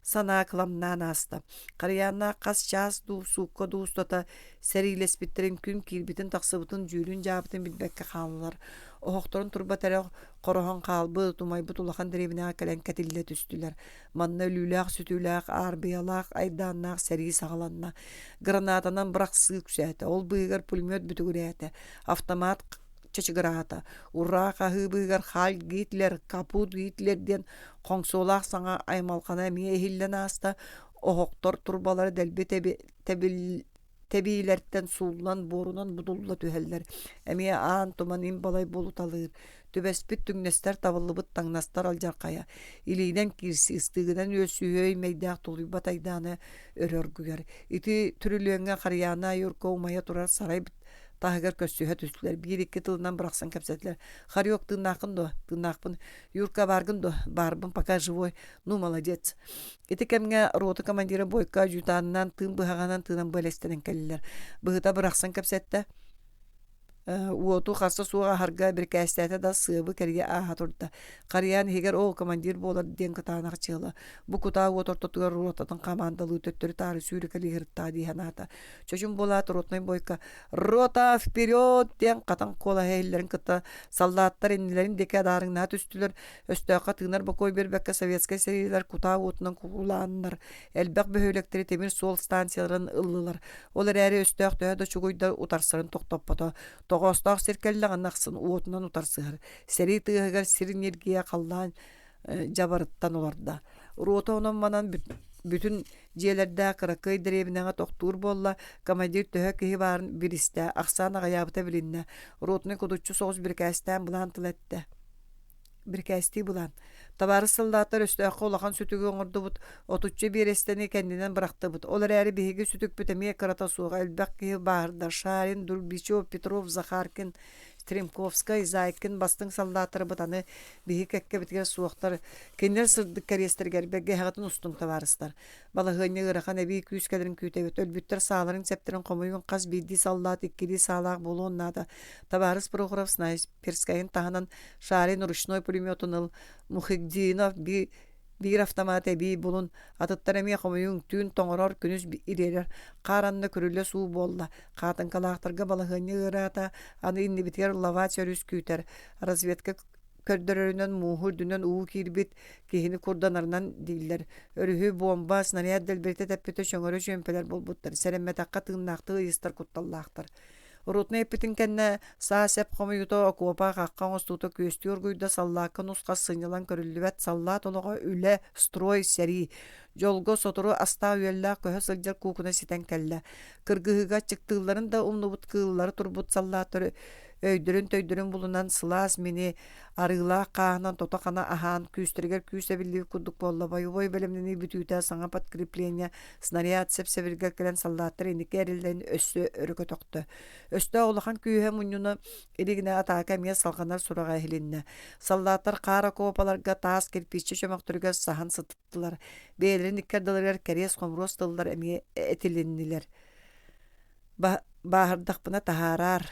санаа кыламнаан ааста. Харыйааннаах хас чаас дуу, суукка дуу устата сэриилэспиттэрин күн киирбитин-тахсыбытын дьүүлүн-дьаабытын билбэккэ хааллылар. Оһохторун турбат эрэ хороһон хаалбыт, умайбыт улахан дэриэбинэҕэ кэлэн кэтиллэ түстүлэр. Манна өлүүлээх-сүтүүлээх, аарбыйалаах, айдааннаах сэрии саҕаланна. Гранатанан бырахсыы үксээтэ, ол быыһыгар пулемет бүтүгүрээтэ, автомат чачыгыраата, ураа хаһыы быыһыгар «Халь Гитлер! Капут Гитлер!» диэн хоҥсуолаах саҥа аймалҕана эмиэ иһиллэн ааста, оһохтор турбалара дэлби тэбил тэбиилэртэн сууллан буорунан будулла түһэллэр, эмиэ аан туман им балай буолуталыыр, түбэспит түҥнэстэр табыллыбыт таҥнастар алдьархайа, илиинэн киирсии, ыстыыгынан үөссүһүө мэйдээх тулуйбат айдаана өрө оргуйар. Ити түрүлүөҥҥэ Харыйаана Юрка умайа турар сарай таһыгар көрсүһэ түстүлэр, биир-икки тылынан бырахсан кэпсэтилэр. «Харек, тыыннааххын дуо?» «Тыыннаахпын». «Юрка, бааргын дуо?» «Баарбын, пока живой». «Ну, молодец». Ити кэмҥэ рота командира Бойко адьютанынан тыын быһаҕынан тыынан бэлэстэнэн кэллилэр. Быһыта бырахсан кэпсэттэ. Уоту харса суох аһарга бирикээстээтэ да сыабы кэрийэ ааһа турда. Харыйаан иһигэр оо командир буолар диэн кытаанах дьыала. Бу кутаа уот ортотугар ротатын хамаандалыы төттөрү-таары сүүрэкэлии сырыттаҕа дии санаата. Чочум буолаат ротнай бойко «Рота вперед!» диэн хатан куолаһа иһиллэрин кытта саллааттар иннилэрин диэки адаарыҥнаһа түстүлэр. Өстөөххө тыынар бокуой биэрбэккэ советскай сэриилэр кутаа уотунан куулааннар элбэх бөһүөлэктэри тимир суол станцияларын ыллылар. Ол эрээри өстөөх төһө да чугуйдар утарсарын тохтоппото. Тоҕоостоох сир кэллэҕинэ ахсын уотунан утарсыһар. Сэрии тыаһыгар сир ньиргийэ халлаан дьабарыттан олордо. Рота онон-манан бүтүн дьиэлэрдээх кыракый дэриэбинэҕэ тохтуур буолла, командир төһө киһи баарын билистэ, ахсаан аҕыйаабыта билиннэ. Ротнай кудуччу соҕус бирикээстээн былаан тыл эттэ. Бирикээстии былаан. Табаарыс саллааттар өстөөххө улахан сүтүгү оҥордубут, отучча биэрэстэни кэннинэн бырахтыбыт. Ол эрээри биһиги сүтүкпүт эмиэ кырата суох, элбэх киһи бааһырда. Шарин, Дурбичев, Петров, Захаркин, Стремковскай, Зайкин бастыҥ саллааттарбыт аны биһиги кэккэбитигэр суохтар. Кинилэр сырдык кэриэстэригэр бэргэһэҕитин устуҥ табаарыстар. Балаһыанньа ыарахан эбии күүс кэлэрин күүтэбит. Өлбүттэр сааларын-сэптэрин хомуйуҥ хас биирдии саллаат иккилии саалаах буолуон наада. Табаарыс Прохоров снайперскайын таһынан Шарин ручной пулеметун ыл, Мухиддинов биир автомат эбии булун, атыттар эмиэ хомуйуҥ, түүн тоҥорор, күнүс ириэрэр, хаар анна күрүлэ суу буолла, хаатыҥкалаахтарга балаһыанньа ыараата, аны иннибитигэр Лавач өрүс күүтэр, разведка көрдөрөрүнэн мууһу үрдүнэн уу киирбит, киһини курданарынан дииллэр, өрүһү буомба, снаряд дэлбэритэ тэппитэ чөҥөрө чүөмпэлэр буолбуттар, сэрэммэтэххэ тыыннаахтыы ыйыстар кутталлаахтар. Ротнай эппитин кэннэ саа сэп хомуйуута, окуопа, хахха оҥостуута күөстүү оргуйда, саллаакка нус-хас сынньалаҥ көрүллүбэт, саллаат олоҕо үлэ, строй, сэрии. Дьолго сотору астаах-үөллээх көһө сылдьар куукуна ситэн кэллэ. Кыргыһыыга аччыктыылларын да умнубут кыыллары турбут саллааттар өйдөрүн-төйдөрүн булунан сылаас мини арыылаах хааһынан тото-хана аһаан күүстэригэр күүс эбиллибит курдук буолла. Бойобуой бэлэмнэнии бүтүүтэ саҥа подкрепление Снаряд сэп-сэбиргэл кэлэн саллааттар инники эриллэн өссө өрө көтөхтө. Өстөөх улахан күүһэ мунньуна илигинэ атаака эмиэ салҕанар сураҕа иһилиннэ. Саллааттар хаар окуопаларга таас кирпииччэ чөмөхтөрүгэр саһан сыттылар. Бэйэлэрин икки ардыларыгар кэриэс-хомуруос тыллар эмиэ этилиннилэр. Бааһырдахпына таһаараар,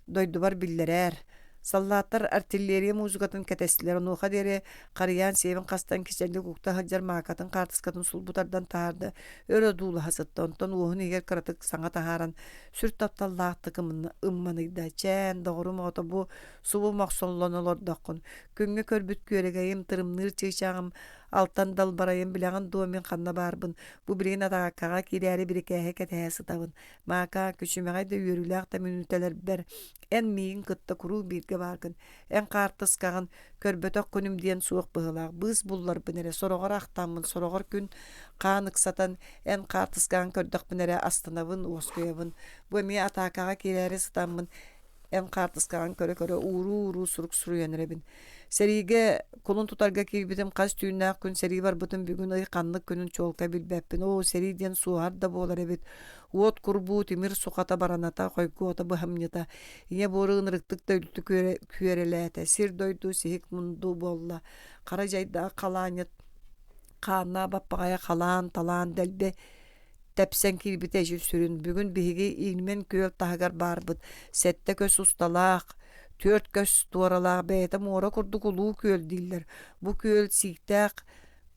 дойдубар биллэрээр. Саллааттар артиллерия музыкатын кэтэстилэр, онуоха диэри Харыйаан сиэбин хастан кичэллик укта сылдьар маакатын хаартыскатын сулбу тардан таһаарда, өр одуулаһа сытта, онтон уоһун иһигэр кыратык саҥа таһааран, сүр тапталлаахтык ымманыйда: «Чээн, доҕорум оҕото, бу субу мохсоллон олордоххун, күҥҥэ көрбүт күөрэгэйим, тырымныыр чыычааҕым Алтан далбарайым билэҕин дуо мин ханна баарбын, бу билигин атаакаҕа киирээри бирикээһи кэтэһэ сытабын. Маакаа, күчүмэҕэй да үөрүүлээх да мүнүүтэлэрбэр эн миигин кытта куруук бииргэ бааргын. Эн хаартыскаҕын көрбөтөх күнүм диэн суох быһыылаах. Быыс булларбын эрэ, сороҕор ахтаммын, сороҕор күн хаан ыксатан эн хаартыскаҕын көрдөхпүнэ эрэ астынабын, уоскуйабын. Бу эмиэ атаакаҕа киирээри сытаммын эн хаартыскаҕын көрө-көрө ууруу-ууруу сурук суруйан эрэбин. Сэриигэ кулун тутарга киирбитим хас түүннээх күн сэрии барбытын бүгүн ый ханнык күнүн чуолкай билбэппин. Оо, сэрии диэн суоһар да буолар эбит. Уот курбуу, тимир сухата бараната, хойгуота быһамньыта. Ийэ буору ынырыктык да үлтү күөрэлээтэ. Сир-дойду сиһик мунду буолла. Хара дьайдаах халаанньыт хааннаах баппаҕайа халаан, талаан дэлби тэпсэн киирбитэ эчи сүрүн. Бүгүн биһиги Иилмэн күөл таһыгар баарбыт. Сэттэ көс усталаах, түөрт көс туоралаах бэйэтэ муора курдук улуу күөл дииллэр. Бу күөл сииктээх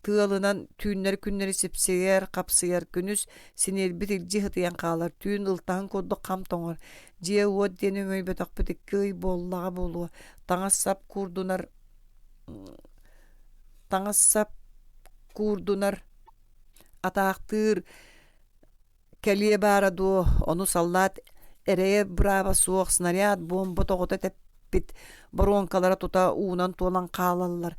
тыалынан түүннэри-күннэри сипсийэр, хапсыйар, күнүс синиэрбит илдьи сытыйан хаалар, түүн ылтаһын курдук хам тоҥор. Дьиэ-уот диэн өҥөйбөтөхпүт икки ый буоллаҕа буолуо. Таҥас-сап куурдунар таҥас-сап куурдунар Атаахтыыр кэлиэ баара дуо, ону саллаат эрэйэ бырааба суох снаряд, буомба тоҕута тэппит боруоҥкалара тута уунан туолан хаалаллар.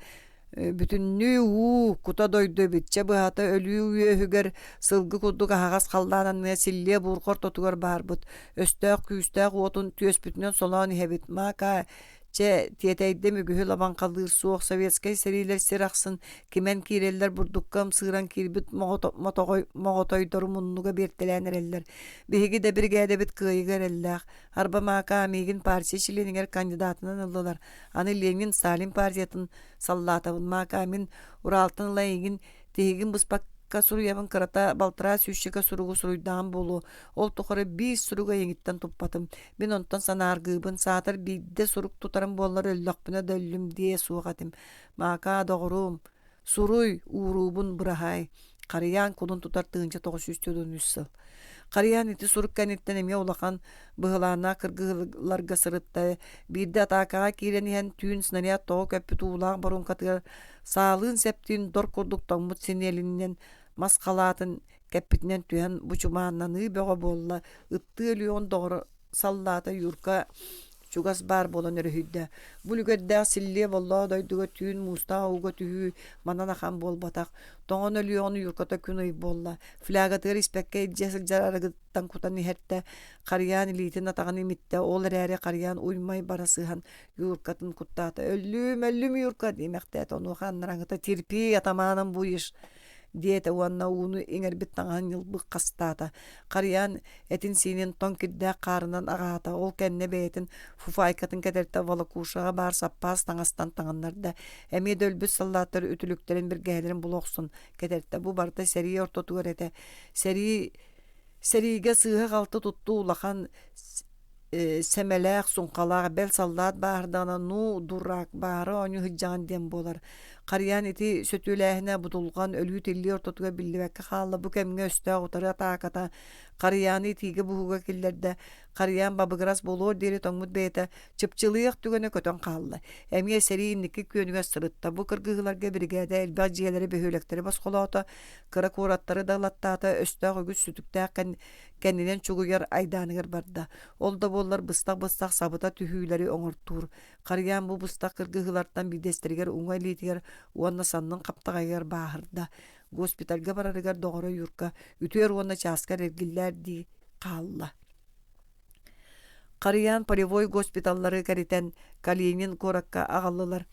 Бүтүннүү уу, кута дойду эбит, чэ быһата өлүү үөһүгэр сылгы курдук аһаҕас халлаан анныгар силлиэ буурҕа ортотугар баарбыт, өстөөх күүстээх уотун түөспүтүнэн солоон иһэбит, маакаа Чэ, тиэтэйдим үгүһү лабаҥхалыыр суох советскай сэриилэр сир ахсын кимэн киирэллэр бурдукка ымсыыран киирбит моҕотойдору муннуга биэртэлээн эрэллэр. Биһиги да биригээдэбит кыайыыга эрэллээх. Арба Маакаа миигин партия чилиэнигэр кандидатынан ыллылар. Аны Ленин Сталин партиятын саллаатабын. Маакаа мин Уралтан ыла эйигин тиһигин быспакка Хаһыакка суруйабын кырата балтараа сүүсчэкэ суругу суруйдаҕым буолуо. Ол тухары биир суругу эйигиттэн туппатым. Мин онтон санааргыыбын, саатар биирдэ сурук тутарым буоллар өллөхпүнэ да өллүм диэ суох этим. Маакаа, доҕоруом, суруй, ууруубун быраһаай. Харыйаан кулун тутар 1943 сыл. Харыйаан ити сурук кэнниттэн эмиэ улахан быһылааннаах кыргыһыыларга сырытта. Биирдэ атаакаҕа киирэн иһэн түүн снаряд тоҕо көппүт уулаах боруоҥкатыгар саалыын-сэптиин дор курдук тоҥмут синиэлинэн мас халаатын кэппитинэн түһэн бучумааннаныы бөҕө буолла. Ыттыы өлүөҕүн доҕоро саллаата Юрка чугас баар буолан өрүһүйдэ. Бу үлүгэрдээх силлиэ боллоох дойдуга түүн муустаах ууга түһүү манан ахан буолбатах. Тоҥон өлүөҕүн Юрката күн ый буолла. Флягатыгар испэккэ илдьэ сылдьар арыгыттан кутан иһэртэ. Харыйаан илиитин атаҕын имиттэ. Ол эрээри Харыйаан уймай бара сыһан Юркатын куттаата. «Өллүүм, өллүм, Юрка!» диэмэхтээтэ. Онуоха аннараҥыта «Терпи, атамааным будешь!» диэтэ уонна ууну иҥэрбит таҥаһын ньылбык хастаата. Харыйаан этин-сиинин тоҥ кирдээх хаарынан аҕаата, ол кэннэ бэйэтин фуфайкатын кэтэртэ волокушаҕа баар саппаас таҥастан таҥыннарда. Эмиэ да өлбүт саллааттар үтүлүктэрин бэргэһэлэрин була охсон кэтэртэ. Бу барыта сэрии ортотугар этэ. Сэрии сэриигэ сыыһа-халты туттуу улахан сэмэлээх, суҥхалаах, бэл саллаат бааһырдаҕына ну, дурак, баара оонньуу сылдьаҕын диэн буолар. Харыйаан ити сөтүөлээһинэ будулҕан, өлүү-тиллии ортотугар биллибэккэ хаалла. Бу кэмҥэ өстөөх утары атааката Харыйааны итиигэ-буһууга киллэрдэ. Харыйаан бабыгырас буолуор диэри тоҥмут бэйэтэ чыпчылыйыах түгэнэ көтөн хаалла. Эмиэ сэрии инники күөнүгэр сырытта. Бу кыргыһыыларга биригээдэ элбэх дьиэлэри, бөһүөлэктэри босхолоото, кыра куораттары да ылаттаата, өстөөх үгүс сүтүктээх кэннинэн чугуйар айдааныгар барда. Ол да буоллар быстах-быстах сабыта түһүүлэри оҥортуур. Харыйаан бу быстах кыргыһыылартан биирдэстэригэр уҥа илиитигэр уонна саннын хаптаҕайыгар бааһырда. Госпитальга барарыгар доҕоро Юрка үтүөр уонна чааскар эргиллээр дии хаалла. Харыйаан полевой госпиталлары кэритэн Калинин куоракка аҕаллылар.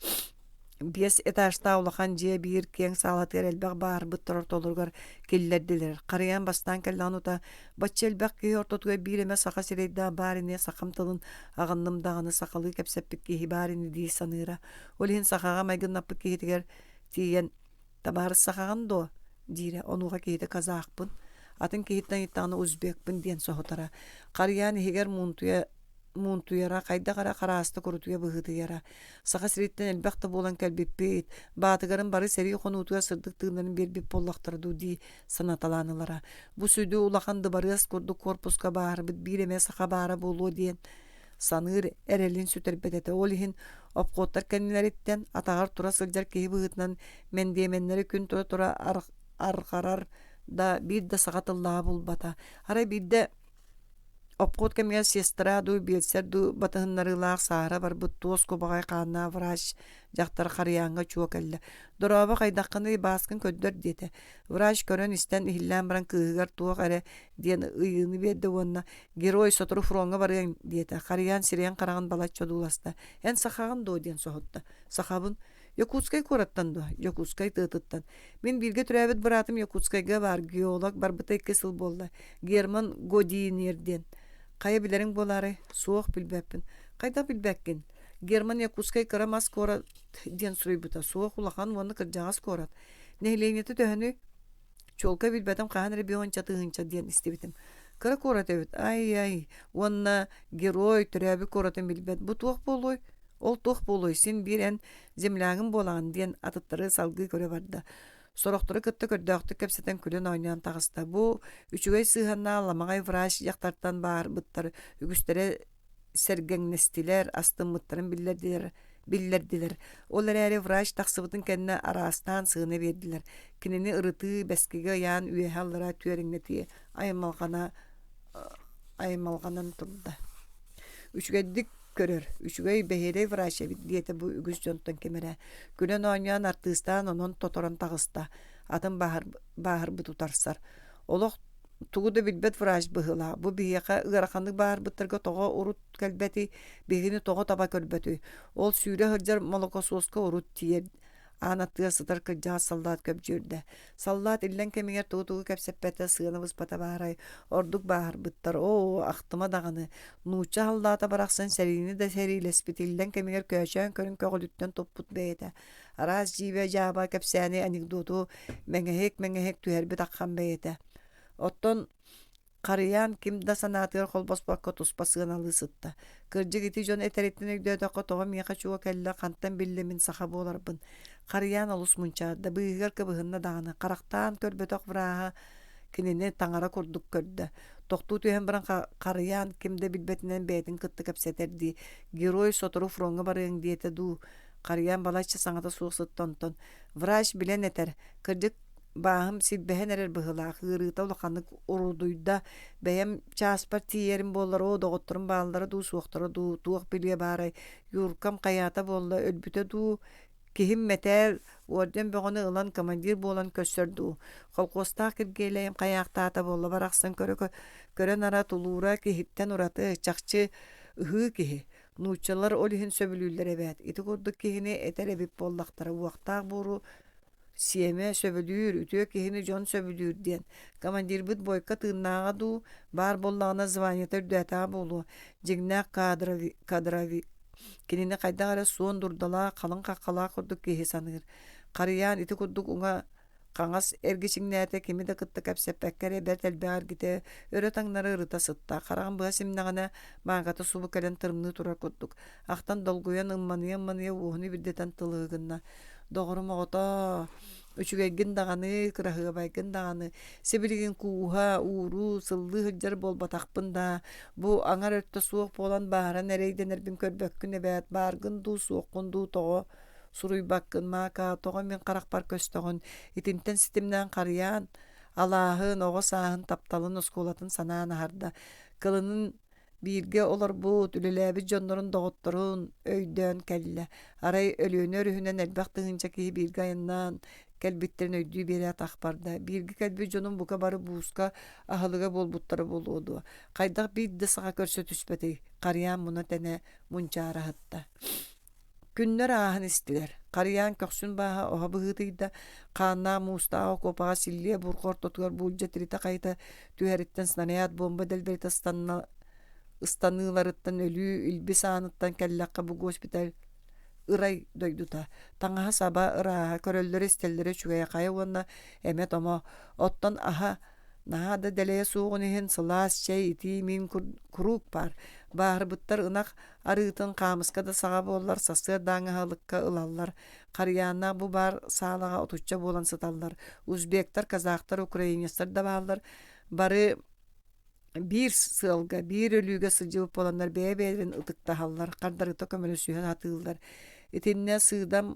Биэс этажтаах улахан дьиэ биир киэҥ саалатыгар элбэх баарбыттар ортолоругар киллэрдилэр. Харыйаан бастаан кэллэҕин ута бачча элбэх киһи ортотугар биир эмэ саха сирэйдээх баар ини сахам тылын аҕынным даҕаны сахалыы кэпсэппит киһи баар ини дии саныыра. Ол иһин сахаҕа майгыннаппыт киһитигэр тиийэн «Табаарыс сахаҕын дуо?» диирэ. Онуоха киһитэ «Казахпын, атын киһиттэн ыйыттаҕына узбекпын» диэн соһутара. Харыйаан иһигэр муунтуйа муунтуйара, хайдах эрэ харааста курутуйа быһыытыйара. Саха сириттэн элбэх да буолан кэлбиппит, баатыгарын бары сэрии хонуутугар сырдык тыыннарын биэрбит буоллахтара дуу дии санаталаан ылара. Бу сүдү улахан дыбарыас курдук корпуска баарбыт биир эмэ саха баара буолуо диэн саныыр эрэлин сүтэрбэт этэ. Ол иһин обходтар кэннилэриттэн атаҕар тура сылдьар киһи быһыытынан мэндиэмэннэри күн тура-тура арҕарар да биир да саха тыллааҕы булбата. Арай биирдэ Обход кэмигэр сестра дуу, биэлсэр дуу батыһыннарыылаах сааһыра барбыт туос кубаҕай хааннаах врач дьахтар Харыйааҥҥа чуо кэллэ: «Дорообо, хайдаххыный, бааскын көрдөр» диэтэ. Врач көрөн-истэн, иһиллээн баран кыыһыгар туох эрэ диэн ыйыыны биэрдэ уонна «Герой, сотору фроҥҥа барыаҥ» диэтэ. Харыйаан сирэйин-хараҕын балачча одууласта. «Эн сахаҕын дуо?» диэн соһутта. «Сахабын. Якутскай куораттан дуо? Дьокуускай тыатыттан. Мин бииргэ төрөөбүт быраатым Якутскайга баар, геолог, барбыта икки сыл буолла. Герман Годинер диэн. Хайа билэриҥ буолаарай? Суох, билбэппин. Хайдах билбэккин? Герман Якутскай кыра мас куорат диэн суруйбута. Суох, улахан уонна кырдьаҕас куорат. Нэһилиэнньэтэ төһөнүй? Чуолкай билбэтим хаһан эрэ биэс тыһыынча диэн истибитим. Кыра куорат эбит. Ай-ай. Уонна герой төрөөбүт куоратын билбэт. Бу туох буолуой? Ол туох буолуой, син биир эн землягым буолаҕын диэн атыттары салгыы көрө барда. Сорохтору кытта көрдөөхтүк кэпсэтэн күлэн-оонньоон таҕыста. Бу үчүгэй сыһыаннаах ламаҕай врач дьахтартан баарбыттар үгүстэрэ сэргэҥнэстилэр, астыммыттарын биллэрдилэр, биллэрдилэр. Ол эрээри врач тахсыбытын кэннэ араастаан сыана биэрдилэр. Кинини ырытыы, бэскигэ ыйаан үөһэ-аллара түөрэҥнэтии аймалҕана аймалҕанан турда. Үчүгэйдик көрөр, үчүгэй бэһиэлэй врач эбит диэтэ бу үгүс дьонтон ким эрэ. Күлэн оонньоон артыыстаан онон тоторон таҕыста. Атын бааһырбыт утарсар. Олох тугу да билбэт врач быһыылаах. Бу биһиэхэ ыараханнык бааһырбыттарга тоҕо урут кэлбэтий, биһигини тоҕо таба көрбөтүй? Ол сүүрэ сылдьар молокосуоска урут тиийэр. Аан аттыгар сытар кырдьаҕас саллаат көбдьүөрдэ. Саллаат иллэҥ кэмигэр тугу-тугу кэпсэппэтэ, сыана быспата баарай, ордук бааһырбыттар, оо, ахтыма даҕаны, нуучча саллаата барахсан сэриини да сэриилэспит, иллэҥ кэмигэр көөчөөн көрүн көҕүлүттэн туппут бэйэтэ. Араас дьиибэ-дьааба кэпсээни, анекдоту мэҥэһик-мэҥэһик түһэрбит аххан бэйэтэ. Оттон Харыйаан ким да санаатыгар холбоспокко туспа сыаналыы сытта. Кырдьык ити дьон этэриттэн өйдөөтөххө тоҕо миэхэ чуо кэллэ, хантан биллэ мин саха буоларбын. Харыйаан олус мунчаарда, быыһыгар кыбыһынна даҕаны, харахтаан көрбөтөх враһа кинини таҥара курдук көрдө. Тохтуу түһэн баран Харыйаан ким да билбэтинэн бэйэтин кытта кэпсэтэрдии, «Герой сотору фроҥҥа барыаҥ» диэтэ дуу. Харыйаан балачча саҥата суох сытта онтон «Врач билэн этэр, кырдьык Бааһым силбэһэн эрэр быһыылаах, ыарыыта улаханнык урудуйда, бэйэм чааспар тиийэрим буоллар, оо, доҕотторум бааллара дуу, суохтара дуу, туох билиэ баарай, Юркам хайаата буолла, өлбүтэ дуу, киһим мэтээл, орден бөҕөнү ылан командир буолан көрсөр дуу, колхуостаах Киргиэлэйим хайаахтаата буолла барахсан көрө көрөн ара тулуура киһиттэн ураты, чахчы ыһыы киһи. Нууччалар ол иһин сөбүлүүллэр эбээт, ити курдук киһини этэр эбит буоллахтара, уохтаах буору Сиэмэ сөбүлүүр, үтүө киһини дьон сөбүлүүр диэн. Командирбыт Бойко тыыннааҕа дуу, баар буоллаҕына званиета үрдээтэҕэ буолуо. Дьиҥнээх кадрови, кадрови кинини хайдах эрэ суон дурдалаах, халыҥ хаххалаах курдук киһи саныыр. Харыйаан ити курдук уҥа хаҥас эргичиҥнээтэ кими да кытта кэпсэппэккэ эрэ бэрт элбэх эргитэ өрө-таҥнары ырыта сытта. Хараҕын быһа симнэҕинэ, мааҥката субу кэлэн тырымныы турар курдук. Ахтан долгуйан ымманыйа-ымманыйа уоһун ибирдэтэн тылыһы гынна. Доҕорум оҕотоо, үчүгэйгин даҕаны, кыраһыабайгын даҕаны, сибилигин кууһа, ууруу, сыллыы сылдьар буолбатахпын даа, бу аҥар өттө суох буолан бааһыран эрэйдэнэрбин көрбөккүн эбээт, бааргын дуу, суоххун дуу тоҕо суруйбаккын, Маакаа, тоҕо мин харахпар көстөҕүн, итинтэн ситимнээн харыйаан, алааһын, оҕо сааһын тапталын оскуолатын санаан аһарда, кылынын Бииргэ олорбут, үлэлээбит дьоннорун доҕотторун өйдөөн кэллэ. Арай Өлүөнэ өрүһүнэн элбэх тыһыынча киһи бииргэ айаннаан кэлбиттэрин өйдүү биэрээт ах барда. Бииргэ кэлбит дьонум бука бары бууска аһылыга буолбуттара буолуо дуо? Хайдах биир да саха көрсө түспэтий? Харыйаан муна-тэнэ мунчаара аһытта. Күннэр ааһан истилэр. Харыйаан көхсүн бааһа оһо быһыытыйда, хааннаах муустаах окуопаҕа силлиэ бурҕа ортотугар буулдьа тиритэ-хайыта түһэриттэн снаряд буомба дэлбэритэ ыстанна ыстаныыларыттан өлүү илбис ааныттан кэллэххэ бу госпиталь ырай дойдута. Таҥаһа-саба ырааһа, көрөллөрө-истэллэрэ үчүгэйэ хайа уонна эмэ-томо. Оттон аһа Наһаа да дэлэйэ суоҕун иһин сылаас чэй, итии миин куруук баар. Бааһырбыттар ынах арыытын хаамыска да саҕа буоллар сарсыардааҥы аһылыкка ылаллар. Харыйааннаах бу баар саалаҕа отучча буолан сыталлар. Узбектар, казахтар, украинецтар да бааллар. Бары биир сыалга, биир өлүүгэ сылдьыбыт буоланнар бэйэ-бэйэлэрин ытыктаһаллар, хардарыта көмөлөсүһэ сатыыллар. Итиннэ сыыдам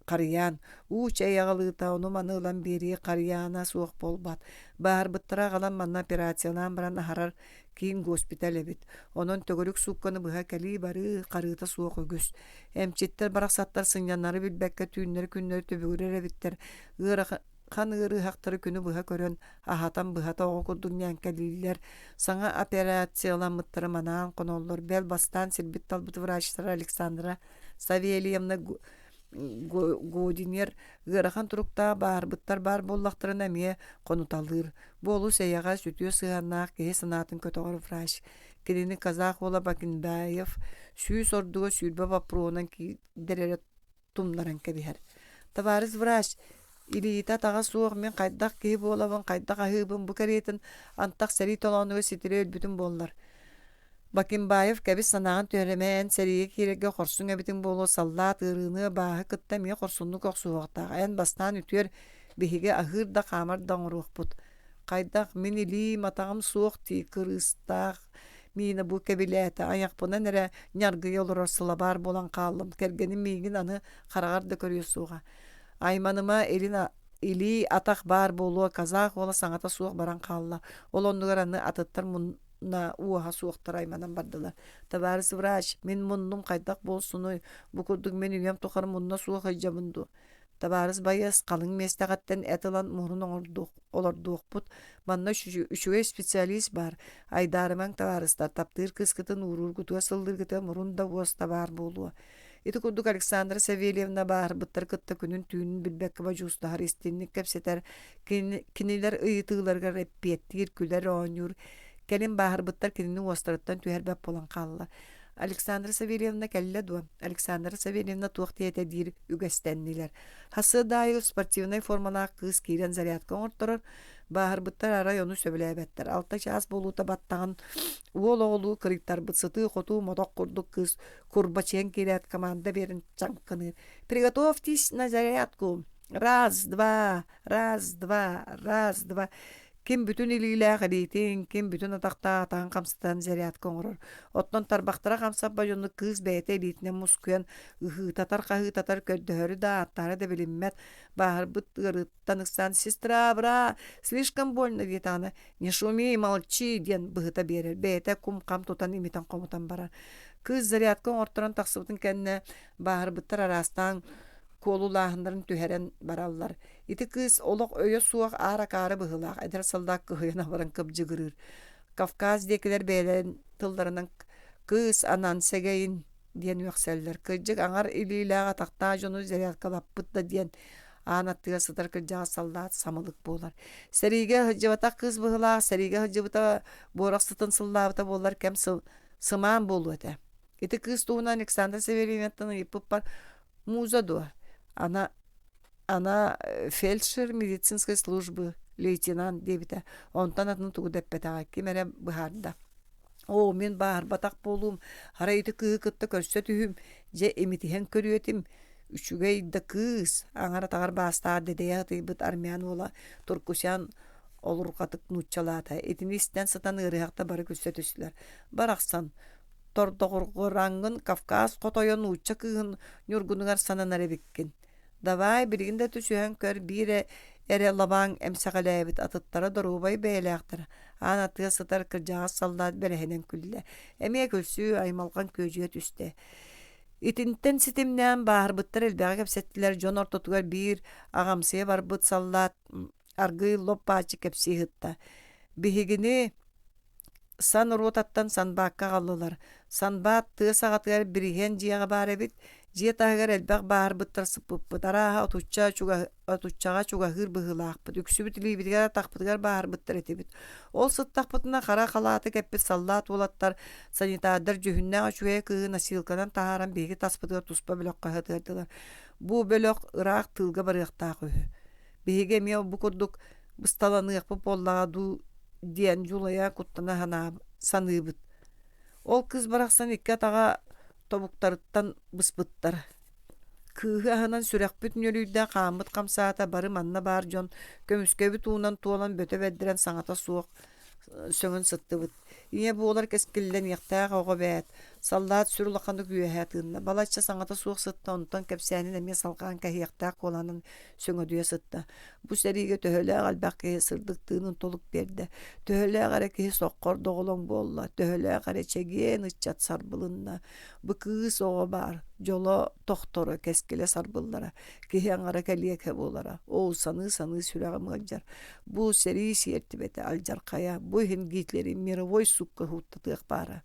Харыйаан, уу чэй аҕалыыта ону-маны ылан биэрии харыйаана суох буолбат. Бааһырбыттара аҕалан манна операциялаан баран аһарар киин госпиталь эбит. Онон төгүрүк суукканы быһа кэлии-барыы харыыта суох үгүс. Эмчиттэр барахсаттар сынньанары билбэккэ түүннэри-күннэри түбүгүрэр эбиттэр. Ыарахан ыарыһахтары күнү быһа көрөн, аһатан быһата оҕо курдук ньээҥкэлииллэр. Саҥа операцияламмыттары манаан хоноллор. Бэл бастаан сирбит-талбыт врачтара Александра Савельевна Годинер ыарахан туруктаах бааһырбыттар баар буоллахтарына эмиэ хонуталыыр. Бу олус эйэҕэс, үтүө сыһыаннаах киһи санаатын көтөҕөр врач. Кинини казах уола Бакиндаев 100 ордуга 20 боппуруоһунан киирдэр эрэ тумнаран кэбиһэр. Табаарыс врач, илиитэ-атаҕа суох мин хайдах киһи буолабын, хайдах аһыыбын бу кэриэтин антах сэрии толоонугар ситири өлбүтүм буоллар. Бакимбаев кэбис санааҕын түһэримэ, эн сэриигэ киирэргэ хорсун эбитиҥ буолуо, саллаат ыарыыны, бааһы кытта эмиэ хорсуннук охсуһуохтаах. Эн бастаан үтүөр, биһиги аһыыр да хаамар да оҥоруохпут. Хайдах мин илиим, атаҕым суох дии, кырыыстаах миинэ бу кэбилээтэ, айахпынан эрэ ньаргыйа олорор сылабаар буолан хааллым, кэргэним миигин аны хараҕар да көрүө суоҕа. Айманыма, илин илии атах баар буолуо, казах уола саҥата суох баран хаалла. Ол оннугар аны атыттар на уоһа суохтар айманан бардылар. Табаарыс врач, мин муннум хайдах буолсунуй, бу курдук мин үйэм тухары мунна суох сылдьабын дуо? Табаарыс байыас халыҥ миэстэҕиттэн эт ылан мурун олордуохпут. Манна үчүгэй специалист баар. Айдаарымаҥ табаарыстар, таптыыр кыыскытын ууруургутугар сыллыыргытыгар мурун да уос да баар буолуо. Ити курдук Александра Савельевна бааһырбыттары кытта күнүн-түүнүн билбэккэ бодьуустаһар, истинник кэпсэтэр, кинилэр ыйытыыларыгар эппиэттиир, күлэр-оонньуур. Кэлин бааһырбыттар кинини уостарыттан түһэрбэт буолан хаалла. Александра Савельевна кэллэ дуо? Александра Савельевна туох диэтэ диир үгэстэннилэр. Хасыа аайы спортивнай формалаах кыыс киирэн зарядка оҥорторор, бааһырбыттар арай ону сөбүлээбэттэр. Алта чаас буолуута баттаҕын уол оҕолуу кырыйтарбыт сытыы-хотуу мотох курдук кыыс курбачыйан киирээт команда биэрэн чаҥкыныыр. «Приготовьтесь на зарядку! Раз, два, раз, два, раз, два!» Ким бүтүн илиилээх илиитин, ким бүтүн атахтаах атаҕын хамсатан зарядка оҥорор. Оттон тарбахтара хамсаппат дьону кыыс бэйэтэ илиитинэн мускуйан ыһыытатар-хаһыытатар, көрдөһөрү да, ааттаары да билиммэт, бааһырбыт ыарыыттан ыксаан «Сестра, бра, слишком больно» диэтэҕинэ «Не шуми, молчи» диэн быһыта биэрэр, бэйэтэ кум-хам тутан имитэн-хомутан барар. Кыыс зарядка оҥорторон тахсыбытын кэннэ бааһырбыттар араастаан куолулааһыннарын түһэрэн бараллар. Ити кыыс олох өйө суох аар акаары быһыылаах, эдэр саллаат кыһыйан абаран кыбдьыгырыыр. Кавказ диэкилэр бэйэлэрин тылларынан «Кыыс анан сэгэйин» диэн үөхсэллэр. Кырдьык аҥар илиилээх атахтаах дьону зарядкалаппыт да диэн аан аттыгар сытар кырдьаҕас саллаат самылык буолар. Сэриигэ сылдьыбатах кыыс быһыылаах, сэриигэ сылдьыбыта буорах сытын сыллаабыта буоллар кэм сыл сымаан буолуо этэ. Ити кыыс туһунан Александра Савельевнаттан ыйыппыппар «Муза дуо? Она Она фельдшер медицинской службы, лейтенант диэбитэ. Онтон атын тугу да эппэтэҕэ, ким эрэ быһаарда. Оо, мин бааһырбатах буолуум, арай ити кыыһы кытта көрсө түһүүм, дьэ имитиһэн көрүөтүм. Үчүгэй да кыыс, аҥар атаҕар баастаах дэдэйэ ытыйбыт армян уола Туркусян олурҕатык нууччалаата. Итини истэн сытан ыарыһахта бары күлсэ түстүлэр. Барахсан, тордоҕурҕараҥҥын Кавказ хотойо нуучча кыыһын ньургунугар сананар эбиккин. Давай билигин да түсүһэн көр, биир эрэ лабааҥ эмсэҕэлээбит, атыттара доруобай бэйэлээхтэр, аан атыа сытар кырдьаҕас саллаат бэрэһинэн күллэ. Эмиэ күлсүү, аймалҕан күөдьүйэ түстэ. Итинтэн ситимнээн бааһырбыттар элбэҕи кэпсэттилэр, дьон ортотугар биир аҕамсыйа барбыт саллаат аргыый лоп-бааччы кэпсии сытта. Биһигини Сан ротаттан санбаакка аҕаллылар. Санбаат тыа саҕатыгар бириһиэн дьиэҕэ баар эбит. Дьиэ таһыгар элбэх бааһырбыттар сыппыппыт. Арааһа отучча отуччаҕа чугаһыыр быһыылаахпыт. Үксүбүт илиибитигэр атахпытыгар бааһырбыттар этибит. Ол сыттахпытына хара халааты кэппит саллаат уолаттар санитардар дьүһүннээх үчүгэй кыыһы носилканан таһааран биһиги таспытыгар туспа бөлөххө сытыардылар. Бу бөлөх ыраах тыылга барыахтаах үһү. Биһиги эмиэ бу курдук бысталаныахпыт буоллаҕа дуу диэн дьулайа куттана саныыбыт. Ол кыыс барахсан икки атаҕа тобуктарыттан быспыттар. Кыыһы аһынан сүрэхпит нүөлүйдэ, хааммыт хамсаата, бары манна баар дьон көмүскэбит уунан туолан бөтө бэрдэрэн саҥата суох сөҥөн сыттыбыт. Ийэ буолар кэскиллэниэхтээх оҕо эбээт. Саллаат сүр улаханнык үөһэ тыынна. Балачча саҥата суох сытта, онтон кэпсээнин эмиэ салҕаан кэһиэхтээх куоланан сөҥөдүйэ сытта. Бу сэриигэ төһөлөөх элбэх киһи сырдык тыынын толук биэрдэ, төһөлөөх эрэ киһи соххор доҕолоҥ буолла, төһөлөөх эрэ чэгиэн ыччат сарбылынна. Бу кыыс оҕо баар, дьоло тохторо, кэскилэ сарбыллара, киһи аҥара кэлиэкэ буолара. Оо, саныы-саныы сүрэҕим ыалдьар. Бу сэрии сиэртибэтэ алдьархайа, бу иһин Гитлери мировой суукка сууттатыах баара.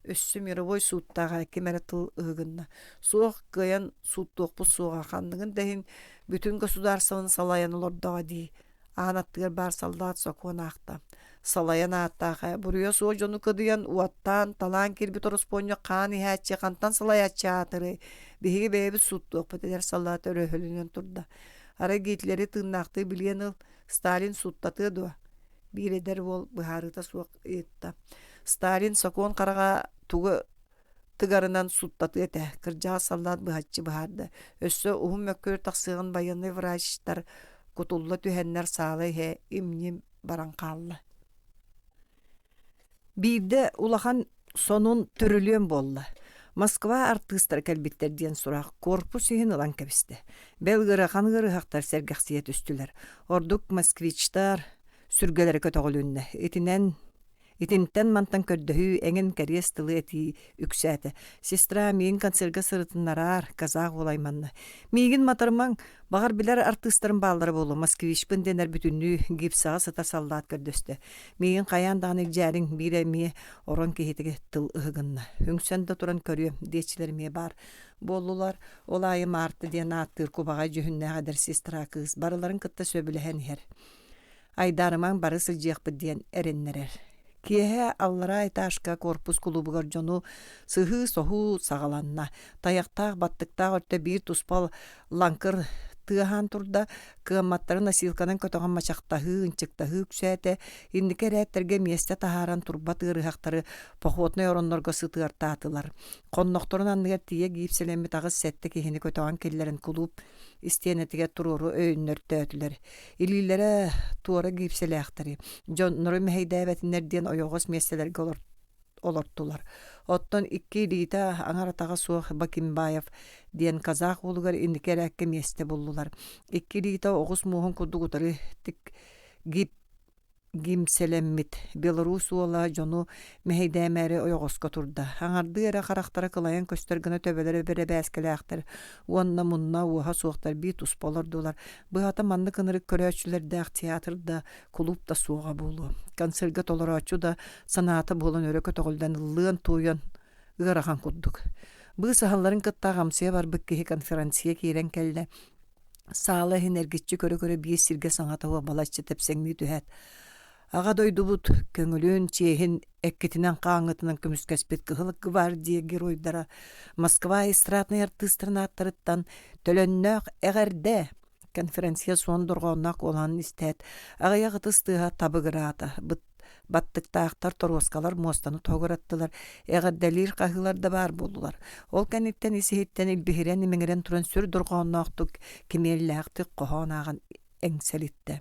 Өссө мировой сууттааҕа ким эрэ тыл ыһыгынна. Суох кыайан сууттуохпут суоҕа, ханныгын да иһин бүтүн государствоны салайан олордоҕо дии. Аан аттыгар баар саллаат сокуон аахта. Салайан ааттаах ээ, буруйа суох дьону кыдыйан, уоттаан, талаан киирбит ороспуонньа хаан иһээччи хантан салайааччы аатырый? Биһиги бэйэбит сууттуохпут эдэр саллаат өрөһөлөнөн турда. Арай Гитлери тыыннаахтыы билиэн ыл, Сталин сууттатыа дуо? Биир эдэр уол быһаарыыта суох ыйытта. Сталин сокуон хараҕа тугу тыгарынан сууттатыа этэ, кырдьаҕас саллаат быһаччы быһаарда. Өссө уһун мөккүөр тахсыаҕын байыаннай врачтар кутулла түһэннэр саала иһэ им-ньим баран хаалла. Биирдэ улахан сонун түрүлүөн буолла. Москва артыыстара кэлбиттэр диэн сурах корпус иһин ылан кэбистэ. Бэл ыарахан ыарыһахтар сэргэхсийэ түстүлэр. Ордук москвичтар сүргэлэрэ көтөҕүлүннэ. Итинэн Итинтэн-мантан көрдөһүү, эҥин кэриэс тылы этии үксээтэ. Сестра миигин концерга сырытыннараар, казах уола айманна. Миигин матарымаҥ, баҕар билэр артыыстарым бааллара буолуо, москвичпын дэнэр бүтүннүү гипсаҕа сытар саллаат көрдөстө. Миигин хайаан даҕаны илдьээриҥ, биир эмиэ орон киһитигэр тыл ыһыгынна. Үҥсэн да туран көрүөм, диэччилэр эмиэ баар буоллулар. Ол аайы Маарта диэн ааттыыр кубаҕай дьүһүннээх эдэр сестра кыыс барыларын кытта сөбүлэһэн иһэр. Айдаарымаҥ бары сылдьыахпыт диэн эрэннэрэр. Киэһэ аллараа этажка корпус кулуубугар дьону сыһыы-соһуу саҕаланна. Тайахтаах, баттыктаах өртө биир туспа лаҥкыр тыаһаан турда, кыамматтары носилканан көтөҕөн мачахтаһыы, ынчыктаһыы үксээтэ, инники эрээттэргэ миэстэ таһааран турбат ыарыһахтары походнай ороннорго сытыартаатылар. Хоннохторун анныгар тиийэ гиипсэлэммит аҕыс-сэттэ киһини көтөҕөн киллэрэн кулууп истиэнэтигэр туруору өйөннөртөөтүлэр. Илиилэрэ туора гиипсэлээхтэри, дьоннору мэһэйдээбэтиннэр диэн ойоҕос миэстэлэргэ олортулар. Оттон икки илиитэ аҥар атаҕа суох Бакимбаев диэн казах уолугар инники эрээккэ миэстэ буллулар. Икки илиитэ оҕус муоһун курдук утары тик гип гимсэлэммит Беларусь уола дьону мэһэйдээмээри ойоҕоско турда. Аҥардыы эрэ харахтара кылайан көстөр гына төбөлөрө бэрэбээскэлээхтэр уонна мунна уоһа суохтар биир туспа олордулар. Быһата маннык ынырык көрөөччүлэрдээх театр да, кулууп да суоҕа буолуо. Концерга толорооччу да санаата буолан өрө көтөҕүллэн ыллыан-туойан ыарахан курдук. Быыс аһалларын кытта аҕамсыйа барбыт киһи конференция киирэн кэллэ. Саала иһин эргиччи көрө-көрө биир сиргэ саҥата уо балачча тэпсэҥнии түһээт, Аҕа дойдубут көҥүлүн, чиэһин эккитинэн-хааҥҥытынан көмүскэспит Кыһыл гвардия геройдара Москва эстраднай артыыстарын ааттарыттан төлөннөөх эҕэрдэ! Конференция суон дорҕоонноох куолаһын истээт, аҕыйах ытыс тыаһа табыгыраата, Баттыктаахтар торуоскалар муостаны тоһугураттылар, эҕэрдэлиир хаһыылар да баар буоллулар. Ол кэнниттэн ис-иһиттэн илбиһирэн имэҥирэн туран сүр дорҕоонноохтук, кимиэллээхтик хоһоон ааҕан эҥсэлиттэ.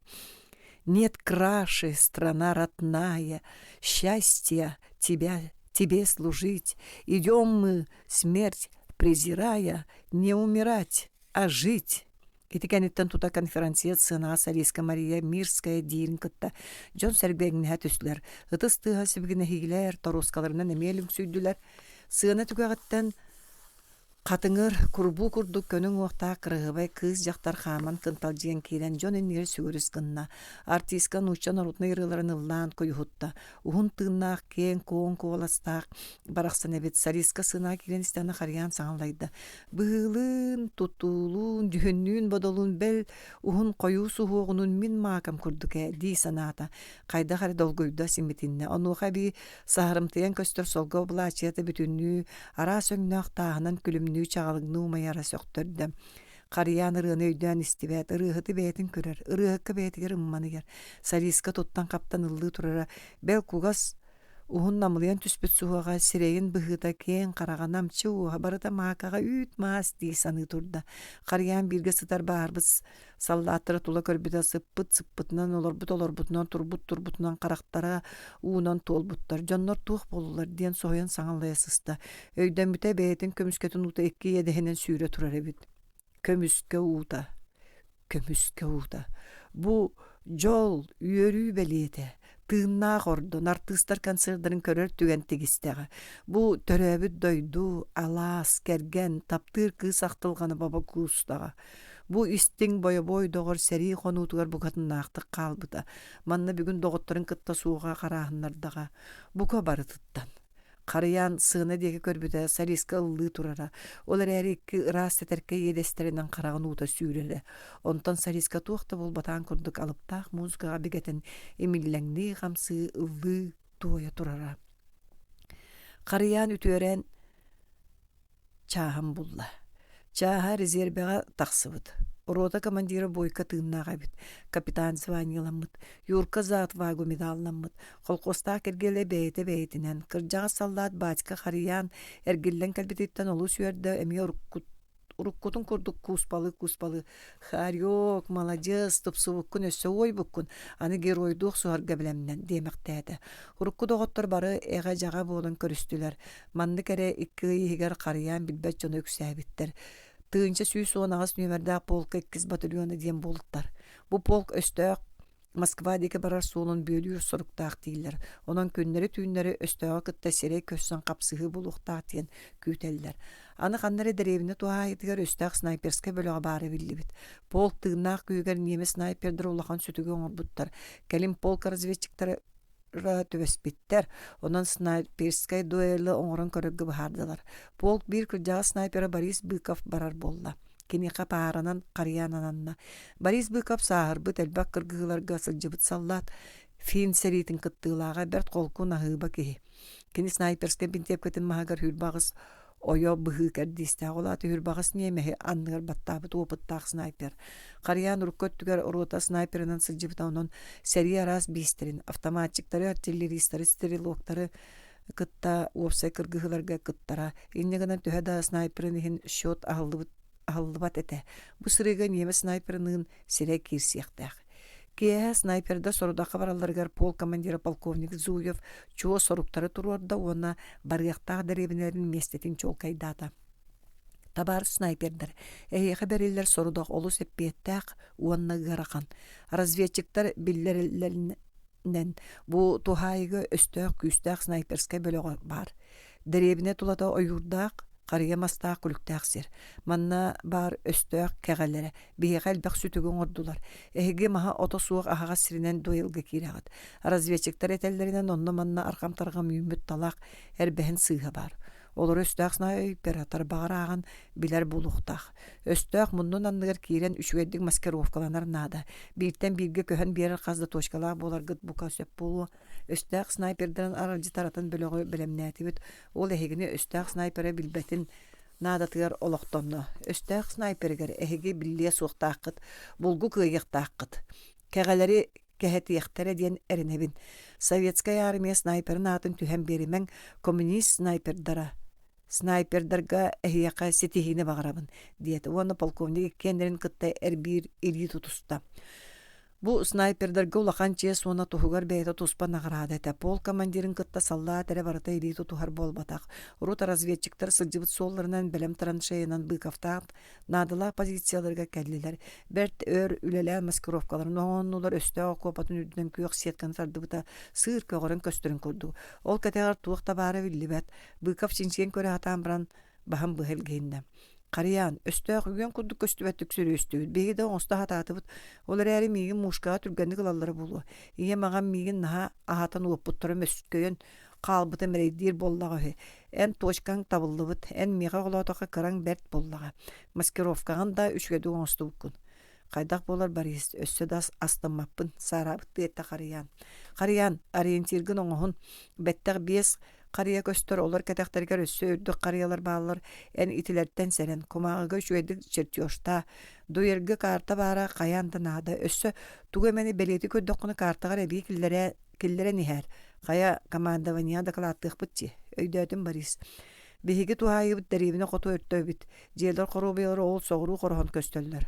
«Нет краши, страна родная, счастья тебя, тебе служить, идем мы, смерть презирая, не умирать, а жить». Ити кэнниттэн тута конференция сыанаҕа солистка Мария Мирская диирин кытта дьон сэргэҥнэһэ түстүлэр, ытыс тыаһа сибигинэһиилэр, торуоскаларынан эмиэ лүҥсүйдүлэр. Сыана түгэҕиттэн хатыҥыр, курбуу курдук көнө уҥуохтаах кыраһыабай кыыс-дьахтар хааман кынталдьыйан киирэн дьон иннигэр сүгүрүс гынна. Артистка нуучча норуотунай ырыаларын ыллаан куйуһутта. Уһун тыыннаах, киэҥ-куоҥ куоластаах барахсан эбит. Солистка сыанаҕа киирэн истэҕинэ харыйаан саҥалайда. Быһыылыын, тутуулуун, дьүһүннүүн-бодолуун бэл уһун хойуу суһуоҕунуун мин маакам курдук ээ дии санаата. Хайдах эрэ долгуйда, симитиннэ. Онуоха эбии саһарымтыйан көстөр солго былаачыйата бүтүннүү араас өҥнөөх тааһынан күлүмнүү чаҕылыҥныы умайара сөхтөрдө. Харыйаан ырыаны өйдөөн истибэт, ырыаһыты бэйэтин көрөр, ырыаһыкка бэйэтигэр ымманыйар. Солистка туттан-хаптан ыллыы турара, бэл кугас Уһун намылыйан түспүт суһуоҕа, сирэйин быһыыта киэҥ, хараҕа намчы уоһа барыта маакаҕа үүт-маас дии саныы турда. Харыйаан бииргэ сытар бааһырбыт саллааттары тула көрбүтэ сыппыт сыппытынан, олорбут олорбутунан, турбут турбутунан харахтара уунан туолбуттар. Дьоннор туох буоллулар диэн соһуйан саҥалайа сыста. Өйдөммүтэ бэйэтин көмүскэтин уута икки иэдэһинэн сүүрэ турар эбит. Көмүскэ уута көмүскэ уута. Бу дьол, үөрүү бэлиэтэ, тыыннаах ордон артыыстар концердарын көрөр түгэн тигистэҕэ. Бу төрөөбүт дойду, алаас, кэргэн, таптыыр кыыс ахтылҕана бобо куустаҕа. Бу истиҥ бойобуой доҕор сэрии хонуутугар букатыннаахтык хаалбыта. Манна бүгүн доҕотторун кытта суоҕа харааһыннардаҕа. Бука барытыттан. Харыйаан сыана диэки көрбүтэ, солистка ыллыы турара. Ол эрээри икки ыраас тэтэркэй иэдэстэринэн хараҕын уута сүүрэрэ. Онтон солистка туох да буолбатаҕын курдук алыптаах музыкаҕа бигэтэн имиллэҥнии хамсыы ыллыы туойа турара. Харыйаан үтүөрэн чааһын булла. Чааһа резербэҕэ тахсыбыт. Рота командира Бойко тыыннаах эбит, капитан званиеламмыт, Юрка за отвагу медалламмыт, колхозтаах киргиэлэ бэйэтэ бэйэтинэн, кырдьаҕас саллаат батька харыйаан эргиллэн кэлбититтэн олус үөрдэ, эмиэ урукку уруккутун курдук кууспалыы-кууспалыы «Харек, маладьыас, тупсубуккун өссө уойбуккун, аны геройдуу охсуһарга бэлэмнэн» диэмэхтээтэ. Урукку доҕоттор бары эҕэ-дьаҕа буолан көрүстүлэр. Маннык эрэ икки ый иһигэр харыйаан билбэт дьоно үксээбиттэр. 1118 нүөмэрдээх полка иккис батальона диэн буолтар. Бу полк өстөөх Москва диэки барар суолун бүөлүүр соруктаах дииллэр. Онон күннэри-түүннэри өстөөҕү кытта сирэй көрсөн хапсыһыы буолуохтаах диэн күүтэллэр. Аны ханна эрэ дэриэбинэ туһаайыытыгар өстөөх снайперскай бөлөҕө баара биллибит. Полк тыыннаах күүһүгэр немец снайпердара улахан сүтүгү оҥорбуттар. Кэлин полк разведчиктара түбэспиттэр. Онон снайперскай дуэлы оҥорон көрөргө быһаардылар. Полк биир кырдьаҕас снайпера Борис Быков барар буолла. Киниэхэ пааранан харыйаан ананна. Борис Быков сааһырбыт элбэх кыргыһыыларга сылдьыбыт саллаат, финн сэриитин кыттыылааҕа бэрт холку наһыыба киһи. Кини снайперскай бинтиэпкэтин маһыгар хүрбаҕыс ойо быһыы кэрдиистээх, ол аата хүрбаҕас ньиэмэһи анныгар баттаабыт опыттаах снайпер. Харыйаан урукку өттүгэр рота снайперынан сылдьыбыта, онон сэрии араас биистэрин, автоматчиктары, артиллеристары, стрелоктары кытта уопсай кыргыһыыларга кыттара. Инньэ гынан төһө да снайперын иһин счет аһыллыбыт аһыллыбат этэ. Бу сырыыга ньиэмэс снайперыныын сирэй киирсиэхтээх. Киэһэ снайпердар сорудахха баралларыгар полк командира полковник Зуев чуо соруктары туруорда уонна барыахтаах дэриэбинэлэрин миэстэтин чуолкайдаата. Табаарыс снайпердар, эһиэхэ бэриллэр сорудах олус эппиэттээх уонна ыарахан. Разведчиктар биллэрэллэринэн бу туһаайыыга өстөөх күүстээх снайперскай бөлөҕө баар. Дэриэбинэ тулата ойуурдаах, харыйа мастаах күлүктээх сир. Манна баар өстөөх кэҕэлэрэ биһиэхэ элбэх сүтүгү оҥордулар. Эһиги маһа-ото суох аһаҕас сиринэн дуэлга киирэҕит. Разведчиктар этэллэринэн онно-манна арҕам-тарҕам үүммүт талах, эрбэһин сыыһа баар. Олору өстөөх снайпера тарбаҕар ааҕан билэр буолуохтаах. Өстөөх муннун анныгар киирэн үчүгэйдик маскировкаланар наада. Бииртэн бииргэ көһөн биэрэр хас да точкалаах буоларгыт бука сөп буолуо. Өстөөх снайпердарын аралдьытар атын бөлөҕү бэлэмнээтибит. Ол эһигини өстөөх снайпера билбэтин наадатыгар олохтонно. Өстөөх снайперигэр эһиги биллиэ суохтааххыт, булгу кыайыахтааххыт. Кэҕэлэри кэһэтиэхтэрэ диэн эрэнэбин. Советскай армия снайперын аатын түһэн биэримэҥ, коммунист снайпердара снайпердарга эһиэхэ ситиһиини баҕарабын, диэтэ уонна полковник иккиэннэрин кытта эрбиир илии тутуста. Бу снайпердарга улахан чиэс уонна туһугар бэйэтэ туспа наҕараада этэ. Полк командирын кытта саллаат эрэ барыта илии тутуһар буолбатах. Урут разведчиктар сылдьыбыт суолларынан бэлэм траншеянан Быковтаах наадалаах позицияларыгар кэллилэр. Бэрт өр үлэлээн маскировкаларын оҥоһуннулар, өстөөх окуопатын үрдүнэн күөх сетканы тардыбыта сыыр көҕөрөн көстөрүн курдук. Ол кэтэҕэр туох да баара биллибэт. Быков чинчийэн көрө сатаан баран баһын быһа илгиһиннэ. Харыйаан, өстөөх үгэн курдук көстүбэттик сөрүөстүбүт. Биһиги да оҥосто сатаатыбыт. Ол эрээри миигин мушкаҕа түргэнник ылаллара буолуо. Ийэм аҕам миигин наһаа аһатан уоппуттара мөскөйөн хаалбытым эрэйдиир буоллаҕа үһү. Эн точкаҥ табыллыбыт. Эн миэхэ оҕолоотоххо кыраҥ бэрт буоллаҕа. Маскировкаҕын да үчүгэйдик оҥостубуккун. Хайдах буолар Борис, өссө да астыммаппын, саараабыттыы эттэ Харыйаан. Харыйаан, ориентиргын оҥоһун. Бэттэх биэс харыйа көстөр, олор кэтэхтэригэр өссө үрдүк харыйалар бааллар. Эн итилэртэн сэрэн, кумааҕыга үчүгэйдик чертежтаа. Дуэргэ карта баара хайаан да наада. Өссө тугу эмэни бэлиэтии көрдөххүнэ картаҕар эбии киллэрэ, киллэрэн иһээр. Хайа, командованиеҕа дакылааттыахпыт дии. Өйдөөтүм Борис. Биһиги туһаайыбыт дэриэбинэ хоту өртө эбит. Дьиэлэр хоруобуйалара ол соҕуруу хороһон көстөллөр.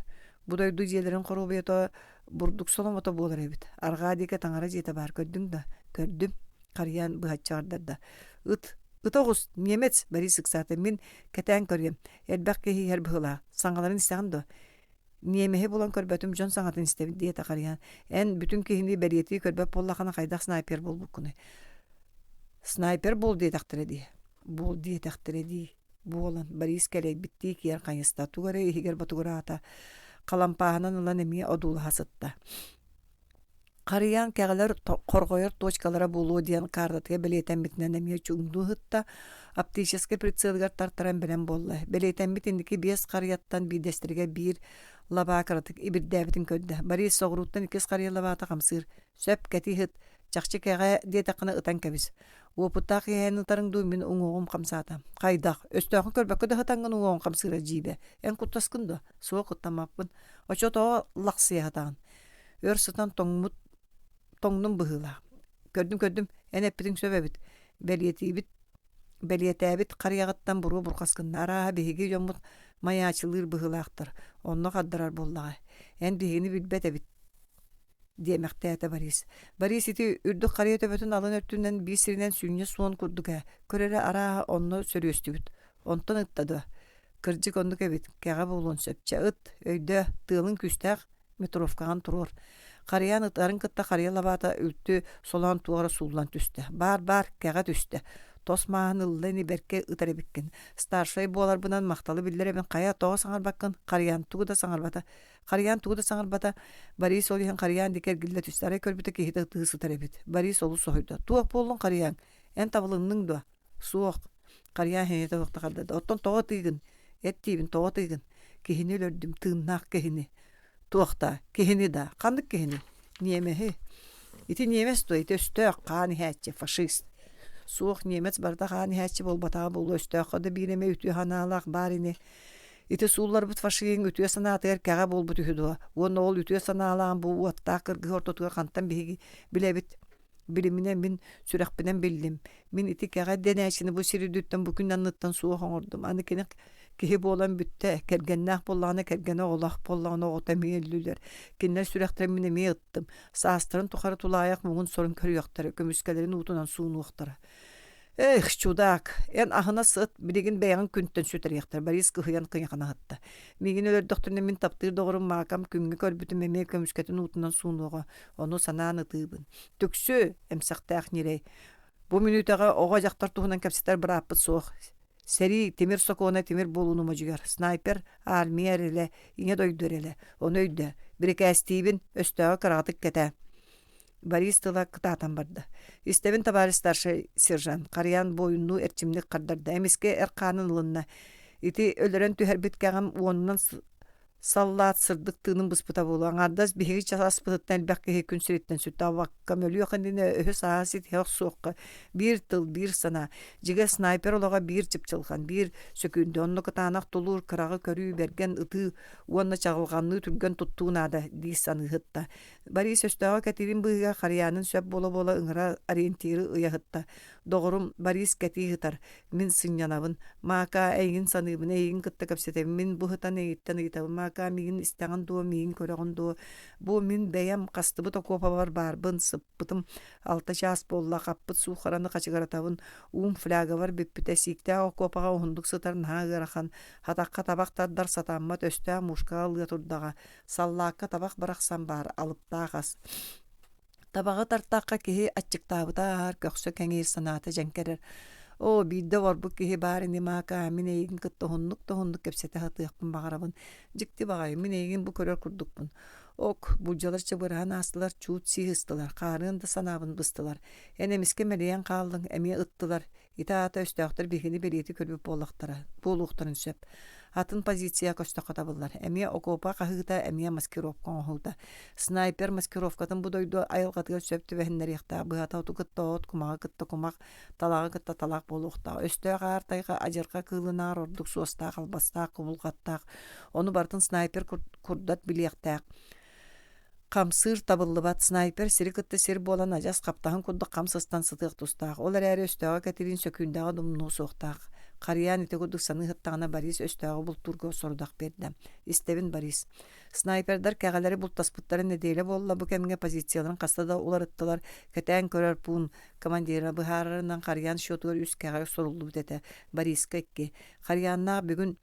Бу дойду дьиэлэрин хоруобуйата бурдук соломото буолар эбит. Арҕаа диэки таҥара дьиэтэ баар көрдүҥ да? Көрдүм. Харыйаан быһаччы аҕардарда. Ыт, ыта оҕус, немец, Борис ыксаата. Мин кэтээн көрүөм. Элбэх киһи иһэр быһыылаах. Саҥаларын истэҕин дуо? Ниэмэһи булан көрбөтүм дьон саҥатын истэбин диэтэ Харыйаан. Эн бүтүн киһини бэлиэтии көрбөт буоллаххына хайдах снайпер буолбуккунуй? Снайпер буол диэтэхтэрэ дии. Буол диэтэхтэрэ дии буолан Борис кэлэйбиттии киэр хайыста, тугу эрэ иһигэр ботугураата, халампааһынан ылан эмиэ одуулаһа сытта. Харыйаан кэҕэлэр хорҕойор точкалара буолуо диэн каартатыгар бэлиэтэммитинэн эмиэ чуҥнуу ыһытта, оптическай прицелыгар тартаран бэлэм буолла. Бэлиэтэммит инники биэс харыйаттан биирдэстэригэр биир лабаа кыратык ибирдээбитин көрдө. Борис соҕурууттан иккис харыйа лабаата хамсыыр. Сөп, кэтии ыһыт. Чахчы кэҕэ диэтэххинэ ытан кэбис. Уопуттаах иһээн ытарыҥ дуу, мин уҥуоҕум хамсаата. Хайдах? Өстөөххүн көрбөккө да сытаҥҥын уҥуоҕуҥ хамсыыра дьиибэ. Эн куттаскын дуо? Суох куттаммаппын. Оччотооҕу лахсыйа сатаҕын. Өр сытан тоҥмут тоҥнум быһыылаах. Көрдүм-көрдүм, эн эппитиҥ сөп эбит. Бэлиэтиибит бэлиэтээбит харыйаҕыттан буруо бурҕас гынна. Арааһа биһиги дьоммут майаачылыыр быһыылаахтар. Онно хардарар буоллаҕа. Эн биһигини билбэт эбит диэмэхтээтэ Борис. Борис ити үрдүк харыйа төбөтүн алын өттүнэн биир сиринэн сүнньэ суон курдук ээ. Көр эрэ арааһа онно сөрүөстүбүт. Онтон ытта дуо? Кырдьык оннук эбит, кэҕэ буолуон сөп. Чэ ыт, өйдөө, тыалыҥ күүстээх. Метровкаҕын туруор. Харыйаан ытарын кытта харыйа лабаата үлтү солоон туора сууллан түстэ. Баар-баар, кэҕэ түстэ. Тос мааһын ылла ини бэркэ ытар эбиккин. Старшай буоларбынан махталы биллэрэбин. Хайа, тоҕо саҥарбаккын? Харыйаан тугу да саҥарбата. Харыйаан тугу да саҥарбата. Борис ол иһэн Харыйаан диэки эргиллэ түстэ. Арай көрбүтэ киһитэ ытыы сытар эбит. Борис олус соһуйда. Туох буоллуҥ, Харыйаан? Эн табылынныҥ дуо? Суох. Харыйаан иһинэ туох да хардарда. Оттон тоҕо ытыыгын? Эт диибин, тоҕо ытыыгын? Киһини өлөрдүм, тыыннаах киһини. Туох да, киһини да, ханнык киһини? Ньиэмэһи. Ити ньиэмэс дуо, ити өстөөх, хаан иһээччи, фашист. Суох, немец барыта хаан иһээччи буолбатаҕа буолуо, өстөөххө да биир эмэ үтүө санаалаах баар ини. Ити суулларбыт фашиһыҥ үтүө санаатыгар кэҕэ буолбут үһү дуо? Уонна ол үтүө санаалаах бу уоттаах кыргыһыы ортотугар хантан биһиги билэбит? Билиминэ мин сүрэхпинэн биллим. Мин ити кэҕэ дэнээччини бу сир үрдүттэн бу күн анныттан суох оҥордум. Аны кини киһи буолан бүттэ, кэргэннээх буоллаҕына кэргэнэ оҕолоох буоллаҕына оҕото эмиэ өллүлэр. Кинилэр сүрэхтэрин мин эмиэ ыттым. Саастарын тухары тулаайах муҥун-сорун көрүөхтэрэ, көмүскэлэрин уутунан суунуохтара. Эх, чудак, эн аһына сыт, билигин бэйэҕин күнтэн сүтэриэхтэр, Борис кыһыйан кыйахана сытта. Миигин өлөрдөхтөрүнэ мин таптыыр доҕорум Маакам күҥҥэ көрбүтүм эмиэ көмүскэтин уутунан суунуоҕа, ону санаан ытыыбын. Түксү, эмсэхтээх ньирэй. Бу мүнүүтэҕэ оҕо-дьахтар туһунан кэпсэтэр бырааппыт суох. Сэрии тимир сокуона тимир буолууну модьуйар. Снайпер армия эрэлэ, ийэ дойду эрэлэ. Ону өйдөө. Бирикээстиибин, өстөөҕү кыраҕатык кэтээ. Борис тыла кытаатан барда. Истэбин, товарищ старшай сержант, Харыйаан буойуннуу эрчимник хардарда. Эмискэ эр хаанын ылынна. Ити өлөрөн түһэрбит кэҕим уонунан саллаат сырдык тыынын быспыта буолуо. Аҥаардас биһиги часпытыттан элбэх киһи күн сириттэн сүттэ. Абакка мөлүөх иннинэ өһү-сааһы ситиһэ охсуохха. Биир тыл, биир санаа. Дьигэ снайпер олоҕо биир чыпчылҕан, биир сөкүүндэ. Онно кытаанах тулуур, кыраҕы көрүү, бэргэн ытыы уонна чаҕылҕанныы түргэн туттуу наада дии саныыһытта. Борис өстөөҕү кэтиирин быыһыгар харыйаанын сөп буола-буола ыҥыра ориентиры ыйаһытта. Доҕорум Борис кэтии ыһытар, мин сынньанабын. Маакаа эйигин саныыбын, эйигин кытта кэпсэтэбин. Мин бу ыһытан эйигиттэн ыйытабын. Маакаа миигин истэҕин дуо, миигин көрөҕүн дуо? Бу мин бэйэм хастыбыт окуопабар баарбын, сыппытым 6 чаас буолла, хаппыт суухараны хачыгыратабын. Уум флягабар бүппүтэ, сииктээх окуопаҕа уһуннук сытар наһаа ыарахан. Хатахха табах тардар сатаммат, өстөөх мушкаҕа ылыа турдаҕа. Саллаакка табах барахсан баар, алыптаах ас. Табаҕы тартахха киһи аччыктаабыта ааһар, көхсө кэҥиир, санаата дьэҥкэрэр. Оо, биирдэ олорбут киһи баар ини Маакаа, мин эйигин кытта уһуннук да уһуннук кэпсэтэ сатыахпын баҕарабын. Дьикти баҕайы, мин эйигин бу көрөр курдукпун. Ок, булдьалар чабыраан аастылар, чуут сии ыстылар, хаарыан да санаабын быстылар. Эн эмискэ мэлийэн хааллыҥ, эмиэ ыттылар. Ити аата өстөөхтөр биһигини бэлиэтии көрбүт буоллахтара, буолуохтарын сөп. Атын позиция көстөххө табыллар. Эмиэ окуопа хаһыыта, эмиэ маскировка оҥоһуута. Снайпер маскировкатын бу дойду айылҕатыгар сөп түбэһиннэриэхтээх. Быһата оту кытта от, кумаҕы кытта кумах, талаҕы кытта талах буолуохтаах. Өстөөх аар тайҕа адьырҕа кыылынааҕар ордук суостаах, албастаах, кубулҕаттаах. Ону барытын снайпер курдат билиэхтээх. Хамсыыр табыллыбат, снайпер сири кытта сир буолан адьас хаптаһын курдук хам сыстан сытыах тустаах. Ол эрээри өстөөҕү кэтириин сөкүүндэҕэ да умнуо суохтаах. Харыйаан ити курдук саныы сыттаҕына Борис өстөөҕү бултуурга сорудах биэрдэ. Истэбин, Борис. Снайпердар кэҕэлэри бултаспыттара нэдиэлэ буолла, бу кэмҥэ позицияларын хаста да уларыттылар. Кэтээн көрөр пуун командира быһаарарынан Харыйаан счетугар үс кэҕэ суруллубут этэ. Бориска икки. Харыйааннаах бүгүн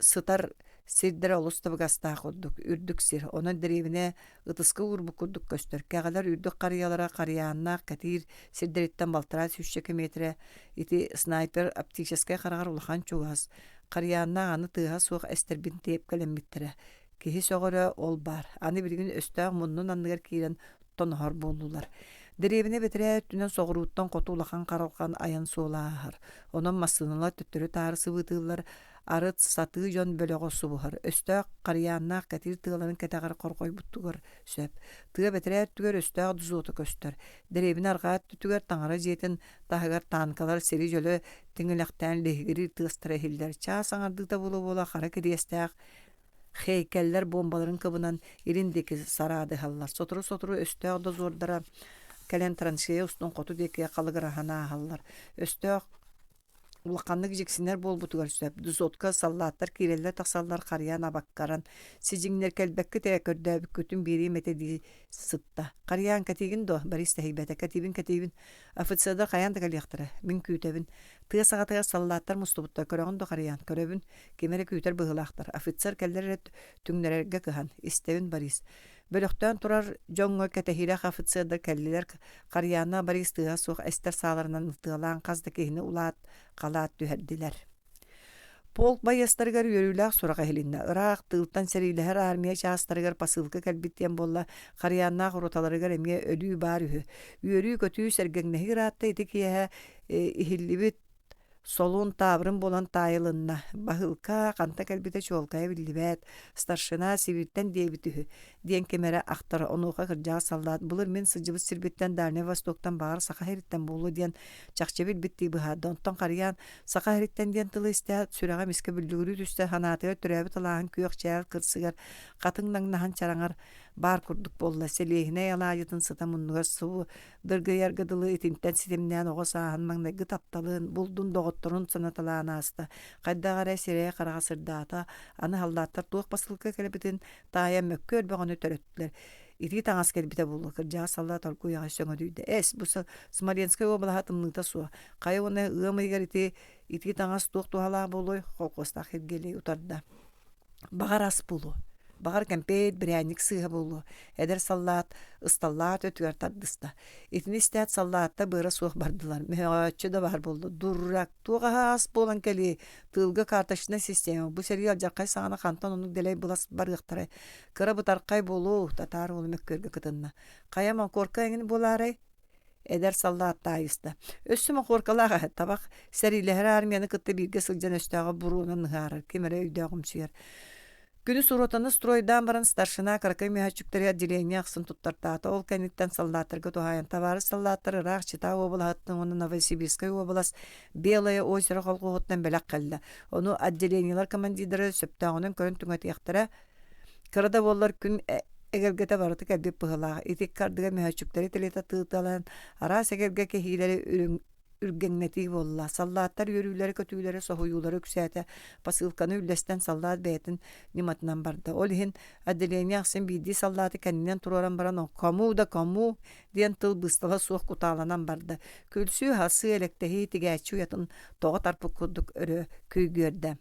сытар сирдэрэ олус табыгастаах курдук, үрдүк сир. Онон дэриэбинэ ытыска уурбут курдук көстөр. Кэҕэлэр үрдүк харыйалара харыйааннаах кэтиир сирдэриттэн балтараа сүүсчэкэ миэтэрэ. Ити снайпер оптическай хараҕар улахан чугас. Харыйааннаах аны тыаһа суох эстэрбин тиэпкэлэммиттэрэ. Киһи сөҕөрө ол баар. Аны билигин өстөөх муннун анныгар киирэн тоноһор буоллулар. Дэриэбинэ бэтэрээ өттүнэн соҕурууттан хоту улахан харалҕан айан суола ааһар. Онон массыыналар төттөрү-таары сыбыытыыллар, арыт сатыы дьон бөлөҕө субуһар. Өстөөх харыйааннаах кэтиир тыаларын кэтэҕэр хорҕойбутугар сөп. Тыа бэтэрээ өттүгэр өстөөх дзота көстөр. Дэриэбинэ арҕаа өттүгэр таҥара дьиэтин таһыгар таанкалар сири дьөлө тиҥилэхтээн лиһигириир тыастара иһиллэр. Чаас аҥардыыта буола-буола хара кириэстээх Хейкеллэр буомбаларын кыбынан илин диэки сараадыһаллар. Сотору-сотору өстөөх дозордара кэлэн траншея устун хоту диэки халыгыраһан ааһаллар. Өстөөх Улаханнык дьиксинэр буолбутугар сөп, дзотка саллааттар киирэллэр-тахсаллар харыйаан абаккаран, сидьиҥнэр кэлбэккит ээ, көрдөөбүккүтүн биэриэм этэ дии сытта. Харыйаан кэтиигин дуо? Борис тэһийбэтэ. Кэтиибин, кэтиибин. Офицердар хайаан да кэлиэхтэрэ. Мин күүтэбин. Тыа саҕатыгар саллааттар мустубуттар. Көрөҕүн дуо, Харыйаан? Көрөбүн. Ким эрэ күүтэр быһыылаахтар. Офицер кэллэр эрэ түҥнэрэргэ кыһан. Истэбин, Борис. Бөлөхтөөн турар дьоҥҥо кэтэһиилээх офицердар кэллилэр, Харыйаана Борис тыаһа суох эстэр сааларынан ытыалаан хас да киһини улаат, халаат түһэрдилэр. Полк байыастарыгар үөрүүлээх сурах иһилиннэ. Ыраах тыылтан сэриилэһэр армия чаастарыгар посылка кэлбит диэн буолла, Харыйааннаах роталарыгар эмиэ өлүү баар үһү. Үөрүү-көтүү, сэргэҥнэһии ыраатта ити киэһэ иһиллибит Солун таабырын буолан таайылынна, баһыылка ханта кэлбитэ чуолкайа биллибэт, старшина Сибииртэн диэбит үһү диэн ким эрэ ахтар, онуоха кырдьаҕас саллаат былыр мин сылдьыбыт сирбиттэн Дальнай Востоктан баҕар Саха сириттэн буолуо диэн чахчы билбиттии быһаарда. Онтон харыйаан Саха сириттэн диэн тылы истээт, сүрэҕэ эмискэ бүллүгүрүү түстэ, санаатыгар төрөөбүт алааһын күөх чээл кырсыгар хатыҥ наҥнаһан чараҥар баар курдук буолла, сэлиэһинэй алаадьытын сыта муннугар субу Дыргыйарга дылы итинтэн ситимнээн оҕо сааһын маҥнайгы тапталын, булдун доҕотторун санаталаан ааста. Хайдах эрэ сирэйэ-хараҕа сырдаата, аны халлааттар туох посылка кэлбитин таайан мөккүөр бөҕөнү төрөттүлэр. Итии таҥас кэлбитэ буолуо, кырдьаҕас саллаат оргууй аҕай сөҥөдүйдэ. Эс, бу Смоленскай уобалаһа тымныыта суох. Хайа уонна ыам ыйыгар ити итии таҥас туох туһалаах буолуой? Холкуостаах Евгений утарда. Баҕар ас буолуо, баҕар кэмпиэт, бирээнньик сыыһа буолуо, эдэр саллаат ысталлаат өтүгэр тардыста. Итини истээт саллааттар быара суох бардылар, мөһөөччү да баар буолла. Дурак, туох аһа ас буолан кэлиэй, тыылга карточнай система, бу сэрии алдьархай саҕана хантан оннук дэлэй былас барыахтарай, кыра бытархай буолуо, татаар уола мөккүөргэ кытынна. Хайа моркуорка эҥин буолаарай? Эдэр саллаат таайыста. Өссө мохуоркалаах эһэ табах сэриилэһэр армияны кытта бииргэ сылдьан өстөөҕү буруонан ыһаарар, ким эрэ өйдөөҕүмсүйэр. Күнүс ротаны стройдаан баран старшина кыракый мөһөөччүктэри отделение ахсын туттартаата. Ол кэнниттэн саллааттарга туһаайан табаарыс саллааттар ыраах Чита уобалаһыттан уонна Новосибирскай уобалас Белое озеро колхоһуттан бэлэх кэллэ. Ону отделениелар командирдара сөптөөҕүнэн көрөн түҥэтиэхтэрэ. Кыра да буоллар күн эгэлгэтэ барыта кэлбит быһыылаах. Ити икки ардыгар мөһөөччүктэри тилитэ тыыталаан араас эгэлгэ кэһиилэри үргэҥнэтии буолла. Саллааттар үөрүүлэрэ-көтүүлэрэ, соһуйуулара үксээтэ. Посылканы үллэстэн саллаат бэйэтин ньыматынан барда. Ол иһин отделение ахсын биирдии саллааты кэннинэн туруоран баран «Кому да кому» диэн тыл быыстала суох кутааланан барда. Күлсүү-хассыы, элэктэһии тигээччи уйатын тоҕо тарпыт курдук өрө күйгүөрдэ.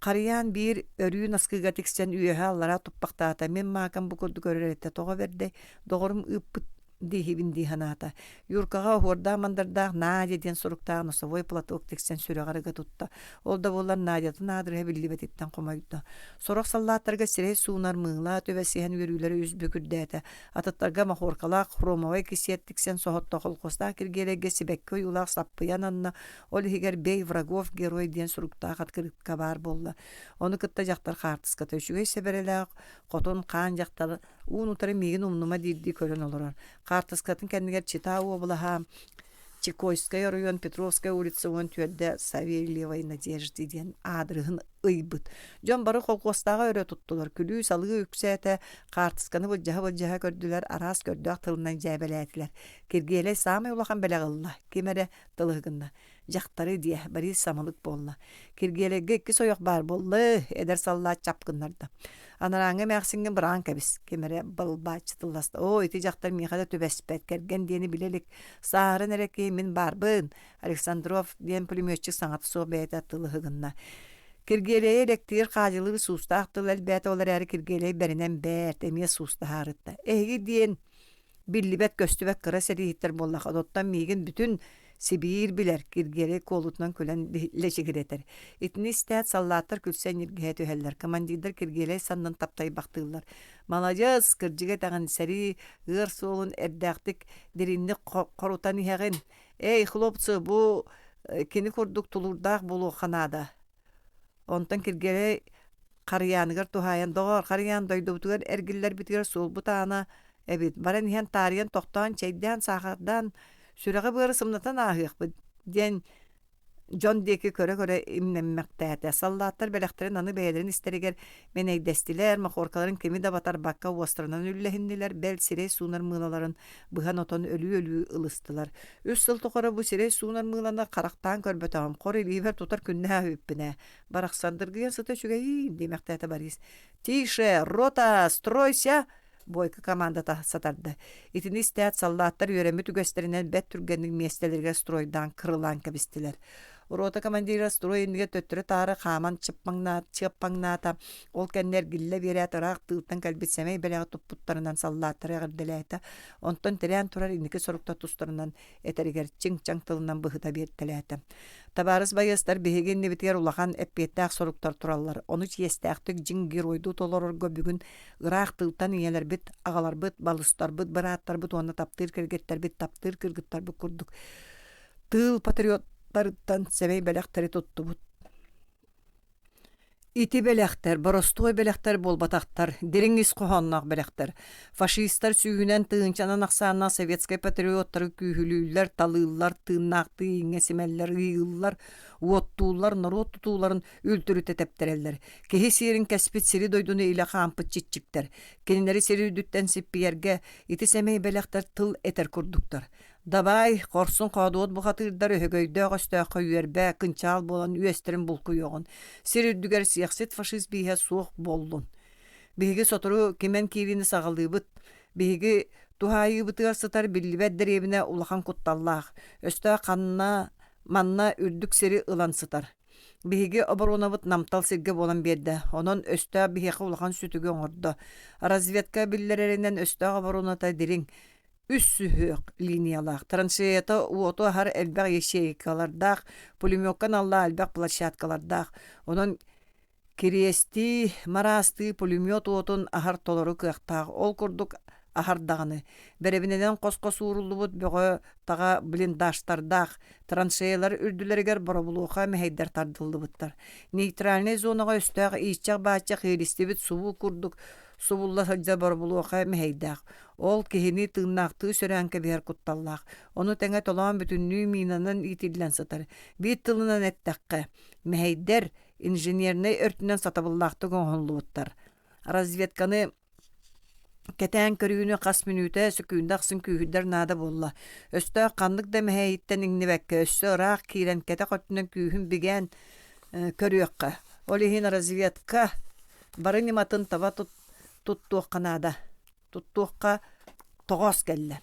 Харыйаан биир өрүү наскыга тиксэн үөһэ-аллара туппахтаата, мин маакам бу курдук өрөр этэ, тоҕо бэрдэй, доҕорум ыыппыт дииһибин дии санаата. Юркаҕа оһуордаах-мандардаах Надя диэн суруктаах носовой платок тиксэн сүрэҕэр ыга тутта. Ол да буоллар Надятын аадырыһа биллибэтиттэн хомойдо. Сорох саллааттарга сирэй суунар мыыла түбэсиһэн үөрүүлэрэ үс бүк үрдээтэ. Атыттарга мохуоркалаах хромовай кисиэт тиксэн соһутта холкуостаах Киргиэлэйгэ сибэкки ойуулаах саппыйа ананна, Ол иһигэр «Бей врагов герой» диэн суруктаах открытка баар буолла. Ону кытта дьахтар хаартыската үчүгэй сэбэрэлээх, хотун хаан дьахтар уун-утары миигин умнума диирдии көрөн олорор. Хаартыскатын кэннигэр Чита уобалаһа Чикойскай оройуон Петровская улица 14 Савельевой Надежды диэн аадырыһын ыйбыт. Дьон бары холкуостааҕы өрө туттулар, күлүү-салыы үксээтэ, хаартысканы былдьаһа-былдьаһа көрдүлэр, араас көрдөөх тылынан дьээбэлээтилэр. Киргиэлэй саамай улахан бэлэх ылла, ким эрэ тылы гынна. Дьахтары диэ, Борис самылык буолла. Киргиэлэйгэ иккис ойох баар буолла, эдэр саллаат чап гыннарда. Анарааҥҥы эмээхсиҥҥэ быраан кэбис, ким эрэ балбааччы тылласта. Оо, ити дьахтар миэхэ да түбэспэт, кэргэн диэни билэ илик. Сааһыран эрэ киһи мин баарбын, Александров диэн пулеметчик саҥата суох бэйэтэ тылы гынна. Киргиэлэйи элэктиир хаадьылыыр суустаах тыл элбээтэ, ол эрээри Киргиэлэй бэринэн бэрт, эмиэ суустаһаарытта. Эһиги диэн биллибэт-көстүбэт кыра сэрииһиттэр буоллахха, оттон миигин бүтүн Сибиир билэр, Киргиэлэй куолутунан күлэн лэчигирэтэр. Итини истээт, саллааттар күлсэн ньиргиһэ түһэллэр, командирдар Киргиэлэй саннын таптайбахтыыллар. «Маладьыас, кырдьыга этэҕин, сэрии ыар суолун эрдээхтик дириҥник хорутан иһэҕин. Эй, хлопцы, бу кини курдук тулуурдаах буолуохха наада. Онтон Киргиэлэй Харыйааныгар туһаайан, «Доҕоор, Харыйаан, дойдубутугар эргиллэрбитигэр суолбут аана эбит, баран иһэн таарыйан тохтоон, чэйдээн, саахардаан, сүрэҕи-быары сымнатан ааһыахпыт» диэн. дьон диэки көрө-көрө имнэммэхтээтэ. Саллааттар бэлэхтэрин аны бэйэлэрин истэригэр мэнэйдэстилэр, мохуоркаларын кими да батарбакка уостарынан үллэһиннилэр, бэл сирэй суунар мыылаларын быһан-отон өлүү-өлүү ылыстылар. Үс сыл тухары бу сирэй суунар мыыланы харахтаан көрбөтөҕүм, хор илиибэр тутар күннээх эбиппин ээ. Барахсан дыргыйан сыта үчүгэйиин диэмэхтээтэ Борис. «Тише, рота, стройся!» Бойко командата сатарда. Итини истээт саллааттар үөрэммит үгэстэринэн бэрт түргэнник миэстэлэригэр стройдаан кырылаан кэбистилэр. Рота командира строй иннигэр төттөрү-таары хааман чыаппаҥнаата, ол кэннэ эргиллэ биэрээт ыраах тыылтан кэлбит сэмэй бэлэҕи туппуттарынан саллааттары эҕэрдэлээтэ, онтон тирээн турар инники соруктар тустарынан этэригэр чиҥ-чаҥ тылынан быһыта биэртэлээтэ. Табаарыс байыастар биһиги иннибитигэр улахан эппиэттээх соруктар тураллар. Ону чиэстээхтик дьиҥ геройдуу толорорго бүгүн ыраах тыылтан ийэлэрбит, аҕаларбыт, балыстарбыт, бырааттарбыт уонна таптыыр кэргэттэрбит, таптыыр кыргыттарбыт курдук тыыл патриоттарыттан сэмэй бэлэхтэри туттубут. Ити бэлэхтэр боростуой бэлэхтэр буолбатахтар, дириҥ ис хоһоонноох бэлэхтэр. Фашистар сүүһүнэн тыһыынчанан ахсааннаах советскай патриоттары күүһүлүүллэр, талыыллар, тыыннаахтыы ииҥҥэ симэллэр, ыйыыллар, уоттууллар, норуот тутууларын үлтүрүтэ тэптэрэллэр. Киһи сиэрин кэспит сири-дойдуну илэ хаампыт чиччиктэр. Кинилэри сир үрдүттэн сиппийэргэ ити сэмэй бэлэхтэр тыл этэр курдуктар. Дабаай, хорсун хоодуот бухатыырдар өһөгөйдөөх өстөөххө үөрбэ, кынчаал буолан үөстэрин булкуйуоҕун, сир үрдүгэр сиэхсит фашист бииһэ суох буоллун. Биһиги сотору кимэн киириини саҕалыыбыт. Биһиги туһаайыыбытыгар сытар биллибэт дэриэбинэ улахан кутталлаах. Өстөөх ханна манна үрдүк сири ылан сытар. Биһиги оборуонабыт намтал сиргэ буолан биэрдэ, онон өстөөх биһиэхэ улахан сүтүгү оҥордо. Разведка биллэрэринэн өстөөх оборуоната дириҥ, үс сүһүөх линиялаах, траншеята уоту аһар элбэх ячейкалардаах, пулемекка аналлаах элбэх площадкалардаах. Онон Кириэстии, мараастыы пулемет уотун аһар толору кыахтаах, ол курдук аһар даҕаны. Бэрэбинэнэн хос-хос ууруллубут бөҕө-таҕа блиндажтардаах, траншеялар үрдүлэригэр боробулуоха мэһэйдэр тардыллыбыттар. Нейтральнай зонаҕа өстөөх ииччэх-бааччах иилистибит субуу курдук субулла сылдьар боробулуоха мэһэйдээх. Ол киһини тыыннаахтыы сөрөөн кэбиһэр кутталлаах. Ону тэҥэ толоон бүтүннүү минанан иитиллэн сытар. Биир тылынан эттэххэ, мэһэйдэр инженернэй өртүнэн сатабыллаахтык оҥоһуллубуттар. Разведканы кэтээн көрүүнү хас мүнүүтэ, сөкүүндэ ахсын күүһүрдэр наада буолла. Өстөөх ханнык да мэһэйиттэн иҥнибэккэ, өссө ыраах киирэн кэтэх өттүнэн күүһүн бигээн көрүөххэ. Ол иһин разведка бары ньыматын таба туттуохха наада. Туттуохха тоҕоос кэллэ.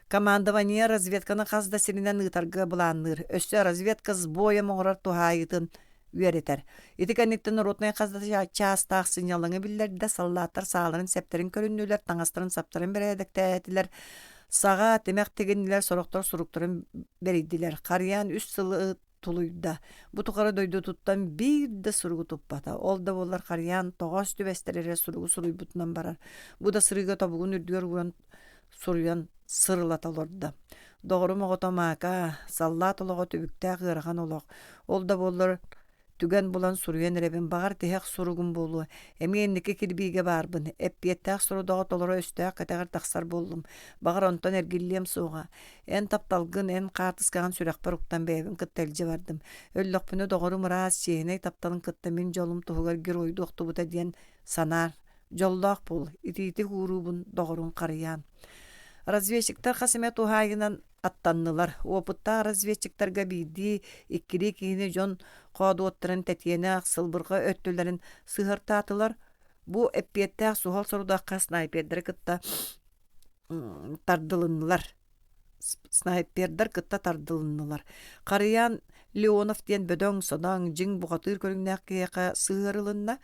Командование разведканы хас да сиринэн ыытарга былаанныыр. Өссө разведка сбоем оҥорор туһаайыытын үөрэтэр. Ити кэнниттэн ротнай хас да чаастаах сынньалаҥы биллэрдэ, саллааттар сааларын-сэптэрин көрүннүлэр, таҥастарын-саптарын бэрээдэктээтилэр, саҕа, тимэх тигиннилэр, сорохтор суруктарын бэрийдилэр. Харыйаан үс сылы тулуйда. Бу тухары дойдутуттан биир да суругу туппата. Ол да буоллар Харыйаан тоҕоос түбэстэр эрэ суругу суруйбутунан барар. Бу да сырыыга тобугун үрдүгэр ууран суруйан сырылата олордо. Доҕорум оҕото Мака, саллаат олоҕо түбүктээх ыарахан олох. Ол да буоллар түгэн булан суруйан эрэбин, баҕар тиһэх суругум буолуо. Эмиэ инники кирбиигэ баарбын, эппиэттээх сорудаҕы толоро өстөөх кэтэҕэр тахсар буоллум. Баҕар онтон эргиллиэм суоҕа. Эн тапталгын, эн хаартыскаҕын сүрэхпэр уктан бэйэбин кытта илдьэ бардым. Өллөхпүнэ доҕорум ыраас, чиэһинэй тапталын кытта мин дьолум туһугар геройдуу охтубута диэн санаар. Дьоллоох буол, итиитик ууруубун доҕорун харыйаан. Разведчиктар хас эмэ туһаайынан аттаннылар. Уопуттаах разведчиктарга биирдии, иккилии киһини дьон хоодуоттарын тэтиэнэх, сылбырҕа өттүлэрин сыһыартаатылар. Бу эппиэттээх суһал сорудахха снайпердары кытта тардылыннылар. Снайпердар кытта тардылыннылар. Харыйаан Леонов диэн бөдөҥ-содоҥ, дьиҥ бухатыыр көрүҥнээх киһиэхэ сыһыарылынна.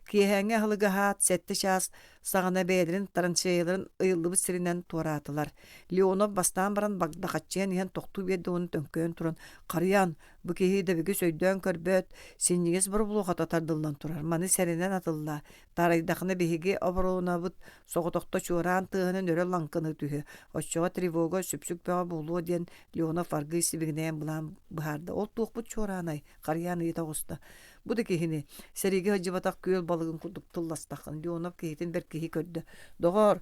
Киэһээҥҥи аһылыгы аһаат, сэттэ чаас саҕана бэйэлэрин траншеяларын ыйыллыбыт сиринэн туораатылар. Леонов бастаан баран багдахаччыйан иһэн тохтуу биэрдэ уонна төҥкөйөн туран «Харыйаан, бу киһи дэбигис өйдөөн көрбөт, синньигэс боробулуохата тардыллан турар, маны сэрэнэн атыллаа, Таарыйдахына биһиги оборуонабыт соҕотохто чуораан тыаһынан өрө лаҥкыныы түһүө, оччоҕо тревога сүпсүк бөҕө буолуо диэн Леонов аргыый сибигинэйэн былаан быһаарда. Ол туохпут чуораанай? Харыйаан ыйыта оҕуста. Бу да киһини, сэриигэ сылдьыбатах күөл балыгын курдук тылластаххын, Леонов киһитин бэркиһии көрдө. Доҕоор,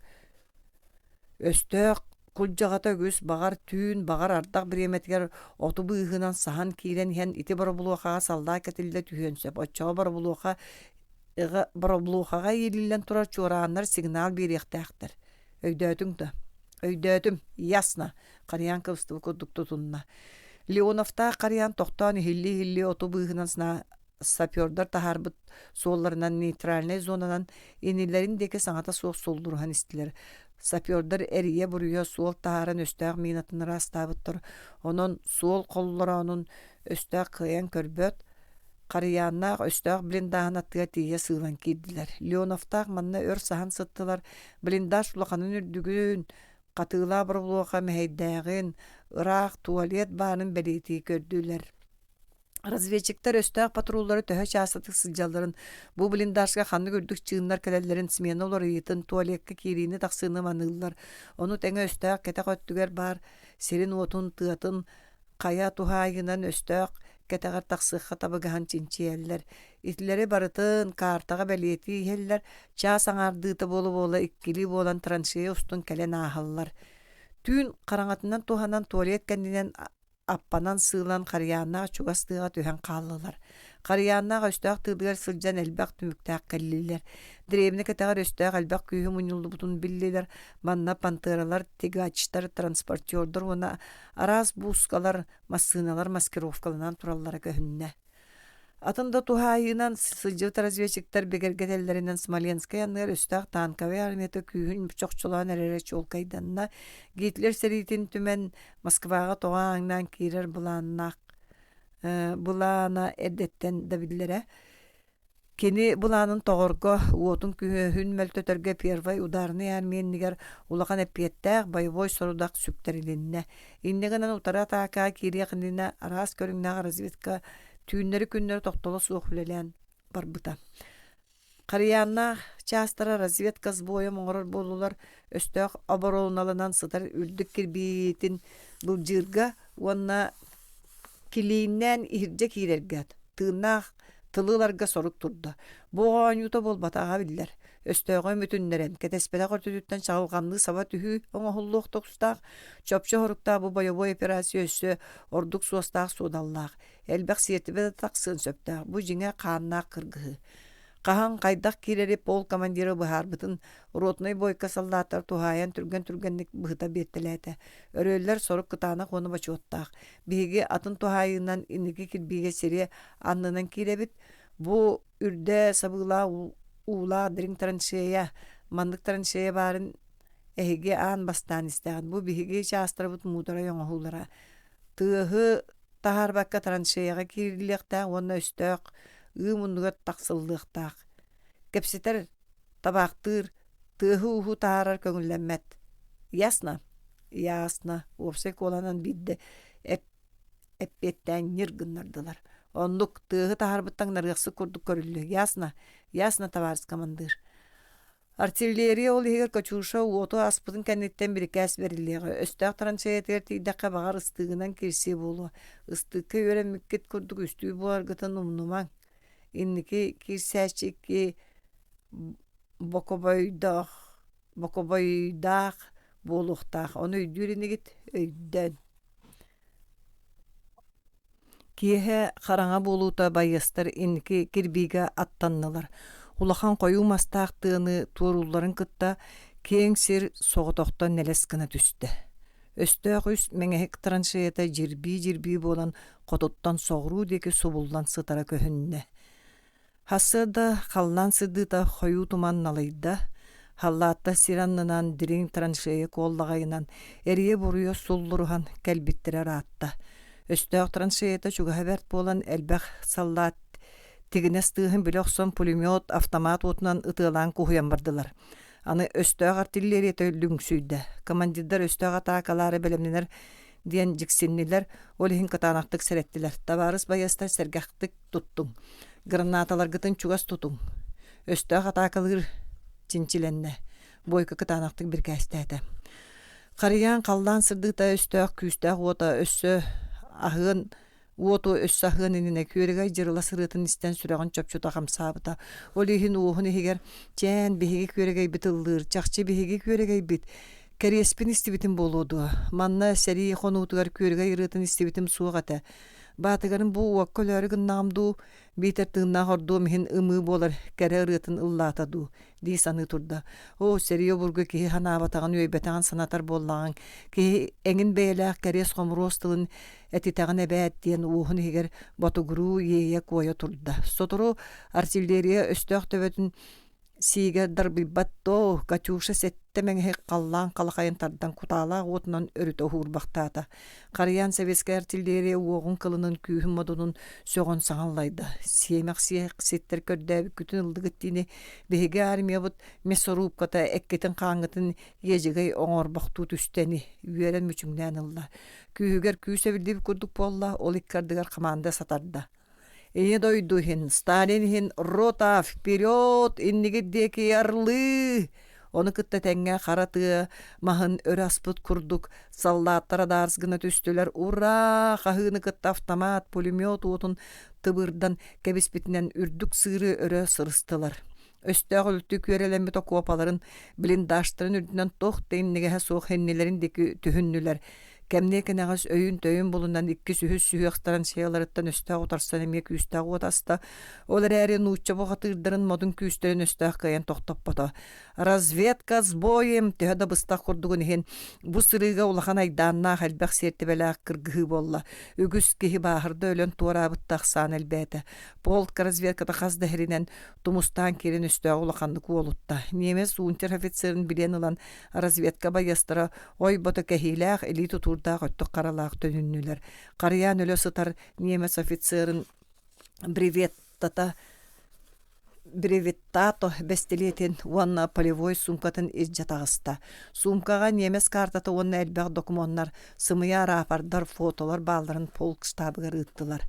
өстөөх. Кулдьаҕата үгүс, баҕар түүн, баҕар ардах бириэмэтигэр оту быыһынан саһан киирэн иһэн ити боробулуохаҕа саллаат кэтиллэ түһүөн сөп. Оччоҕо боробулуоха боробулуохаҕа иилиллэн турар чуорааннар сигнал биэриэхтээхтэр. Өйдөөтүҥ да? Өйдөөтүм, ясно, Харыйаан кыбыстыбыт курдук тутунна. Леоновтаах Харыйаан тохтоон иһиллии-иһиллии оту быыһынан сапердар таһаарбыт суолларынан нейтральнай зонанан иннилэрин диэки саҥата суох суллуруһан истилэр. Сапердар эрийэ-буруйа суол таһааран өстөөх минатын ыраастаабыттар. Онон суол холлороонун өстөөх кыайан көрбөт, Харыйааннаах өстөөх блиндаһын аттыгар тиийэ сыылан киирдилэр. Леоновтаах манна өр саһан сыттылар. Блиндаж улаханын үрдүгүн, хатыылаах боробулуоха мэһэйдээҕин, ыраах туалет баарын бэлиэтии көрдүлэр. Разведчиктар өстөөх патруллары төһө чаастатык сылдьалларын, бу блиндажка ханнык үрдүк чыыннар кэлэллэрин смена уларыйыытын, туалекка киириини-тахсыыны маныыллар. Ону тэҥэ өстөөх кэтэх өттүгэр баар сирин-уотун, тыатын хайа туһаайыынан өстөөх кэтэҕэр тахсыахха табыгаһын чинчийэллэр. Итилэри барытын каартаҕа бэлиэтии иһэллэр, чаас аҥаардыыта буола-буола иккилии буолан траншея устун кэлэн ааһаллар. Түүн хараҥатынан туһанан туалет кэннинэн аппанан сыылан Харыйааннаах чугас тыаҕа түһэн хааллылар. Харыйааннаах өстөөх тыытыгар сылдьан элбэх түмүктээх кэллилэр. Дэриэбинэ кэтэҕэр өстөөх элбэх күүһү мунньуллубутун биллилэр. Манна пантералар, тягачтар, транспортердар уонна араас буускалар, массыыналар маскировкаланан тураллара көһүннэ. Атын да туһаайыынан сылдьыбыт разведчиктар бигэргэтэллэринэн Смоленскай анныгар өстөөх танковай армията күүһүн чохчолоон эрэрэ чуолкайданна. Гитлер сэриитин түмэн Москваҕа тоҕо ааҥнаан киирэр былааннаах былаана эрдэттэн да биллэрэ. Кини былаанын тоҕорго, уотун-күөһүн мөлтөтөргө первай ударнай армия иннигэр улахан эппиэттээх боевой сорудах сүктэрилиннэ. Инньэ гынан утары атаакаҕа киириэх иннинэ араас көрүҥнээх разведка түүннэри-күннэри тохтоло суох үлэлээн барбыта. Харыйааннаах чаастара разведка сбойом оҥорор буоллулар, өстөөх обороналанан сытар үрдүк кирбиитин былдьыырга уонна килииннээн иһирдьэ киирэргэ тыыннаах тылы ыларга сорук турда. Бу оонньуута буолбатаҕа биллэр. Өстөөҕү өмүтүннэрэн, кэтэспэтэх өртүтүттэн чаҕылҕанныы саба түһүү оҥоһуллуох тустаах, чопчу соруктаах бу бойобуой операция өссө ордук суостаах-суодаллаах, элбэх сиэртибэ да тахсыан сөптөөх. Бу дьиҥэ хааннаах кыргыһыы. Хаһан, хайдах киирэри полк командира быһаарбытын ротнай бойко саллааттар туһаайан түргэн-түргэнник быһыта биэртэлээтэ. Өрүөллэр сорук кытаанах уонна бочуоттаах. Биһиги атын туһаайыынан инники кирбиигэ сири аннынан киирэбит. Бу үрдэ сабыылаах уулаах дириҥ траншея. Маннык траншея баарын эһиги аан бастаан истэҕит. Бу биһиги чаастарбыт муударай оҥоһуулара. Тыаһы таһаарбакка траншеяҕа киириллиэхтээх уонна өстөөх ыы муннугар тахсыллыахтаах. Кэпсэтэр, табаахтыыр, тыаһы-ууһу таһаарар көҥүллэммэт. Ясно? Ясно. Уопсай куоланан биирдэ эппиэттээн ньир гыннардылар. Оннук тыаһы таһаарбыт таҥнарыахсыт курдук көрүллүө. Ясно? Ясно, товарищ командир. Артиллерия ол иһигэр Катюша уоту ааспытын кэнниттэн бирикээс бэриллиэҕэ. Өстөөх траншеятыгар тиийдэххэ баҕар ыстыыгынан киирсии буолуо. Ыстыыкка үөрэммиккит курдук үстүү буоларгытын умнумаҥ. Инники киирсээччи икки бокобойдоох бокобойдаах буолуохтаах. Ону өйдүүр инигит, өйдөөн. Киэһэ хараҥа буолуута байыастар инники кирбиигэ аттаннылар. Улахан хойуу мастаах тыаны туоруулларын кытта киэҥ сир соҕотохтон нэлэс гына түстэ. Өстөөх үс мэҥэһик траншеята дьирбии-дьирбии буолан хотуттан соҕуруу диэки субуллан сытара көһүннэ. Сарсыарда халлаан сырдыыта хойуу туман налыйда, халлааттар сир аннынан дириҥ траншея куоллаҕайынан эрийэ-буруйа суллуруһан кэлбиттэрэ ыраатта. Өстөөх траншеята чугаһа бэрт буолан элбэх саллаат тигинэс тыаһын билэ охсон пулемет, автомат уотунан ытыалаан куһуйан бардылар. Аны өстөөх артиллерията лүҥсүйдэ. Командирдар өстөөх атаакалаары бэлэмнэнэр диэн дьиксиннилэр, ол иһин кытаанахтык сэрэттилэр. Табаарыс байыастар сэргэхтик туттуҥ. Гранаталаргытын чугас тутуҥ. Өстөөх атаакалыыр чинчилэннэ. Бойко кытаанахтык бирикээстээтэ. Харыйаан халлаан сырдыыта өстөөх күүстээх уота өссө аһыан уоту өссө аһыан иннинэ күөрэгэй дьырыла сырыытын истэн сүрэҕин чопчута хамсаабыта. Ол иһин уоһун иһигэр «Чээн, биһиги күөрэгэйбит ыллыыр, чахчы биһиги күөрэгэйбит» Кэриэспин истибитим буолуо дуо? Манна сэрии хонуутугар күөрэгэй ырыатын истибитим суох этэ. Баатыгарын бу уокка өлөөрү гыннаҕым дуу, биитэр тыыннаах ордуом иһин ымыы буолар кэрэ ырыатын ыллаата дуу дии саныы турда. Оо, сэрии обургу киһи санаабатаҕын, үөйбэтэҕин санатар буоллаҕыҥ. Киһи эҥин бэйэлээх кэриэс-хомуруос тылын этитэҕин эбээт диэн уоһун иһигэр ботугуруу иэйэ-куойа турда. Сотору артиллерия өстөөх төбөтүн Сиигэр дарбыйбат доо, Катюша сэттэ мэҥэһик халлаан халахайын тардан кутаалаах уотунан өрүтэ уһуурбахтаата. Харыйаан советскай артиллерия уоҕун кылынын күүһүн модунун сөҕөн саҥаллайда. Сиэмэх сиэхситтэр көрдөөбүккүтүн ыллыгыт диини биһиги армиябыт мясорубката эккитин-хааҥҥытын иэдьэгэй оҥорбохтуу түстэ ини, үөрэн мүчүҥнээн ылла. Күүһүгэр күүс эбиллибит курдук буолла, ол икки ардыгар хамаанда сатарда. Ийэ дойду иһин, Сталин иһин рота вперед, иннигит диэки арлыы! Ону кытта тэҥҥэ хара тыа маһын өрө аспыт курдук саллааттар адаарыс гына түстүлэр. Ура! Хаһыыны кытта автомат, пулемет уотун тыбыырдан кэбиспитинэн үрдүк сыыры өрө сырыстылар. Өстөөх үлтү күөрэлэммит окуопаларын, блиндажтарын үрдүнэн туох да иннигэһэ суох иннилэрин диэки түһүннүлэр. Кэмниэ кэнэҕэс өйүн-төйүн булунан иккис-үһүс сүһүөх траншеяларыттан өстөөх утарсан эмиэ күүстээх уот аста. Ол эрээри нуучча бухатыырдарын модун күүстэрин өстөөх кыайан тохтоппото. Разведка с боем төһө да быстах курдугун иһин, бу сырыыга улахан айдааннаах элбэх сиэртибэлээх кыргыһыы буолла. Үгүс киһи бааһырда өлөн туораабыт да ахсаана элбээтэ. Полк разведката хас да иһэринэн тумустаан киирэн өстөөҕү улаханнык уолутта. Немец унтер-офицерын билиэн ылан разведка байыастара ой-бото кэһиилээх, илии тутуурдаах өттүк харалаах төнүннүлэр. Харыйаан өлө сытар немец офицерын бреветтата бреветтато бэстилиэтин уонна полевой суумкатын илдьэ таҕыста. Суумкаҕа немец картата уонна элбэх докумуоннар, сымыйа араапардар, фотолар баалларын полк штабыгар ыыттылар.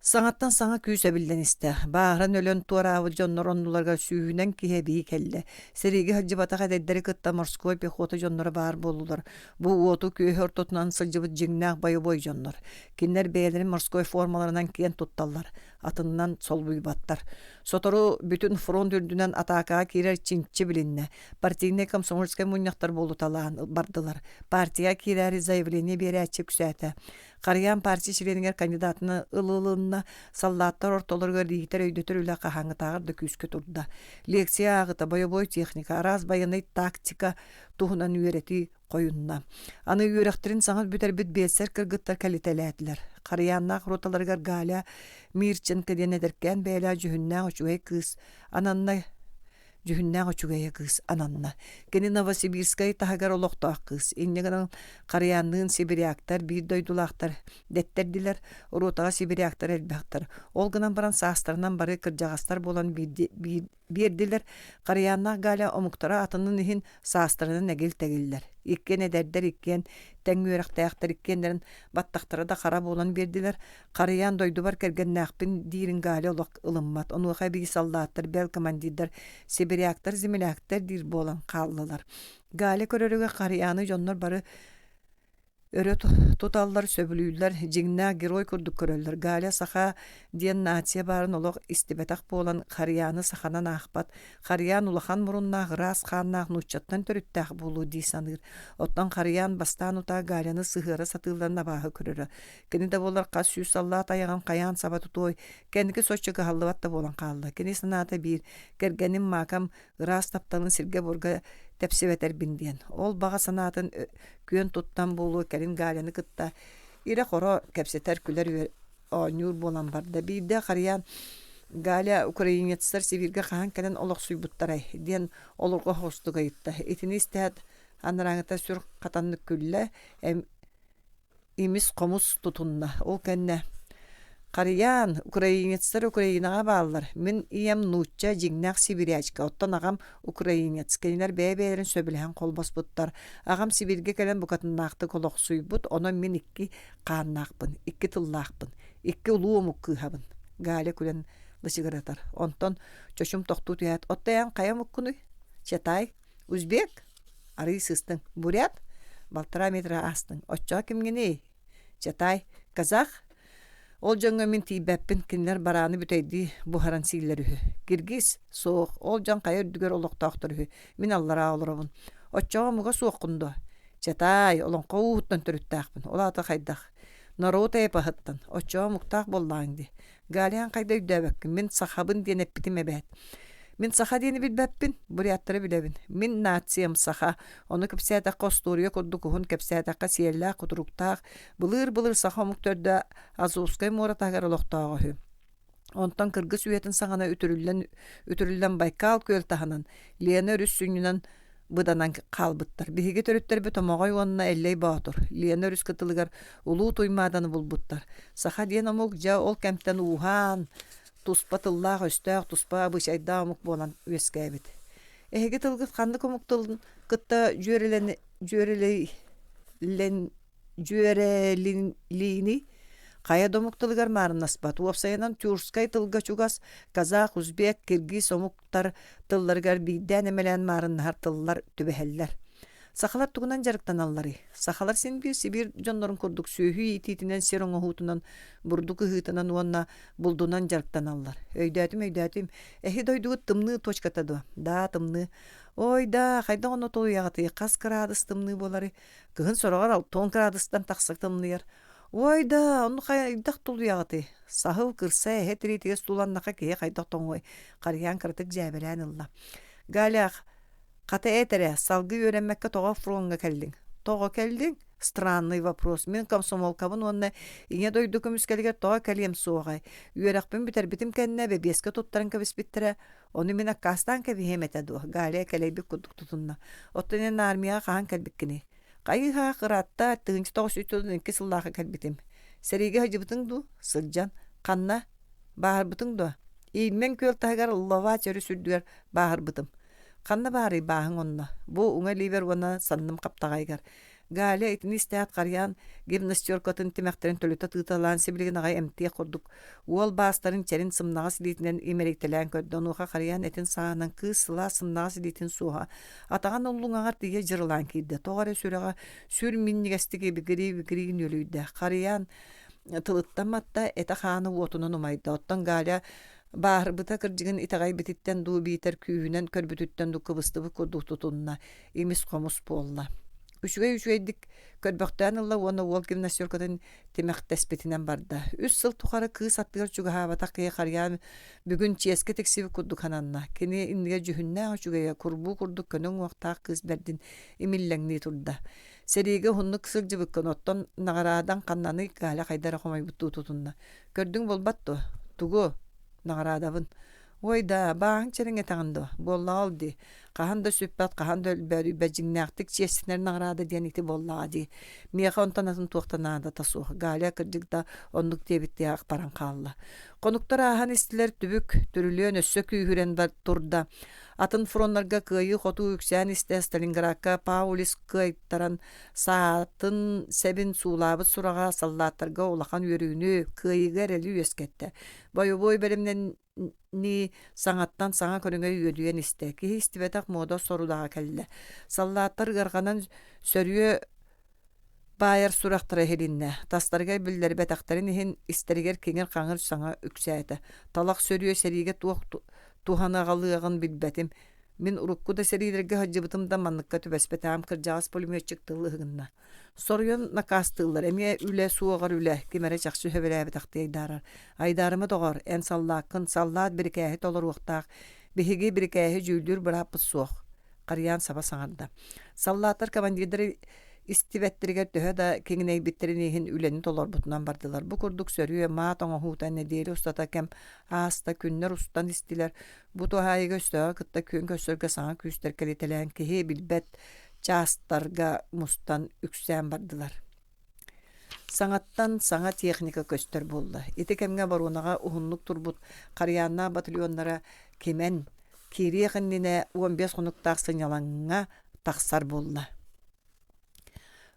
Саҥаттан саҥа күүс эбиллэн истэ. Бааһыран өлөн туораабыт дьоннор оннуларыгар сүүһүнэн киһи эбии кэллэ. Сэриигэ сылдьыбатах эдэрдэри кытта морской пехота дьонноро баар буоллулар. Бу уоту-күөһү ортотунан сылдьыбыт дьиҥнээх бойобуой дьоннор. Кинилэр бэйэлэрин морской формаларынан киэн тутталлар, атынынан солбуйбаттар. Сотору бүтүн фронт үрдүнэн атаакаҕа киирэр чинчи билиннэ. Партийнай комсомольскай мунньахтар буолуталаан бардылар. Партияҕа киирээри заявление биэрээччи үксээтэ. Харыйаан партия чилиэнигэр кандидатына ылылынна, саллааттар ортолоругар иитэр-өйдөтөр үлэ хаһааҥҥытааҕар да күүскэ турда. Лекция ааҕыта, бойобуой техника, араас байыаннай тактика туһунан үөрэтии хойунна. Аны үөрэхтэрин саҥа бүтэрбит биэлсэр кыргыттар кэлитэлээтилэр. Харыйааннаах роталарыгар Галя Мирченко диэн эдэркээн бэйэлээх дьүһүннээх үчүгэй кыыс ананна дьүһүннээх үчүгэйэ кыыс ананна. Кини Новосибирскай таһыгар олохтоох кыыс. Инньэ гынан Харыйаанныын сибиряктар, биир дойдулаахтар дэттэрдилэр, ротаҕа сибиряктар элбэхтэр. Ол гынан баран саастарынан бары кырдьаҕастар буолан биэрдилэр. Харыйааннаах Галя омуктара атынын иһин саастарынан эгил-тэгиллэр. Иккиэн эдэрдэр, иккиэн тэҥ үөрэхтээхтэр, иккиэннэрин баттахтара да хара буолан биэрдилэр. Харыйаан дойдубар кэргэннээхпин диирин Галя олох ылыммат. Онуоха эбии саллааттар, бэл командирдар, сибиряктар, земляктар диир буолан хааллылар. Галя көрөрүгэр Харыйааны дьоннор бары өрө туталлар, сөбүлүүллэр, дьиҥнээх герой курдук көрөллөр. Галя саха диэн нация баарын олох истибэтэх буолан, Харыйааны саханан аахпат. Харыйаан улахан муруннаах, ыраас хааннаах нууччаттан төрүттээх буолуо дии саныыр. Оттон Харыйаан бастаан утаа Галяны сыһыара сатыылларын абааһы көрөрө. Кини да буоллар хас сүүс саллаат айаҕын хайаан саба тутуой, кэнники соччо кыһаллыбат да буолан хаалла. Кини санаата биир, кэргэним Маакам ыраас тапталын сиргэ-буорга тэпсибэтэрбин диэн. Ол баҕа санаатын күөн туттан буолуо кэлин Галяны кытта ирэ-хоро кэпсэтэр, күлэр оонньуур буолан барда. Биирдэ Харыйаан «Галя, украинецтар Сибииргэ хаһан кэлэн олохсуйбуттарай?» диэн олорго соҕустук ыйытта. Итини истээт, анарааҥыта сүр хатаннык күллэ, имис-хомус тутунна. Ол кэннэ «Харыйаан, украинецтар Украинаҕа бааллар. Мин ийэм нуучча, дьиҥнээх сибирячка, оттон аҕам украинец. Кинилэр бэйэ-бэйэлэрин сөбүлэһэн холбоспуттар. Аҕам Сибииргэ кэлэн букатыннаахтык олохсуйбут, онон мин икки хааннаахпын, икки тыллаахпын, икки улуу омук кыыһабын». Галя күлэн лычыгыратар. Онтон чочум тохтуу түһээт, «Оттон эн хайа омуккунуй? Чатай? Узбек? Арыый сыстыҥ. Бурят? Балтараа метр аастыҥ. Оччоҕо кимҥиний? Чатай? Казах? Ол дьоҥҥо мин тиийбэппин, кинилэр барааны бүтэйдии буһаран сииллэр үһү. Киргиз? Суох, ол дьон хайа үрдүгэр олохтоохтор үһү. Мин аллараа олоробун. Оччоҕо омуга суоххун дуо? Чэ таай, олоҥхо ууһуттан төрүттээхпин. Ол аата хайдах? Норуот эпоһыттан. Оччоҕо омуктаах буоллаҕыҥ дии. Галян хайда өйдөөбөккүн, мин сахабын диэн эппитим эбээт. Мин саха диэни билбэппин, буряттары билэбин. Мин нациям саха. Ону кэпсээтэххэ остуоруйа курдук уһун кэпсээтэххэ сиэллээх, кутуруктаах, былыыр-былыр саха омук төрдө Азовскай муора таһыгар олохтооҕо үһү. Онтон кыргыс үйэтин саҕана үтүрүллэн, үтүрүллэн Байкал күөл таһынан, Лена өрүс сүнньүнэн быданан хаалбыттар. Биһиги төрүттэрбит Омоҕой уонна Эллэй Боотур Лена өрүс кытылыгар Улуу Туймааданы булбуттар. Саха диэн омук дьэ ол кэмтэн ууһаан, туспа тыллаах-өстөөх, туспа абыычайдаах омук буолан үөскээбит. Эһиги тылгыт ханнык омук тылын кытта дьүөрэлэн дьүөрэлэн дьүөрэлииний? Хайа да омук тылыгар маарыннаспат. Уопсайынан тюркскай тылга чугас казах, узбек, киргиз омуктар тылларыгар биирдээн эмэлээн маарыннаһар тыллар түбэһэллэр. Сахалар тугунан дьарыктаналларый? Сахалар син биир Сибиир дьоннорун курдук сүөһү иитиитинэн, сир оҥоһуутунан, бурдук ыһыытынан уонна булдунан дьарыктаналлар. Өйдөөтүм, өйдөөтүм. Эһи дойдугут тымныы точката дуо? Да, тымныы. Ой да, хайдах онно тулуйаҕытый? Хас кыраадыс тымныы буоларый? Кыһын сороҕор 60 кыраадыстан тахса тымныйар. Ой да, ону хайдах тулуйаҕытый? Саһыл, кырса, эһэ тириитигэр сууланнаха киһи хайдах тоҥуой? Харыйаан кыратык дьээбэлээн ылла. Галях, хата эт эрэ, салгыы үөрэммэккэ тоҕо фроҥҥа кэллиҥ? Тоҕо кэллиҥ? Странный вопрос. Мин комсомолкабын уонна Ийэ дойду көмүскэлигэр тоҕо кэлиэм суоҕай? Үөрэхпин бүтэрбитим кэннэ бэбиэскэ туттаран кэбиспиттэрэ. Ону мин аккаастаан кэбиһиэм этэ дуо? Галя кэлэйбит курдук тутунна. Оттон эн армияҕа хаһан кэлбиккиний? Хайыы-хаах ыраатта, 1992 сыллаахха кэлбитим. Сэриигэ сылдьыбытыҥ дуу? Сылдьан. Ханна? Бааһырбытыҥ дуо? Иинмэн күөл таһыгар Ловач өрүс үрдүгэр бааһырбытым. Ханна баарый бааһыҥ онно? Бу уҥа илиибэр уонна санным хаптаҕайыгар. Галя итини истээт харыйаан гимнастеркатын тимэхтэрин төлүтэ тыыталаан сибилигин аҕай эмтиэх курдук уол баастарын чэрин сымнаҕас илиитинэн имэрийтэлээн көрдө. Онуоха харыйаан этин сааһынан кыыс сылаас сымнаҕас илиитин суоһа атаҕын уллуҥаҕар тиийэ дьырылаан киирдэ. Тоҕо эрэ сүрэҕэ сүр минньигэстик ибигирии-ибигирии нүөлүйдэ. Харыйаан тылыттан матта, этэ-хаана уотунан умайда. Оттон Галя бааһырбыта кырдьыгын итэҕэйбититтэн дуу биитэр күүһүнэн көрбүтүттэн дуу кыбыстыбыт курдук тутунна, имис-хомус буолла. Үчүгэй үчүгэйдик көрбөхтөөн ылла уонна уол гимнастеркатын тимэхтэспитинэн барда. Үс сыл тухары кыыс аттыгар чугаһаабатах киһи харыйаан бүгүн чиэскэ тиксибит курдук сананна. Кини иннигэр дьүһүннээх үчүгэйэ курбуу курдук көнө уҥуохтаах кыыс бэрдин имиллэҥнии турда. Сэриигэ уһуннук сылдьыбыккын, оттон наҕараадаҥ ханнаный Галя хайда эрэ хомойбуттуу тутунна. Көрдүҥ буолбат дуо? Тугу? Наҕараадабын. Ой даа, бааһыҥ чэриҥ этэҕин дуо? Буоллаҕа ол дии. Хаһан да сүппэт, хаһан да өлбөөрүйбэт дьиҥнээхтик чиэстэнэр наҕараада диэн ити буоллаҕа дии. Миэхэ онтон атын туох да наадата суох. Галя кырдьык да оннук диэбиттии баран хаалла. Хонуктар ааһан истилэр, түбүк, түрүлүөн өссө күүһүрэн турда. Атын фроннарга кыайыы-хотуу үксээн истэ Сталинградка Паулис кыайтаран саатын сэбин суулаабыт сураҕа саллааттарга улахан үөрүүнү, кыайыыга эрэли үөскэттэ. Бойобуой бэлэмнэнии саҥаттан саҥа көрүҥэ үөдүйэн истэ. Киһи истибэтэх муода сорудаҕа кэллэ. Саллааттар ыарҕанан сөрүө баайар сурахтара иһилиннэ. Тастарыгар биллэрбэтэхтэрин иһин истэригэр киҥир-хаҥыр саҥа үксээтэ. Талах сөрүө сэриигэ туох туһаны аҕалыаҕын билбэтим. Мин урукку да сэриилэргэ сылдьыбытым да манныкка түбэспэтэҕим кырдьаҕас пулеметчик тыл ыһыгынна. Соруйан накаастыыллар, эмиэ үлэ суоҕар үлэ, ким эрэ чахчы сөбүлээбэтэхтии айдаарар. Айдаарыма доҕор, эн саллааккын, саллаат бирикээһи толоруохтаах. Биһиги бирикээһи дьүүллүүр бырааппыт суох. Харыйаан саба саҥарда. Саллааттар командирдары истибэттэригэр төһө да киҥинэйбиттэрин иһин үлэни толорбутунан бардылар. Бу курдук сөрүө, маат оҥоһуута нэдиэлэ устата кэм ааста, күннэр устан истилэр. Бу туһаайыыга өстөөҕү кытта күөн көрсөргө саҥа күүстэр кэлитэлээн киһи билбэт чаастарга мустан үксээн бардылар. Саҥаттан саҥа техника көстөр буолла. Ити кэмҥэ боруонаҕа уһуннук турбут Харыйааннаах батальоннара кимэн киириэх иннинэ 15 хонуктаах сынньалаҥҥа тахсар буолла.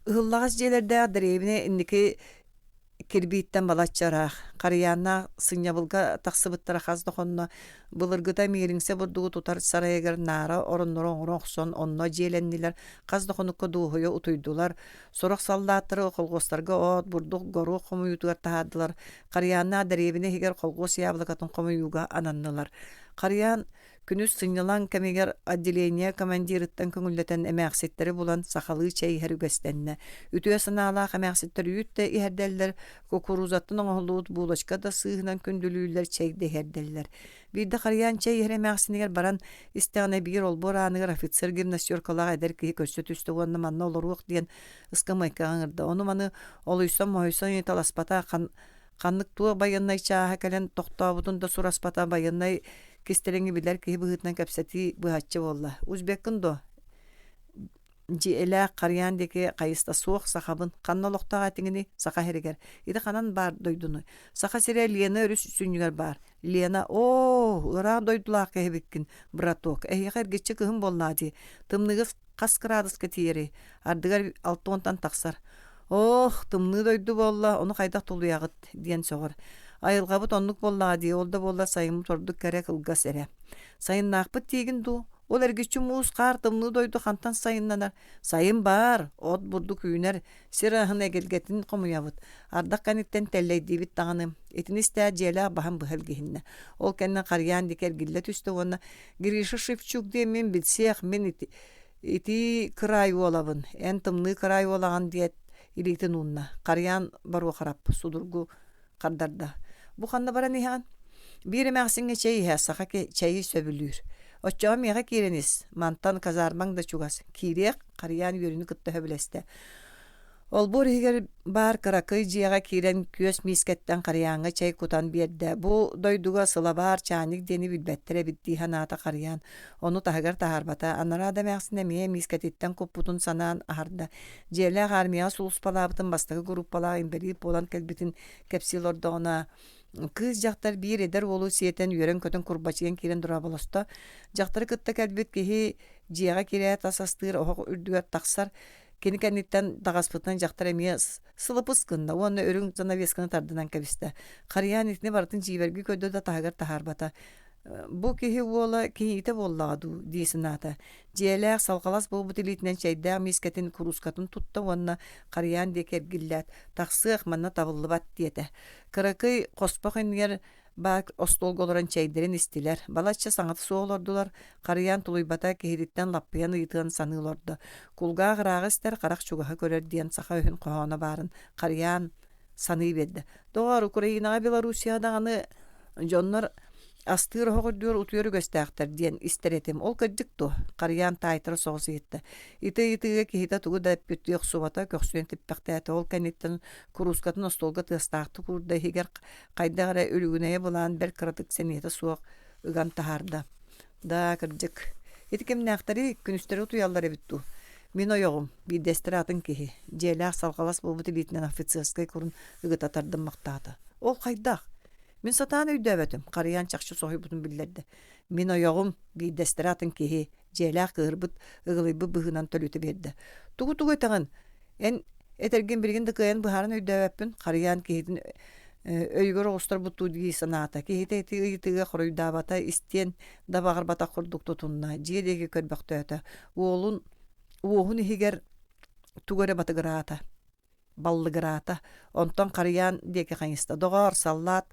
Ыһыллаҕас дьиэлэрдээх дэриэбинэ инники кирбииттэн балачча ыраах, Харыйааннаах сынньабылга тахсыбыттара хас да хонно, былыргыта миэлиҥсэ бурдугу тутар сарайыгар наара ороннору оҥоро охсон онно дьиэлэннилэр, хас да хонукка дуоһуйа утуйдулар, сорох саллааттары колхуостарга от, бурдук, горуох хомуйуутугар таһаардылар, Харыйааннаах дэриэбинэ иһигэр колхуос яблокатын хомуйууга ананнылар. Харыйаан. Күнүс сынньалаҥ кэмигэр отделение командирыттан көҥүллэтэн эмээхситтэри булан сахалыы чэй иһэр үгэстэннэ. Үтүө санаалаах эмээхситтэр үүт да иһэрдэллэр, кукурузаттан оҥоһуллубут булочка да сыыһынан күндүлүүллэр, чэй да иһэрдэллэр. Биирдэ харыйаан чэй иһэр эмээхсинигэр баран истэҕинэ биир олбуор ааныгар офицер гимнастеркалаах эдэр киһи көрсө түстэ уонна манна олоруох диэн ыскамыайкаҕа ыҥырда. Ону-маны олуйсан-моһуйсан ыйыталаспата, ханнык туох байыаннай чааһа кэлэн тохтообутун да сураспата, байыаннай кистэлэҥи билэр киһи быһыытынан кэпсэтии быһаччы буолла. «Узбеккын дуо?» Дьиэлээх Харыйаан диэки хайыста суох сахабын. Ханна олохтоох этиҥиний? Саха сиригэр. Ити ханан баар дойдунуй? Саха сирэ Лена өрүс сүнньүгэр баар. Лена, оо, ыраах дойдулаах киһибиккин, браток. Эһиэхэ эргиччи кыһын буоллаа дии. Тымныыгы хас кыраадыска тиийэрий? Ардыгар 60-тан тахсар. Оох, тымныы дойду буолла, ону хайдах тулуйаҕыт? диэн сөҕөр. Айылҕабыт оннук буоллаҕа дии, ол да буоллар сайыммыт ордук кэрэ кылгас эрэ. Сайыннаахпыт диигин дуу? Ол эргиччи муус-хаар тымныы дойду хантан сайыннанар? Сайын баар, от бурдук үүнэр, сир аһын эгэлгэтин хомуйабыт. Ардах кэнниттэн тэллэйдиибит даҕаны. Итини истээт дьиэлээх баһын быһа илгиһиннэ. Ол кэннэ Харыйаан диэки эргиллэ түстэ уонна Гриша Шевчук диэммин билсиэх, мин ити, итии кыраай уолабын, эн тымныы кыраай уолаҕын диэт илиитин уунна. Харыйаан Баруохарап судургу хардарда. Бу ханна баран иһэҕин? Биир эмээхсиҥҥэ чэй иһэ, саха чэйи сөбүлүүр. Оччоҕо миэхэ киирэн ис, мантан казармаҥ да чугас. Киириэх, Харыйаан үөрүүнү кытта сөбүлэстэ. Олбуор иһигэр баар кыракый дьиэҕэ киирэн күөс миискэттэн Харыйааҥҥа чэй кутан биэрдэ. Бу дойдуга сылабаар чаанньык диэни билбэттэр эбит дии санаата Харыйаан. Ону таһыгар таһаарбата. Анараа да эмээхсин эмиэ миискэтиттэн куппутун санаан аһарда. Дьиэлээх армияҕа сулууспалаабытын бастакы группалаах инбэлиит буолан кэлбитин кэпсии олордоҕуна, кыыс дьахтар биир эдэр уолу сиэтэн үөрэн-көтөн курбачыйан киирэн дорооболосто. Дьахтары кытта кэлбит киһи дьиэҕэ киирээт ас астыыр оһох үрдүгэр тахсар. Кини кэнниттэн даҕаспытынан дьахтар эмиэ сылыпыс гынна уонна үрүҥ занавесканы тардынан кэбистэ. Харыйаан итини барытын дьиибэргии көрдө да таһыгар таһаарбата. Бу киһи уола кийиитэ буоллаҕа дуу дии санаата. Дьиэлээх салҕалас буолбут илиитинэн чэйдээх миискэтин куруускатын тутта уонна Харыйаан диэки эргиллээт, «Тахсыах, манна табыллыбат» диэтэ. Кыракый хоспох иннигэр баар остуолга олорон чэйдэрин истилэр. Балачча саҥата суох олордулар. Харыйаан тулуйбата, киһититтэн лаппыйан ыйытыан саныы олордо. Кулгаах ырааҕы истэр, харах чугаһы көрөр диэн саха өһүн хоһооно баарын Харыйаан саныы биэрдэ. Доҕоор, Украинаҕа, Белоруссияҕа даҕаны дьоннор астыыр оһох үрдүгэр утуйар үгэстээхтэр диэн истэр этим. Ол кырдьык дуо? Харыйаан таайтара соҕус ыйытта. Ити ыйытыыга киһитэ тугу да эппиттии охсубата, көхсүөн типпэхтээтэ. Ол кэнниттэн куруускатын остуолга тыастаахтык уурда, иһигэр хайдах эрэ үлүгүнэйэ былаан бэрт кыратык сэниэтэ суох ыган таһаарда. Да, кырдьык. Ити кимнээхтэрий, күнүстэри утуйаллар эбит дуу? Мин ойоҕум, биирдэстэрэ атын киһи, дьиэлээх салҕалас буолбут илиитинэн офицерскай курун ыгыта тардыммахтаата. Ол хайдах? Мин сатаан өйдөөбөтүм, Харыйаан чахчы соһуйбутун биллэрдэ. Мин ойоҕум, биирдэстэрэ атын киһи, дьиэлээх кыыһырбыт, ыгылыйбыт быһыынан төлүтэ биэрдэ. Тугу-тугу этэҕин? Эн этэргин билигин да кыайан быһааран өйдөөбөппүн, Харыйаан киһитин өйүгэр оҕустарбыттуу дии санаата. Киһитэ ити ыйытыыга хоруйдаабата, истиэн да баҕарбатах курдук тутунна, дьиэ диэки көрбөхтөөтө. Уолун уоһун иһигэр тугу эрэ батыгыраата, баллыгыраата. Онтон Харыйаан диэки хайыста. Доҕоор, саллаат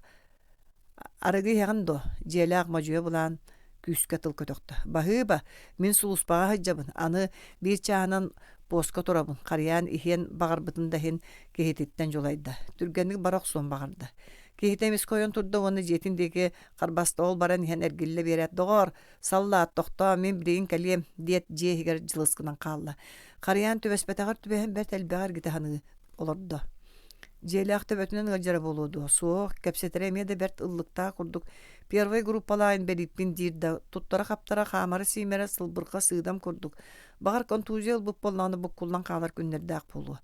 Арыгы иһэҕин дуо? Дьиэлээх модьуйа былаан күүскэ тыл көтөхтө. Баһыыба, мин сулууспаҕа сылдьабын, аны биир чааһынан поска турабын, Харыйаан иһиэн баҕарбытын да иһин киһититтэн дьулайда. Түргэнник бара охсуон баҕарда. Киһитэ эмискэ ойон турда уонна дьиэтин диэки харбаста ол баран иһэн эргиллэ биэрээт, «Доҕоор, саллаат, тохтоо, мин билигин кэлиэм», диэт дьиэ иһигэр дьылыс гынан хаалла. Харыйаан түбэспэтэҕэр түбэһэн бэрт элбэҕи эргитэ саныы олордо. Дьиэлээх төбөтүнэн ыалдьара буолуо дуо? Суох, кэпсэтэрэ эмиэ да бэрт ыллыктаах курдук. Первай группалаах инбэлииппин диир да, туттара-хаптара, хаамара-сиимэрэ сылбырҕа сыыдам курдук. Баҕар, контузия ылбыт буоллаҕына буккуллан хаалар күннэрдээх буолуо.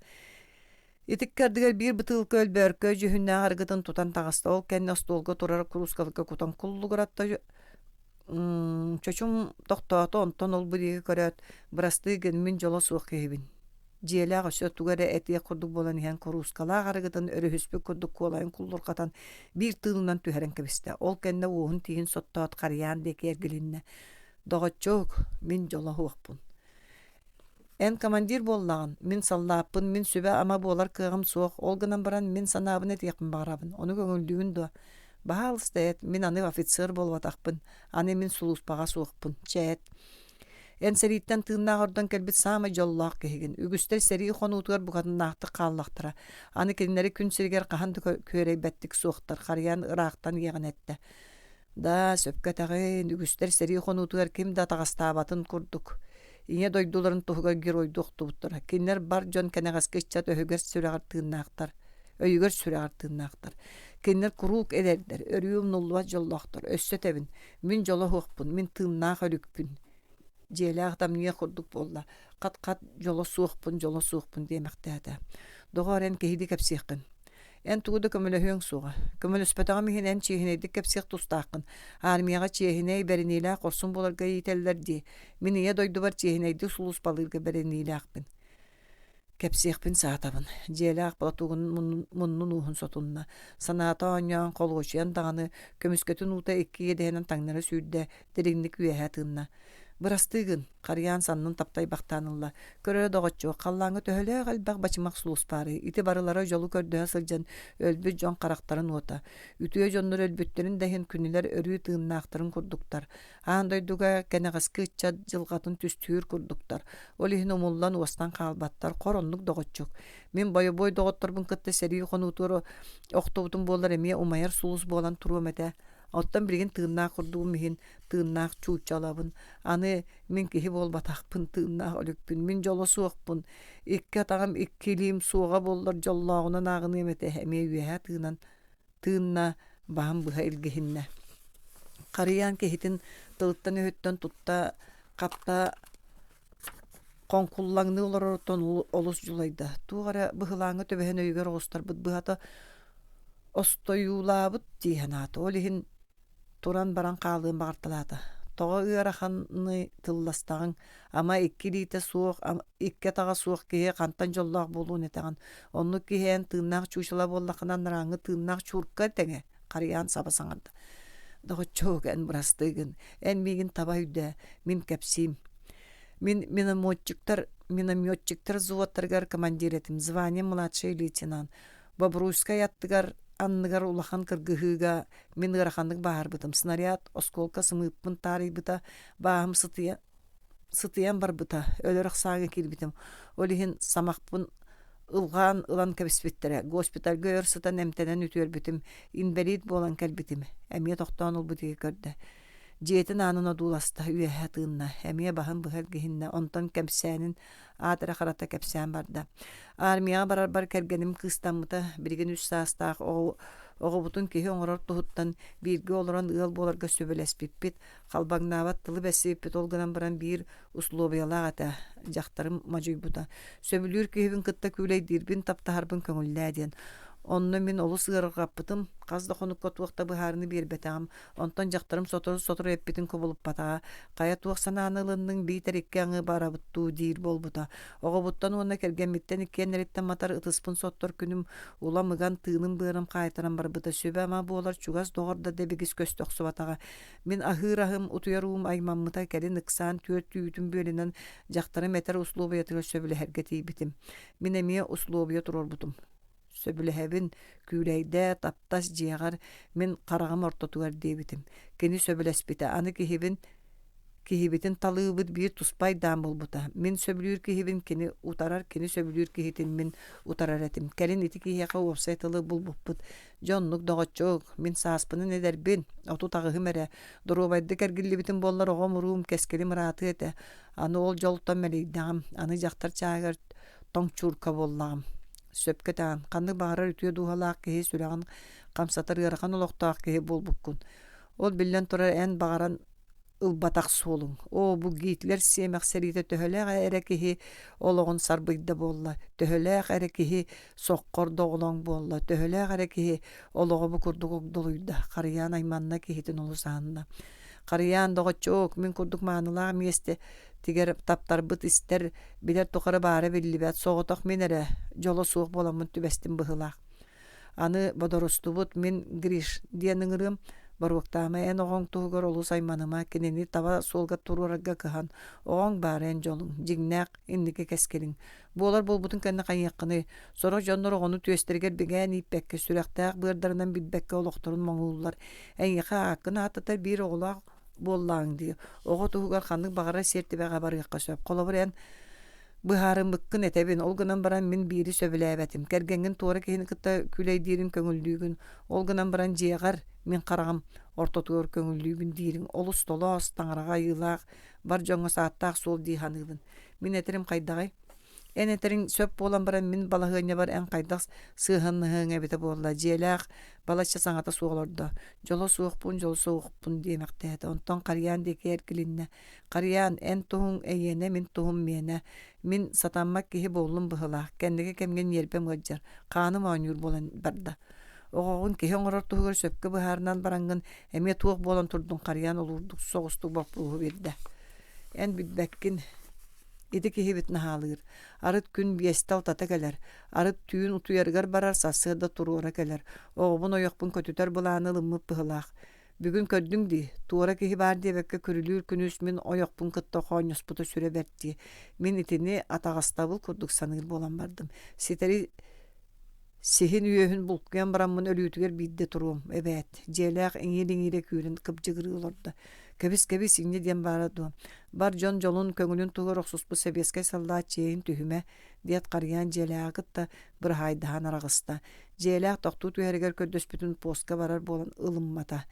Итиккэ ардыгар биир бытыылка өлбөөркө дьүһүннээх арыгытын тутан таҕыста. Ол кэннэ остуолга турар куруускаларга кутан куллугуратта Чочум тохтоото, онтон ол-бу диэки көрөөт, бырастыы гын, мин дьоло суох киһибин. Дьиэлээх өссө тугу эрэ этиэх курдук буолан иһэн куруускалаах арыгытын өрүһүспүт курдук куолайын куллурҕатан биир тыынынан түһэрэн кэбистэ. Ол кэннэ уоһун тииһин соттоот Харыйаан диэки эргилиннэ. Доҕоччуок, мин дьоло суохпун. Эн командир буоллаҕын, мин саллааппын, мин сүбэ-ама буолар кыаҕым суох, ол гынан баран мин санаабын этиэхпин баҕарабын, ону көҥүллүүгүн дуо? Баһаалыста эт, мин аны офицер буолбатахпын, аны мин сулууспаҕа суохпун, чэ эт. Эн сэрииттэн тыыннаах ордон кэлбит саамай дьоллоох киһигин. Үгүстэр сэрии хонуутугар букатыннаахтык хааллахтара. Аны кинилэри күн сиригэр хаһан да күөрэйбэттик суохтар, харыйан ыраахтан иэҕин эттэ. Да, сөпкө этэҕин, үгүстэр сэрии хонуутугар ким да атаҕастаабатын курдук. Ийэ дойдуларын туһугар геройдуу охтубуттара. Кинилэр бар дьон кэнэҕэски ыччат өһүгэр сүрэҕэр тыыннаахтар. Өйүгэр сүрэҕэр тыыннаахтар. Кинилэр куруук эдэрдэр, өрүү умнуллубат дьоллоохтор. Өссө этэбин, мин дьоло суохпун, мин тыыннаах өлүкпүн. Дьиэлээх тамньыах курдук буолла. Хат-хат дьоло суохпун, дьоло суохпун диэмэхтээтэ. Доҕоор, эн киһилии кэпсиэххин. Эн тугу да көмөлөһүөҥ суоҕа. Көмөлөспөтөҕүм иһин эн чиэһинэйдик кэпсиэх тустааххын. Армияҕа чиэһинэй, бэриниилээх хорсун буоларга иитэллэр дии. Мин ийэ дойдубар чиэһинэйдик сулууспалыырга бэриниилээхпин. Кэпсиэхпин саатабын. Дьиэлээх платогун муннун ууһун сотунна. Санаата оонньоон, холуочуйан даҕаны, көмүскэтин уута икки иэдэһинэн таҥнары сүүрдэ, дириҥник үөһэ тыынна. Бырастыы гын, Харыйаан саннын таптайбахтаан ылла. Көрөрө доҕоччуок, халлааҥҥа төһөлөөх элбэх бачымах сулус баарый, ити барылара дьолу көрдөһө сылдьан өлбүт дьон харахтарын уота. Үтүө дьоннор өлбүттэрин да иһин күнүлэр өрүү тыыннаахтарын курдуктар. Аан дойдуга кэнэҕэски ыччат дьылҕатын түстүүр курдуктар. Ол иһин умуллан уостан хаалбаттар, хор оннук доҕоччук. Мин бойобуой доҕотторбун кытта сэрии хонуутугар охтубутум буоллар эмиэ умайар сулус буолан туруом этэ. Оттон билигин тыыннаах курдугум иһин тыыннаах чуучалабын. Аны мин киһи буолбатахпын, тыыннаах өлүкпүн, мин дьоло суохпун. Икки атаҕым, икки илиим суоҕа буоллар дьоллооҕунан ааҕыныам этэ, эмиэ үөһэ тыынан тыынна, баһын быһа илгиһиннэ. Харыйаан киһитин тылыттан-өһүттэн тутта хапта хоҥкуллаҥныы олороруттан олус дьулайда. Туох эрэ быһылааҥҥа түбэһэн өйүгэр оҕустарбыт быһата остойуулаабыт дии санаата. Ол иһин туран баран хаалыан баҕарталаата. Тоҕо ыараханный тылластаҕыҥ, ама икки илиитэ суох, икки атаҕа суох киһи хантан дьоллоох буолуон этэҕин. Оннук киһи эн тыыннаах чуучала буоллаххына анарааҥҥы тыыннаах чуурка тэҥэ, Харыйаан саба саҥарда. Доҕоччуок, эн бырастыы гын, эн миигин таба өйдөө, мин кэпсиим. Мин минометчиктар минометчиктар взводтарыгар командир этим, звание младший лейтенант. Бобруйскай аттыгар анныгар улахан кыргыһыыга мин ыараханнык бааһырбытым. Снаряд оскуолка сымыыппын таарыйбыта, бааһым сытыйа сытыйан барбыта, өлөр ахсааҥҥа киирбитим. Ол иһин самахпын ылҕаан ылан кэбиспиттэрэ. Госпитальга өр сытан эмтэнэн үтүөрбүтүм, инбэлиит буолан кэлбитим. Эмиэ тохтоон ылбыт иһи көрдө. Дьиэтин аанын одууласта, үөһэ тыынна, эмиэ баһын быһа илгиһиннэ, онтон кэпсээнин аат эрэ харата кэпсээн барда. Армияҕа барарбар кэргэним кыыстаммыта, билигин үс саастаах оҕобутун киһи оҥорор туһуттан бииргэ олорон ыал буоларга сөбүлэспиппит, халбаҥнаабат тылы бэссиппит, ол гынан баран биир услуобуйалаах этэ, дьахтарым модьуйбута. Сөбүлүүр киһибин кытта күүлэйдиирбин, таптаһарбын көҥүллээ диэн. Онно мин олус ыарырҕаппытым, хас да хонукка туох да быһаарыыны биэрбэтэҕим. Онтон дьахтарым сотору-сотору эппитин кубулуппатаҕа, хайа туох санааны ылынныҥ, биитэр икки аҥыы барабыт дуу диир буолбута. Оҕобуттан уонна кэргэммиттэн иккиэннэриттэн матар ытыспын соттор күнүм улам ыган тыыным-быарым хаайтаран барбыта. Сүбэ-ама буолар чугас доҕор да дэбигис көстө охсубатаҕа. Мин аһыыр аһым, утуйар уум аймаммыта, кэлин ыксаан түөрт үүтүн бүөлэнэн дьахтарым этэр услуобуйатыгар сөбүлэһэргэ тиийбитим. Мин эмиэ услуобуйа туруорбутум. Сөбүлэһэбин, күүлэйдээ, таптас дьиэҕэр, мин хараҕым ортотугар диэбитим. Кини сөбүлэспитэ. Аны киһибин киһибитин талыыбыт биир туспа айдаан буолбута. Мин сөбүлүүр киһибин кини утарар, кини сөбүлүүр киһитин мин утарар этим. Кэлин ити киһиэхэ уопсай тылы булбуппут. Дьэ оннук доҕоччуок, мин сааспынан эдэрбин, 38-ым эрэ, доруобайдык эргиллибитим буоллар оҕом-уруум, кэскилим ыраатыа этэ. Аны ол дьолтон мэлийдэҕим, аны дьахтар чааһыгар тоҥ чуурка буоллаҕым. Сөпкө этэҕин, ханнык баҕарар үтүө дууһалаах киһи сүрэҕин хамсатар ыарахан олохтоох киһи буолбуккун. Ол биллэн турар эн баҕаран ылбатах суолуҥ. Оо, бу Гитлер сиэмэх сэриитэ төһөлөөх эрэ киһи олоҕун сарбыйда буолла, төһөлөөх эрэ киһи соххор доҕолоҥ буолла, төһөлөөх эрэ киһи олоҕо бу курдук огдолуйда, Харыйаан айманна киһитин олус аһынна. Харыйаан, доҕоччуок, мин курдук маанылаах миэстэ тигэр таптарбыт истэр, билэр тухары баара биллибэт, соҕотох мин эрэ дьоло суох буоламмын түбэстим быһыылаах. Аны бодорустубут мин Гриш диэн ыҥырыам. Боруоктаама, эн оҕоҥ туһугар олус айманыма, кинини таба суолга туруорарга кыһан. Оҕоҥ баара эн дьолуҥ, дьиҥнээх инники кэскилиҥ. Буолар буолбутун кэннэ хайыаххыный? Сорох дьоннор оҕону түөстэригэр бигээн ииппэккэ, сүрэхтээх быардарынан билбэккэ олохторун моҥууллар. Эйиэхэ ааккын ааттатар биир оҕолоох буоллааҥ дии. Оҕо туһугар ханнык баҕарар сиэртибэҕэ барыахха сөп. Холобур, эн быһаарыммыккын этэбин, ол гынан баран мин биири сөбүлээбэтим. Кэргэҥҥин туора киһини кытта күлэйдиирин көҥүллүүгүн, ол гынан баран дьиэҕэр мин хараҕым ортотугар көҥүллүүбүн диириҥ олус толоос, таҥараҕа айыылаах, бар дьоҥҥо сааттаах суол дии саныыбын. Мин этэрим хайдаҕый? Эн этэриҥ сөп буолан баран мин балаһыанньабар эн хайдах сыһыаннаһыаҥ эбитэ буолла, дьиэлээх балачча саҥата суох олордо. Дьоло суохпун, дьоло суохпун диэмэхтээтэ. Онтон Харыйаан диэки эргилиннэ. Харыйаан, эн туһуҥ эйиэнэ, мин туһум миэнэ. Мин сатаммат киһи буоллум быһыылаах. Кэнники кэмҥэ ньиэрбэм ыалдьар, хааным оонньуур буолан барда. Оҕоҕун киһи оҥорор туһугар сөпкө быһаарынан бараҥҥын эмиэ туох буолан турдуҥ Харыйаан олуурдук соҕустук боппуруоһу биэрдэ. Эн билбэккин, ити киһибит наһаалыыр. Арыт күн биэстэ-алтата кэлэр, арыт түүн утуйарыгар барар, сарсыарда туруора кэлэр. Оҕобун ойохпун көтүтэр былааны ылыммыт быһыылаах. Бүгүн көрдүҥ дии, туора киһи баар диэбэккэ күрүлүүр күнүс мин ойохпун кытта хоонньоспута сүрэ бэрт дии. Мин итини атаҕастабыл курдук саныыр буолан бардым. Ситэри Сиһин үөһүн булкуйан бараммын өлүүтүгэр биирдэ туруом, эбээт, дьиэлээх иҥиир-иҥиирэ күүрэн кыбдьыгырыы олордо. Кэбис-кэбис инньэ диэн баара дуо, бар дьон дьолун, көҥүлүн туһугар охсуспут сэбиэскэй саллаат чиэһин түһүмэ, диэт Харыйаан дьиэлээҕи кытта быраһаайдаһан араҕыста. Дьиэлээх тохтуу түһэригэр көрдөспүтүн поска барар буолан ылыммата.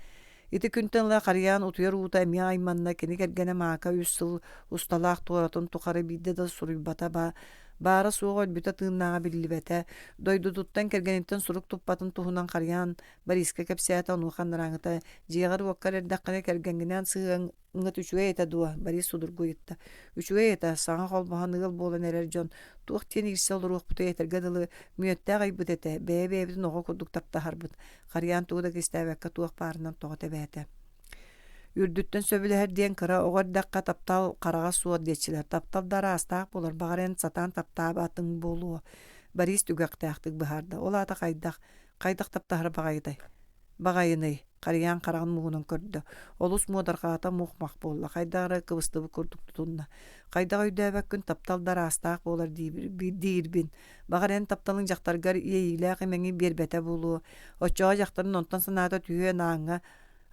Ити күнтэн ыла Харыйаан утуйар уута эмиэ айманна, кини кэргэнэ Мака үс сыл усталаах туоратын тухары биирдэ да суруйбата ба баара-суоҕа өлбүтэ тыыннааҕа биллибэтэ. Дойдутуттан кэргэниттэн сурук туппатын туһунан Харыйаан Бориска кэпсээтэ, онуоха анарааҥыта «Дьиэҕэр-уоккар эрдэххинэ кэргэҥҥинээн сыһыаҥҥыт үчүгэй этэ дуо?» Борис судургу ыйытта. «Үчүгэй этэ, саҥа холбоһон ыал буолан эрэр дьон туох диэн иирсэ олоруохпутуй этэргэ дылы мүөттээх ыйбыт этэ, бэйэ-бэйэбитин оҕо курдук таптаһарбыт». Харыйаан тугу да кистээбэккэ туох баарынан тоҕо тэбээтэ. Үрдүттэн сөбүлэһэр диэн кыра оҕо эрдэххэ таптал хараҕа суох диэччилэр. Таптал да араастаах буолар, баҕар эн сатаан таптаабатыҥ буолуо. Борис түгэхтээхтик быһаарда. Ол аата хайдах, хайдах таптаһар баҕайытай? Баҕайыный? Харыйаан хараҕын муҥунан көрдө. Олус муодарҕаата мух-мах буолла, хайдах эрэ кыбыстыбыт курдук тутунна. Хайдах өйдөөбөккүн таптал да араастаах буолар диирбин. Баҕар эн тапталыҥ дьахтаргар иэйиилээх имэҥи биэрбэтэ буолуо. Оччоҕо дьахтарын онтон санаата түһүөн ааҥҥа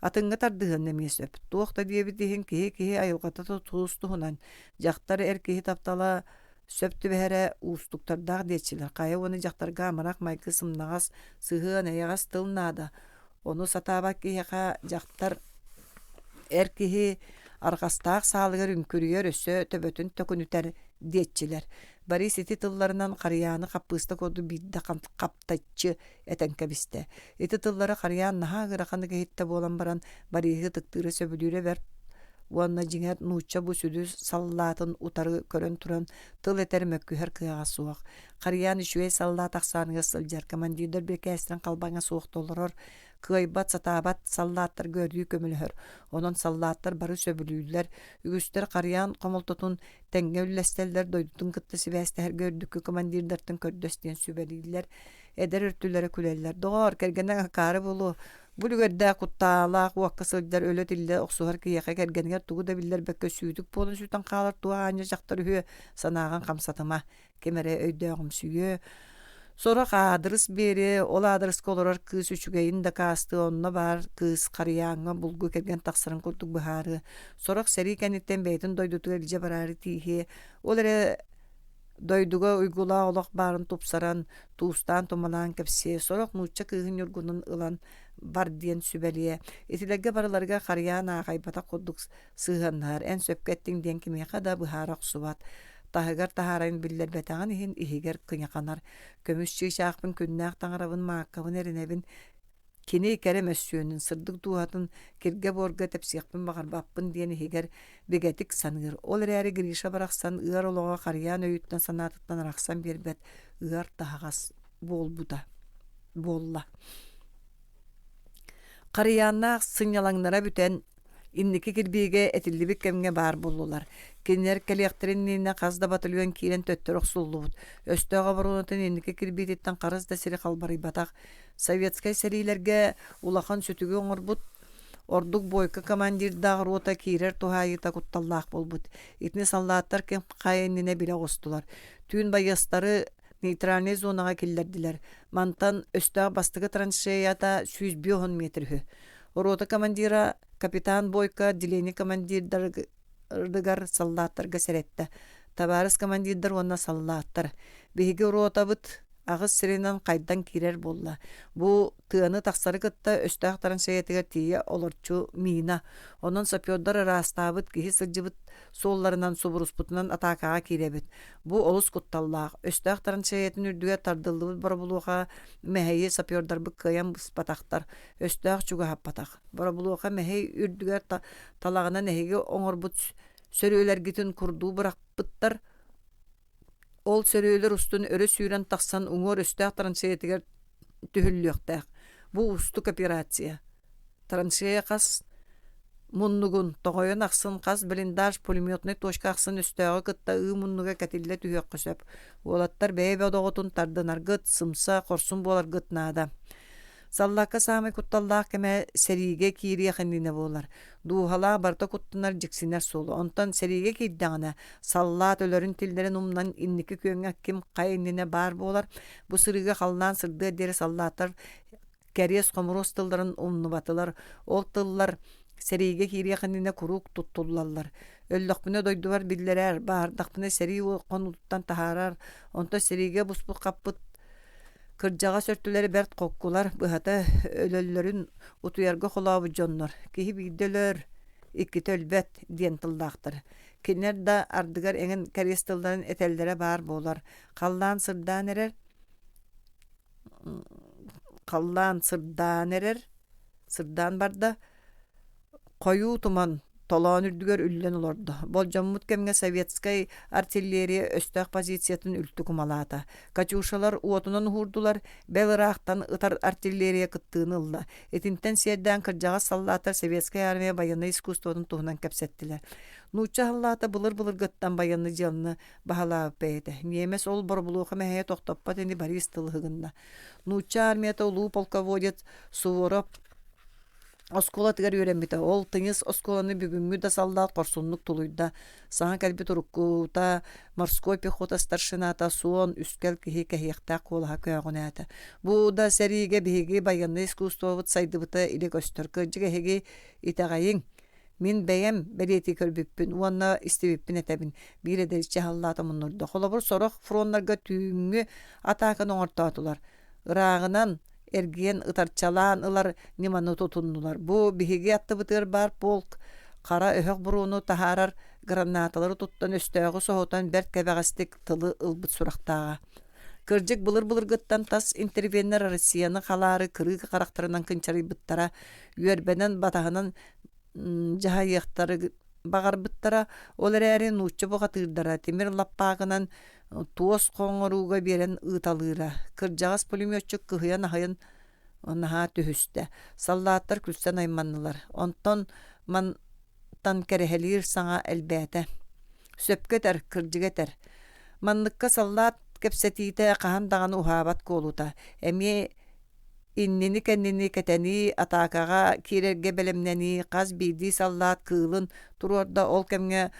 Атыҥҥа тардыһыан эмиэ сөп. Туох да диэбит иһин киһи-киһи айылҕата тус-туһунан. Дьахтар эр киһи таптала сөп түбэһэрэ уустуктардаах диэччилэр. Хайа уонна дьахтарга амарах майгы сымнаҕас, сыһыан, эйэҕэс тыл наада. Ону сатаабат киһиэхэ дьахтар эр киһи арҕастаах саалыгар үҥкүрүйэр өссө төбөтүн төкүнүтэр диэччилэр. Борис ити тылларынан Харыйааны хаппыыста курдук биирдэ хаптаччы этэн кэбистэ. Ити тыллары Харыйаан наһаа ыараханнык иһиттэ буолан баран, Бориһы ытыктыыра сөбүлүүрэ бэрт уонна дьиҥэр нуучча бу сүдү саллаатын утары көрөн туран тыл этэр мөккүһэр кыаҕа суох. Харыйаан үчүгэй саллаат ахсааныгар сылдьар, командирдар бирикээстэрин халбаҥа суох толорор, кыайбат, сатаабат саллааттарга өрүү көмөлөһөр. Онон саллааттар бары сөбүлүүллэр, үгүстэр Харыйаан хомолтотун тэҥҥэ үллэстэллэр, дойдутун кытта сибээстэһэргэ үрдүкү командирдартан көрдөс диэн сүбэлииллэр. Эдэр өртүлэрэ күлэллэр: «Доҕоор, кэргэнэ акаары буолуо, бу үлүгэрдээх куттаалаах уокка сылдьар өлө-тиллэ охсуһар киһиэхэ кэргэнигэр тугу да биллэрбэккэ сүүтүк буолан сүтэн хаалар туох аанньа дьахтар үһүө, санааҕын хамсатыма, ким эрэ өйдөөҕүмсүйүө, сорох аадырыс биэриэ, ол аадырыска олорор кыыс үчүгэйин дакаастыа, онно баар кыыс Харыйааҥҥа булгу кэргэн тахсарын курдук быһаарыа, сорох сэрии кэнниттэн бэйэтин дойдутугар илдьэ бараары тииһиэ, ол эрэ Дойдуга уйгулаах олох баарын тупсаран, туустаан-тумалаан кэпсиэ, сорох нуучча кыыһын ньургунун ылан бар диэн сүбэлиэ. Итилэргэ барыларыгар Харыйаан аахайбатах курдук сыһыаннаһар, эн сөпкө эттиҥ диэн кимиэхэ да быһаара охсубат. Таһыгар таһаарарын биллэрбэтэҕин иһин иһигэр кыйаханар. Көмүс чыычаахпын күннээх таҥарабын мааккабын эрэнэбин Кини кэрэ мөссүөнүн, сырдык дууһатын киргэ-буорга тэпсиэхпин баҕарбаппын диэн иһигэр бигэтик саныыр. Ол эрээри Гриша барахсан ыар олоҕо Харыйаан өйүттэн-санаатыттан арахсан биэрбэт ыар таһаҕас буолбута буолла. Харыйааннаах сынньалаҥнара бүтэн, Инники кирбиигэ этиллибит кэмҥэ баар буоллулар. Кинилэр кэлиэхтэрин иннинэ хас да батальон киирэн төттөрү охсуллубут. Өстөөх оборуонатын инники кирбиититтэн харыс да сири халбарыйбатах. Советскай сэриилэргэ улахан сүтүгү оҥорбут. Ордук Бойко командирдаах рота киирэр туһаайыыта кутталлаах буолбут. Итини саллааттар ким хайа иннинэ билэ оҕустулар. Түүн байыастары нейтральнай зонаҕа киллэрдилэр. Мантан өстөөх бастакы траншеята 150 метр үһү. Рота командира капитан Бойко отделение командирдарыгар саллааттарга сэрэттэ. Табаарыс командирдар уонна саллааттар, биһиги ротабыт аҕыс сиринэн хайдан киирэр буолла. Бу тыаны тахсары кытта өстөөх траншеятыгар тиийэ олорчу мина. Онон сапердар ыраастаабыт киһи сылдьыбыт суолларынан субуруспутунан атаакаҕа киирэбит. Бу олус кутталлаах. Өстөөх траншеятын үрдүгэр тардыллыбыт боробулуоха мэһэйи сапердарбыт кыайан быспатахтар. Өстөөх чугаһаппатах. Боробулуоха мэһэй үрдүгэр талаҕынан эһиги оҥорбут сөрүөлэргитин курдуу бырахпыттар. Ол сөрүөлэр устун өрө сүүрэн тахсан уҥуор өстөөх траншеятыгар түһүллүөхтээх. Бу уустук операция. Траншея хас муннугун, тоҕойун ахсын хас блиндаж пулеметнай точка ахсын өстөөҕү кытта ыы муннуга кэтиллэ түһүөххэ сөп. Уолаттар бэйэ бодоҕутун тардынаргыт, сымса, хорсун буоларгыт наада. Саллаакка саамай кутталлаах кэмэ сэриигэ киириэх иннинэ буолар. Дууһалаах барыта куттанар дьиксинэр суола. Онтон сэриигэ киирдэҕинэ, саллаат өлөрүн-тиллэрин умнан инники күөҥҥэ ким хайа иннинэ баар буолар. Бу сырыыга халлаан сырдыар диэри саллааттар кэриэс-хомуруос тылларын умнубатылар. Ол тыллар сэриигэ киириэх иннинэ куруук туттуллаллар. Өллөхпүнэ дойдубар биллэрэр, баһаардахпына сэрии хонуутуттан таһаарар, онтон сэриигэ буспут-хаппыт Кырдьаҕас өртүлэрэ бэрт холкулар, быһата, өлөллөрүн утуйарга холообут дьоннор: «Киһи биирдэ өлөр, иккитэ өлбөт» диэн тыллаахтар. Кинилэр да ардыгар эҥин кэриэс тылларын этэллэрэ баар буолар. Халлаан сырдаан эрэр, халлаан сырдаан эрэр, сырдаан барда, Хойуу туман толоон үрдүгэр үллэн олордо. Болдьоммут кэмҥэ советскай артиллерия өстөөх позициятын үлтү кумалаата. Катюшалар уотунан уһуурдулар, бэл ыраахтан ытар артиллерия кыттыыны ылла. Итинтэн сиэрдээн кырдьаҕас саллааттар советскай армия байыаннай искусствотын туһунан кэпсэттилэр. Нуучча саллаата былыр-былыргыттан байыаннай дьыаланы баһылаабыт бэйэтэ. Ньиэмэс ол боробулуоха мэһэйэ тохтоппот ини Борис тылыһыгынна. Нуучча армията улуу полководец Суворов Оскуолатыгар үөрэммитэ. Ол тыйыс оскуоланы бүгүҥҥү да саллаат хорсуннук тулуйда. Саҥа кэлбит уруккута морской пехота старшината суон, үскэл киһи кэһиэхтээх куолаһа көөҕүнээтэ. Бу да сэриигэ биһиги байыаннай искусствобыт сайдыбыта илэ көстөр. Кырдьык эһиги итэҕэйиҥ. Мин бэйэм бэлиэтии көрбүппүн уонна истибиппин этэбин, биир эдэрчи саллаат омуннурда. Холобур, сорох фроннарга түүҥҥү атааканы оҥортоотулар. Ырааҕынан эргийэн ытарчалаан ылар ньыманы тутуннулар. Бу биһиги аттыбытыгар баар полк хара өһөх буруону таһаарар гранаталары туттан өстөөҕү соһутан бэрт кэбэҕэстик тылы ылбыт сурахтааҕа. Кырдьык былыр-былыргыттан тас интервеннэр Россияны халаары кырыы харахтарынан кынчарыйбыттара, үөрбэнэн батаһынан дьаһайыахтары баҕарбыттара, ол эрээри нуучча бухатыырдара тимир лаппаакынан туос хоҥорууга биэрэн ыыталыыра. Кырдьаҕас пулеметчик кыһыйан-аһыйан наһаа түһүстэ. Саллааттар күлсэн айманнылар. Онтон мантан кэрэһэлиир саҥа элбээтэ. Сөпкө этэр, кырдьыга этэр. Манныкка саллаат кэпсэтиитэ хаһан даҕаны уһаабат куолута. Эмиэ Иннини-кэннини кэтэнии, атаакаҕа киирэргэ бэлэмнэнии, хас биирдии саллаат кыылын туруорда, ол кэмҥэ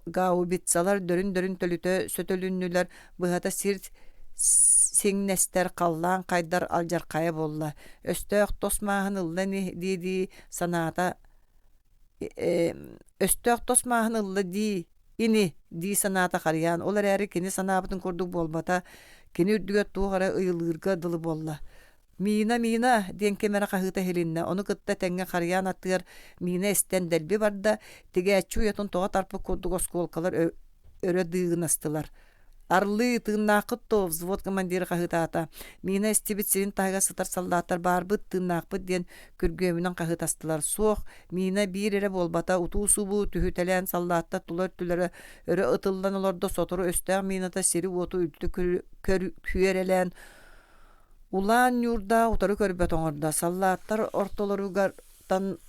гаубицалар дөрүн-дөрүн төлүтэ сөтөлүннүлэр, быһата сир сиҥнэстэр, халлаан хайдар алдьархайа буолла. Өстөөх тос мааһын ылла ини дии-дии санаата Өстөөх тос мааһын ылла дии ини дии санаата Харыйаан, ол эрээри кини санаабытын курдук буолбата, кини үрдүгэр туох эрэ ыйылыырга дылы буолла. «Мина, Мина!» диэн ким эрэ хаһыыта иһилиннэ, ону кытта тэҥҥэ Харыйаан аттыгар Мина эстэн дэлби барда, тигээччи уйатын тоҕо тарпыт курдук оскуолкалар өрө дыыгынастылар. Арлыы, тыыннааххыт дуо? взвод командира хаһыытаата. Мина эстибит сирин таһыгар сытар саллааттар баарбыт, тыыннаахпыт диэн күргүөмүнэн хаһыытастылар. Суох, мина биир эрэ буолбата, утуу-субуу түһүтэлээн саллааттар тула өттүлэрэ өрө ытыллан олордо, сотору өстөөх мината сири-уоту үлтү күөрэлээн улаан ньуурдаах утары көрбөт оҥордо. Саллааттар ортолоругар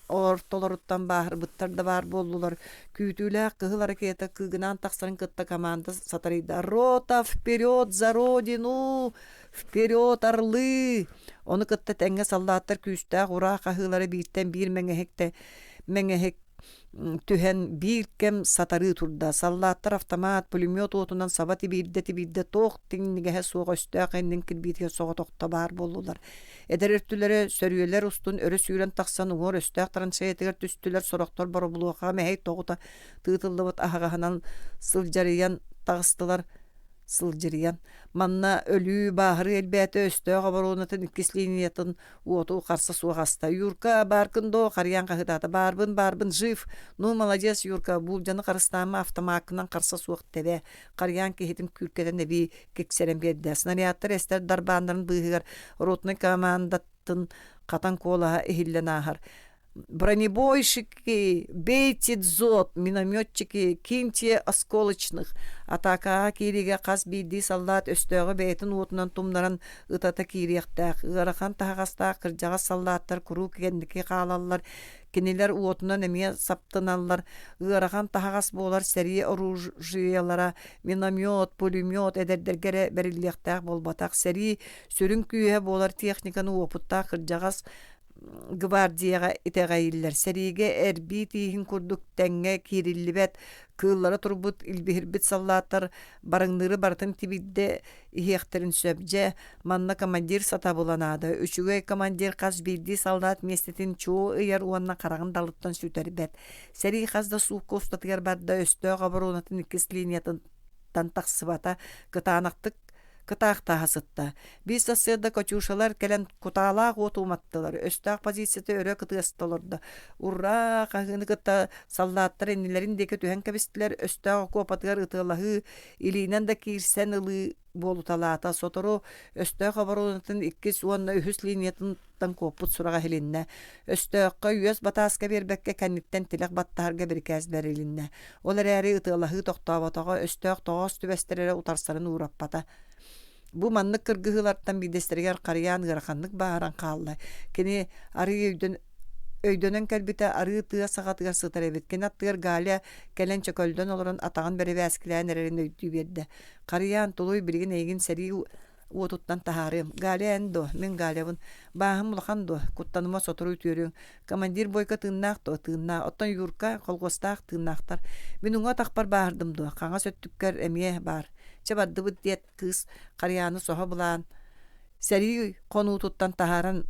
ортолоруттан бааһырбыттар да баар буоллулар. Күүтүүлээх кыһыл ракета кыыгынаан тахсарын кытта команда сатарыйда. «Рота, вперед, за родину!» «Вперед, орлы!» Ону кытта тэҥҥэ саллааттар күүстээх ураа хаһыылара бииртэн биир мэҥэһиктэ мэҥэһик түһэн биир кэм сатарыы турда. Саллааттар автомат, пулемет уотунан саба тибиирдэ-тибиирдэ туох тиҥнигэһэ суох өстөөх иннин кирбиитигэр соҕотохто баар буоллулар. Эдэр өттүлэрэ сөрүөлэр устун өрө сүүрэн тахсан уҥуор өстөөх траншеятыгар түстүлэр, сорохтор боробулуохаҕа мэһэй тоҕута тыытыллыбыт аһаҕаһынан сылдьарыйан таҕыстылар сылдьырыйан. Манна өлүү, бааһырыы элбээтэ, өстөөх оборуонатын иккис линиятын уоту харса суох аста. «Юрка, бааркын доо?» харыйан хаһыытаата. «Баарбын, баарбын, жив! Ну, молодец, Юрка, буулдьаны харыстаама, автомаккынан харса суох тэбэ!» Харыйаан киһитин күүркэтэн эбии киксэрэн биэрдэ. Снарядтар эстэр дарбааннарын быыһыгар ротнай командатын хатан куолаһа иһиллэн ааһар. Бронебойщики, бейте дзот, минометчики, киньте осколочных. Атаакаҕа киириигэ хас биирдии саллаат өстөөҕү бэйэтин уотунан тумнаран ытата киириэхтээх. Ыарахан таһаҕастаах кырдьаҕас саллааттар куруук кэнники хаалаллар. Кинилэр уотунан эмиэ саптыналлар. Ыарахан таһаҕас буолар сэрии оружиелара, миномет, пулемет эдэрдэргэ эрэ бэриллиэхтээх буолбатах. Сэрии сүрүн күүһэ буолар техниканы уопуттаах кырдьаҕас гвардияҕа итэҕэйиллэр. Сэриигэ эрбии тииһин курдук тэҥҥэ киириллибэт, кыыллара турбут, илбиһирбит саллааттар барыҥныыры барытын тибирдэ иһиэхтэрин сөп. Дьэ, манна командир сатабыла наада. Үчүгэй командир хас биирдии саллаат миэстэтин чуо ыйар уонна хараҕын далыттан сүтэрбэт. Сэрии хас да суукка устатыгар барда, өстөөх оборонатын иккис линиятыттан тахсыбата, кытаанахтык кытаахтаһа сытта. Биир сарсыарда Катюшалар кэлэн кутаалаах уоту уматтылар, өстөөх позицията өрө кытыаста олордо. Ураа хаһыыны кытта саллааттар иннилэрин диэки түһэн кэбистилэр, өстөөх окуопатыгар ытыалаһыы, илиинэн да киирсэн ылыы буолуталаата. Сотору өстөөх оборонатын иккис уонна үһүс линиятын тан куоппут сураҕа иһилиннэ. Өстөөххө үөс батааска биэрбэккэ кэнниттэн тилэх баттаһарга бирикээс бэрилиннэ. Ол эрээри ытыалаһыы тохтооботоҕо, өстөөх тоҕоос түбэстэр эрэ утарсарын уураппата. Бу маннык кыргыһыылартан биирдэстэригэр Харыйаан ыараханнык бааһыран хаалла. Кини арыый өйдөн өйдөнөн кэлбитэ арыы тыа саҕатыгар сытар эбит. Кини аттыгар Галя кэлэн чөкөллөн олорон атаҕын бэрэбээскилээн эрэрин өйдүү биэрдэ. Харыйаан, тулуй, билигин эйигин сэрии уотуттан таһаарыам. Галя эн дуо? Мин Галябын. Бааһым улахан дуо? Куттаныма сотору үтүөрүөҥ. Командир Бойко тыыннаах дуо? Тыыннаах. Оттон Юрка колхуостаах тыыннаахтар. Мин уҥа атахпар бааһырдым дуо? Хаҥас өттүккэр эмиэ баар. Чэ бардыбыт диэт кыыс Харыйааны соһо былаан сэрии хонуутуттан таһааран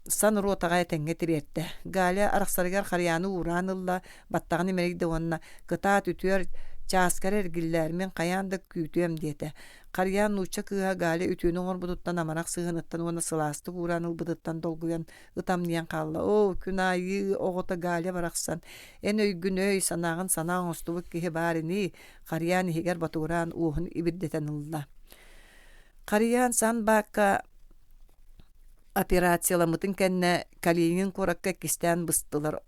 сан ротаҕа этэҥҥэ тириэртэ. Галя арахсарыгар Харыйааны уураан ылла, баттаҕын имэрийдэ уонна «Кытаат, үтүөр, чааскар эргиллээр, мин хайаан да күүтүөм» диэтэ. Харыйаан нуучча кыыһа Галя үтүөнү оҥорбутуттан амарах сыһыаныттан уонна сылаастык уураан ылбытыттан долгуйан ытамньыйан хаалла. Оо, күн аайы оҕото Галя барахсан, эн өйгүн өй, санааҕын санаа оҥостубут киһи баар ини, Харыйаан иһигэр ботугураан уоһун ибирдэтэн ылла. Харыйаан санбаакка операцияламмытын кэннэ Калинин куоракка иккистээн быстылар,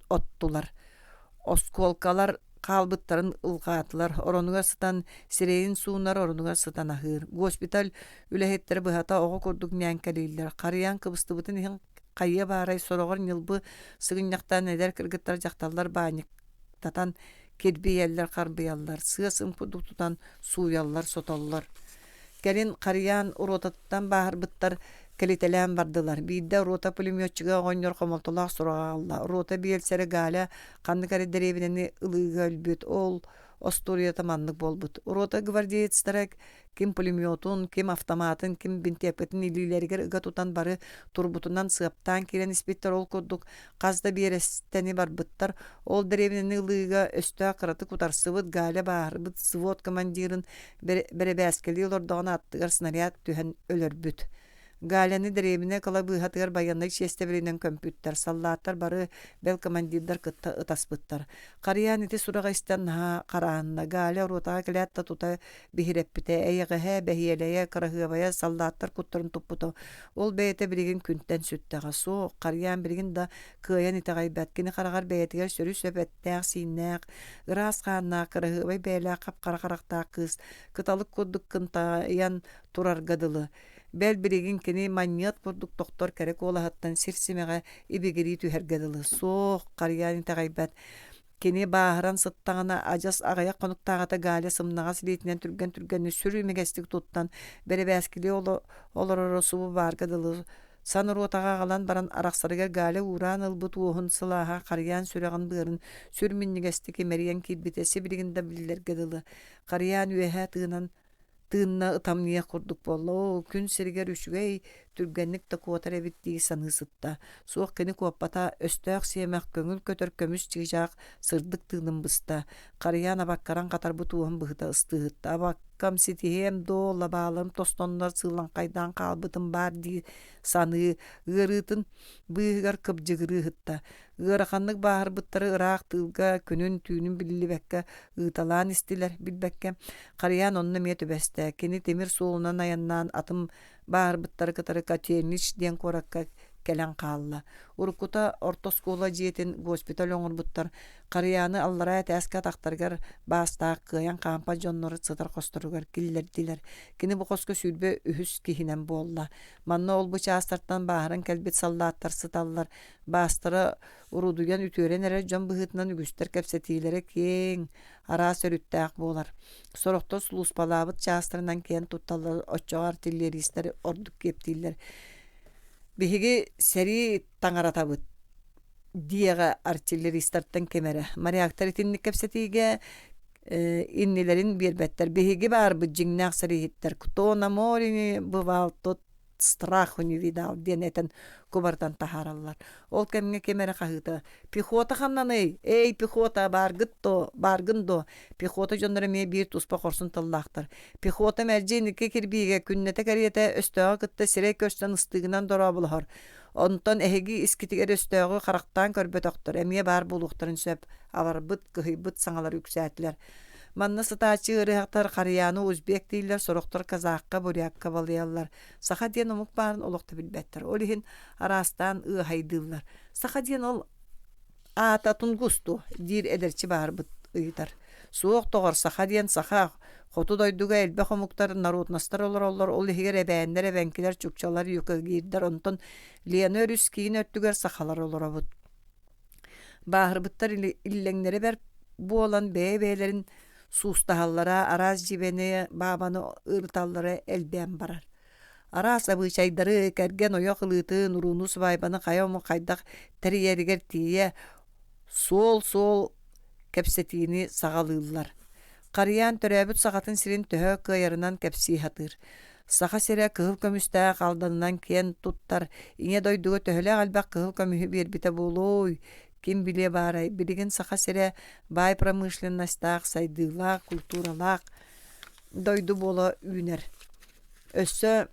оттулар. Оскуолкалар хаалбыттарын ылҕаатылар, оронугар сытан сирэйин суунар, оронугар сытан аһыыр. Госпиталь үлэһиттэрэ быһата оҕо курдук ньээҥкэлииллэр. Харыйаан кыбыстыбытын иһин хайыа баарай, сороҕор ньылбы сыгынньахтаан эдэр кыргыттар дьахталлар баанньыктатан кирбийэллэр, харбыйаллар, сыа-сым курдук тутан сууйаллар, сотоллор. Кэлин Харыйаан ротатыттан бааһырбыттар кэлитэлээн бардылар. Биирдэ рота пулеметчига оҕонньор хомолтолоох сураҕы аҕалла. Рота биэлсэрэ Галя ханнык эрэ дэриэбинэни ылыыга өлбүт. Ол остуоруйата маннык буолбут. Рота гвардеецтара ким пулеметун, ким автоматын, ким бинтиэпкэтин илиилэригэр ыга тутан бары турбутунан сыаптаан киирэн испиттэр. Ол курдук хас да биэрэстэни барбыттар. Ол дэриэбинэни ылыыга өстөөх кыратык утарсыбыт Галя бааһырбыт взвод командирын бэрэбээскэлии олордоҕуна аттыгар снаряд түһэн өлөрбүт. Галяны дэриэбинэ кылабыыһатыгар байыаннай чиэстэбилинэн көмпүттэр, саллааттар бары бэл командирдар кытта ытаспыттар. Харыйаан ити сураҕы истэн наһаа хараанна. Галя ротаҕа кэлээт да тута биһирэппитэ, эйэҕэһэ, бэһиэлэйэ, кыраһыабайа саллааттар куттарын туппута. Ол бэйэтэ билигин күнтэн сүттэҕэ. Суох, Харыйаан билигин да кыайан итэҕэйбэт. Кини хараҕар бэйэтигэр сөрү-сөп эттээх-сииннээх, ыраас хааннаах, кыраһыабай бэйэлээх хап-хара харахтаах кыыс кыталык курдук кынтайан турарга дылы. Бэл билигин кини манньыат курдук тохтор кэрэ куолаһыттан сир симэҕэ ибигирии түһэргэ дылы. Суох, Харыйаан итэҕэйбэт. Кини бааһыран сыттаҕына, адьас аҕыйах хонуктааҕыта Галя сымнаҕас илиитинэн түргэн-түргэнник сүр имигэстик туттан, бэрэбээскилии олороро субу баарга дылы сан-ротаҕа аҕалан баран арахсарыгар Галя уураан ылбыт уоһун сылааһа харыйаан сүрэҕин быарын сүр минньигэстик имэрийэн киирбитэ сибилигин да биллэргэ дылы. Харыйаан үөһэ тыынан тыынна ытамньыйах курдук буолла. Оо, күн сиригэр үчүгэй, түргэнник да куотар эбит дии саныы сытта. Суох кини куоппата, өстөөх сиэмэх, көҥүл көтөр көмүс чыычаах сырдык тыынын быста. Харыйаан абаккаран хатарбыт уоһун быһыта ыстыыһытта. Абаккам ситиһиэм доо, лабааларым тостоннор сыылаҥхайдаан хаалбытым баар дии саныы, ыарыытын быыһыгар кыбдьыгырыы ыһытта. Ыараханнык бааһырбыттары ыраах тыылга күнүн-түүнүн биллибэккэ ыыталаан истилэр, билбэккэ. Харыйаан онно эмиэ түбэстэ. Кини тимир суолунан айаннаан атын бааһырбыттары кытары Котельнич диэн куоракка кэлэн хаалла. Уруккута орто оскуола дьиэтин госпиталь оҥорбуттар. Харыйааны аллараа этээскэ атахтарыгар баастаах кыайан хаампат дьоннор сытар хосторугар киллэрдилэр. Кини бу хоско 23 киһинэн буолла. Манна ол-бу чаастартан бааһыран кэлбит саллааттар сыталлар. Баастара урудуйан үтүөрэн эрэр дьон быһыытынан үгүстэр кэпсэтиилэрэ киэҥ, араас өрүттээх буолар. Сорохтор сулууспалаабыт чаастарынан киэн тутталлар, оччоҕо артиллеристэр ордук киэптииллэр. Биһиги сэрии таҥаратабыт диэҕэ артиллеристартан ким эрэ. Моряктар итинник кэпсэтиигэ иннилэрин биэрбэттэр. Биһиги баарбыт дьиҥнээх сэрииһиттэр. Кто на море бывал, тот страху не видал диэн этэн кубарытан таһаараллар. Ол кэмҥэ ким эрэ хаһыыта «Пехота ханнаный? Эй, пехота, бааргыт до, бааргын до?» Пехота дьонноро эмиэ биир туспа хорсун тыллаахтар. Пехота мэлдьи инники кирбиигэ күннэтэ кэриэтэ өстөөҕү кытта сирэй көрсөн ыстыыгынан дорооболоһор. Онтон эһиги искитигэр өстөөҕү харахтаан көрбөтөхтөр эмиэ баар буолуохтарын сөп. Абарбыт, кыһыйбыт саҥалар үксээтилэр. Манна сытааччы ыарыһахтар харыйааны узбек дииллэр, сорохтор казахха, бурякка балыйаллар. Саха диэн омук баарын олох да билбэттэр. Ол иһин араастаан ыаһайдыыллар. Саха диэн ол аата тунгус дуо диир эдэрчи баарбыт ыйытар. Суох доҕор, саха диэн саха. Хоту дойдуга элбэх омуктар, народностар олороллор, ол иһигэр эбээннэр, эбэҥкилэр, чукчалар, юкагирдар, онтон Лена өрүс киин өттүгэр сахалар олоробут. Бааһырбыттар иллэҥнэрэ бэрт буолан бэйэ-бэйэлэрин суустаһаллара, араас дьиибэни, баабаны ырыталлара элбээн барар. Араас абыычайдары, кэргэн ойох ылыытын, урууну сыбаайбаны хайа омук хайдах тэрийэригэр тиийэ суол-суол кэпсэтиини саҕалыыллар. Харыйаан төрөөбүт сахатын сирин төһө кыайарынан кэпсии сатыыр. Саха сирэ кыһыл көмүстээх Алданынан киэн туттар, Ийэ дойдуга төһөлөөх элбэх кыһыл көмүһү биэрбитэ буолуой? Ким билиэ баарай, билигин Саха сирэ баай промышленностаах, сайдыылаах, культуралаах дойду буола үүнэр. Өссө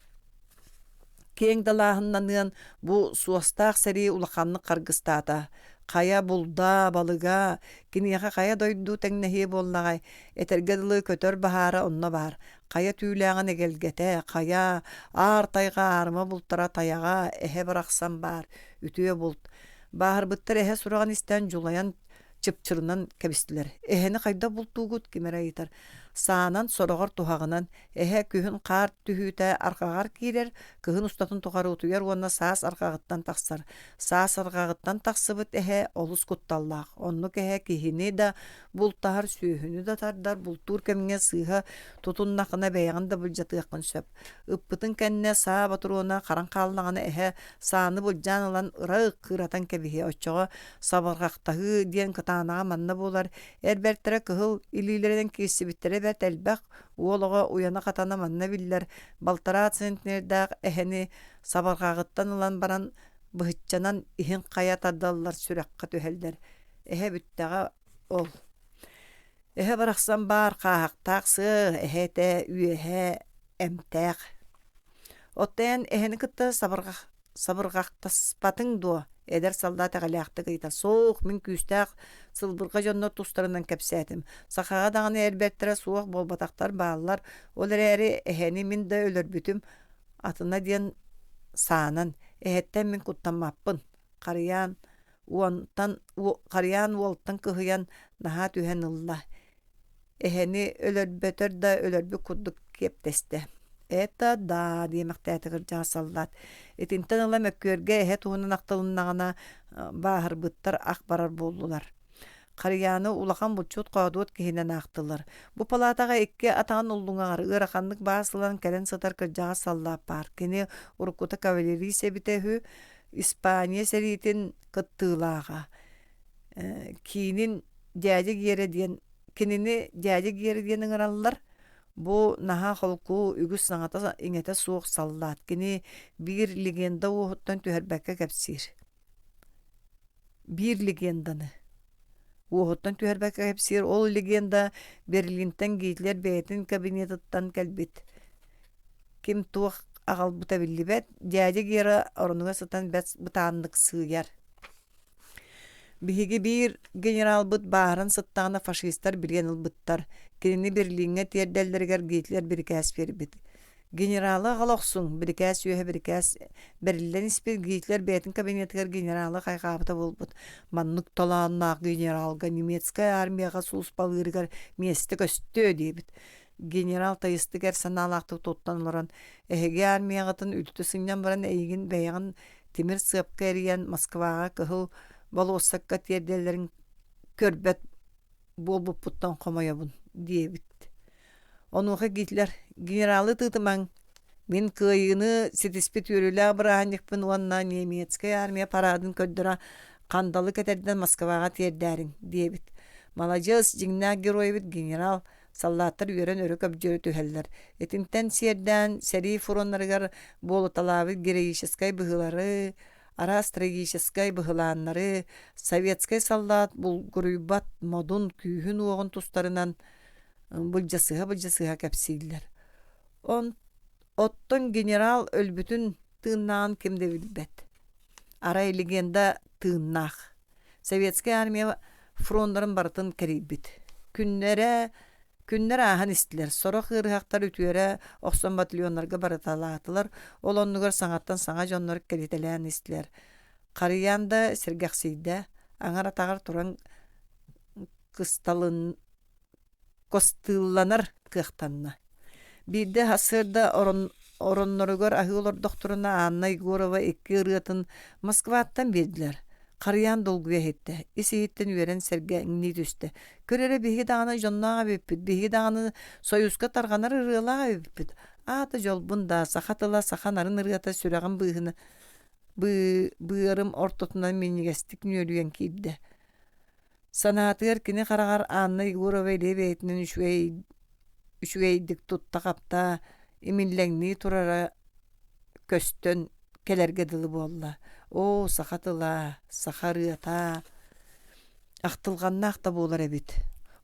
киэҥ далааһыннаныан бу суостаах сэрии улаханнык харгыстаата. Хайа булда, балыга, киниэхэ хайа дойду тэҥнэһиэ буоллаҕай, этэргэ дылы көтөр баһаара онно баар. Хайа түүлээҕин эгэлгэтэ, хайа аар тайҕа аарыма бултара тайаҕа, эһэ барахсан баар, үтүө булт. Бааһырбыттар эһэ сураҕын истэн дьулайан чыпчырынан кэбистилэр. Эһэни хайдах бултуугут ким эрэ ыйытар. Саанан, сороҕор туһаҕынан. Эһэ күһүн хаар түһүүтэ арҕаҕар киирэр, кыһын устатын тухары утуйар уонна саас арҕаҕыттан тахсар. Саас арҕаҕыттан тахсыбыт эһэ олус кутталлаах. Оннук эһэ киһини да бултаһар, сүөһүнү да тардар, бултуур кэмҥэ сыыһа тутуннахына бэйэҕин да былдьатыаххын сөп. Ыппытын кэннэ саа ботуруона харан хааллаҕына эһэ сааны былдьаан ылан ыра ыккыратан кэбиһиэ. Оччоҕо сабырҕахтаһыы диэн кытаанаҕа манна буолар. Эр бэртэрэ кыһыл илиилэринэн киирсибиттэрэ бэрт элбэх. Уол оҕо уйана-хатана манна биллэр. Балтараа центнердээх эһэни сабырҕаҕыттан ылан баран быһыччанан иһин хайа тардаллар сүрэххэ түһэллэр. Эһэ бүттэҕэ ол. Эһэ барахсан баар хааһахтаах сыа, эһэ этэ үөһэ эмтээх. Оттон эн эһэни кытта сабырҕахтаспатыҥ дуо? Эдэр саллаат эҕэлээхтик ыйытар. Суох, мин күүстээх сылбырҕа дьоннор тустарынан кэпсээтим. Сахаҕа даҕаны эр бэртэрэ суох буолбатахтар бааллар. Ол эрээри эһэни мин да өлөрбүтүм. Атына диэн саанан. Эһэттэн мин куттаммаппын. Харыйаан уонтан харыйаан уолтан кыһыйан наһаа түһэн ылла. Эһэни өлөрбөтөр да өлөрбүт курдук киэптэстэ. «Это да» диэмэхтээтэ кырдьаҕас саллаат. Итинтэн ыла мөккүөргэ эһэ туһунан ахтылыннаҕына бааһырбыттар ах барар буоллулар. Харыйааны улахан булчут хоодуот киһинэн аахтылар. Бу палаатаҕа икки атаҕын уллуҥаҕар ыараханнык баас ылан кэлэн сытар кырдьаҕас саллаат баар. Кини уруккута кавалерист эбитэ үһү, Испания сэриитин кыттыылааҕа. Киинин дядя Гера диэн кинини дядя Гера диэн ыҥыраллар. Бу наһаа холку, үгүс саҥата-иҥэтэ суох саллаат. Кини биир легенда уоһуттан түһэрбэккэ кэпсиир. Биир легенданы уоһуттан түһэрбэккэ кэпсиир. Ол легенда Берлинтэн Гитлер бэйэтин кабинетыттан кэлбит. Ким туох аҕалбыта биллибэт. Дядя Гера оронугар сытан бэрт бытааннык сыыйар. Биһиги биир генералбыт бааһыран сыттаҕына фашистар билиэн ылбыттар. Кинини Берлиҥҥэ тиэрдэллэригэр Гитлер бирикээс биэрбит. Генералы аҕала охсуҥ, бирикээс үөһэ бирикээс бэриллэн испит Гитлер бэйэтин кабинетыгар генералы хайҕаабыта буолбут. Маннык талааннаах генералга немецкэй армияҕа сулууспалыырыгар миэстэ көстүө диэбит. Генерал тайыстык эр санаалаахтык туттан олорон, эһиги армияҕытын үлтү сынньан баран эйигин бэйэҕин тимир сыапка эрийэн Москваҕа Кыһыл болуоссакка тиэрдэллэрин көрбөт буолбуппуттан хомойобун диэбит. Онуоха Гитлер «Генералы тыытымаҥ, мин кыайыыны ситиспит үөрүүлээх бырааһынньыкпын уонна немецкэй армия параадын көрдөрө хандалы кэтэрдэн Москваҕа тиэрдээриҥ» диэбит. Маладьыас, дьиҥнээх геройбут генерал саллааттар үөрэн өрө көбдьүөрэ түһэллэр. Итинтэн сиэрдээн сэрии фроннарыгар буолуталаабыт героическай быһыылары, араас трагическай быһылааннары, советскай саллаат булгуруйбат модун күүһүн-уоҕун тустарынан былдьасыһа-былдьасыһа кэпсииллэр. Оттон генерал өлбүтүн тыыннааҕын ким да билбэт. Арай легенда тыыннаах. Советскай армия фроннарын барытын кэрийбит. Күннэрэ күннэр ааһан истилэр. Сорох ыарыһахтар үтүөрэ охсон батальоннарга барыталаатылар. Ол оннугар саҥаттан саҥа дьоннор кэлитэлээн истилэр. Харыйаан да сэргэхсийдэ, аҥар атаҕар туран кысталын костыылланар кыахтанна. Биирдэ сарсыарда оронноругар аһыы олордохторуна Анна Егорова икки ырыатын Москваттан биэрдилэр. Харыйаан долгуйа иһиттэ, ис-иһиттэн үөрэн сэргэҥнии түстэ. Көр эрэ биһиги даҕаны дьонноох эбиппит, биһиги даҕаны Союзка тарҕанар ырыалаах эбиппит. Аата дьолбун да, саха тыла, саха нарын ырыата сүрэҕим быыһына быарым ортотунан минньигэстик нүөлүйэн киирдэ. Санаатыгар кини хараҕар Анна Егорова илиэ бэйэтинэн үчүгэй үчүгэйдик тутта-хапта, имиллэҥнии турара көстөн кэлэргэ дылы буолла. Оо, саха тыла, саха ырыата ахтылҕаннаах да буолар эбит.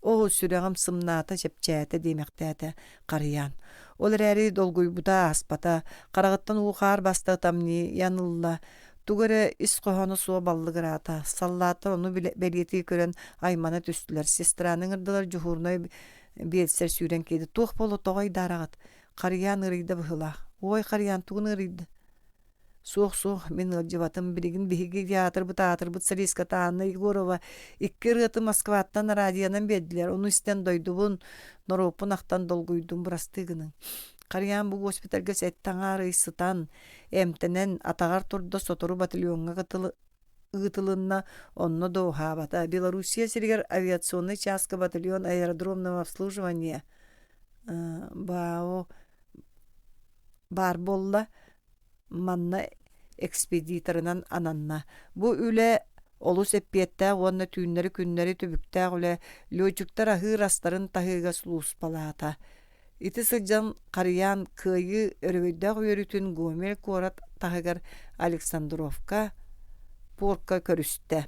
Оо, сүрэҕим сымнаата, чэпчээтэ диэмэхтээтэ Харыйаан. Ол эрээри долгуйбута ааспата, хараҕыттан уу-хаар баста ытамньыйан ылла, Тугу эрэ ис хоһооно суох баллыгыраата. Саллааттар ону бэлиэтии көрөн аймана түстүлэр. Сестраны ыҥырдылар, дьуһуурунай биэлсэр сүүрэн киирдэ. Туох буолла, тоҕо айдаараҕыт? Харыйаан ыарыйда быһыылаах. Ой, Харыйаан тугун ыарыйда? Суох, суох, мин ыалдьыбатым. Билигин биһиги театрбыт аатырбыт солистката Анна Егорова икки ырыатын Москваттан радионан биэрдилэр. Ону истэн дойдубун, норуоппун ахтан долгуйдум, бырастыы гыныҥ. Харыйаан бу госпитальга сэттэ аҥаар ый сытан, Эмтэнэн, атаҕар турда сотору батальоҥҥа ыытылынна, онно да уһаабата. Белоруссия сиригэр авиационнай чааска батальон аэродромного обслуживания БАО баар буолла. Манна экспедиторынан ананна. Бу үлэ олус эппиэттээх уонна түүннэри-күннэри түбүктээх үлэ летчиктар аһыыр астарын таһыыга сулууспалаата. Ити сылдьан Харыйаан Кыайыы өрөгөйдөөх үөрүүтүн Гомель куорат таһыгар Александровка пуорка көрүстэ.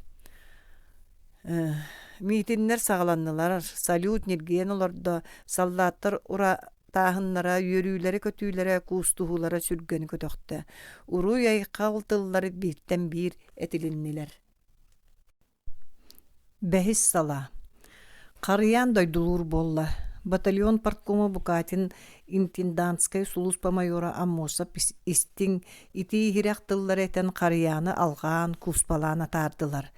Миитиннэр саҕаланнылар, салют ньиргийэн олордо, саллааттар уратааһыннара, үөрүүлэрэ-көтүүлэрэ, куустуһуулара сүргэни көтөхтө. Уруй-айхал тыллары бииртэн биир этилиннилэр. Бэһис салаа. Харыйаан дойдулуур буолла. Батальон парткома Букатин интендантскай сулууспа майора Аммосов истиҥ, итии-иһирэх тыллары этэн Харыйааны алҕаан, кууспалаан атаардылар.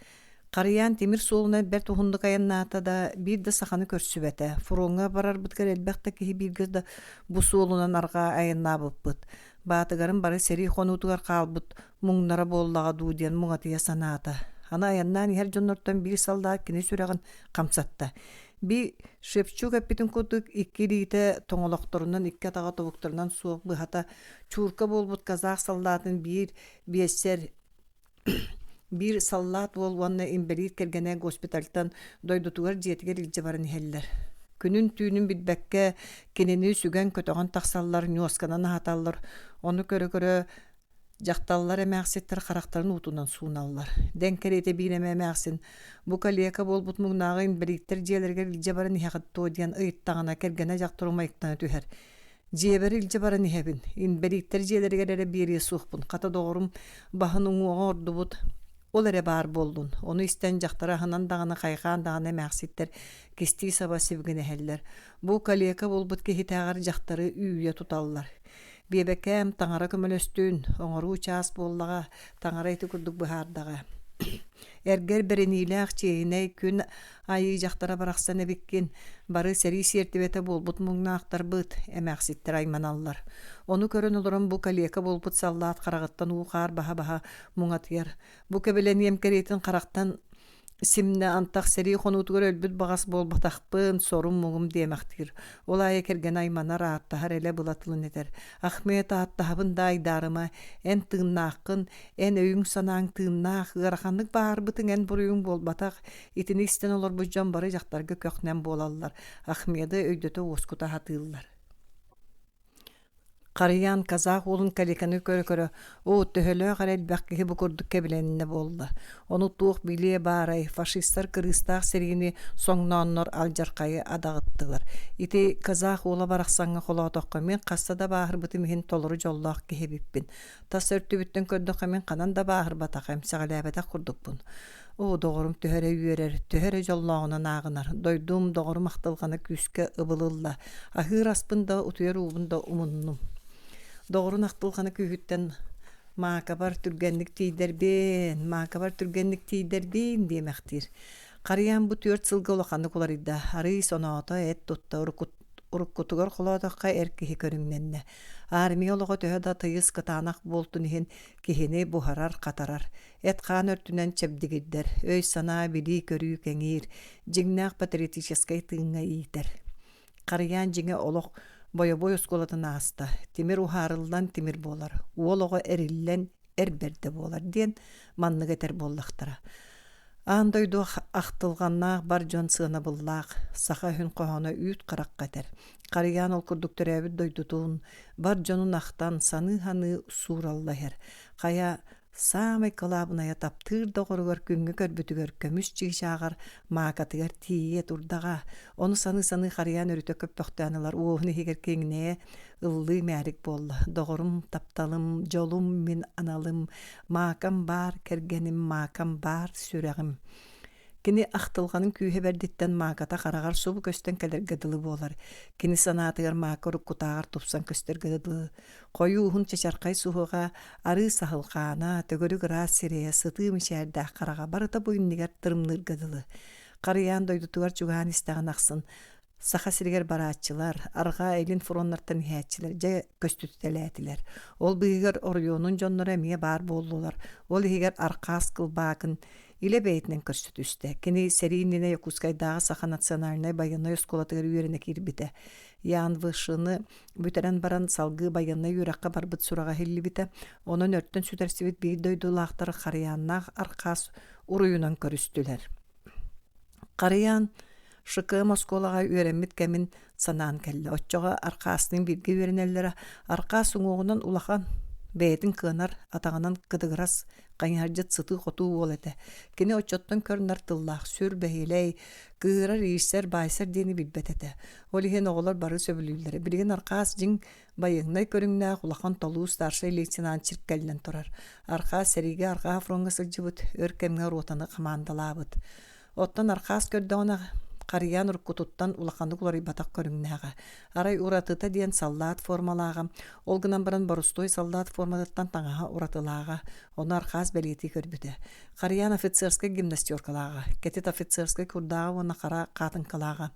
Харыйаан тимир суолунан бэрт уһуннук айаннаата да, биир да саханы көрсүбэтэ. Фроҥҥа барарбытыгар элбэх да киһи бииргэ да бу суолунан арҕаа айаннаабыппыт. Баатыгарын бары сэрии хонуутугар хаалбыт муҥнара буоллаҕа дуу диэн муҥатыйа санаата. Аны айаннаан иһэр дьоннортон биир саллаат кини сүрэҕин хамсатта. Би Шевчук эппитин курдук икки илиитэ тоҥолохторунан икки атаҕа тобуктарынан суох быһата чуурка буолбут казах саллаатын биир биэссэр биир саллаат уол уонна инбэлиит кэргэнэ госпитальтан дойдутугар дьиэтигэр илдьэ баран иһэллэр. Күнүн-түүнүн билбэккэ кинини сүгэн-көтөҕөн тахсаллар, ньуосканан аһаталлар. Ону көрө-көрө дьахталлар эмээхситтэр харахтарын уутунан сууналлар. Дэҥ кэриэтэ биир эмэ эмээхсин бу калека буолбут муҥнааҕы инбэлииттэр дьиэлэригэр илдьэ баран иһэҕит дуо диэн ыйыттаҕына кэргэнэ дьахтар умайыктана түһэр. Дьиэбэр илдьэ баран иһэбин. Инбэлииттэр дьиэлэригэр эрэ биэриэ суохпун. Хата доҕорум баһын уҥуоҕа ордубут. Ол эрэ баар буоллун. Ону истэн дьахтары аһынан даҕаны хайҕаан даҕаны эмээхситтэр кистии саба сибигинэһэллэр. Бу калека буолбут киһитээҕэр дьахтары үүйэ туталлар. Биэбэкээм таҥара көмөлөстүн, оҥоруу чаас буоллаҕа, таҥара ити курдук быһаардаҕа. Эргэр бэриниилээх чиэһинэй күн Айыы дьахтара барахсан эбиккин, бары сэрии сиэртибэтэ буолбут муҥнаахтарбыт, эмээхситтэр айманаллар. Ону көрөн олорон бу калека буолбут саллаат хараҕыттан уу-хаар баһа-баһа муҥатыйар. Бу кэбилэниэм кэриэтин харахтан симнэ антах сэрии хонуутугар өлбүт баҕас буолбатахпын, сорум-муҥум диэмэхтиир. Ол аайы кэргэнэ айманар, ааттаһар элэ-была тылын этэр. Ахмед ааттаһабын да айдаарыма, эн тыыннааххын, эн өйүҥ-санааҥ тыыннаах, ыараханнык баарбытыҥ эн буруйуҥ буолбатах, Итини истэн олорбут дьон бары дьахтарга көх-нэм буолаллар, Ахмеды өйдөтө уоскута сатыыллар. Харыйаан казах уолун каликаны көрө-көрө, «Оо, төһөлөөх эрэ элбэх киһи бу курдук кэбилэннэ буолла. Ону туох билиэ баарай, фашистар кырыыстаах сэриини соҥнооннор алдьархайы адаҕыттылар. Ити казах уола барахсаҥҥа холоотоххо мин хаста да бааһырбытым иһин толору дьоллоох киһи эбиппин. Тас өртүбүттэн көрдөххө мин ханан да бааһырбатах, эмсэҕэлээбэтэх курдукпун. Оо, доҕорум төһө эрэ үөрэр, төһө эрэ дьоллооҕунан ааҕынар, дойдум, доҕорум ахтылҕана күүскэ ыбылылла, аһыыр аспын да, утуйар уубун да умуннум. Доҕорун ахтылҕана күүһүттэн маакабар түргэнник тиийдэрбин, маакабар түргэнник тиийдэрбин диэмэхтиир. Харыйаан бу түөрт сылга улаханнык уларыйда, арыый соноото, эт тутта, уруккутугар холоотоххо эр киһи көрүҥнэннэ. Армия олоҕо төһө да тыйыс кытаанах буолтун иһин киһини буһарар-хатарар. Эт-хаан өртүнэн чэбдигирдэр, өй-санаа, билии-көрүү кэҥиир, дьиҥнээх патриотическай тыыҥҥа иитэр. Харыйаан дьиҥэ олох бойобуой оскуолатын ааста, тимир уһаарыллан тимир буолар, уол оҕо эриллэн эр бэрдэ буолар диэн маннык этэр буоллахтара. Аан дойду ахтылҕаннаах бар дьон сыанабыллаах, саха өһүн хоһооно үүт харахха этэр. Харыйаан ол курдук төрөөбүт дойдутун, бар дьонун ахтан, саныы-саныы сууралла иһэр. Хайа, Саамай кылаабынайа таптыыр доҕоругар күҥҥэ көрбүтүгэр көмүс чыычааҕар маакатыгар тиийиэ турдаҕа. Ону саныы-саныы харыйаан өрүтэ көппөхтөөн ылар уоһун иһигэр киҥинэйэ ыллыы мээрик буолла. Доҕорум, тапталым, дьолум, мин аналым, маакам баар кэргэним, маакам баар сүрэҕим. Кини ахтылҕанын күүһэ бэрдиттэн мааката хараҕар субу көстөн кэлэргэ дылы буолар. Кини санаатыгар маака уруккутааҕар тупсан көстөргө дылы. Хойуу уһун чачархай суһуоҕа, арыы саһылхаана, төгүрүк ыраас сирэйэ, сытыы мичээрдээх хараҕа барыта бу иннигэр тырымныырга дылы. Харыйаан дойдутугар чугаһаан истэҕин ахсын Саха сиригэр барааччылар, арҕаа илин фроннартан иһээччилэр дьэ көстүтэлээтилэр. Ол быыһыгар оройуонун дьонноро эмиэ баар буоллулар. Ол иһигэр Архаас Кылбаакын илэ бэйэтинэн көрсө түстэ. Кини сэрии иннинэ Якутскайдааҕы Саха национальнай байыаннай оскуолатыгар үөрэнэ киирбитэ. Ян Вышины бүтэрэн баран салгыы байыаннай үөрэххэ барбыт сураҕа иһиллибитэ. Онон өртөн сүтэрсибит биир дойдулаахтар Харыйааннаах Архаас уруйунан көрүстүлэр. Харыйаан ШКМ оскуолаҕа үөрэммит кэмин санаан кэллэ. Оччоҕо Архаастыын бииргэ үөрэнэллэрэ. Архаас уҥуоҕунан улахан, бэйэтин кыанар, атаҕынан кытыгырас, хайыһардьыт сытыы-хотуу уол этэ. Кини оччоттон көр-нар тыллаах, сүр бэһиэлэй, кыыһырар, иирсэр, баайсар диэни билбэт этэ. Ол иһин оҕолор бары сөбүлүүллэрэ. Билигин Архаас дьиҥ байыаннай көрүҥнээх улахан толуу старшай лейтенант чиркэллэн турар. Архаас сэриигэ арҕаа фроҥҥа сылдьыбыт, өр кэмҥэ ротаны хамаандалаабыт. Оттон Архаас көрдөҕүнэ Харыйаан уруккутуттан улаханнык уларыйбатах көрүҥнээҕэ. Арай уратыта диэн саллаат формалааҕа, ол гынан баран боростуой саллаат форматыттан таҥаһа уратылааҕа, ону Архаас бэлиэтии көрбүтэ. Харыйаан офицерскай гимнастеркалааҕа, кэтит офицерскай курдааҕа уонна хара хаатыҥкалааҕа.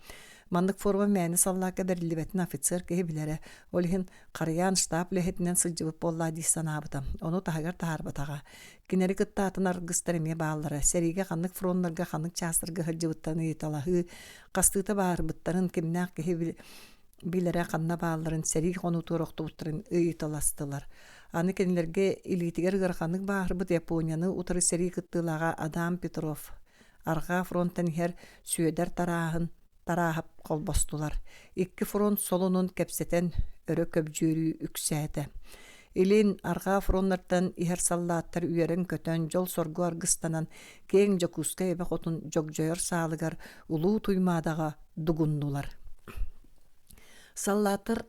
Маннык форма мээнэ саллаакка бэриллибэтин офицер киһи билэрэ. Ол иһин Харыйаан штаб үлэһитинэн сылдьыбыт буоллаа дии санаабыта. Ону таһыгар таһаарбатаҕа. Кинилэри кытта атын аргыстар эмиэ бааллара. Сэриигэ ханнык фроннарга, ханнык чаастарга сылдьыбыттарын ыйыталаһыы, хастыыта баарбыттарын, кимнээх киһи билэрэ ханна баалларын, сэрии хонуутугар охтубуттарын ыйыталастылар. Аны кинилэргэ илиитигэр ыараханнык бааһырбыт Японияны утары сэрии кыттыылааҕа Адам Петров Арҕаа фронтан иһэр Сүөдэр Тарааһын Тарааһап холбостулар. Икки фронт солунун кэпсэтэн өрө көбдьүөрүү үксээтэ. Илин, арҕаа фроннартан иһэр саллааттар үөрэн-көтөн, дьол-соргу аргыстанан, киэҥ Дьокуускай эбэ хотун дьогдьойор саалыгар Улуу Туймаадаҕа дугуннулар. Саллааттар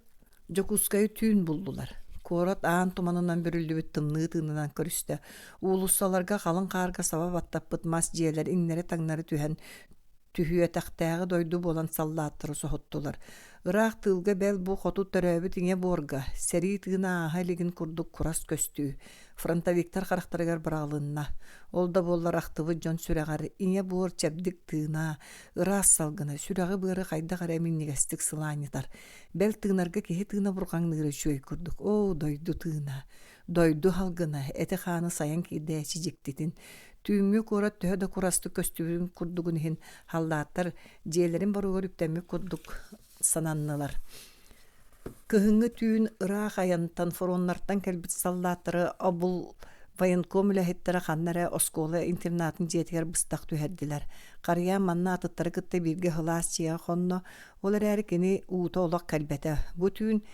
Дьокуускайы түүн буллулар. Куорат аан туманынан бүрүллүбүт тымныы тыынынан көрүстэ. Уулуссаларга халыҥ хаарга саба баттаппыт мас дьиэлэр иҥнэри-таҥнары түһэн түһүөтэхтээҕи дойду буолан саллааттары соһуттулар. Ыраах тыылга бэл бу хоту төрөөбүт ийэ буорга, сэрии тыына ааһа илигин курдук курас көстүү, фронтовиктар харахтарыгар быраҕылынна. Ол да буоллар ахтыбыт дьон сүрэҕэр ийэ буор чэбдик тыына, ыраас салгына сүрэҕи-быары хайдах эрэ минньигэстик сылаанньытар. Бэл тыынарга киһи тыына бурҕаҥныыра үчүгэй курдук. Оо, дойду тыына, дойду салгына, эти-хааны сайан киирдээччи дьиктитин, Түүҥҥү куорат төһө да курастык көстүбүтүн курдугун иһин халлааттар дьиэлэрин боругар үктэммит курдук сананнылар. Кыһыҥҥы түүн ыраах айантан фроннартан кэлбит саллааттары обул военком үлэһиттэрэ ханна эрэ оскуола интернатын дьиэтигэр быстах түһэрдилэр. Харыйаан манна атыттары кытта бииргэ сылаас дьиэҕэ хонно, ол эрээри кини уута олох кэлбэтэ. Бу түүн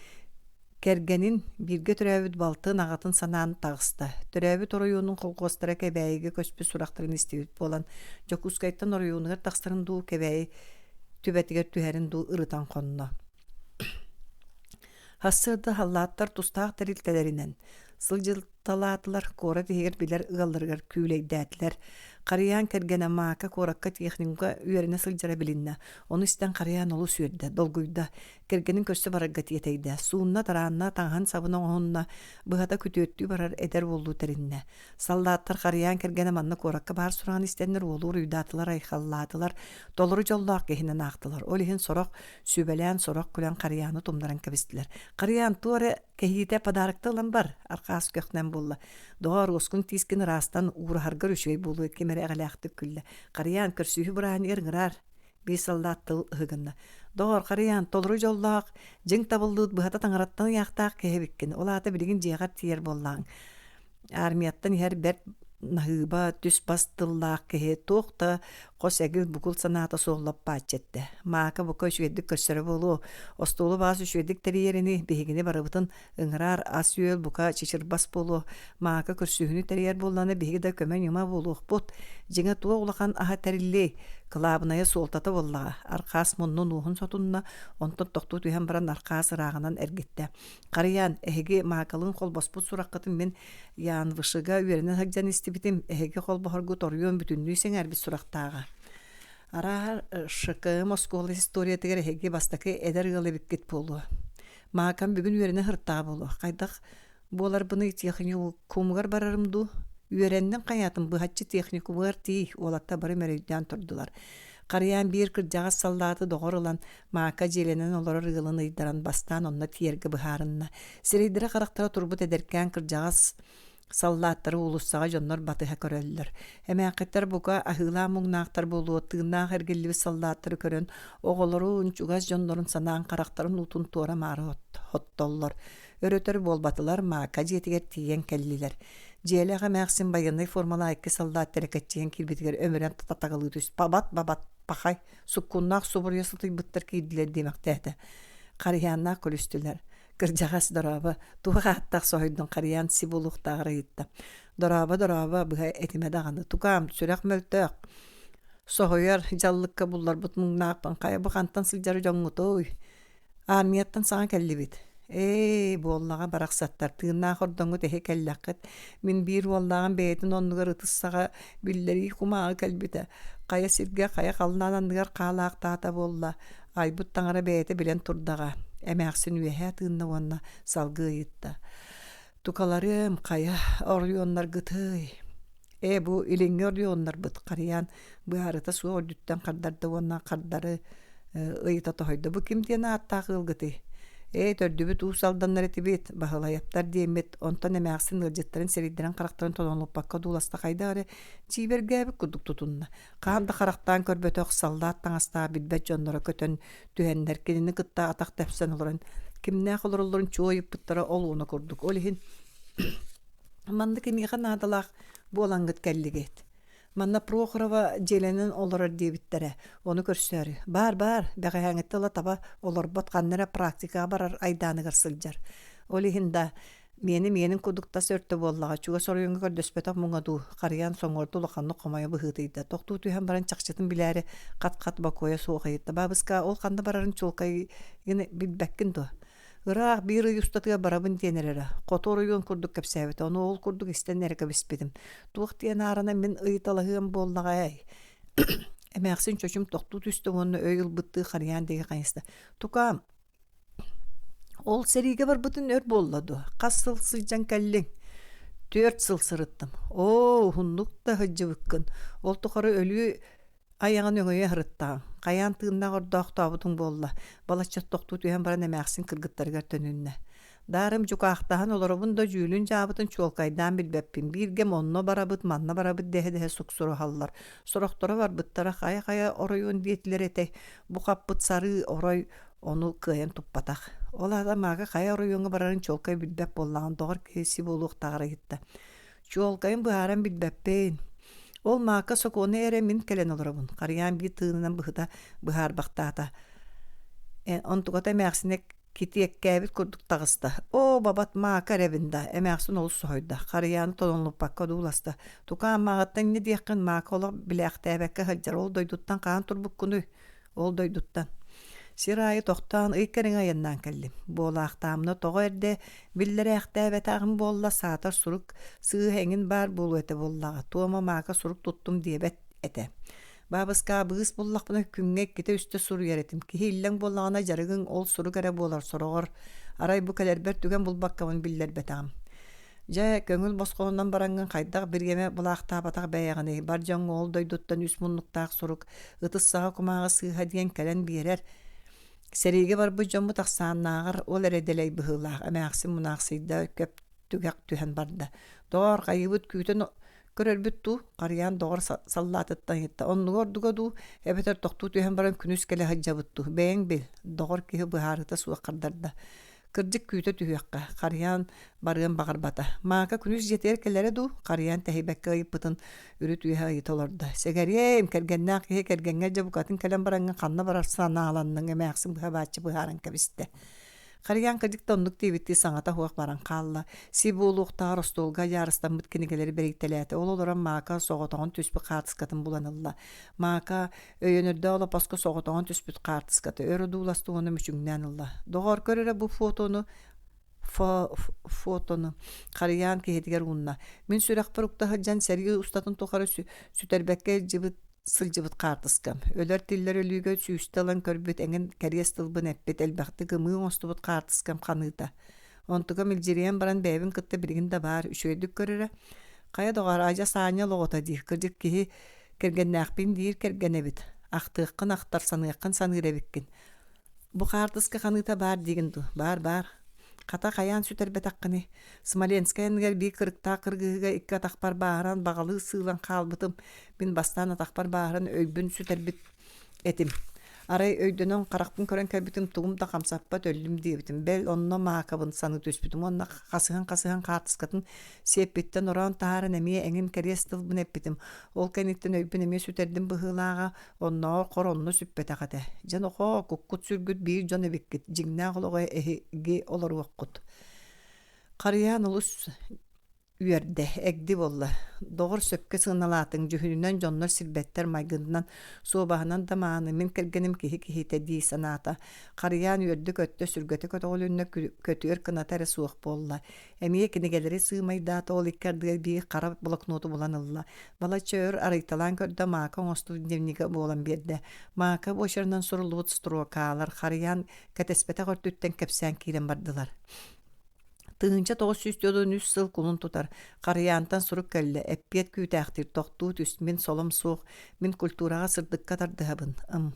Кэргэнин, бииргэ төрөөбүт балтын, аҕатын санаан таҕыста. Төрөөбүт оройуонун колхуостара Кэбээйигэ көспүт сурахтарын истибит буолан, Дьокуускайтан оройуонугар тахсарын дуу, Кэбээйи түбэтигэр түһэрин дуу ырытан хонно. Сарсыарда халлааттар тустаах тэрилтэлэринэн сылдьыталаатылар, куорат иһигэр билэр ыалларыгар күүлэйдээтилэр. Харыйаан кэргэнэ Мака куоракка техникумҥа үөрэнэ сылдьара билиннэ. Ону истэн Харыйаан олус үөрдэ, долгуйда. Кэргэнин көрсө барарга тиэтэйдэ. Суунна, тараанна, таҥаһын сабын оҥоһунна, быһата күтүөттүү барар эдэр уоллуу тэриннэ. Саллааттар Харыйаан кэргэнэ манна куоракка баар сураҕын истэннэр уолу уруйдаатылар, айхаллаатылар, толору дьоллоох киһинэн аахтылар. Ол иһин сорох сүбэлээн, сорох күлэн Харыйааны тумнаран кэбистилэр. Харыйаан туох эрэ кэһиитэ подарокта ылан бар, Архаас көхнөн буолла. Доҕоор, уоскун-тиискин ыраастан уураһаргар үчүгэй буолуо ким эрэ эҕэлээхтик күллэ. Харыйаан көрсүһүү бырааһынньыгар ыҥыраар, Биир саллаат тыл ыһыгынна. Доҕор, харыйаан, толору дьоллоох, дьиҥ табыллыбыт быһата таҥараттан ыйаахтаах киһи эбиккин. Ол аата билигин дьиэҕэр тиийэр буоллаҕыҥ. Армияттан иһэр бэрт наһыыба, түс-бас тыллаах киһи туох да хос эгил-бугул санаата суох лаппааччы эттэ. Мака бука үчүгэйдик көрсөрө буолуо. Остуолу баас үчүгэйдик тэрийэр ини, биһигини барыбытын ыҥыраар ас-үөл бука чычырбас буолуо, Маака көрсүһүүнү тэрийэр буоллаҕына биһиги да көмө-ньыма буолуохпут. Дьиҥэ туох улахан аһа тэриллиэй, кылаабынайа суолтата буоллаҕа. Архаас муннун уоһун сотунна, онтон тохтуу түһэн баран Архаас ырааҕынан эргиттэ. Харыйаан, эһиги Маакалыын холбоспут сураххытын мин Янвышыга үөрэнэ сылдьан истибитим. Эһиги холбоһоргут оройуон бүтүннүү сэҥээрбит сурахтааҕа. Арааһа, ШКМ оскуола историятыгар эһиги бастакы эдэр ыал эбиккит буолуо. Маакам бүгүн үөрэнэ сырыттаҕа буолуо. Хайдах буоларбыный техникумугар барарым дуу? Үөрэнним хайаатын быһаччы техникумугар тиий, уолаттар бары мөрөйдөөн турдулар. Харыйаан биир кырдьаҕас саллааты доҕор ылан, Маака дьиэлэнэн олорор ыалын ыйдаран бастаан онно тиийэргэ быһаарынна. Сирэйдэрэ-харахтара турбут эдэркээн кырдьаҕас Саллааттары уулуссаҕа дьоннор батыһа көрөллөр. Эмээххиттэр бука аһыылаах муҥнаахтар буолуо, тыыннаах эргиллибит саллааттары көрөн, оҕолорун, чугас дьоннорун санаан харахтарын уутун туора-маары хоттоллор. Өрөтөр буолбатылар, Маака дьиэтигэр тиийэн кэллилэр. Дьиэлээх эмээхсин байыаннай формалаах икки саллаат тэлэкэччийэн киирбитигэр өмүрэн татагалыы түс «Бабат-бабат, пахай, суккуннаах субуруйа сытыйбыттар киирдилэр» диэмэхтээтэ. Харыһааннаах күлүстүлэр. Кырдьаҕас дорообо, туох ааттаах соһуйдуҥ харыйаан си буолуохтааҕар ыйытта. Дорообо, дорообо, быһа этимэ даҕаны. Тукаам, сүрэх мөлтөх. Соһуйар дьаллыкка булларбыт муҥнаахпын. Хайа бу хантан сылдьар дьоҥҥутуй? Армияттан саҥа кэллибит. Ээ, буоллаҕа барахсаттар, тыыннаах ордоҥҥут эһи кэллэххит. Мин биир уоллааҕым бэйэтин оннугар ытыс саҕа биллэрии кумааҕы кэлбитэ. Хайа сиргэ, хайа халлаан анныгар хаалаахтаата буолла. Айбыт таҥара бэйэтэ билэн турдаҕа, эмээхсин үөһээ тыынна уонна салгыы ыйытта: «Тукаларыам, хайа, оройуоннаргытый?» «Ээ, бу илиҥҥи оройуоннарбыт», Харыйаан быһаарыта суох үрдүттэн хардарда уонна хардары Ыйыта тоһуйда: «Бу ким диэн ааттаах ыалгытый?» «Ээ, төрдүбүт Уус Алданнар этибит, Баһылайаптар диэммит, онтон эмээхсин ыалдьыттарын сирэйдэрин-харахтарын тонолуппакка дууласта хайдах эрэ дьиибэргээбит курдук тутунна. Хаһан да харахтаан көрбөтөх саллаат таҥастаах билбэт дьонноро көтөн түһэннэр кинини кытта атах тэпсэн олорон кимнээх олороллорун чуо ыйыппыттара ол уона курдук. Ол иһин маннык эйиэхэ наадалаах буолаҥҥыт кэллигит. Манна Прохорова дьиэлэнэн олорор диэбиттэрэ, ону көрсөөрү. Баар-баар, бэҕэһээҥҥиттэн ыла таба олорбот ханна эрэ практикаҕа барар айдааныгар сылдьар. Ол иһин да, миэнэ миэнин курдук тас өртө буоллаҕа, чугас оройуоҥҥа көрдөспөтөх муҥа дуу, харыйаан соҥуорда улаханнык хомойо быһыытыйда. Тохтуу түһэн баран чахчытын билээри хат-хат бокуойа суох ыйытта. Баабыска, ол ханна барарын чуолкайгын билбэккин дуо? Ыраах биир ый устатыгар барабын диэн эрэрэ, хоту оройуон курдук кэпсээбитэ, ону ол курдук истэн эрэ кэбиспитим. Туох диэн аарана мин ыйыталаһыам буоллаҕа эй. Эмээхсин чочум тохтуу түстэ уонна өй ылбыттыы харыйаан диэки хайыста. Тукаам, ол сэриигэ барбытын өр буолла дуо? Хас сыл сылдьан кэллиҥ? Түөрт сыл сырыттым. Оо, уһуннук да сылдьыбыккын. Ол тухары өлүү Айаҕын өҥөйө сырыттаҕыҥ, хайаан тыыннаах ордоохтообутуҥ буолла, балачча тохтуу түһэн баран эмээхсин кыргыттарыгар төнүннэ. Даарым дьукаахтаһан олоробун да дьүүлүн-дьаабытын чуолкайдаан билбэппин, бииргэм онно барабыт, манна барабыт дэһэ-дэһэ суксуруһаллар. Сорохторо барбыттара хайа-хайа оройуон диэтилэр этэй, бу хаппыт сарыы орой ону кыайан туппатах. Ол аата Маага хайа оройуоҥҥа барарын чуолкай билбэт буоллаҕын, доҕор киһи си буолуохтааҕар ыйытта. Чуолкайын быһааран билбэппин. Ол Маака сокуону эрэ мин кэлэн олоробун, Харыйаан биир тыынынан быһыта быһаарбахтаата. Онтуката эмээхсинэ китиэккээбит курдук таҕыста. Оо, бабат Маака эрэбин да, эмээхсин олус соһуйда. Харыйааны толоннуппакка одууласта. Тукаам мааҕыттан инньэ диэххин Маака олох билээхтээбэккэ сылдьар. Ол дойдуттан хаһан турбуккунуй? Ол дойдуттан. Сир аайы тохтоон ый кэриҥэ айаннаан кэллим. Буолаахтаамына тоҕо эрдэ биллэрээхтээбэтэҕим буолла, саатар сурук сыыһа эҥин баар буолуо этэ буоллаҕа. Туома Маака сурук туттум диэбэт этэ. Баабыскаа быыс буллахпына күҥҥэ иккитэ-үстэ суруйар этим. Киһи иллэҥ буоллаҕына дьарыгыҥ ол сурук эрэ буолар сороҕор. Арай бу кэлэрбэр түгэн булбаккабын биллэрбэтэҕим. Дьэ, көҥүл босхолонон бараҥҥын хайдах бириэмэ былаахтаабатах бэйэҕиний, бар дьоҥҥо ол дойдуттан үс муннуктаах сурук, ытыс саҕа кумааҕы сыыһа диэн кэлэн биэрэр. Сэриигэ барбыт дьоммут ахсааннааҕар ол эрэ дэлэй быһыылаах, эмээхсин мунаахсыйда, көп түгэх түһэн барда. Доҕоор, хайыыбыт күүтэн көрөрбүт дуу, харыйаан доҕор саллаатыттан ыйытта, оннуга ордуга дуу, эбэтэр тохтуу түһэн баран күнүс кэлэ сылдьабыт дуу, бэйэҥ бил, доҕор киһи быһаарыыта суох хардарда. Кырдьык күүтэ түһүөххэ, Харыйаан барыан баҕарбата. Маака күнүс дьиэтигэр кэлэрэ дуу, Харыйаан тэһийбэккэ ыйыппытын үрүт үөһэ ыйыта олордо. Сэгэриэм, кэргэннээх киһи кэргэҥҥэ дьэ букатын кэлэн бараҥҥын ханна барар санааланныҥ эмээхсин быһа бааччы быһааран кэбистэ. Харыйаан кырдьык да оннук диэбиттии саҥата суох баран хаалла. Си буолуохтааҕар остуолга дьаарыстаммыт кинигэлэри бэрийтэлээтэ. Ол олорон Маака соҕотоҕун түспүт хаартыскатын булан ылла. Маака Өйөнөрдөөх олоппоско соҕотоҕун түспүт хаартыската өр одууласта уонна мүчүҥнээн ылла. Доҕоор, көр эрэ бу фотону фотону Харыйаан киһитигэр уунна. Мин сүрэхпэр укта сылдьан сэрии устатын тухары сүтэрбэккэ илдьибит сылдьыбыт хаартыскам. Өлөр-тиллэр өлүүгэ сүүстэ ылан көрбүт эҥин кэриэс тылбын эппит элбэхтик ымыы оҥостубут хаартыскам ханыыта. Онтукам илдьирийэн баран бэйэбин кытта билигин да баар, үчүгэйдик көрөрө. Хайа доҕоор, адьас аанньал оҕото дии, кырдьык киһи Кэргэннээхпин диир кэргэн эбит, ахтыаххын ахтар, саныаххын саныыр эбиккин. Бу хаартыска ханыыта баар диигин дуу? Баар, баар. Хата хайаан сүтэрбэтэххиний? Смоленскай анныгар биир кырыктаах кыргыһыыга икки атахпар бааһыран баҕалыы сыылан хаалбытым. Мин бастаан атахпар бааһыран өйбүн сүтэрбит этим. Арай өйдөнөн харахпын көрөн кэлбитим тугум да хамсаппат өллүм диэбитим. Бэл онно маакабын саныы түспүтүм уонна хасыһан-хасыһан хаартыскатын сиэппиттэн ороон таһааран эмиэ эҥин кэриэс тылбын эппитим. Ол кэнниттэн өйбүн эмиэ сүтэрдим быһыылааҕа, оннооҕор хор онно сүппэтэх этэ. Дьэ нохоо, куккут-сүргүт биир дьон эбиккит, дьиҥнээх олоҕу эһиги олоруоххут. Харыйаан олус Үөрдэ, эгди буолла. Доҕор сөпкө сыаналаатыҥ, дьүһүнүнэн дьоннор сирбэттэр, майгынынан, суобаһынан да мааны, мин кэргэним киһи киһитэ дии санаата. Харыйаан үөрдэ-көттө, сүргэтэ көтөҕүлүннэ, көтүөр кыната эрэ суох буолла. Эмиэ кинигэлэри сыымайдаата, ол икки ардыгар биир хара блокноту булан ылла. Балачча өр арыйталаан көрдө, Маака оҥостубут дневнигэ буолан биэрдэ. Маака буочарынан суруллубут строкалар Харыйаан кэтэспэтэх өртүттэн кэпсээн киирэн бардылар. 1943 сыл кулун тутар. Харыйаантан сурук кэллэ, эппиэт күүтээхтиир, тохтуу түс, мин солом суох, мин культураҕа сырдыкка тардыһабын, ым.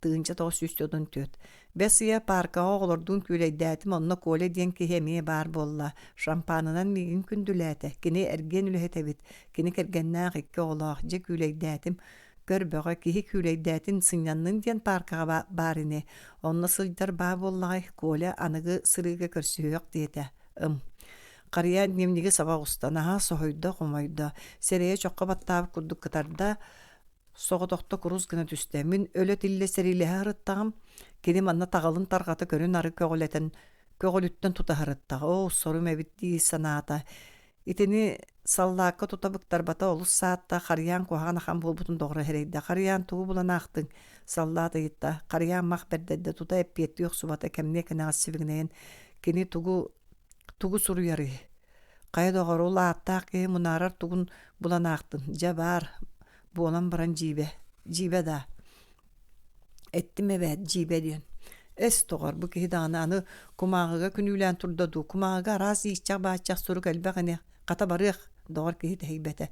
1934. Бэс ыйа пааркаҕа оҕолордуун күүлэйдээтим, онно Коля диэн киһи эмиэ баар буолла. Шампанынан миигин күндүлээтэ. Кини эргиэн үлэһит эбит. Кини кэргэннээх, икки оҕолоох. Дьэ күүлэйдээтим. Көр бөҕө, киһи күүлэйдээтин, сынньаннын диэн пааркаҕа баар ини. Онно сылдьар баа буоллаҕай, Коля аныгы сырыыга көрсүһүөх диэтэ. Ым. Харыйа дневниги саба оҕуста, наһаа соһуйда, хомойдо. Сирэйэ чоххо баттаабыт курдук кытарда, соҕотохто курус гына түстэ. Мин өлө-тиллэ сэриилэһэ сырыттаҕым, кини манна таҕылын тарҕата көрүн-ары көҕүлэтэн көҕүлүттэн тута сырыттаҕа. Оо, сорум эбит дии санаата. Итини саллаакка тута быктарбата олус саатта, Харыйаан куһаҕан ахан буолбутун доҕоро эрэйдэ. Харыйаан тугу булан аахтыҥ? Саллаат ыйытта. Харыйаан мах бэрдэрдэ, тута эппиэттии охсубата, кэмниэ кэнэҕэс сибигинэйэн кини тугу тугу суруйарый? Хайа доҕор, ол ааттаах киһи мунаарар тугун булан аахтын? Дьэ баар, буолан баран дьиибэ. Дьиибэ даа. Эттим эбээт, дьиибэ диэн. Эс, доҕор, бу киһи даҕаны аны кумааҕыга күнүүлээн турда дуу, кумааҕыга араас ииччэх-бааччах сурук элбэх ини, хата барыах, доҕор киһи тэһийбэтэ.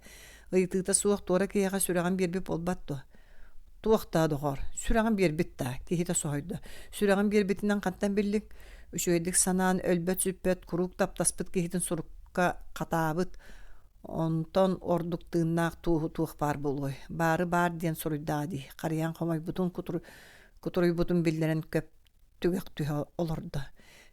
Ыйытыыта суох туора киһиэхэ сүрэҕин биэрбит буолбат дуо? Туох даа, доҕоор, сүрэҕин биэрбит даа, киһитэ соһуйда. Сүрэҕин биэрбитинэн хантан биллиҥ? Үчүгэйдик санаан өлбөт-сүппэт, куруук таптаспыт киһитин сурукка хатаабыт, онтон ордук тыыннаах туоһу туох баар буолуой? Баары баар диэн суруйдаҕа дии, харыйан хомойбутун, кутуруйбутун биллэрэн көп түгэх түһэ олордо.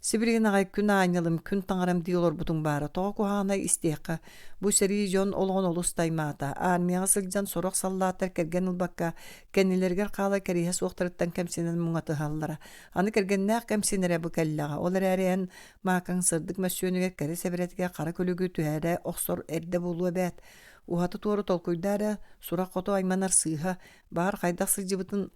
Сибилигин аҕай күн аанньалым, күн таҥарам дии олорбутуҥ баара, тоҕо куһаҕанай истиэххэ, бу сэрии дьон олоҕун олус таймаата. Армияҕа сылдьан сорох саллааттар кэргэн ылбакка, кэннилэригэр хаалар кэриэһэ суохтарыттан кэмсинэн муҥатыһаллара. Аны кэргэннээх кэмсинэрэ бу кэллэҕэ. Ол эрээри эн маакаҥ сырдык мөссүөнүгэр кэрэ сэбэрэтигэр хара күлүгү түһэрэ охсор эрдэ буолуо эбээт. Уһаты-туора толкуйдаа эрэ, сурах хоту айманар сыыһа, баҕар хайдах сылдьыбытын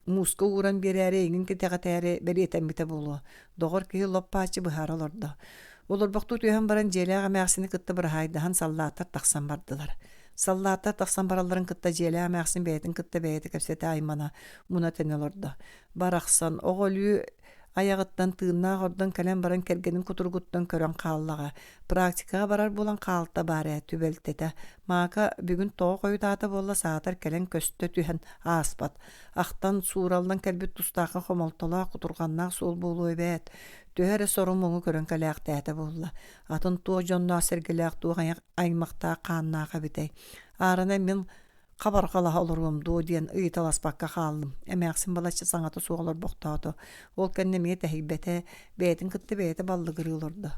мууска ууран биэрээри эйигин кэтэҕэтээри бэлиэтэммитэ буолуо. Доҕор киһи лоп-бааччы быһаара олордо. Олорбохтуу түһэн баран дьиэлээх эмээхсини кытта быраһаайдаһан саллааттар тахсан бардылар. Саллааттар тахсан баралларын кытта дьиэлээх эмээхсин бэйэтин кытта бэйэтэ кэпсэтэ аймана, муна-тэнэ олордо. Барахсан, оҕо өлүү айаҕыттан тыыннаах ордон кэлэн баран кэргэнин кутуругуттан көрөн хааллаҕа. Практикаҕа барар буолан хаалта баар ээ, түбэлтэтэ. Мака бүгүн тоҕо хойутаата буолла саатар кэлэн көстө түһэн ааспат. Ахтан, суураллан кэлбит тустаахха хомолтолоох, кутурҕаннаах суол буолуо эбээт. Төһө эрэ сору-муҥу көрөн кэлээхтээтэ буолла. Атын туох дьонноох-сэргэлээх, туох аймахтаах хааннаах эбитэй. Аарана мин хабарҕалаһа олоруом дуо диэн ыйыталаспакка хааллым. Эмээхсин балачча саҥата суох олорбохтоото. Ол кэннэ эмиэ тэһийбэтэ, бэйэтин кытта бэйэтэ баллыгырыы олордо.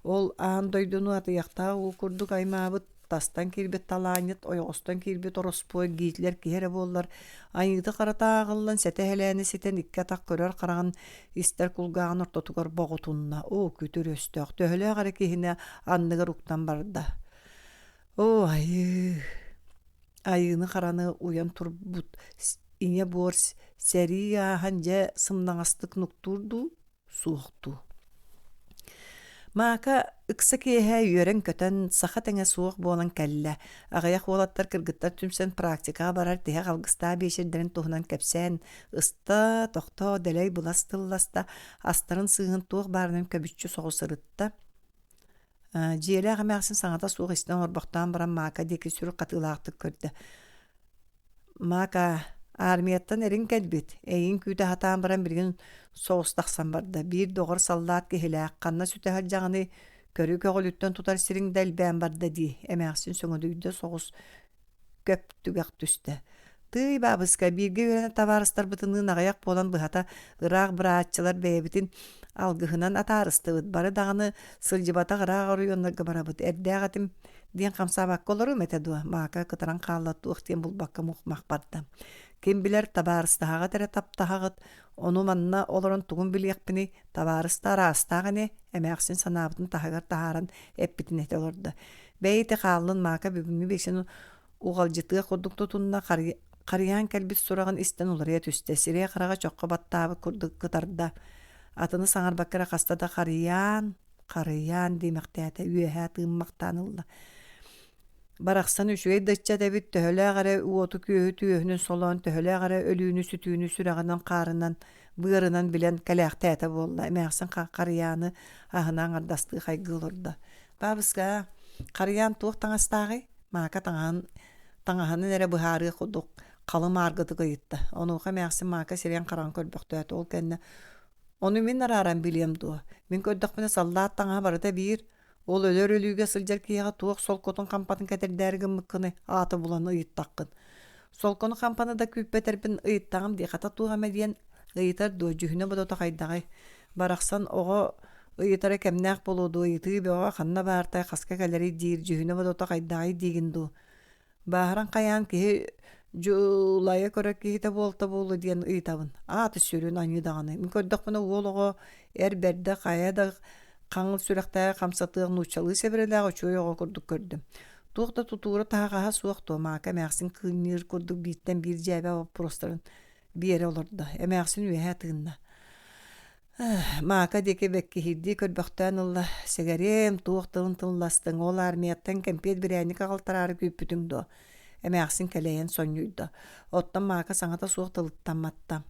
Ол аан дойдуну атыйахтаах уу курдук аймаабыт, тастан киирбит талаанньыт, ойоҕостон киирбит ороспуой Гитлер киһи эрэ буоллар, айыыта-харата ааҕыллан сэтэ-эһэлээни ситэн икки атах көрөр хараҕын истэр кулгааҕын ортотугар боҕутунна. Оо, күтүр өстөөх, төһөлөөх эрэ киһини анныгар уктан барда. Оо, айыы, айыыны-хараны уйан турбут ийэ буор сэрии ааһан дьэ сымнаҕастык нуктуур дуу, суох дуу. Мака ыкса киэһэ үөрэн-көтөн, саха тэҥэ суох буолан кэллэ. Аҕыйах уолаттар кыргыттар түмсэн практикаҕа барар тиһэх алгыстаах биэчэрдэрин туһунан кэпсээн, ыста, тохтоо, дэлэй былас тылласта, астарын сыыһын туох баарынан көбүччү соҕус сырытта. Дьиэлээх эмээхсин саҥата суох истэн олорбохтоон баран Мака диэки сүр хатыылаахтык көрдө. «Мака, армияттан эриҥ кэлбит, эйигин күүтэ сатаан баран билигин соҕус тахсан барда. Биир доҕор саллаат киһилээх, ханна сүтэ сылдьаҕыный, көрү көҕүлүттэн тутар сириҥ да элбээн барда дии», эмээхсин сөҥөдүйдэ соҕус көп түгэх түстэ. Тыый, баабыска, бииргэ үөрэнэр табаарыстарбытыныын аҕыйах буолан быһата ыраах бырааччылар бэйэбитин алгыһынан атаарыстыбыт. Бары даҕаны сылдьыбатах ыраах оройуоннарга барабыт. Эрдээх этим диэн хамсаабакка олоруом этэ дуо? Мака кытаран хаалла туох диэн булбакка мух-мах барда. Ким билэр, табаарыстаһаҕыт эрэ таптаһаҕыт, ону манна олорон тугун билиэхпиний, табаарыс да араастаах ини, эмээхсин санаабытын таһыгар таһааран эппитин этэ олордо. Бэйи ити хааллын Мака бүгүҥҥү биэсин уҕалдьытыах курдук тутунна, харыйаан кэлбит сураҕын истэн уларыйа түстэ, сирэйэ-хараҕа чоххо баттаабыт курдук кытарда. Атыны саҥарбакка эрэ хаста да харыйаан, харыйаан диэмэхтээтэ, үөһээ тыыммахтаан ылла. Барахсан үчүгэй да ыччат эбит, төһөлөөх эрэ уоту-күөһү түөһүнэн солоон, төһөлөөх эрэ өлүүнү-сүтүүнү сүрэҕинэн хаарынан, быарынан билэн кэлээхтээтэ буолла. Эмээхсин харыйааны аһына аҥардастыы хайгыы олордо. Баабыска, харыйаан туох таҥастааҕый? Мака таҥаһын таҥаһынан эрэ быһаарыах курдук. халы-мааргытык ыйытта. Онуоха эмээхсин Маака сирэйин-хараҕын көрбөхтөөтө. Ол кэннэ «Ону мин арааран билиэм дуо? Мин көрдөхпүнэ саллаат таҥаһа барыта биир. Ол өлөр өлүүгэ сылдьар киһиэхэ туох солкотун хампатын кэтэрдээри гыммыккыный ааты булан ыйыттаххын. Солкону хампаны да күүппэтэрбин ыйыттаҕым дии хата туох эмэ диэн ыйытар дуо дьүһүнэ-бодото хайдаҕый? Барахсан оҕо ыйытара кэмнээх буолуо дуо ыйытыы бөҕө ханна баартай хаска кэлэрий диир дьүһүнэ-бодото хайдаҕый диигин дуу? Бааһыран хайаан киһи дьулайа көрөр киһитэ буолта буолуо диэн ыйытабын. Аата сүрүн аньыы даҕаны. Мин көрдөхпүнэ уол оҕо эр бэрдэ хайа да хаҥыл сүрэхтээҕи хамсатыах нууччалыы сэбэрэлээх үчүгэй оҕо курдук көрдүм. Туох да тутуура таһаҕаһа суох дуо Маака эмээхсин кыынньыыр курдук бииртэн биир дьээбэ боппуруостарын биэрэ олордо. Эмээхсин үөһэ тыынна. Маака диэки бэккиһиирдии көрбөхтөөн ылла: «Сэгэриэм, туох тылын тылластыҥ, ол армияттан кэмпиэт бирээнньик аҕалтараары күүппүтүҥ дуо?» Эмээхсин кэлэйэн сонньуйда. Оттон Маака саҥата суох тылыттан матта.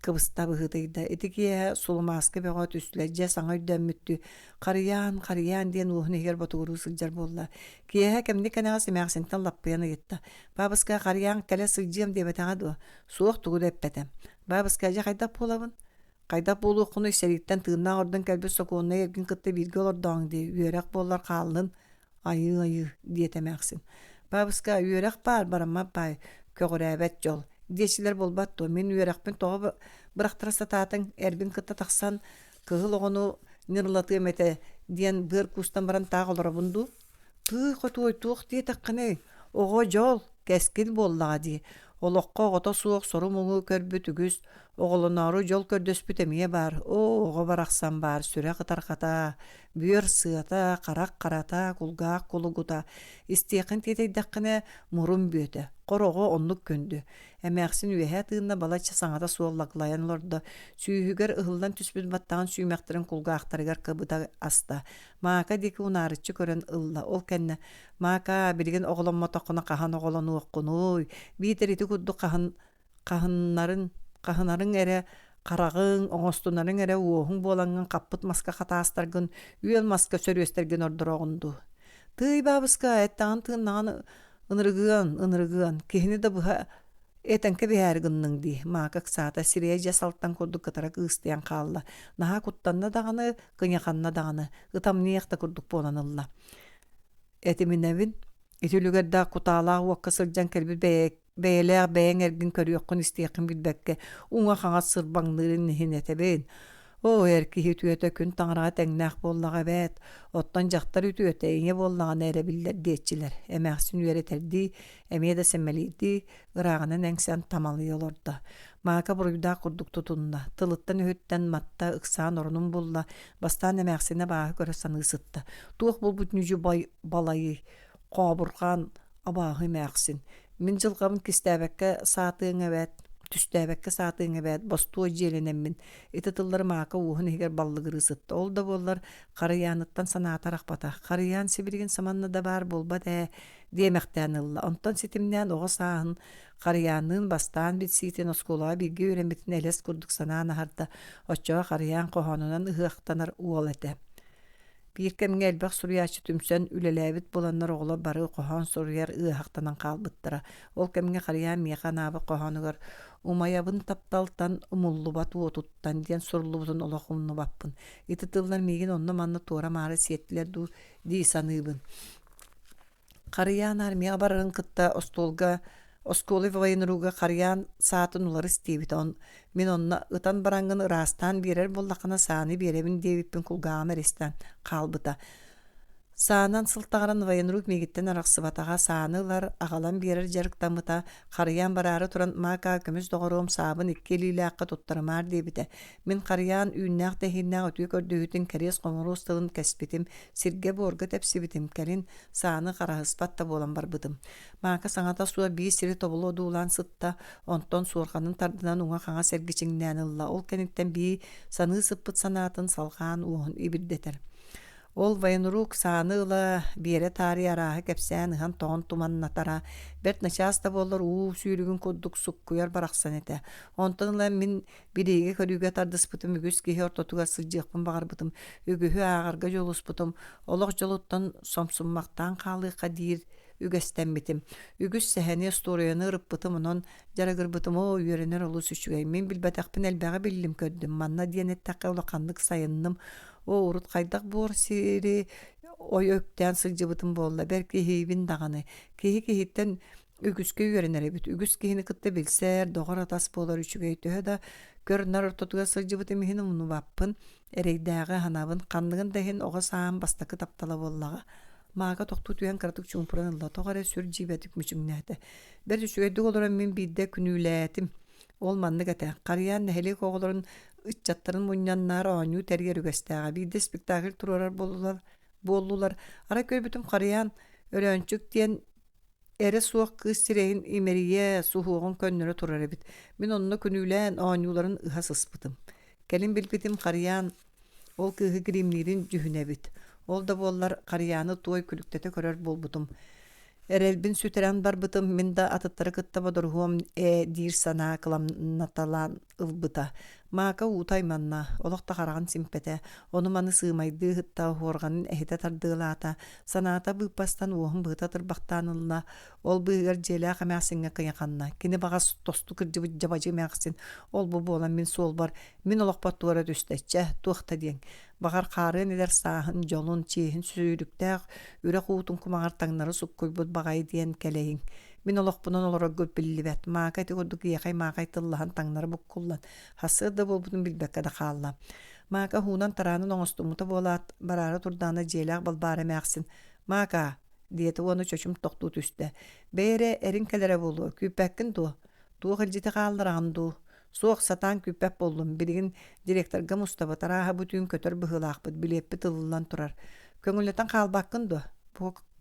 Кыбыста быһыытыйда. Ити киэһэ сулумааска бөҕө түстүлэр, дьэ саҥа өйдөммүттүү «Харыйаан, харыйаан» диэн уоһун иһигэр ботугуруу сылдьар буолла. Киэһэ кэмник кэнэҕэс эмээхсинтэн лаппыйан ыйытта: «Баабыска, харыйаан кэлэ сылдьыам диэбэтэҕэ дуо?» «Суох, тугу да эппэтэ». Баабыска, дьэ хайдах буолабын? Хайдах буолуоххунуй сэрииттэн тыыннаах ордон кэлбит сокуоннай эргин кытта бииргэ олордооҥ дии, үөрэх буоллар хааллын, айыы-айыы, диэтэ эмээхсин. Баабыска, үөрэх баар, бараммат баай, көҕүрээбэт дьол. Диэччилэр буолбат дуо, мин үөрэхпин тоҕо бырахтара сатаатыҥ, эрбин кытта тахсан кыһыл оҕону ньырылатыам этэ диэн быар куустан баран таах олоробун дуу? Тыый хотуой туох диэтэххиний, оҕо дьол, кэскил буоллаҕа дии. Олоххо оҕото суох сору-муҥу көрбүт үгүс, оҕолоноору дьол көрдөспүт эмиэ баар. Оо, оҕо барахсан баар, сүрэх ытарҕата, бүөр сыата, харах харата, кулгаах кулугута. Истиэххин тиэтэйдэххинэ, мурун бүөтэ. Хор оҕо оннук күндү. Эмээхсин үөһээ тыынна балачча саҥата суох лаглайан олордо. Сүүһүгэр ыһыллан түспүт баттаҕын сүүмэхтэрин кулгаахтарыгар кыбыта аста. Маака диэки унаарыччы көрөн ылла. Ол кэннэ «Маакаа, билигин оҕоломмотоххуна хаһан оҕолонуоххунуй? Биитэр ити курдук хаһан хаһыннарын хаһынарыҥ эрэ хараҕыҥ, оҥостунарыҥ эрэ уоһуҥ буолаҥҥын хаппыт маска хатаастаргын, үөл маска сөрүөстэргин ордороҕун дуу? Тыый, баабыска, эттэҕин тыыннаҕын ынырыгыан, ынырыгыан, киһини да быһа Этэн кэбиһээри гынныҥ дии, Мака ыксаата, сирэйэ дьэ салтан курдук кытара кыыстыйан хаалла. Наһаа куттанна даҕаны, кыйаханна даҕаны, ытамньыйах да курдук буолан ылла. Этиминэбин, ити үлүгэрдээх кутаалаах уокка сылдьан кэлбит бэйэлээх бэйэҥ эргин көрүөххүн-истиэххин билбэккэ, уҥа-хаҥас сырбаҥныырын иһин этэбин. Оо, эр киһи үтүөтэ күн таҥараҕа тэҥнээх буоллаҕа эбээт, оттон дьахтар үтүөтэ ийэ буоллаҕына эрэ биллэр диэччилэр, эмээхсин үөрэтэрдии, эмиэ да сэмэлиирдии, ырааҕынан эҥсэн тамалыйа олордо. Маака буруйдаах курдук тутунна, тылыттан-өһүттэн матта, ыксаан орунун булла, бастаан эмээхсинэ абааһы көрө саныы сытта. Туох буолбут ньүдьү балайый, хообурҕаан абааһы эмээхсин. Мин дьылҕабын кистээбэккэ саатыаҥ эбээт, түстээбэккэ саатыаҥ эбээт, бостуой дьиэлэнэммин. Ити тыллары Маака уоһун иһигэр баллыгырыы сытта. Ол да буоллар, Харыйааныттан санаата арахпата. Харыйаан сибилигин саманна да баар буолбат ээ, диэмэхтээн ылла. Онтон ситимнээн оҕо сааһын Харыйаанныын бастаан билсиитин оскуолаҕа бииргэ үөрэммитин элэс курдук санаан аһарда. Оччоҕо Харыйаан хоһоонунан ыһыахтанар уол этэ. Биир кэмҥэ элбэх суруйааччы түмсэн үлэлээбит буоланнар оҕолор бары хоһоон суруйар ыаһахтанан хаалбыттара. Ол кэмҥэ Харыйаан миэхэ анаабыт хоһоонугар «Умайабын тапталтан, умуллубат уотуттан» диэн суруллубутун олох умнубаппын. Ити тыллар миигин онно-манна туора-маары сиэттилэр дуу дии саныыбын. Харыйаан армияҕа барарын кытта остуолга оскуола военруга Харыйаан саатын уларыс диэбитэ. Мин онно ытан бараҥҥын ыраастаан биэрэр буоллаххына сааны биэрэбин диэбиппин кулгааҕым эрэ истэн хаалбыта. Саанан сылтаҕыран военрук миигиттэн арахсыбатаҕа, сааны ылар, аҕалан биэрэр дьарыктаммыта. Харыйаан бараары туран «Мака, көмүс доҕоруом, саабын икки илиилээххэ туттарымаар» диэбитэ. Мин Харыйаан үүннээх-тэһииннээх үтүө көрдөһүүтүн кэриэс-хомуруос тылын кэспитим, сиргэ-буорга тэпсибитим, кэлин сааны хараһыспат да буолан барбытым. Маака саҥата суох биир сири тобулу одуулаан сытта, онтон суорҕанын тардынан уҥа-хаҥас эргичиҥнээн ылла. Ол кэнниттэн бии саныы сыппыт санаатын салҕаан уоһун ибирдэтэр. Ол военрук сааны ыла, биэрэ таарыйа арааһы кэпсээн ыһан-тоҕон туманнатара, бэрт начаас да буоллар уу сүүрүгүн курдук суккуйар барахсан этэ. Онтон ыла мин Билиигэ-көрүүгэ тардыспытым үгүс киһи ортотугар сылдьыахпын баҕарбытым, үгүһү ааҕарга дьулуспутум, олох дьолуттан сомсуммахтаан хаалыахха диир үгэстэммитим. Үгүс сэһэни, остуоруйаны ырыппытым, онон дьарыгырбытым оо, үөрэнэр олус үчүгэй. Мин билбэтэхпин элбэҕи биллим, көрдүм. Манна диэн эттэххэ улаханнык сайынным. Оо, урут хайдах буор сири ойо үктээн сылдьыбытым буолла, бэрт киһибин даҕаны. Киһи киһиттэн үгүскэ үөрэнэр эбит. Үгүс киһини кытта билсэр, доҕор-атас буолар үчүгэй. Төһө да көр-нар ортотугар сылдьыбытым иһин умнубаппын. Эрэйдээҕи аһынабын. Ханныгын да иһин оҕо сааһым бастакы таптала буоллаҕа. Маага тохтуу түһэн кыратык чуумпуран ылла, тоҕо эрэ сүр дьиибэтик мүчүҥнээтэ. Бэрт үчүгэйдик олорон мин биирдэ күнүүлээтим. Ол маннык этэ: Харыйаан нэһилиэк оҕолорун, ыччаттарын мунньаннаар оонньуу тэрийэр үгэстээҕэ. Биирдэ спектакль туруорар буоллулар, буоллулар. Арай көрбүтүм Харыйаан Өлөөнчүк диэн эрэ суох кыыс сирэйин имэрийэ, суһуоҕун көннөрө турар эбит. Мин онно күнүүлээн оонньууларын ыһа сыспытым. Кэлин билбитим Харыйаан ол кыыһы гримниирин дьүһүнэ эбит. Ол да буоллар Харыйааны туой күлүктэтэ көрөр буолбутум. Эрэлбин сүтэрэн барбытым, мин да атыттары кытта бодоруһуом ээ диир санаа кыламнаталаан ылбыта. Мака уута айманна, олох да хараҕын симпэтэ, ону-маны сыымайдыы ыһытта, уорҕанын эһитэ тардыалаата, санаата быыппастан уоһун быһыта тырбахтаан ылла, ол быыһыгар дьиэлээх эмээхсиҥҥэ кыйаханна. Кини баҕас тосту кырдьыбыт дьабадьы эмээхсин, ол-бу буолан мин суолбар, мин олохпор туора түстэ, чэ, туох да диэҥ. Баҕар хаарыан эдэр сааһын, дьолун, чиэһин сүүрүктээх үрэх уутун кумаҕар таҥнары суккуйбут баҕайы диэн кэлэйиҥ. Мин олохпунан олороргут биллибэт. Маакай ити курдук иэхэй-маахай тыллаһан таҥнары буккуллан, сарсыарда буолбутун билбэккэ да хаалла. Мака уунан-тараанан оҥостуммута буолаат, бараары турдаҕына дьиэлээх Балбаара эмээхсин «Мака!» диэтэ уонна чочум тохтуу түстэ. «Бэйэ эрэ эриҥ кэлэрэ буолуо, күүппэккин дуо? Туох илдьити хааллараҕын дуу?» «Суох, сатаан күүппэт буоллум. Билигин директорга мустабыт, арааһа бу түүн көтөр быһыылаахпыт, билиэппит ылыллан турар. Көҥүллэтэн хаалбаккын дуо?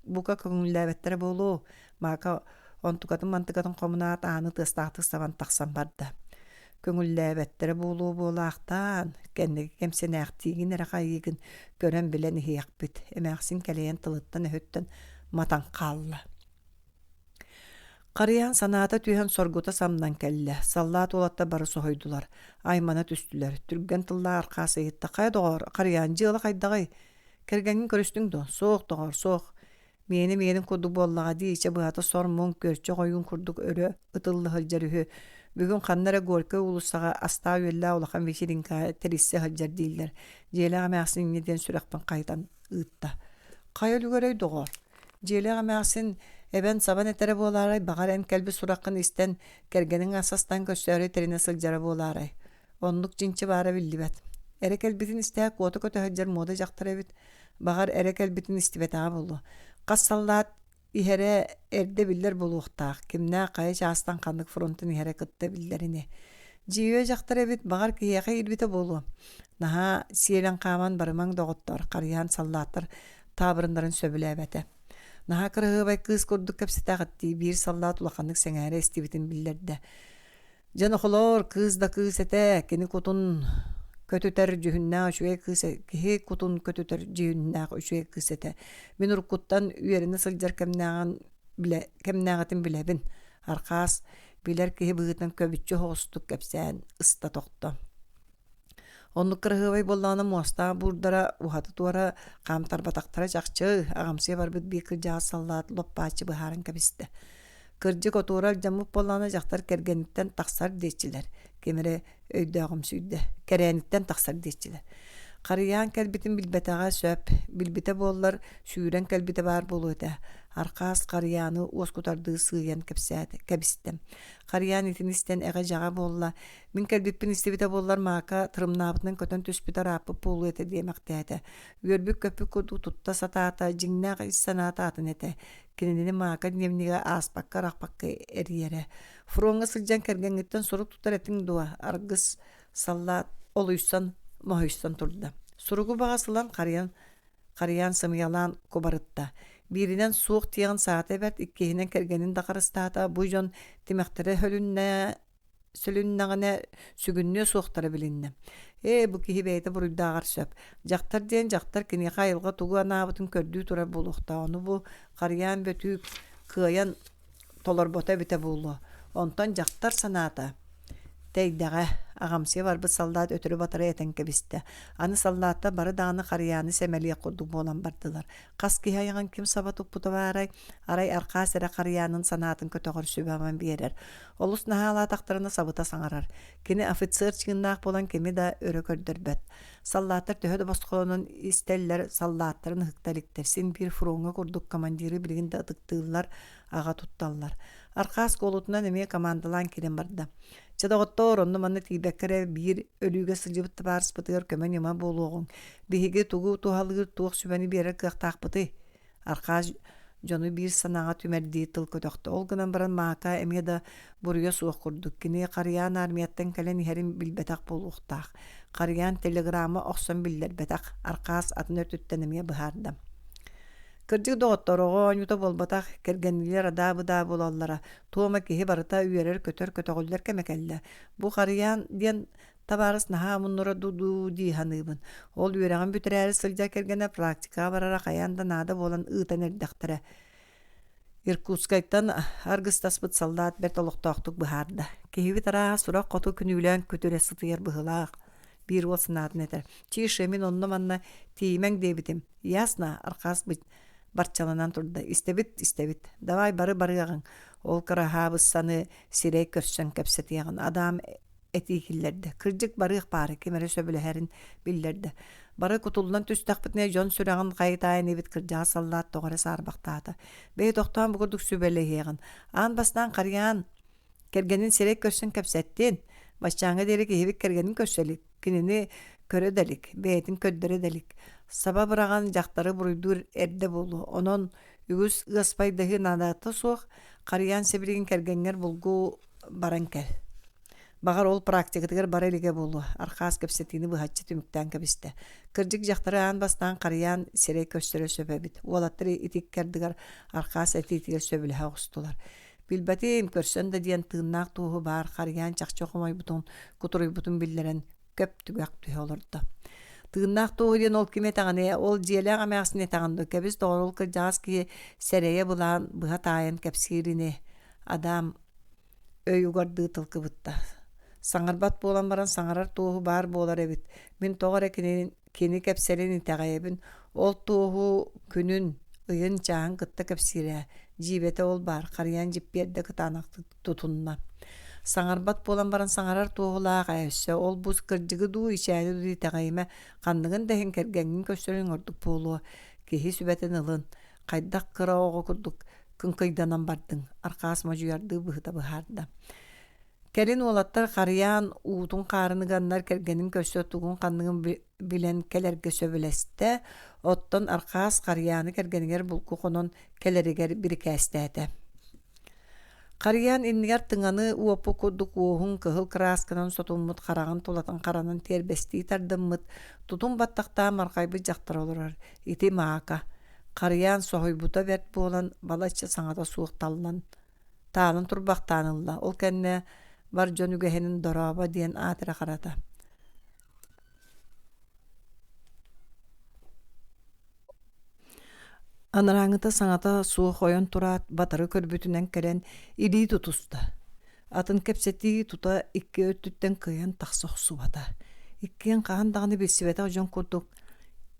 Бука көҥүллээбэттэрэ буолуо?» Мака онтукатын-мантыкатын хомунаат ааны тыастаахтык сабан тахсан барда. Көҥүллээбэттэрэ буолуо буолаахтаан, кэнники кэмсэнээхтиигин эрэ хайыыгын көрөн-билэн иһиэхпит, эмээхсин кэлэйэн тылыттан-өһүттэн матан хаалла. Харыйаан санаата түһэн соргута самнан кэллэ. Саллаат уолаттар бары соһуйдулар, аймана түстүлэр. Түргэн тыллаах Архаас ыйытта: «Хайа доҕоор, Харыйаан, дьыала хайдаҕый? Кэргэҥҥин көрүстүҥ дуо?» «Суох, доҕоор, суох. Миэнэ миэнин курдук буоллаҕа дии, чэ быһата сор-муҥ, күөрчэх ойуун курдук өрө ытылла сылдьар үһү. Бүгүн ханна эрэ Горькай уулуссаҕа астаах-үөллээх улахан вечеринкаҕа тэрийсэ сылдьар дииллэр. Дьиэлээх эмээхсин инньэ диэн сүрэхпин хайытан ыытта. Хайа үлүгэрэй доҕоор? Дьиэлээх эмээхсин эбэн-сабан этэрэ буолаарай, баҕар эн кэлбит сураххын истэн, кэргэниҥ ас астаан көрсөөрү тэринэ сылдьара буолаарай? Оннук чинчи баара биллибэт. Эрэ кэлбитин истээт куота көтө сылдьар муода дьахтар эбит. Баҕар эрэ кэлбитин истибэтэҕэ буолуо. Хас саллаат иһэрэ эрдэ биллэр буолуохтаах. Кимнээх хайа чаастан ханнык фронтан иһэрэ кытта биллэр ини. Дьиибэ дьахтар эбит, баҕар киһиэхэ иирбитэ буолуо. Наһаа сиэлэн хааман барымаҥ доҕоттоор, харыйаан саллааттар таабырыннарын сөбүлээбэтэ. Наһаа кыраһыабай кыыс курдук кэпсэтэҕит дии, биир саллаат улаханнык сэҥээрэ истибитин биллэрдэ. Дьэ нохолоор, кыыс да кыыс этэ, кини кутун көтүтэр дьүһүннээх үчүгэй кыыс киһи кутун көтүтэр дьүһүннээх үчүгэй кыыс этэ. Мин уруккуттан үөрэнэ сылдьар кэмнээҕин билэ кэмнээҕитин билэбин. Архаас билэр киһи быһыытынан көбүччү оһоҕостук кэпсээн ыста тохто. Оннук кыраһыабай буоллаҕына муостаах буурдара уһаты-туора хаамтарбатахтара чахчы, аҕамсыйа барбыт биир кырдьаҕас саллаат лоп-бааччы быһааран кэбистэ. Кырдьык отуора алдьаммыт буоллаҕына дьахтар кэргэниттэн тахсар диэччилэр, ким эрэ өйдөөҕүмсүйдэ, кэрээниттэн тахсар диэччилэр. Харыйаан кэлбитин билбэтэҕэ сөп, билбитэ буоллар сүүрэн кэлбитэ баар буолуо этэ. Архаас Харыйааны уоскутардыы сыыйан кэпсээтэ, кэбистэ. Харыйаан итини истэн эҕэ-дьаҕа буолла, Мин кэлбиппин истибитэ буоллар Мака тырымнаабытынан көтөн түспүтэ ырааппыт буолуо этэ диэмэхтээтэ. Үөрбүт-көппүт курдук тутта сатаата, дьиҥнээх ис санаата атын этэ. Кинини Мака дневнигэ ааспакка-арахпакка эрийэрэ. Фроҥҥа сылдьан кэргэҥҥиттэн сурук тутар этиҥ дуо? Аргыс саллаат олуйсан, моһуйсан турда. Суругу баҕас ылан харыйан харыйаан сымыйалаан кубарытта. Бииринэн суох диэҕин саата бэрт, иккиһинэн кэргэнин да харыстаата, бу дьон тимэхтэрэ хөлүннэ сөлүннэҕинэ сүгүннүө суохтара билиннэ. Ээ, бу киһи бэйэтэ буруйдааҕар сөп. Дьахтар диэн дьахтар киниэхэ айылҕа тугу анаабытын көрдүү турар буолуохтаах. Ону бу Харыйаан Бөтүүк кыайан толорбото эбитэ буолуо. Онтон дьахтар санаата. Тэйдэҕэ, аҕамсыйа барбыт саллаат өтөрү-батары этэн кэбистэ. Аны саллааттар бары даҕаны харыйааны сэмэлиэх курдук буолан бардылар. Хас киһи айаҕын ким саба туппута баарай, арай Архаас эрэ харыйаанын санаатын көтөҕөр сүбэ-ама биэрэр. Олус наһаалаатахтарына сабыта саҥарар. Кини офицер чыыннаах буолан кими да өрө көрдөрбөт. Саллааттар төһө да босхолонон истэллэр, саллааттарын ыһыкта иликтэр. Син биир фроҥҥа курдук командиры билигин да ытыктыыллар, аҕа тутталлар. Архаас куолутунан эмиэ командалаан киирэн барда. Чэ, доҕоттоор, онно-манна тиийбэккэ эрэ биир өлүүгэ сылдьыбыт табаарыспытыгар көмө-ньыма буолуоҕуҥ. Биһиги тугу туһалыыр, туох сүбэни биэрэр кыахтаахпытый? Архаас дьону биир санааҕа түмэрдии тыл көтөхтө. Ол гынан баран Мака эмиэ да буруйа суох курдук. Кини Харыйаан армияттан кэлэн иһэрин билбэтэх буолуохтаах. Харыйаан телеграмма охсон биллэрбэтэх. Архаас атын өртүттэн эмиэ быһаарда. Кырдьык доҕоттор, оҕо оонньуута буолбатах, кэргэнниилэр адаа-быдаа буолаллара. Туома киһи барыта үөрэр-көтөр, көтөҕүллэр кэмэ кэллэ. Бу Харыйаан диэн табаарыс наһаа омуннура дуу дии саныыбын. Ол үөрэҕин бүтэрээри сылдьар кэргэнэ практикаҕа барара хайаан да наада буолан ыытан эрдэхтэрэ. Иркутскайтан аргыстаспыт саллаат бэрт олохтоохтук быһаарда. Киһибит арааһа сурах хоту күнүүлээн күтүрэ сытыйар быһыылаах. Биир уол санаатын этэр. Тише, мин онно-манна тиийимэҥ диэбитим. Ясно, Архаас барчаланан турда. Истэбит, истэбит. Давай бары барыаҕыҥ. Ол кыраһаабыссаны сирэй көрсөн кэпсэтиэҕин. Адам этии киллэрдэ. Кырдьык барыах баара, ким эрэ сөбүлэһэрин биллэрдэ. Бары кутуллан түстэхпитинэ дьон сүрэҕин хайытаайан ибит кырдьаҕас саллаат тоҕо эрэ саарбахтаата. Бэйи тохтоон бу курдук сүбэлэһиэҕин. Аан бастаан харыйаан кэргэнин сирэй көрсөн кэпсэттин. Баччааҥҥа диэри киһибит кэргэнин көрсө илик. Кинини көрө да илик, бэйэтин көрдөрө да илик. Саба быраҕан дьахтары буруйдуур эрдэ буолуо. Онон үгүс ыаспайдаһыы наадата суох, харыйаан сибилигин кэргэҥҥэр булгу баран кэл. Баҕар ол практикатыгар бара илигэ буолуо, Архаас кэпсэтиини быһаччы түмүктээн кэбистэ. Кырдьык дьахтары аан бастаан харыйаан сирэй көрсөрө сөп эбит. Уолаттар ити икки ардыгар Архаас этиитигэр сөбүлэһэ оҕустулар. Билбэтим, көрсөн да диэн тыыннаах туоһу баар харыйаан чахчы хомойбутун, кутуруйбутун биллэрэн көп түгэх түһэ олордо. Тыыннаах туоһу диэн ол ким этэҕиний, ол дьиэлээх эмээхсин этэҕин дуо, кэбис доҕор ол кырдьаҕас киһи сэрэйэ былаан быһа таайан кэпсиир ини. Адам өй угардыы тыл кыбытта. Саҥарбат буолан баран саҥарар туоһу баар буолар эбит. Мин тоҕо эрэ кинини Кини кэпсэлин итэҕэйэбин, ол туоһу күнүн, ыйын, чааһын кытта кэпсиир ээ, дьиибэтэ ол баар, харыйаан дьиппиэрдэ кытаанахтык тутунна. Саҥарбат буолан баран саҥарар туоһулаах ээ өссө ол-бу кырдьыгы дуу, ичээни дуу итэҕэйимэ, ханныгын да иһин кэргэҥҥин көрсөрүҥ ордук буолуо, киһи сүбэтин ылын, хайдах кыра оҕо курдук кыҥкыйданан бардыҥ, Архаас модьуйардыы быһыта быһаарда. Кэлин уолаттар харыйаан уутун-хаарын ыганнар кэргэнин көрсө тугун-ханныгын билэн кэлэргэ сөбүлэстэ, оттон Архаас Харыйааны кэргэнигэр булку хонон кэлэригэр бирикээстээтэ. Харыйаан иннигэр тыҥаны уоппут курдук уоһун кыһыл кыраасканан сотуммут хараҕын тулатын харанан тиэрбэстии тардыммыт, тутум баттахтаан мархайбыт дьахтар олорор. Ити Мака. Харыйаан соһуйбута бэрт буолан балачча саҥата суох таллан Таалан турбахтаан ылла, ол кэннэ бар дьон үгэһинэн дорообо диэн аат эрэ харата. Анарааҥҥыта саҥата суох ойон тураат, батары көрбүтүнэн кэлэн илии тутуста. Атын кэпсэтии тута икки өттүттэн кыайан тахса охсубата. Иккиэн хаһан даҕаны билсибэтэх дьон курдук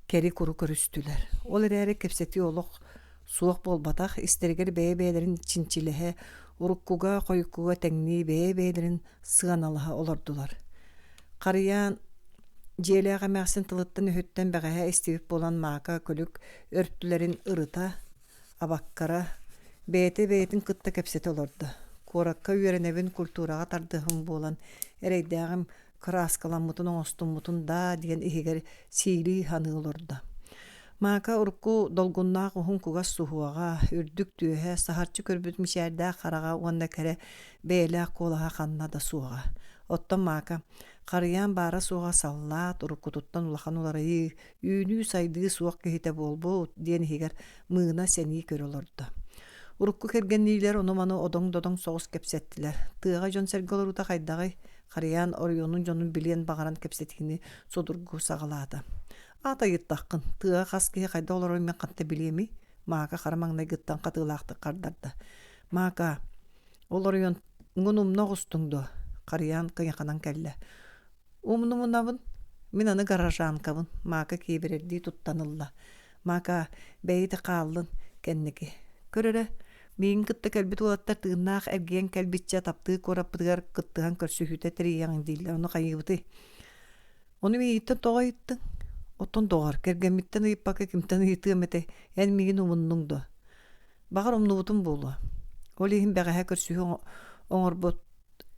кэри-куру көрүстүлэр. Ол эрээри кэпсэтии олох суох буолбатах, истэригэр бэйэ-бэйэлэрин чинчилэһэ, уруккуга, хойуккуга тэҥнии бэйэ-бэйэлэрин сыаналаһа олордулар. Харыйаан дьиэлээх эмээхсин тылыттан-өһүттэн бэҕэһээ истибит буолан Мака күлүк өртүлэрин ырыта, абаккара, бэйэтэ бэйэтин кытта кэпсэтэ олордо. Куоракка үөрэнэбин, культураҕа тардыһым буолан эрэйдээҕим кырааскаламмытын оҥостуммутун даа диэн иһигэр сиилии саныы олордо. Мака урукку долгуннаах уһун кугас суһуоҕа, үрдүк түөһэ, саһарчы көрбүт мичээрдээх хараҕа уонна кэрэ бэйэлээх куолаһа ханна да суоҕа. Оттон Мака харыйаан баара-суоҕа саллаат, уруккутуттан улахан уларыйыы, үүнүү-сайдыы суох киһитэ буолбут диэн иһигэр мыына-сэнии көрө олордо. Урукку кэргэнниилэр ону-маны одоҥ-додоҥ соҕус кэпсэттилэр. Тыаҕа дьон-сэргэ олоруута хайдаҕый? Харыйаан оройуонун дьонун билиэн баҕаран кэпсэтиини судургу саҕалаата. Аат ыйыттаххын, тыаҕа хас киһи хайдах олорорун мин ханта билиэмий? Мака хара маҥнайгыттан хатыылаахтык хардарда. Мака, ол оройуоҥҥун умна оҕустуҥ дуо? Харыйаан кыйаханан кэллэ. Умнумунабын, мин аны горожанкабын, Мака киэбирэрдии туттан ылла. Мака, бэйи хааллын, кэнники. Көр эрэ, миигин кытта кэлбит уолаттар тыыннаах эргийэн кэлбиччэ таптыы куораппытыгар кыттыһан көрсүһүүтэ тэрийиэҕиҥ дииллэр, ону хайыыбытый? Ону миигиттэн тоҕо ыйыттыҥ? Оттон доҕор, кэргэммиттэн ыйыппакка кимтэн ыйытыам этэй? Эн миигин умуннуҥ дуо? Баҕар умнубутум буолуо. Ол иһин бэҕэһээ көрсүһүү оҥорбут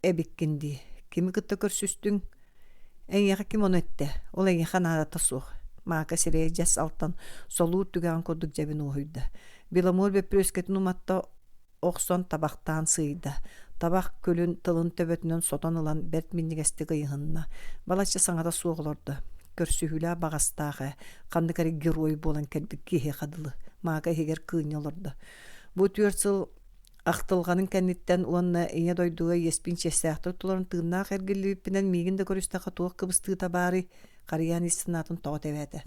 эбиккин дии. Кими кытта көрсүстүҥ? Эйиэхэ ким ону эттэ? Ол эйиэхэ наадата суох. Мака сирэйэ дьэс алтан солуур түгэҕин курдук дьэбин уоһуйда. Беломор бөппүрүөскэтин уматта охсон табахтаан сыыйда. Табах күлүн тылын төбөтүнэн сотон ылан бэрт минньигэстик ыйыһынна. Балачча саҥата суох олордо. Көрсүһүүлээх баҕастаах ээ, ханнык эрэ герой буолан кэлбит киһиэхэ дылы. Мака иһигэр кыынньа олордо. Бу 4 сыл ахтылҕанын кэнниттэн уонна Ийэ дойдуга иэспин чиэстээхтик туларын тыыннаах эргиллибиппинэн миигин да көрүстэххэ туох кыбыстыыта баарый? Харыйаан ис санаатын тоҕо тэбээтэ.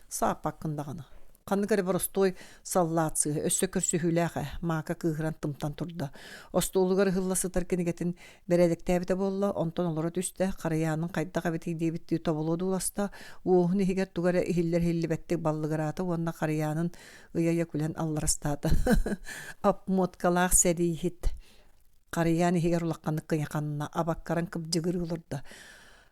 Сааппаккын даҕаны. Ханнык эрэ боростуой саллаат сыыһа өссө көрсүһүүлээх ээ, Мака кыыһыран тымтан турда. Остуолугар ыһылла сытар кинигэтин бэрээдэктээбитэ буолла, онтон олоро түстэ, харыйаанын хайдах эбитий диэбиттии тобулуо дууласта, уоһун иһигэр тугу эрэ иһиллэр-иһиллибэттик баллыгыраата уонна харыйаанын ыйа-ыйа күлэн алларастаата. Обмоткалаах сэрииһит Харыйаан иһигэр улаханнык кыйаханна, абаккаран кыбдьыгырыы олордо.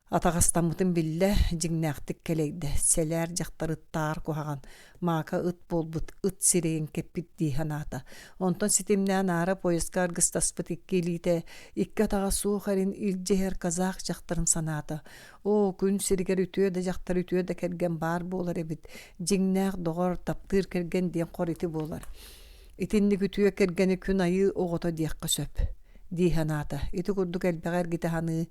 Атаҕастаммытын биллэ, дьиҥнээхтик кэлэйдэ, сэлээр дьахтар ыттааҕар куһаҕан, Мака ыт буолбут, ыт сирэйин кэппит дии санаата. Онтон ситимнээн аара поездка аргыстаспыт икки илиитэ, икки атаҕа суох эрин илдьэ иһэр казах дьахтарын санаата. Оо, күн сиригэр үтүө да дьахтар, үтүө да кэргэн баар буолар эбит. Дьиҥнээх доҕор, таптыыр кэргэн диэн хор ити буолар. Итинник үтүө кэргэни күн айыы оҕото диэххэ сөп, дии санаата. Ити курдук элбэҕи эргитэ саныы,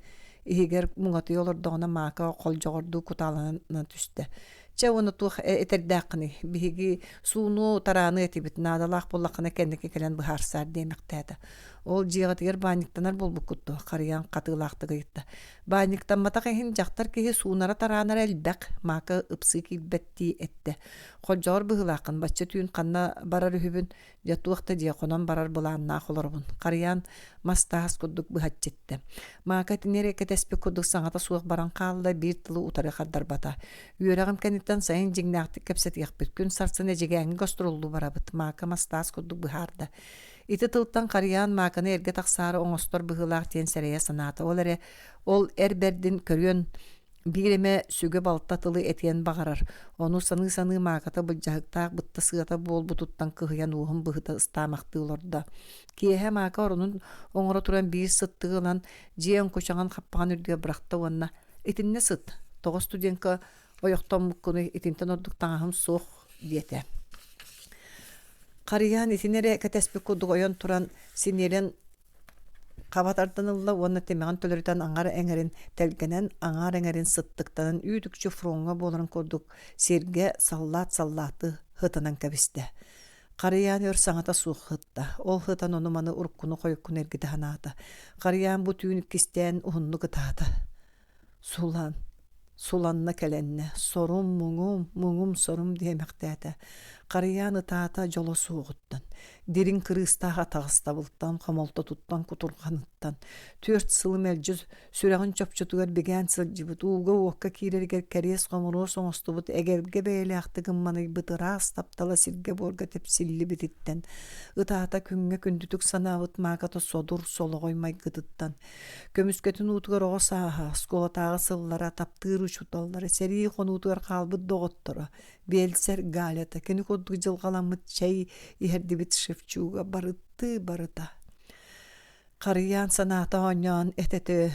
иһигэр муҥатыйа олордоҕуна Мака холдьоҕордуу кутаалана түстэ. Чэ уонна туох этэрдээххиний? Биһиги сууну тарааны этибит, наадалаах буоллаххына кэнники кэлэн быһаарсаар диэмэхтээтэ. Ол дьиэҕитигэр баанньыктанар буолбуккут дуо? Харыйаан хатыылаахтык ыйытта. Баанньыктамматах иһин дьахтар киһи суунара-тараанара элбэх, Мака ыпсыы киирбэттии эттэ. Холдьоҕор быһыылааххын, бачча түүн ханна барар үһүбүн, дьэ туох да дьиэ хонон барар былааннаах олоробун. Харыйаан мас-таас курдук быһаччы эттэ. Мака итини эрэ кэтэспит курдук саҥата суох баран хаалла, биир тылы утары хардарбата. Үөрэҕим кэнниттэн сайын дьиҥнээхтик кэпсэтиэхпит, күн сарсын Эдьигээҥҥэ гастроллуу барабыт, Мака мас-таас курдук быһаарда. Ити тылтан Харыйаан Мааканы эргэ тахсаары оҥостор быһыылаах диэн сэрэйэ санаата. Ол эрэ ол эр бэрдин көрүөн биир эмэ сүгэ-балта тылы этиэн баҕарар. Ону саныы-саныы Мааката былдьаһыктаах бытта сыата буолбутуттан кыһыйан уоһун быһыта ыстаамахтыы олордо. Киэһэ Мака оронун оҥоро туран биир сыттыгы ылан дьиэ оҥкучаҕын хаппаҕын үрдүгэр бырахта уонна «Итиннэ сыт, тоҕо студентка ойохтоммуккунуй, итинтэн ордук таҥаһым суох» диэтэ. Харыйаан итини эрэ кэтэспит курдук ойон туран синиэлин хаба тардан ылла уонна тимэҕин төлөрүтэн аҥар эҥэрин тэлгэнэн, аҥаар эҥэрин сыттыктанан үүт-үкчү фроҥҥа буоларын курдук сиргэ саллаат саллааты һытынан кэбистэ. Харыйаан өр саҥата суох һытта. Ол һытан ону-маны уруккуну-хойуккуну эргитэ санаата. Харыйаан бу түүн иккистээн уһуннук ытаата. Сулан, суланна кэлэннэ, сорум, муҥум, муҥум, сорум диэмэхтээтэ. Харыйаан ытаата дьоло суоҕуттан, дириҥ кырыыстаах атаҕастабылтан, хомолтотуттан, кутурҕаныттан. 4 сылы мэлдьи сүрэҕин чопчутугар бигээн сылдьыбыт, ууга-уокка киирэригэр кэриэс-хомуруос оҥостубут эгэлгэ бэйэлээхтик ымманыйбыт ыраас таптала сиргэ-буорга тэпсиллибититтэн, ытаата күҥҥэ күндүтүк санаабыт мааката содур солоҕой майгытыттан, Көмүскэтин уутугар оҕо сааһа, оскуолатааҕы сыллара, таптыыр учууталлара, сэрии хонуутугар хаалбыт доҕотторо, биэлсэр Галята, кини курдук дьылҕаламмыт чэй иһэрдибит Шевчуга барыттыы барыта. Харыйаан санаата оонньоон этэ-этэ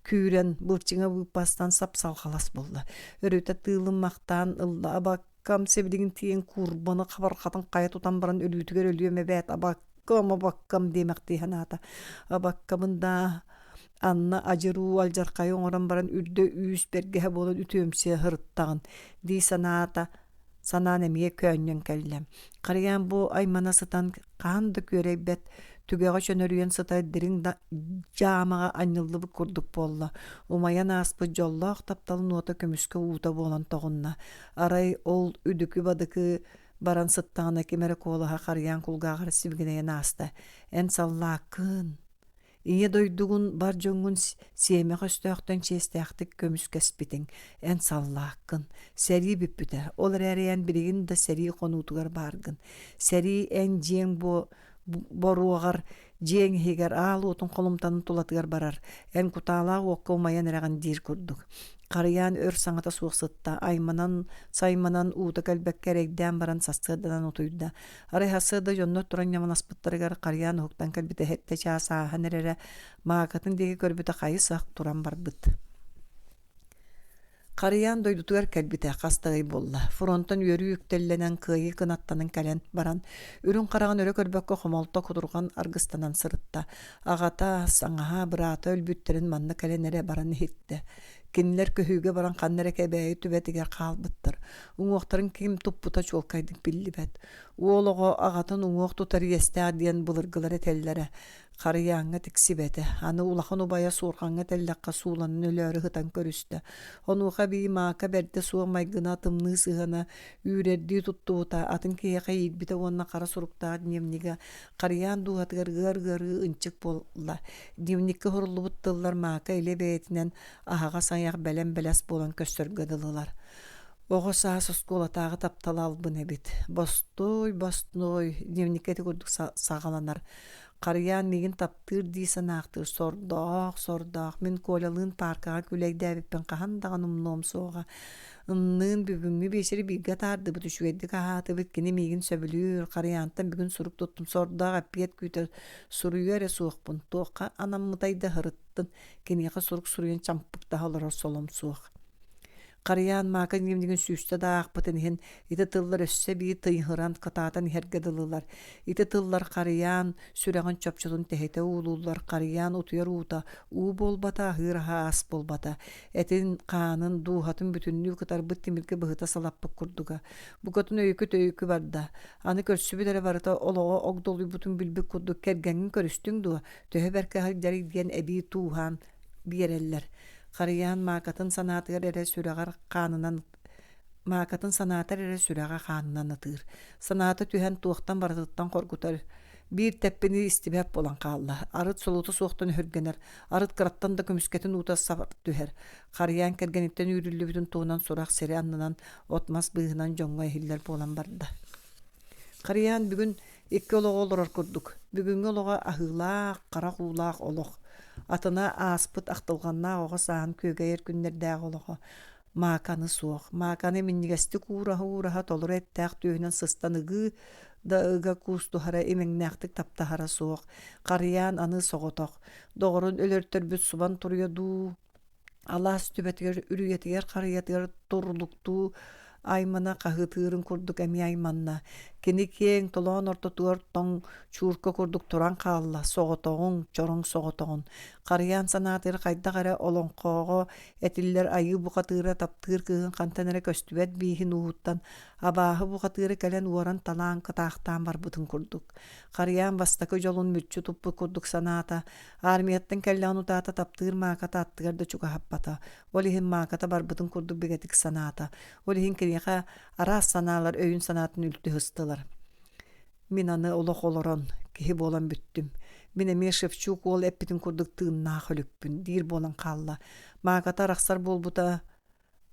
күүрэн, былчыҥа быыппастан сап-салҕалас буолла. Өрүтэ тыылыммахтаан ылла абаккам сибилигин тиийэн курбаны хабарҕатын хайа тутан баран өлүүтүгэр өлүөм эбээт абаккам абаккам диэмэхтии санаата. Абаккабын даа Анна адьыруу алдьархайы оҥорон баран үрдэ үүс бэргэһэ буолан үтүөмсүйэ сырыттаҕын дии санаата санаан эмиэ көөнньөн кэллэ. Харыйаан бу аймана сытан хаһан да күөрэйбэт, түгэҕэ чөнөрүйэн сытар дириҥ да дьаамаҕа анньыллыбыт курдук буолла. Умайан ааспыт дьоллоох тапталын уота көмүскэ уута буолан тоҕунна. Арай ол үдүкү-бадыкы баран сыттаҕына ким эрэ куолаһа харыйаан кулгааҕар сибигинэйэн ааста. Эн саллааккын. Ийэ дойдугун, бар дьоҥҥун сиэмэх өстөөхтөн чиэстээхтик көмүскэспитиҥ. Эн саллааккын. Сэрии бүппүтэ. Ол эрээри эн билигин да сэрии хонуутугар бааргын. Сэрии эн дьиэҥ боруоҕар, дьиэҥ иһигэр аал уотун холумтанын тулатыгар барар. Эн кутаалаах уокка умайан эрэҕин диир курдук. Харыйаан өр саҥата суох сытта, айманан, сайманан уута кэлбэккэ эрэйдээн баран сарсыарданан утуйда. Арай сарсыарда дьоннор туран ньамаласпыттарыгар Харыйаан уһуктан кэлбитэ сэттэ чаас ааһан эрэрэ, маакатын диэки көрбүтэ хайы-сах туран барбыт. Харыйаан дойдутугар кэлбитэ хас да ый буолла. Фронтан үөрүү үктэллэнэн, кыайыы кынаттанан кэлэн баран, үрүҥ хараҕын өрө көрбөккө хомолто кутурҕан аргыстанан сырытта. Аҕата, саҥаһа, быраата өлбүттэрин манна кэлэн эрэ баран иһиттэ. Кинилэр көһүүгэ баран ханна эрэ Кэбээйи түбэтигэр хаалбыттар. Уҥуохтарын ким туппута чуолкайдык биллибэт. Уол оҕо аҕатын уҥуох тутар иэстээх диэн былыргылар этэллэрэ. Харыйааҥҥа тиксибэтэ. Аны улахан убайа суорҕаҥҥа тэллэххэ сууланан өлөөрү сытан көрүстэ. Онуоха эбии Маака бэрдэ суох майгына, тымныы сыһыана үүрэрдии туттубута, атын киһиэхэ иирбитэ уонна хара суруктаах дневнигэ Харыйаан дууһатыгар ыар ыарыы ынчык буолла. Дневниккэ суруллубут тыллар Маака илэ бэйэтинэн аһаҕас айах бэлэм-бэлэс буолан көстөргө дылылар. Оҕо саас оскуолатааҕы таптала албын эбит. Бостуой, бостуой, дневниккэ ити курдук саҕаланар. Харыйаан миигин таптыыр дии санаахтыыр сордоох, сордоох. Мин Колялыын пааркаҕа күлэйдээбиппин хаһан даҕаны умнуом суоҕа. Ымныын бүгүҥҥү биэчэри бииргэ атаардыбыт, үчүгэйдик аһаатыбыт, кини миигин сөбүлүүр, Харыйаантан бүгүн сурук туттум, сордоох эппиэт күүтэр, суруйуо эрэ суохпун, туохха анаммытай да ыһырыттын, киниэхэ сурук суруйан чампыктаһа олорор солом суох. Харыйаан Маака дневнигин сүүстэ да аахпытын иһин, ити тыллар өссө биир тыйыһыран, кытаатан иһэргэ дылылар. Ити тыллар Харыйаан сүрэҕин чопчутун тэһитэ уулууллар, Харыйаан утуйар уута уу буолбата, аһыыр аһа ас буолбата. Этин, хаанын, дууһатын бүтүннүү кытарбыт тимиргэ быһыта салаппыт курдуга. Букатын өйүкү-төйүкү барда. Аны көрсүбүт эрэ барыта олоҕо огдолуйбутун билбит курдук кэргэҥҥин көрүстүҥ дуо, төһө бэркэ сылдьарый диэн эбии тууһаан биэрэллэр. Харыйаан маакатын санаатыгар эрэ сүрэҕэр хаанынан маакатын санаатар эрэ сүрэҕэ хаанынан ытыыр. Санаата түһэн туохтан барытыттан хоргутар. Биир тэппини истибэт буолан хаалла. Арыт солуута суохтан өһүргэнэр, арыт кыраттан да көмүскэтин уута сап түһэр. Харыйаан кэргэниттэн үүрүллүбүтүн туһунан сурах сири аннынан от-мас быыһынан дьоҥҥо иһиллэр буолан барда. Харыйаан бүгүн икки олоҕу олорор курдук. Бүгүҥҥү олоҕо аһыылаах, харах уулаах олох. Атына ааспыт ахтылҕаннаах оҕо сааһын күөгэйэр күннэрдээх олоҕо. Мааканы суох. Мааканы минньигэстик уураһа-уураһа толору эттээх түөһүнэн сыстан ыгыы да ыга куустуһара, имэҥнээхтик таптаһара суох. Харыйаан аны соҕотох. Доҕорун өлөртөрбүт субан туруйа дуу, Алаас түбэтигэр, үрүйэтигэр, харыйатыгар турулуктуу аймана хаһыытыырын курдук эмиэ айманна. Кини киэҥ толоон ортотугар тоҥ чуурка курдук туран хаалла, соҕотоҕуҥ, чороҥ соҕотоҕун. Харыйаан санаатыгар хайдах эрэ олоҥхоҕо этиллэр айыы бухатыыра таптыыр кыыһын хантан эрэ көстүбэт бииһин ууһуттан абааһы бухатыыра кэлэн уоран-талаан кытаахтаан барбытын курдук. Харыйаан бастакы дьолун мүччү туппут курдук санаата, Армияттан кэллэҕин утаата таптыыр Мааката аттыгар да чугаһаппата. Ол иһин Мааката барбытын курдук бигэтик санаата. Ол иһин киниэхэ араас санаалар өйүн-санаатын үлтү сыстылар. Мин аны олох олорон, киһи буолан бүттүм. Мин эмиэ Шевчук уол эппитин курдук тыыннаах өлүкпүн, диир буолан хаалла. Мааката арахсар буолбута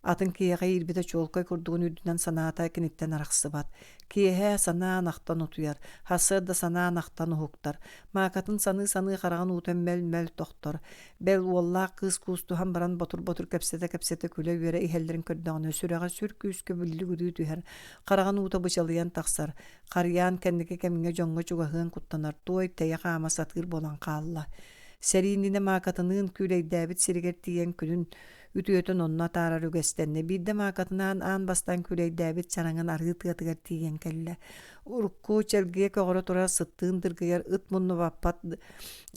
Атын киһиэхэ иирбитэ чуолкай курдугун үрдүнэн санаата киниттэн арахсыбат. Киэһэ санаан ахтан утуйар, сарсыарда санаан ахтан уһуктар. Маакатын саныы-саныы хараҕын уута мөл-мөл тохтор. Бэл уоллаах кыыс куустуһан баран ботур-ботур кэпсэтэ-кэпсэтэ күлэ-үөрэ иһэллэрин көрдөҕүнэ сүрэҕэ сүр күүскэ бүллүгүрүү түһэр, хараҕын уута бычалыйан тахсар. Харыйаан кэнники кэмҥэ дьоҥҥо чугаһыан куттанар, туой тэйэ хаама сатыыр буолан хаалла. Сэрии иннинэ Маакатыныын күүлэйдээбит сиригэр тиийэн күнүн Үтүөтүн онно атаарар үгэстэннэ. Биирдэ Маакатынаан аан бастаан күүлэйдээбит чараҥын арыы тыатыгар тиийэн кэллэ. Урукку чэлгийэ көҕөрө турар сыттыын дыргыйар ыт муннубаппат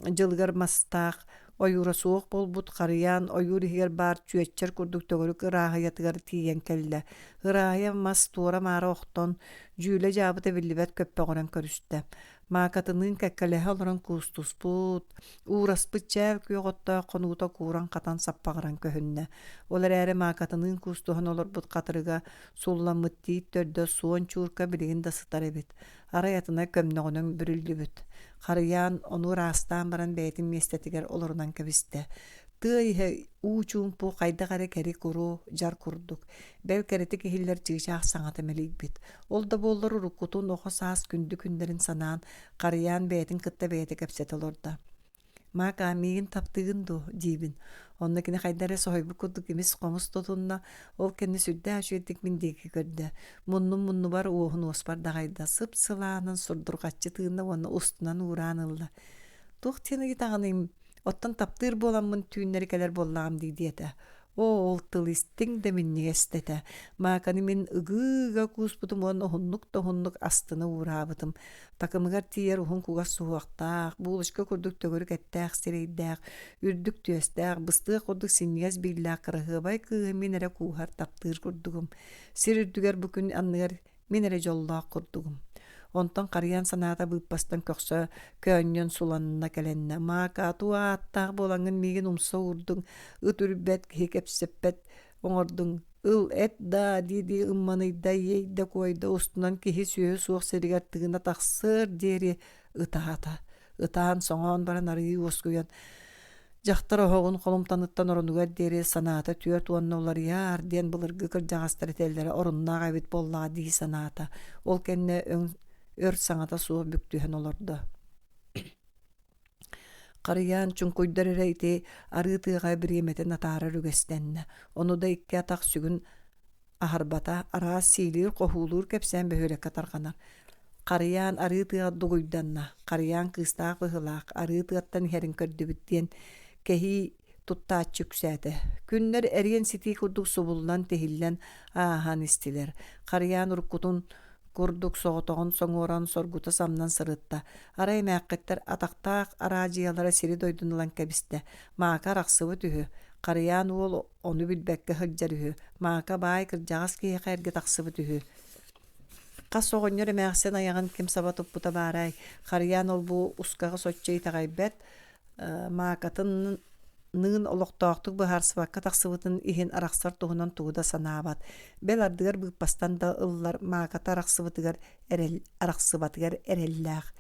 дьылыгар мастаах ойуура суох буолбут харыйаан ойуур иһигэр баар чүөччэр курдук төгүрүк ырааһыйатыгар тиийэн кэллэ. Ырааһыйа мас туора-маара охтон, дьүүлэ-дьаабыта биллибэт көппөҕүрэн көрүстэ. Маакатыныын кэккэлэһэ олорон куустуспут, уураспыт чээл күөх оттоох хонуута кууран-хатан саппаҕыран көһүннэ. Ол эрээри Маакатыныын куустуһан олорбут хатырыга сулламмыт тиит төрдө суон чуурка билигин да сытар эбит. Арай атына көмнөҕүнэн бүрүллүбүт. Харыйаан ону ыраастаан баран бэйэтин миэстэтигэр олорунан кэбистэ. Тыа иһэ уу чуумпу хайдах эрэ кэри-куру, дьар курдук. Бэл кэрэтик иһиллэр чыычаах саҥата мэлийбит. Ол да буоллар уруккутун оҕо саас күндү күннэрин санаан, Харыйаан бэйэтин кытта бэйэтэ кэпсэтэ олордо. «Мака, миигин таптыыгын дуо?» диибин. Онно кини хайда эрэ соһуйбут курдук имис-хомус тутунна, ол кэннэ сүрдээх үчүгэйдик мин диэки көрдө. Муннум муннубар, уоһун уоспар даҕайда, сып-сылаанын сурдурҕаччы тыынна уонна устунан уураан ылла. «Туох диэн ыйытаҕыный, Оттон таптыыр буоламмын түүннэри кэлэр буоллаҕым дии диэтэ. Оо, ол тыл истиҥ да минньигэс да этэ. Мааканы мин ыгыы-ыга кууспутум уонна уһуннук да уһуннук астына уураабытым. Такымыгар тиийэр уһун кугас суһуохтаах, булочка курдук төгүрүк эттээх сирэйдээх, үрдүк түөстээх, быстыах курдук синньигэс бииллээх кыраһыабай кыыһы мин эрэ кууһар, таптыыр курдугум. Сир үрдүгэр бу күн анныгар Мин эрэ дьоллоох курдугум. Онтон харыйан санаата быыппастан көхсө көөнньөн суланна кэлэннэ. Маакаа туу ааттаах буолаҥҥын миигин умса уурдуҥ, ыт үрбэт, киһи кэпсэппэт оҥордуҥ. Ыл эт даа дии-дии ымманыйда, иэйдэ-куойда, устунан киһи-сүөһү суох сиригэр тыына тахсыар диэри ытаата. Ытаан, соҥоон баран арыый уоскуйан Дьахтар оһоҕун холумтаныттан оронугар диэри санаата түөрт уонна уларыйаар диэн былыргы кырдьаҕастар этэллэрэ оруннаах эбит буоллаҕа дии санаата. Ол кэннэ өҥ өр саҥата суох бүк түһэн олордо. Харыйаан чуҥкуйдар эрэ ити арыы тыаҕа бириэмэтин атаарар үгэстэннэ. Ону да икки атах сүгүн аһарбата, араас сиилиир-хоһуулуур кэпсээн бөһүөлэккэ тарҕанар. Харыйаан арыы тыаҕа дугуйданна, Харыйаан кыыстаах быһыылаах, арыы тыаттан иһэрин көрдүбүт диэн кэһии туттааччы үксээтэ. Күннэр эриэн ситии курдук субуллан, тиһиллэн ааһан истилэр. Харыйаан уруккутун курдук соҕотоҕун соҥуоран соргута самнан сырытта. Арай эмээххиттэр атахтаах араадьыйалара сири-дойдуну ылан кэбистэ. Мака арахсыбыт үһү. Харыйаан уол ону билбэккэ сылдьар үһү. Мака баай кырдьаҕас киһиэхэ эргэ тахсыбыт үһү. Хас оҕонньор эмээхсин айаҕын ким саба туппута баарай, Харыйаан ол-бу ускаҕа соччо итэҕэйбэт, Маакатын ныын олохтоохтук быһаарсыбакка тахсыбытын иһин арахсар туһунан тугу да санаабат. Бэл ардыгар быыппастан да ыллар Мааката арахсыбытыгар эрэл, арахсыбатыгар эрэллээх.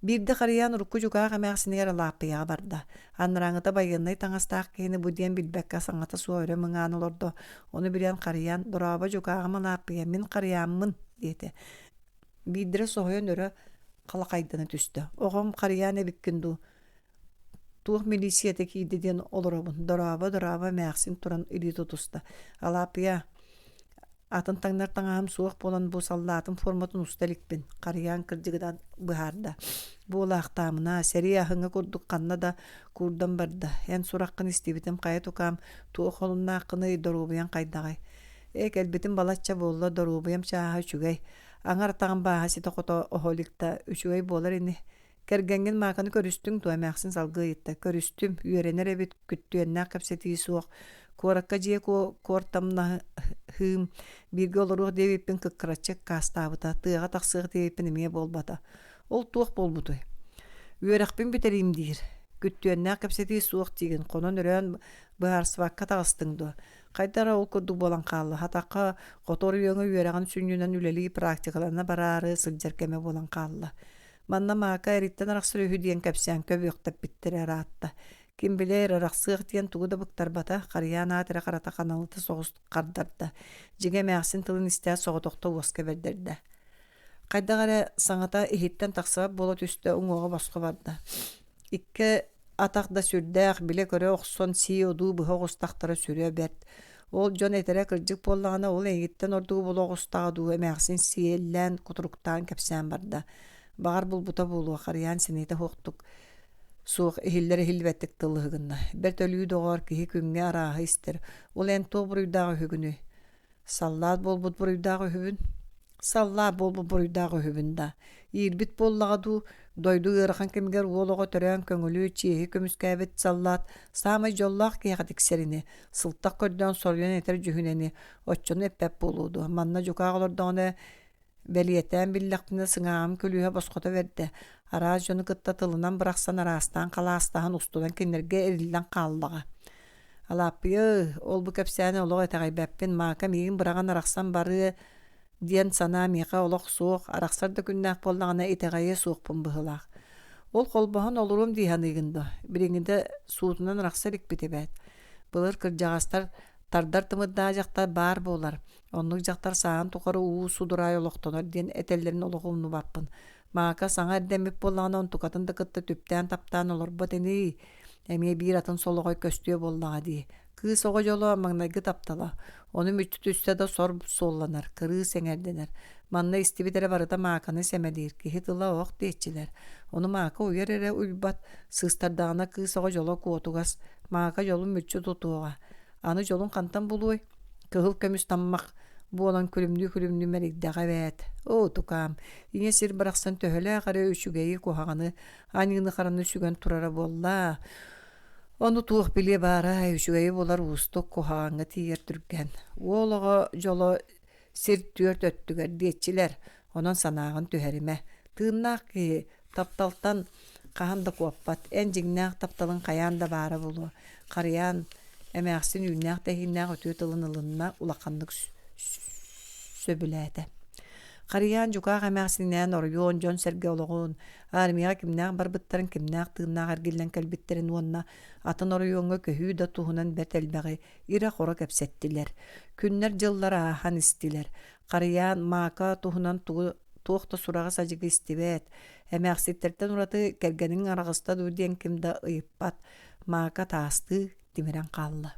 Биирдэ Харыйаан урукку дьукаах эмээхсинигэр Алааппыйаҕа барда. Анарааҥыта байыаннай таҥастаах киһини бу диэн билбэккэ саҥата суох өрө мыҥаан олордо. Ону билэн Харыйаан «Дорообо, дьукааҕым Алааппыйа, мин Харыйааммын» диэтэ. Биирдэрэ соһуйан өрө халахайдана түстэ. «Оҕом Харыйаан эбиккин дуу? Туох милииссийэтэ киирдэ диэн олоробун. Дорообо, дорообо» эмээхсин туран илии тутуста. «Алааппыйа, Атын таҥнар таҥаһым суох буолан бу саллаатым форматын уста иликпин, Харыйаан кырдьыгынан быһаарда. Буолаахтаамына, сэрии аһыҥа курдук ханна да куурдан барда. Эн сураххын истибитим хайа тукаам, туох холуннааххыный, доруобуйаҥ хайдаҕый? Ээ, кэлбитим балачча буолла, доруобуйам чааһа үчүгэй. Аҥар атаҕым бааһа ситэ-хото оһо илик да, үчүгэй буолар ини. Кэргэҥҥин Мааканы көрүстүҥ дуо? Эмээхсин салгыы ыйытта. Көрүстүм, үөрэнэр эбит, күттүөннээх кэпсэтии суох. Куоракка дьиэ куортамнаһыым, бииргэ олоруох диэбиппин кыккыраччы аккаастаабыта, тыаҕа тахсыах диэбиппин эмиэ буолбата. Ол туох буолбутуй? Үөрэхпин бүтэриим диир. Күттүөннээх кэпсэтии суох диигин, хонон-өрөөн быһаарсыбакка таҕыстыҥ дуо? Хайда эрэ ол курдук буолан хаалла. Хатахха хоту оройуоҥҥа үөрэҕин сүнньүнэн үлэлии практикалана бараары сылдьар кэмэ буолан хаалла. Манна Мака эриттэн арахсар үһү диэн кэпсээн көбүөхтэппиттэрэ ыраатта. Ким билэр, арахсыах диэн тугу да быктарбата, Харыйаан аат эрэ харата ханалыта соҕус хардарда. Дьиҥэ эмээхсин тылын истээт соҕотохто уоска бэрдэрдэ. Хайдах эрэ саҥата иһиттэн тахсыбат буола түстэ, уҥуоҕа босхо барда. Икки атах да сүрдээх, билэ-көрө охсон сии-одуу быһа оҕустахтара сүрэ бэрт. Ол дьон этэрэ кырдьык буоллаҕына, ол эйигиттэн ордугу була оҕустаҕа дуу, эмээхсин сиэллээн, кутуруктаан кэпсээн барда. Баҕар булбута буолуо, Харыйаан сэниэтэ суохтук суох иһиллэр-иһиллибэттик тыл ыһыгынна. Бэрт өлүү доҕоор, киһи күҥҥэ арааһы истэр. Ол эн туох буруйдаах үһүгүнүй? Саллаат буолбут буруйдаах үһүбүн. Саллаат буолбут буруйдаах үһүбүн да. Иирбит буоллаҕа дуу, дойду ыарахан кэмигэр уол оҕо төрөөн көҥүлү, чиэһи көмүскээбит саллаат саамай дьоллоох киһиэхэ тиксэр ини, сылтах көрдөөн соруйан этэр дьүһүнэни, оччону эппэт буолуо дуо. Манна дьукаах олордоҕуна Бэлиэтээн биллэхпинэ сыҥааҕым күлүүһэ босхото бэрдэ, араас дьону кытта тылынан бырахсан араастаан халаастаһан устунан кинилэргэ эриллэн хааллаҕа. Алааппыйа, ол-бу кэпсээни олох итэҕэйбэппин, Мака миигин быраҕан арахсан барыа диэн санаа миэхэ олох суох, арахсар да күннээх буоллаҕына итэҕэйиэ суохпун быһыылаах. Ол холбоһон олоруом дии саныыгын дуо? Билиҥҥитэ суутунан арахса иликпит эбээт. Былыр кырдьаҕастар тардар тымырдаах дьахтар баар буолар, оннук дьахтар сааһын тухары уу судурай олохтонор диэн этэллэрин олох умнубаппын. Мака саҥа эрдэммит буоллаҕына онтукатын да кытта түптээн-таптаан олорбот ини, эмиэ биир атын солоҕой көстүө буоллаҕа дии. Кыыс оҕо дьоло маҥнайгы таптала, ону мүччү түстэ да сор суолланар, кырыыс эҥэрдэнэр. Манна истибит эрэ барыта Мааканы сэмэлиир, киһи тыла ох диэччилэр. Ону Мака уйар эрэ уйбат, сыыстардаҕына кыыс оҕо дьоло куотугас, Мака дьолун мүччү тутуоҕа. Аны дьолун хантан булуой? Кыһыл көмүс таммах буолан күлүмнүү-күлүмнүү мэлийдэҕэ эбээт. Оо, тукаам, ийэ сир барахсан төһөлөөх эрэ үчүгэйи куһаҕаны, аньыыны-хараны сүгэн турара буолла. Ону туох билиэ баарай, үчүгэйи булар уустук, куһаҕаҥҥа тиийэр түргэн. Уол оҕо дьоло сир түөрт өттүгэр диэччилэр, онон санааҕын түһэримэ. Тыыннаах киһи тапталтан хаһан да куоппат, эн дьиҥнээх тапталыҥ хайаан да баара буолуо. Харыйаан эмээхсин үүннээх-тэһииннээх үтүө тылын ылынна, улаханнык сөбүлээтэ. Харыйаан дьукаах эмээхсининээн оройуон дьон-сэргэ олоҕун, Армияҕа кимнээх барбыттарын, кимнээх тыыннаах эргиллэн кэлбиттэрин уонна атын оройуоҥҥа көһүү да туһунан бэрт элбэҕи ирэ-хоро кэпсэттилэр. Күннэр-дьыллар ааһан истилэр. Харыйаан Мака туһунан тугу туох да сураҕы-садьыгы истибэт. Эмээхситтэртэн ураты кэргэниҥ араҕыста дуу диэн ким да ыйыппат. Мака таастыы тимирэн хаалла.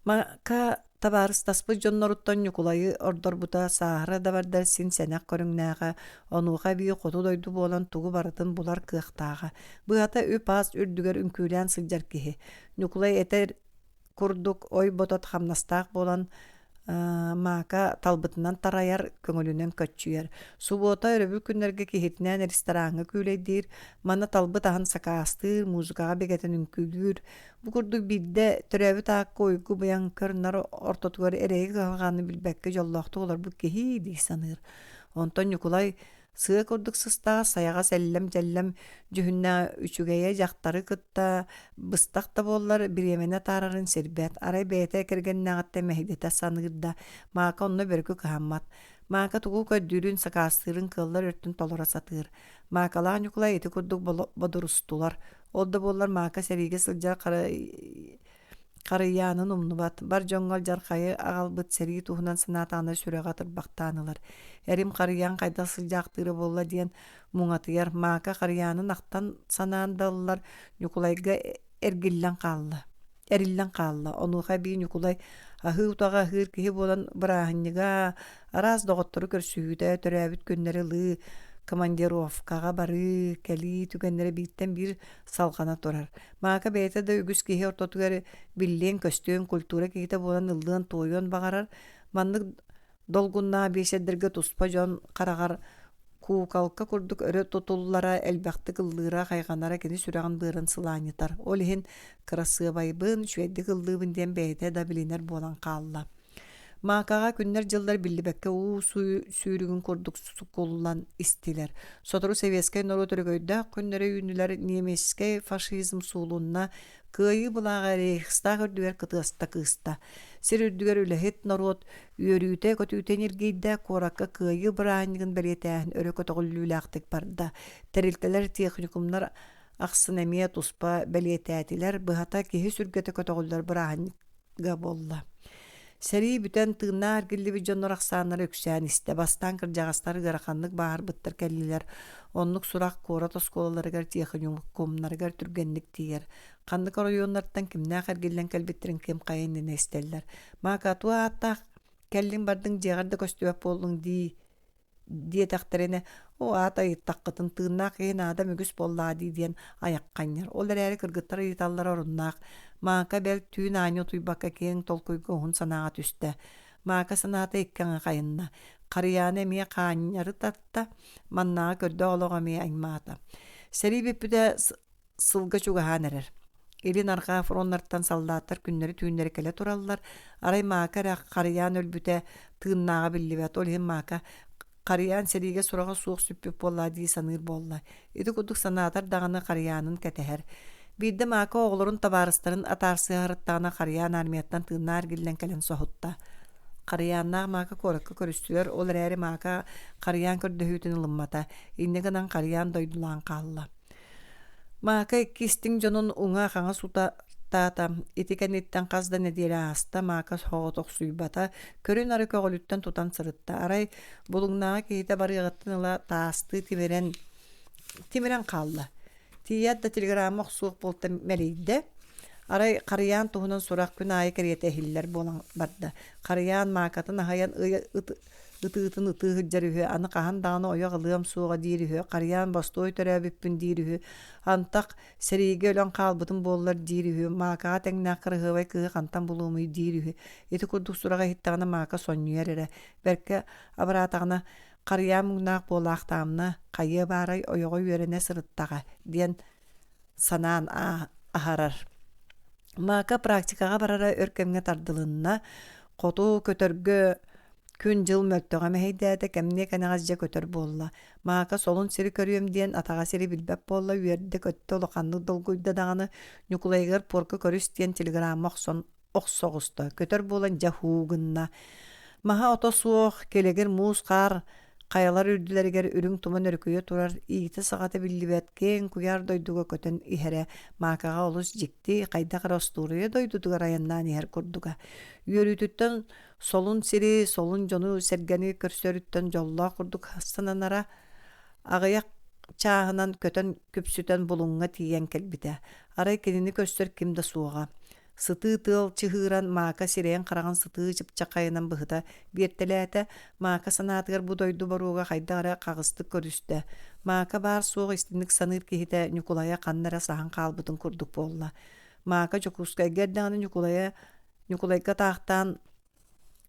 Мака табаарыстаспыт дьонноруттан Ньукулайы ордорбута сааһыра да бардар син сэнэх көрүҥнээҕэ, онуоха эбии хоту дойду буолан тугу барытын булар кыахтааҕа. Быһата үп-ас үрдүгэр үҥкүүлээн сылдьар киһи. Ньукулай этэр курдук ой-ботот хамнастаах буолан Мака талбытынан тарайар, көҥүлүнэн көччүйэр. Субуота өрөбүл күннэргэ киһитинээн рестораҥҥа күүлэйдиир, манна талбыт аһын сакаастыыр, музыкаҕа бигэтэн үҥкүүлүүр. Бу курдук биирдэ төрөөбүт аакка уйгу-быйаҥ көр-нар ортотугар эрэйи-кыһалҕаны билбэккэ дьоллоохтук олорбут киһи дии саныыр. Онтон Ньукулай сыа курдук сыстаҕас, сайаҕас эллэм-дьэллэм дьүһүннээх үчүгэйэ дьахтары кытта быстах да буоллар бириэмэни атаарарын сирбэт. Арай бэйэтэ кэргэннээҕиттэн мэһэйдэтэ саныыр да, Мака онно бөрүкү кыһаммат. Мака тугу көрдүүрүн, сакаастыырын кыаллар өртүн толоро сатыыр. Маакалаах Ньукулай ити курдук бодорустулар. Ол да буоллар Мака сэриигэ сылдьар Харыйаанын умнубат, бар дьоҥҥо алдьархайы аҕалбыт сэрии туһунан санаатаҕына сүрэҕэ атырбахтаан ылар. Эрим Харыйаан хайдах сылдьаахтыыра буолла диэн муҥатыйар. Мака Харыйаанын ахтан санаан да ыллар, Ньукулайга эргиллэн хаалла. Эриллэн хаалла. Онуоха эбии Ньукулай аһыы утаҕы аһыыр киһи буолан бырааһынньыга, араас доҕоттору көрсүһүүтэ, төрөөбүт күннэри ылыы, командировкаҕа барыы, кэлии түгэннэрэ бииртэн биир салҕана турар. Мака бэйэтэ да үгүс киһи ортотугар биллиэн-көстүөн, культура киһитэ буолан ыллыан-туойуон баҕарар. Маннык долгуннаах биэчэрдэргэ туспа дьон хараҕар куукалка курдук өрө тутуллара, элбэхтик ыллыыра, хайҕанара кини сүрэҕин быарын сылаанньытар. Ол иһин кырасыабайбын, үчүгэйдик ыллыыбын диэн бэйэтэ да билинэр буолан хаалла. Маакаҕа күннэр-дьыллар биллибэккэ уу сүүрүгүн курдук суккуллан истилэр. Сотору сэбиэскэй норуот өрөгөйдөөх күннэрэ үүннүлэр, немецкэй фашизм суулунна, кыайыы былааҕа Рейхстаг үрдүгэр кытыаста кыыста. Сир үрдүгэр үлэһит норуот үөрүүтэ-көтүүтэ ньиргийдэ, куоракка кыайыы бырааһынньыгын бэлиэтээһин өрө көтөҕүллүүлээхтик барда. Тэрилтэлэр, техникумнар ахсын эмиэ туспа бэлиэтээтилэр, быһата киһи сүргэтэ көтөҕүллэр бырааһынньык га буолла. Сэрии бүтэн тыыннаах эргиллибит дьоннор ахсааннара үксээн истэ. Бастаан кырдьаҕастар ыараханнык бааһырбыттар кэллилэр. Оннук сурах куорат оскуолаларыгар, техникумнарыгар түргэнник тиийэр. Ханнык оройуоннартан кимнээх эргиллэн кэлбиттэрин ким хайа иннинэ истэллэр. Мака туох ааттаах кэллиҥ-бардыҥ дьиэҕэр да көстүбэт буоллуҥ дии диэтэхтэринэ, оо, аата ыйыттаххытын тыыннаах киһи наадам үгүс буоллаа дии диэн айахханньар. Ол эрээри кыргыттар ыйыталлара оруннаах. Маака бэл түүн аанньа утуйбакка киэҥ толкуйга уһун санааҕа түстэ. Маака санаата икки аҥы хайынна. Харыйаана эмиэ хаанньары тарта, маннааҕы көрдөөх олох эмиэ аймаата. Сэрии бүппүтэ сылга чугаһаан эрэр. Илин-арҕаа фроннартан саллааттар күннэри-түүннэри кэлэ тураллар. Арай Мака эрэ харыйаан өлбүтэ, тыыннааҕа биллибэт. Ол иһин Мака харыйаан сэриигэ сураҕа суох сүппүт буоллаа дии саныыр буолла. Ити курдук санаатар даҕаны харыйаанын кэтэһэр. Биирдэ Мака оҕолорун табаарыстарын атаарсыһарыттаҕына харыйаан армияттан тыыннаах эргиллэн кэлэн соһутта. Харыйааннаах Мака куоракка көрүстүлэр, ол эрээри Мака харыйаан көрдөһүүтүн ылыммата. Инньэ гынан харыйаан дойдулаан хаалла. Мака икки истиҥ дьонун уҥа-хаҥас утатаата, ити кэнниттэн хас да нэдиэлэ ааста, Мака соҕотохсуйбата, көрүн-ары көҕүлүттэн тутан сырытта. Арай Булуҥнааҕы киһитэ барыаҕыттан ыла таастыы тимирэн, тимирэн хаалла. Тиийээт да телеграмма охсуох буолта мэлийдэ. Арай Харыйаан туһунан сурах күн аайы кэриэтэ иһиллэр буолан барда. Харыйаан маакатын аһыйан ытыытын ытыы сылдьар үһү, аны хаһан даҕаны ойох ылыам суоҕа диир үһү, Харыйаан бостуой төрөөбүппүн диир үһү, антах сэриигэ өлөн хаалбытым буоллар диир үһү, Маакаҕа тэҥнээх кыраһыабай кыыһы хантан булуомуй диир үһү. Ити курдук сураҕы иһиттэҕинэ Мака сонньуйар эрэ, бэркэ абыраатаҕына Харыйаан муҥнаах буолаахтаамна, хайыа баарай ойоҕо үөрэнэ сырыттаҕа диэн санаан аһарар. Мака практикаҕа барара өр кэмҥэ тардылынна. Хоту көтөргө күн-дьыл мөлтөҕө мэһэйдээтэ, кэмниэ кэнэҕэс дьэ көтөр буолла. Мака солун сири көрүөм диэн атаҕа сири билбэт буолла, үөрдэ-көттө, улаханнык долгуйда даҕаны, Ньукулайыгар пуорка көрүс диэн телеграмма охсон охсо оҕуста, көтөр буолан дьэ һуу гынна. Маһа-ото суох, килэгир муус-хаар хайалар үрдүлэригэр үрүҥ туман өрүкүйэ турар, иитэ-саҕата биллибэт киэҥ куйаар дойдуга көтөн иһэрэ Маакаҕа олус дьикти, хайдах эрэ остуоруйа дойдутугар айаннаан иһэр курдуга. Үөрүүтүттэн солун сири, солун дьону-сэргэни көрсөрүттэн дьоллоох курдук сананара. Аҕыйах чааһынан көтөн күпсүтэн Булуҥҥа тиийэн кэлбитэ. Арай кинини көрсөр ким да суоҕа. Сытыы тыал чыһыыран Мака сирэйин-хараҕын сытыы чыпчаххайынан быһыта биэртэлээтэ, Мака санаатыгар бу дойду боруога хайдах эрэ хаҕыстык көрүстэ. Мака баар-суох истиҥник саныыр киһитэ Ньукулайа ханна эрэ саһан хаалбытын курдук буолла. Мака Дьокуускайга эрдэҕинэ Ньукулайа Ньукулайга таахтаан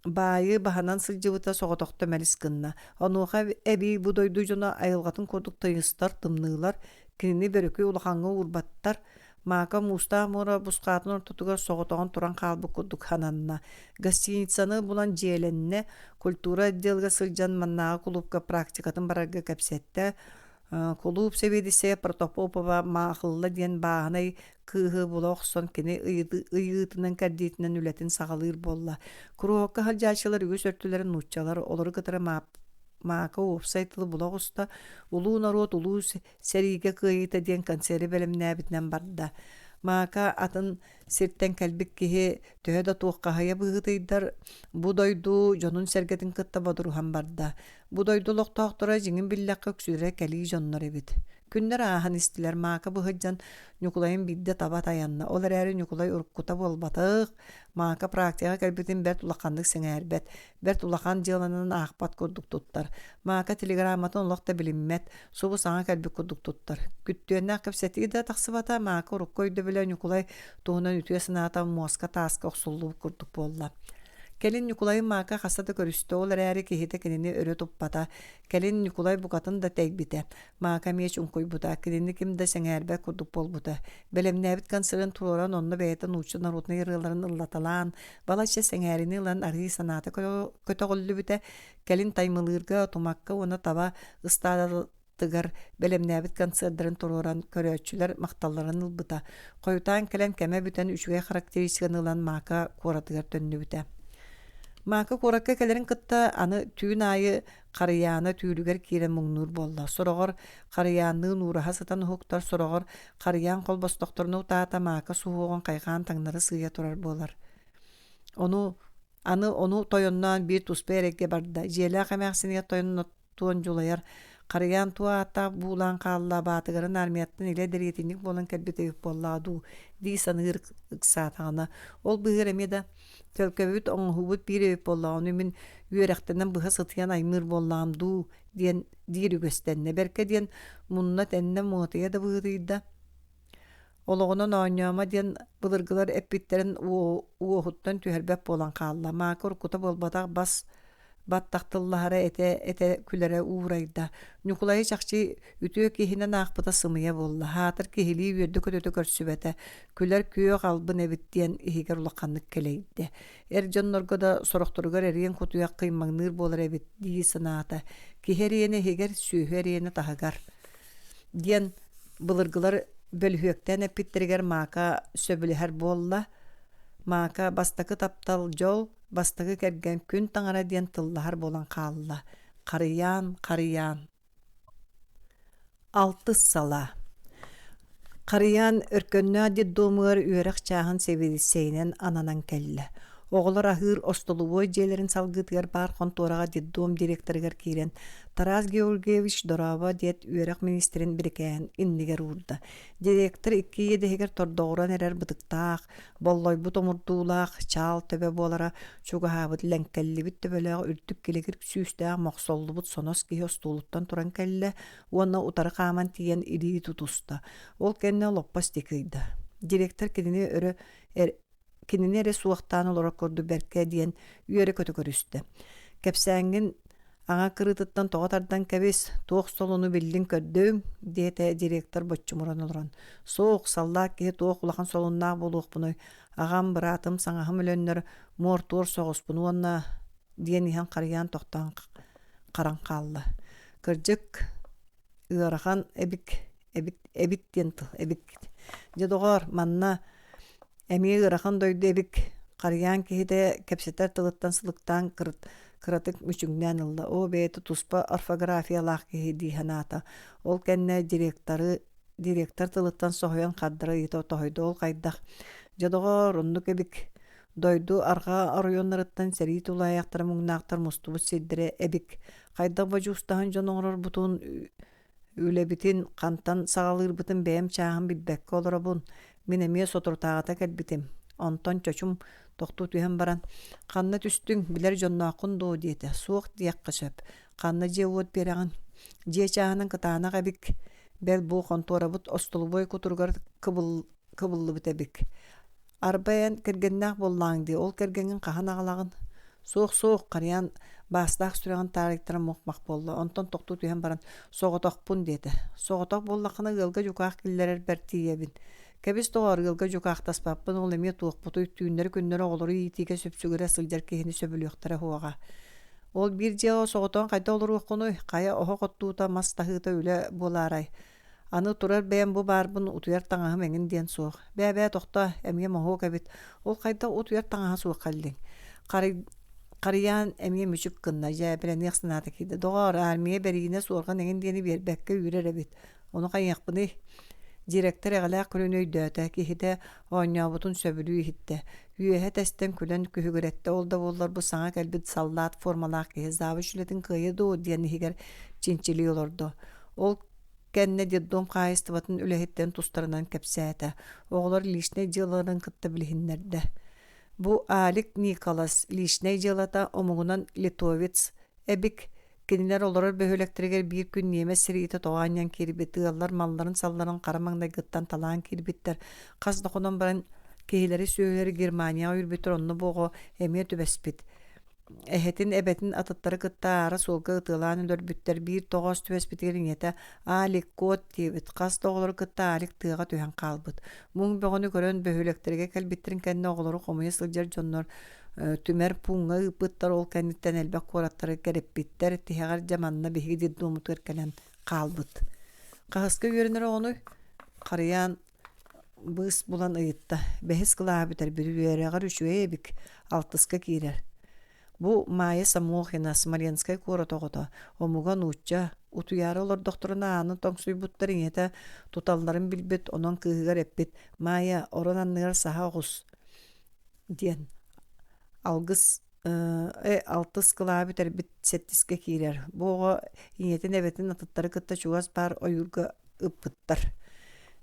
Баайы баһынан сылдьыбыта соҕотохто мэлис гынна. Онуоха эбии бу дойду дьоно айылҕатын курдук тыйыстар, тымныылар, кинини бөрүкү улахаҥҥа уурбаттар. Мака муустаах муора бусхаатын ортотугар соҕотоҕун туран хаалбыт курдук сананна. Гостиницаны булан дьиэлэннэ, культура отделга сылдьан маннааҕы кулуупка практикатын барарга кэпсэттэ. Кулууп сэбиэдиссэйэ Протопопова Маахылла диэн бааһынай кыыһы була охсон кини ыйыытынан-кэрдиитинэн үлэтин саҕалыыр буолла. Куруһуокка сылдьааччылар үгүс өртүлэрэ нууччалар, олору кытары Мака уопсай тылы була оҕуста, улуу норуот улуу сэриигэ кыайыыта диэн концеры бэлэмнээбитинэн барда. Мака атын сиртэн кэлбит киһи төһө да туоххаһыйа быһыытыйдар, бу дойду дьонун-сэргэтин кытта бодоруһан барда. Бу дойду олохтоохторо дьиҥин биллэххэ үксүлэрэ кэлии дьоннор эбит. Күннэр ааһан истилэр, Мака быһыдьан Ньукулайын биирдэ таба тайанна. Ол эрээри Ньукулай уруккута буолбатах, Мака практикаҕа кэлбитин бэрт улаханнык сэҥээрбэт, бэрт улахан дьыаланан аахпат курдук туттар. Мака телеграмматын олох да билиммэт, субу саҥа кэлбит курдук туттар. Күттүөннээх кэпсэтии да тахсыбата, Мака урукку өйдөбүлэ Ньукулай туһунан үтүө санаата муоска тааска охсуллубут курдук буолла. Кэлин Ньукулайы Мака хаста да көрүстэ, ол эрээри киһитэ кинини өрө туппата. Кэлин Ньукулай букатын да тэйбитэ. Мака эмиэ чуҥкуйбута, кинини ким да сэҥээрбэт курдук буолбута. Бэлэмнээбит концерын туруоран, онно бэйэтэ нуучча народнай ырыаларын ыллаталаан, балачча сэҥээрини ылан арыый санаата көтөҕүллүбүтэ. Кэлин Таймылыырга, Тумакка уонна таба ыстаадалар тыгар бэлэмнээбит концердарын туруоран көрөөччүлэр махталларын ылбыта. Хойутаан кэлэн кэмэ бүтэн үчүгэй характеристиканы ылан Мака куоратыгар төннүбүтэ. Мака куоракка кэлэрин кытта аны түүн аайы Харыйаана түүлүгэр киирэн муҥнуур буолла. Сороҕор Харыйаанныын уураһа сытан уһуктар, сороҕор Харыйаан холбостохторуна утаата Мака суһуоҕун хайҕаан таҥнары сыыйа турар буолар. Ону аны ону тойонноон биир туспа эрэйгэ барда. Дьиэлээх эмээхсинигэр тойоннот туон дьулайар, харыйаан туо ааттаах буулаан хаалла, баатыгарын армияттан илэ дэриэтинньик буолан кэлбит эбит буоллаҕа дуу дии саныыр ыксаатаҕына, ол быыһыгар эмиэ да төлкөбүт оҥоһуубут биир эбит буоллаҕа, ону мин үөрэхтэнэн быһа сытыйан аймыыр буоллаҕым дуу диэн диир үгэстэннэ. Бэркэ диэн мунна-тэннэ муотуйа да быһыытыйда. Олоҕунан оонньоомо диэн былыргылар эппиттэрин уоһуттан түһэрбэт буолан хаалла. Маакы уруккута буолбатах бас. Баттах тыллаһара этэ-этэ күлэрэ уурайда. Ньукулайы чахчы үтүө киһинэн аахпыта сымыйа буолла. Аатыр киһилии үөрдэ-көтүтэ көрсүбэтэ. Күлэр күөх албын эбит диэн иһигэр улаханнык кэлэйдэ. Эр дьоннорго да сорохторугар эриэн кутуйах кыймаҥныыр буолар эбит дии санаата. Киһи эриэнэ иһигэр, сүөһү эриэнэ таһыгар диэн былыргылар бөлүһүөктээн эппиттэригэр Мака сөбүлэһэр буолла. Мака бастакы таптал дьол, бастакы кэргэн күн таҥара диэн тыллаһар буолан хаалла. Харыйаан, харыйаан. Алтыс салаа. Харыйаан Өркөннөөх детдомугар үөрэх чааһын сэбиэдиссэйинэн ананан кэллэ. Оҕолор аһыыр остолобуой дьиэлэрин салгыытыгар баар хонтуораҕа детдом директорыгар киирэн Тарас Георгиевич дорообо диэт үөрэх министрин бирикээһин иннигэр уурда. Директор икки иэдэһигэр тордоҕуран эрэр бытыктаах, боллойбут омурдуулаах чаал төбө буолара чугаһаабыт лэҥкэллибит төбөлөөх үрдүк килэгир сүүстээх мохсоллубут сонос киһи остуолуттан туран кэллэ уонна утары хааман тиийэн илии тутуста. Ол кэннэ олоппос диэки ыйда. Директор кинини өрө эр, кинини эрэ суохтаан олорор курдук бэркэ диэн үөрэ-көтө көрүстэ. Кэпсээҥҥин аҥа кырыытыттан тоҕо тардан кэбис, туох солуну биллиҥ көрдүҥ, диэтэ директор боччумуран олорон. Суох, саллаат киһи туох улахан солуннаах буолуохпунуй, аҕам, быраатым, саҥаһым өлөннөр муор-туор соҕуспун уонна диэн иһэн харыйаан тохтоон харан хаалла. Кырдьык, ыарахан эбик, эбит, эбит диэн тыл, эбик. Дьэ доҕоор, манна эмиэ ыарахан дойду эбик. Харыйаан киһитэ кэпсэтэр тылыттан сылыктаан кыратык мүчүҥнээн ылла. Оо, бэйэтэ туспа орфографиялаах киһи дии санаата. Ол кэннэ директоры директор тылыттан соһуйан хардара ыйыта тоһуйда. Ол хайдах? Дьэ доҕоор, оннук эбик. Дойду арҕаа оройуоннарыттан сэрии тулаайахтара муҥнаахтар мустубут сирдэрэ эбик. Хайдах бодьуустаһан дьон оҥорорбутун, үлэбитин хантан саҕалыырбытын бэйэм чааһым билбэккэ олоробун. Мин эмиэ соторутааҕыта кэлбитим. Онтон чочум тохтуу түһэн баран, «Ханна түстүҥ, билэр дьоннооххун дуо?» диэтэ. «Суох диэххэ сөп. Ханна дьиэ-уот биэрэҕин? Дьиэ чааһынан кытаанах эбик. Бэл бу хонтуорабыт остолобуой кутуругар кыбыл кыбыллыбыт эбик. Арба эн кэргэннээх буоллааҥ дии, ол кэргэҥҥин хаһан аҕалаҕын? Суох-суох, харыйаан баастаах сүрэҕин таарыйтара мух-мах буолла, онтон тохтуу түһэн баран соҕотохпун диэтэ. Соҕотох буоллаххына ыалга дьукаах киллэрэрбэр тиийэбин. Кэбис доҕоор, ыалга дьукаахтаспаппын, ол эмиэ туохпутуй, түүннэри-күннэри оҕолору иитиигэ сүпсүгүрэ сылдьар киһини сөбүлүөхтэрэ суоҕа. Ол биир дьиэҕэ соҕотоҕун хайдах олоруоххунуй, хайа оһох оттуута, мас таһыыта үлэ буолаарай? Аны турар бэйэм бу баарбын утуйар таҥаһым эҥин диэн суох. Бээ-бээ тохтоо, эмиэ моһуок эбит. Ол хайдах утуйар таҥаһа суох кэллиҥ? Харый Харыйаан эмиэ мүчүк гынна, дьээбэлэниэх санаата киирдэ. Доҕоор, армия бэриинэ суорҕан эҥин диэни биэрбэккэ үүрэр эбит. Ону хайыахпыный? Директор эҕэлээх күлүн өйдөөтө, киһитэ оонньообутун сөбүлүү иһиттэ. Үөһэ тэстэн күлэн күһүгүрэттэ, ол да буоллар бу саҥа кэлбит саллаат формалаах киһи завуч үлэтин кыайыа дуо диэн иһигэр чинчилии олордо. Ол кэннэ детдом хаһаайыстыбатын үлэһиттэрин тустарынан кэпсээтэ, оҕолор личнэй дьыалаларын кытта билиһиннэрдэ. Бу Алик Николас личнэй дьыалата омугунан литовец эбик, кинилэр олорор бөһүөлэктэригэр биир күн ньиэмэс сэриитэ тоҕо анньан киирбит, ыаллар малларын-салларын хара маҥнайгыттан талаан киирбиттэр, хас да хонон баран киһилэри-сүөһүлэри Германияҕа үүрбүттэр, онно бу оҕо эмиэ түбэспит. Эһэтин, эбэтин атыттары кытта аара суолга ытыалаан өлөрбүттэр, биир тоҕоос түбэспитигэр ийэтэ «Алик, куот» диэбит, хас да оҕолору кытта Алик тыаҕа түһэн хаалбыт. Муҥ бөҕөнү көрөн бөһүөлэктэргэ кэлбиттэрин кэннэ оҕолору хомуйа сылдьар дьоннор түмэр пууҥҥа ыыппыттар, ол кэнниттэн элбэх куораттары кэриппиттэр, тиһэҕэр дьэ манна биһиги детдоммутугар кэлэн хаалбыт. Хаһыска үөрэнэр оҕонуй? Харыйаан Быыс булан ыйытта: «Бэһис кылааһы бүтэрбит, үөрэҕэр үчүгэй эбик, алтыска киирэр. Бу Майя Самохина, Смоленскай куорат оҕото, омуга нуучча, утуйаары олордохторуна ааны тоҥсуйбуттар ийэтэ туталларын билбит, онон кыыһыгар эппит: «Майя, орон анныгар саһа оҕус» диэн. Алгыс э алтыс кылааһы бүтэрбит сэттискэ киирэр. Бу оҕо ийэтин эбэтин атыттары кытта чугас баар ойуурга ыппыттар.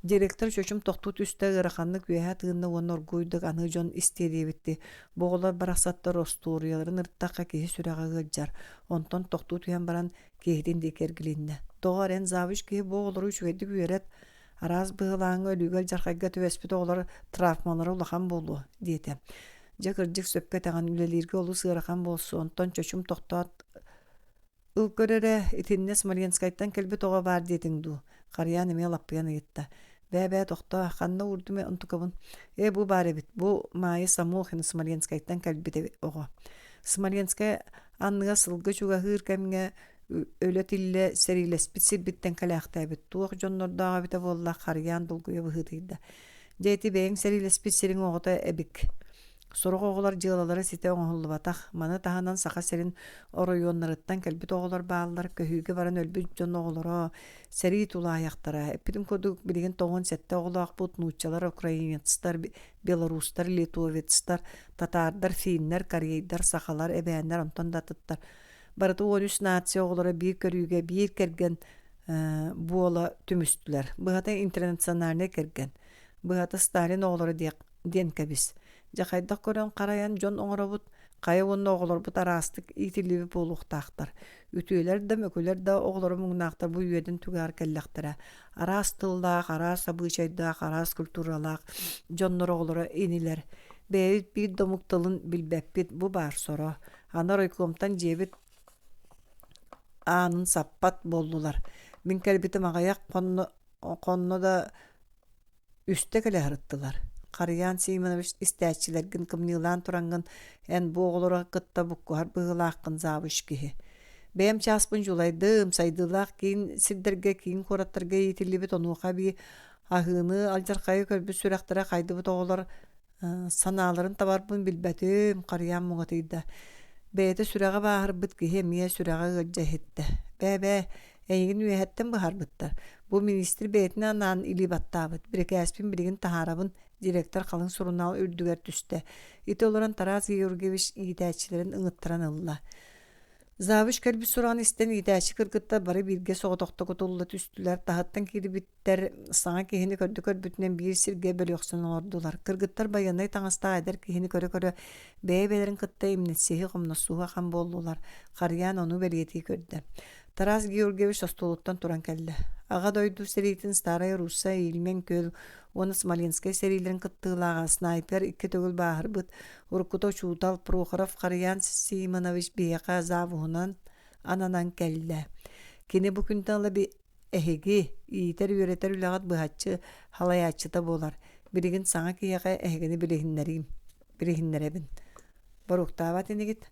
Директор чочум тохтуу түстэ, ыараханнык үөһэ тыынна уонна оргууйдук аны дьон истиэ диэбиттии, бу оҕолор барахсаттар остуоруйаларын ырыттахха киһи сүрэҕэ ыалдьар. Онтон тохтуу түһэн баран киһитин диэки эргилиннэ. Тоҕо эрэн завуч киһи бу оҕолору үчүгэйдик үөрэт, араас быһылааҥҥа өлүүгэ алдьархайга түбэспит оҕолор травмалара улахан буолуо, диэтэ. Дьэ кырдьык сөпкө этэҕин, үлэлииргэ олус ыарахан буолсу, онтон чочум тохтоот Ыл көр эрэ, итиннэ Смоленскайтан кэлбит оҕо баар диэтиҥ дуу? Харыйаан эмиэ лаппыйан ыйытта. Бээ-бээ тохтоо, ханна уурдум онтукабын? Ээ, бу баар эбит, бу Маайа Самохина Смоленскайтан кэлбит оҕо. Смоленскай анныгар сылгы чугаһыыр кэмҥэ өлө-тиллэ сэриилэспит сирбиттэн кэлээхтээбит туох дьоннордоох эбитэ буолла Харыйаан долгуйа быһыытыйда. Дьэ ити бэйэҥ сэриилэспит сириҥ оҕото эбик. Сорох оҕолор дьыалалара ситэ оҥоһуллубатах. Маны таһынан Саха сирин оройуоннарыттан кэлбит оҕолор бааллар, көһүүгэ баран өлбүт дьон оҕолоро, сэрии тулаайахтара. Эппитим курдук, билигин 97 оҕолоохпут, нууччалар, украинецтар, белорустар, литовецтар, татаардар, финнэр, корейдар, сахалар, эбээннэр, онтон да атыттар. Барыта 13 нация оҕолоро биир көрүүгэ, биир кэргэн буола түмүстүлэр. Быһата интернациональнай кэргэн. Быһата Сталин оҕолоро диэх диэн кэбис. Дьэ хайдах көрөн харайан дьон оҥоробут, хайа уонна оҕолорбут араастык иитиллибит буолуохтаахтар. Үтүөлэр да, мөкүлэр да оҕолоро муҥнаахтар бу үөдэн түгэҕэр кэллэхтэрэ. Араас тыллаах, араас абыычайдаах, араас культуралаах дьоннор оҕолоро инилэр. Бэйэбит биир да омук тылын билбэппит, бу баар соро. Аны райкомтан дьиэбит аанын саппат буоллулар. Мин кэлбитим аҕыйах хонно, хонно да Үстэ кэлэ сырыттылар. Харыйаан Симонович истээччилэргин кымньыылаан тураҥҥын эн бу оҕолору кытта буккуһар быһыылааххын завуч киһи. Бэйэм чааспын дьулайдым, сайдыылаах киин сирдэргэ, киин куораттарга иитиллибит онуоха эбии аһыыны, алдьархайы көрбүт сүрэхтэрэ хайдыбыт оҕолор санааларын табарбын билбэтим, Харыйаан муҥатыйда. Бэйэтэ сүрэҕэ бааһырбыт киһи эмиэ сүрэҕэ ыалдьа иһиттэ. Бээ-бээ, эйигин үөһэттэн быһаарбыттар. Бу министр бэйэтинэн анаан илии баттаабыт. Бирикээспин билигин таһаарабын, директор халыҥ сурунаал үрдүгэр түстэ. Ити олорон Тарас Георгиевич иитээччилэрин ыҥыттаран ылла. Завуч кэлбит сураҕын истэн иитээччи кыргыттар бары бииргэ соҕотохто кутулла түстүлэр, таһыттан киирбит саҥа киһини көрдө-көрбүтүнэн биир сиргэ бөлүөхсэн олордулар. Кыргыттар байыаннай таҥастаах эдэр киһини көрө-көрө бэйэ-бэйэлэрин кытта имнэтсиһи, хомносуһу ахан буоллулар. Харыйаан ону бэлиэтии көрдө. Тарас Георгиевич остуолуттан туран кэллэ. Аҕа дойду сэриитин Старая Русса, Ильмень күөл уонна Смоленскай сэриилэрин кыттыылааҕа снайпер икки төгүл бааһырбыт, уруккута учуутал Прохоров Харыйаан Симонович биһиэхэ завуһунан ананан кэллэ. Кини бу күнтэн ыла Эһиги иитэр-үөрэтэр үлэҕит быһаччы халайааччыта буолар. Билигин саҥа киһиэхэ эһигини билиһиннэриим, билиһиннэрэбин. Боруоктаабат инигит?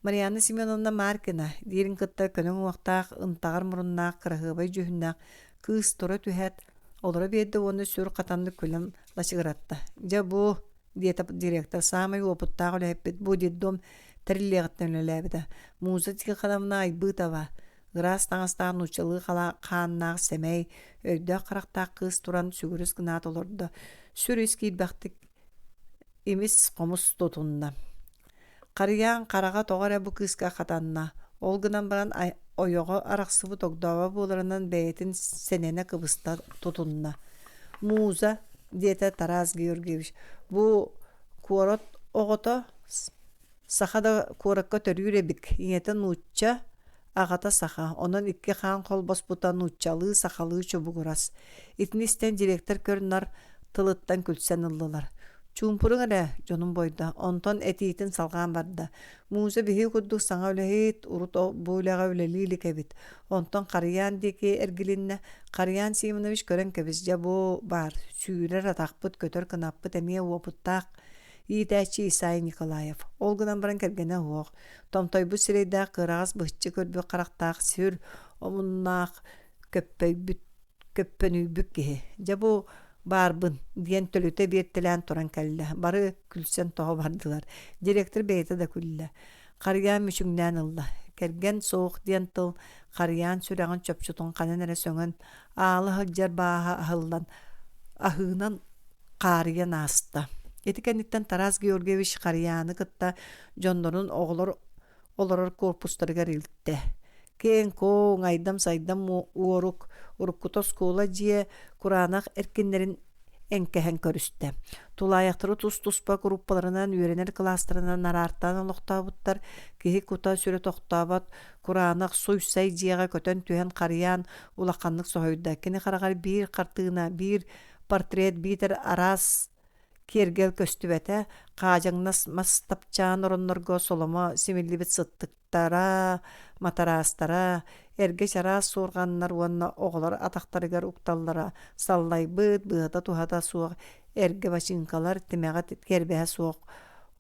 Марианна Семеновна Маркина диирин кытта көнө уҥуохтаах, ынтаҕар муруннаах, кыраһыабай дьүһүннээх кыыс тура түһээт, олоро биэрдэ уонна сүр хатаннык күлэн лачыгыратта. Дьэ бу, диэтэ директор, саамай уопуттаах үлэһиппит бу детдом тэриллиэҕиттэн үлэлээбитэ. Муза Тихоновна Айбытова Ыраас таҥастаах нууччалыы хааннаах сэмэй, өйдөөх харахтаах кыыс туран сүгүрүс гынаат олордо, сүр ис киирбэхтик имис хомус тутунна. Харыйаан хараҕа тоҕо эрэ бу кыыска хатанна, ол гынан баран ойоҕо арахсыбыт огдообо буоларынан бэйэтин сэнэнэ кыбыста тутунна. «Муза», диэтэ Тарас Георгиевич, «бу куорат оҕото Саха да куоракка төрүүр эбит, ийэтэ нуучча, аҕата саха, онон икки хаан холбоспута нууччалыы, сахалыы чубугурас. Итини истэн директор көр-нар тылыттан күлсэн ыллылар. Чуумпуруҥ эрэ, дьонум буойда, онтон этиитин салҕаан барда. Муза биһиги курдук саҥа үлэһит, урут бу үлэҕэ үлэлии илик эбит. Онтон Харыйаан диэки эргилиннэ. Харыйаан Симонович көрөн кэбис, дьэ бу баар, сүүрэр атахпыт, көтөр кынаппыт эмиэ уопуттаах Иитээччи Исай Николаев. Ол гынан баран кэргэнэ суох. Томтойбут сирэйдээх кыараҕас быһыччы көрбүт харахтаах сүр омуннаах көппөйбүт көппөнүйбүт киһи. Дьэ бу баарбын диэн төлүтэ биэртэлээн туран кэллэ. Бары күлсэн тоҕо бардылар. Директор бэйэтэ да күллэ. Харыйаан мүчүҥнээн ылла. Кэргэн суох диэн тыл Харыйаан сүрэҕин чопчутун ханан эрэ сөҥөн, аала сылдьар бааһа аһыллан, аһыынан хаарыйан ааста. Ити кэнниттэн Тарас Георгиевич Харыйааны кытта дьоннорун оҕолор олорор корпустарыгар илтэ. Киэҥ-куоҥ, айдам-сайдам уорук, уруккута оскуола дьиэ кураанах эркиннэрин эҥкэһэн көрүстэ. Тулаайахтары тус-туспа куруппаларынан үөрэнэр кылаастарынан араартаан олохтообуттар, киһи кута-сүрэ тохтообот, кураанах суй-сай дьиэҕэ көтөн түһэн харыйаан улаханнык соһуйда. Кини хараҕар биир хартыына, биир портрет биитэр араас Киэргэл көстүбэтэ, хаадьаҥнас мас тапчаан ороннорго соломо симиллибит сыттыктара, матараастара, эргэ чараас суорҕаннар уонна оҕолор атахтарыгар укталлара саллайбыт, быата-туһата суох эргэ бачыыҥкалар тимэҕэ кэрбэһэ суох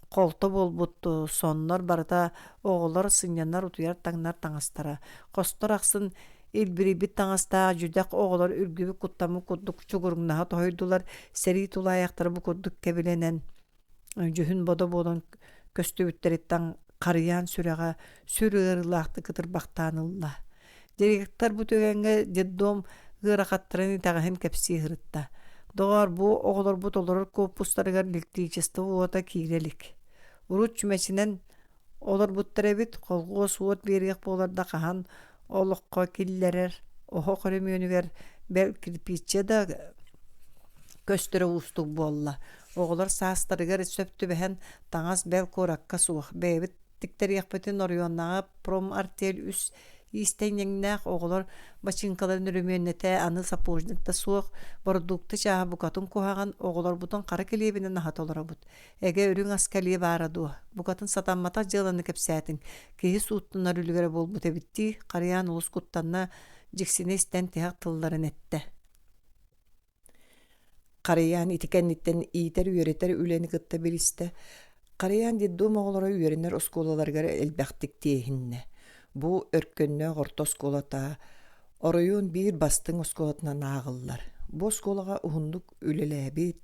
холто буолбут соннор барыта оҕолор сынньанар утуйар таҥнар таҥастара. Хостор ахсын илбирийбит таҥастаах дьүдэх оҕолор үргүбүт куттаммыт курдук чугуруҥнаһа тоһуйдулар, сэрии тулаайахтара бу курдук кэбилэнэн дьүһүн-бодо буолан көстүбүттэриттэн харыйаан сүрэҕэ сүр ыарыылаахтык ытырбахтаан ылла. Директор бу түгэҥҥэ детдом ыарахаттарын итэҕэһин кэпсии сырытта. Доҕоор, бу оҕолорбут олорор куорпустарыгар электричество уота киирэ илик. Урут чүмэчинэн олорбуттар эбит, колхуос уот биэриэх буолар да хаһан олоххо киллэрэр, оһох өрөмүөнүгэр бэл кирпииччэ да көстөрө уустук буолла. Оҕолор саастарыгар сөп түбэһэн таҥас бэл куоракка суох, бэйэбит тиктэриэхпитин оройуоннааҕы промартель үс иистэнньэҥнээх оҕолор бачыыҥкаларын өрөмүөннэтэ аны сапожник да суох, бородуукта чааһа букатын куһаҕан, оҕолорбутун хара килиэбинэн аһата олоробут. Эгэ үрүҥ ас кэлиэ баара дуо? Букатын сатамматах дьыаланы кэпсээтиҥ, киһи сууттанар үлүгэрэ буолбут эбит дии, Харыйаан олус куттанна, дьиксинэ истэн тиһэх тылларын эттэ. Харыйаан ити кэнниттэн иитэр-үөрэтэр үлэни кытта билистэ. Харыйаан детдом оҕолоро үөрэнэр оскуолаларыгар элбэхтик тиэһиннэ. Бу Өркөннөөх орто оскуолата оройуон биир бастыҥ оскуолатынан ааҕыллар. Бу оскуолаҕа уһуннук үлэлээбит,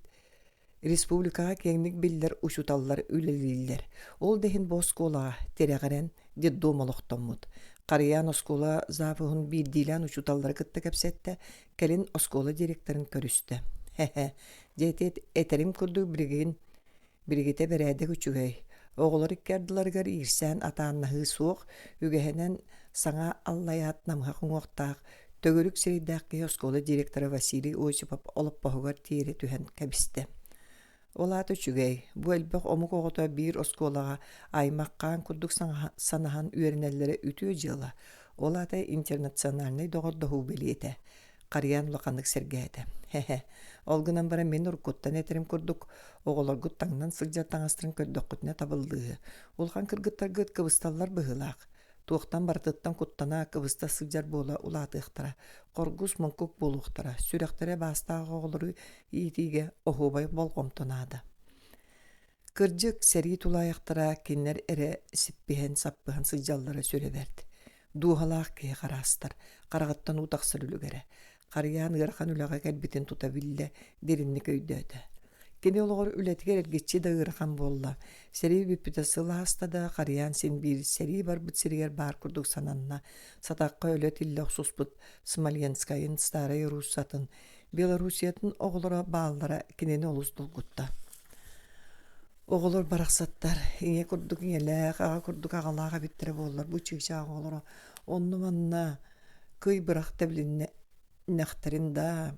Республикаҕа киэҥник биллэр учууталлар үлэлииллэр. Ол да иһин бу оскуолаҕа тирэҕирэн детдом олохтоммут. Харыйаан оскуола завуһун биирдиилээн учууталлары кытта кэпсэттэ, кэлин оскуола директорын көрүстэ. Хэ-хэ, дьэ ити этэрим курдук билигин билигитэ бэрээдэк үчүгэй. Оҕолор икки ардыларыгар иирсээн атааннаһыы суох, үгэһинэн саҥа аллайаат намыһах уҥуохтаах, Төгүрүк сирэйдээх киһи оскуола директора Василий Осипов олоппоһугар тиэрэ түһэн кэбистэ. Ол аата үчүгэй, бу элбэх омук оҕото биир оскуолаҕа аймах-хаан курдук санаһан үөрэнэллэрэ үтүө дьыала. Ол аата интернациональнай доҕордоһуу бэлиэтэ. Харыйаан улаханнык сэргээтэ. Хэ-хэ, ол гынан баран мин уруккуттан этэрим курдук, оҕолоргут таҥнан сылдьар таҥастарын көрдөххүтүнэ табыллыыһы. Улахан кыргыттаргыт кыбысталлар быһыылаах. Туохтан барытыттан куттана, кыбыста сылдьар буола улаатыахтара, хоргус муҥкук буолуохтара, сүрэхтэрэ баастаах оҕолору иитиигэ оһуобай болҕомто наада. Кырдьык, сэрии тулаайахтара кинилэр эрэ сиппиһэн-саппыһан сылдьаллара сүрэ бэрт. Дууһалаах киһи хараастар, хараҕыттан уу тахсар үлүгэрэ. Харыйаан ыарахан үлэҕэ кэлбитин тута биллэ, дириҥник өйдөөтө. Кини олоҕор үлэтигэр эргиччи да ыарахан буолла. Сэрии бүппүтэ сыл ааста да, Харыйаан син биир сэрии барбыт сиригэр баар курдук сананна. Сатахха өлө-тиллэ охсуспут Смоленскайын, Старай Руссатын, Белоруссиятын оҕолоро бааллара кинини олус долгутта. Оҕолор барахсаттар ийэ курдук ийэлээх, аҕа курдук аҕалаах эбиттэрэ буоллар бу чыычаах оҕолоро онно-манна кый бырах тэбилиннэхтэрин даа,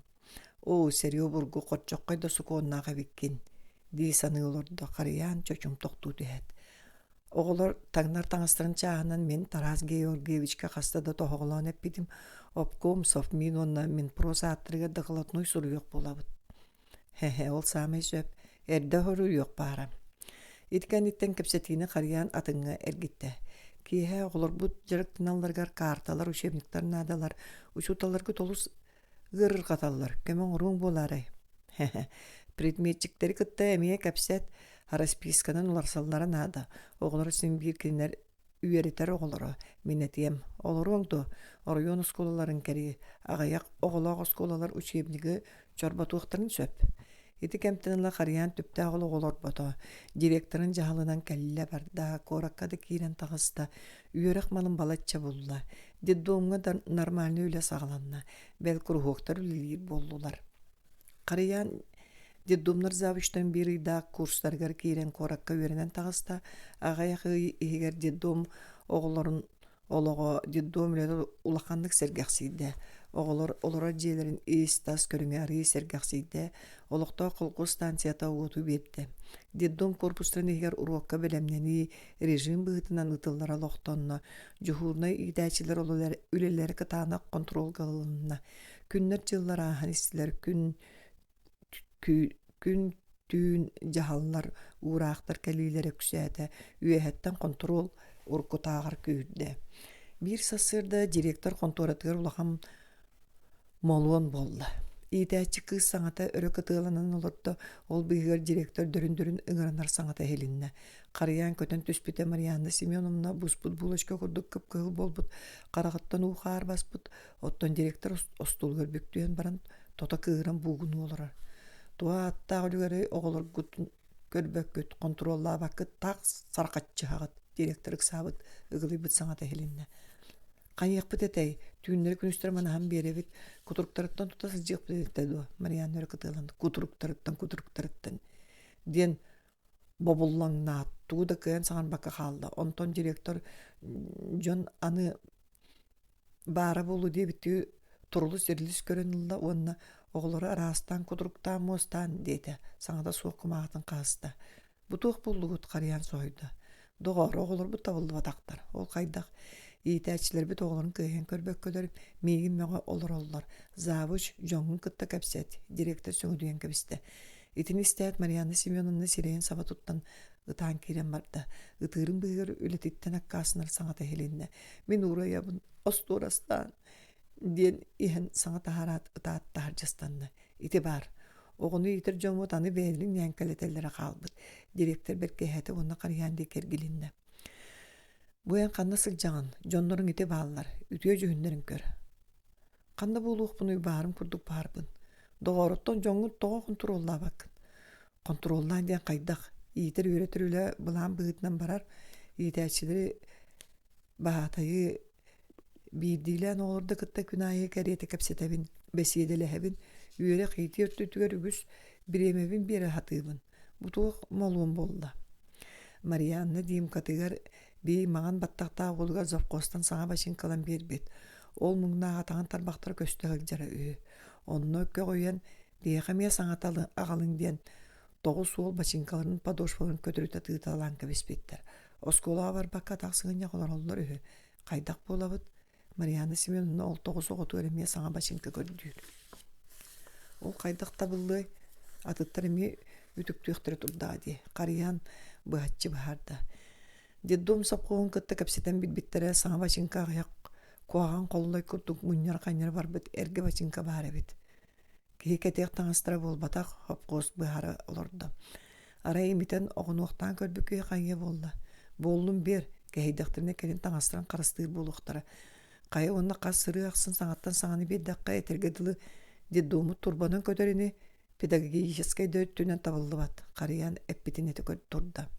оо, сэрии обургу хорчоххой да сокуоннаах эбиккин дии саныы олордо Харыйаан чочум тохтуу түһээт. Оҕолор таҥнар таҥастарын чааһынан мин Тарас Георгиевичка хаста да тоһоҕолоон эппитим, обком, Совмин уонна Минпрос ааттарыгар докладной суруйуох буолабыт. Һэ-һэ, ол саамай сөп, эрдэ хоруйуох баара. Ити кэнниттэн кэпсэтиини харыйаан атыҥҥа эргиттэ. Киэһэ оҕолорбут дьарыктаналларыгар каарталар, учебниктар наадалар, учууталларгыт олус ыарырҕаталлар, көмө оҥоруоҥ буолаарай? Һэ-һэ, предметчиктэри кытта эмиэ кэпсэт, расписканан уларсаллара наада, оҕолор син биир кинилэр үөрэтэр оҕолоро, мин этиэм, олоруоҥ дуо, оройуон оскуолаларын кэрии, аҕыйах оҕолоох оскуолалар учебнигы чорботуохтарын сөп. Ити кэмтэн ыла Харыйаан түптээх олоҕу олорбото, директорын дьаһалынан кэллэ-барда, куоракка да киирэн таҕыста, үөрэх малын балачча булла, детдомҥа да нормальнай үлэ саҕаланна, бэл куруһуоктар үлэлиир буоллулар. Харыйаан детдомнар завучтан биир ыйдаах курстарыгар киирэн куоракка үөрэнэн таҕыста. Аҕыйах ый иһигэр детдом оҕолорун олоҕо детдом үлэтэ улаханнык сэргэхсийдэ. Оҕолор олорор дьиэлэрин ис-тас көрүҥэ арыый сэргэхсийдэ. Олохтоох холкуос станцията уоту биэрдэ. Детдом корпустарын иһигэр уруокка бэлэмнэнии режим быһыытынан ыытыллара олохтонно. Дьуһуурунай иитээччилэр үлэлэрэ кытаанах хонтуруолга ылынна. Күннэр-дьыллар ааһан истилэр, күн күн Түүн дьаһаллар, уураахтар кэлиилэрэ үксээтэ, үөһэттэн хонтуруол уруккутааҕар күүһүрдэ. Биир сарсыарда директор хонтуоратыгар улахан молуон буолла. Иитээччи кыыс саҥата өрө кытыаланан олордо, ол быыһыгар директор дөрүн-дөрүн ыҥыранар саҥата иһилиннэ. Харыйаан көтөн түспүтэ Марианна Семеновна буспут булочка курдук кып-кыһыл буолбут, хараҕыттан уу-хаар баспыт, оттон директор остуолугар бүктүйэн баран тото кыыһыран буугунуу олорор. Туох ааттаах үлүгэрэй оҕолоргутун көрбөккүт, хонтуруоллаабаккыт таах сархаччыһаҕыт, директор ыксаабыт, ыгылыйбыт саҥата иһилиннэ. Хайыахпыт этэй, түүннэри-күнүстэри манаһан биэрэбит, кутуруктарыттан тута сылдьыахпыт этэ дуо, Марианна өрө кытыаланна, кутуруктарыттан, кутуруктарыттан диэн бобуллаҥнаат, тугу да кыайан саҥарбакка хаалла. Онтон директор дьон аны баара буолуо диэбиттии турулус-ирилис көрөн ылла уонна оҕолору араастаан кутуруктаан муостаан диэтэ, саҥата суох кумааҕытын хаһыста. Бу туох буоллугут харыйаан соһуйда. Доҕоор, оҕолорбут табыллыбатахтар. Ол хайдах? Иитээччилэрбит оҕолорун кыайан көрбөккөлөр миигин мөҕө олороллор. Завуч, дьоҥҥун кытта кэпсэт, директор сөҥүдүйэн кэбистэ. Итини истээт Марианна Семеновна сирэйин саба туттан ытаан киирэн барда. Ытыырын быыһыгар үлэтиттэн аккаастанар саҥата иһилиннэ. Мин уурайабын, остуорастаан диэн иһэн саҥа таһаараат ытаат таһырдьастанна. Ити баар. Оҕону иитэр дьоммут аны бэйэлэрин ньээҥкэлэтэллэрэ хаалбыт. Директор бэркиһээтэ уонна харыйаан диэки эргилиннэ. Бу эн ханна сылдьаҕын? Дьонноруҥ ити бааллар. Үтүө дьүһүннэрин көр. Ханна буолуохпунуй баарым курдук баарбын. Доҕооруттан дьоҥҥун тоҕо хонтуруоллаабаккын? Хонтуруоллаан диэн хайдах? Иитэр-үөрэтэр үлэ былаан быһыытынан барар. Иитээччилэри баһаатайы биирдиилээн оҕолорду кытта күн аайы кэриэтэ кэпсэтэбин, бэсиэдэлэһэбин, үөрэх-иитии өртүтүгэр үгүс бириэмэбин биэрэ сатыыбын. Бу туох молуом буолла? Марианна Димкатыгар бии маҥан баттахтаах уолугар завхозтан саҥа бачыыҥкалан биэрбит. Ол муҥнаах атаҕын тарбахтара көстө сылдьара үһү. Онно көҕүйэн биһиэхэ эмиэ саҥата аҕалыҥ диэн тоҕус уол бачыыҥкаларын подошваларын көтүрүтэ тыыталаан кэбиспиттэр. Оскуолаҕа барбакка атах сыгынньах олороллор үһү. Хайдах буолабыт? Марианна Семеновна ол тоҕус оҕотугар эмиэ саҥа бачыыҥка көрдүүр. Ол хайдах табыллыай? Атыттар эмиэ үтүктүөхтэрэ турдаҕа дии. Харыйаан быһаччы быһаарда. Детдом сопхуоһун кытта кэпсэтэн билбиттэрэ саҥа бачыыҥка аҕыйах куһаҕан холлой курдук мунньар-ханньар барбыт эргэ бачыыҥка баар эбит. Киһи кэтиэх таҥастара буолбатах, хопхуос быһаара олордо. Арай имитэн оҕунуохтаан көрбүт киһи хайыа буолла? Буоллун биэр, кэһэйдэхтэринэ кэлин таҥастарын харыстыыр буолуохтара. Хайа уонна хас сырыы ахсын саҥаттан саҥаны биэрдэххэ, этэргэ дылы детдоммут турбанан көтөр ини, педагогическай да өттүнэн табыллыбат, харыйан эппитин этэ турда.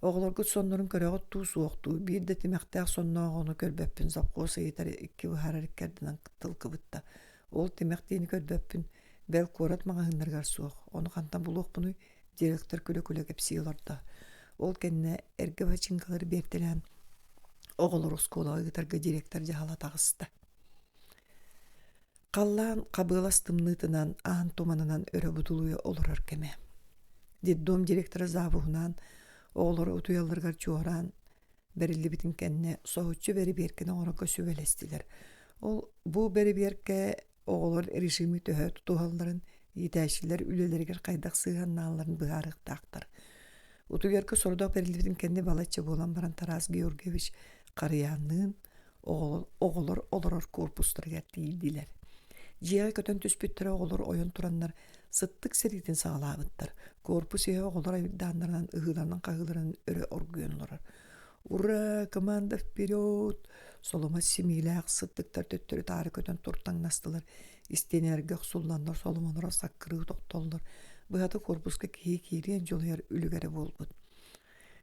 Оҕолоргут соннорун көрөҕүт дуу, суох дуу, биир да тимэхтээх сонноох оҕону көрбөппүн, совхоз ыйытар икки быһаарар икки ардынан тыл кыбытта. Ол тимэх диэни көрбөппүн, бэл куорат маҕаһыыннарыгар суох, ону хантан булуохпунуй, директор күлэ-күлэ кэпсии олордо. Ол кэннэ эргэ бачыыҥкалары биэртэлээн оҕолору оскуолаҕа ыытарга директор дьаһала таҕыста. Халлаан хабыалас тымныытынан, аан туманынан өрө будулуйа олорор кэмэ. Детдом директора завуһунаан оҕолору утуйалларыгар чуораан бэриллибитин кэннэ соһуччу бэрэбиэркэни оҥорорго сүбэлэстилэр. Ол бу бэрэбиэркэ оҕолор режими төһө тутуһалларын, иитээччилэр үлэлэригэр хайдах сыһыаннаалларын быһаарыахтаахтар. Утуйарга сорудах бэриллибитин кэннэ балачча буолан баран Тарас Георгиевич Харыйаанныын оҕолор олорор корпустарыгар тиийдилэр. Дьиэҕэ көтөн түспүттэрэ оҕолор ойон тураннар сыттык сэриитин саҕалаабыттар. Корпус иһэ оҕолор айдааннарынан ыһыыларынан-хаһыыларынан өрө оргуйан олорор. «Ура! Команда вперед!» Соломо симиилээх сыттыктар төттөрү-таары көтөн туртаҥнастылар. Истиэнэлэргэ охсулланнар соломолоро саккырыы тохтоллор. Быһата корпуска киһи киириэн дьулуйар үлүгэрэ буолбут.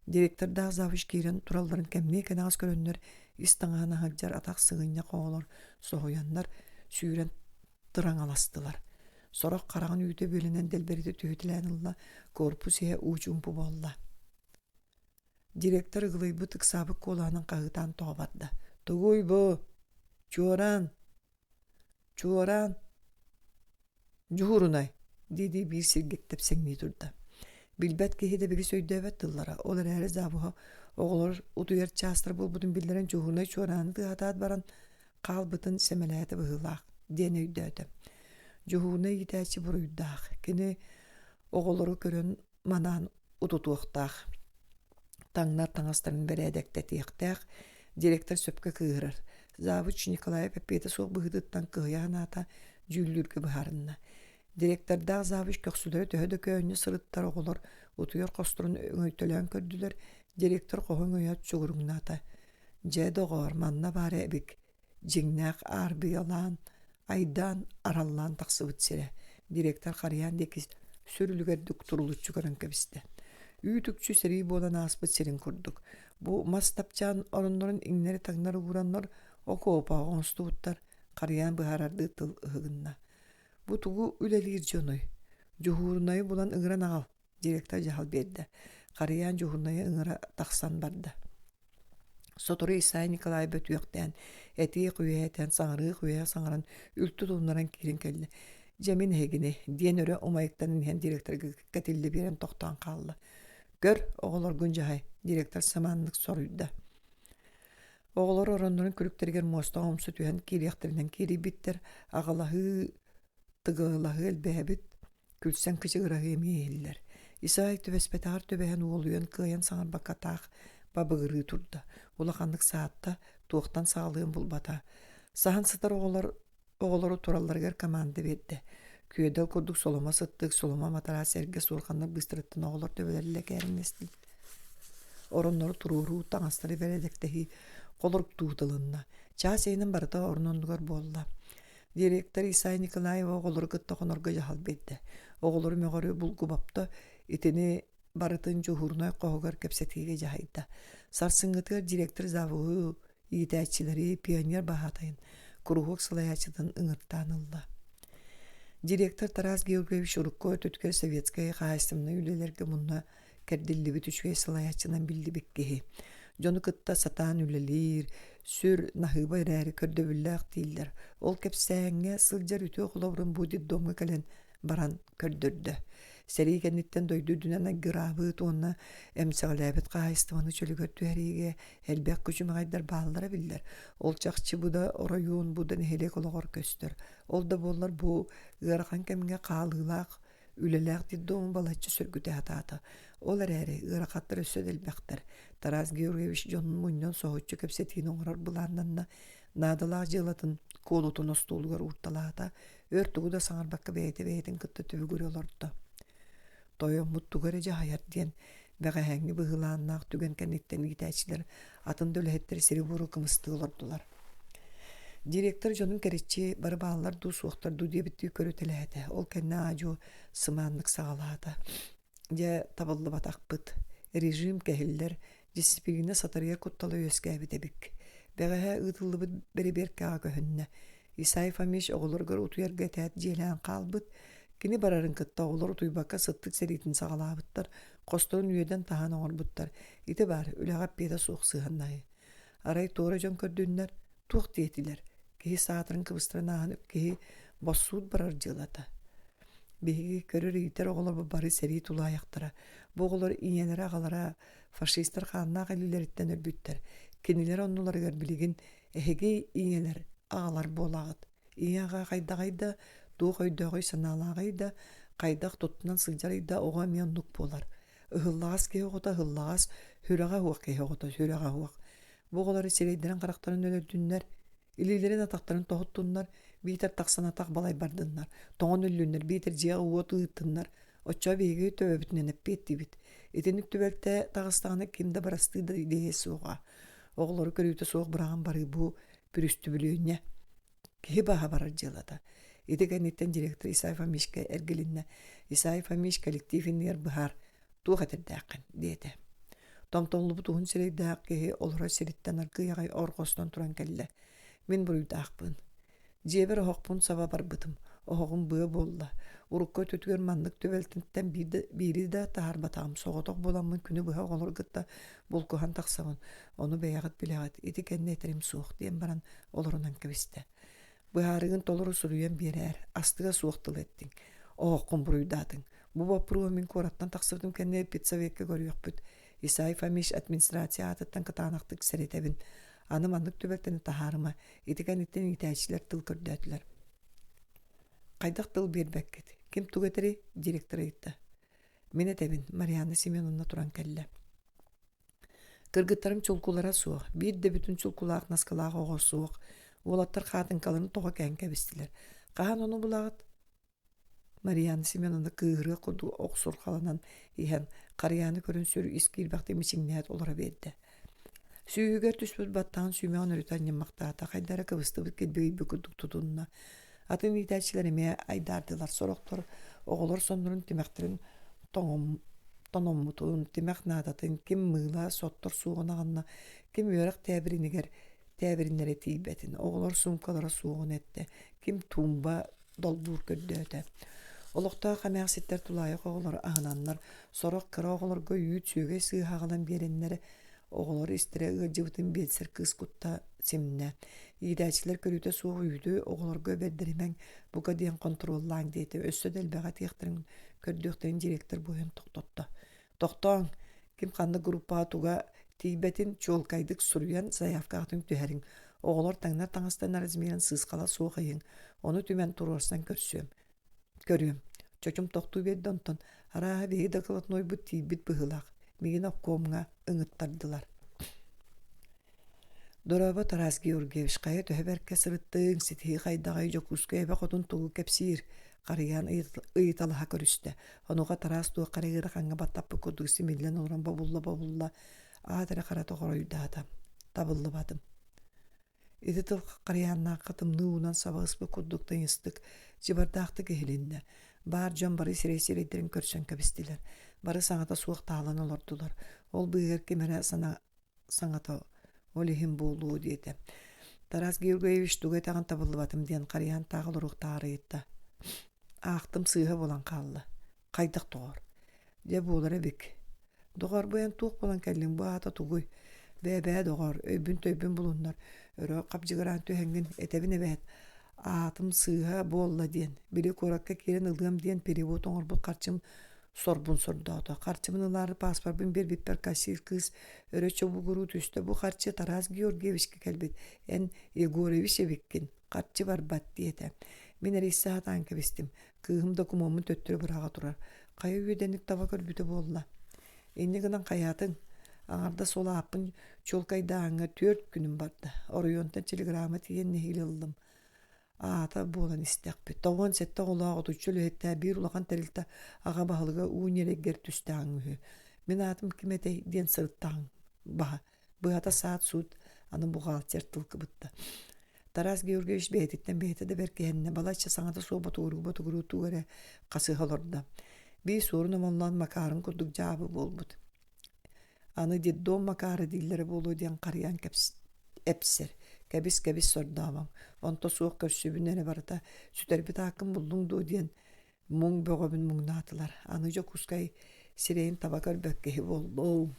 Директордаах завуч киирэн туралларын кэмниэ кэнэҕэс көрөннөр, ис таҥаһын аһырдьар атах сыгынньах оҕолор соһуйаннар, сүүрэн тыраҥаластылар. Сорох хараҕын үүтэ бүөлэнэн дэлбэритэ түһүтэлээн ылла, корпус иһэ уу чуумпу буолла. Директор ыгылыйбыт ыксаабыт куолаһынан хаһыытаан тоҕо барда: «Тугуй бу? Чуораан! Чуораан! Дьуһуурунай!» дии-дии биир сиргэ тэпсэҥнии турда. Билбэт киһи дэбигис өйдөөбөт тыллара, ол эрээри завуһа оҕолор утуйар чаастара буолбутун биллэрэн дьуһуурунай чуорааны тыаһатаат баран хаалбытын сэмэлээтэ быһыылаах диэн өйдөөтө. Дьуһуурунай иитээччи буруйдаах. Кини. Оҕолору көрөн манаан утутуохтаах, таҥнар таҥастарын бэрээдэктэтиэхтээх, директор сөпкө кыыһырар. Завуч Николаев эппиэтэ суох быһыытыттан кыһыйа санаата дьүүллүүргэ быһаарынна. Директордаах завуч көхсүлэрэ төһө да көөнньө сырыттар оҕолор утуйар хосторун өҥөйтөлөөн көрдүлэр, директор хоһу өҥөйөөт чугуруҥнаата. Дьэ, доҕоор, манна баар эбик дьиҥнээх аарбыйалаан, айдаан, араллаан тахсыбыт сирэ, директор харыйаан диэки сүр үлүгэрдик турулуччу көрөн кэбистэ. Үүт-үкчү сэрии буолан ааспыт сирин курдук. Бу мас тапчаан ороннорун иҥнэри-таҥнары уураннар окуопаҕа оҥостубуттар, харыйаан быһаарардыы тыл ыһыгынна. Бу тугу үлэлиир дьонуй? Дьуһуурунайы булан ыҥыран аҕал, директор дьаһал биэрдэ. Харыйаан дьуһуурунайы ыҥыра тахсан барда. Сотору Исай Николай бөтүөхтээн, этиэх үөһэ этэн, саҥарыах үөһэ саҥаран, үлтү тумнаран киирэн кэллэ. Дьэ мин эһигини, диэн өрө умайыктанан иһэн директорга кэтиллэ биэрэн тохтоон хаалла. Көр, оҕолоргун дьаһай, директор самааннык соруйда. Оҕолор ороннорун күлүктэригэр муостаҕа умса түһэн киириэхтэринэн киирийбиттэр, аҕалаһыы, тыгыалаһыы элбээбит, күлсэн кычыгыраһыы эмиэ иһиллэр. Исай түбэспэтэҕэр түбэһэн уолуйан кыайан саҥарбакка таах бабыгырыы турда, улаханнык саатта, туохтан саҕалыан булбата. Саһан сытар оҕолор оҕолору туралларыгар команда биэрдэ. Күөдэл курдук соломо сыттык, соломо матараас эргэ суорҕаннар быыстарыттан оҕолор төбөлөрө лэкээриҥнэстилэр. Ороннору туруоруу, таҥастары бэрэдэктэһии холоруктуу тылынна. Чаас иһинэн барыта орун оннугар буолла. Директор Исай Николаева оҕолору кытта хонорго дьаһал биэрдэ. Оҕолору мөҕөрү булгубапта, итини барытын дьуһуурунай хоһугар кэпсэтиигэ дьаһайда. Сарсыҥҥытыгар директор завуһу иитээччилэри пионер баһаатайын, куруһуок салайааччытын ыҥыртаан ылла. Директор Тарас Георгиевич урукку өттүгэр советскай хаһаайыстыбаннай үлэлэргэ мунна кэрдиллибит үчүгэй салайааччынан биллибит киһи. Дьону кытта сатаан үлэлиир, сүр наһыыба эрээри көрдөбүллээх дииллэр. Ол кэпсээҥҥэ сылдьар үтүө холобурун бу детдомҥа кэлэн баран көрдөрдө. Сэрии кэнниттэн дойду үрдүнэн айгыраабыт уонна эмсэҕэлээбит хаһаайыстыбаны чөлүгэр түһэриигэ элбэх күчүмэҕэйдэр бааллара биллэр. Ол чахчы бу да оройуон, бу да нэһилиэк олоҕор көстөр. Ол да буоллар бу ыарахан кэмҥэ хаалыылаах үлэлээх детдому балачча сөргүтэ сатаата. Ол эрээри ыарахаттар өссө да элбэхтэр. Тарас Георгиевич дьонун мунньан соһуччу кэпсэтиини оҥорор былааннанна, наадалаах дьыалатын куолутун остуолугар уурталаата, өр тугу да саҥарбакка бэйэтэ бэйэтин кытта түбүгүрэ олордо. Тойоммут тугу эрэ дьаһайар диэн бэҕэһээҥҥи быһыылааннаах түгэн кэнниттэн иитээччилэр атын да үлэһиттэр сири-буору кымыстыы олордулар. Директор дьонун кэриччи бары бааллар дуу, суохтар дуу диэбиттии көрүтэлээтэ. Ол кэннэ аа-дьуо сымааннык саҕалаата. Дьэ, табыллыбатахпыт. Режим кэһиллэр, дьиссипилиинэ сатарыйар куттала үөскээбит эбик. Бэҕэһээ ыытыллыбыт бэрэбиэркэҕэ көһүннэ. Исай Фомич оҕолоругар утуйарга этээт дьиэлээн хаалбыт. Кини барарын кытта оҕолор утуйбакка сыттык сэриитин саҕалаабыттар, хосторун үөдэн-таһаан оҥорбуттар. Ити баар, үлэҕэ эппиэтэ суох сыһыаннаһыы. Арай туора дьон көрдүннэр, туох диэтилэр? Киһи саатарын кыбыстарын ааһан киһи боссуут барар дьыалата. Биһиги көрөр-иитэр оҕолорбут бары сэрии тулаайахтара. Бу оҕолор ийэлэрэ-аҕалара фашистар хааннаах илиилэриттэн өлбүттэр. Кинилэр оннуларыгар билигин эһиги ийэлэр, аҕалар буолаҕыт. Ийэ-аҕа хайдаҕый да, туох өйдөөҕүй-санаалааҕый да, хайдах туттунан сылдьарый да оҕо эмиэ оннук буолар. Ыһыллаҕас киһи оҕото ыһыллаҕас, сүрэҕэ суох киһи оҕото сүрэҕэ суох. Бу оҕолору сирэйдэрин-харахтарын өлөрдүннэр, илиилэрин-атахтарын тоһуттуннар, биитэр тахсан атах балай бардыннар, тоҥон өллүннэр, биитэр дьиэҕэ уот ыыттыннар. Оччоҕо биһиги төбөбүтүнэн эппиэттиибит. Итинник түбэлтэ таҕыстаҕына ким да бырастыы да диэһэ суоҕа. Оҕолору көрүүтэ суох быраҕан барыы бу бүрүстүбүлүөнньэ. Киһи баһа барар дьыалата. Ити кэнниттэн директор Исай Фомичка эргилиннэ. Исай Фомич коллектив иннигэр быһаар, туох этэрдээххин диэтэ. Томтоллубут уһун сирэйдээх киһи олорор сириттэн аргыый аҕай орҕостон туран кэллэ. Мин буруйдаахпын. Дьиэбэр оһохпун саба барбытым. Оһоҕум быа буолла. Урукку өттүгэр маннык түбэлтэттэн биири да таһаарбатаҕым. Соҕотох буоламмын күнү быһа оҕолору кытта булкуһан тахсабын. Ону бэйэҕит билэҕит. Ити кэннэ этэрим суох диэн баран олорунан кэбистэ. Быһаарыгын толору суруйан биэрээр, астыга суох тыл эттиҥ. Оһоххун буруйдаатыҥ. Бу боппуруоһу мин куораттан тахсыбытым кэннэ педсовекка көрүөхпүт. Исай Фомич администрация аатыттан кытаанахтык сэрэтэбин. Аны маннык түбэлтэни таһаарыма. Ити кэнниттэн иитээччилэр тыл көрдөөтүлэр. Хайдах тыл биэрбэккит? Ким тугу этэрий? Директор ыйытта. Мин этэбин, Марианна Семеновна туран кэллэ. Кыргыттарым чулкулара суох, биир да бүтүн чулкулаах наскылаах оҕо суох. Уолаттар хаатыҥкаларын тоҕо кээн кэбистилэр. Хаһан ону булаҕыт? Марианна Семеновна кыыһырыах курдук охсурҕаланан иһэн, харыйааны көрөн сүр ис киирбэхтик мичиҥнээт олоро биэрдэ. Сүүһүгэр түспүт баттаҕын сүүмэҕин өрүтэ анньыммахтаата, хайдах эрэ кыбыстыбыт килбигийбит курдук тутунна. Атын иитээччилэр эмиэ айдаардылар, сорохтор оҕолор соннорун тимэхтэрин тономмутун, тимэх наадатын, ким мыыла, соттор суоҕун аҕынна, ким үөрэх тээбиринигэр тээбириннэрэ тиийбэтин, оҕолор суумкалара суоҕун эттэ, ким туумба долбуур көрдөөтө. Олохтоох эмээхситтэр тулаайах оҕолору аһынаннар, сорох кыра оҕолорго үүт сүөгэй сыыһа аҕалан биэрэннэр, оҕолор истэрэ ыалдьыбытын биэлсэр кыыс кутта симнэ. Иитээччилэр көрүүтэ суох үүтү оҕолорго бэрдэримэҥ, бука диэн хонтуруоллааҥ диэтэ. Өссө да элбэҕи этиэхтэрин, көрдүөхтэрин директор буойан тохтотто. Тохтооҥ, ким ханнык группаҕа туга тиийбэтин чуолкайдык суруйан заявкаҕытын түһэриҥ. Оҕолор таҥнар таҥастан размерын сыысхала суох ыйыҥ. Ону түмэн туруорсан көрсүөм. Көрүөм. Чочум тохтуу биэрдэ онтон арааһа биһиги докладнойбут тиийбит быһыылаах. Миигин обкомҥа ыҥыттардылар. Дорообо, Тарас Георгиевич, хайа төһө бэркэ сырыттыҥ, ситиһии хайдаҕый, Дьокуускай эбэ хотун тугу кэпсиир? Харыйаан ыйыталаһа көрүстэ. Онуоха Тарас туохха эрэ ыарахаҥҥа баттаппыт курдук симиллэн олорон бобулла-бобулла аат эрэ харата хоруйдаата. Табыллыбатым. Ити тыл Харыйааннаахха тымныы уунан саба ыспыт курдук тыйыстык, дьыбардаахтык иһилиннэ. Баар дьон бары сирэй-сирэйдэрин көрсөн кэбистилэр. Бары саҥата суох таалан олордулар. Ол быыһыгар ким эрэ сана саҥата ол иһин буолуо диэтэ. Тарас Георгиевич тугу этэҕин табыллыбатым диэн харыйаан таах олоруохтааҕар ыйытта. Аахтым сыыһа буолан хаалла. Хайдах доҕор? Дьэ буолар эбик. Доҕор бу эн туох буолан кэллиҥ бу аата тугуй? Бээ-бээ доҕор, өйбүн-төйбүн булуннар. Өрө хабдьыгыраан түһэҥҥин этэбин эбээт. Аатым сыыһа буолла диэн. Били куоракка киирэн ылыам диэн перевод оҥорбут харчым сорбун сордоото. Харчыбын ылаары пааспарбын биэрбиппэр кассир кыыс өрө чобугуруу түстэ. Бу харчы Тарас Георгиевичка кэлбит. Эн Егорович эбиккин. Харчы барбат диэтэ. Мин эрийсэ сатаан кэбистим. Кыыһым докумуоммун төттөрү быраҕа турар. Хайа үөдэник таба көрбүтэ буолла. Инньэ гынан хайаатыҥ? Аҥардас ол ааппын чуолкайдааһыҥҥа түөрт күнүм барда. Оройуонтан телеграмма тиийэн нэһиилэ ыллым. Аата буолан истэхпит. 97 оҕолоох отучча үлэһиттээх биир улахан тэрилтэ аҕа баһылыга уу ньирэйгэр түстэҕиҥ үһү. Мин аатым ким этэй диэн сырыттаҕыҥ баһа. Быһата саат-суут аны бухгалтер тыл кыбытта. Тарас Георгиевич бэйэтиттэн бэйэтэ да бэркиһэннэ, балачча саҥата суох ботугуруу-ботугуруу тугу эрэ хасыһа олордо. Биир суорун омоллоон Макарын курдук дьаабы буолбут. Аны детдом Макара дииллэрэ буолуо диэн харыйан эпсэр. Кэбис-кэбис сордоомоҥ. Онто суох көрсүбүн эрэ барыта сүтэрбит ааккын буллуҥ дуо диэн муҥ бөҕөбүн муҥнаатылар. Аны Дьокуускай сирэйин таба көрбөт киһи буоллум.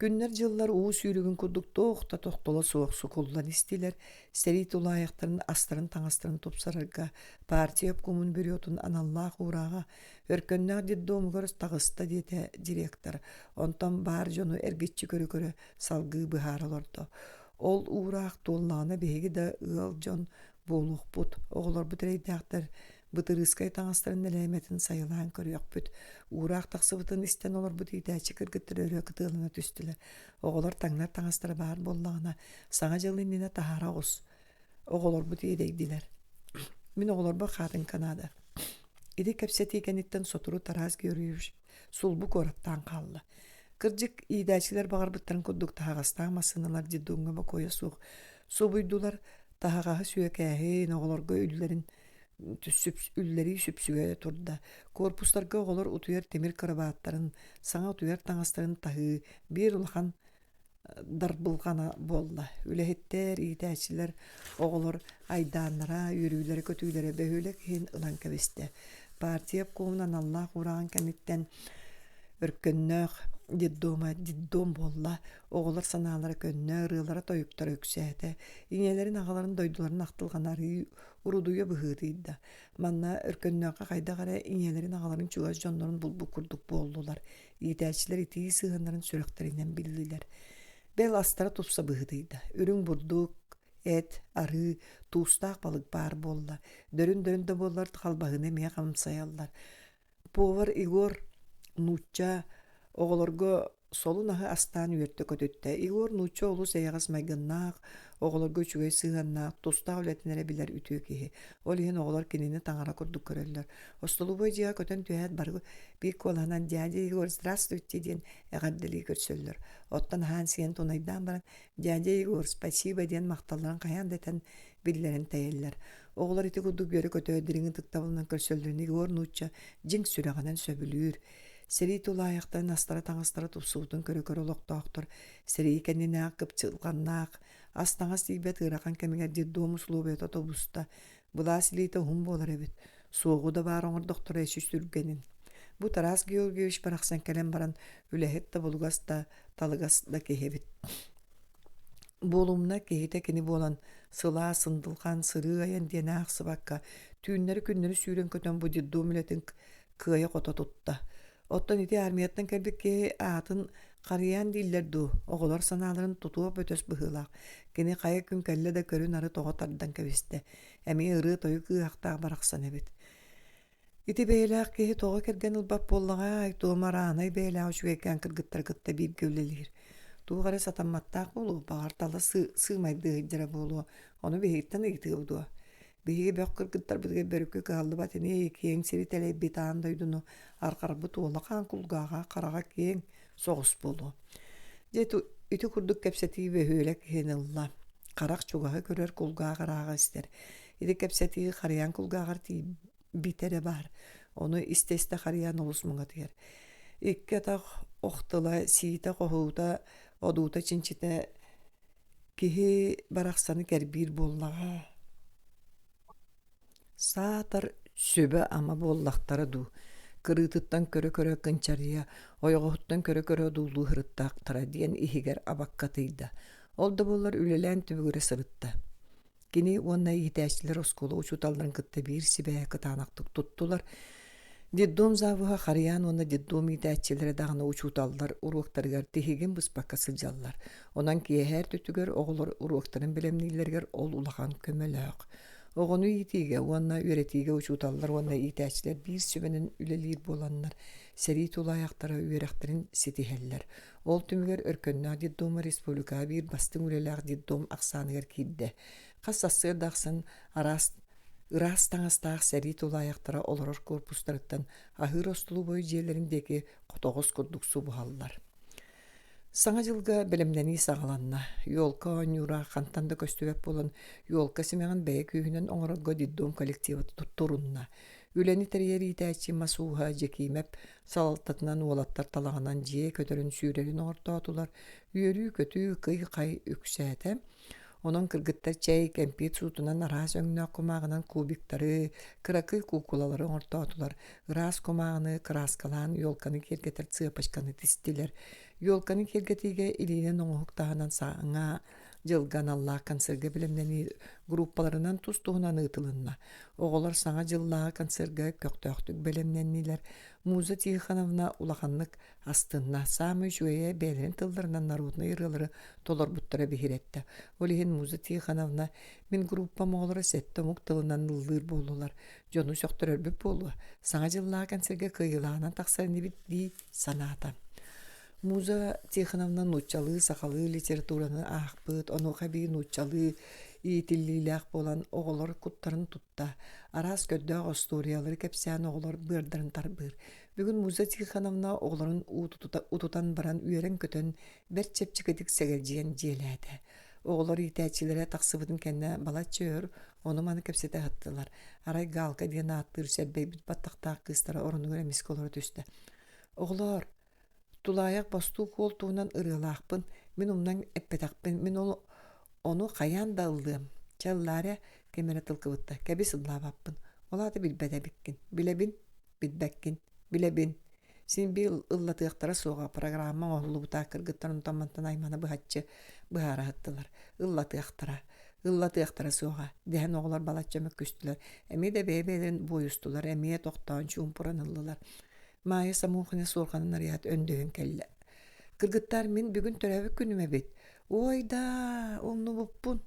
Күннэр-дьыллар уу сүүрүгүн курдук туох да тохтоло суох сукуллан истилэр. Сэрии тулаайахтарын астарын-таҥастарын тупсарарга партия обкомун бюротун аналлаах уурааҕа Өркөннөөх детдомугар таҕыста диэтэ директор, онтон баар дьону эргиччи көрө-көрө салгыы быһаара олордо. Ол уураах туоллаҕына биһиги да ыал дьон буолуохпут, оҕолорбут эрэйдээхтэр бытырыыскай таҥастарын нэлээмэтин сайылаан көрүөхпүт. Уураах тахсыбытын истэн олорбут иитээччи кыргыттар өрө кытыалана түстүлэр. Оҕолор таҥнар таҥастара баар буоллаҕына, Саҥа дьыл иннинэ таһаара оҕус. Оҕолорбут иэдэйдилэр. Мин оҕолорбор хаатыҥка наада. Ити кэпсэтии кэнниттэн сотору Тарас Георгиевич сулбу куораттаан хаалла. Кырдьык, иитээччилэр баҕарбыттарын курдук таһаҕастаах массыыналар детдомҥа бокуойа суох субуйдулар, таһаҕаһы сүөкээһин, оҕолорго үллэрин үллэрии сүпсүгэ турда. Корпустарга оҕолор утуйар тимир кырабааттарын, саҥа утуйар таҥастарын таһыы биир улахан дарбылҕана буолла. Үлэһиттэр, иитээччилэр, оҕолор айдааннара, үөрүүлэрэ-көтүүлэрэ бөһүөлэк иһин ылан кэбистэ. Партия обкомун аналлаах уураҕын кэнниттэн өркөннөөх детдома детдом буолла. Оҕолор санаалара көннө, ырыалара-тойуктара үксээтэ. Ийэлэрин, аҕаларын дойдуларын ахтылҕана арыый урудуйа быһыытыйда. Манна Өркөннөөххө хайдах эрэ ийэлэрин, аҕаларын чугас дьоннорун булбут курдук буоллулар. Иитээччилэр итии сыһыаннарын сүрэхтэринэн биллилэр. Бэл астара тупса быһыытыйда. Үрүҥ бурдук, эт, арыы, туустаах балык баар буолла. Дөрүн-дөрүн да буоллар халбаһыны эмиэ хамсайаллар. Повар Егор нуучча оҕолорго солун аһы астаан үөртэ-көтүттэ. Егор нуучча олус эйэҕэс майгыннаах, оҕолорго үчүгэй сыһыаннаах, тустаах үлэтин эрэ билэр үтүө киһи. Ол иһин оҕолор кинини таҥара курдук көрөллөр. Остолобуой дьиэҕэ көтөн түһээт бары биир куолаһынан «Дядя Егор, здравствуйте» диэн эҕэрдэлии көрсөллөр. Оттон аһаан-сиэн тунайдаан баран «Дядя Егор, спасибо» диэн махталларын хайаан да этэн биллэрэн тэйэллэр. Оҕолор ити курдук үөрэ-көтө дириҥ ытыктабылынан көрсөллөрүн Егор нуучча дьиҥ сүрэҕинэн сөбүлүүр. Сэрии тулаайахтарын астара-таҥастара тупсубутун көрө-көрө олохтоохтор сэрии кэннинээҕи кыпчылҕаннаах, ас-таҥас тиийбэт ыарахан кэмигэр детдом усулуобуйата тобуста, былаас илиитэ уһун буолар эбит, суоҕу да баар оҥордохторо эчи сүргэнин. Бу Тарас Георгиевич барахсан кэлэн баран үлэһит да булугас да талыгас да киһи эбит. Буолумна киһитэ кини буолан сылаас, сындылҕан, сырыы-айан диэн аахсыбакка, түүннэри-күннэри сүүрэн-көтөн бу детдом үлэтин кыайа-хото тутта. Оттон ити армияттан кэлбит киһи аатын харыйаан дииллэр дуу, оҕолор санааларын тутуох бөтөс быһыылаах. Кини хайа күн кэллэ да көрү-нары тоҕо тардан кэбистэ. Эмиэ ырыа-тойук ыаһахтаах барахсан эбит. Ити бэйэлээх киһи тоҕо кэргэн ылбат буоллаҕай, туома араанай бэйэлээх үчүгэйкээн кыргыттары кытта бииргэ үлэлиир. Туох эрэ сатамматтаах буолуо, баҕар тала сыымайдыы сылдьара буолуо, ону биһигиттэн ыйытыа дуо? Биһиги бөх кыргыттарбытыгар бөрүкү кыһаллыбат ини, киэҥ сири тэлэйбит аан дойдуну арҕарбыт уола хаан кулгааҕа хараҕа киэҥ соҕус буолуо. Дьэ ити курдук кэпсэтии бөһүөлэк иһин ылла. Харах чугаһы көрөр, кулгаах ырааҕы истэр. Ити кэпсэтии харыйан кулгааҕар тиийбитэ эрэ баар. Ону истэ-истэ харыйан олус муҥатыйар. Икки атах ох тыла, сиитэ-хоһуута, одуута чинчитэ киһи барахсаны кэрбиир буоллаҕа. Саатар сүбэ-ама буоллахтара дуу, кырыытыттан көрө-көрө кынчарыйа, ойоҕоһуттан көрө-көрө одуулуу сырыттахтара диэн иһигэр абаккатыйда. Ол да буоллар үлэлээн түбүгүрэ сырытта. Кини уонна иитээччилэр оскуола учууталларын кытта биир сибээһи кытаанахтык туттулар. Детдом завуһа Харыйаан уонна детдом иитээччилэрэ даҕаны учууталлар уруоктарыгар тиһигин быспакка сылдьаллар. Онон киэһэ өртүтүгэр оҕолор уруоктарын бэлэмнииллэригэр ол улахан көмөлөөх. Оҕону иитиигэ уонна үөрэтиигэ учууталлар уонна иитээччилэр биир сүбэнэн үлэлиир буоланнар, сэрии тулаайахтара үөрэхтэрин ситиһэллэр. Ол түмүгэр Өркөннөөх детдома республикаҕа биир бастыҥ үлэлээх детдом ахсааныгар киирдэ. Хас сарсыарда ахсын араас ыраас таҥастаах сэрии тулаайахтара олорор корпустарыттан аһыыр остолобуой дьиэлэрин диэки хотоҕос курдук субуһаллар. Саҥа дьылга бэлэмнэнии саҕаланна. Елка оонньуура хантан да көстүбэт буолан, елка симэҕин бэйэ күүһүнэн оҥорорго детдом коллектива турунна. Үлэни тэрийэр иитээччи мас ууһа Дьэкиимэп салалтатынан уолаттар талаҕынан дьиэ көтөрүн-сүүрэрин оҥортоотулар, үөрүү-көтүү кый-хай үксээтэ. Онон кыргыттар чэй, кэмпиэт суутунан араас өҥнөөх кумааҕынан кубиктары, кыракый куукулалары оҥортоотулар, ыраас кумааҕыны кырааскалаан елканы киэргэтэр цепочканы тистилэр. Елканы киэргэтиигэ илиинэн оҥоһук таһынан саҥа дьылга аналлаах концерга бэлэмнэнии группаларынан тус-туһунан ыытылынна. Оҕолор саҥа дьыллааҕы концерга көхтөөхтүк бэлэмнэннилэр. Муза Тихоновна улаханнык астынна. Саамай үчүгэйэ бэйэлэрин тылларынан народнай ырыалары толорбуттара биһирэттэ. Ол иһин Муза Тихоновна мин группам оҕолоро сэттэ омук тылынан ыллыыр буоллулар. Дьону сөхтөрөрбүт буолуо. Саҥа дьыллааҕы концерга кыайыылааҕынан тахсар инибит дии санаата. Муза Тихоновна нууччалыы, сахалыы литератураны аахпыт, онуоха эбии нууччалыы иитиллиилээх буолан оҕолор куттарын тутта. Араас көрдөөх остуоруйалары кэпсээн оҕолор быардарын тарбыыр. Бүгүн Муза Тихоновна оҕолорун утутан баран үөрэн-көтөн, бэрт чэпчэкитик сэгэлдьийэн дьиэлээтэ. Оҕолор иитээччилэрэ тахсыбытын кэннэ балачча өр ону-маны кэпсэтэ сыттылар. Арай Галка диэн ааттыыр сэрбэйбит баттахтаах кыыстара оронугар эмискэ олоро түстэ. «Оҕолоор, тулаайах бостуук уол туһунан ырыалаахпын, мин умнан эппэтэхпин, мин ол ону хайаан да ыллыам. Чэ ыллаа эрэ, ким эрэ тыл кыбытта, кэбис ыллаабаппын. Ол аата билбэт эбиккин. Билэбин, билбэккин, билэбин. Син биир ыллатыахтара суоҕа, программа оҥоһуллубута кыргыттар онтон-мантан аймана быһаччы быһаара сыттылар. Ыллатыахтара, ыллатыахтара суоҕа, дэһэн оҕолор балачча мөккүстүлэр. Эмиэ да бэйэ-бэйэлэрин буойустулар, эмиэ тохтоон чуумпуран ыллылар. Маайа Самохина суорҕанын арыйаат өндөйөн кэллэ. Кыргыттаар, мин бүгүн төрөөбүт күнүм эбит. Ой даа, умнубуппун.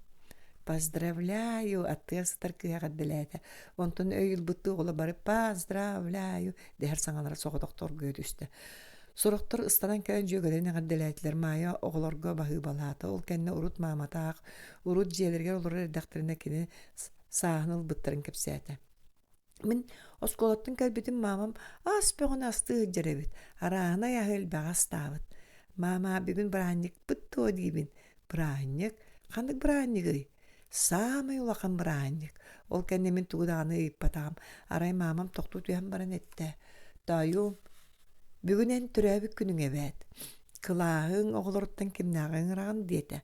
Поздравляю, аттыгар сытар кыыһа эҕэрдэлээтэ. Онтон өй ылбыттыы оҕолор бары поздравляю дэһэр саҥалара соҕотохто оргуйа түстэ. Сорохтор ыстанан кэлэн дьүөгэлэрин эҕэрдэлээтилэр. Маайа оҕолорго баһыыбалаата. Ол кэннэ урут мааматаах, урут дьиэлэригэр олорор эрдэхтэринэ кини сааһын ылбыттарын кэпсээтэ. Мин оскуолаттан кэлбитим маамам ас бөҕөнү астыы сылдьар эбит, арааһынай аһы элбэҕи астаабыт. Маама бүгүн бырааһынньыкпыт дуо диибин. Бырааһынньык? Ханнык бырааһынньыгый? Саамай улахан бырааһынньык. Ол кэннэ мин тугу даҕаны ыйыппатаҕым. Арай маамам тохтуу түһэн баран эттэ: «Тоойуом, бүгүн эн төрөөбүт күнүҥ эбээт. Кылааһыҥ оҕолоруттан кимнээҕи ыҥыраҕын?» диэтэ.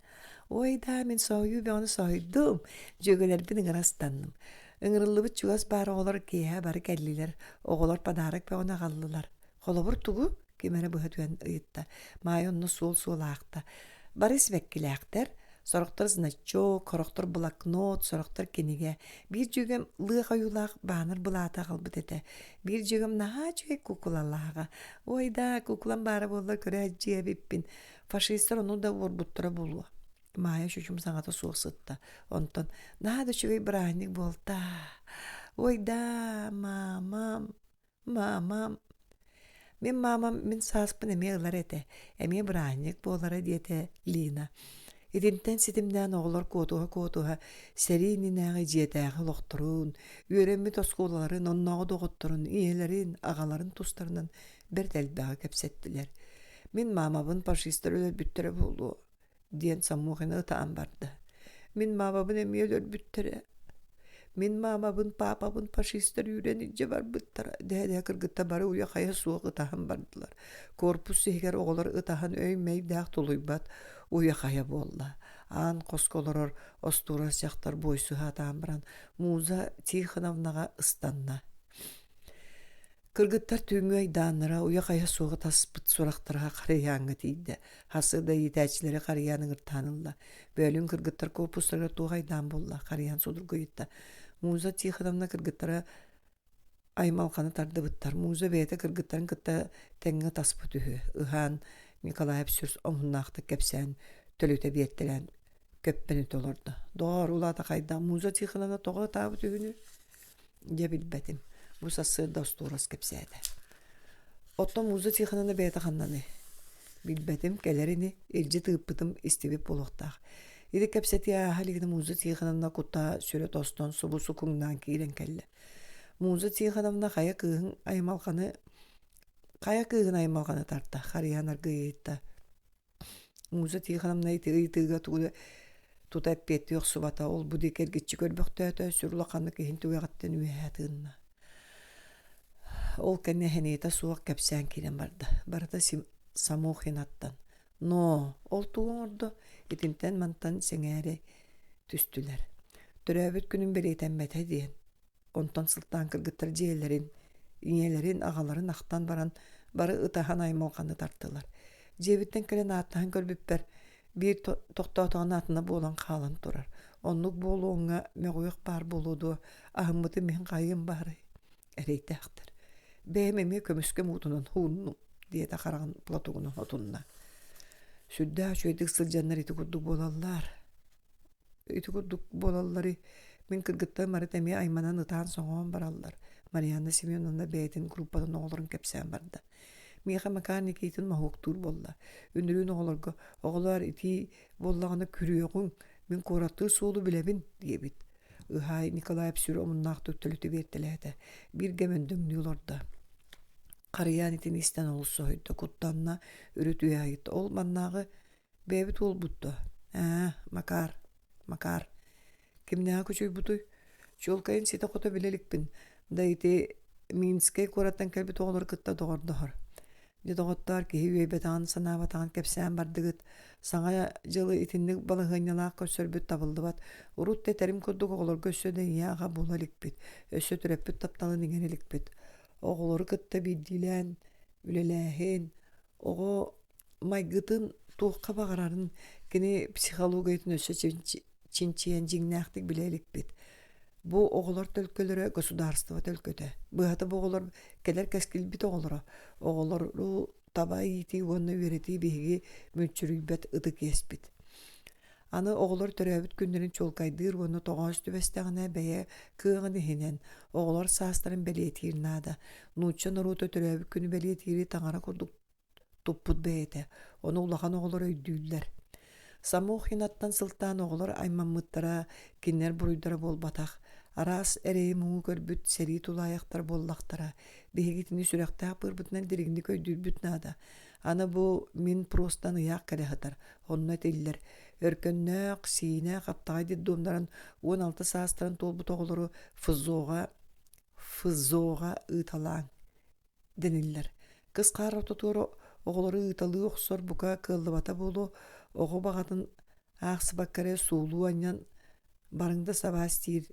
Ой даа, мин соһуйуу бөҕөнү соһуйдум, дьүөгэлэрбин ыҥыра ыстанным. Ыҥырыллыбыт чугас баар оҕолор киэһэ бары кэллилэр, оҕолор подарок бөҕөнү аҕаллылар. Холобур тугу? Ким эрэ быһа түһэн ыйытта. Маайа онно суол-суол аахта. Бары сибэккилээхтэр, сорохтор значок, сорохтор блокнот, сорохтор кинигэ. Биир дьүөгэм лыах ойуулаах баанар былааты аҕалбыт этэ. Биир дьүөгэм наһаа үчүгэй куукулалааҕа. Ой даа, куукулам баара буоллар көрөөччү эбиппин. Фашистар ону да уорбуттара буолуо. Маайа чочум саҥата суох сытта. Онтон наһаа да үчүгэй бырааһынньык буолта. Ой даа, маамам, маамам. Мин маамам мин сааспын эмиэ ылар этэ, эмиэ бырааһынньык буолара диэтэ Лина. Итинтэн ситимнээн оҕолор куотуһа-куотуһа сэрии иннинээҕи дьиэтээҕи олохторун, үөрэммит оскуолаларын, оннооҕу доҕотторун, ийэлэрин, аҕаларын тустарынан бэрт элбэҕи кэпсэттилэр. Мин маамабын фашистар өлөрбүттэрэ буолуо диэн Самохина ытаан барда. Мин маамабын эмиэ өлөрбүттэрэ. Мин маамабын, паапабын фашистар үүрэн илдьэ барбыттара дэһэ-дэһэ кыргыттар бары уйа-хайа суох ытаһан бардылар. Корпус иһигэр оҕолор ытаһан өй-мэйдээх тулуйбат уйа-хайа буолла. Аан хоско олорор остуорас дьахтар буойсуһа атаан баран Муза Тихоновнаҕа ыстанна. Кыргыттар түүҥҥү айдааннара уйа-хайа суоҕа таспыт сурахтара Харыйааҥҥа тиийдэ. Хасыда иитээччилэри Харыйаан ыҥыртаан ылла. Бөөлүүн кыргыттар корпустарыгар туох айдаан буолла? Харыйаан судургу ыйытта. Муза Тихоновна кыргыттара аймалҕаны тардыбыттар. Муза бэйэтэ кыргыттарын кытта тэҥҥэ таспыт үһү. Ыһаан Николаев сүр омуннаахтык кэпсээн төлүтэ биэртэлээн көппөнүтэ олордо. Доҕоор, улаата хайдах Муза Тихоновна тоҕо ытаабыт үһүнүй? Дьэ билбэтим. Бу сарсыарда остуорас кэпсээтэ. Оттон Муза Тихоновна бэйэтэ ханнаный? Билбэтим, кэлэр ини, илдьи тыыппытым истибит буолуохтаах. Ити кэпсэтии ааһа илигинэ Муза Тихоновна кута сүрэ тостон субу сукуҥнаан киирэн кэллэ. Муза Тихоновна хайа кыыһын аймалҕаны хайа кыыһын аймалҕаны тарта, харыйан аргыый ыйытта. Муза Тихоновна ити ыйытыыга тугу да тута эппиэттии охсубата, ол-бу диэки эргиччи көрбөхтөөтө, сүр улаханнык иһин түгэҕиттэн үөһэ тыынна. Ол кэннэ сэниэтэ суох кэпсээн киирэн барда. Барыта Самохинаттан. Но ол тугу оҥордо? Итинтэн-мантан сэҥээрэ түстүлэр. Төрөөбүт күнүн бэлиэтэммэтэ диэн. Онтон сылтаан кыргыттар дьиэлэрин, ийэлэрин, аҕаларын ахтан баран бары ытаһан аймалҕаны тартылар. Дьиэбиттэн кэлэн ааттаһан көрбүппэр биир тохтоотоҕуна атына буолан хаалан турар. Оннук буолуоҥҥа мөҕүөх баар буолуо дуо, аһыммытым иһин хайыам баарай? Эрэйдээхтэр. Бэйэм эмиэ көмүскэм уутунан ууннум, диэтэ хараҕын платогунан отунна. Сүрдээх үчүгэйдик сылдьаннар ити курдук буолаллар. Ити курдук буолалларый, мин кыргыттарым арыт эмиэ айманан ытаан-соҥоон бараллар, Марианна Семеновна бэйэтин группатын оҕолорун кэпсээн барда. Миэхэ Макар Никитин моһуоктуур буолла. Үнүрүүн оҕолорго «Оҕолоор, итии буоллаҕына күрүөҕүҥ, мин куораттыыр суолу билэбин» диэбит. Ыһаай Николаев сүр омуннаахтык төлүтэ биэртэлээтэ. Бииргэ мөндөҥнүү олордо. Харыйаан итини истэн олус соһуйда, куттанна, үрүт үөһэ ыйытта. Ол маннааҕы Бэйэбит уолбут дуо? Ээ, Макар, Макар. Кимнээҕи кучуйбутуй? Чуолкайын ситэ-хото билэ иликпин. Да ити Минскэй куораттан кэлбит оҕолору кытта доҕордоһор. Дьэ, доҕоттоор, киһи үөйбэтэҕин, санаабатаҕын кэпсээн бардыгыт. Саҥа дьылы итинник балаһыанньалаах көрсөрбүт табыллыбат. Урут да этэрим курдук оҕолорго өссө да ийэ-аҕа буола иликпит, өссө төрөппүт тапталын иҥэрэ иликпит. Оҕолору кытта биирдиилээн үлэлээһин, оҕо майгытын туохха баҕарарын кини психологиятын өссө чинчийэн дьиҥнээхтик билэ иликпит. Бу оҕолор төлкөлөрө государство төлкөтө. Быһата бу оҕолор кэлэр кэскилбит оҕолоро. Оҕолору таба иитии уонна үөрэтии биһиги мүччүрүйбэт ытык иэспит. Аны оҕолор төрөөбүт күннэрин чуолкайдыыр уонна тоҕоос түбэстэҕинэ бэйэ кыаҕын иһинэн оҕолор саастарын бэлиэтиир наада. Нуучча норуота төрөөбүт күнү бэлиэтиири таҥара курдук туппут бэйэтэ, ону улахан оҕолор өйдүүллэр. Самохинаттан сылтаан оҕолор аймаммыттара кинилэр буруйдара буолбатах. Араас эрэйи-муҥу көрбүт сэрии тулаайахтар буоллахтара. Биһиги итини сүрэхтээх быарбытынан дириҥник өйдүүрбүт наада. Аны бу мин простан ыйаах кэлэ сытар. Онно этиллэр: Өркөннөөх, Сиинэ, Хаптаҕай детдомнарын 16 саастарын туолбут оҕолору ФЗО-ҕа ФЗО-ҕа ыыталааҥ дэниллэр. Кыс хаар ортотугар оҕолору ыыталыы охсор бука кыаллыбата буолуо, оҕо баҕатын аахсыбакка эрэ суулуу анньан барыҥ да сабаас диир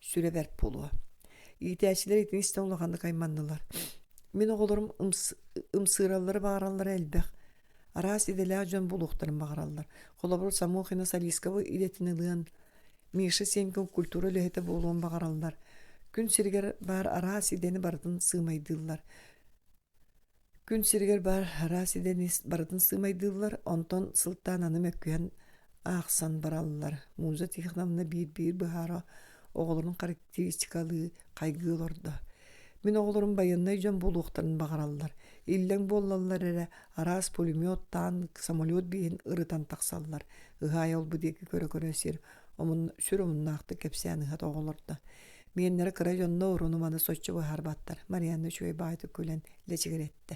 сүрэ бэрт буолуо. Иитээччилэр итини истэн улаханнык айманнылар. Мин оҕолорум ымсыыраллара баҕараллара элбэх. Араас идэлээх дьон буолуохтарын баҕараллар. Холобур, Самохина Солисковы идэтин ылыан, Миша Сенькин культура үлэһитэ буолуон баҕараллар. Күн сиригэр баар араас идэни барытын сыымайдыыллар. Күн сиригэр баар араас идэни барытын сыымайдыыллар, онтон сылтаан аны мөккүһэн аахсан бараллар. Муза Тихоновна биир-биир быһаара оҕолорун характеристикалыы хайгыы олордо. Мин оҕолорум байыаннай дьон буолуохтарын баҕараллар. Иллэҥ буоллаллар эрэ араас пулемет, танк, самолет бииһин ырытан тахсаллар. Ыһаайа ол-бу диэки көрө-көрө сир омун, сүр омуннаахтык кэпсээн ыһат оҕолордо. Миэннэрэ кыра дьонно уруну-маны соччо быһаарбаттар. Марианна үчүгэй баҕайытык күлэн лэчигирэттэ.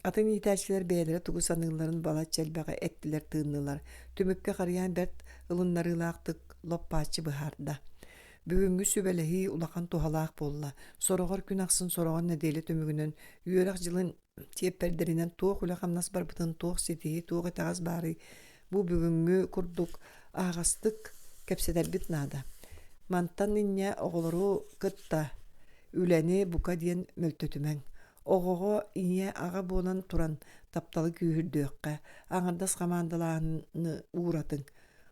Атын иитээччилэр бэйэлэрэ тугу саныылларын балачча элбэҕи эттилэр-тыыннылар. Түмүккэ харыйаан бэрт ылыннарыылаахтык лоп-бааччы быһаарда. Бүгүҥҥү сүбэлэһии улахан туһалаах буолла. Сороҕор күн ахсын сороҕор нэдиэлэ түмүгүнэн үөрэх дьылын чиэппэрдэринэн туох үлэ-хамнас барбытын, туох ситиһии, туох итэҕэс баарый бу бүгүҥҥү курдук аһаҕастык кэпсэтэрбит наада. Мантан инньэ оҕолору кытта үлэни бука диэн мөлтөтүмэҥ. Оҕоҕо ийэ-аҕа буолан туран тапталы күүһүрдүөххэ, аҥардас хамаандалааһыны ууратыҥ.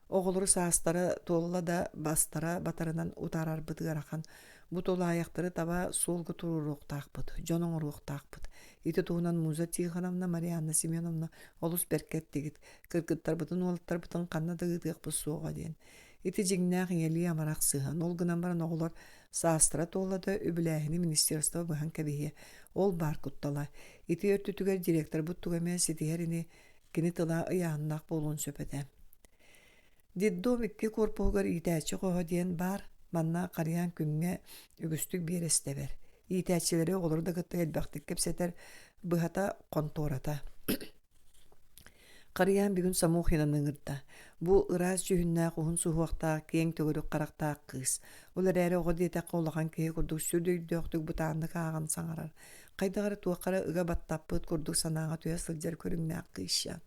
Оҕолору саастара туолла да бастара батарынан утаарарбыт ыарахан. Бу тулаайахтары таба суолга туруоруохтаахпыт, дьон оҥоруохтаахпыт. Ити туһунан Муза Тихоновна, Марианна Семеновна олус бэркэ эттигит, кыргыттарбытын, уолаттарбытын ханна да ыытыахпыт суоҕа диэн. Ити дьиҥнээх ийэлии амарах сыһыан. Ол гынан баран оҕолор саастара туолла да үбүлээһини министерство быһан кэбиһиэ. Ол баар куттала. Ити өртүтүгэр директорбут тугу эмэ ситиһэр ини Кини тыла ыйааһыннаах буолуон сөп этэ. Детдом икки корпуһугар иитээччи хоһо диэн баар, манна харыйаан күҥҥэ үгүстүк биэрэстэбэр. Иитээччилэри оҕолору да кытта элбэхтик кэпсэтэр, быһата хонтуората. Харыйаан бүгүн Самохинаны ыҥырда. Бу ыраас дьүһүннээх, уһун суһуохтаах, киэҥ төгүрүк харахтаах кыыс. Ол эрээри оҕо диэтэххэ улахан киһи курдук сүр өйдөөхтүк бытааннык ааҕан саҥарар. Хайдах эрэ туохха эрэ ыга баттаппыт курдук санааҕа түһэ сылдьар көрүҥнээх кыысчаан.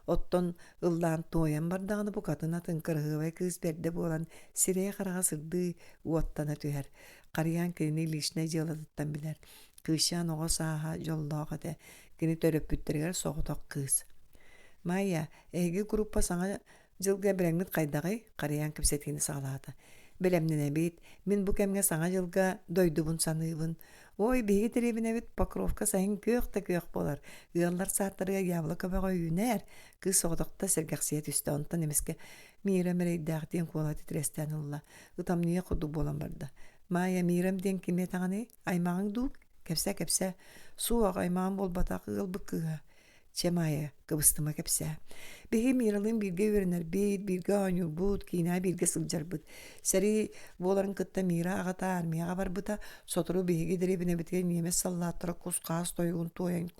Оттон ыллаан туойан бардаҕына букатын атын кыраһыабай кыыс бэрдэ буолан сирэйэ-хараҕа сырдыы, уоттана түһэр. Харыйаан кинини личнэй дьыалатыттан билэр. Кыысчаан оҕо сааһа дьоллоох этэ. Кини төрөппүттэригэр соҕотох кыыс. Майя, эһиги группа саҥа Дьылга бэлэмҥит хайдаҕый? Харыйаан кэпсэтиини саҕалаата. Бэлэмнэнэбит. Мин бу кэмҥэ Саҥа дьылга дойдубун саныыбын. Ой, биһиги дэриэбинэбит Покровка сайын күөх да күөх буолар. Ыаллар сааттарыгар яблоко бөҕө үүнэр. Кыыс соҕотохто сэргэхсийэ түстэ. Онтон эмискэ Мира мэрэйдээх диэн куолаһа титирэстээн ылла. Ытамньыйа курдук буолан барда. Маайа, Мирам диэн кими этэҕиний? Аймаҕыҥ дуу? Кэпсээ, кэпсээ. Суох, аймаҕым буолбатах, ыалбыт кыыһа. Чэ, Маайа, кыбыстыма кэпсээ. Биһиги Миралыын бииргэ үөрэнэрбит, бииргэ оонньуурбут, киинэҕэ бииргэ сылдьарбыт. Сэрии буоларын кытта Мира аҕата армияҕа барбыта. Сотору биһиги дэриэбинэбитигэр ньиэмэс саллааттара кус-хаас тойугун туойан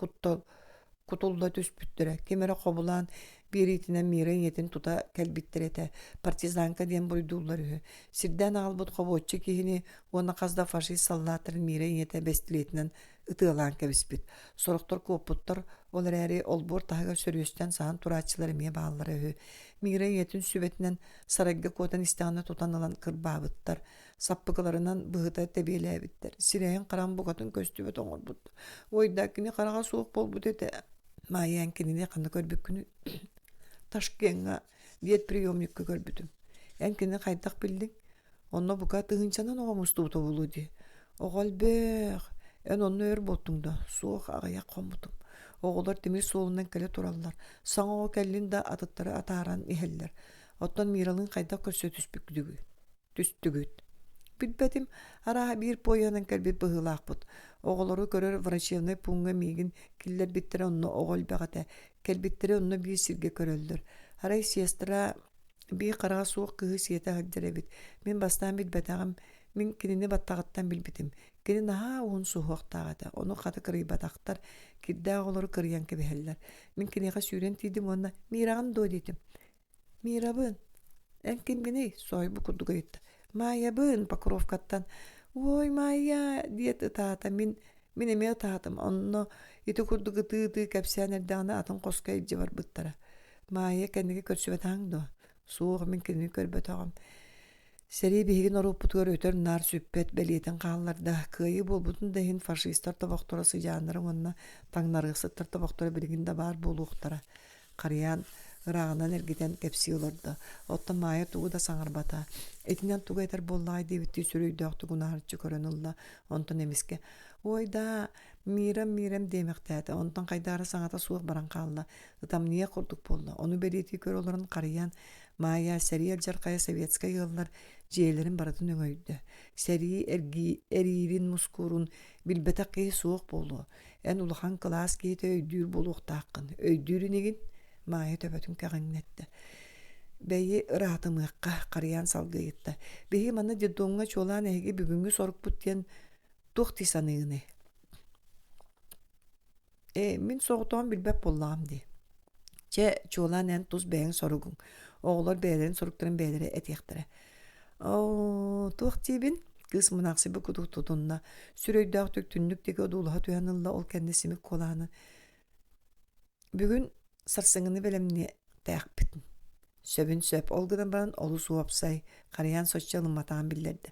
кутулла түспүттэрэ. Ким эрэ хобулаан биэриитинэн Мира ийэтин тута кэлбиттэр этэ. Партизанка диэн буруйдууллар үһү. Сирдээн аҕалбыт хобуоччу киһини уонна хас да фашист саллааттарын Мира ийэтэ бэстилиэтинэн ытыалаан кэбиспит. Сорохтор куоппуттар, ол эрээри олбуор таһыгар сөрүөстэн саһан турааччылар эмиэ бааллара үһү. Мира ийэтин сүбэтинэн сарайга куотан истэҕинэ тутан ылан кырбаабыттар, саппыкыларынан быһыта тэбиэлээбиттэр, сирэйин хараҕын букатын көстүбэт оҥорбуттар. Ой да, кини хараҕа суох буолбут этэ. Маайа эн кинини ханна көрбүккүнүй? Ташкеҥҥа ветприемникка көрбүтүм. Эн кинини хайдах биллиҥ? Онно бука тыһыынчанан оҕо мустубута буолуо дии. Оҕо элбэх. Эн онно өр буолтуҥ да? Суох, аҕыйах хоммутум. Оҕолор тимир суолунан кэлэ тураллар. Саҥа оҕо кэллин да атыттары атааран иһэллэр. Оттон Миралыын хайдах көрсө түспүккүтүй? Түстүгүт. Билбэтим, арааһа биир поеһынан кэлбит быһыылаахпыт. Оҕолору көрөр врачебнай пууҥҥа миигин киллэрбиттэрэ онно оҕо элбэх этэ. Кэлбиттэри онно биир сиргэ көрөллөр. Арай сестра биир хараҕа суох кыыһы сиэтэ сылдьар эбит. Мин бастаан билбэтэҕим. Мин кинини баттаҕыттан билбитим. Кини наһаа уһун суһуохтаах этэ, ону хата кырыйбатахтар, кирдээх оҕолору кырыйан кэбиһэллэр. Мин киниэхэ сүүрэн тиийдим уонна «Мираҕын дуо?» диэтим. «Мирабын, эн кимҥиний?» соһуйбут курдук ыйытта. «Маайабын, Покровкаттан». «Ой, Майя!» диэт ытаата. Мин мин эмиэ ытаатым. Онно ити курдук ытыы-ытыы кэпсээн эрдэҕинэ атын хоско илдьэ барбыттара. Маайа кэнники көрсүбэтэҕиҥ дуо? Суох, мин кинини көрбөтөҕүм. Сэрии биһиги норуоппутугар өтөр-наар сүппэт бэлиэтин хаалларда. Кыайыы буолбутун да иһин фашистар тобохторо сыдьааннара уонна таҥнарыахсыттар тобохторо билигин да баар буолуохтара. Харыйаан ырааҕынан эргитэн кэпсии олордо. Оттон Маайа тугу да саҥарбата. Итинэн тугу этэр буоллаҕай диэбиттии сүр өйдөөхтүк унаарыччы көрөн ылла. Онтон эмискэ «Ой даа, Мирам, Мирам» диэмэхтээтэ. Онтон хайдаара саҥата суох баран хаалла. Ытамньыйа курдук буолла. Ону бэлиэтии көрө олорон Харыйаан Маайа сэрии алдьархайа советскай ыаллар дьиэлэрин барытын өҥөйдө. Сэрии эриирин-мускуурун билбэтэх киһи суох буолуо. Эн улахан кылаас киһитэ өйдүүр буолуохтааххын. Өйдүүр инигин? Маайа төбөтүн кэҕиҥнэттэ. Бэйи ыраатымыахха, Харыйаан салгыы ыйытта. Биһиги манна детдомҥа чуолаан эһиги бүгүҥҥү сорукпут диэн туох дии саныыгыный? Ээ, мин соҕотоҕун билбэт буоллаҕым дии. Чэ, чуолаан эн тус бэйэҥ соругуҥ. Оҕолор бэйэлэрин соруктарын бэйэлэрэ этиэхтэрэ. Оо, туох диибин? Кыыс мунаахсыйбыт курдук тутунна. Сүр өйдөөхтүк түннүк диэки одуулаһа түһэн ылла, ол кэннэ симик куолаһынан Бүгүн сарсыҥҥыны бэлэмниэхтээхпит. Сөбүн сөп, ол гынан баран олус уопсай, харыйаан соччо ылымматаҕын биллэрдэ.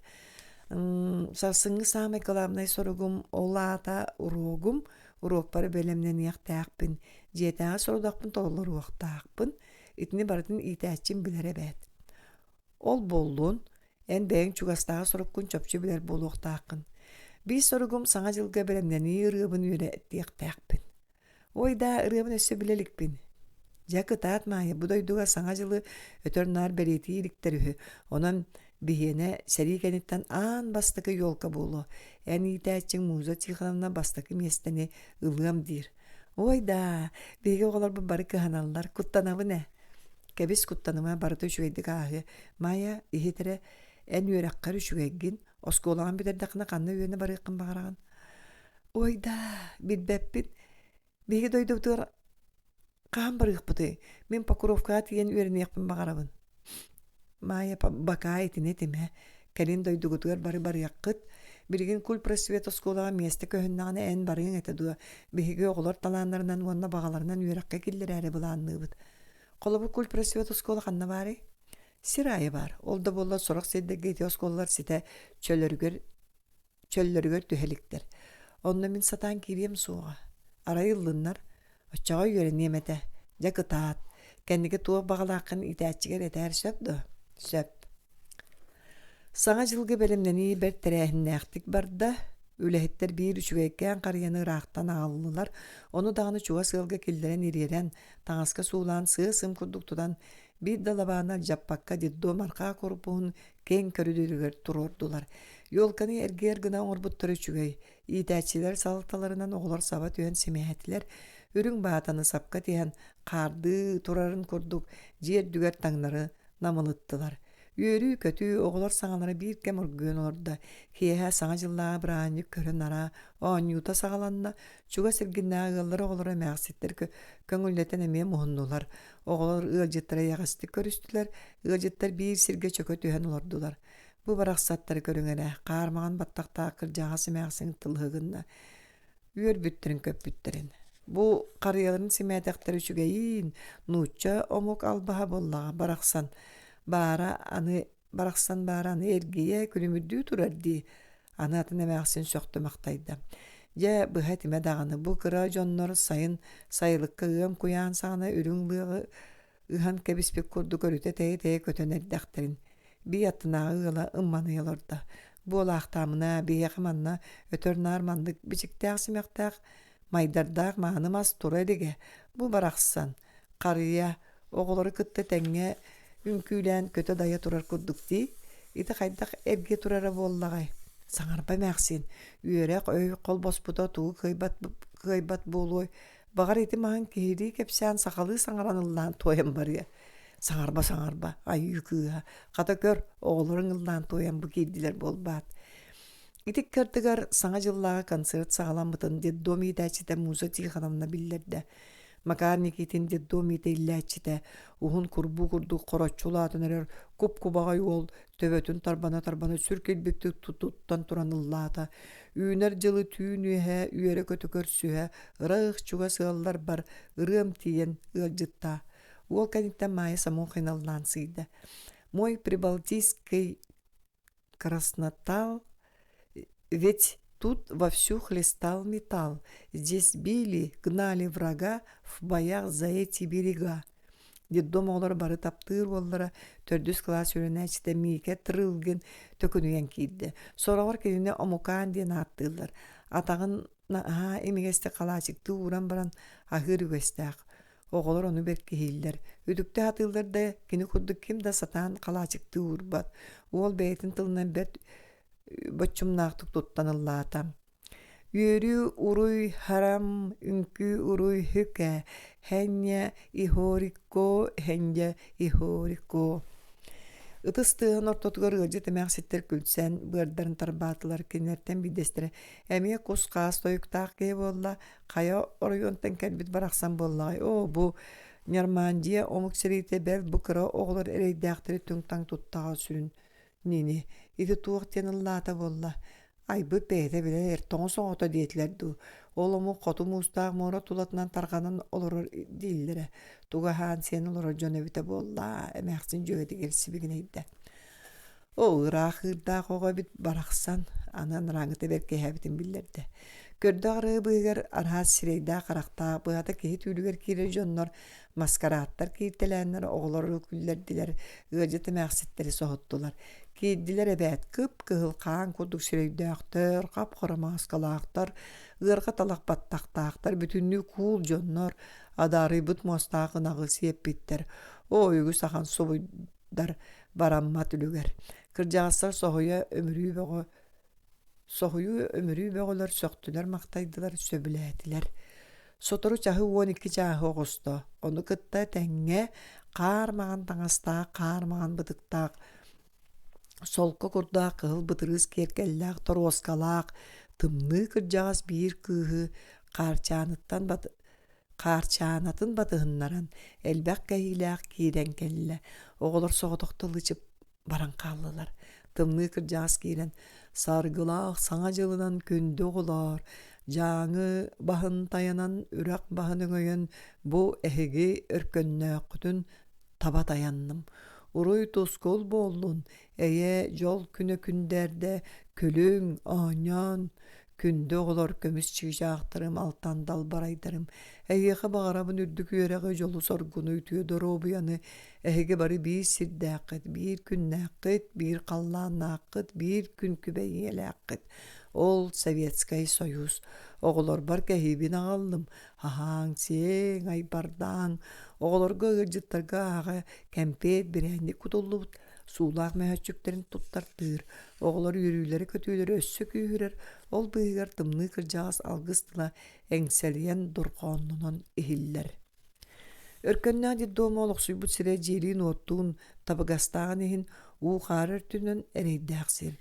Сарсыҥҥы саамай кылаабынай соругум ол аата уруогум, уруокпар бэлэмнэниэхтээхпин, дьиэтээҕи сорудахпын толоруохтаахпын, итини барытын иитээччим билэр эбээт. Ол буоллун, эн бэйэҥ чугастааҕы соруккун чопчу билэр буолуохтааххын. Биир соругум Саҥа дьылга бэлэмнэнии ырыабын үөрэтиэхтээхпин. Ой даа, ырыабын өссө билэ иликпин. Дьэ, кытаат, Маайа, бу дойдуга Саҥа дьылы өтөр-наар бэлиэтии иликтэр үһү. Онон биһиэнэ сэрии кэнниттэн аан бастакы елка буолуо. Эн иитээччиҥ Муза Тихоновна бастакы миэстэни ылыам диир. Ой даа, биһиги оҕолорбут бары кыһаналлар, куттанабын ээ. Кэбис куттаныма, барыта үчүгэйдик ааһыа. Маайа, иһит эрэ, эн үөрэххэр үчүгэйгин, оскуолаҕын бүтэрдэххинэ ханна үөрэнэ барыаххын баҕараҕын? Ой даа, билбэппин. Биһиги дойдубутугар хаһан барыахпытый? Мин Покровкаҕа тиийэн үөрэниэхпин баҕарабын. Маайа бакаа итини этимэ. Кэлин дойдугутугар бары барыаххыт. Билигин кульпросвет оскуолаҕа миэстэ көһүннэҕинэ эн барыаҥ этэ дуо? Биһиги оҕолор талааннарынан уонна баҕаларынан үөрэххэ киллэрээри былаанныыбыт. Холобур, кульпросвет оскуола ханна баарый? Сир аайы баар. Ол да буоллар сорох сирдэргэ ити оскуолалар ситэ чөлөрүгэр чөллөрүгэр түһэ иликтэр. Онно мин сатаан киириэм суоҕа. Арай ыллыннар, оччоҕо үөрэниэм этэ. Дьэ кытаат, кэнники туох баҕалааххын иитээччигэр этээр сөп дуо? Сөп. Саҥа дьылга бэлэмнэнии бэрт тэрээһиннээхтик барда. Үлэһиттэр биир үчүгэйкээн харыйаны ыраахтан аҕаллылар, ону даҕаны чугас ыалга киллэрэн ириэрэн, таҥаска суулаан сыа-сым курдук тутан, биир да лабааны алдьаппакка детдом арҕаа корпуһун киэҥ көрүдүөрүгэр туруордулар. Елканы эргийэр гына оҥорбуттара үчүгэй. Иитээччилэр салалталарынан оҕолор саба түһэн симэһэтилэр, үрүҥ баатаны сапка тиһэн, хаардыы турарын курдук дьиэ үрдүгэр таҥнары намылыттылар. Үөрүү-көтүү, оҕолор саҥалара биир кэм оргуйан олордо. Киэһэ Саҥа дьыллааҕы бырааһынньык көрө-нара оонньуута саҕаланна. Чугас эргиннээҕи ыаллар оҕолоро эмээхситтэр көҥүллэтэн эмиэ муһуннулар. Оҕолор ыалдьыттары эйэҕэстик көрүстүлэр, ыалдьыттар биир сиргэ чөкө түһэн олордулар. Бу барахсаттары көрүҥ эрэ, хаармаҕан баттахтаах кырдьаҕас эмээхсин тылыһыгынна. Үөрбүттэрин-көппүттэрин. Бу харыйаларын симээтэхтэр үчүгэйиин, нуучча омук албаһа буоллаҕа барахсан баара аны барахсан баара аны эргийэ күлүмүрдүү турар дии Аны атын эмээхсин сөхтө-махтайда. Дьэ, быһа этимэ даҕаны, бу кыра дьоннор сайын сайылыкка ыам куйаан саҕана үрүҥ лыаҕы ыһан кэбиспит курдук өрүтэ тэйэ-тэйэ көтөн эрдэхтэрин. Бии аттынааҕы ыала ымманыйа олордо. Буолаахтаамына, биһиэхэ манна өтөр-наар маннык бичиктээх-симэхтээх. Майдардаах мааны мас тура илигэ, бу барахсан, харыйа, оҕолору кытта тэҥҥэ үҥкүүлээн көтө-дайа турар курдук дии. Ити хайдах эргэ турара буоллаҕай? Саҥарба эмээхсин, үөрэх өй холбоспута тугу кыайбат, кыайбат буолуой? Баҕар ити маһын киһилии кэпсээн сахалыы саҥаран ыллаан туойан барыа. Саҥарба-саҥарба, айыы кыыһа, хата көр, оҕолоруҥ ыллаан туойан бу киирдилэр буолбаат. Ити ыккардыгар Саҥа дьыллааҕы концерт саҕаламмытын детдом иитээччитэ Муза Тихоновна биллэрдэ. Макар Никитин детдом иитиллээччитэ, уһун курбуу курдук хороччу улаатан эрэр куп-кубаҕай уол төбөтүн тарбана-тарбана сүр килбиктик туттан туран ыллаата. Үүнэр дьылы түүн үөһэ үөрэ-көтө көрсүһэ, ыраах-чугас ыалларбар ырыам тиийэн ыалдьыттаа. Уол кэнниттэн Маайа Самохина ыллаан сыыйда. «Мой прибалтийский краснотал ведь тут вовсю хлестал металл, здесь били, гнали врага в боях за эти берега. Детдом оҕолоро бары таптыыр уоллара төрдүс кылаас үөрэнээччитэ Миикэ Трылгин төкүнүйэн киирдэ. Сороҕор кинини Омукаан диэн ааттыыллар. Атаҕын наһаа имигэстик халаачыктыы ууран баран аһыыр үгэстээх. Оҕолор ону бэркиһииллэр, үтүктэ сатыыллар да, кини курдук ким да сатаан халаачыктыы уурбат. Уол бэйэтин тылынан бэрт боччумнаахтык туттан ыллаата. Үөрүү уруй харам, үҥкүү уруй хүкэ, хэнньэ ихорико, хэнньэ ихорико. Ытыс тыаһын ортотугар ыалдьыт эмээхситтэр күлсэн, быардарын тарбаатылар, кинилэртэн биирдэстэрэ эмиэ кус-хаас тойуктаах киһи буолла, Хайа оройуонтан кэлбит барахсан буоллаҕай, оо, бу Нормандия омук сэриитэ бэл бу кыра оҕолор эрэйдээхтэри түҥ-таҥ туттаҕа сүрүн нини. Ити туох диэн ыллаата буолла? Айбыт бэйэтэ билэр, тоҥус оҕото диэтилэр дуу. Ол омук хоту муустаах муора тулатынан тарҕанан олорор дииллэрэ. Тугу аһаан-сиэн олорор дьон эбитэ буолла, эмээхсин дьүөгэтигэр сибигинэйдэ. Оо, ыраах ыырдаах оҕо эбит барахсан, аны анарааҥҥыта бэркиһээбитин биллэрдэ. Көрдөөх арыы быыһыгар араас сирэйдээх-харахтаах, быһата киһи түүлүгэр киирэр дьоннор маскарааттар кииртэлээннэр оҕолору күллэрдилэр, ыалдьыт эмээхситтэри соһуттулар. Киирдилэр эбээт кып-кыһыл хаан курдук сирэйдэөхтөр, хап-хара мааскалаахтар, ыарҕа талах баттахтаахтар, бүтүннүү куул дьоннор, адаарыйбыт муостаах ынаҕы сиэппиттэр. Оо, үгүс ахан субуй дар бараммат үлүгэр. Кырдьаҕастар соһуйа өмүрүү бөҕө соһуйуу өмүрүү бөҕөлөр сөхтүлэр-махтайдылар, сөбүлээтилэр. Сотору чаһы 12 чааһы оҕусто. Ону кытта тэҥҥэ хаар маҥан таҥастаах, хаар маҥан бытыктаах, солко курдаах кыһыл бытырыыс киэркэллээх торуоскалаах тымныы кырдьаҕас биир кыыһы хаарчааныттан Хаарчаанатын батыһыннаран, элбэх кэһиилээх киирэн кэллэ. Оҕолор соҕотохто лычып баран хааллылар. Тымныы кырдьаҕас киирэн, «Саргылаах Саҥа дьылынан күндү оҕолоор, Дьааҥы баһын тайанан, үрэх баһын өҥөйөн бу эһиги өркөннөөххүтүн таба тайанным. Уруй-тускул буоллун, эйэ, дьол күнэ күндээрдэ, күлүҥ, оонньоон, Күндү оҕолор, көмүс чыычаахтарым, алтан далбарайдарым, эһиэхэ баҕарабын үрдүк үөрэҕи, дьолу-соргуну, үтүө доруобуйаны, эһиги бары биир сирдээххит, биир күннээххит, биир халлааннааххыт, биир күн күбэй ийэлээххит. Ол Советскай Союз. Оҕолорбор кэһиибин аҕаллым, аһааҥ-сиэҥ, айбардааҥ, оҕолорго ыалдьыттарга ааҕа кэмпиэт, бирээнньик кутуллубут суулаах мөһөөччүктэрин туттартыыр, оҕолор үөрүүлэрэ-көтүүлэрэ өссө күүһүрэр, ол быыһыгар тымныы кырдьаҕас алгыс тыла эҥсэлийэн дорҕооннонон иһиллэр. Өркөннөөх детдома олохсуйбут сирэ дьиэлиин-уоттуун табыгастааҕын иһин уу-хаар өртүнэн эрэйдээх сир.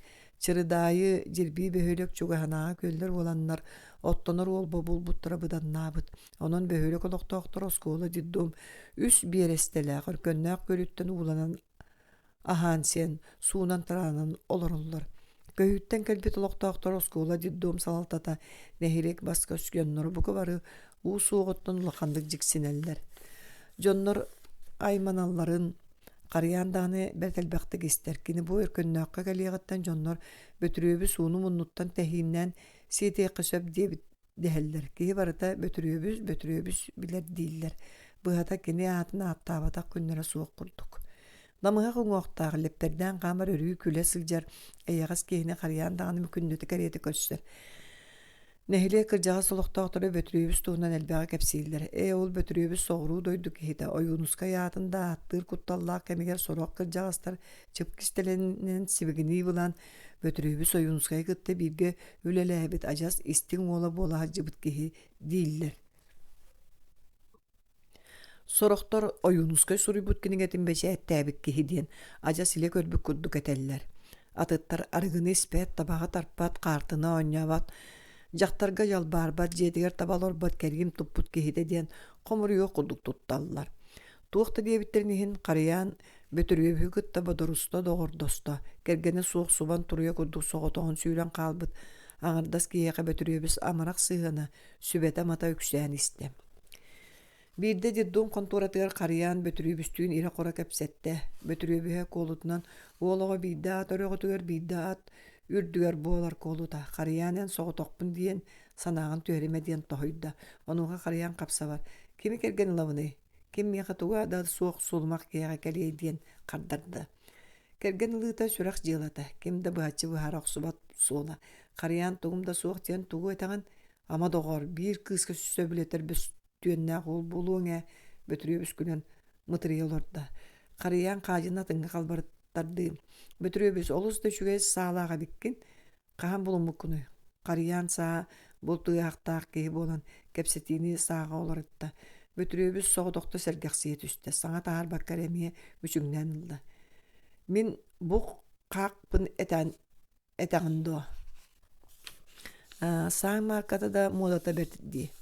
Чырыдаайы, Дьирбии бөһүөлэк чугаһынааҕы күөллэр уоланнар оттонор уолба булбуттара быданнаабыт. Онон бөһүөлэк олохтоохторо оскуола детдом үс биэрэстэлээх Өркөннөөх күөлүттэн ууланан аһаан-сиэн, суунан-тараанан олороллор. Көһүүттэн кэлбит олохтоохтор оскуола детдом салалтата нэһилиэк бас-көс дьонноро бука бары уу суоҕуттан улаханнык дьиксинэллэр. Дьоннор айманалларын харыйаан даҕаны бэрт элбэхтик истэр. Кини бу Өркөннөөххө кэлиэҕиттэн дьоннор Бөтүрүөбү сууну муннуттан тэһииннээн сиэтиэххэ сөп диэбит дэһэллэр. Киһи барыта Бөтүрүөбүс, Бөтүрүөбүс билэр дииллэр. Быһата кини аатын ааттаабатах күннэрэ суох курдук. Намыһах уҥуохтаах, лэптэрдээн хаамар өрүү күлэ сылдьар эйэҕэс киһини харыйаан даҕаны күннэтэ кэриэтэ көрсөр. Нэһилиэк кырдьаҕас олохтоохторо Бөтүрүөбүс туһунан элбэҕи кэпсииллэр. Ээ, ол Бөтүрүөбүс соҕуруу дойду киһитэ, Ойуунускай аатын да ааттыыр кутталлаах кэмигэр сорох кырдьаҕастар чып кистэлэнинэн сибигинии былаан Бөтүрүөбүс Ойуунускайы кытта бииргэ үлэлээбит адьас истиҥ уола буола сылдьыбыт киһи дииллэр. Сорохтор Ойуунускай суруйбут кинигэтин бэчээттээбит киһи диэн адьас илэ көрбүт курдук этэллэр. Атыттар арыгыны испэт, табаҕы тарпат, хаартыны оонньообот, дьахтарга дьалбаарбат, дьиэтигэр таба олорбот кэриим туппут киһитэ диэн хомуруйуох курдук тутталлар. Туох да диэбиттэрин иһин Харыйаан Бөтүрүөбүһү кытта бодоруста, доҕордосто, кэргэнэ суох субан туруйа курдук соҕотоҕун сүүрэн хаалбыт аҥардас киһиэхэ Бөтүрүөбүс амарах сыһыана, сүбэтэ-амата үксээн истэ. Биирдэ детдом хонтуоратыгар Харыйаан Бөтүрүөбүстүүн ирэ-хоро кэпсэттэ. Бөтүрүөбүһэ куолутунан уол оҕо биирдэ аат өрөҕөтүгэр, биирдэ аат үрдүгэр буолар куолута. Харыйаан эн соҕотохпун диэн санааҕын түһэримэ диэн тоһуйда. Онуоха Харыйаан хапсабар «Кими кэргэн ылабыный? Ким миэхэ туга да суох сулумах киһиэхэ кэлиэй» диэн хардарда. Кэргэн ылыыта сүрэх дьыалата, ким да быһаччы быһаара охсубат суола. Харыйаан тугум да суох диэн тугу этэҕин? Ама доҕоор, биир кыыска сөбүлэтэр бөстүөннээх уол буолуоҥ ээ, Бөтүрүөбүс күлэн мытырыйа олордо. Харыйаан хаадьыны атыҥҥа халбарыттардыы. Бөтүрүөбүс олус да үчүгэй саалаах эбиккин. Хаһан булуммуккунуй? Харыйаан саа булт ыаһахтаах киһи буолан кэпсэтиини сааҕа уларытта. Бөтүрүөбүс соҕотохто сэргэхсийэ түстэ, саҥа таһаарбакка эрэ эмиэ мүчүҥнээн ылла. Мин бу хаахпын этэн этэҕин дуо? Сааҥ маарката да муодата бэрт дии.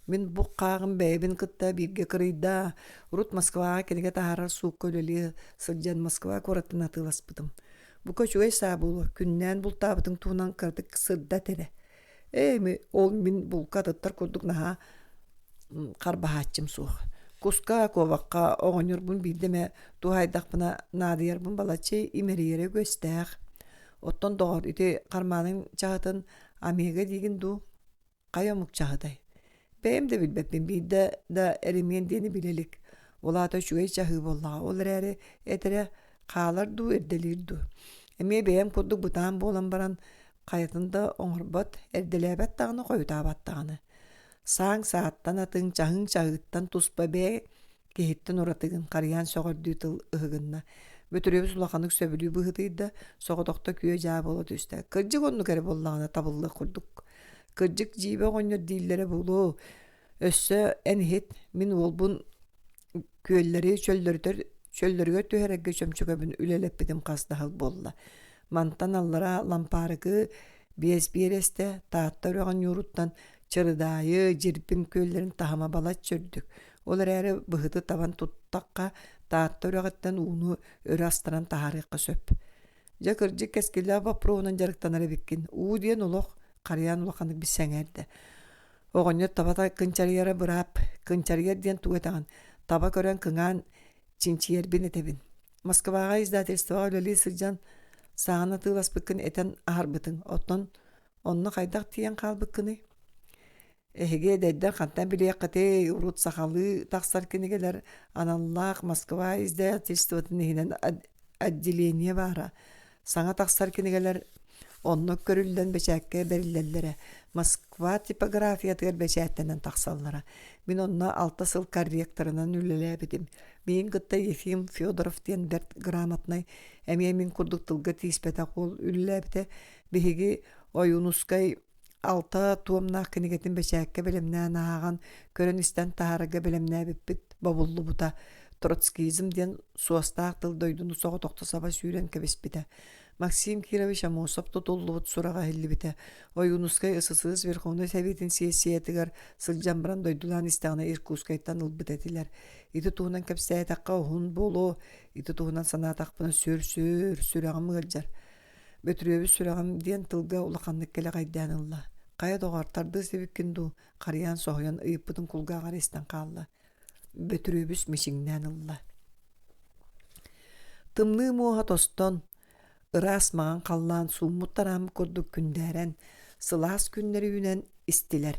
Мин бу хааҕым бэйэбин кытта бииргэ кырыйда. Урут Москваҕа кинигэ таһаарар суукка үлэлии сылдьан Москва куораттан атыыласпытым. Бука үчүгэй саа буолуо, күннээн бултаабытыҥ туһунан кыратык сырдат эрэ. Ээ, ол мин булка атыттар курдук наһаа харбаһааччым суох. Куска, куобахха оҕонньорбун биирдэ эмэ туһаайдахпына наадыйарбын балачча имэрийэрэ үгэстээх. Оттон доҕор, ити хармааныҥ чаһытын Омега диигин дуу? Хайа омук чаһытай? Бэйэм да билбэппин, биирдэ да эримиэн диэни билэ илик. Ол аата үчүгэй чаһыы буоллаҕа, ол эрээри этэрэ хаалар дуу, эрдэлиир дуу. Эмиэ бэйэм курдук бытаан буолан баран хайатын да оҥорбот, эрдэлээбэт даҕаны, хойутаабат даҕаны. Сааҥ сааттан атыҥ, чаһыҥ чаһыыттан туспа бэйэ киһиттэн уратыгын харыйаан сөҕөрдүү тыл ыһыгынна. Бөтүрүөбүс улаханнык сөбүлүү быһыытыйда, соҕотохто күө-дьаа буола түстэ. Кырдьык оннук эрэ буоллаҕына табыллыах курдук. Кырдьык дьиибэ оҕонньор дииллэрэ буолуо. Өссө эн иһит, мин уолбун күөллэри чөллөрүтэр чөллөрүгэр түһэрэргэ чөмчөкөбүн үлэлэппитим хас да сыл буолла. Мантан аллара Лампаарыкы биэс биэрэстэ Таатта үрэҕин ньууруттан Чырыдаайы, Дьирбин күөллэрин таһыма балачча үрдүк. Ол эрээри быһыты табан туттахха, Таатта үрэҕиттэн ууну өрө астаран таһаарыахха сөп. Дьэ, кырдьык кэскиллээх боппуруоһунан дьарыктанар эбиккин. Уу диэн олох харыйаан улаханнык сэҥээрдэ. Оҕонньор табата кынчарыйара быраап. Кынчарыйар диэн тугу этэҕин? Таба көрөн кыҥаан чинчийэрбин этэбин. Москваҕа издательствоҕа үлэлии сылдьан саҕан атыыласпыккын этэн аһарбытыҥ. Оттон онно хайдах тиийэн хаалбыккыный? Эһиги эдэрдэр хантан билиэххитий, урут сахалыы тахсар кинигэлэр аналлаах Москва издательствотын иһинэн отделение баара. Саҥа тахсар кинигэлэр онно көрүллэн бэчээккэ бэриллэллэрэ, Москва типографиятыгар бэчээттэнэн тахсаллара. Мин онно алта сыл корректорынан үлэлээбитим. Миигин кытта Ефим Федоров диэн бэрт грамотнай, эмиэ мин курдук тылга тииспэтэх уол үлэлээбитэ. Биһиги Ойуунускай алта туомнаах кинигэтин бэчээккэ бэлэмнээн ааҕан, көрөн-истэн таһаарарга бэлэмнээбиппит бобуллубута. Троцкизм диэн суостаах тыл дойдуну соҕотохто саба сүүрэн кэбиспитэ. Максим Кирович Аммосов тутуллубут сураҕа иһиллибитэ. Ойуунускай СССР Верховнай Сэбиэтин сиэссийэтигэр сылдьан баран дойдулаан истэҕинэ Иркутскайтан ылбыт этилэр. Ити туһунан кэпсээтэххэ уһун буолуо, ити туһунан санаатахпына сүр-сүр, сүрэҕим ыалдьар. Бөтүрүөбүс сүрэҕим диэн тылга улаханнык кэлэҕэйдээн ылла. Хайа доҕоор, тардыас эбиккин дуу, Харыйаан соһуйан ыйыппытын кулгааҕар истэн хаалла. Бөтүрүөбүс мичиҥнээн ылла. Тымныы муоһа тостон, ыраас маҥан халлаан сууммут тарааммыт курдук күндээрэн, сылаас күннэри үүнэн истилэр.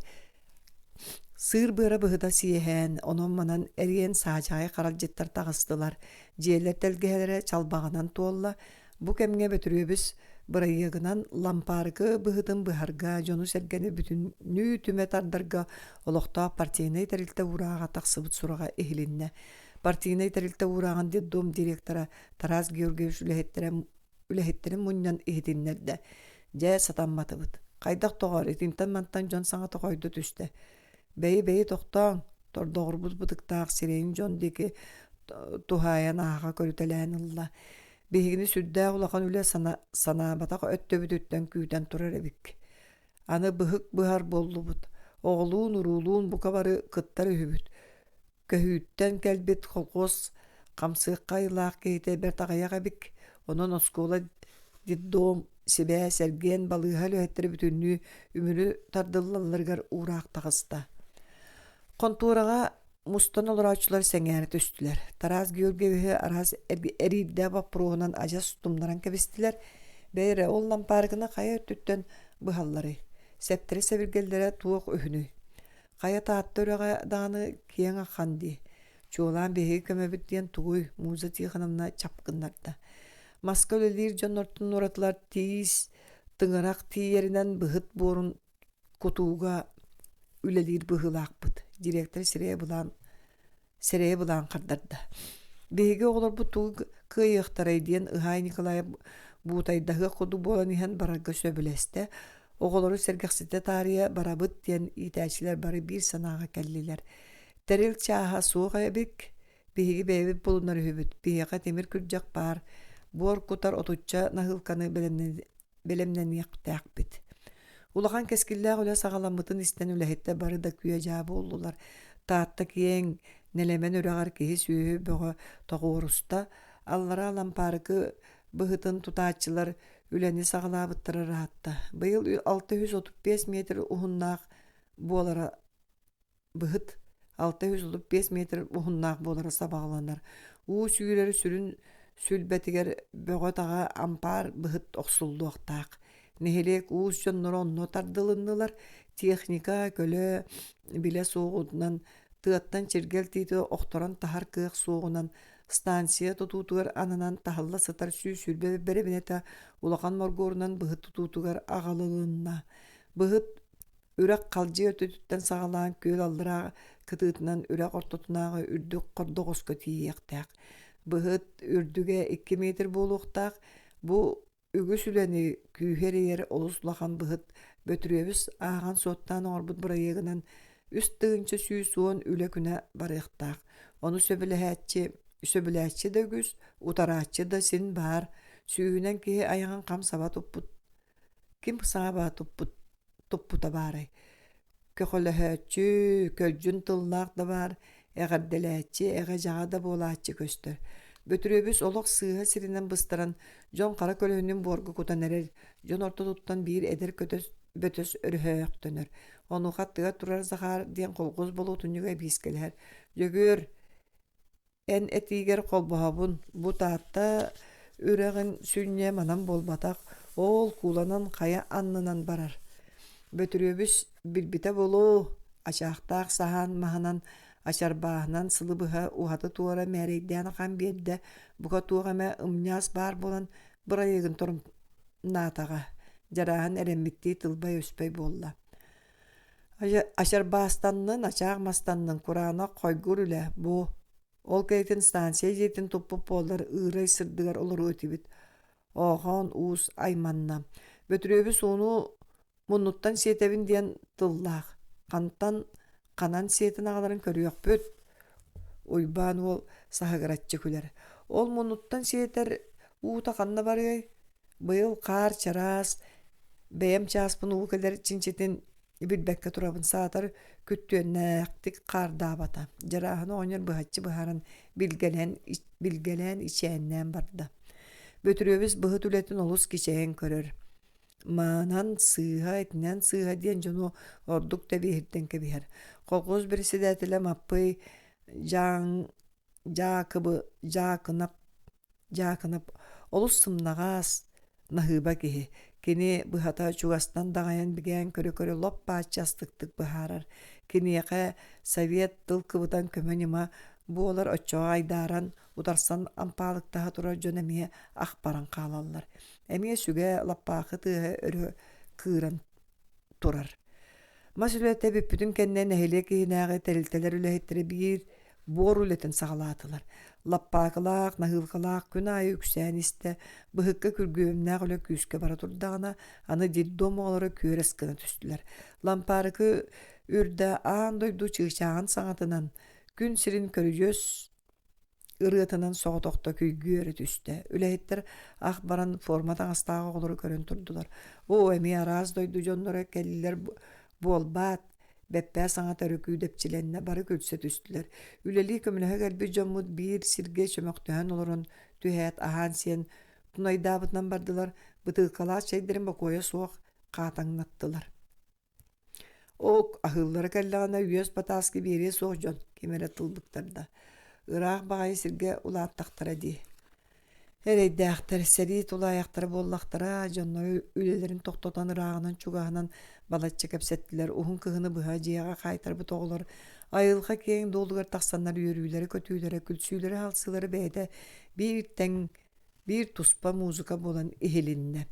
Сыыр быара быһыта сиэһээн, онон-манан эриэн саадьаҕай харалдьыттар таҕыстылар, дьиэлэр тэлгэһэлэрэ чалбаҕынан туолла, Бу кэмҥэ Бөтүрүөбүс Бырайыагынан Лампаарыкы быһытын быһарга, дьону-сэргэни бүтүннүү түмэ тардарга олохтоох партийнай тэрилтэ уурааҕа тахсыбыт сураҕа иһилиннэ. Партийнай тэрилтэ уурааҕын детдом директора Тарас Георгиевич үлэһиттэрэ үлэһиттэрин мунньан иһитиннэрдэ. Дьэ, сатамматыбыт. Хайдах тоҕоор, итинтэн-мантан дьон саҥата хойдо түстэ. Бэйи-бэйи тохтооҥ, тордоҕурбут бытыктаах сирэйин дьон диэки туһаайан ааҕа көрүтэлээн ылла. Биһигини сүрдээх улахан үлэ санаабатах өттөбүтүттэн күүтэн турар эбик. Аны быһык быһар буоллубут. Оҕолуун-уруулуун бука бары кыттар үһүбүт. Көһүүттэн кэлбит колхуос хамсыахха айылаах киһитэ бэрт аҕыйах эбик. Онон оскуола, детдом, сибээс, эргиэн, балыыһа үлэһиттэрэ бүтүннүү үмүрү тардыллалларыгар уураах таҕыста. Хонтуораҕа мустан олорооччулар сэҥээрэ түстүлэр. Тарас Георгиевиһы араас эриирдээх боппуруоһунан адьас тумнаран кэбистилэр. Бэйэ эрэ ол лампаарыкына хайа өттүттэн быһалларый? Сэптэрэ-сэбиргэллэрэ туох үһүнүй? Хайа Таатта үрэҕэ даҕаны киэҥ ахан дии. Чуолаан биһиги көмөбүт диэн тугуй? Муза Тихоновна чап гыннарда. Маска үлэлиир дьоннортон уратылар тиис, тыҥырах тиийэринэн быһыт буорун кутууга үлэлиир быһыылаахпыт. Директор сирэйэ былаан сирэйэ былаан хардарда. Биһиги оҕолорбут тугу кыайыахтарай диэн Ыһаай Николаев буутайдаһыах курдук буолан иһэн барарга сөбүлэстэ. Оҕолору сэргэхситэ таарыйа барабыт диэн иитээччилэр бары биир санааҕа кэллилэр. Тэрил чааһа суох эбик, биһиги бэйэбит булунар үһүбүт, биһиэхэ тимир күрдьэх баар, буор кутар отучча наһыылканы бэлэмнэниэхтээхпит. Улахан кэскиллээх үлэ саҕаламмытын истэн үлэһиттэр бары да күө-дьаа буоллулар. Таатта киэҥ, нэлэмэн үрэҕэр киһи-сүөһү бөҕө тоҕуоруста, аллараа Лампаарыкы быһытын тутааччылар үлэни саҕалаабыттара ыраатта. Быйыл 635 метр уһуннаах буолара быһыт 635 метр уһуннаах буолара сабаҕаланар. Уу сүүрэр сүрүн сүлбэтигэр бөҕө-таҕа ампаар быһыт охсуллуохтаах. Нэһилиэк уус дьонноро онно тардылыннылар. Техника, көлө билэ суоҕунан, тыаттан чиргэл тиити охторон таһар кыах суоҕунан станция тутуутугар ананан таһылла сытар 120 бэрэбинэтэ улахан моргуорунан быһыт тутуутугар аҕалылынна. Быһыт Үрэх халдьыы өттүттэн саҕалаан күөл аллараа кытыытынан үрэх ортотунааҕы үрдүк хордоҕоско тиийиэхтээх. Быһыт үрдүгэ 2 метр буолуохтаах. Бу үгүс үлэни күүһү эрийэр олус улахан быһыт Бөтүрүөбүс ааҕан-суоттаан оҥорбут бырайыагынан 3110 үлэ күнэ барыахтаах. Ону сөбүлэһээччи, сөбүлээччи да үгүс, утарааччы да син баар. Сүүһүнэн киһи айаҕын хам саба туппут Ким саабаа туппут туппута баарай? Көхөлөһөөччү, көлдьүн тыллаах да баар, эҕэрдэлээччи, эҕэ-дьаҕа да буолааччы көстөр. Бөтүрүөбүс олох сыыһа сиринэн быстаран, дьон хара көлөһүнүн буорга кутан эрэр, дьон ортотуттан биир эдэр көтөс бөтөс өрөһөөхтөнөр. Онуоха аттыгар турар Захар диэн колхуос болуотунньуга эбиискэлэһэр. Дьөгүөр, Эн этиигэр холбоһобун, бу Таатта үрэҕин сүнньэ манан буолбатах, оол кууланан хайа аннынан барар. Бөтүрүөбүс билбитэ буолуо, ачаахтаах саһаан маһынан, ачарбааһынан сылы быһа уһаты-туора мээрэйдээн ахан биэрдэ, бука туох эмэ ымньаас баар буолан бырайыагын торумнаатаҕа, Дьарааһын эрэммиттии тылбай-өспөй буолла. Ачарбаастаннын, ачаах мастаннын, кураанах хойгур үлэ, бу. Ол кэнниттэн станция дьиэтин туппут буоллар ыырай сырдыгар олоруо этибит. Оохоон уус айманна. Бөтүрүөбүс ууну муннуттан сиэтэбин диэн тыллаах. Хантан ханан сиэтин аҕаларын көрүөхпүт. Уйбаан уол саһыгыраччы күлэр. Ол муннуттан сиэтэр уута ханна барыай? Быйыл хаар чараас, бэйэм чааспын уу кэлэр чинчитин билбэккэ турабын, саатар күттүөннээхтик хаардаабата. Дьарааһыны оҕонньор быһаччы быһааран билгэлээн, билгэлээн ичээннээн барда. Бөтүрүөбүс быһыт үлэтин олус кичэйэн көрөр. Маанан сыыһа, итинэн сыыһа диэн дьону ордук тэбиэһирдэн кэбиһэр. Колхоз председателэ Маппый Дьааҥ Дьаакыбы Дьаакынап Дьаакынап олус сымнаҕас, наһыыба киһи. Кини быһата чугастан даҕайан бигээн көрө-көрө лоп-бааччы астыктык быһаарар. Киниэхэ совет тыл кыбытан көмө-ньыма буолар оччоҕо айдааран, утарсан ампаалыктаһа турар дьон эмиэ ах баран хаалаллар. Эмиэ сүгэ лаппаахы тыаһа өрө кыыран турар. Мас үлэтэ бүппүтүн кэннэ нэһилиэк иһинээҕи тэрилтэлэр үлэһиттэрэ биир буор үлэтин саҕалаатылар. Лаппаакылаах, наһыылкалаах күн аайы үксээн истэ, быһыкка күргүөмнээх үлэ күүскэ бара турдаҕына, аны детдом оҕолоро күөрэс гына түстүлэр. Лампаарыкы үрдэ аан дойду чыычааҕын саҥатынан, күн сирин көрүдьүөс ырыатынан соҕотохто күйгүөрэ түстэ. Үлэһиттэр ах баран форма таҥастаах оҕолору көрөн турдулар. Оо, эмиэ араас дойду дьонноро кэллилэр буолбаат, бэппээ саҥата өрүкүү дэпчилэннэ, бары күлсэ түстүлэр. Үлэлии көмөлөһө кэлбит дьоммут биир сиргэ чөмөхтөһөн олорон түһээт аһаан-сиэн тунайдаабытынан бардылар, бытыылкалаах чэйдэрин бокуойа суох хаатаҥнаттылар. Ок, аһыыллара кэллэҕинэ үөс батааскы биэриэ суох дьон, ким эрэ тылбыктарда. Ыраах баҕайы сиргэ улааттахтара дии. Эрэйдээхтэр, сэрии тулаайахтара буоллахтара, дьоннору үлэлэрин тохтотон ырааҕынан-чугаһынан балачча кэпсэттилэр. Уһун кыһыны быһа дьиэҕэ хаайтарбыт оҕолор айылҕа киэҥ дуолугар тахсаннар үөрүүлэрэ-көтүүлэрэ, күлсүүлэрэ-халсыылара бэйэтэ биир тэҥ биир туспа музыка буолан иһилиннэ.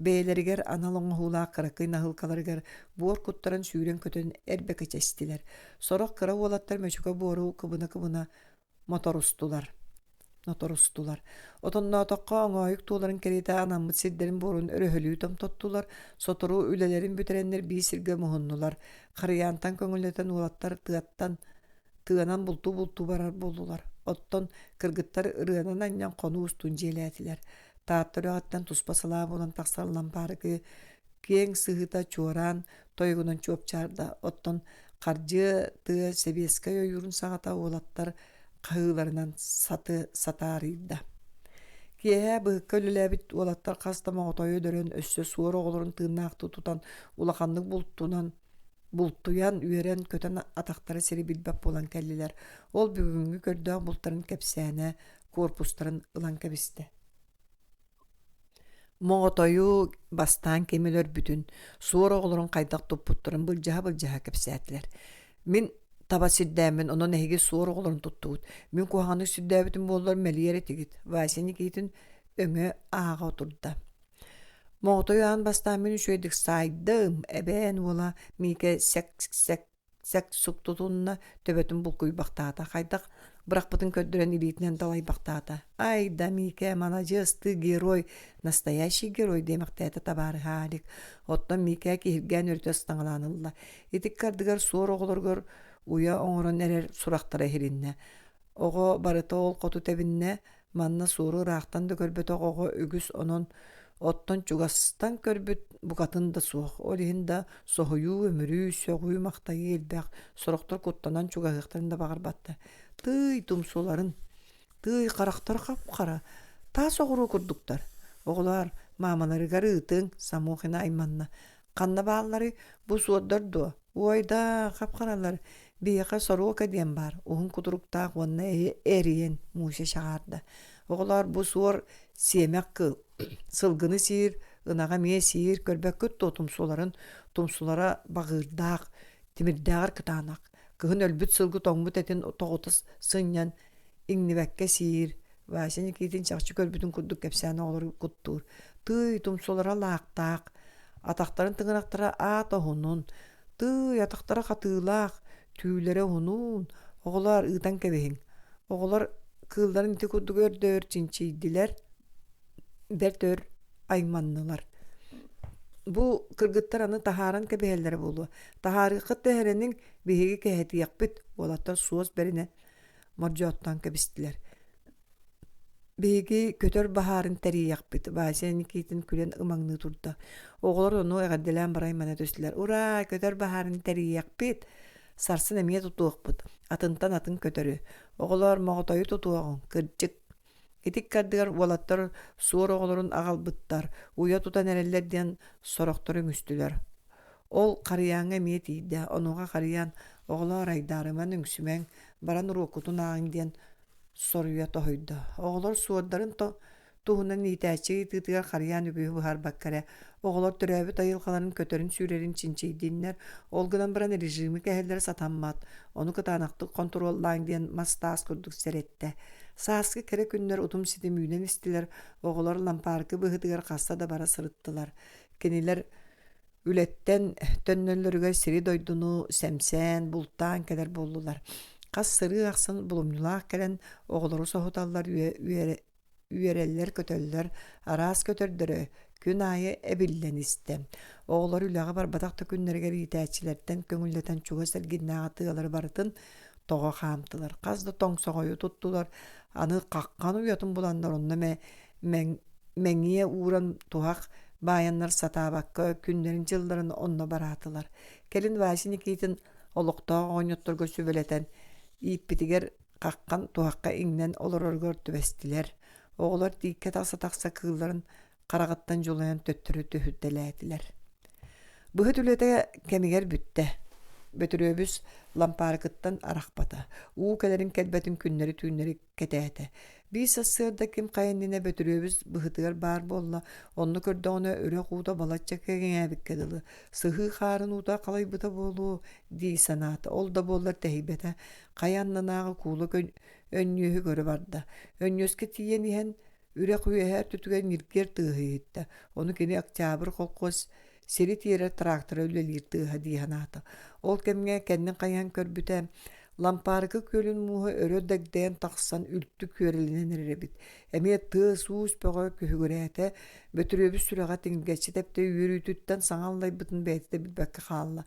Бэйэлэригэр анал оҥоһуулаах кыракый наһыылкаларыгар буор куттаран сүүрэн-көтөн эрбэкэчэстилэр. Сорох кыра уолаттар мөчүкэ буору кыбына-кыбына моторустулар. Ноторустулар. Отонноотоххо оҥоойук туоларын кэриэтэ анаммыт сирдэрин буорун өрөһөлүү томтоттулар, сотору үлэлэрин бүтэрэннэр биир сиргэ муһуннулар. Харыйаантан көҥүллэтэн уолаттар тыаттан тыанан бултуу-бултуу барар буоллулар. Оттон кыргыттар ырыанан анньан хонуу устун дьиэлээтилэр. Таатта үрэҕиттэн туспа салаа буолан тахсар лампаарыкы киэҥ сыһыыта чуораан тойугунан чуопчаарда. Оттон хардьыа тыа сэбиэскэй ойуурун саҕата уолаттар хаһыыларынан саты сатаарыйда. Киэһэ быһыкка үлэлээбит уолаттар хас да моҕотойу өлөрөн, өссө суор оҕолорун тыыннаахтыы тутан улаханнык бултунан бултуйан, үөрэн-көтөн атахтара сири билбэт буолан кэллилэр. Ол бүгүҥҥү көрдөөх бултарын кэпсээнэ корпустарын ылан кэбистэ. Моҕотойу бастаан ким өлөрбүтүн, суор оҕолорун хайдах туппуттарын былдьаһа-былдьаһа кэпсээтилэр. Мин таба сирдээммин, онон эһиги суор оҕолорун туттугут. Мин куһаҕаннык сирдээбитим буоллар мэлийэр этигит. Вася Никитин өҥө ааҕа отурда. Моҕотой аан бастаан мин үчүгэйдик саайдым, эбээн уола Миикэ сэк-сэк сэк суптутунна, төбөтүн булкуйбахтаата, хайдах бырахпытын көрдөрөн илиитинэн далайбахтаата. Ай да, Миикэ, маладьыас, ты герой, настоящий герой диэмэхтээтэ табаарыһа Алик. Оттон Миикэ киһиргээн өрүтэ ыстаҥалаан ылла. Ити ыккардыгар суор оҕолоругар уйа оҥорон эрэр сурахтара иһилиннэ. Оҕо барыта ол хоту тэбиннэ, манна суору ыраахтан да көрбөтөх оҕо үгүс онон оттон чугастан көрбүт букатын да суох. Ол иһин да соһуйуу, өмүрүү, сөҕүү-махтайыы элбэх, сорохтор куттанан чугаһыахтарын да баҕарбаттар. Тыый, тумсуларын, тыый, харахтар хап-хара, таас оҕуруо курдуктар. Оҕолоор, маамаларыгар ыытыҥ, Самохина айманна. Ханна баалларый, бу суордар дуо? Уой даа, хап-харалар, биһиэхэ соруока диэн баар, уһун кутуруктаах уонна эриэн, Муся чаҕаарда. Оҕолоор, бу суор сиэмэх кыыл, сылгыны сиир, ынаҕы эмиэ сиир, көрбөккүт дуо тумсуларын, тумсулара баҕыырдаах, тимирдээҕэр кытаанах. Кыһын өлбүт сылгы тоҥмут этин тоҕута сынньан иҥнибэккэ сиир, Вася Никитин чахчы көрбүтүн курдук кэпсээн оҕолору куттуур. Тыый, тумсулара лаахтаах, атахтарын тыҥырахтара аат оһунун, тыый, атахтара хатыылаах, түүлэрэ уһунуун, оҕолоор ыытан кэбиһиҥ. Оҕолор кыылларын ити курдук өрдөөр чинчийдилэр, бэрт өр айманнылар. Бу кыргыттар аны таһааран кэбиһэллэрэ буолуо. Таһаарыаххыт да эрэниҥ, биһиги кэһэтиэхпит, уолаттар суос бэринэн мордьооттоон кэбистилэр. Биһиги көтөр баһаарын тэрийиэхпит, Вася Никитин күлэн ымаҥныы турда. Оҕолор ону эҕэрдэлээн баран мана түстүлэр. Ураа, көтөр баһаарын тэрийиэхпит! Сарсын эмиэ тутуохпут, атынтан атын көтөрү. Оҕолоор, моҕотойу тутуоҕуҥ, кырдьык. Ити ыккардыгар уолаттар суор оҕолорун аҕалбыттар, уйа тутан эрэллэр диэн сорохтор үҥүстүлэр. Ол Харыйааҥҥа эмиэ тиийдэ, онуоха Харыйаан «Оҕолоор, айдаарыман, үҥсүмэҥ, баран уруоккутун ааҕыҥ» диэн соруйа тоһуйда. Оҕолор суордарын Туһунан иитээччи ыйытыытыгар харыйаан үгүһү быһаарбакка эрэ, оҕолор төрөөбүт айылҕаларын көтөрүн-сүүрэрин чинчийдиннэр, ол гынан баран режими кэһэллэрэ сатаммат, ону кытаанахтык хонтуруоллааҥ диэн мас-таас курдук сэрэттэ. Сааскы кэрэ күннэр утум-ситим үүнэн истилэр, оҕолор лампааркы быһыытыгар хаста да бара сырыттылар. Кинилэр Үлэттэн төннөллөрүгэр сири-дойдуну сэмсээн, бултаан кэлэр буоллулар. Хас сырыы ахсын булумньулаах кэлэн оҕолору соһуталлар, үөрэллэр-көтөллөр, араас көтөрдөрө күн аайы эбиллэн истэ. Оҕолор үлэҕэ барбатах да күннэригэр иитээччилэртэн көҥүллэтэн чугас эргиннээҕи тыалары барытын тоҕо хаамтылар. Хас да тоҥсоҕойу туттулар, аны хаххан уйатын буланнар онно эмэ мэҥиэ ууран туһах баайаннар сатаабакка күннэрин-дьылларын онно бараатылар. Кэлин Вася Никитин олохтоох оҕонньотторго сүбэлэтэн ииппитигэр хаххан туһахха иҥнэн олороругар түбэстилэр. Оҕолор тииккэ тахса-тахса кыылларын хараҕыттан дьулайан төттөрү түһүтэлээтилэр. Быһыт үлэтэ кэмигэр бүттэ. Бөтүрүөбүс лампаарыкыттан арахпата. Уу кэлэрин кэлбэтин күннэри-түүннэри кэтээтэ. Биир сарсыарда ким хайа иннинэ Бөтүрүөбүс быһытыгар баар буолла, онно көрдөҕүнэ үрэх уута балачча кэҥээбиккэ дылы, сыһыы хаарын уута халыйбыта буолуо дии санаата. Ол да буоллар тэһийбэтэ, хайа аннынааҕы куула өнньүөһү көрө барда. Өнньүөскэ тиийэн иһэн Үрэх үөһээ өттүгэр ньиргиэр тыаһы иһиттэ. Ону кини Октябрь холкуос сири тиэрэр трактора үлэлиир тыаһа дии санаата. Ол кэмҥэ кэннин хайыһан көрбүтэ, Лампаарыкы күөлүн мууһа өрө дэгдэйэн тахсан үлтү күөрэлэнэн эрэр эбит. Эмиэ тыас-уус бөҕө күһүгүрээтэ, Бөтүрүөбүс сүрэҕэ тиҥиргэччи тэптэ үөрүүтүттэн саҥа аллайбытын бэйэтэ да билбэккэ хаалла.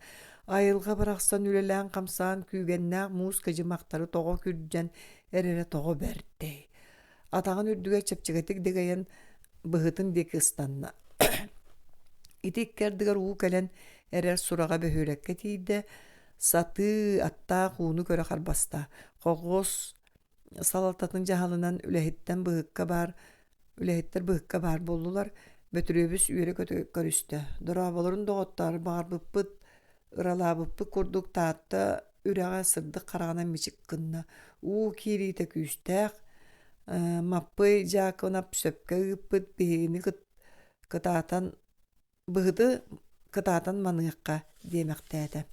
Айылҕа барахсан үлэлээн-хамсаан күүгэннээх муус кыдьымахтары тоҕо күрдьэн эрэрэ тоҕо бэрдэй. Атаҕын үрдүгэр чэпчэкитик дэгэйэн быһытын диэки ыстанна. Ити икки ардыгар уу кэлэн эрэр сураҕа бөһүөлэккэ тиийдэ, сатыы аттаах ууну көрө харбаста. Колхоз салалтатын дьаһалынан үлэһиттэн быһыкка баар үлэһиттэр быһыкка баар буоллулар. Бөтүрүөбүс үөрэ-көтө көрүстэ. Дорооболорун доҕоттоор, баҕарбыппыт Ыралаабыппыт курдук Таатта үрэҕэ сырдык хараҕынан мичик гынна, уу киириитэ күүстээх, Маппый Дьаакынап сөпкө ыыппыт биһигини кытаатан быһыты кытаатан маныахха диэмэхтээтэ.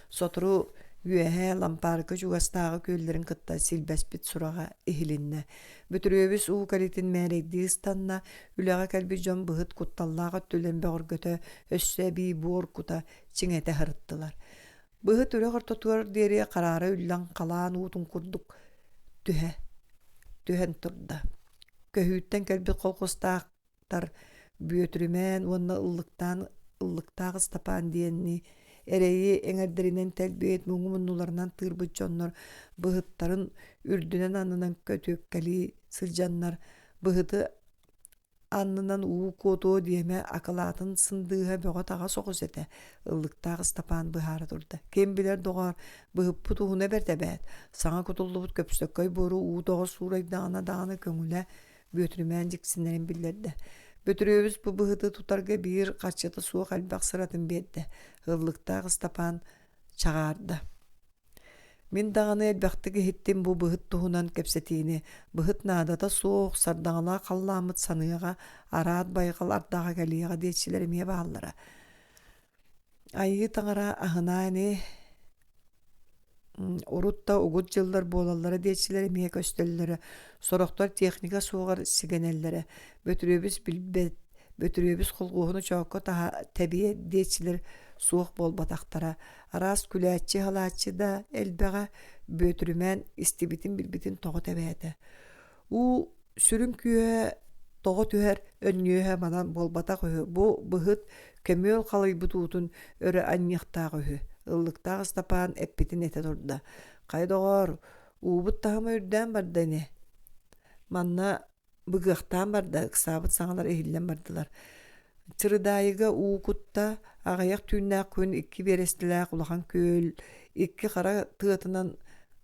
Сотору үөһээ Лампаарка чугастааҕы күөллэрин кытта силбэспит сураҕа иһилиннэ. Бөтүрүөбүс уу кэлитин мээрэйдии ыстанна, үлэҕэ кэлбит дьон быһыт кутталлаах өттүлэрин бөҕөргөтө, өссө эбии буор кута чиҥэтэ сырыттылар. Быһыт үрэх ортотугар диэри хараара үллэн халаан уутун курдук түһэ түһэн турда. Көһүүттэн кэлбит колхозтаахтар Бүөтүрүмээн уонна ыллыктаан Ыллыктаах Ыстапаан диэни эрэйи эҥэрдэринэн тэлбиэт муҥу муннуларынан тыырбыт дьоннор быһыттарын үрдүнэн аннынан көтүөккэлии сылдьаннар быһыты аннынан уу куотуо диэмэ акылаатын сындыыһа бөҕө-таҕа соҕус этэ Ыллыктаах Ыстапаан быһаара турда ким билэр доҕоор быһыппыт уһуна бэрт эбээт саҥа кутуллубут көпсөкөй буору уу тоҕо суурайдаҕына даҕаны көҥүлэ Бүөтүрүмээн дьиксинэрин биллэрдэ Бөтүрүөбүс бу быһыты тутарга биир харчыта суох элбэх сыратын биэрдэ Ыллыктаах Ыстапаан чаҕаарда Мин даҕаны элбэхтик иһиттим бу быһыт туһунан кэпсэтиини. Быһыт наадата суох, сардаҥалаах халлааммыт саныаҕа, араат байҕал ардаҕа кэлиэҕэ диэччилэр эмиэ бааллара. Айыы таҥара аһынаа ини урут да угут дьыллар буолаллара диэччилэр эмиэ көстөллөрө. Сорохтор техника суоҕар сигэнэллэрэ. Бөтүрүөбүс билбэт Бөтүрүөбүс холхуоһун очоокко таһа тэбиэ диэччилэр суох буолбатахтара. Араас күлээччи-халааччы да элбэҕэ, Бүөтүрүмээн истибитин-билбитин тоҕо тэбээтэ. Уу сүрүн күүһэ тоҕо түһэр өнньүөһэ манан буолбатах үһү. Бу быһыт көмүөл халыйбыт уутун өрө анньыахтаах үһү. Ыллыктаах Ыстапаан эппитин этэ турда. Хайа доҕоор, уубут таһыма үрдээн барда ини. Манна Быгыахтаан барда, ыксаабыт саҥалар иһиллэн бардылар. Чырыдаайыга уу кутта, аҕыйах түүннээх күн икки биэрэстэлээх улахан күөл икки хара тыатынан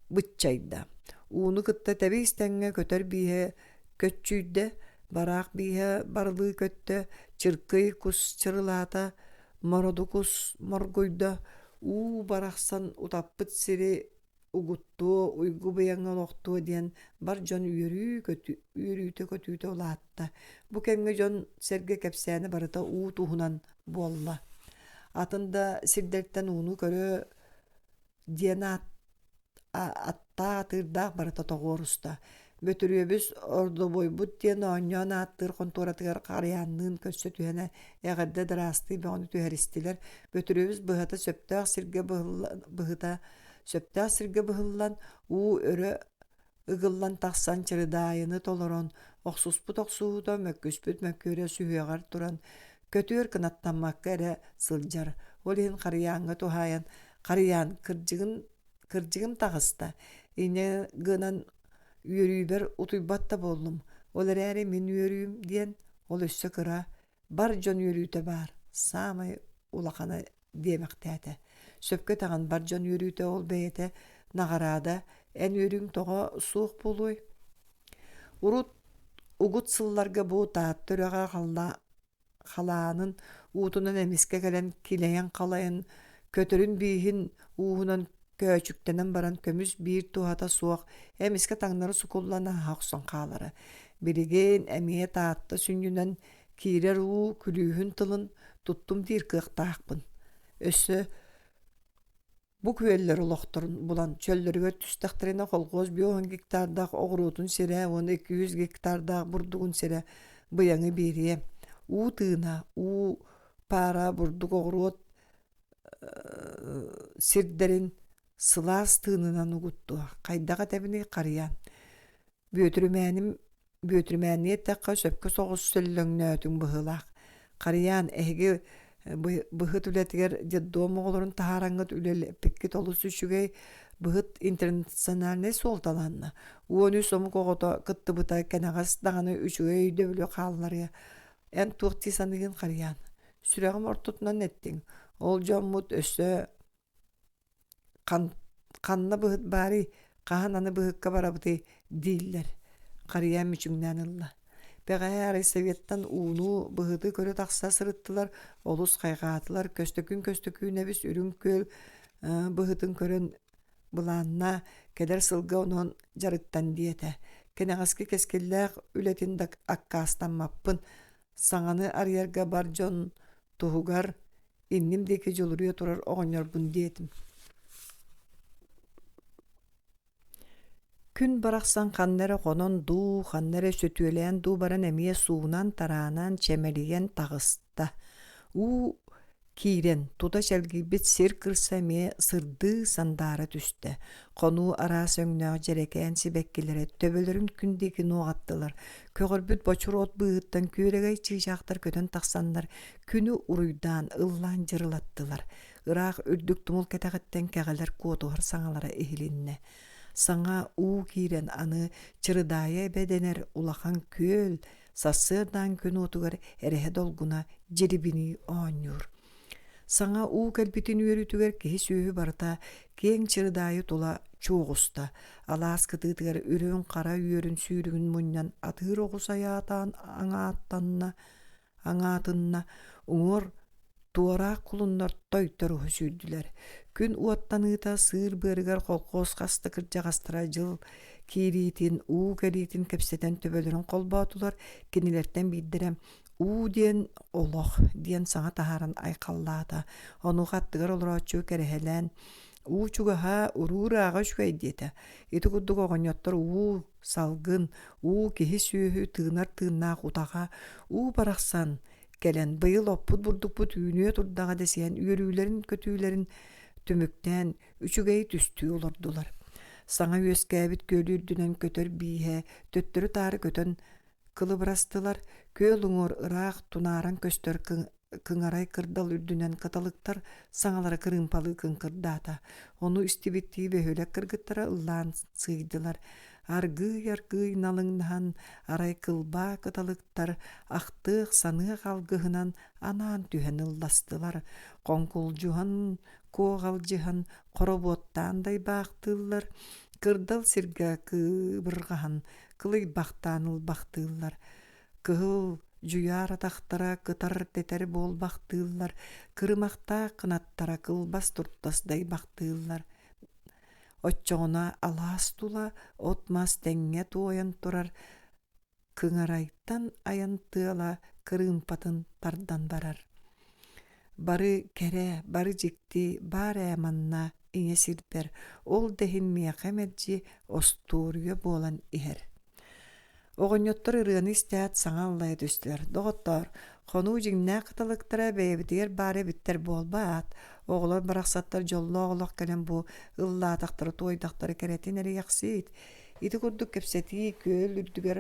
быччайда. Ууну кытта тэбис-тэҥҥэ көтөр бииһэ көччүйдэ, бараах бииһэ барылыы көттө, чыркый кус чырылаата, мороду кус моргуйда, уу барахсан утаппыт сири угуттуо, уйгу быйаҥҥа олохтуо диэн бар дьон үөрүүтэ-көтүүтэ улаатта. Бу кэмҥэ дьон-сэргэ кэпсээнэ барыта уу туһунан буолла. Атын да сирдэртэн ууну көрө диэн аттаах атыырдаах барыта тоҕуоруста. Бөтүрүөбүс ордобуойбут диэн оонньоон ааттыыр хонтуоратыгар Харыйаанныын көрсө түһэн эҕэрдэ дыраастыы бөҕөнү түһэристилэр. Бөтүрүөбүс быһата сөптөөх сиргэ быһыта сөптөөх сиргэ быһыллан, уу өрө ыгыллан тахсан чырыдаайыны толорон, охсуспут охсуһуута, мөккүспүт мөккүөрэ сүһүөҕэр туран, көтүөр кынаттаммакка эрэ сылдьар. Ол иһин Харыйааҥҥа туһаайан «Харыйаан, кырдьыгын кырдьыгым таҕыста, инньэ гынан үөрүүбэр утуйбат да буоллум. Ол эрээри мин үөрүүм диэн ол өссө кыра, бар дьон үөрүүтэ баар, саамай улахана диэмэхтээтэ. Сөпкө этэҕин, бар дьон үөрүүтэ ол бэйэтэ наҕараада, эн үөрүүҥ тоҕо суох буолуой? Урут угут сылларга бу Таатта үрэҕэ халаанын уутунан эмискэ кэлэн килэйэн-халайан, көтөрүн бииһин ууһунан көөчүктэнэн баран көмүс биир туһата суох эмискэ таҥнары сукуллан ааһа охсон хаалара. Билигин эмиэ Таатта сүнньүнэн киирэр уу күлүүһүн тылын туттум диир кыахтаахпын. Өссө бу күөллэр олохторун булан чөллөрүгэр түстэхтэринэ колхуос 50 гектардаах оҕуруотун сирэ уонна 200 гектардаах бурдугун сирэ быйаҥы биэриэ. Уу тыына, уу паара бурдук оҕуруот сирдэрин сылаас тыынынан угуттуо. Хайдах этэбиний харыйаан. Бүөтүрүмээним Бүөтүрүмээннии эттэххэ, сөпкө соҕус сөллөҥнөөтүҥ быһыылаах. Харыйаан, эһиги быһыт үлэтигэр детдом оҕолорун таһаараҥҥыт үлэлэппиккит олус үчүгэй. Быһыт интернациональнай суолталанна. 13 омук оҕото кыттыбыта кэнэҕэс даҕаны үчүгэй өйдөбүлү хаалларыа. Эн туох дии саныыгын, Харыйаан? Сүрэҕим ортотунан эттиҥ. Ол дьоммут өссө Ханна быһыт баарый, хаһан аны быһыкка барабытый дииллэр, Харыйаан мүчүҥнээн ылла. Бэҕэһээ арай Советтан ууну, быһыты көрө тахса сырыттылар, олус хайҕаатылар, Көстөкүүн Көстөкүүнэбис Үрүҥ Күөл быһытын көрөн былааннаа, кэлэр сылга онон дьарыктан диэтэ. Кэнэҕэски кэскиллээх үлэтин да аккаастаммаппын, саҥаны арыйарга бар дьон туһугар инним диэки дьулуруйа турар оҕонньорбун диэтим Күн барахсан ханна эрэ хонон дуу, ханна эрэ сөтүөлээн дуу баран эмиэ суунан-тараанан, чэмэлийэн таҕыста. Уу киирэн, тута чэлгийбит сир кырса эмиэ сырдыы сандаара түстэ. Хонуу араас өҥнөөх дьэрэкээн сибэккилэрэ төбөлөрүн күн диэки нуоҕаттылар. Көҕөрбүт бочур от быыһыттан күөрэгэй чыычаахтар көтөн тахсаннар Күнү уруйдаан, ыллаан дьырылаттылар. Ыраах үрдүк тумул кэтэҕиттэн кэҕэлэр куотуһар саҥалара иһилиннэ. Саҥа уу киирэн аны Чырыдаайа эбэ дэнэр улахан күөл сарсыардаан күн уотугар эрэһэ долгуна дьирибинии оонньуур. Саҥа уу кэлбитин үөрүүтүгэр киһи-сүөһү барыта киэҥ Чырыдаайы тула чуоҕуста. Алаас кытыытыгар үрүҥ-хара үөрүн сүүрүгүн мунньан атыыр оҕус айаатаан аҥааттанна, аҥаатынна, уҥуор туораах кулуннар тойторуһу сүүрдүлэр. Күн уоттаныыта сыыр быарыгар колхоз хаста кырдьаҕастара дьыл киириитин, уу кэлиитин кэпсэтэн төбөлөрүн холбоотулар, кинилэртэн биирдэрэ «Уу диэн олох» диэн саҥа таһааран айхаллаата. Онуоха аттыгар олорооччу кэрэһэлээн «Уу чугаһа, уруу ырааҕа үчүгэй» диэтэ. Ити курдук оҕонньоттор уу салгын, уу киһи-сүөһү тыынар тыыннаах утаҕа, уу барахсан кэлэн быйыл оппут бурдукпут үүнүө турдаҕа дэсиһэн үөрүүлэрин-көтүүлэрин түмүктээн үчүгэйи түстүү олордулар. Саҥа үөскээбит күөлү үрдүнэн көтөр бииһэ төттөрү-таары көтөн кылыбырастылар, күөл уҥуор ыраах тунааран көстөр кыҥарай кырдал үрдүнэн кыталыктар саҥалара кырыымпалыы кыҥкырдаата. Ону истибиттии бөһүөлэк кыргыттара ыллаан сыыйдылар. Аргыый-аргыый налыҥнаһан, арай кылбаа кыталыктар ахтыах-саныах алгыһынан анаан түһэн ылластылар. Хоҥкулдьуһан, куоҕалдьыһан, хоробуоттаан дайбаахтыыллар, кырдал сиргэ кыыбырҕаһан, кылыйбахтаан ылбахтыыллар. Кыһыл дьуйаар атахтара кытар-тэтэр буолбахтыыллар, кырымахтаах кынаттара кылбас туртас дайбахтыыллар. Оччоҕуна алаас тула от-мас тэҥҥэ туойан турар кыҥарайтан айан тыала кырыымпатын тардан барар. Бары кэрэ, бары дьикти баар ээ манна ийэ сирбэр, ол да иһин миэхэ мэлдьи остуоруйа буолан иһэр. Оҕонньоттор ырыаны истээт саҥа аллайа түстүлэр: «Доҕоттоор, хонуу дьиҥнээх кыталыктара бэйэбитигэр баар эбиттэр буолбаат? Оҕолор барахсаттар дьоллоох олох кэлэн бу ыллаатахтара-туойдахтара кэрэтин эрэйэхсиит. Ити курдук кэпсэтии күөл үрдүгэр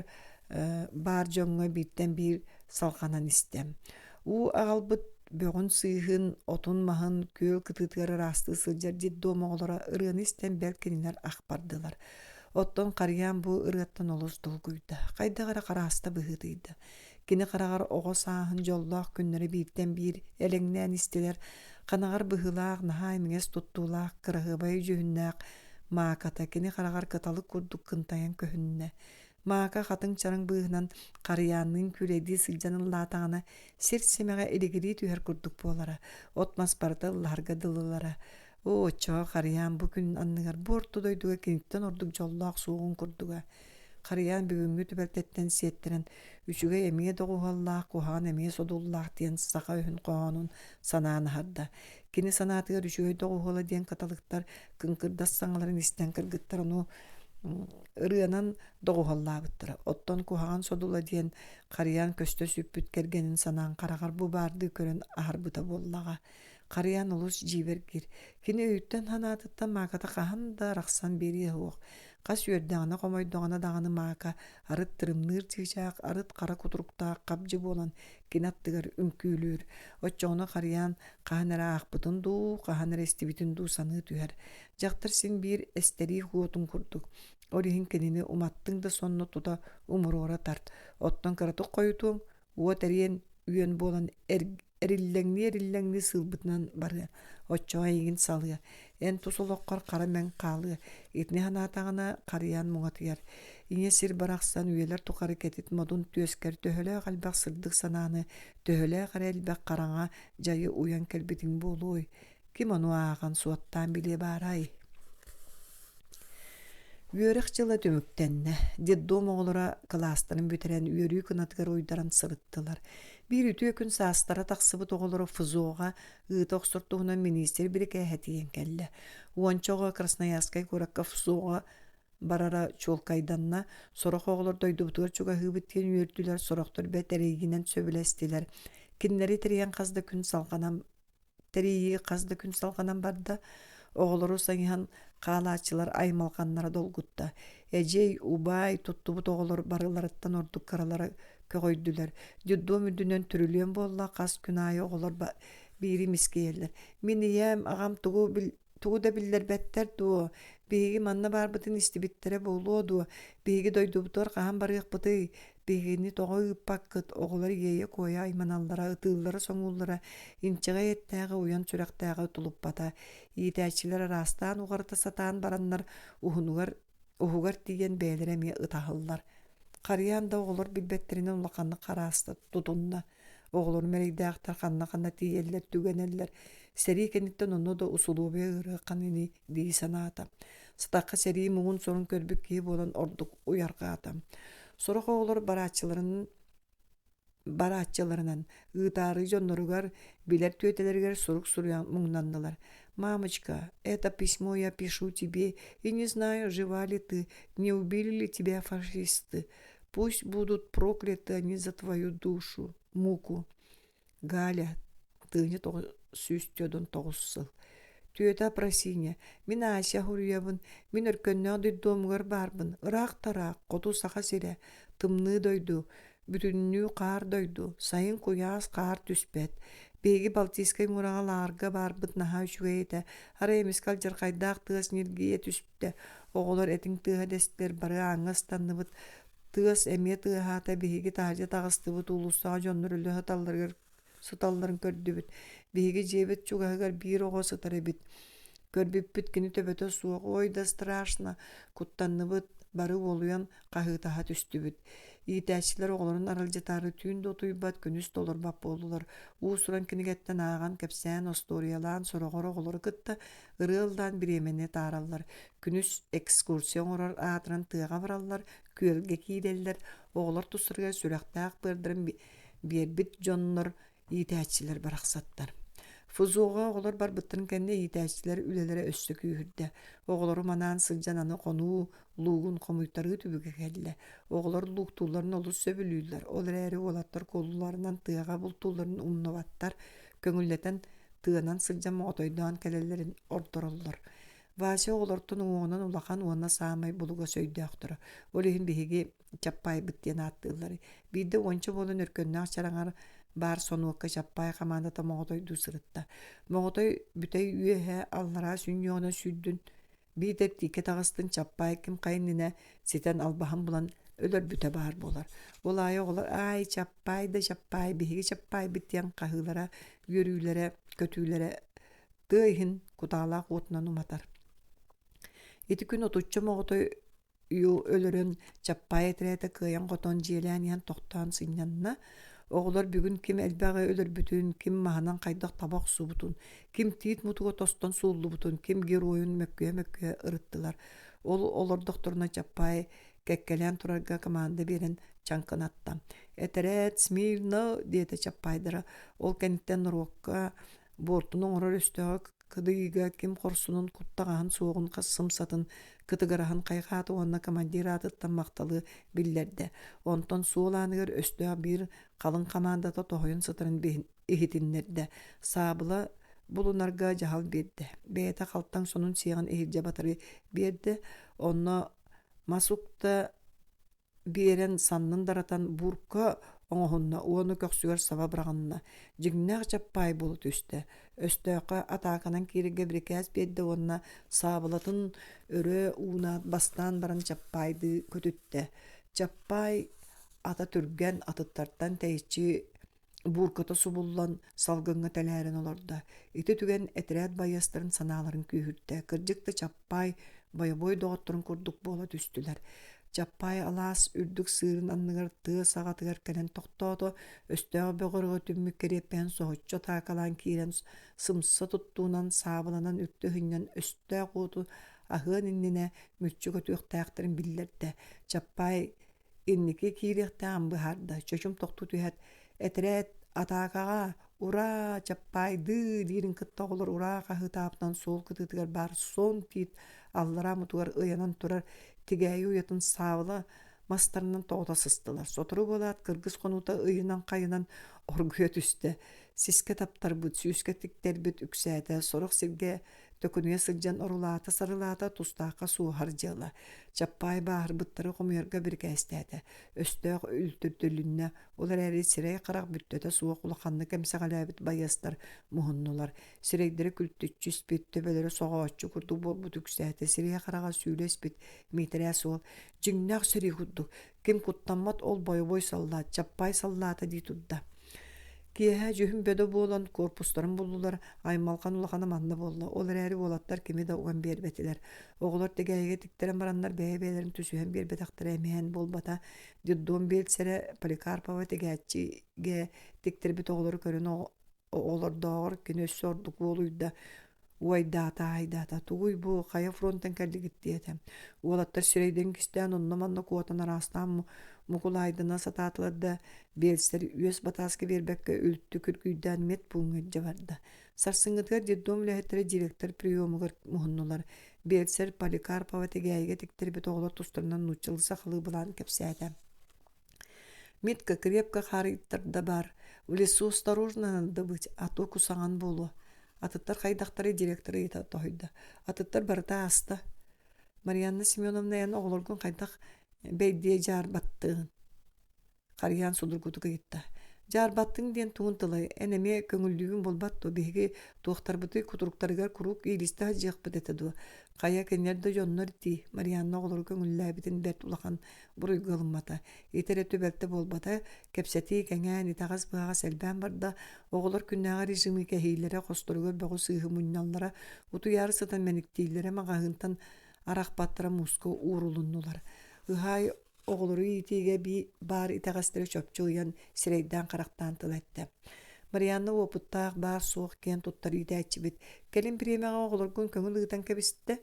баар дьоҥҥо бииртэн биир салҕанан истэ. Уу аҕалбыт бөҕүн-сыыһын, отун-маһын күөл кытыытыгар ыраастыы сылдьар детдом оҕолоро ырыаны истэн бэл кинилэр ах бардылар. Оттон Харыйаан бу ырыаттан олус долгуйда, хайдах эрэ харааста быһыытыйда. Кини хараҕар оҕо сааһын дьоллоох күннэрэ бииртэн биир элэҥнээн истилэр, ханаҕар быһыылаах, наһаа имигэс туттуулаах, кыраһыабай дьүһүннээх Мааката кини хараҕар кыталык курдук кынтайан көһүннэ. Мака хатыҥ чараҥ быыһынан харыйаанныын күүлэйдии сылдьан ыллаатаҕына, сир симэҕэ илигирии түһэр курдук буолара, от-мас барыта ыллаһарга дылылара. Оо, оччоҕо Харыйаан бу күн анныгар бу орто дойдуга киниттэн ордук дьоллоох суоҕун курдуга. Харыйаан бүгүҥҥү түбэлтэттэн сиэттэрэн үчүгэй эмиэ доҕуһуоллаах, куһаҕан эмиэ содуллаах диэн саха өһүн хоһоонун санаан аһарда. Кини санаатыгар үчүгэй доҕуһуола диэн кыталыктар кыҥкырдас саҥаларын истэн кыргыттар ону ырыанан доҕуһуоллаабыттара. Оттон куһаҕан содула диэн Харыйаан көстө сүппүт кэргэнин санаан хараҕар бу баардыы көрөн аһарбыта буоллаҕа. Харыйаан олус дьиибэргиир. Кини өйүттэн-санаатыттан Мааката хаһан да арахсан биэриэ суох. Хас үөрдэҕинэ-хомойдоҕуна даҕаны Мака арыт тырымныыр чыычаах, арыт хара кутуруктаах хабдьы буолан кини аттыгар үҥкүүлүүр. Оччоҕуна Харыйаан хаһан эрэ аахпытын дуу, хаһан эрэ истибитин дуу саныы түһэр. Дьахтар син биир эстэрии уотун курдук. Ол иһин кинини уматтыҥ да сонно тута умуруора тарт. Оттон кыратык хойутуоҥ, уот эриэн үөн буолан эриллэҥнии-эриллэҥнии сыылбытынан барыа, оччоҕо эйигин салыа, эн тус олоххор хара мэҥ хаалыа, итини санаатаҕына харыйаан муҥатыйар. Ийэ сир барахсан үйэлэр тухары кэтит модун түөскэр төһөлөөх элбэх сырдык санааны, төһөлөөх эрэ элбэх хараҥа дьайы уйан кэлбитиҥ буолуой? Ким ону ааҕан суоттаан билиэ баарай? Үөрэх дьыла түмүктэннэ. Детдом оҕолоро кылаастарын бүтэрэн үөрүү кынатыгар уйдаран сырыттылар. Биир үтүө күн саастара тахсыбыт оҕолоро ФЗО-ҕа ыыта охсор туһунан миниистир бирикээһэ тиийэн кэллэ. Уонча оҕо Красноярскай куоракка ФЗО-ҕа барара чуолкайданна. Сорох оҕолор дойдубутугар чугаһыыбыт диэн үөрдүлэр, сорохтор бэрт эрэйгинэн сөбүлэстилэр. Кинилэри тэрийэн хас да күн салҕанан Тэрийии хас да күн салҕанан барда, оҕолору сайыһан хаалааччылар аймалҕаннара долгутта. Эдьиэй, убаай туттубут оҕолор барыларыттан ордук кыралара көҕүйдүлэр. Детдом үрдүнэн түрүлүөн буолла, хас күн аайы оҕолор биири мискийэллэр. Мин ийэм, аҕам тугу тугу да биллэрбэттэр дуо? Биһиги манна баарбытын истибиттэрэ буолуо дуо? Биһиги дойдубутугар хаһан барыахпытый? Биһигини тоҕо ыыппаккыт? Оҕолор иэйэ-куойа айманаллара, ытыыллара-соҥууллара, инчэҕэй эттээҕи, уйан сүрэхтээҕи тулуппата. Иитээччилэр араастаан уҕарыта сатаан бараннар, уһунугар уһугар тиийэн бэйэлэрэ эмиэ ытаһаллар. Харыйаан да оҕолор билбэттэринэн улаханнык харааста тутунна. Оҕолорум эрэйдээхтэр ханна-ханна тиийэллэр, түгэнэллэр. Сэрии кэнниттэн онно да усулуобуйа ыарахан ини дии санаата. Сатахха сэрии муҥун-сорун көрбүт киһи буолан ордук уйарҕаата. Сорох оҕолор барааччыларын барааччыларынан ыытаары дьонноругар, билэр түөтэлэригэр сурук суруйан муҥнаннылар. «Мамочка, это письмо я пишу тебе и не знаю, жива ли ты, не убили ли тебя фашисты. Пусть будут прокляты они за твою душу, муку. Галя, тыынньа 949 сыл. Түөтэ Апрасиня, мин Ася хоруйабын, мин өркөннөөх дойдуомугар баарбын, ыраах-тараах, хоту Саха сирэ, тымныы дойду, бүтүннүү хаар дойду, сайын куйаас хаар түспэт. Биһиги Балтийскай муораҕа лааҕырга баарбыт наһаа үчүгэй этэ, арай эмискэ алдьархайдаах тыас ньиргийэ түстэ, оҕолор этиҥ тыаһа дэстилэр, бары ааҥҥа ыстанныбыт, Тыас эмиэ тыаһаата, биһиги таһырдьа таҕыстыбыт, уулуссаҕа дьоннор өлө сыталларыгар сыталларын көрдүбүт. Биһиги дьиэбит чугаһыгар биир оҕо сытар эбит. Көрбүппүт кини төбөтө суох, ой да страшно, куттанныбыт, бары уолуйан хаһыытаһа түстүбүт. Иитээччилэр оҕолорун аралдьытаары түүн да утуйбат, күнүс да олорбот буоллулар. Уус-уран кинигэттэн ааҕан, кэпсээн, остуоруйалаан, сороҕор оҕолору кытта ырыа ыллаан бириэмэни таараллар. Күнүс экскурсия оҥорор аатыран тыаҕа бараллар, күөлгэ киирэллэр, оҕолор тустарыгар сүрэхтээх быардарын биэрбит дьоннор иитээччилэр барахсаттар. ФЗО-ҕа оҕолор барбыттарын кэннэ иитээччилэр үлэлэрэ өссө күүһүрдэ. Оҕолору манаан сылдьан аны хонуу луугун хомуйтарыы түбүгэ кэллэ. Оҕолор лууктуулларын олус сөбүлүүллэр, ол эрээри уолаттар куолуларынан тыаҕа бултуулларын умнубаттар, көҥүллэтэн тыанан сылдьан моҕотойдоон кэлэллэрин ордороллор. Вася оҕолортон уҥуоҕунан улахан уонна саамай булугас өйдөөхтөрө. Ол иһин биһиги Чаппаайбыт диэн ааттыыллар. Биирдэ уонча буолан өркөннөөх чараҥар баар сонуокка Чаппаай хамаандата моҕотойдуу сырытта. Моҕотой бүтэй үөһэ аллараа сүнньүөҕүнэн сүүрдүн, биитэр тииккэ таҕыстын Чаппаай ким хайа иннинэ ситэн албаһын булан өлөрбүтэ баар буолар. Ол аайы оҕолор «Аай, Чаппаай да Чаппаай, биһиги Чаппаайбыт» диэн хаһыылара, үөрүүлэрэ, көтүүлэрэ тыа иһин кутаалаах уотунан уматар. Ити күн отучча моҕотой өлөрөн Чаппаай этэрээтэ кыайан-хотон дьиэлээн иһэн тохтоон сынньанна. Оҕолор бүгүн ким элбэҕи өлөрбүтүн, ким маһынан хайдах таба охсубутун, ким тиит мутуга тостон сууллубутун, ким геройун мөккүһэ-мөккүһэ ырыттылар. Ол олордохторуна Чаппаай кэккэлээн турарга команда биэрэн чаҥкынатта. «Этэрээт, смирно!» диэтэ Чаппаайдара. Ол кэнниттэн норуокка буортуну оҥорор өстөөҕү кыдыйыыга ким хорсунун, куттаҕаһын суоҕун хас сымсатын, кытыгыраһын хайҕаата уонна командир аатыттан махталы биллэрдэ. Онтон суол ааныгар өстөөх биир халыҥ хамаандата тоһуйан сытарын иһитиннэрдэ. Саабыла булунарга дьаһал биэрдэ. Бэйэтэ халтаҥ сонун сиэҕин иһирдьэ батары биэрдэ. Онно мас укта биэрэн саннын даратан буурка оҥоһунна уонна көхсүгэр саба быраҕынна. Дьиҥнээх Чаппаай буола түстэ. Өстөөххө атааканан киирэргэ бирикээс биэрдэ уонна саабылатын өрө уунаат бастаан баран Чаппаайдыы көтүттэ. Чаппаай ата түргэн атыттартан тэйиччи буурката субуллан салгыҥҥа тэлээрэн олордо. Ити түгэн этэрээт байыастарын санааларын күүһүртэ. Кырдьык да Чаппаай бойобуой доҕотторун курдук буола түстүлэр. Чаппаай алаас үрдүк сыырын анныгар тыа саҕатыгар кэлэн тохтоото, өстөөх бөҕөрҕө түммүт кириэппэһин соһуччу атаакалаан киирэн сымса туттуунан саабыланан үктү ыһынньан өстөөх уоту аһыан иннинэ мүччү көтүөхтээхтэрин биллэрдэ. Чаппаай инники киириэхтээҕин быһаарда. Чочум тохтуу түһээт, «Этэрээт, атаакаҕа! Ураа! Чаппаайдыы!» диирин кытта оҕолор ураа хаһыытаабытынан суол кытыытыгар баар суон тиит аллараа мутугар ыйанан турар тигээйи уйатын саабыла мастарынан тоҕута сыстылар. Сотору буолаат, кыргыс хонуута ыйынан-хайынан оргуйа түстэ. Сискэ таптарбыт, сүүскэ тиктэрбит үксээтэ, сорох сиргэ Төкүнүйэ сылдьан орулаата-сарылаата тустаахха суоһар дьыала. Чаппаай бааһырбыттары хомуйарга бирикээстээтэ. Өстөөх үлтүрдүлүннэ, ол эрээри сирэй-харах бүттэтэ суох улаханнык эмсэҕэлээбит байыастар муһуннулар. Сирэйдэрэ күлтүччү испит, төбөлөрө соҕооччу курдук буолбут үксээтэ, сирэйэ-хараҕа сүүлэ испит Миитэрээс уол дьиҥнээх сэрии курдук, ким куттаммат ол бойобуой саллаат, Чаппаай саллаата дии турда. Киэһэ дьүһүн бөдө буолан корпустарын буллулар, аймалҕан улахана манна буолла, ол эрээри уолаттар кими да уган биэрбэтилэр. Оҕолор тигээйигэ тиктэрэн бараннар бэйэ-бэйэлэрин түсүһэн биэрбэтэхтэрэ эмиһэн буолбата. Детдом биэлсэрэ Поликарпова тигээччигэ тиктэрбит оҕолору көрөн оҕолордооҕор кини өссө ордук уолуйда Уойдаата, аайдаата, тугуй бу, хайа фронтан кэллигит диэтэ. Уолаттар сирэйдэрин кистээн онно-манна куотан араастаан мукулаайдана сатаатылар да, биэлсэр үөс батааска биэрбэккэ үлтү күргүйдээн медпууҥҥа илдьэ барда. Сарсыҥҥытыгар детдом үлэһиттэрэ директор приемугар муһуннулар. Биэлсэр Поликарпова тигээйигэ тиктэрбит оҕолор тустарынан нууччалыы сахалыы былаан кэпсээтэ. Митка крепко хаарыйтарда баар, в лесу осторожно надо быть, а то кусаҕан буолуо. Атыттар хайдахтарый директор ыйыта тоһуйда. Атыттар барыта ааста. Марианна Семеновна эн оҕолоргун хайдах бэйдиэ дьаарбаттыгын? Харыйаан судургутук ыйытта. Дьаарбаттыҥ диэн тугун тылай, эн эмиэ көҥүллүүгүн буолбат дуо, биһиги туохтарбытый кутуруктарыгар куруук иилистэ сылдьыахпыт этэ дуо? Хайа кинилэр да дьоннор дии, Марианна оҕолору көҥүллээбитин бэрт улахан буруйга ылыммата. Ити эрэ түбэлтэ буолбата, кэпсэтии кэҥээн, итэҕэс-быһаҕас элбээн барда, оҕолор күннээҕи режими кэһиилэрэ, хосторугар бөҕү-сыыһы мунньаллара, утуйаары сытан мэниктииллэрэ маҕаһыынтан арахпаттара мууска уурулуннулар. Ыһаай оҕолору иитиигэ баар итэҕэстэри чопчу ыйан сирэйдээн-харахтаан тыл эттэ. Марианна уопуттаах, баар-суох киэн туттар иитээччибит. Кэлин бириэмэҕэ оҕолоргун көҥүл ыытан кэбистэ.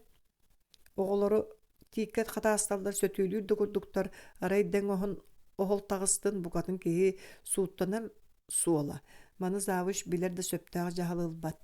Оҕолору тииккэ хатаасталлар сөтүөлүүр да курдуктар, арай дэҥ оһон оһол таҕыстын, букатын киһи сууттанар суола. Маны завуч билэр да сөптөөх дьаһал ылбат.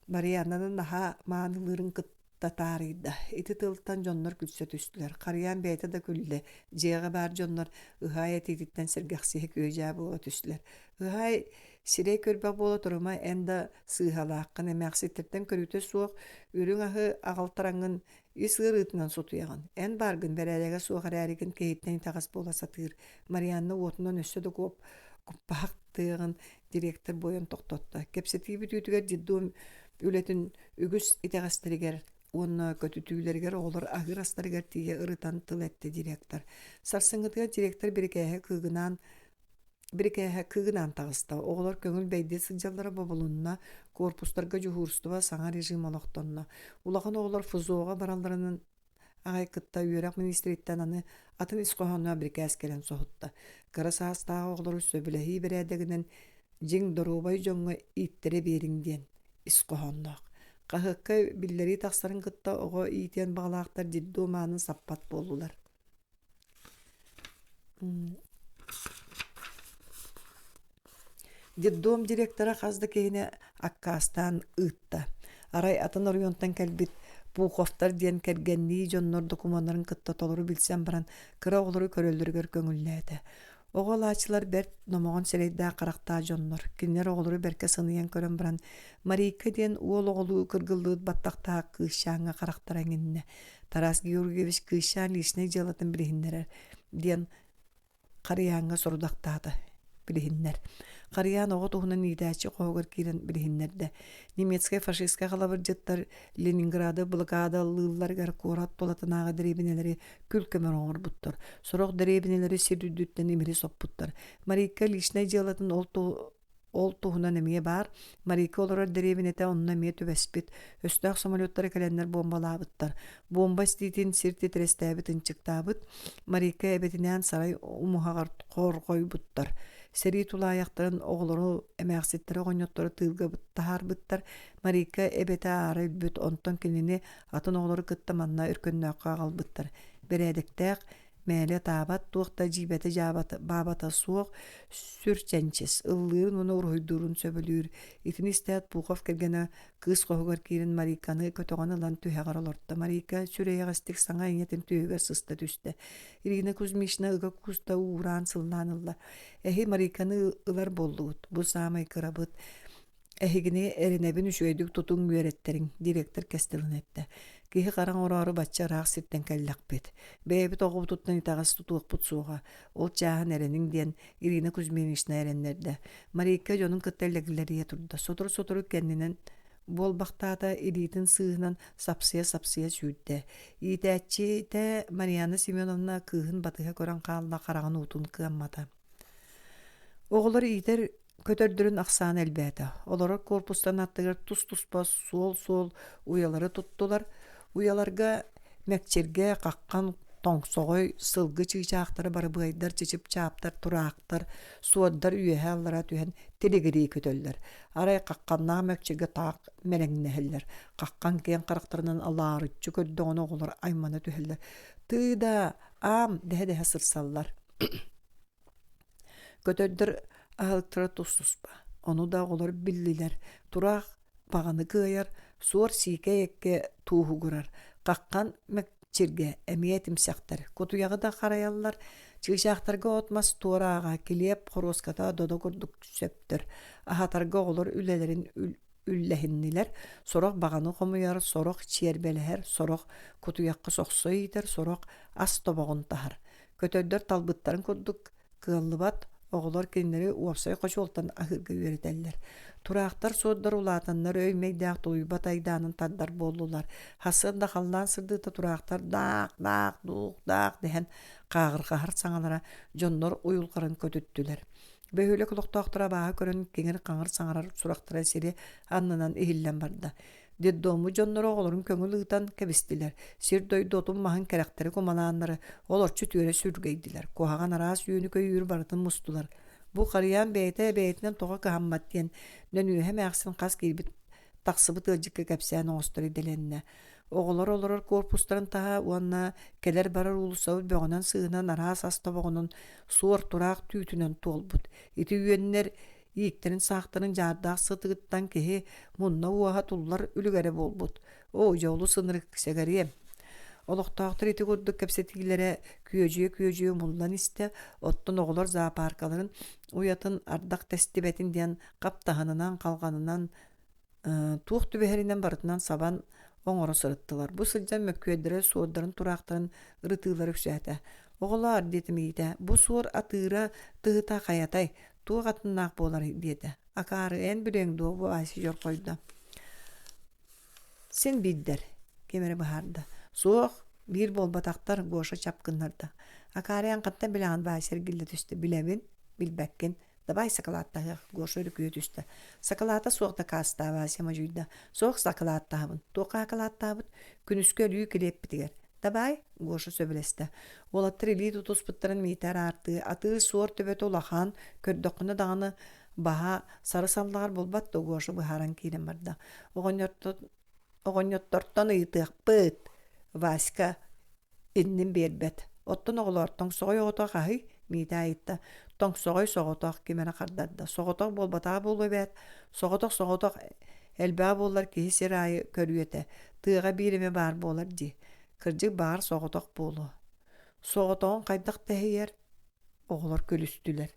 Марианнаны наһаа маанылыырын кытта таарыйда. Ити тылтан дьоннор күлсэ түстүлэр. Харыйаан бэйэтэ да күллэ. Дьиэҕэ баар дьоннор ыһаай этиититтэн сэргэхсиһэ күө-дьаа буола түстүлэр. Ыһаай сирэй көрбөх буола турума эн да сыыһалааххын эмээхситтэртэн көрүүтэ суох үрүҥ аһы аҕалтараҥҥын ис ыарыытынан сутуйаҕын. Эн бааргын бэрээдэгэ суох эрээригин киһиттэн итэҕэс буола сатыыр. Марианна уотунан өссө да куоп куппаһах тыаҕын директор буойан тохтотто. Кэпсэтии бүтүүтүгэр детдом үлэтин үгүс итэҕэстэригэр уонна көтүтүүлэригэр оҕолор аһыыр астарыгар тиийэ ырытан тыл эттэ директор. Сарсыҥҥытыгар директор бирикээһэ кыыгынаан бирикээһэ кыыгынаан таҕыста. Оҕолор көҥүл бэйдиэ сылдьаллара бобулунна, корпустарга дьуһуурустуба саҥа режим олохтонно. Улахан оҕолор ФЗО-ҕа баралларынан аҕай кытта үөрэх миниистириттэн аны атын ис хоһоонноох бирикээс кэлэн соһутта. Кыра саастаах оҕолору сөбүлэһии бэрээдэгинэн дьиҥ доруобай дьоҥҥо ииттэрэ биэриҥ диэн ис хоһоонноох. Хаһыакка биллэрии тахсарын кытта оҕо иитиэн баҕалаахтар детдом аанын саппат буоллулар. Детдом директора хас да киһини аккаастаан ыытта. Арай атын оройуонтан кэлбит Пуховтар диэн кэргэннии дьоннор докумуоннарын кытта толору билсэн баран кыра оҕолору көрөллөрүгэр көҥүллээтэ. Оҕо ылааччылар бэрт номоҕон сирэйдээх-харахтаах дьоннор. Кинилэр оҕолору бэркэ сыныйан көрөн баран Марийка диэн уол оҕолуу кыргыллыбыт баттахтаах кыысчааҥҥа харахтара иҥиннэ. Тарас Георгиевич кыысчаан личнэй дьыалатын билиһиннэрэр диэн Харыйааҥҥа сорудахтаата билиһиннэр. Харыйаан оҕо туһунан иитээччи хоһугар киирэн билиһиннэрдэ. Немецкэй фашистскай халабырдьыттар Ленинграды блокадалыылларыгар куорат тулатынааҕы дэриэбинэлэри күл-көмөр оҥорбуттар. Сорох дэриэбинэлэри сир үрдүттэн имири соппуттар. Марийка личнэй дьыалатын ол Ол туһунан эмиэ баар, Марийка олорор дэриэбинэтэ онно эмиэ түбэспит. Өстөөх самолеттара кэлэннэр буомбалаабыттар. Буомба эстиитин сир титирэстээбит ынчыктаабыт. Марийка эбэтинээн сарай умуһаҕар хорҕойбуттар. Сэрии тулаайахтарын оҕолору, эмээхситтэри оҕонньоттору тыылга таһаарбыттар. Марийка эбэтэ аара өлбүт, онтон кинини атын оҕолору кытта манна Өркөннөөххө аҕалбыттар. Бэрээдэктээх, Мээлэ таабат, туох да дьиибэтэ-дьаабата баабата суох, сүр чэнчис, ыллыырын уонна уруһуйдуурун сөбүлүүр. Итини истээт Пухов кэргэнэ кыыс хоһугар киирэн Мариканы көтөҕөн ылан түһэҕэр олорто. Марика сүр эйэҕэстик саҥа ийэтин түөһүгэр сыста түстэ. Ирина Кузьмична ыга кууста уураан сыллаан ылла. Эһи Мариканы ылар буоллугут, бу саамай кырабыт. Эһигини эрэнэбин үчүгэйдик тутуҥ үөрэттэриҥ, директор кэс тылын эттэ. Киһи хара оҥороору бачча ыраах сиртэн кэллэхпит. Бэйэбит оҕобутуттан итэҕэс тутуохпут суоҕа. Ол чааһын эрэниҥ диэн Ирина Кузьминична эрэннэрдэ. Марийка дьонун кытта лэглэрийэ турда. Сотору-сотору кэннинэн буолбахтаата илиитин сыыһынан сапсыйа-сапсыйа сүүрдэ. Иитээччитэ Марианна Семеновна кыыһын батыһа көрөн хаалла хараҕын уутун кыаммата. Оҕолор иитэр көтөрдөрүн ахсаана элбээтэ. Олорор корпустарын аттыгар тус-туспа суол-суол уйалары туттулар. Уйаларга мэкчиргэ, хаххан, тоҥсоҕой, сылгы чыычаахтара барыбыайдар, чычып-чааптар, тураахтар, суордар үөһэ-аллара түһэн тилигирии көтөллөр. Арай хахханнаах мэкчиргэ таах мэлэҥнэһэллэр. Хаххан киэҥ харахтарынан алаарыччы көрдөҕүнэ оҕолор аймана түһэллэр. «Тыы да, аам!» дэһэ-дэһэ сырсаллар. Көтөрдөр аһылыктара тус-туспа, ону да оҕолор биллилэр, тураах баҕаны кыайар, суор сиикэй эккэ тууһугурар, хаххан мэкчиргэ эмиэ тимсэхтэр, кутуйаҕы да харайаллар, чыычаахтарга от-мас туорааҕа, килиэп хоруоската додо курдук сөптөр, аһатарга оҕолор үлэлэрин үллэһиннилэр, сорох баҕаны хомуйар, сорох чиэрбэлэһэр, сорох кутуйахха сохсо иитэр, сорох ас тобоҕун таһар. Көтөрдөр талбыттарын курдук кыаллыбат, оҕолор кинилэри уопсай хочуолтан аһыырга үөрэтэллэр. Тураахтар суордар улаатаннар өй-мэйдээх тулуйбат айдаанын тардар буоллулар. Сарсыарда халлаан сырдыыта тураахтар даах-даах, дуух-даах дэһэн хааҕырҕаһар саҥалара дьоннор уйулҕаларын көтүттүлэр. Бөһүөлэк олохтоохторо абааһы көрөн киҥир-хаҥыр саҥарар сурахтара сири аннынан иһиллэн барда. Детдоммут дьонноро оҕолорун көҥүл ыытан кэбистилэр. Сир-дойду отун-маһын кэрэхтэри кумалааннары олорчу түөрэ сүргэйдилэр. Куһаҕан араас үөнү-көйүүрү барытын мустулар. Бу Харыйаан бэйэтэ бэйэтинэн тоҕо кыһаммат диэн Нөнүөһэ эмээхсин хас киирбит тахсыбыт ыалдьыкка кэпсээн оҥостор идэлэннэ. Оҕолор олорор куорпустарын таһа уонна кэлэр-барар уулуссабыт бөҕүнэн-сыыһынан араас ас тобоҕунан суор-тураах түүтүнэн туолбут. Ити үөннэр ииктэрин-саахтарын дьаардаах сытыгыттан киһи мунна-уоһа туллар үлүгэрэ буолбут. Оо, дьэ олус ынырык сэгэриэм. Олохтоохтор ити курдук кэпсэтиилэрэ күөдьүйэ-күөдьүйэ умуллан истэ, оттон оҕолор зоопаркаларын уйатын ардах тэстибэтин диэн хаптаһынынан, халҕанынан туох түбэһэринэн барытынан сабан оҥоро сырыттылар. Бу сылдьан мөккүөрдэрэ суордарын тураахтарын ырытыылара үксээтэ. «Оҕолоор, диэтим ийэтэ, бу суор атыыра тыһыта хайатай, туох атыннаах буоларый?» диэтэ. «Акаары, эн билиэҥ дуо?» бу Ася дьорҕойдо. «Син биирдэр», ким эрэ быһаарда. «Суох, биир буолбатахтар», Гоша чап гыннарда. «Акаары, эн хантан билэҕин?» Вася эргиллэ түстэ. «Билэбин, билбэккин. Давай сакалааттаһыах, Гоша өрүкүйэ түстэ. Сакалаата суох дакаастаа, Вася модьуйда. Суох сакалааттаһабын. Туохха сакалааттаабыт? Күнүскү өлүү килиэппитигэр. Давай, Гоша сөбүлэстэ. Уолаттар илии тутуспуттарын Миитэ араартыы, атыы суор төбөтө улахан, көрдөххүнэ даҕаны баһа сары саллаҕар буолбат да Гоша быһааран киирэн барда. Оҕонньоттортон ыйытыахпыт. Васька иннин биэрбэт. Оттон оҕолоор, тоҥсоҕой оҕото хаһый? Миитээ ыйытта. Тоҥсоҕой соҕотох, ким эрэ хардарда. Соҕотох буолбатаҕа буолуо эбээт. Соҕотох-соҕотох элбэҕэ буоллар киһи сир аайы көрүө этэ. Тыаҕа биир эмэ баар буолар дии. Кырдьык баҕар соҕотох буолуо. Соҕотоҕун хайдах тэһийэр? Оҕолор күлүстүлэр.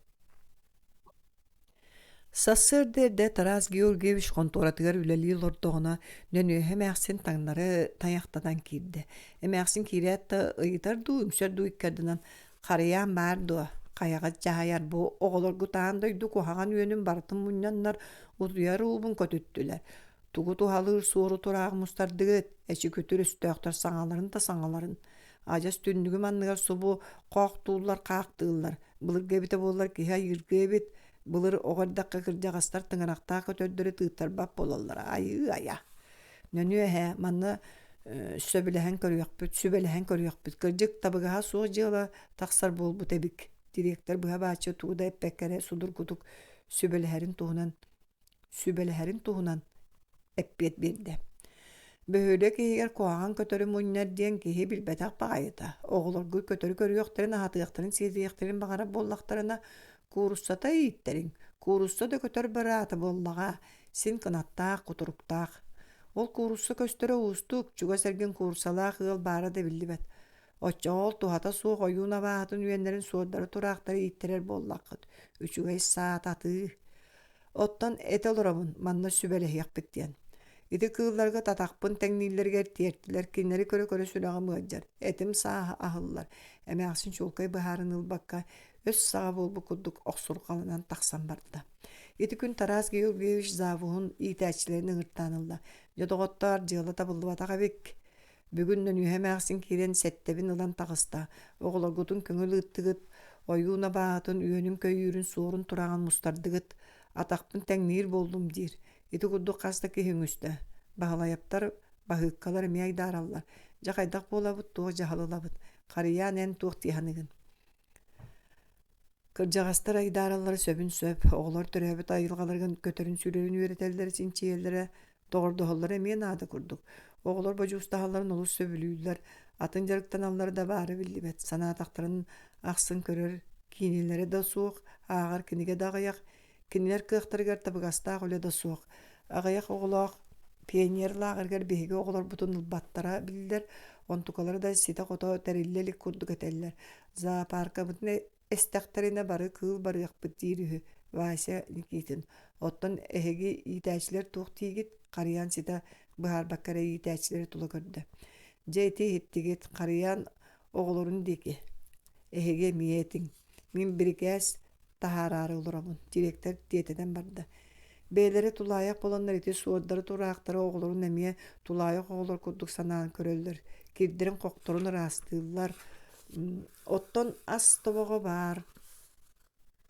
Сарсыарда эрдэ Тарас Георгиевич хонтуоратыгар үлэлии олордоҕуна, Нөнүөһэ эмээхсин таҥнары тайахтанан киирдэ. Эмээхсин киирээт да ыйытар дуу, үҥсэр дуу икки ардынан «Харыйаан баар дуо? Хайаҕыт дьаһайар бу оҕолоргут аан дойду куһаҕан үөнүн барытын мунньаннар утуйар уубун көтүттүлэр. Тугу туһалыыр суору тураах мустардыгыт? Эчи күтүр өстөөхтөр саҥаларын да саҥаларын. Адьас түннүгүм анныгар субу хоохтууллар хаахтыыллар. Былыргы эбитэ буоллар киһи айыыргыа эбит. Былыр оҕо эрдэххэ кырдьаҕастар тыҥырахтаах көтөрдөрү тыыттарбат буолаллара. Айыы-айа. Нөнүө эһээ, манна сөбүлэһэн көрүөхпүт, сүбэлэһэн көрүөхпүт. Кырдьык, табыгаһа суох дьыала тахсар буолбут эбик. Дириэктэр быһа бааччы тугу да эппэккэ эрэ судургутук сүбэлэһэрин туһунан сүбэлэһэрин туһунан эппиэт биэрдэ. Бөһүөлэк иһигэр куһаҕан көтөрү мунньар диэн киһи билбэтэх баҕайыта. Оҕолоргут көтөрү көрүөхтэрин, аһатыахтарын, сиэтиэхтэрин баҕарар буоллахтарына, кууруссата ииттэриҥ. Куурусса да көтөр быраата буоллаҕа, син кынаттаах, кутуруктаах. Ол куурусса көстөрө уустук, чугас эргин кууруссалаах ыал баара да биллибэт. Оччоҕо ол туһата суох ойуун абааһытын үөннэрин суордары-тураахтары ииттэрэр буоллаххыт. Үчүгэй саататыы. Оттон этэ олоробун, манна сүбэлэһиэхпит диэн. Ити кыылларга татахпын тэҥнииллэригэр тиэртилэр, кинилэри көрө-көрө сүрэҕим ыалдьар, этим сааһа аһыллар. Эмээхсин чуолкай быһааран ылбакка, өс саҕа буолбут курдук охсурҕаланан тахсан барда. Ити күн Тарас Георгиевич завуһун иитээччилэрин ыҥыртаан ылла. Дьэ, доҕоттоор, дьыала табыллыбатах эбик. Бүгүн Нөнүөһэ эмээхсин киирэн сэттэбин ылан таҕыста. Оҕолоргутун көҥүл ыыттыгыт, ойуун абааһытын үөнүн-көйүүрүн суорун тураҕын мустардыгыт, атахпын тэҥниир буоллум диир. Ити курдук хас да киһи үҥүстэ. Баһылайаптар, баһыыккалар эмиэ айдаараллар. Дьэ хайдах буолабыт, туох дьаһал ылабыт? Харыйаан эн туох дии саныыгын? Кырдьаҕастар айдаараллара сөбүн сөп, оҕолор төрөөбүт айылҕаларыгар көтөрүн-сүүрэрин үөрэтэллэрэ, чинчийэллэрэ, доҕордоһоллоро эмиэ наада курдук. Оҕолор бодьуустаһалларын олус сөбүлүүллэр, атын дьарыктаналлара да баара биллибэт, санаатахтарын ахсын көрөр киинэлэрэ да суох, ааҕар кинигэ да аҕыйах, кинилэр кыахтарыгар табыгастаах үлэ да суох. Аҕыйах оҕолоох пионер лааҕырыгар биһиги оҕолорбутун ылбаттара биллэр, онтукалара да ситэ-хото тэриллэ илик курдук этэллэр. Зоопаркабытын эстэхтэринэ бары кыыл барыахпыт диир үһү Вася Никитин. Оттон эһиги иитээччилэр туох диигит? Харыйаан ситэ быһаарбакка эрэ иитээччилэри тула көрдө. Дьэ ити иһиттигит, Харыйаан оҕолорун диэки. Эһиги эмиэ этиҥ. Мин бирикээс таһаараары олоробун, директор тиэтэтэн барда. Бэйэлэрэ тулаайах буоланнар ити суордары-тураахтары оҕолорун эмиэ тулаайах оҕолор курдук санаан көрөллөр, кирдэрин-хохторун ыраастыыллар. Оттон ас тобоҕо баар.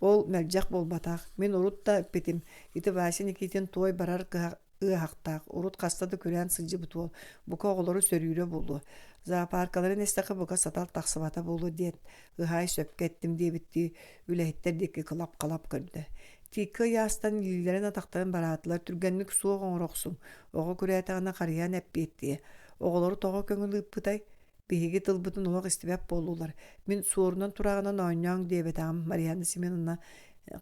Ол мэлдьэх буолбатах. Мин урут да эппитим, ити Вася Никитин туой барар кыһа... ыаһахтаах, урут хаста да күрээн сылдьыбыт уол, бука оҕолору сөрүүрэ буолуо, зоопаркаларын эстэхэ бука сатал тахсыбата буолуо диэн ыһаай сөпкө эттим диэбиттии үлэһиттэр диэки кылап-халап көрдө. Тииккэ ыйаастан илиилэрин-атахтарын бараатылар, түргэнник суох оҥоро охсуҥ, оҕо күрээтэҕинэ харыйаан эппиэттиэ, оҕолору тоҕо көҥүл ыыппытай? Биһиги тылбытын олох истибэт буоллулар. Мин суорунан турааҕынан оонньооҥ диэбэтэҕим, Марианна Семеновна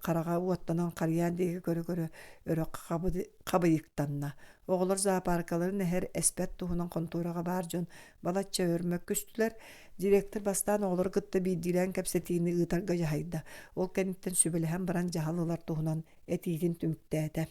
хараҕа уоттанан харыйаан диэки көрө-көрө өрө хабыйыктанна. Оҕолор зоопаркаларын эһэр, эспэт туһунан хонтуораҕа баар дьон балачча өр мөккүстүлэр. Директор бастаан оҕолору кытта биирдиилээн кэпсэтиини ыытарга дьаһайда. Ол кэнниттэн сүбэлэһэн баран дьаһал ылар туһунан этиитин түмүктээтэ.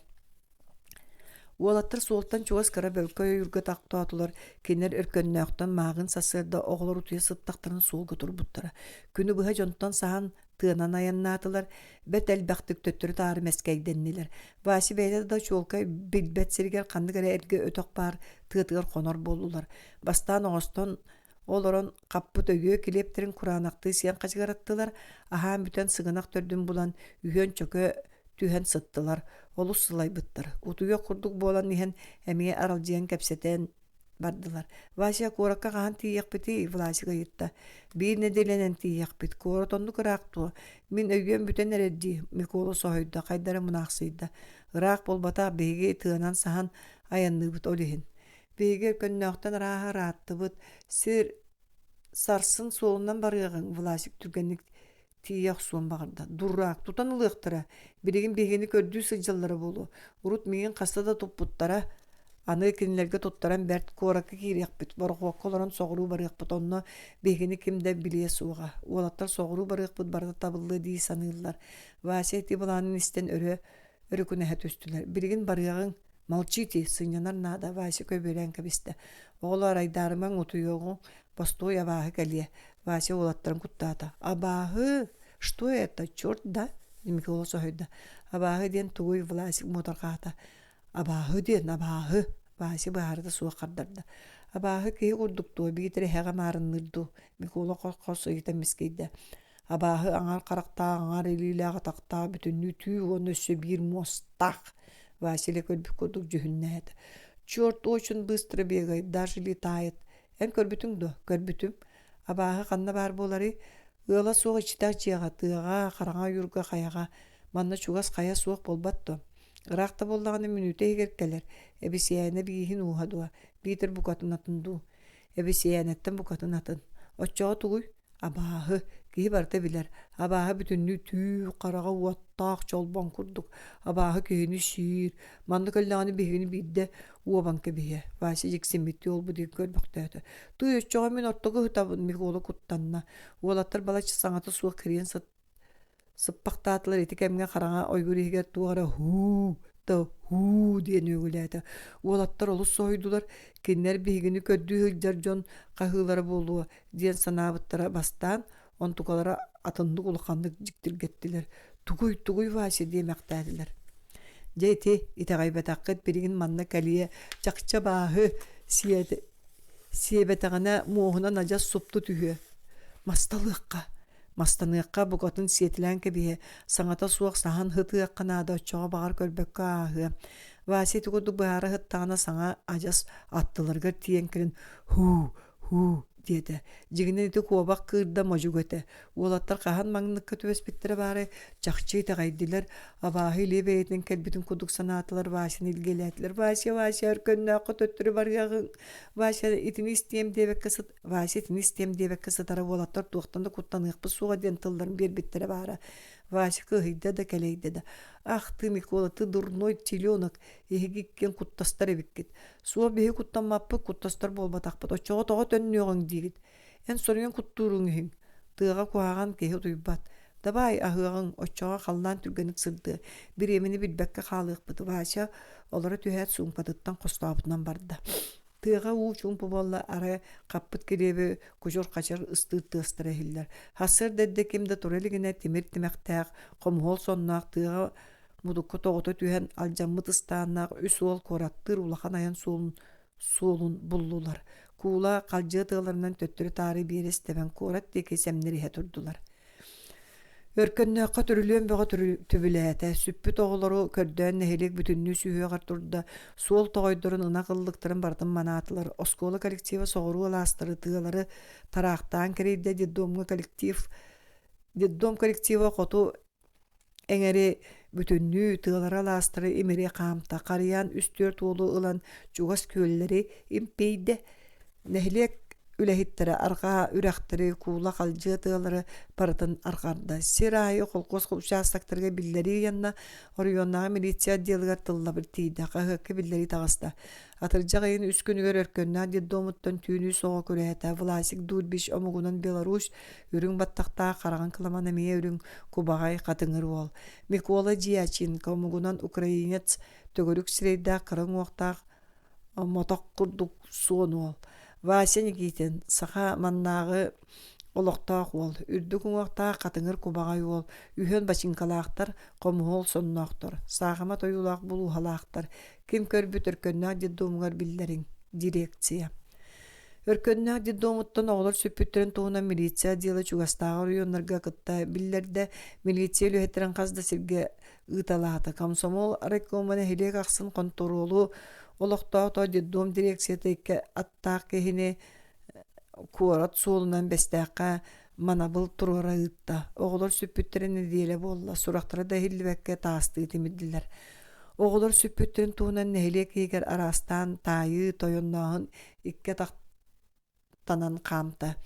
Уолаттар суолтан чугас кыра бөлкөй ойуурга тохтоотулар, кинилэр өркөннөөхтөн мааҕын сарсыарда оҕолор утуйа сыттахтарын суолга турбуттара. Күнү быһа дьонтон саһан, тыанан айаннаатылар, бэрт элбэхтик төттөрү-таары мэскэйдэннилэр. Вася бэйэтэ да чуолкай билбэт сиригэр ханнык эрэ эргэ өтөх баар тыатыгар хонор буоллулар. Бастаан оҥостон олорон хаппыт өйүө килиэптэрин кураанахтыы сиэн хачыгыраттылар, аһаан бүтэн сыгынах төрдүн булан үһүөн чөкө түһэн сыттылар, олус сылайбыттар. Утуйуох курдук буолан иһэн эмиэ аралдьыйан кэпсэтэн бардылар. Вася куоракка хаһан тиийиэхпитий? Власик ыйытта. Биир нэдиэлэнэн тиийиэхпит. Куорат оннук ыраах дуо? Мин өйүөм бүтэн эрэр дии, Микола соһуйда, хайда эрэ мунаахсыйда. Ыраах буолбатах, биһиги тыанан саһан айанныыбыт ол иһин. Биһиги өркөннөөхтөн арааһа ырааттыбыт. Сир сарсын суолунан барыаҕыҥ, Власик түргэнник тиийэ охсуон баҕарда. Дурак, тутан ылыахтара. Билигин биһигини көрдүү сылдьаллара буолуо. Урут миигин хаста да туппуттара. Аны кинилэргэ туттаран бэрт куоракка киириэхпит, борохуокка олорон соҕуруу барыахпыт. Онно биһигини ким да билиэ суоҕа. Уолаттар соҕуруу барыахпыт барыта табыллыа дии саныыллар. Вася ити былаанын истэн өрө өрүкүнэһэ түстүлэр. Билигин барыаҕыҥ, Молчите, сынньанар наада, Вася көбүөлээн кэбистэ. Оҕолоор, айдаарымаҥ, утуйуоҕуҥ, бостуой абааһы кэлиэ. Вася уолаттарын куттаата. Абааһы? Что это, черт да? Микола соһуйда. Абааһы диэн тугуй, Власик муодарҕаата. Абааһы диэн, абааһы. Вася быһаарыта суох хардарда. Абааһы киһи курдук дуо, биитэр эһэҕэ маарынныыр дуу? Микола хос-хос ыйытан мискийдэ. Абааһы аҥаар харахтаах, аҥаар илиилээх, атахтаах, бүтүннүү түү уонна өссө биир муостаах. Василий көрбүт курдук дьүһүннээтэ. Черт очень быстро бегает, даже летает. Эн көрбүтүҥ дуо? Көрбүтүм. Абааһы ханна баар буоларый? Ыала суох иччитэх дьиэҕэ, тыаҕа, хараҥа ойуурга, хайаҕа. Манна чугас хайа суох буолбат дуо? Ыраах да буоллаҕына мүнүүтэ иһигэр кэлэр. Эбисийээнэ бииһин ууһа дуо? Биитэр букатын атын дуу? Эбисийээнэттэн букатын атын. Оччоҕо тугуй? Абааһы, киһи барыта билэр, абааһы бүтүннүү түү, хараҕа уоттаах чолбон курдук, абааһы киһини сиир, манна кэллэҕинэ биһигини биирдэ уобан кэбиһиэ, Вася дьиксиммиттии олбу диэки көрбөхтөөтө. Тыый, оччоҕо мин ортоку ыһытабын, Микола куттанна. Уолаттар балачча саҥата суох кирийэн Сыппахтаатылар ити кэмҥэ хараҥа ойуур иһигэр туох эрэ һуу да һуу диэн үөгүлээтэ. Уолаттар олус соһуйдулар, кинилэр биһигини көрдүү сылдьар дьон хаһыылара буолуо диэн санаабыттара бастаан, онтукалара атыннык улаханнык дьиктиргэттилэр. Тугуй, тугуй Вася диэмэхтээтилэр. Дьэ ити итэҕэйбэтэххит билигин манна кэлиэ чахчы абааһы сиэтэ Сиэбэтэҕинэ муоһунан адьас супту түһүө. Масталыахха, мастаныахха букатын сиэтилээн кэбиһиэ, саҥата суох саһан һытыахха наада оччоҕо баҕар көрбөккө ааһыа. Вася ити курдук быһаара сыттаҕына саҥа адьас аттыларыгар тиийэн кэлэн «Һуу, һуу» диэтэ. Дьиҥинэн ити куобах кыырда модьугу этэ. Уолаттар хаһан маҥныкка түбэспиттэрэ баарай, чахчы итэҕэйдилэр, абааһы илиэ бэйэтинэн кэлбитин курдук санаатылар, Васяны илгэлээтилэр. «Вася, Вася, өркөннөөххө төттөрү барыаҕыҥ! Вася итини истиэм диэбэккэ сыт Вася итини истиэм диэбэккэ сытара уолаттар туохтан да куттаныахпыт суоҕа диэн тылларын биэрбиттэрэ баара. Вася кыһыйда да кэлэйдэ да «Ах ты, Микола, ты дурной теленок, эһиги иккиэн куттастар эбиккит. Суох биһи куттаммаппыт, куттастар буолбатахпыт. Оччоҕо тоҕо төннүөҕүҥ диигит? Эн соруйан куттууруҥ иһин. Тыаҕа куһаҕан киһи утуйбат. Дабаай, аһыаҕыҥ, оччоҕо халлаан түргэнник сырдыа. Бириэмэни билбэккэ хаалыахпыт, Вася олоро түһээт суумкатыттан хостообутунан барда. Тыаҕа уу чуумпу буолла, арай хаппыт килиэби кучур-хачыр ыстыыр тыастара иһиллэр. Сарсыарда эрдэ ким да тура илигинэ тимир тимэхтээх, хомуһуол сонноох тыаҕа мутукка тоҕута түһэн алдьаммыт ыстааннаах үс уол куораттыыр улахан айан суолун суолун буллулар. Куула халдьыа тыаларынан төттөрү-таары биэрэс тэбэн куорат диэки сэмнэриһэ турдулар. Өркөннөөххө түрүлүөн бөҕө түбүлээтэ, сүппүт оҕолору көрдөөн нэһилиэк бүтүннүү сүһүөҕэр турда, суол тоҕойдорун, ынах ыллыктарын барытын манаатылар. Оскуола коллектива соҕуруу алаастары, тыалары тараахтаан кэрийдэ, детдомҥа коллектив детдом коллектива хоту эҥэри бүтүннүү тыалары алаастары имири хаамта, харыйаан үс-түөрт уолу ылан чугас күөллэри импийдэ. Нэһилиэк үлэһиттэрэ арҕаа үрэхтэри, куула халдьыа тыалары барытын арҕарда. Сир аайы холкуос учаастактарыгар биллэрии ыйанна, оройуоннааҕы милиция отделыгар тыллабыр тиийдэ, хаһыакка биллэрии таҕыста. Атырдьах ыйын үс күнүгэр Өркөннөөх детдомуттан түүн үс оҕо күрээтэ. Власик Дурбич омугунан Беларусь үрүҥ баттахтаах, хараҕын кыламан эмиэ үрүҥ, кубаҕай, хатыҥыр уол. Микола Дьяченко омугунан украинец, төгүрүк сирэйдээх, кыра уҥуохтаах, мотох курдук суон уол. Вася Никитин саха маннааҕы олохтоох уол, үрдүк уҥуохтаах хатыҥыр кубаҕай уол, үһүөн бачыыҥкалаахтар, хомуһуол сонноохтор, саахымат ойуулаах булууһалаахтар, ким көрбүт өркөннөөх детдомугар биллэриҥ, дирекция. Өркөннөөх детдомуттан оҕолор сүппүттэрин туһунан милиция отдела чугастааҕы оройуоннарга кытта биллэрдэ, милиция үлэһиттэрин хас да сиргэ ыыталаата. Комсомол райкома нэһилиэк ахсын хонтуруолу олохтоото детдом дирекцията икки аттаах киһини куорат суолунан Бэстээххэ манабыл туруора ыытта. Оҕолор сүппүттэрэ нэдиэлэ буолла, сурахтара да иһиллибэккэ таастыы тимирдилэр. Оҕолор сүппүттэрин туһунан нэһилиэк иһигэр араастаан таайыы, тойоннооһун икки атахтанан хаамта.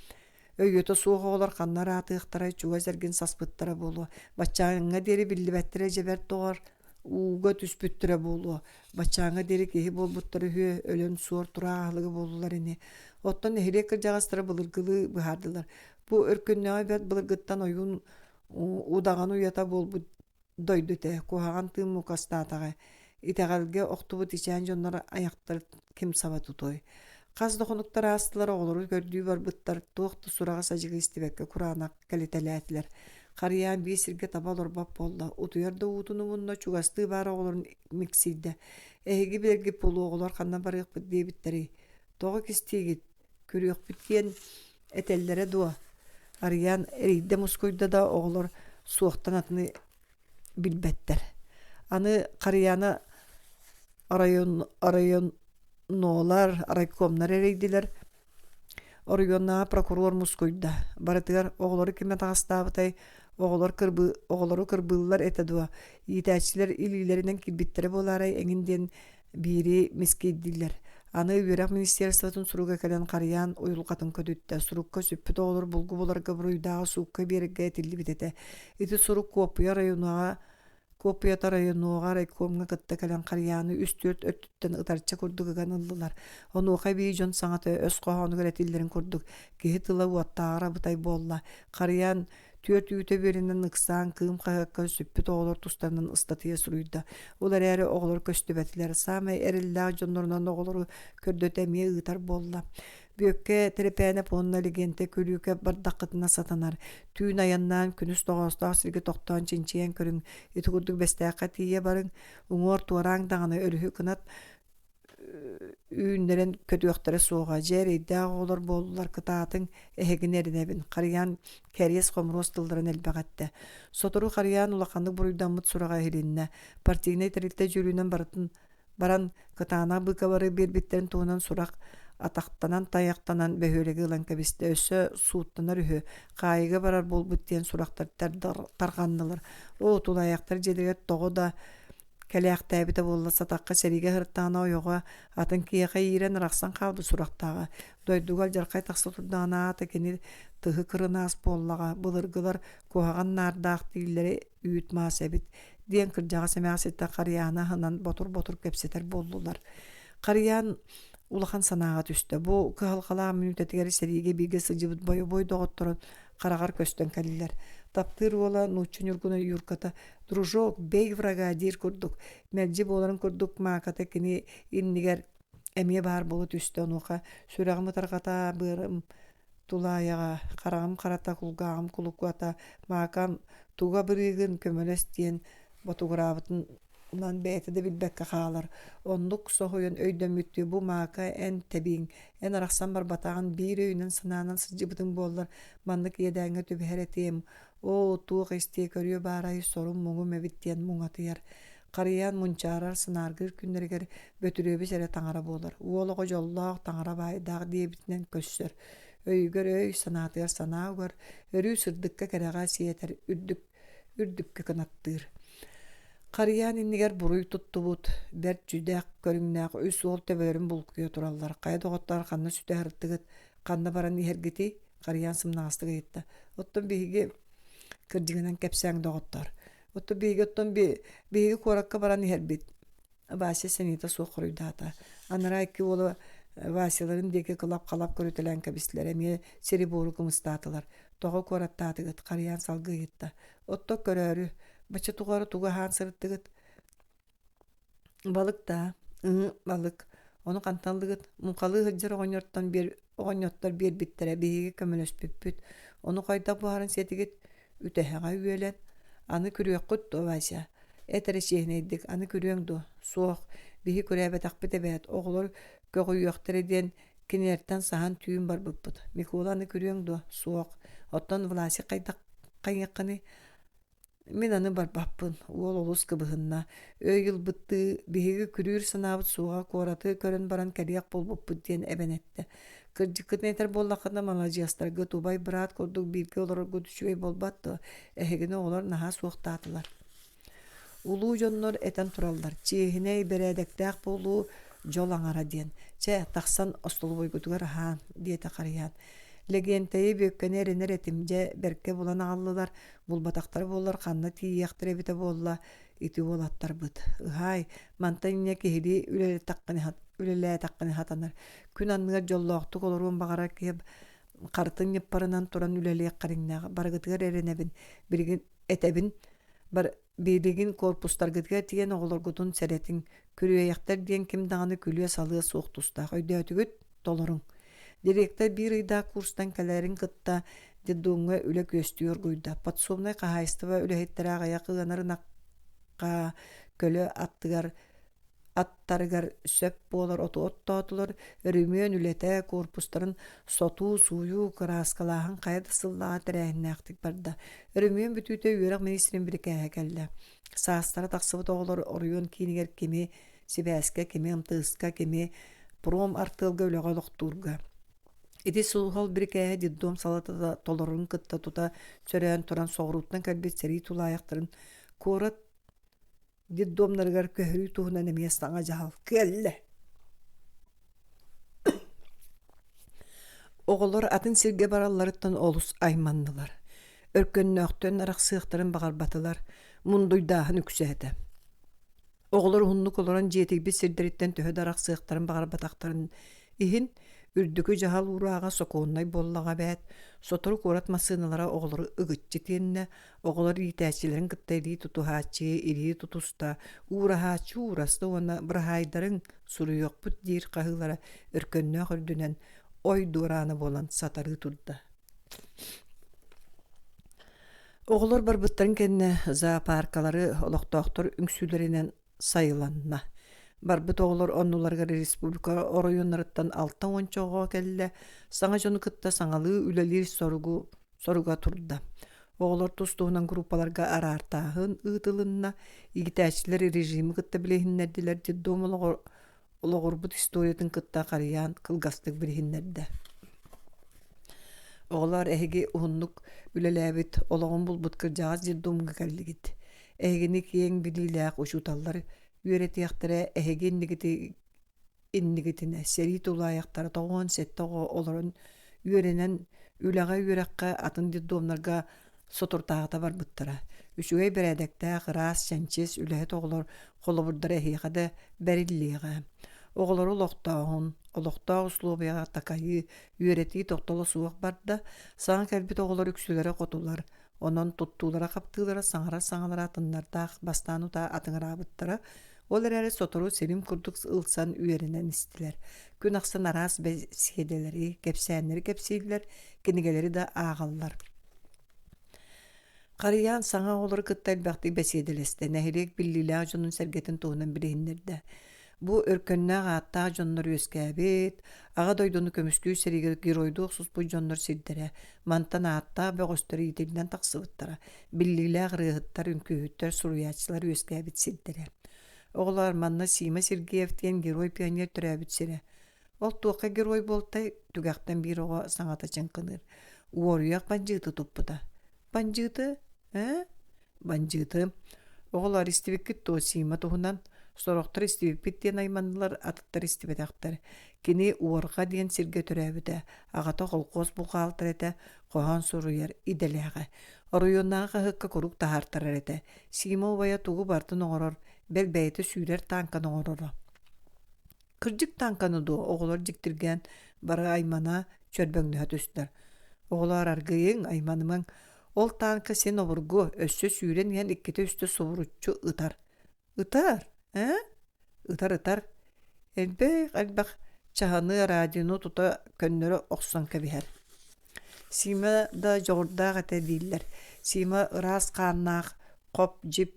Өйүөтэ суох оҕолор ханна ыраатыахтарай, чугас эргин саспыттара буолуо. Баччааҥҥа диэри биллибэттэрэ дьэ бэрт доҕор, ууга түспүттэрэ буолуо. Баччааҥҥа диэри киһи буолбуттар үһүө, өлөн суор тураах аһылыга буоллулар ини. Оттон нэһилиэк кырдьаҕастара былыргылыы быһаардылар. Бу өркөннөөҕү бэрт былыргыттан ойуун удаҕан уйата буолбут дойду этэ, куһаҕан тыын мукастаатаҕа. Итэҕэлгэ охтубут ичээн дьоннор айахтар ким саба тутуой. Хас да хонуктар аастылар, оҕолору көрдүү барбыттар, туох да сураҕа-садьыгы истибэккэ кураанах кэлитэлээтилэр. Харыйаан биир сиргэ таба олорбот буолла, утуйар да уутун умунна, чугастыы баар оҕолорун миксийдэ. Эһиги билэргит буолуо, оҕолор ханна барыахпыт диэбиттэрий? Тоҕо кистиигит? Күрүөхпүт диэн этэллэрэ дуо? Арыйаан эрийдэ мускуйда да оҕолор суохтан атыны билбэттэр. Аны Харыйаана оройуон оройуоннолар, райкомнар эрэйдилэр. Оройуоннааҕы прокурор мускуйда. Барытыгар оҕолору ким атаҕастаабытай, оҕолор кырбыы оҕолору кырбыыллар этэ дуо, иитээччилэр илиилэринэн киирбиттэрэ буолаарай эҥин диэн биири мискийдилэр. Аны үөрэх министерствотын суруга кэлэн харыйаан уйулҕатын көтүттэ. Сурукка сүппүт оҕолор булгу буларга буруйдааҕы суукка биэрэргэ этиллибит этэ. Ити сурук куоппуйа районоҕа куоппуйата районоҕа райкомҥа кытта кэлэн харыйааны үс-түөрт өттүттэн ытарча курдук ыган ыллылар. Онуоха эбии дьон саҥата өс хоһоонугар этиллэрин курдук киһи тыла уоттааҕар абытай буолла. Харыйаан Түөрт үүтэ үөрэнэн ыксаан Кыым хаһыакка сүппүт оҕолор тустарынан ыстатыйа суруйда. Ол эрээри оҕолор көстүбэтилэр. Саамай эрэллээх дьоннорунан оҕолору көрдөтө эмиэ ыытар буолла. Бүөккэ Тэрэпээнэп уонна Лэгиэнтэй Күлүүкэ бардаххытына сатанар. Түүн айаннаан, күнүс тоҕоостоох сиргэ тохтоон чинчийэн көрүҥ. Ити курдук Бэстээххэ тиийэ барыҥ. Уҥуор туорааҥ даҕаны өрүһү кынат үүннэрэн көтүөхтэрэ суоҕа, дьэ эрэйдээх оҕолор буоллулар кытаатыҥ, эһигини эрэнэбин, Харыйаан кэриэс-хомуруос тылларын элбэх эттэ. Сотору Харыйаан улаханнык буруйдаммыт сураҕа иһилиннэ. Партийнай тэрилтэ дьүүлүнэн барытын баран кытаанах быыкабары биэрбиттэрин туһунан сурах атахтанан-тайахтанан бөһүөлэги ылан кэбистэ. Өссө сууттанар үһү, хаайыыга барар буолбут диэн сурахтар тарҕаннылар. Оо, тулаайахтар дьиэлэригэр тоҕо да Кэлээхтээбитэ буолла сатахха сэриигэ сырыттаҕына ойоҕо атын киһиэхэ иирэн арахсан хаалбыт сурахтааҕа. Дойдуга алдьархай тахса турдаҕына аата кини тыһы кырынаас буоллаҕа, былыргылар куһаҕан наардаах дииллэрэ үүт-маас эбит диэн кырдьаҕас эмээхситтэн Харыйааны аһынан ботур-ботур кэпсэтэр буоллулар. Харыйаан улахан санааҕа түстэ. Бу кыһалҕалаах мүнүүтэтигэр сэриигэ бииргэ сылдьыбыт бойобуой доҕотторун хараҕар көстөн кэллилэр. Таптыыр уола нуучча ньургуна Юрката «Дружок, бей врага» диир курдук, мэлдьи буоларын курдук Мааката кини иннигэр эмиэ баар буола түстэ. Онуоха сүрэҕим ытарҕата, быарым тулаайаҕа, хараҕым харата, кулгааҕым кулукуата, Маакам туга абырыыгын, көмөлөс диэн ботугураабытын. бэйэтэ да билбэккэ хаалар. Оннук соһуйан өйдөммүттүү бу Мака эн тэбииҥ, эн арахсан барбатаҕын биир өйүнэн-санаанан сылдьыбытыҥ буоллар маннык иэдээҥҥэ түбэһэр этиэм, оо, туох истиэ көрүө баарай сорум-муҥум эбит диэн муҥатыйар. Харыйаан мунчаарар, санааргыыр күннэригэр Бөтүрүөбүс эрэ таҥара буолар. Уол оҕо дьоллоох, таҥара баайдаах диэбитинэн көрсөр. Өйүгэр өй, санаатыгар санаа угар, өрүү сырдыкка-кэрэҕэ сиэтэр, үрдүк үрдүккэ кынаттыыр. Харыйаан иннигэр буруй туттубут, бэрт дьүдэх көрүҥнээх үс уол төбөлөрүн булкуйа тураллар. Хайа доҕоттоор ханна сүтэ сырыттыгыт, ханна баран иһэргитий? Харыйаан сымнаҕастык ыйытта. Оттон биһиги кырдьыгынан кэпсээҥ доҕоттоор. Оттон биһиги оттон биһиги куоракка баран иһэрбит. Вася сэниэтэ суох хоруйдаата. Анараа икки уола Васяларын диэки кылап-халап көрүтэлээн кэбистилэр, эмиэ сири-буору кымыстаатылар. Тоҕо куораттаатыгыт? Харыйаан салгыы ыйытта. Отто көрөөрү, бачча тухары тугу аһаан сырыттыгыт? Балык даа? Ыы, балык. Ону хантан ыллыгыт? Муҥхалыы сылдьар оҕонньортон биэр оҕонньоттор биэрбиттэрэ, биһиги көмөлөспүппүт. Ону хайдах буһаран сиэтигит? Үтэһэҕэ үөлэн. Аны күрүөххүт дуо, Вася? Эт эрэ чиэһинэйдик, аны күрүөҥ дуо? Суох, биһи күрээбэтэхпит эбээт, оҕолор көҕүйүөхтэрэ диэн кинилэртэн саһан түүн барбыппыт. Микола аны күрүөҥ дуо? Суох. Оттон Власик хайдах хайыаххыный? Мин аны барбаппын, уол олус кыбыһынна. Өй ылбыттыы, биһиги күрүүр санаабыт суоҕа куораты көрөн баран кэлиэх буолбуппут диэн эбэн эттэ. Кырдьыккытын этэр буоллаххына, маладьыастаргыт убай-быраат курдук бииргэ олороргут үчүгэй буолбат дуо? Эһигини оҕолор наһаа суохтаатылар. Улуу дьоннор этэн тураллар, чиэһинэй, бэрээдэктээх буолуу дьол аҥара диэн. Чэ, тахсан остолобуойгутугар аһаан, диэтэ Харыйаан. Лэгиэнтэйи Бүөккэни эрэнэр этим, дьэ, бэркэ булан аҕаллылар, булбатахтара буоллар ханна тиийиэхтэрэ эбитэ буолла, ити уолаттарбыт. Ыһаай, мантан инньэ киһилии үлэлээтэххинэ сатанар. Күн анныгар дьоллоохтук олоруон баҕарар киһи харытын ньыппарынан туран үлэлиэх кэриҥнээх. Барыгытыгар эрэнэбин, билигин этэбин, бар билигин корпустаргытыгар тиийэн оҕолоргутун сэрэтиҥ, күрүөйэхтэр диэн ким даҕаны күлүө-салыа суох тустаах. Өйдөөтүгүт? Толоруҥ. Директор биир ыйдаах курстан кэлэрин кытта детдомҥа үлэ күөстүү оргуйда. Подсобнай хаһаайыстыба үлэһиттэрэ аҕыйах ыанар ынахха көлө аттыгар аттарыгар сөп буолар оту оттоотулар, өрөмүөн үлэтэ, корпустарын сотуу, сууйуу, кырааскалааһын хайа да сыллааҕы тэрээһиннээхтик барда. Өрөмүөн бүтүүтэ үөрэх министрин бирикээһэ кэллэ. Саастара тахсыбыт оҕолор оройуон киинигэр кими сибээскэ, кими МТС-ка, кими пром артыалга үлэҕэ олохтуурга. Ити суһал бирикээһи детдом салалтата толорорун кытта тута сөрөөн туран соҕурууттан кэлбит сэрии тулаайахтарын куорат детдомнарыгар көһөрүү туһунан эмиэ саҥа дьаһал кэллэ. Оҕолор атын сиргэ баралларыттан олус айманнылар. Өркөннөөхтөн арахсыахтарын баҕарбатылар, мундуйдааһын үксээтэ. Оҕолор уһуннук олорон дьиэтийбит сирдэриттэн төһө да арахсыахтарын баҕарбатахтарын иһин, үрдүкү дьаһал уурааҕа сокуоннай буоллаҕа эбээт, сотору куорат массыыналара оҕолору ыгыччы тиэннэ, оҕолор иитээччилэрин кытта илии тутуһааччы илии тутуста, уураһааччы уураста уонна быраһаайдарыҥ суруйуохпут диир хаһыылара өркөннөөх үрдүнэн ой дуораана буолан сатарыы турда. Оҕолор барбыттарын кэннэ зоопаркалары олохтоохтор үҥсүүлэринэн сайыланна. Барбыт оҕолор оннуларыгар республика оройуоннарыттан алта уонча оҕо кэллэ, саҥа дьону кытта саҥалыы үлэлиир соругу соруга турда. Оҕолор тус-туһунан группаларга араартааһын ыытылынна, иитээччилэр режими кытта билиһиннэрдилэр, детдом олоҕурбут историятын кытта харыйаан кылгастык билиһиннэрдэ. Оҕолоор, эһиги уһуннук үлэлээбит, олоҕун булбут кырдьаҕас детдомҥа кэллигит. Эһигини киэҥ билиилээх учууталлар үөрэтиэхтэрэ, эһиги иннигити иннигитинэ сэрии тулаайахтара 97 оҕо олорон үөрэнэн үлэҕэ-үөрэххэ атын детдомнарга соторутааҕыта барбыттара. Үчүгэй бэрээдэктээх, ыраас, чэнчис, үлэһит оҕолор холобурдара эһиэхэ да бэриллиэҕэ. Оҕолору олохтооһун, олохтоох услуобуйаҕа такайыы, үөрэтии тохтоло суох барда. Саҥа кэлбит оҕолор үксүлэрэ хотулар, Онон туттуулара-хаптыылара, саҥарар саҥалара атыннардаах бастаан утаа атыҥыраабыттара. Ол эрээри сотору силим курдук ылсан үөрэнэн истилэр. Күн ахсын араас бэсиэдэлэри, кэпсээннэри кэпсииллэр, кинигэлэри да ааҕаллар. Харыйаан саҥа оҕолору кытта элбэхтик бэсиэдэлэстэ, нэһилиэк биллиилээх дьонун-сэргэтин туһунан билиһиннэрдэ. Бу өркөннөөх ааттаах дьоннор үөскээбит, Аҕа дойдуну көмүскүүр сэриигэ геройдуу охсуспут дьоннор сирдэрэ, мантан ааттаах бөҕөстөр иитиллэн тахсыбыттара, биллиилээх ырыаһыттар, үҥкүүһүттэр, суруйааччылар үөскээбит сирдэрэ. Оҕолоор, манна Сима Сергеев диэн герой-пионер төрөөбүт сирэ. Ол туохха герой буолтай, түгэхтэн биир оҕо саҥата чыҥкыныыр. Уоруйах бандьыыты туппута. Бандьыыты? Ээ? Бандьыыты. Оҕолоор, истибиккит дуо Сима туһунан? Сорохтор истибиппит диэн айманнылар, атыттар истибэтэхтэр. Кини Уорҕа диэн сиргэ төрөөбүтэ. Аҕата холкуос бухгаалтера этэ, хоһоон суруйар идэлээҕэ. Оройуоннааҕы хаһыакка куруук таһаартарар этэ. Сима убайа тугу барытын оҥорор, бэл бэйэтэ сүүрэр тааҥканы оҥороро. Кырдьык тааҥканы дуо оҕолор дьиктиргээн бары аймана, чөрбөҥнөһө түстэр. Оҕолоор аргыйыҥ, айманымаҥ. Ол тааҥка син обургу, өссө сүүрэн иһэн иккитэ-үстэ субуруччу ытар. Ытар, ээ? Ытар-ытар. Элбэх-элбэх чаһыны, радиону тута көннөрө охсон кэбиһэр. Сима да дьоҕурдаах этэ дииллэр. Сима ыраас хааннаах, хоп-дьип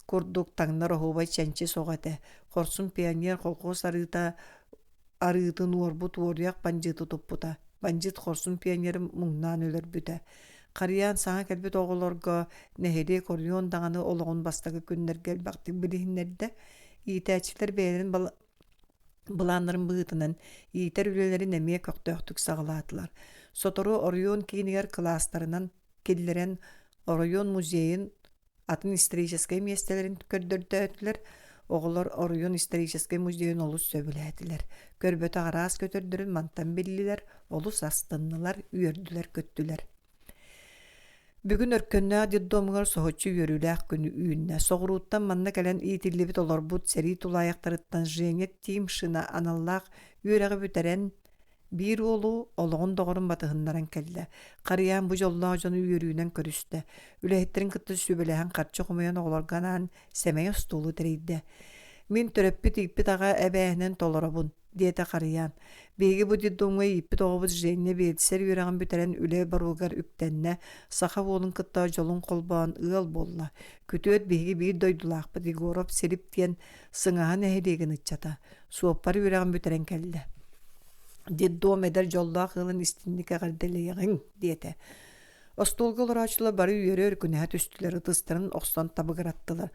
курдук таҥнар оһуобай чэнчис оҕо этэ. Хорсун пионер колхоз арыыта арыытын уорбут уоруйах бандьыыты туппута. Бандьыыт хорсун пионеры муҥнаан өлөрбүтэ. Харыйаан саҥа кэлбит оҕолорго нэһилиэк оройуон даҕаны олоҕун бастакы күннэргэ элбэхтик билиһиннэрдэ. Иитээччилэр бэйэлэрин былааннарын быһыытынан иитэр үлэлэрин эмиэ көхтөөхтүк саҕалаатылар. Сотору оройуон киинигэр кылаастарынан киллэрэн оройуон музейын атын историческай миэстэлэрин көрдөрдөөтүлэр. Оҕолор оройуон историческай музейын олус сөбүлээтилэр. Көрбөтөх араас көтөрдөрүн мантан биллилэр, олус астыннылар, үөрдүлэр-көттүлэр. Бүгүн Өркөннөөх детдомугар соһуччу үөрүүлээх күн үүннэ. Соҕурууттан манна кэлэн иитиллибит олорбут сэрии тулаайахтарыттан Женя Тимшина аналлаах үөрэҕи бүтэрэн Биир уолу олоҕун доҕорун батыһыннаран кэллэ. Харыйаан бу дьоллоох дьону үөрүүнэн көрүстэ. Үлэһиттэрин кытта сүбэлэһэн харчы хомуйан оҕолорго анаан сэмэй остуолу тэрийдэ. «Мин төрөппүт ииппит аҕа эбээһинэн толоробун», диэтэ Харыйаан. «Биһиги бу детдомҥа ииппит оҕобут Женя биэлсэр үөрэҕин бүтэрэн үлэ боруогар үктэннэ, саха уолун кытта дьолун холбоон ыал буолла. Күтүөт биһиги биир дойдулаахпыт Егоров Силип диэн Сыҥаһа нэһилиэгин ыччата. Суоппар үөрэҕин бүтэрэн кэллэ. Детдом эдэр дьоллоох ыалын истинник эҕэрдэлиэҕиҥ, диэтэ. Остуолга олорооччулар бары үөрэ өркүнэһэ түстүлэр, ытыстарын охсон табыгыраттылар.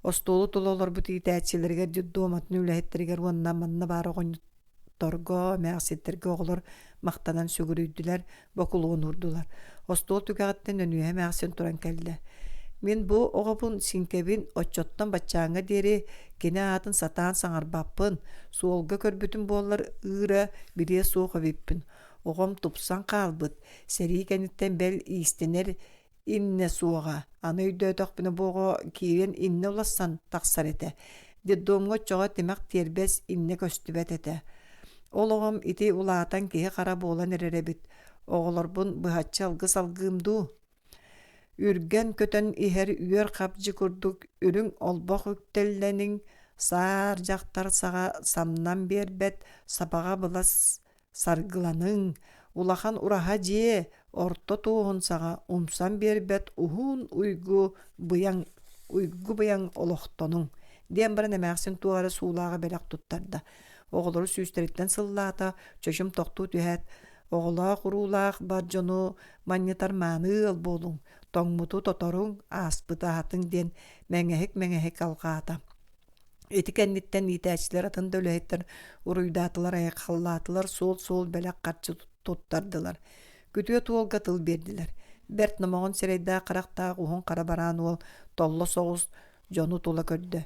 Остуолу тула олорбут иитээччилэригэр, детдом атын үлэһиттэригэр уонна манна баар оҕонньотторго, эмээхситтэргэ оҕолор махтанан сүгүрүйдүлэр, бокулуон уурдулар. Остуол түгэҕиттэн Өнүөһэ эмээхсин туран кэллэ. Мин бу оҕобун Сиҥкэбин оччоттон баччааҥҥа диэри кини аатын сатаан саҥарбаппын, суолга көрбүтүм буоллар ыыра билиэ суох эбиппин. Оҕом тупсан хаалбыт, сэрии кэнниттэн бэл иистэнэр иннэ суоҕа. Аны өйдөөтөхпүнэ бу оҕо киирэн иннэ улассан тахсар этэ. Детдомҥа оччоҕо тимэх тиэрбэс иннэ көстүбэт этэ. Ол оҕом ити улаатан киһи-хара буолан эрэр эбит. Оҕолорбун быһаччы алгыс алгыым дуу? Үргэн көтөн иһэр үөр хабдьы курдук үрүҥ олбох үктэллэниҥ, саар дьахтар саҕа самнан биэрбэт сабаҕа былас Саргыланыҥ, улахан ураһа дьиэ орто туоһун саҕа умсан биэрбэт уһун уйгу быйаҥ уйгу быйаҥ олохтонуҥ диэн баран эмээхсин туох эрэ суулааҕы бэлэх туттарда. Оҕолору сүүстэриттэн сыллаата, чочум тохтуу түһээт, оҕолоох-уруулаах бар дьону манньытар мааны ыал буолуҥ, тоҥмуту тоторуҥ, ааспыты аһатыҥ диэн мэҥэһик-мэҥэһик алҕаата. Ити кэнниттэн иитээччилэр атын да үлэһиттэр уруйдаатылар, айхаллаатылар, суол-суол бэлэх харчы туттардылар. Күтүөт уолга тыл биэрдилэр. Бэрт номоҕон сирэйдээх-харахтаах уһун хара бараан уол толло соҕус дьону тула көрдө.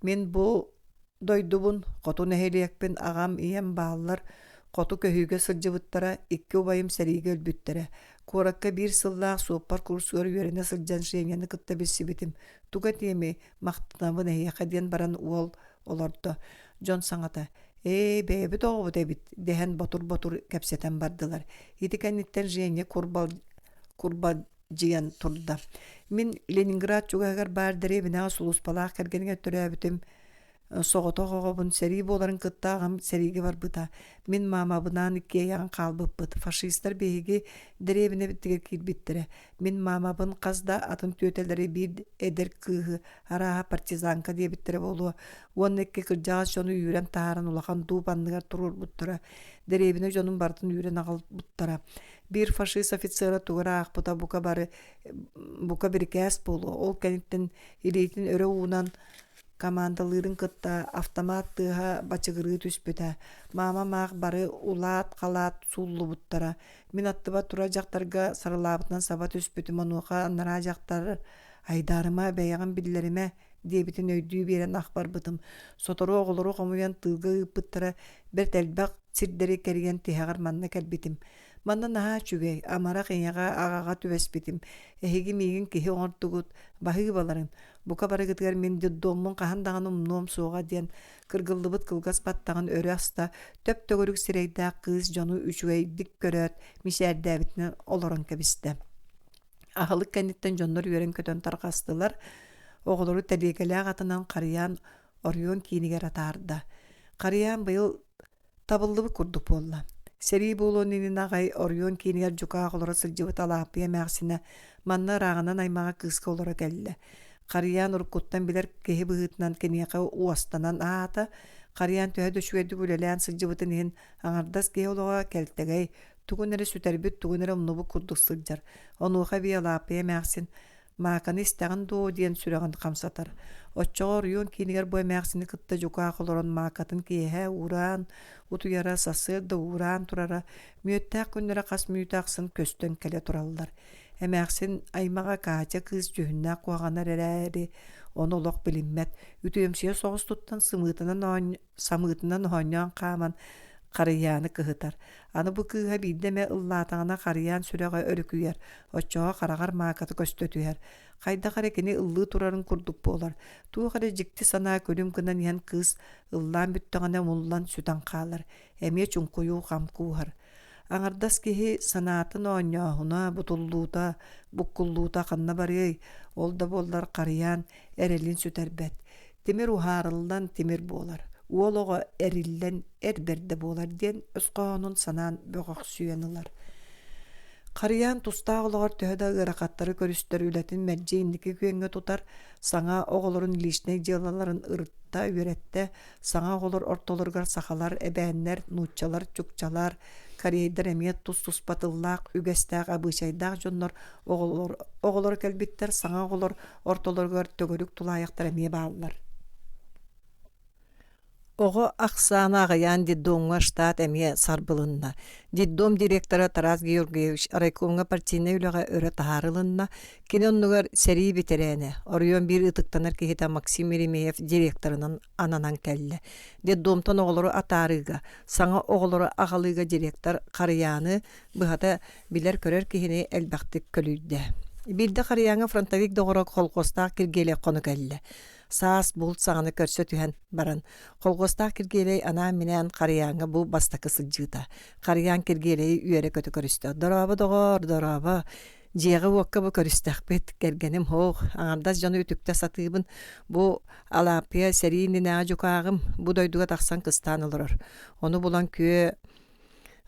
Мин бу дойдубун, хоту нэһилиэкпин аҕам, ийэм бааллар, хоту көһүүгэ сылдьыбыттара, икки убайым сэриигэ өлбүттэрэ. Куоракка биир сыллаах суоппар курсугар үөрэнэ сылдьан Женяны кытта билсибитим. Тугу этиэмий, махтанабын эһиэхэ диэн баран уол олордо. Дьон саҥата «Ээ, бэйэбит оҕобут эбит» дэһэн ботур-ботур кэпсэтэн бардылар. Ити кэнниттэн Женя курбалдьыйан турда. Мин Ленинград чугаһыгар баар дэриэбинэҕэ сулууспалаах кэргэнигэр төрөөбүтүм. Соҕотох оҕобун сэрии буоларын кытта аҕам сэриигэ барбыта. Мин маамабынаан иккиэйэҕин хаалбыппыт. Фашистар биһиги дэриэбинэбитигэр киирбиттэрэ. Мин маамабын хас да атын түөтэлэри биир эдэр кыыһы, арааһа партизанка диэбиттэрэ буолуо, уонна икки кырдьаҕас дьону үүрэн таһааран улахан дууп анныгар туруорбуттара. Дэриэбинэ дьонун барытын үүрэн аҕалбыттара. Биир фашист офицера тугу эрэ аахпыта бука бары бука бирикээс буолуо. Ол кэнниттэн илиитин өрө уунан командалыырын кытта автомат тыаһа бачыгырыы түспүтэ. Маамам аах бары улаат-халаат сууллубуттара. Мин аттыбар турар дьахтарга сарылаабытынан саба түспүтүм, онуоха анараа дьахтар «Айдаарыма, бэйэҕин биллэримэ» диэбитин өйдүү биэрэн ах барбытым. Сотору оҕолору хомуйан тыылга ыыппыттара, бэрт элбэх сирдэри кэрийэн тиһэҕэр манна кэлбитим. Манна наһаа үчүгэй, амарах ийэҕэ, аҕаҕа түбэспитим. Эһиги миигин киһи оҥордугут, баһыыбаларын. Бука барыгытыгар мин детдоммун хаһан даҕаны умнуом суоҕа диэн кыргыллыбыт кылгас баттаҕын өрө аста, төп-төгүрүк сирэйдээх кыыс дьону үчүгэйдик көрөөт, мичээрдээбитинэн олорон кэбистэ. Аһылык кэнниттэн дьоннор үөрэн-көтөн тарҕастылар. Оҕолору тэлиэгэлээх атынан Харыйаан оройуон киинигэр атаарда. Харыйаан быйыл Табыллыбыт курдук буолла. Сэрии буолуон иннинэ аҕай оройуон киинигэр дьукаах олоро сылдьыбыт Алааппыйа эмээхсинэ манна ырааҕынан аймаҕа кыыска олоро кэллэ. Харыйаан уруккуттан билэр киһи быһыытынан киниэхэ уостанан аата, Харыйаан төһө да үчүгэйдик үлэлээн сылдьыбытын иһин аҥардас киһи олоҕо кэлтэгэй, тугун эрэ сүтэрбит, тугун эрэ умнубут курдук сылдьар. Онуоха эбии Алааппыйа эмээхсин Мааканы истэҕин дуо диэн сүрэҕин хамсатар. Оччоҕо оройуон киинигэр бу эмээхсини кытта дьукаах олорон маакатын киэһэ уураан утуйара, сарсыарда уураан турара, мүөттээх күннэрэ хас мүнүүтэ ахсын көстөн кэлэ тураллар. Эмээхсин аймаҕа Катя кыыс дьүһүннээх куһаҕанар эрээри, ону олох билиммэт, үтүөмсүйэ соҕус туттан сымыытынан самыытынан оонньоон хааман Харыйааны кыһытар. Аны бу кыыһа биирдэ эмэ ыллаатаҕына Харыйаан сүрэҕэ өрүкүйэр, оччоҕо хараҕар мааката көстө түһэр. Хайдах эрэ кини ыллыы турарын курдук буолар. Туох эрэ дьикти санаа күлүм гынан иһэн кыыс ыллаан бүттэҕинэ умуллан сүтэн хаалар. Эмиэ чуҥкуйуу хам кууһар. Аҥардас киһи санаатын оонньооһуна, бутуллуута, буккуллуута ханна барыай, ол да буоллар Харыйаан эрэлин сүтэрбэт. Тимир уһаарыллан тимир буолар, уол оҕо эриллэн эр бэрдэ буолар диэн өс хоһоонун санаан бөҕөхсүйэн ылар. Харыйаан тустаах олоҕор төһө да ыарахаттары көрүстэр үлэтин мэлдьи инники күөҥҥэ тутар, саҥа оҕолорун личнэй дьыалаларын ырытта, үөрэттэ, саҥа оҕолор ортолоругар сахалар, эбээннэр, нууччалар, чукчалар, корейдар эмиэ тус-туспа тыллаах, үгэстээх, абыычайдаах дьоннор оҕолор, оҕолоро кэлбиттэр, саҥа оҕолор ортолоругар төгүрүк тулаайахтар эмиэ бааллар. Оҕо ахсаана аҕыйаан детдомҥа штат эмиэ сарбылынна. Детдом директора Тарас Георгиевич райкомҥа партийнай үлэҕэ өрө таһаарылынна. Кини оннугар сэрии бэтэрээнэ, оройуон биир ытыктанар киһитэ Максим Еремеев директорынан ананан кэллэ. Детдомтан оҕолору атаарыыга, саҥа оҕолору аҕалыыга директор Харыйааны, быһата, билэр-көрөр киһини элбэхтик көлүйдэ. Биирдэ Харыйааҥҥа фронтовик доҕоро колхуостаах Киргиэлэй хоно кэллэ. Саас булт саҕана көрсө түһэн баран, колхуостаах Киргиэлэй анаан-минээн Харыйааҥҥа бу бастакы сылдьыыта. Харыйаан Киргиэлэйи үөрэ-көтө көрүстэ. «Дорообо, доҕоор, дорообо! Дьиэҕэ-уокка бу көрүстэхпит, кэргэним һоох, аҥардас дьону үтүктэ сатыыбын. Бу Алааппыйа сэрии иннинээҕи дьукааҕым бу дойдуга тахсан кыстаан олорор. Ону булан күө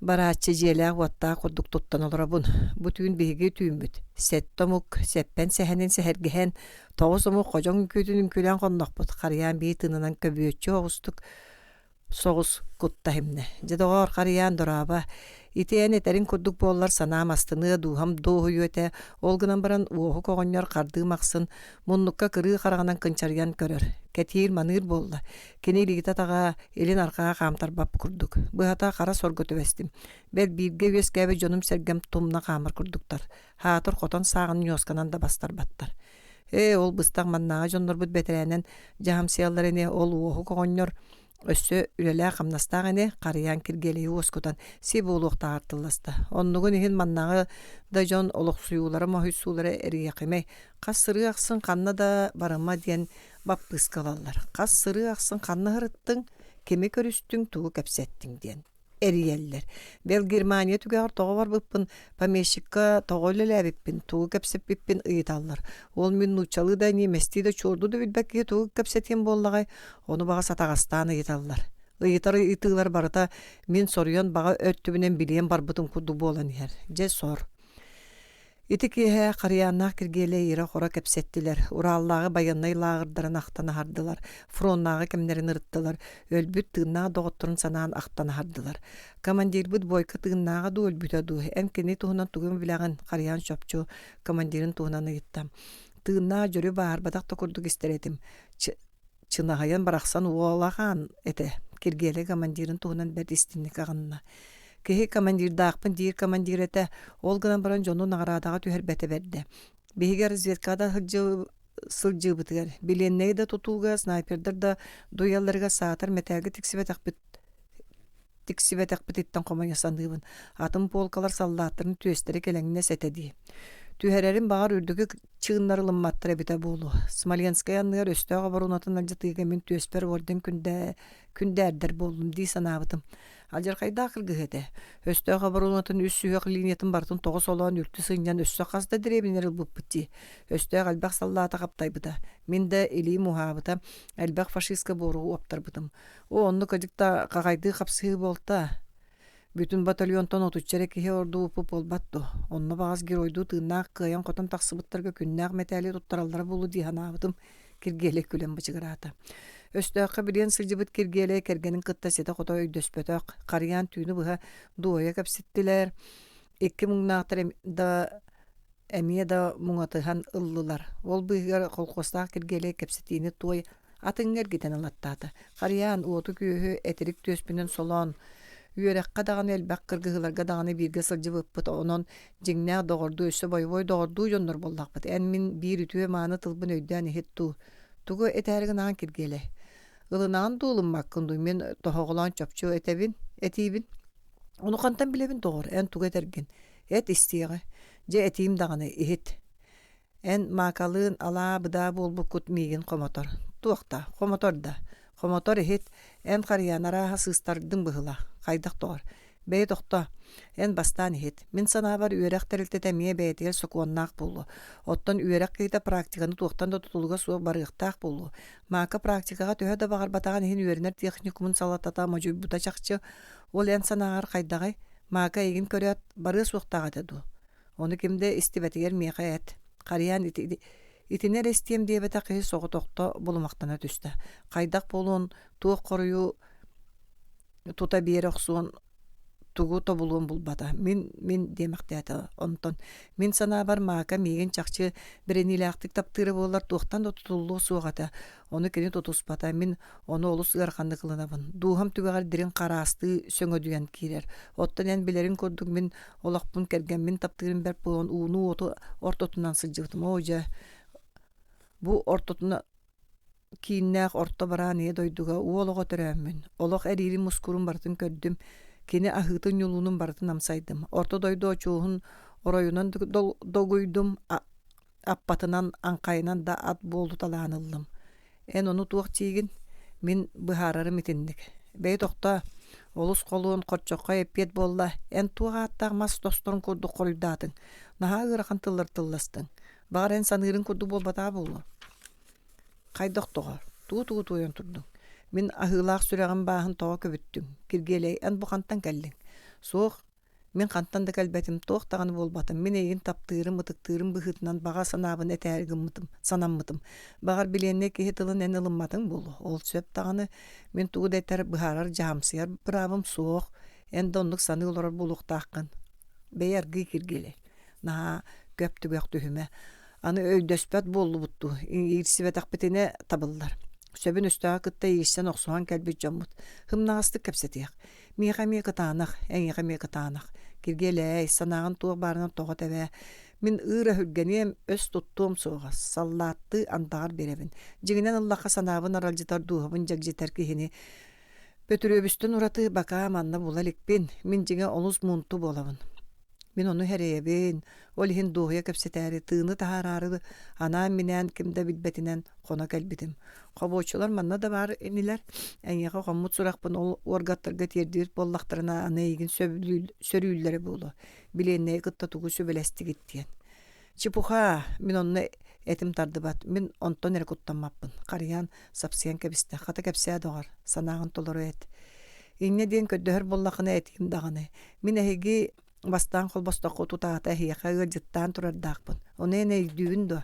барааччы дьиэлээх-уоттаах курдук туттан олоробун. Бу түүн биһиги түүммүт. Сэттэ омук сэппэн сэһэнин сэһэргэһэн, тоҕус омук ходьоҥ үҥкүүтүн үҥкүүлээн хоннохпут. Харыйаан биир тыынынан көбүөччү оҕустук соҕус кутта иһимнэ. Дьэ доҕоор, Харыйаан дорообо. Ити эн этэриҥ курдук буоллар санаам астыныа, дууһам дуоһуйуо этэ. Ол гынан баран Уоһук оҕонньор хардыы махсын муннукка кырыы хараҕынан кынчарыйан көрөр. Кэтиир-маныыр буолла. Кини илиитэ-атаҕа илин-арҕаа хаамтарбат курдук. Быһата, хара сорго түбэстим. Бэл, бииргэ үөскээбит дьонум-сэргэм тумна хаамар курдуктар. Хаатыр хотон сааҕын ньуосканан да бастарбаттар. Ээ, ол быстах маннааҕы дьоннорбут бэтэрээнэн дьаһамсыйаллар ини, ол Уоһук оҕонньор өссө үлэлээх-хамнастаах ини, Харыйаан Киргиэлэйи уоскутан, си буолуохтааҕар тылласта. Оннугун иһин маннааҕы да дьон олохсуйуулара-моһуйсуулара эриэхимэй, хас сырыы ахсын ханна да барыма диэн баппыыска ылаллар. Хас сырыы ахсын ханна сырыттыҥ, кими көрүстүҥ, тугу кэпсэттиҥ диэн. эрийэллэр. Бэл Германия түгэҕэр тоҕо барбыппын, помещикка тоҕо үлэлээбиппин, тугу кэпсэппиппин ыйыталлар. Ол мин нууччалыы да, ньиэмэстии да, чуордуу да билбэт киһи тугу кэпсэтиэм буоллаҕай, ону баҕас атаҕастаан ыйыталлар. Ыйытар ыйытыылар барыта мин соруйан баҕа өттүбүнэн билиэн барбытым курдук буолан иһэр. Дьэ сор. Ити киэһэ Харыйааннаах Киргиэлэй ирэ-хоро кэпсэттилэр, Ураллааҕы байыаннай лааҕырдарын ахтан аһардылар, фроннааҕы кэмнэрин ырыттылар, өлбүт тыыннаах доҕотторун санаан ахтан аһардылар. Командирбыт Бойко тыыннааҕа дуу, өлбүтэ дуу, эн кини туһунан тугу билэҕин? Харыйаан чопчу командирын туһунан ыйытта. Тыыннаах дьөрү бааһырбатах да курдук истэр этим. Чынаһайан барахсан уолахан этэ, Киргиэлэй командирын туһунан бэрт истиҥник аҕынна. Киһи командирдаахпын диир командир этэ, ол гынан баран дьону наҕараадаҕа түһэрбэтэ бэрдэ. Биһиги разведкаҕа сылдьыыбытыгар, билиэннэйи да тутууга, снайпердар да дуйалларыгар саатар мэтээлгэ тиксибэтэхпит тиксибэтэхпититтэн хомойо саныыбын. Атын полкалар саллааттарын түөстэрэ кэлэҥнэс этэ дии. Түһэрэрин баҕар үрдүкү чыыннар ылымматтар эбитэ буолуо. Смоленскай анныгар өстөөх оборуонатын алдьатыыга мин түөспэр орден күндэ күндээрдэр буоллум дии санаабытым. Алдьархайдаах кыргыһыы этэ. Өстөөх оборуонатын үс сүһүөх линиятын барытын тоҕо солоон үлтү сынньан өссө хас да дэриэбинэлэри ылбыппыт дии. Өстөөх элбэх саллаата хаптайбыта. Мин да илиим уһаабыта, элбэх фашистка буоругу уоптарбытым. Оо, оннук кырдьык хаҕайдыы хапсыһыы буолта. Бүтүн батальонтан отучча эрэ киһи ордубуппут буолбат дуо? Онно баҕас геройдуу тыыннаах кыайан-хотон тахсыбыттарга күннээх мэтээли туттараллара буолуо дии санаабытым, Киргиэлэй күлэн бычыгыраата. Өстөөххө билиэн сылдьыбыт Киргиэлэй кэргэнин кытта ситэ-хото өйдөспөтөх, харыйаан түүнү быһа дуойа кэпсэттилэр. Икки муҥнаахтар да эмиэ да муҥатыһан ыллылар. Ол быыһыгар колхуостаах Киргиэлэй кэпсэтиини туой атыҥҥа эргитэн ылаттаата. Харыйаан уоту-күөһү этирик түөспүнэн солоон, үөрэххэ даҕаны элбэх кыргыһыыларга даҕаны бииргэ сылдьыбыппыт, онон дьиҥнээх доҕордуу, өссө бойобуой доҕордуу дьоннор буоллахпыт. Эн мин биир үтүө-мааны тылбын өйдөөн иһит дуу, тугу этээри гынаҕын Киргиэлэй? Ылынаҕын дуу, ылыммаккын дуу, мин тоһоҕолоон чопчу этэбин, этиибин. Ону хантан билэбин доҕор, эн тугу этэргин? Эт истиэҕи. Дьэ этиим даҕаны, иһит. Эн Маакалыын алаа-быдаа буолбуккут миигин хомотор. Туох да, хомотор да. Хомотор иһит, эн харыйаан арааһа сыыстардыҥ быһыылаах. Хайдах доҕор? Бэйи тохтоо. Эн бастаан иһит. Мин санаабар үөрэх тэрилтэтэ эмиэ бэйэтигэр сокуоннаах буолуо. Оттон үөрэх киһитэ практиканы туохтан да тутулуга суох барыахтаах буолуо. Маака практикаҕа төһө да баҕарбатаҕын иһин үөрэнэр техникумун салалтата модьуйбута чахчы. Ол эн санааҕар хайдаҕый? Маака эйигин көрөөт, барыа суохтаах этэ дуо? Ону ким да истибэтигэр миэхэ эт. Харыйаан ити итини эрэ истиэм диэбэтэх киһи соҕотохто булумахтана түстэ. Хайдах буолуон, туох хоруйу тута биэрэ охсуон тугу тобулуон булбата. Мин, мин диэмэхтээтэ. Онтон мин санаабар Маака миигин чахчы бэриниилээхтик таптыыра буоллар туохтан да тутуллуо суох этэ. Ону кини тутуспата, мин ону олус ыараханнык ылынабын. Дууһам түгэҕэр дириҥ хараастыы сөҥөдүйэн киирэр. Оттон эн билэриҥ курдук мин олохпун кэргэммин таптыырым бэрт буолан ууну-уоту ортотунан сылдьыбытым. Оо дьэ, бу ортотуна кииннээх орто бараан ийэ дойдуга уол оҕо төрөөммүн, олох эриирин-мускуурун барытын көрдүм, кини аһыытын-ньулуунун барытын амсайдым. Орто дойду очуоһун оройунан догуйдум, аппатынан, аҥхайынан да ат буолуталаан ыллым. Эн ону туох диигин? Мин быһаарарым итинник. Бэйи тохтоо, олус холуон, хорчоххой эппиэт буолла. Эн туох ааттаах мас тосторун курдук хоруйдаатыҥ? Наһаа ыарахан тыллар тылластыҥ. Баҕар эн саныырыҥ курдук буолбатаҕа буолуо. Хайдах тоҕо? Тугу-тугу туойан турдуҥ? Мин аһыылаах сүрэҕим бааһын тоҕо көбүттүҥ? Киргиэлэй, эн бу хантан кэллиҥ? Суох, Мин хантан да кэлбэтим, туох даҕаны буолбатым. Мин эйигин таптыырым, ытыктыырым быһыытынан баҕа санаабын этээри гыммытым, санаммытым. Баҕар, билиэннэй киһи тылын эн ылымматыҥ буолуо. Ол сөп даҕаны. Мин тугу да этэр, быһаарар, дьаһамсыйар быраабым суох. Эн да оннук саныы олорор буолуохтааххын. Бэйэ аргыый киргиэлэй. Наһаа көп түгэх түһүмэ. Аны өйдөспөт буоллубут дуу, иирсибэтэхпитинэ табыллар. Сөбүн өстөөҕү кытта иирсэн охсуһан кэлбит дьоммут. Һымнаҕастык кэпсэтиэх. Миэхэ эмиэ кытаанах, эйиэхэ эмиэ кытаанах. Киргиэлээй, санааҕын туох баарынан тоҕо тэбээ. Мин ыыр өһүргэниэм, өс туттуом суоҕа, саллааттыы андаҕар биэрэбин. Дьиҥинэн ыллахха санаабын аралдьытар, дууһабын дьэгдьитэр киһини Бөтүрүөбүстэн ураты бакаа манна була иликпин. Мин дьиҥэ олус муунту буолабын. Мин ону эрэйэбин, ол иһин дуоһуйа кэпсэтээри, тыыны таһаараары анаан-минээн ким да билбэтинэн хоно кэлбитим. Хобуоччулар манна да баар инилэр, эйиэхэ хоммут сурахпын ол уоргаттарга тиэрдибит буоллахтарына аны эйигин сөрүүллэрэ буолуо, билиэннэйи кытта тугу сүбэлэстигит диэн. Чепуха, мин онно этим тардыбат, мин онтон эрэ куттаммаппын, харыйаан сапсыйан кэбистэ, хата кэпсээ доҕор, санааҕын толору эт. Инньэ диэн көрдөһөр буоллаххына этиим даҕаны. Мин эһиги бастаан холбостоххо тутаата эһиэхэ ыалдьыттаан турардаахпын. Ону эн өйдүүгүн дуо?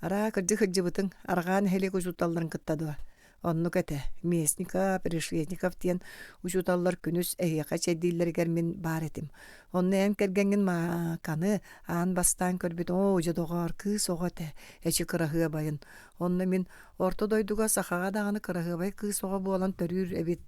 Араа, кырдьык сылдьыбытыҥ, арҕаа нэһилиэк учууталларын кытта дуо? Оннук этэ. Местников, Решетников диэн учууталлар күнүс эһиэхэ чэйдииллэригэр мин баар этим. Онно эн кэргэҥҥин Мааканы аан бастаан көрбүт оо, дьэ доҕоор, кыыс оҕо этэ, эчи кыраһыабайын. Онно мин орто дойдуга сахаҕа даҕаны кыраһыабай кыыс оҕо буолан төрүүр эбит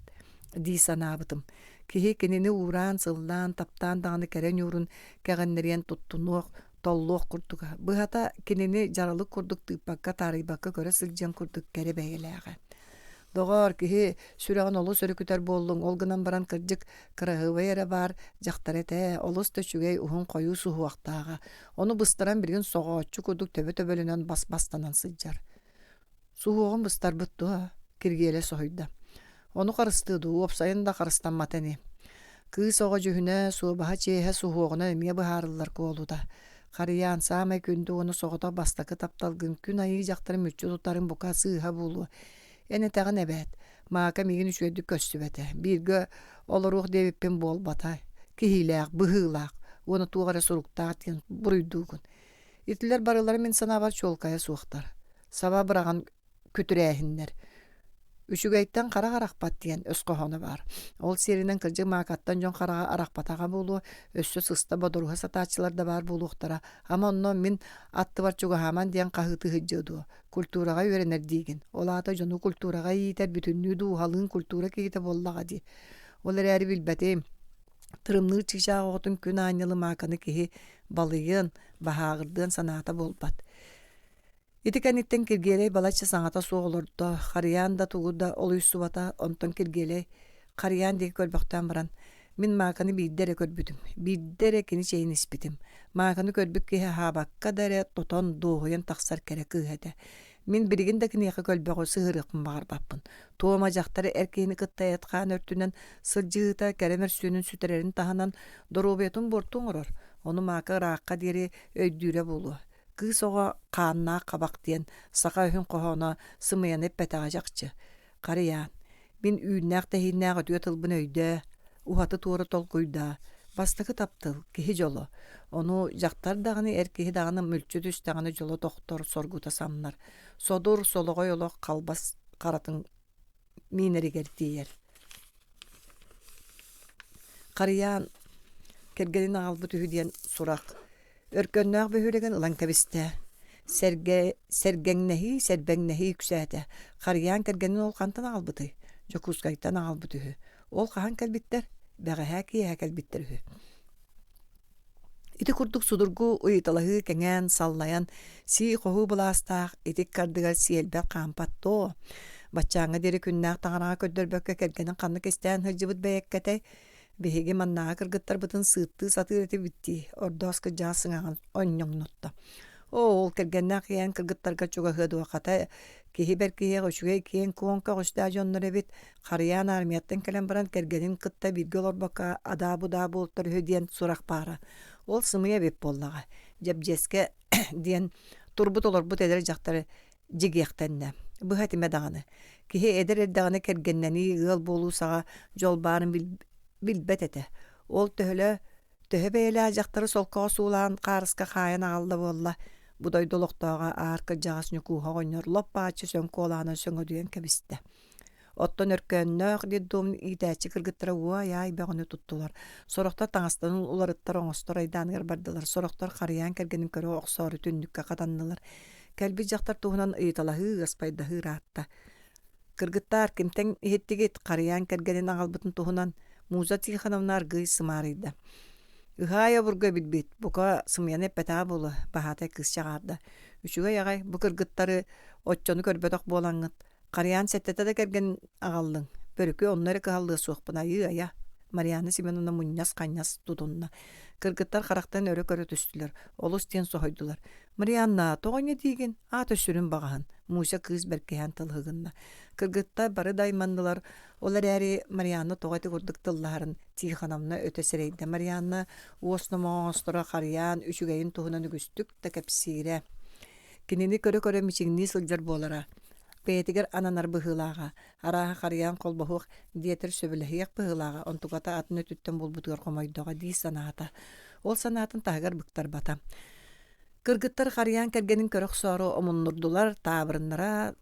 дии санаабытым. Киһи кинини уураан-сыллаан, таптаан даҕаны кэрэ ньуурун кэҕиннэриэн туттунуох, толлуох курдуга. Быһата, кинини дьаралык курдук тыыппакка, таарыйбакка көрө сылдьыан курдук кэрэ бэйэлээҕэ. Доҕоор, киһи сүрэҕин олус өрүкүтэр буоллуҥ, ол гынан баран кырдьык кыраһыабай эрэ баар дьахтар этэ, олус да үчүгэй уһун хойуу суһуохтааҕа. Ону быстаран билигин соҕооччу курдук төбө-төбөлөнөн бас-бастанан сылдьар. Суһуоҕун быстарбыт дуо? Киргиэлэй соһуйда. Ону харыстыа дуу, уопсайын да харыстаммата ини. Кыыс оҕо дьүһүнэ, суобаһа чиэһэ суһуоҕунан эмиэ быһаарыллар куолута. Харыйаан саамай күндү уонна соҕотох бастакы тапталгын күн айыы дьахтарын мүччү тутарын бука сыыһа буолуо. Эн этэҕин эбээт, Мака миигин үчүгэйдик көрсүбэтэ, бииргэ олоруох диэбиппин буолбата, киһилээх, быһыылаах уонна туох эрэ суруктаах диэн буруйдуугун. Итилэр барылара мин санаабар чуолкайа суохтар. Саба быраҕан күтүрээһиннэр. Үчүгэйтэн харах арахпат диэн өс хоһооно баар. Ол сиэринэн кырдьык маакаттан дьон хараҕа арахпатаҕа буолуо, өссө сыста бодоруһа сатааччылар да баар буолуохтара. Ама онно мин аттыбар чугаһааман диэн хаһыытыы сылдьыа дуо? Культураҕа үөрэнэр диигин. Ол аата дьону культураҕа иитэр бүтүннүү дууһалыын культура киһитэ буоллаҕа дии. Ол эрээри билбэтим. Тырымныыр чыычаах оҕотун күн аанньалы мааканы киһи балыйыан, баһааҕырдыан санаата буолбат. Ити кэнниттэн Киргиэлэй балачча саҥата суох олордо, харыйаан да тугу да олуйсубата, онтон Киргиэлэй харыйаан диэки көрбөхтөөн баран, мин Мааканы биирдэ эрэ көрбүтүм, биирдэ эрэ кини чэйин испитим. Мааканы көрбүт киһи аһаабакка да эрэ тотон, дуоһуйан тахсар кэрэ кыыһа этэ. Мин билигин да киниэхэ көлбөҕү сыһыарыахпын баҕарбаппын. Туома дьахтар эр киһини кытта эт-хаан өртүнэн сылдьыыта кэрэ мөрсүөнүн сүтэрэрин таһынан доруобуйатын буорту оҥорор. Ону Мака ыраахха диэри өйдүүрэ буолуо. Кыыс оҕо хааннаах хабах диэн саха өһүн хоһооно сымыйаны эппэтэҕэ чахчы. Харыйаан, мин үүннээх-тэһииннээх үтүө тылбын өйдөө, уһаты-туора толкуйдаа. Бастакы таптал, киһи дьоло. Ону дьахтар даҕаны, эр киһи даҕаны мүлчү түстэҕинэ дьоло тохтор, соргута самнар. Содур, солоҕой олох халбас харатын миинэригэр тиийэр. Харыйаан кэргэнин аҕалбыт үһү диэн сурах Өркөннөөх бөһүөлэгин ылан кэбистэ. Сэргэ, сэргэҥнэһии, сэрбэҥнэһии үксээтэ. Харыйаан кэргэнин ол хантан аҕалбытый? Дьокуускайтан аҕалбыт үһү. Ол хаһан кэлбиттэр? Бэҕэһээ киэһэ кэлбиттэр үһү. Ити курдук судургу ыйыталаһыы кэҥээн, саллайан, сии-хоһуу былаастаах итик кардыгар сиэлбэт хаампат дуо? Баччааҥҥа диэри күннээх таҥараҕа көрдөрбөккө кэргэнин ханна кистээн сылдьыбыт бэйэккэтэй? Биһиги маннааҕы кыргыттарбытын сыыттыы сатыыр этибит дии, ордоос кырдьаҕас сыҥаҕын онньоҥнотто. Оо, ол кэргэннээх ийээн кыргыттарга чугаһыа дуо, хата киһи бэркиһиэх үчүгэй киэҥ-куоҥ көҕүстээх дьоннор эбит. Харыйаан армияттан кэлэн баран кэргэнин кытта бииргэ олорбокко адаа-будаа буолтар үһү диэн сурах баара. Ол сымыйа эбит буоллаҕа. Дьэбдьиэскэ диэн турбут-олорбут эдэр дьахтары дьигиэхтэннэ. Быһа этимэ даҕаны. Киһи эдэр эрдэҕинэ кэргэннэнии, ыал буолуу саҕа дьол баарын билбэт этэ. Ол төһөлөө Төһө бэйэлээх дьахтары солкоҕо суулаан хаарыска хаайан аҕалла буолла, бу дойду олохтооҕо аар кырдьаҕас Ньукууһа оҕонньор лоп-бааччы сөҥ куолаанан сөҥөдүйэн кэбистэ. Оттон Өркөөннөөх детдом иитээччи кыргыттара уой-аай бөҕөнү туттулар. Сорохтор таҥастарын уларыттар оҥостор айдааныгар бардылар, сорохтор харыйаан кэргэнин көрө охсоору түннүккэ хатаннылар. Кэлбит дьахтар туһунан ыйыталаһыы, ыаспайдаһыы ыраатта. Кыргыттаар, кимтэн иһиттигит, харыйаан кэргэнин аҕалбытын туһунан Муза Тихоновна аргыый сымаарыйда. Ыһаай обургу эбилбит, бука сымыйаны эппэтэҕэ буолуо, баһаатай кыыс чаҕаарда. Үчүгэй аҕай, бу кыргыттары оччону көрбөтөх буолаҥҥыт. Харыйаан сэттэтэ да кэргэн аҕаллыҥ. Бөрүкү онно эрэ кыһаллыа суохпун, айыы-айа. Марианна Семеновна мунньас-ханньас тутунна. Кыргыттар харахтан өрө көрө түстүлэр, олус диэн соһуйдулар. «Марианна, тоҕо инньэ диигин? Аата сүрүн баҕаһын!» Муся кыыс бэркиһээн тылыһыгынна. Кыргыттар бары да айманнылар, ол эрээри Марианна тоҕо ити курдук тыллаһарын Тихоновна өтө сэрэйдэ. Марианна уос номоҕо оҥосторо харыйаан үчүгэйин туһунан үгүстүк да кэпсиирэ. Кинини көрө-көрө мичиҥнии сылдьар буолара. Бэйэтигэр ананар быһыылааҕа, арааһа харыйаан холбоһуох диэтэр сөбүлэһиэх быһыылааҕа, онтуката атын өттүттэн буолбутугар хомойдоҕо дии санаата. Ол санаатын таһыгар быктарбата. Кыргыттар харыйаан кэргэнин көрө охсоору омуннурдулар, таабырыннара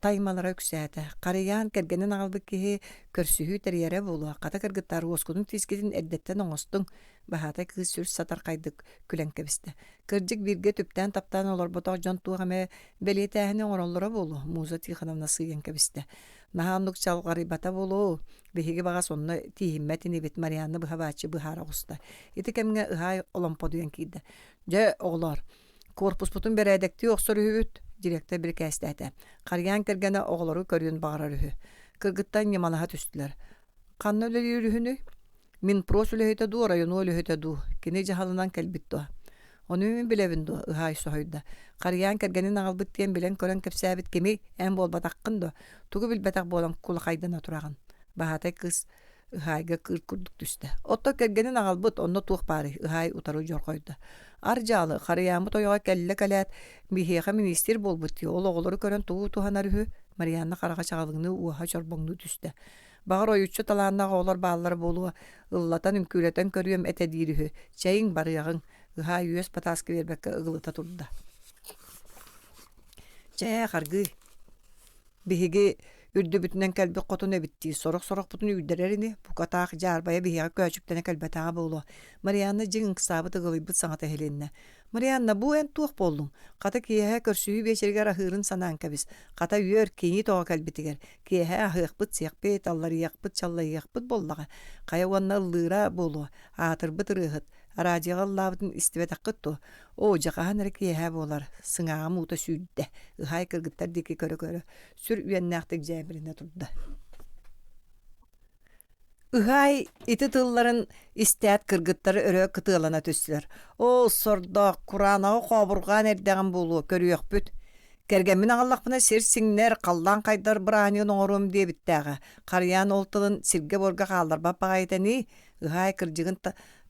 таймалара үксээтэ. Харыйаан кэргэнин аҕалбыт киһи көрсүһүү тэрийэрэ буолуо, хата кыргыттар уоскутун тиискитин эрдэттэн оҥостуҥ, баһаатай кыыс сүр сатархайдык күлэн кэбистэ. Кырдьык бииргэ түптээн-таптаан олорботох дьон туох эмэ бэлиэтээһини оҥороллоро буолуо, Муза Тихоновна сыыйан кэбистэ. Наһаа оннук чалҕарыйбата буолуо, биһиги баҕас онно тииһиммэт инибит, Марианна быһа-бааччы быһаара оҕуста. Ити кэмҥэ ыһаай оломподуйан киирдэ. Дьэ, оҕолоор, куорпуспутун бэрээдэктии охсор үһүбүт, директор бирикээстээтэ. Харыйаан кэргэнэ оҕолору көрүөн баҕарар үһү. Кыргыттар ньамалаһа түстүлэр. Ханна үлэлиир үһүнүй? Минпрос үлэһитэ дуу, районо үлэһитэ дуу? Кини дьаһалынан кэлбит дуо? Ону мин билэбин дуо? Ыһаай соһуйда. Харыйаан кэргэнин аҕалбыт диэн билэн-көрөн кэпсээбит кимий? Эн буолбатаххын дуо? Тугу билбэтэх буолан кулахайдана тураҕын? Баһаатай кыыс ыһаайга кыырт курдук түстэ. Оттон кэргэнин аҕалбыт, онно туох баарый? Ыһаай утары дьорҕойдо. Ар дьаалы, харыйааммыт ойоҕо кэллэ кэлээт, биһиэхэ миниистир буолбут дии, ол оҕолору көрөн тугу туһанар үһү? Марианна хараҕа чаҕылыҥныы уоһа чорбоҥнуу түстэ. Баҕар ойуччу талааннаах оҕолор бааллара буолуо, ыллатан, үҥкүүлэтэн көрүөм этэ диир үһү. Чэйиҥ, барыаҕыҥ, ыһаа үөс батааска биэрбэккэ ыгылыта турда. Чэ, харгыый, биһиги үрдүбүтүнэн кэлбит хотун эбит дии, сорох-сорохпутун үүрдэрэр ини, бука таах дьаарбайа биһиэхэ көөчүктэнэ кэлбэтэҕэ буолуо. Марианна дьиҥ ыксаабыт ыгылыйбыт саҥата иһилиннэ. Марианна, бу эн туох буоллуҥ? Хата киэһэ көрсүһүү биэчэригэр аһыырын санаан кэбис. Хата үөр, кини тоҕо кэлбитигэр. Киэһэ аһыахпыт-сиэхпит, алларыйыахпыт-чаллайыахпыт буоллаҕа. Хайа уонна ыллыыра буолуо, аатырбыт ырыаһыт. Араадьыйаҕа ыллаабытын истибэтэххит дуо? Оо, дьэ хаһан эрэ киэһэ буолар, сыҥааҕым уута сүүрдэ, ыһаай кыргыттар диэки көрө-көрө, сүр үөннээхтик дьээбиринэ турда. Ыһаай ити тылларын истээт кыргыттар өрө кытыалана түстүлэр. Оо, сордоох, кураанаҕы хообурҕаан эрдэҕим буолуо, көрүөхпүт. Кэргэммин аҕаллахпына сир сиҥнэр, халлаан хайдар бырааһынньыгын оҥоруом диэбиттээҕэ. Харыйаан ол тылын сиргэ-буорга хаалларбат баҕайыта ини, ыһаай кырдьыгын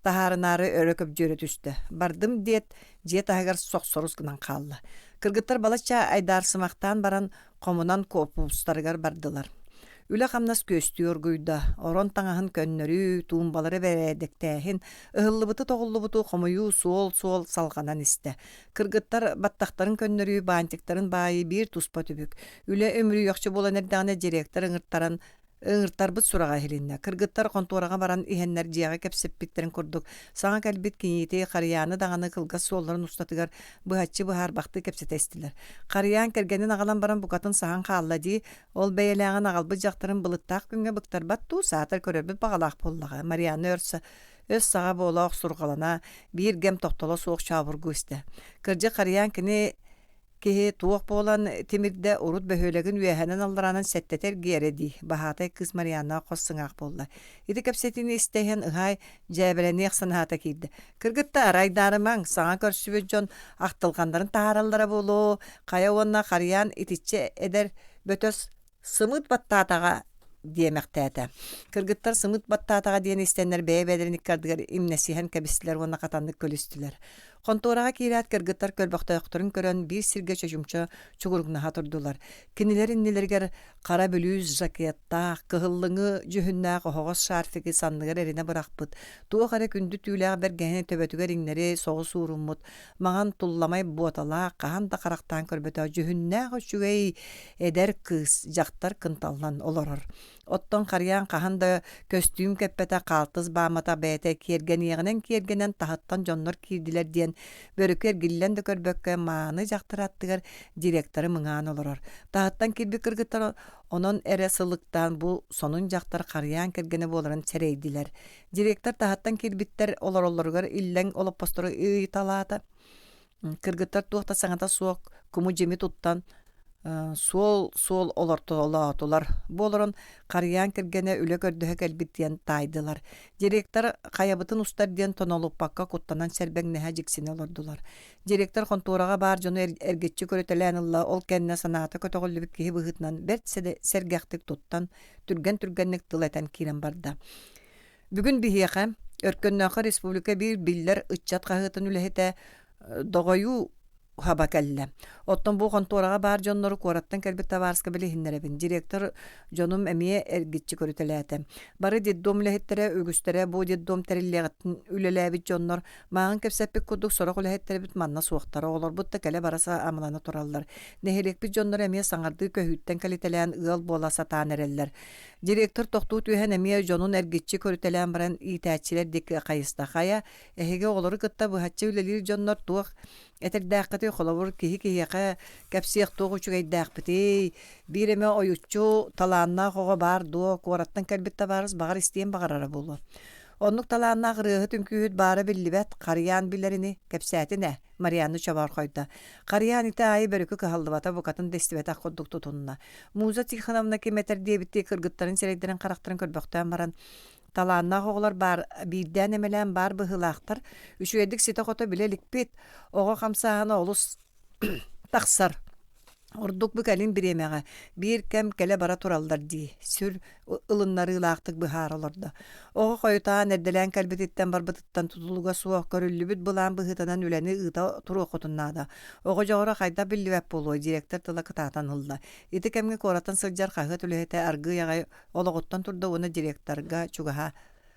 таһаарынаары өрө көбдьүөрэ түстэ. Бардым диэт, дьиэ таһыгар сохсорус гынан хаалла. Кыргыттар балачча айдаарсымахтаан баран, хомунан куоппустарыгар бардылар. Үлэ-хамнас күөстүү оргуйда, орон таҥаһын көннөрүү, туумбалары бэрээдэктээһин, ыһыллыбыты-тоҕуллубуту хомуйуу суол-суол салҕанан истэ. Кыргыттар баттахтарын көннөрүү, баантиктарын баайыы биир туспа түбүк. Үлэ үмүрүйүөхчэ буолан эрдэҕинэ директор ыҥыртаран Ыҥыртарбыт сураҕа иһилиннэ. Кыргыттар хонтуораҕа баран иһэннэр дьиэҕэ кэпсэппиттэрин курдук, саҥа кэлбит киниити Харыйааны даҕаны кылгас суолларын устатыгар быһаччы быһаарбахтыы кэпсэтэ истилэр. Харыйаан кэргэнин аҕалан баран букатын саһан хаалла дии, ол бэйэлээҕин аҕалбыт дьахтарын былыттаах күҥҥэ быктарбат дуу, саатар көрөрбүт баҕалаах буоллаҕа. Марианна өр өс саҕа буола охсурҕалана, биир гэм тохтоло суох чообургуу истэ. Кырдьык Харыйаан кини Киһи туох буолан тимирдэ урут бөһүөлэгин үөһэнэн-аллараанан сэттэтэ эргийэрэ дии, баһаатай кыыс Марианнаҕа хос сыҥаах буолла. Ити кэпсэтиини истэ иһэн ыһаай дьээбэлэниэх санаата киирдэ. Кыргыттар, айдаарымаҥ, саҥа көрсүбүт дьон ахтылҕаннарын таһаараллара буолуо, хайа уонна харыйаан итиччэ эдэр бөтөс Сымыыт баттаатаҕа диэмэхтээтэ. Кыргыттар сымыыт баттаатаҕа диэн истэннэр бэйэ-бэйэлэрин икки ардыгар имнэсиһэн кэбистилэр уонна хатаннык күлүстүлэр. Хонтуораҕа киирээт кыргыттар көрбөхтөөхтөрүн көрөн биир сиргэ чочумча чугуруҥнаһа турдулар. Кинилэр иннилэригэр хара бүлүүс жакеттаах, кыһыллыҥы дьүһүннээх оһоҕос шарфигы санныгар эринэ бырахпыт, туох эрэ күндү түүлээх бэргэһэни төбөтүгэр иҥнэри соҕус ууруммут, маҥан тулламай буоталаах, хаһан да харахтаан көрбөтөх дьүһүннээх үчүгэй эдэр кыыс, дьахтар кынталлан олорор. Оттон Харыйаан хаһан да көстүүм кэппэтэх, хаалтыс баамматах бэйэтэ киэргэниэҕинэн киэргэнэн таһыттан дьоннор киирдилэр диэн бөрүкү эргиллэн да көрбөккө мааны дьахтар аттыгар директоры мыҥаан олорор. Таһыттан киирбит кыргыттар онон эрэ сылыктаан бу сонун дьахтар Харыйаан кэргэнэ буоларын сэрэйдилэр. Директор таһыттан киирбиттэр олороллоругар иллэҥ олоппостору ыйыталаата. Кыргыттар туох да саҥата суох куму-дьими туттан Суол-суол олортолоотулар. Бу олорон Харыйаан кэргэнэ үлэ көрдөһө кэлбит диэн таайдылар. Директор хайабытын устар диэн тонолуппакка куттанан сэрбэҥнэһэ дьиксинэ олордулар. Директор хонтуораҕа баар дьону эргиччи көрүтэлээн ылла, ол кэннэ санаата көтөҕүллүбүт киһи быһыытынан бэрт сэргэхтик туттан, түргэн-түргэнник тыл этэн киирэн барда. Бүгүн биһиэхэ Өркөннөөххө республика биир биллэр ыччат хаһыатын үлэһитэ Доҕойуу хаба кэллэ. Оттон бу хонтуораҕа баар дьоннору куораттан кэлбит табаарыска билиһиннэрэбин. Директор дьонум эмиэ эргиччи көрүтэлээтэ. Бары детдом үлэһиттэрэ, үгүстэрэ бу детдом тэриллиэҕиттэн үлэлээбит дьоннор. Мааҕын кэпсэппит курдук сорох үлэһиттэрбит манна суохтар, оҕолорбут да кэлэ-бара амалана тураллар. Нэһилиэкпит дьонноро эмиэ саҥардыы көһүүттэн кэлитэлээн ыал буола сатаан эрэллэр. Директор тохтуу түһэн эмиэ дьонун эргиччи көрүтэлээн баран иитээччилэр диэки хайыста. Хайа, эһиги оҕолору кытта быһаччы үлэлиир дьоннор туох этэрдээххитий, холобур, киһи киһиэхэ кэпсиэх туох үчүгэйдээхпитий, биир эмэ ойуччу талааннаах оҕо баар дуо, куораттан кэлбит табаарыс баҕар истиэн баҕарара буолуо. Оннук талааннаах ырыаһыт үҥкүүһүт баара биллибэт, Харыйаан билэр ини, кэпсээтин ээ, Марианна чобоорхойдо. Харыйаан ити аайы бөрүкү кыһаллыбата, букатын да истибэтэх курдук тутунна. Муза Тихоновна ким этэр диэбиттии кыргыттарын сирэйдэрин-харахтарын көрбөхтөөн баран, Талааннаах оҕолор баар биирдээн эмэлээн баар быһыылаахтар, үчүгэйдик ситэ-хото билэ иликпит, оҕо хамсааһына олус тахсар. Ордук бу кэлин бириэмэҕэ биир кэм кэлэ-бара тураллар дии, сүр ылыннарыылаахтык быһаара олордо. Оҕо хойутаан эрдэлээн кэлбититтэн барбытыттан тутулуга суох көрүллүбүт былаан быһыытынан үлэни ыыта туруоххутун наада. Оҕо дьоҕура хайдах биллибэт буолуой, директор тыла кытаатан ылла. Ити кэмҥэ куораттан сылдьар хаһыат үлэһитэ аргыый аҕай олоҕуттан турда уонна директорга чугаһа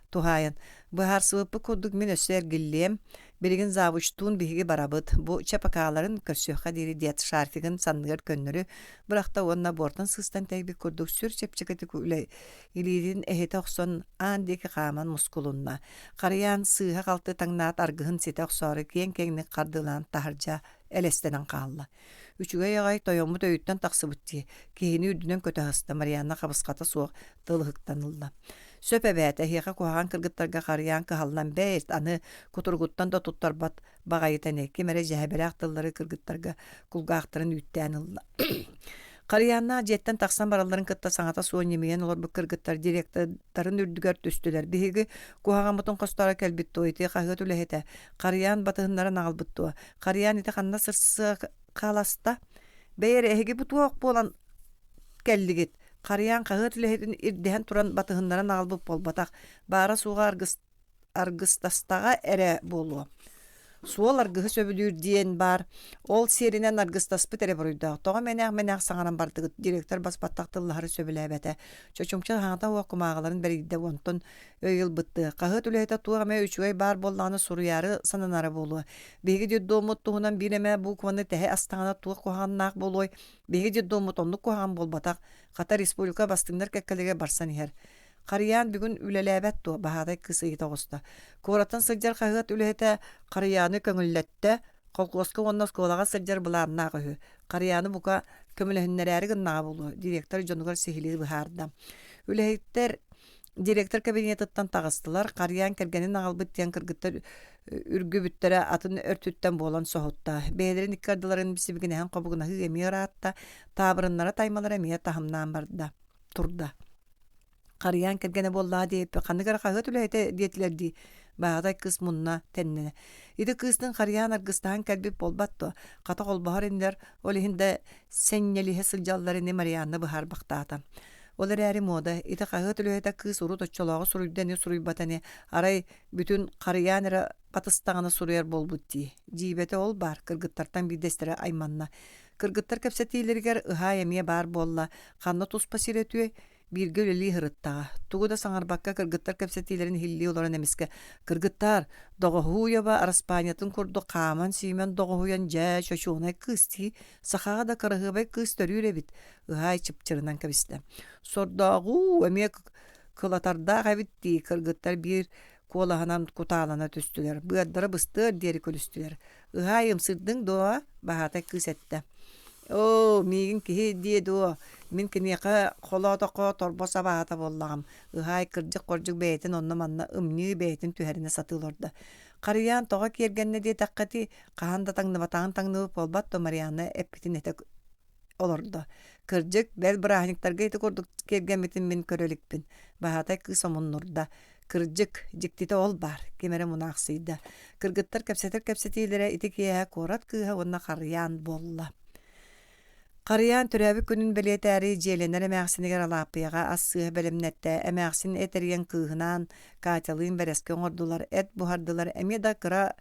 туһаайан «Быһаарсыбыппыт курдук мин өссө эргиллиэм, билигин завучтуун биһиги барабыт, бу ЧПК-ларын көрсүөххэ диэри» диэт шарфигын санныгар көннөрү бырахта уонна буортан сыстан тэйбит курдук сүр чэпчэкитик үлэ илиитин эһитэ охсон аан диэки хааман мускулунна. Харыйаан сыыһа-халты таҥнаат аргыһын ситэ охсоору киэҥ-киэҥник хардыылаан таһырдьа элэстэнэн хаалла. Үчүгэй аҕай тойоммут өйүттэн тахсыбыт дии, киһини үрдүнэн көтө аста Марианна хабысхата суох тыл ыһыктан ылла. Сөп эбээт, эһиэхэ куһаҕан кыргыттарга харыйаан кыһаллан бэйт, аны кутуругуттан да туттарбат баҕайыта ини, ким эрэ дьэһэбэлээх тыллары кыргыттарга кулгаахтарын үүттээн ылла. Харыйааннаах дьиэттэн тахсан баралларын кытта саҥата суох ньимийэн олорбут кыргыттар директордарын үрдүгэр түстүлэр. Биһиги куһаҕаммытын хосторо кэлбит дуо, ити хаһыат үлэһитэ Харыйаан батыһыннаран аҕалбыт дуо? Харыйаан ити ханна сырсыа хааласта? Бэйэ эрэ эһиги бу туох буолан кэллигит? Харыйаан хаһыат үлэһитин ирдэһэн туран батыһыннаран аҕалбыт буолбатах, баара-суоҕа аргыс аргыстастаҕа эрэ буолуо. Суол аргыһы сөбүлүүр диэн баар, ол сиэринэн аргыстаспыт эрэ буруйдаах. Тоҕо мэнээх-мэнээх саҥаран бардыгыт? Директор бас-баттах тыллаһары сөбүлээбэтэ. Чочумча хаҥата уох кумааҕыларын бэрийдэ, онтон өй ылбыттыы. Хаһыат үлэһитэ туох эмэ үчүгэй баар буоллаҕына суруйаары сананара буолуо. Биһиги детдоммут туһунан биир эмэ букваны тэһэ астаҕына туох куһаҕаннаах буолуой? Биһиги детдоммут оннук куһаҕан буолбатах. Хата республика бастыҥнар кэккэлэригэр барсан иһэр. Харыйаан бүгүн үлэлээбэт дуо? Баһаатай кыыс ыйыта оҕуста. Куораттан сылдьар хаһыат үлэһитэ Харыйааны көҥүллэттэ, Холкуоска уонна оскуолаҕа сылдьар былааннаах үһү. Харыйааны бука көмөлөһүннэрээри гыннаҕа буолуо, директор дьонугар сиһилии быһаарда. Үлэһиттэр директор кабинетыттан таҕыстылар, Харыйаан кэргэнин аҕалбыт диэн кыргыттар үргүбүттэрэ атын өртүттэн буолан соһутта. Бэйэлэрин икки ардыларын сибигинэһэн хобугунаһыы эмиэ ыраатта, таабырыннара таймалара эмиэ таһымнаан барда, турда. Харыйаан кэргэнэ буоллаҕа диэбиппит, ханнык эрэ хаһыат үлэһитэ диэтилэр дии, бааһатай кыыс мунна тэннэнэ. Ити кыыстыын Харыйаан аргыстаһан кэлбит буолбат дуо, хата холбоһор инилэр, ол иһин да сэнньэлиһэ сылдьаллар ини Марианна быһаарбахтаата. Ол эрээри муода, ити хаһыат үлэһитэ кыыс урут оччолооҕу суруйда ини суруйбата ини, арай бүтүн Харыйаан эрэ батыстаҕына суруйар буолбут дии. Дьиибэтэ ол баар, кыргыттартан биирдэстэрэ айманна. Кыргыттар кэпсэтиилэригэр ыһаай эмиэ баар буолла, ханна туспа сир өтүөй, Бииргэ үлэлии сырыттаҕа. Тугу да саҥарбакка кыргыттар кэпсэтиилэрин иһиллии олорон эмискэ «Кыргыттаар, Доҕоһуйаба араспаанньатын курдук хааман-сиимэн доҕоһуйан дьэ, чочуонай кыыс дии, сахаҕа да кыраһыабай кыыс төрүүр эбит» ыһаай чыпчырынан кэбистэ. «Сордооҕуу, эмиэ кылатардаах эбит дии» кыргыттар биир куолаһынан кутаалана түстүлэр, быардара быстыар диэри күлүстүлэр. «Ыһаай ымсырдыҥ дуо?» баһаатай кыыс эттэ. «Оо, миигин киһи диэ дуо, мин киниэхэ холоотоххо торбос абааһыта буоллаҕым» Ыһаай кырдьык-хордьук бэйэтин онно-манна ымньыы бэйэтин түһэринэ сатыы олордо. Харыйаан тоҕо киэргэннэ диэтэххитий, хаһан да таҥныбатаҕын таҥныбыт буолбат дуо Марианна эппитин этэ олордо. Кырдьык, бэл бырааһынньыктарга ити курдук киэргэммитин мин көрө иликпин. Баһаатай кыыс омуннурда. Кырдьык, дьиктитэ ол баар, ким эрэ мунаахсыйда. Кыргыттар кэпсэтэр кэпсэтиилэрэ ити киэһэ куорат кыыһа уонна Харыйаан буолла. Харыйаан төрөөбүт күнүн бэлиэтээри дьиэлэнэр эмээхсинигэр Алааппыйаҕа ас сыыһа бэлэмнэттэ. Эмээхсин эт эрийэн кыыһынаан Катялыын бэрэски оҥордулар, эт буһардылар, эмиэ да кыра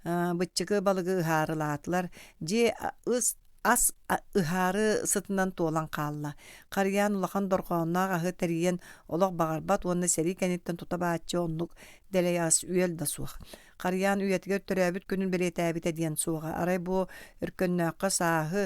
быччыкы балыгы ыһаарылаатылар. Дьиэ ыс ас ыһаары сытынан туолан хаалла. Харыйаан улахан дорҕоонноох аһы тэрийэн олох баҕарбат уонна сэрии кэнниттэн тута бааччы оннук дэлэй ас-үөл да суох. Харыйаан үйэтигэр төрөөбүт күнүн бэлиэтээбитэ диэн суоҕа. Арай бу Өркөннөөххө сааһы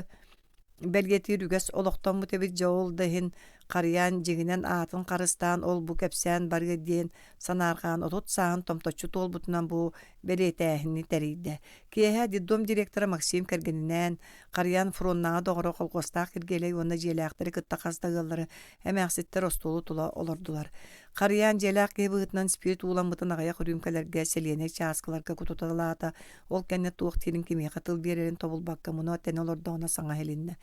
бэлиэтиир үгэс олохтоммут эбит дьэ ол да иһин Харыйаан дьиҥинэн аатын харыстаан ол-бу кэпсээн барыа диэн санаарҕаан 30 сааһын томточчу туолбутунан бу бэлиэтээһини тэрийдэ. Киэһэ детдом директора Максим кэргэнинээн Харыйаан фроннааҕы доҕоро колхуостаах Киргиэлэй уонна дьиэлээхтэри кытта хас да ыаллары эмээхситтэр остуолу тула олордулар. Харыйаан дьиэлээх киһи быһыытынан спирт ууламмытын аҕыйах үрүүмкэлэргэ, сэлиэнэй чааскыларга кутуталаата, ол кэннэ туох диирин кимиэхэ тыл биэрэрин тобулбакка муна тэнэ олордоҕуна саҥа иһилиннэ.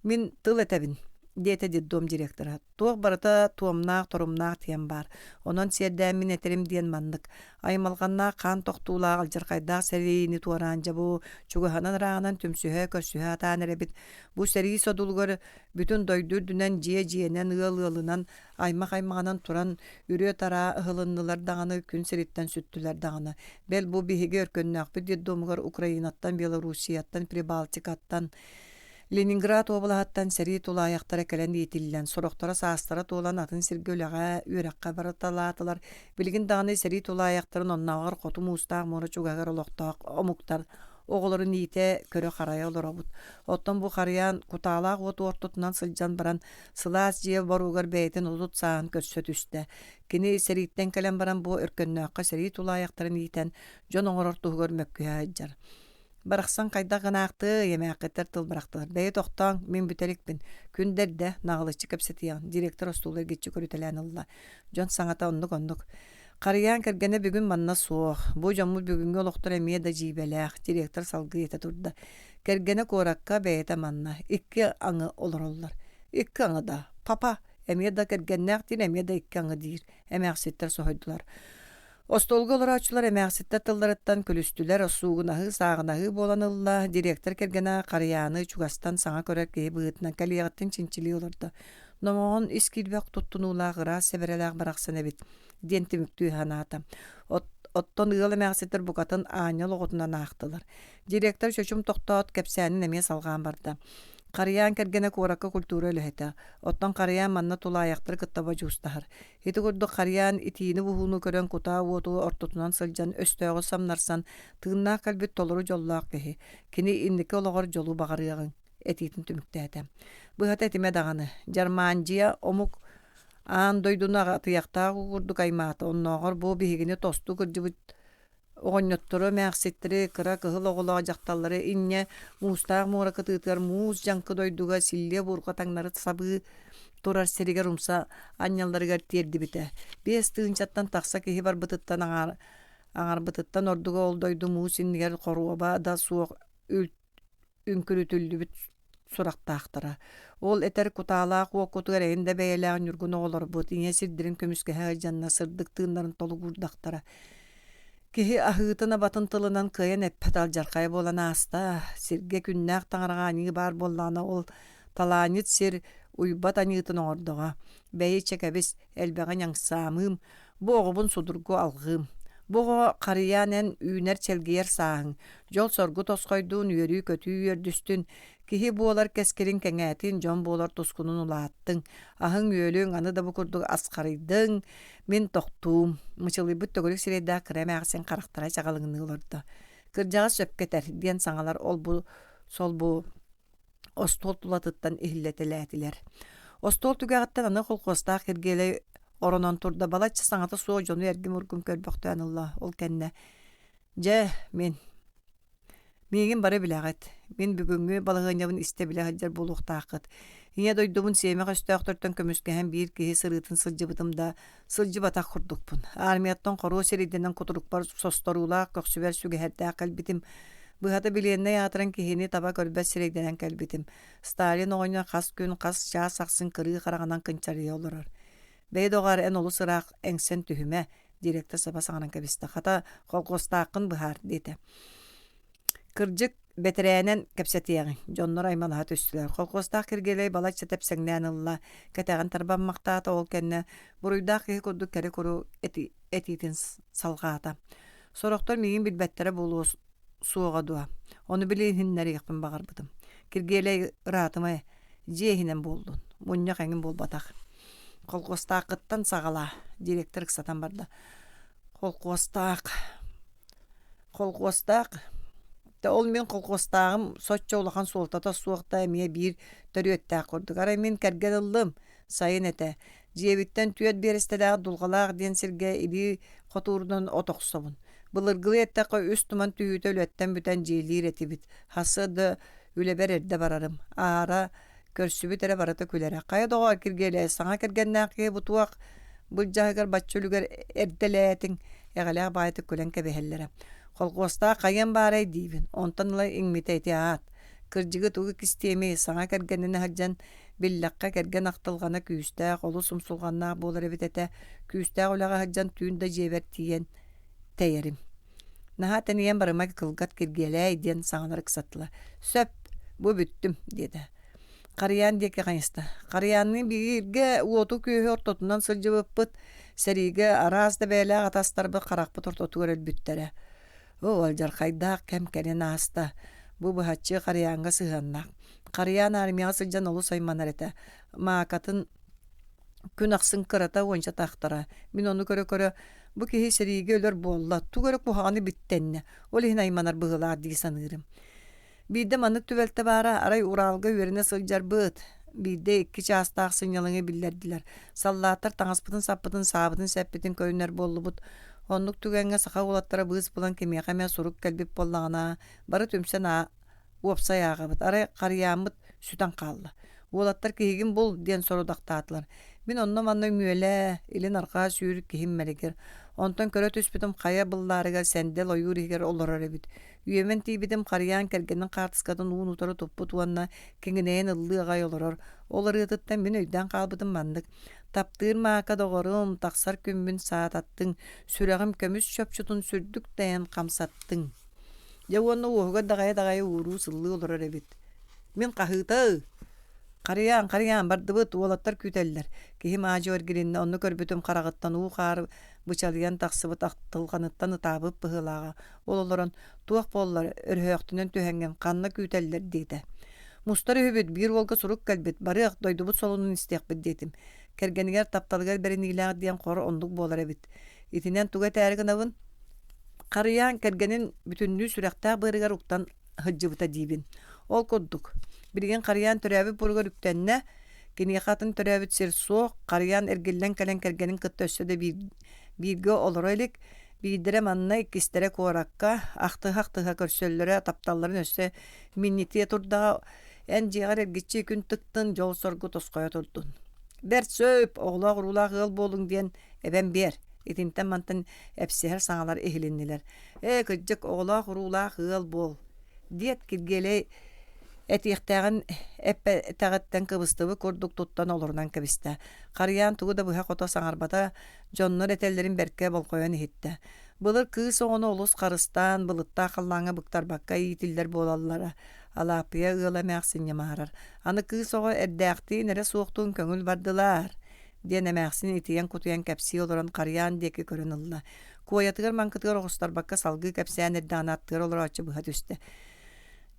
«Мин тыл этэбин», диэтэ детдом директора. «Туох барыта туомнаах, торумнаах диэн баар. Онон сиэрдээн мин этэрим диэн маннык. Аймалҕаннаах хаан тохтуулаах алдьархайдаах сэриини туораан дьэ бу чугаһынан ырааҕынан түмсүһэ, көрсүһэ сатаан эрэбит. Бу сэрии содулугар бүтүн дойду үрдүнэн дьиэ-дьиэнэн, ыал-ыалынан аймах аймаҕынан туран үрүө-тараа ыһылыннылар даҕаны, күн сириттэн сүттүлэр даҕаны. Бэл бу биһиги өркөннөөхпүт детдомугар Украинаттан, Белоруссияттан, Прибалтикаттан, Ленинград уобалаһыттан сэрии тулаайахтара кэлэн иитиллэн, сорохторо саастара туолан атын сиргэ үлэҕэ, үөрэххэ барыталаатылар. Билигин даҕаны сэрии тулаайахтарын оннооҕор хоту муустаах муора чугаһыгар олохтоох омуктар оҕолорун иитэ, көрө-харайа олоробут. Оттон бу харыйаан кутаалаах уот ортотунан сылдьан баран Сылаас дьиэ боругар бэйэтин 30 сааһын көрсө түстэ. Кини сэрииттэн кэлэн баран бу Өркөннөөххө сэрии тулаайахтарын иитэн, дьон оҥорор туһугар мөккүһэ сылдьар. Барахсан хайдах гынаахтыай, эмээххиттэр тыл бырахтылар. Бэйи тохтооҥ, мин бүтэ иликпин. Күн да эрдэ, наҕылыччы кэпсэтиэҕин, директор остуолу эргиччи көрүтэлээн ылла. Дьон саҥата оннук-оннук. Харыйаан кэргэнэ бүгүн манна суох. Бу дьоммут бүгүҥҥү олохторо эмиэ да дьиибэлээх, директор салгыы этэ турда. Кэргэнэ куоракка, бэйэтэ манна. Икки аҥы олороллор. Икки аҥы да. Папа эмиэ да кэргэннээх диир, эмиэ да икки аҥы диир. Эмээхситтэр соһуйдулар. Остуолга олорооччулар эмээхситтэр тылларыттан күлүстүлэр, суугунаһыы, сааҕынаһыы буолан ылла. Директор кэргэнэ Харыйааны чугастан саҥа көрөр киһи быһыытынан кэлиэҕиттэн чинчилии олордо. Номоҕон ис киирбэх туттунуулаах ыраас сэбэрэлээх барахсан эбит диэн түмүктүү санаата. Оттон ыал эмээхситтэр букатын аанньал оҕотунан аахтылар. Директор чочум тохтоот, кэпсээнин эмиэ салҕаан барда. Харыйаан кэргэнэ куоракка культура үлэһитэ. Оттон Харыйаан манна тулаайахтары кытта бодьуустаһар. Ити курдук Харыйаан итиини-буһууну көрөн кутаа уоту ортотунан сылдьан өстөөҕү самнарсан, тыыннаах кэлбит толору дьоллоох киһи. Кини инники олоҕор дьолу баҕарыаҕыҥ, этиитин түмүктээтэ. Быһата этимэ даҕаны, Дьармаандьыйа омук аан дойдуну атыйахтаах уу курдук аймаата, оннооҕор бу биһигини тосту кырдьыбыт Оҕонньоттору, эмээхситтэри, кыра кыһыл оҕолоох дьахталлары инньэ муустаах муора кытыытыгар муус дьаҥкы дойдуга силлиэ-буурҕа таҥнары сабыы турар сиригэр умса анньалларыгар тиэрдибитэ. 5000-тан тахса киһи барбытыттан аҥарбытыттан ордуга ол дойду муус иннигэр хоруоба да суох үҥкүрүтүллүбүт сурахтаахтара. Ол этэр кутаалаах уоккутугар эйин да бэйэлээх ньургун оҕолорбут ийэ сирдэрин көмүскэһэ сылдьаннар сырдык тыыннарын толугурдахтара. Киһи аһыытын-абатын тылынан кыайан эппэт алдьархайа буолан ааста. Сиргэ күннээх таҥараҕа аньыы баар буоллаҕына ол талаанньыт сир уйбат аньыытын оҥордоҕо. Бэйи чэ кэбис, элбэҕи ньаҥсаамыым, Бу оҕобун судургу алҕыым. Бу оҕо харыйаан эн үүнэр-чэлгийэр сааһыҥ, дьол-соргу тосхойдуун, үөрүү-көтүү үөрдүстүн, киһи буолар кэскилиҥ кэҥээтин, дьон буолар тускунун улааттыҥ, аһыҥ-үөлүҥ аны да бу курдук асхарыйдыҥ, мин тохтуум. Мычылыйбыт төгүрүк сирэйдээх кыра эмээхсин харахтара чаҕылыҥныы олордо. Кырдьаҕас сөпкө этэр, диэн саҥалар ол-бу солбу остуол тулатыттан иһиллэтэлээтилэр. Остуол түгэҕиттэн аны холкуостаах Киргиэлэй оронон турда, балачча саҥата суох дьону эргим-ургум көрбөхтөөн ылла. Ол кэннэ «Дьэ, мин миигин бары билэҕит. Мин бүгүҥҥү балаһыанньабын истэ-билэ сылдьар буолуохтааххыт. Ийэ дойдубун сиэмэх өстөөхтөртөн көмүскэһэн биир киһи сырыытын сылдьыбытым да, сылдьыбатах курдукпун. Армияттан хоруо сирэйдэнэн кутурукпар состоруулаах көхсүбэр сүгэһэрдээх кэлбитим. Быһата билиэннэй аатыран киһини таба көрбөт сирэйдэнэн кэлбитим. Сталин оҕонньор хас күн, хас чаас ахсын кырыы хараҕынан кынчарыйа олорор. Бэйи доҕоор, эн олус ыраах эҥсэн түһүмэ, директор саба саҥаран кэбистэ. Хата, холкуостааххын быһаар, диэтэ. Кырдьык, бэтэрээнэн кэпсэтиэҕиҥ, дьоннор аймалаһа түстүлэр. Холкуостаах Киргиэлэй балачча тэпсэҥнээн ылла, кэтэҕин тарбаммахтаата, ол кэннэ буруйдаах киһи курдук кэри-куру этиитин салҕаата. Сорохтор миигин билбэттэрэ буолуо суоҕа дуо? Ону билиһиннэриэхпин баҕарбытым. Киргиэлэй ыраатыма, дьиэ иһинэн буоллун, мунньах эҥин буолбатах. Холкуостааххыттан саҕалаа, директор ыксатан барда. Холкуостаах Холкуостаах ол мин холкуостааҕым соччо улахан суолтата суох да эмиэ биир төрүөттээх курдук. Арай мин кэргэн ыллым, сайын этэ. Дьиэбиттэн түөрт биэрэстэлээх Дулҕалаах диэн сиргэ илии хотуурунан от охсобун. Былыргылыы эттэххэ үс туман түһүүтэ үлэттэн бүтэн дьиэлиир этибит. Сарсыарда үлэбэр эрдэ барарым. Аара Көрсүбүт эрэ барыта күлэрэ. Хайа доҕоор, Киргиэлэй, саҥа кэргэннээх киһи бу туох былдьаһыгар бачча үлүгэр эрдэлээтиҥ, эҕэлээх баайытык күлэн кэбиһэллэрэ. Холхуостаах хайыам баарай диибин, онтон ыла иҥмитэ ити аат. Кырдьыгы тугу кистиэмий, саҥа кэргэнинэ сылдьан биллэххэ кэргэн ахтылҕана күүстээх, олус умсулҕаннаах буолар эбит этэ. Күүстээх үлэҕэ сылдьан түүн да дьиэбэр тиийэн тэйэрим. Наһаа тэнийэн барыма кылгат Киргиэлээй диэн саҥалар ыксаттылар. Сөп, бу бүттүм, диэтэ. Харыйаан диэки хайыста. Харыйаанныын бииргэ уоту-күөһү ортотунан сылдьыбыппыт, сэриигэ араас да бэйэлээх атастарбыт харахпыт ортотугар өлбүттэрэ. Оо, алдьархайдаах кэм кэлэн ааста. Бу быһаччы Харыйааҥҥа сыһыаннаах. Харыйаан армияҕа сылдьан олус айманар этэ. Маакатын Күн ахсын кырата уонча тахтара. Мин ону көрө-көрө бу киһи сэриигэ өлөр буолла, тугу эрэ куһаҕаны биттэннэ, ол иһин айманар быһыылаах дии саныырым. Биирдэ маннык түбэлтэ баара, арай Уралга үөрэнэ сылдьарбыт. Биирдэ икки чаастаах сынньалаҥы биллэрдилэр. Саллааттар таҥаспытын-саппытын, саабытын-сэппитин көрүнэр буоллубут. Оннук түгэҥҥэ саха уолаттара быыс булан кимиэхэ эмэ сурук кэлбит буоллаҕына, бары түмсэн Уопсай ааҕабыт, арай харыйааммыт сүтэн хаалла. Уолаттар киһигин бул диэн сорудахтаатылар. Мин онно-манна үҥүөлээ, илин-арҕаа сүүр киһим мэлигир. Онтон көрө түспүтүм хайа быллаарыгар сэндэл ойуур иһигэр олорор эбит. Үөмэн тиийбитим харыйаан кэргэнин хаартыскатын уун-утары туппут уонна киҥинэйэн ыллыы аҕай олорор. Ол ырыатыттан мин өйдөөн хаалбытым маннык: Таптыыр Маака доҕорум, тахсар күммүн саататтыҥ, сүрэҕим көмүс чопчутун сүрдүк дайан хамсаттыҥ. Дьэ уонна уоһугар даҕайа-даҕайа ууруу сыллыы олорор эбит. Мин хаһыыта Харыйаан, харыйаан, бардыбыт, уолаттар күүтэллэр. Киһим аа-дьуо эргилиннэ, онно көрбүтүм хараҕыттан уу-хаар бычалыйан тахсыбыт ахтылҕаныттан ытаабыт быһыылааҕа. Ол олорон, туох буоллар, өрөһөөхтүнэн түһэҥҥин, ханна күүтэллэр диэтэ. Мустар үһүбүт, биир уолга сурук кэлбит, барыах, дойдубут солунун истиэхпит диэтим. Кэргэнигэр тапталыгар бэриниилээх диэн хор оннук буолар эбит. Итинэн тугу этээри гынабын? Харыйаан кэргэнин бүтүннүү сүрэхтээх быарыгар уктан сылдьыбыта диибин. Ол курдук, билигин Харыйаан төрөөбүт буоругар үктэннэ, киниэхэ атын төрөөбүт сир суох, Харыйаан эргиллэн кэлэн кэргэнин кытта өссө да биир, бииргэ олоро илик, биирдэрэ манна, иккистэрэ куоракка, ахтыһа-ахтыһа көрсөллөрө, тапталларын өссө минньитиэ турдаҕа, эн дьиэҕэр эргиччи күн тыктын, дьол-соргу тосхойо турдун. Бэрт сөп, оҕолоох-уруулаах ыал буолуҥ диэн эбэн биэр. Итинтэн-мантан эпсиһэр саҥалар иһилиннилэр. Ээ, кырдьык, оҕолоох-уруулаах ыал буол, диэт Киргиэлэй этиэхтээҕин эппэтэҕиттэн кыбыстыбыт курдук туттан олорунан кэбистэ. Харыйаан тугу да быһа-хото саҥарбата, дьоннор этэллэрин бэркэ болҕойон иһиттэ. Былыр кыыс оҕону олус харыстаан, былыттаах халлааҥҥа быктарбакка иитиллэр буолаллара. Алааппыйа ыала эмээхсин ньамаарар. Аны кыыс оҕо эрдээхтиин эрэ суохтуун көҥүл бардылар диэн эмээхсин итийэн-кутуйан кэпсии олорон харыйаан диэки көрөн ылла. Куойатыгар маҥкытыгар оҕустарбакка салгыы кэпсээн эрдэҕинэ аттыгар олорооччу быһа түстэ.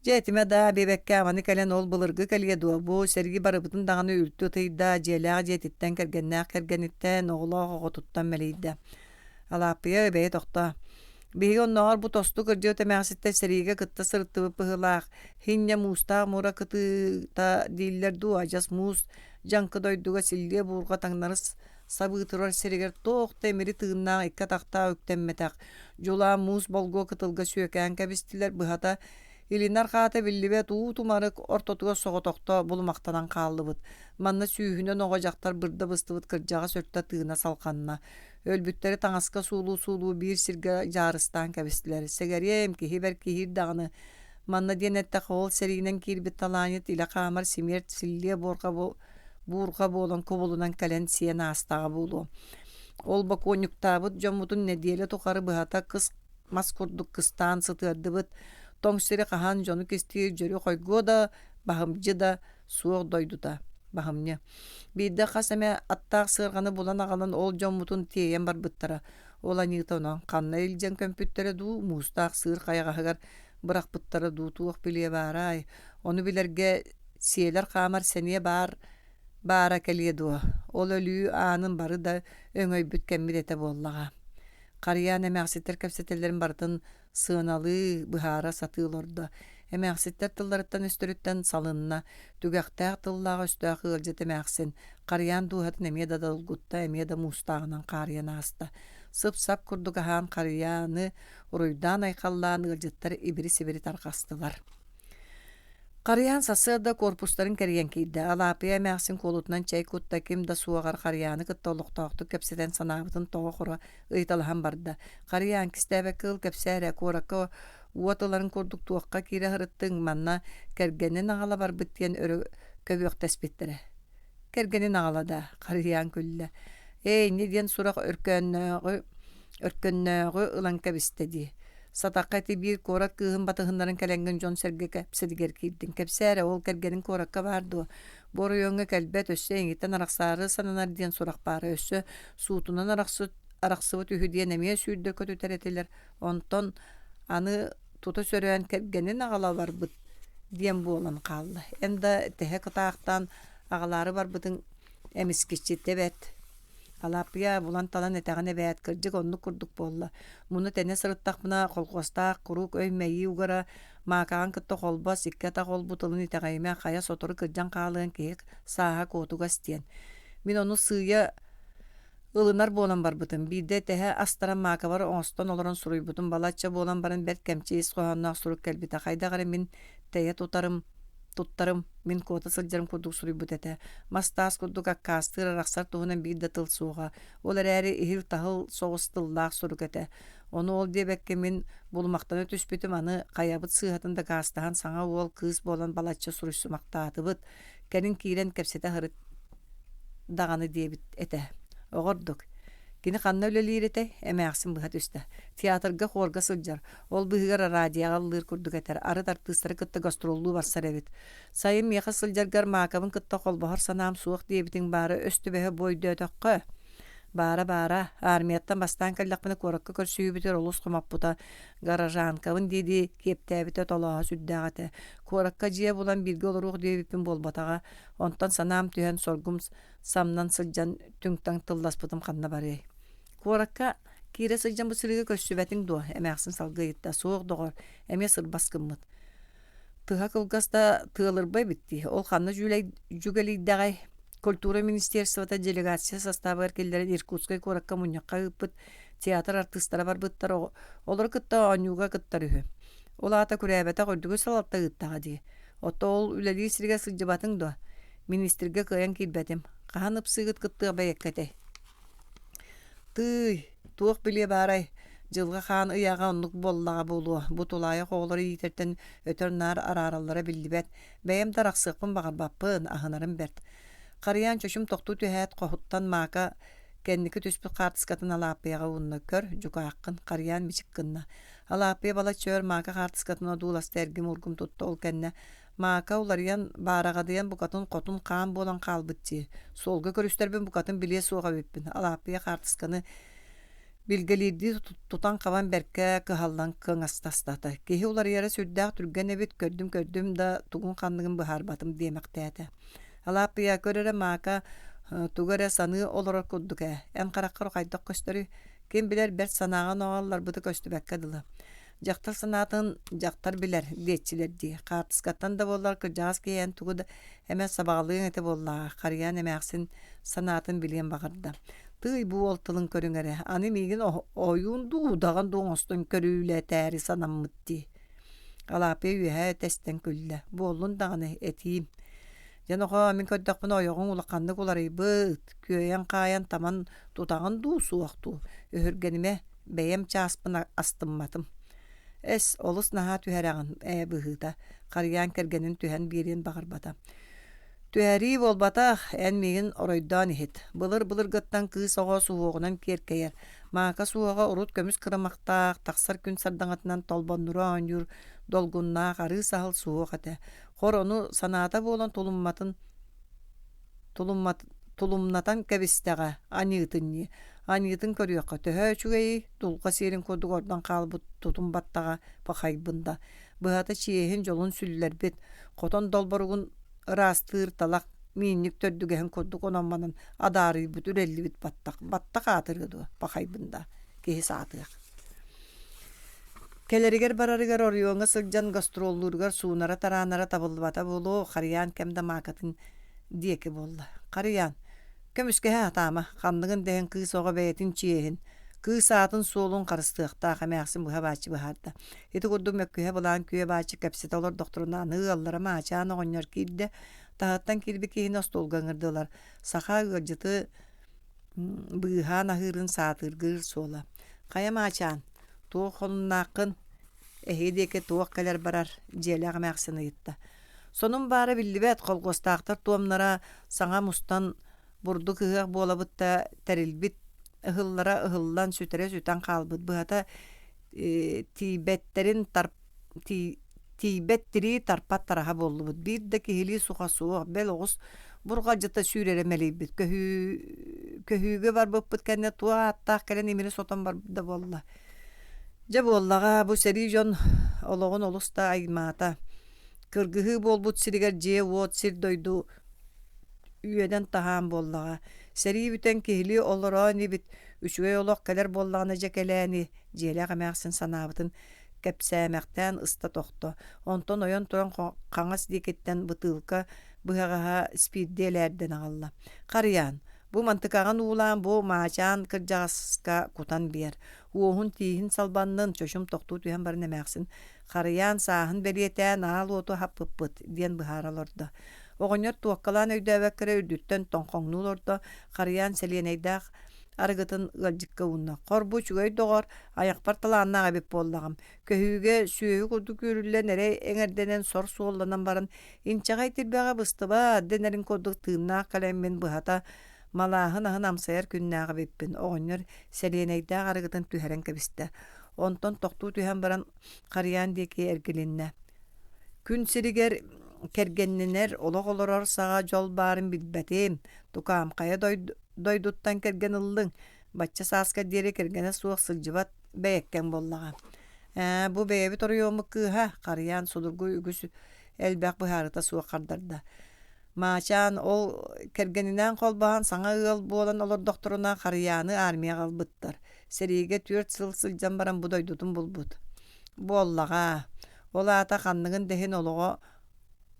Дьэ этимэ даа биэбэккэ аманы кэлэн ол былыргы кэлиэ дуо бу сэрии барыбытын даҕаны үлтү ытыйда дьиэлээх дьиэтиттэн кэргэннээх кэргэниттэн оҕолоох оҕотуттан мэлийдэ. Алааппыйа бэйэ тохтоо. Биһиги оннооҕор бу тосту кырдьыбыт эмээхситтэр сэриигэ кытта сырыттыбыт быһыылаах. Хинньэ муустаах муура кытыыта дииллэр дуу адьас муус дьаҥкы дойдуга силлиэ-буурҕа таҥнары сабыы турар сиригэр туох да имири тыыннаах икки атахтаах үктэммэтэх, дьулаан муус болгуо кытылга сүөкээн кэбистилэр, быһата, Илинэр хаата биллибэт уу тумарык ортотугар соҕотохто булумахтанан хааллыбыт. Манна сүүһүнэн оҕо дьахтар бырда быстыбыт кырдьаҕас өртө тыына салҕанна. Өлбүттэри таҥаска суулуу-суулуу биир сиргэ дьаарыстаан кэбистилэр. Сэгэриэм, киһи бэркиһиир даҕаны. Манна диэн эттэххэ, ол сэриинэн киирбит талаанньыт илэ хаамар симиэрт силлиэ буорҕа буурҕа буолан кубулунан кэлэн сиэн аастаҕа буолуо. Ол бокуонньуктаабыт дьоммутун нэдиэлэ тухары быһата кыс мас курдук кыстаан сытыардыбыт. Тоҥ сири хаһан дьону кистиир дьөрү хойгуо да, баһымдьы да суох дойдута баһымньы. Биирдэ хас эмэ аттаах сыарҕаны булан аҕалан ол дьоммутун тиэйэн барбыттара. Ол аньыыта онон ханна илдьэн көмпүттэрэ дуу, муустаах сыыр хайаҕаһыгар бырахпыттара дуу туох билиэ баарай. Ону билэргэ сиэлэр хаамар сэниэ баар баара кэлиэ дуо? Ол өлүү аанын бары да өҥөйбүт кэммит этэ буоллаҕа. Харыйаан эмээхситтэр кэпсэтэллэрин барытын сыаналыы, быһаара сатыы олордо. Эмээхситтэр тылларыттан-өстөрүттэн салынна. Түгэхтээх тыллаах-өстөөх ыалдьыт эмээхсин Харыйаан дууһатын эмиэ да долгутта, эмиэ да муустааҕынан хаарыйан ааста. Сып-сап курдук аһаан Харыйааны уруйдаан-айхаллаан ыалдьыттар ибири-сибири тарҕастылар. Харыйаан сарсыарда корпустарын кэрийэн киирдэ. Алаапыйа эмээхсин куолутунан чэй кутта, ким да суоҕар Харыйааны кытта олохтоохтук кэпсэтэн санаабытын тоҕо-хоро ыйыталаһан барда. Харыйаан кистээбэккэ ыл кэпсээ эрэ, куоракка уот ыларын курдук туохха киирэ сырыттыҥ, манна кэргэнин аҕала барбыт диэн өрө көбүөхтэспиттэрэ. Кэргэнин аҕала да, Харыйаан күллэ. Ээ, инньэ диэн сурах өркөннөөҕү өркөннөөҕү ылан кэбистэ дии. Сатахха ити биир куорат кыыһын батыһыннаран кэлэҥҥин дьон-сэргэ кэпсэтигэр киирдиҥ. Кэпсээ эрэ, ол кэргэниҥ куоракка баар дуо? Бу оройуоҥҥа кэлбэт, өссө эйигиттэн арахсаары сананар диэн сурах баара. Өссө суутунан арахсыбыт үһү диэн эмиэ сүүрдэ көтүтэр этилэр. Онтон аны тута сөрөөн кэргэнин аҕала барбыт диэн буолан хаалла. Эн да тэһэ кытаахтаан аҕалаары барбытыҥ эмискиччитэ эбээт. Алааппыйа булан-талан этэҕин эбээт, кырдьык оннук курдук буолла. Муну тэнэ сырыттахпына, колхуостаах куруук өй-мэйии угара, маакаҕын кытта холбос, икки атах ол-бу тылын итэҕэйимэ, хайа сотору кырдьан хаалыан киһи сааһа куотугас диэн. Мин ону сыыйа ылынар буолан барбытым. Биирдэ тэһэ астаран маакабар оҥостон олорон суруйбутум балачча буолан баран бэрт кэмчи ис хоһоонноох сурук кэлбитэ. Хайдах эрэ мин тэйэ тутарым, туттарым, мин куота сылдьарым курдук суруйбут этэ. Мас-таас курдук аккаастыыр, арахсар туһунан биир да тыл суоҕа. Ол эрээри иһил-таһыл соҕус тыллаах сурук этэ. Ону ол диэбэккэ мин булумахтана түспүтүм, аны хайабыт сыыһатын дакаастаһан саҥа уол, кыыс буолан балачча суруйсумахтаатыбыт. Кэлин киирэн кэпсэтэ сырыт даҕаны диэбит этэ. Оҕордук. Кини ханна үлэлиир этэй? Эмээхсин быһа түстэ. Театрга, хорга сылдьар. Ол быыһыгар радиоҕа ыллыыр курдук этэр. Арыт артыыстары кытта гастроллуу барсар эбит. Сайын миэхэ сылдьаргар Маакабын кытта холбоһор санаам суох диэбитиҥ баара өс түбэһэ бу өйдөөтөххө. Баара-баара, армияттан бастаан кэллэхпинэ куоракка көрсүһүүбүтүгэр олус хомоппута. Гаражанкабын дии-дии киэптээбитэ толооһо сүрдээх этэ. Куоракка дьиэ булан бииргэ олоруох диэбиппин буолбатаҕа. Онтон санаам түһэн соргум самнан сылдьан түҥ-таҥ тылласпытым ханна барыай. Куоракка киирэ сылдьан бу сырыыга көрсүбэтиҥ дуо? Эмээхсин салгыы ыйытта. Суох, доҕор, эмиэ сырбас гыммыт. Тыһа кылгас да тыалырба эбит дии. Ол ханна дьүгэлийдэҕэй? Культура министерствота делегация састаабыгар киллэрэн Иркутскай куоракка мунньахха ыыппыт театр артыыстара барбыттар, олору кытта оонньууга кыттар үһү. Ол аата күрээбэтэх үрдүкү салалта ыыттаҕа дии. Оттон ол үлэлиир сиригэр сылдьыбатыҥ дуо? Министргэ кыайан киирбэтим. Хаһан ыпсыыгыт кыттыах бэйэккэтэй? Тыый, туох билиэ баарай, дьылҕа хаан ыйааҕа оннук буоллаҕа буолуо, бу тулаайах оҕолору иитэртэн өтөр-наар араараллара биллибэт, бэйэм да арахсыахпын баҕарбаппын, аһынарым бэрт. Харыйаан чочум тохтуу түһээт, хоһуттан Мака кэнники түспүт хаартыскатын Алааппыйаҕа уунна, көр, дьукааххын, Харыйаан мичик гынна. Алааппыйа балачча өр Мака хаартыскатын одууласта эргим-ургум тутта, ол кэннэ Мака уларыйан, баараҕадыйан букатын хотун хаан буолан хаалбыт дии. Суолга көрүстэрбин букатын билиэ суох эбиппин. Алааппыйа хаартысканы билгэлиирдии тутан-хабан бэркэ кыһаллан кыҥастастата. Киһи уларыйара сүрдээх түргэн эбит, көрдүм-көрдүм да тугун-ханныгын быһаарбатым диэмэхтээтэ. Алааппыйа көр эрэ Мака тугу эрэ саныы олорор курдук ээ. Эн хараххар хайдах көстөрүй? Ким билэр бэрт санааҕын оҕоллорбута көстүбэккэ дылы. Дьахтар санаатын дьахтар билэр диэччилэр дии. Хаартыскаттан да буоллар кырдьаҕас киһи эн тугу да эмэ сабаҕалыаҥ этэ буоллаҕа, Харыйаан эмээхсин санаатын билиэн баҕарда. Тыый бу уол тылын көрүҥ эрэ, аны миигин ойуун дуу, удаҕан дуу оҥостон көрүүлэтээри санаммыт дии. Алааппыйа үөһэ тэстэн күллэ. Буоллун даҕаны, этиим. Дьэ, нохоо, мин көрдөхпүнэ ойоҕуҥ улаханнык уларыйбыт, күөйэн-хаайан таман тутаҕын дуу, суох дуу, өһүргэнимэ, бэйэм чааспын астымматым. Эс, олус наһаа түһэрэҕин ээ быһыыта, Харыйаан кэргэнин түһэн биэриэн баҕарбата. Түһэрии буолбатах, эн миигин оройдоон иһит. Былыр-былыргыттан кыыс оҕо суһуоҕунан киэркэйэр. Маака суһуоҕа урут көмүс кырымахтаах, тахсар күн сардаҥатынан толбоннура оонньуур долгуннаах арыы саһыл суһуох этэ. Хор ону санаата буолан тулумматын тулуммат тулумнатан кэбистэҕэ аньыытын ньии. Аньыытын көрүөххэ төһө үчүгэйий, дулҕа сиэрин курдук ордон хаалбыт тутум баттаҕа пахайбын да быһата чиэһин дьолун сүллэрбит, хотон долборугун ыраастыыр талах миинньик төрдүгэһин курдук онон-манан адаарыйбыт үрэллибит баттах баттах аатырыа дуо пахайбын да киһи саатыах Кэлэригэр-барарыгар оройуоҥҥа сылдьан гастроллууругар суунара-тараанара табыллыбата буолуо, Харыйаан кэм да маакатын диэки буолла. Харыйаан, көмүскэһэ сатаама, ханныгын да иһин кыыс оҕо бэйэтин чиэһин, кыыс аатын-суолун харыстыахтаах эмээхсин быһа-бааччы быһаарда. Ити курдук мөккүһэ былаан күө-бааччы кэпсэтэ олордохторуна аны ыаллара Маачаан оҕонньор киирдэ, таһыттан киирбит киһини остуолга ыҥырдылар. Саха ыалдьыты быыһаан аһыырын саатыыргыыр суола. Хайа Маачаан, туох хонуннааххын, эһиги диэки туох кэлэр-барар, дьиэлээх эмээхсин ыйытта. Сонун баара биллибэт, холкуостаахтар туомнара саҥа мустан бурдук ыһыах буолабыт да тэрилбит ыһыллара ыһыллан сүтэрэ сүтэн хаалбыт быһата тиийбэттэрин тарп тиийбэт тирии тарпат тараһа буоллубут биир да киһилии суха суох бэл оҕус бурҕалдьыта сүүрэрэ мэлийбит көһүү көһүүгэ барбыппыт кэннэ туох ааттаах кэлэн имири сотон барбыт да буолла дьэ буоллаҕа бу сэрии дьон олоҕун олус да аймаата кыргыһыы буолбут сиригэр дьиэ-уот сир-дойду үөдэн-таһаан буоллаҕа сэрии бүтэн киһилии олороо инибит үчүгэй олох кэлэр буоллаҕына дьэ кэлээни дьиэлээх эмээхсин санаабытын кэпсээмэхтээн ыста тохто онтон ойон туран хаҥас диэкиттэн бытыылка быһаҕаһа спирди элээрдэн аҕалла харыйаан бу мантыкаҕын уулаан бу маачаан кырдьаҕаска кутан биэр уоһун тииһин салбаннын чочум тохтуу түһэн баран эмээхсин харыйаан сааһын бэлиэтээн аал уоту аһаппыппыт диэн быһаара олордо оҕонньор туоккалаан өйдөөбөккө эрэ үрдүттэн тоҥхоҥнуу олордо харыйаан сэлиэнэйдээх арыгытын ыалдьыкка уунна. Хор бу үчүгэй доҕор, айахпар талааннаах эбит буоллаҕым. Көһүүгэ сүөһү курдук үүрүллэн эрэй эҥэрдэнэн сор суолланан баран, инчэҕэй тирбэҕэ быстыбат дэнэрин курдук тыыннаах кэлэммин быһата малааһын аһын амсайар күннээх эбиппин. Оҕонньор сэлиэнэйдээх арыгытын түһэрэн кэбистэ. Онтон тохтуу түһэн баран Харыйаан диэки эргилиннэ. Күн сиригэр кэргэннэнэр, олох олорор саҕа дьол баарын билбэтим. Тукаам, хайа дойдуттан кэргэн ыллыҥ? Бачча сааска диэри кэргэнэ суох сылдьыбат бэйэккэҥ буоллаҕа. Ээ, бу бэйэбит оройуоммут кыыһа, Харыйаан судургу үгүс элбэх быһаарыта суох хардарда. Маачаан ол кэргэнинээн холбоһон саҥа ыал буолан олордохторуна Харыйааны армияҕа ылбыттар. Сэриигэ 4 сыл сылдьан баран бу дойдутун булбут. Буоллаҕа. Ол аата ханныгын да иһин олоҕо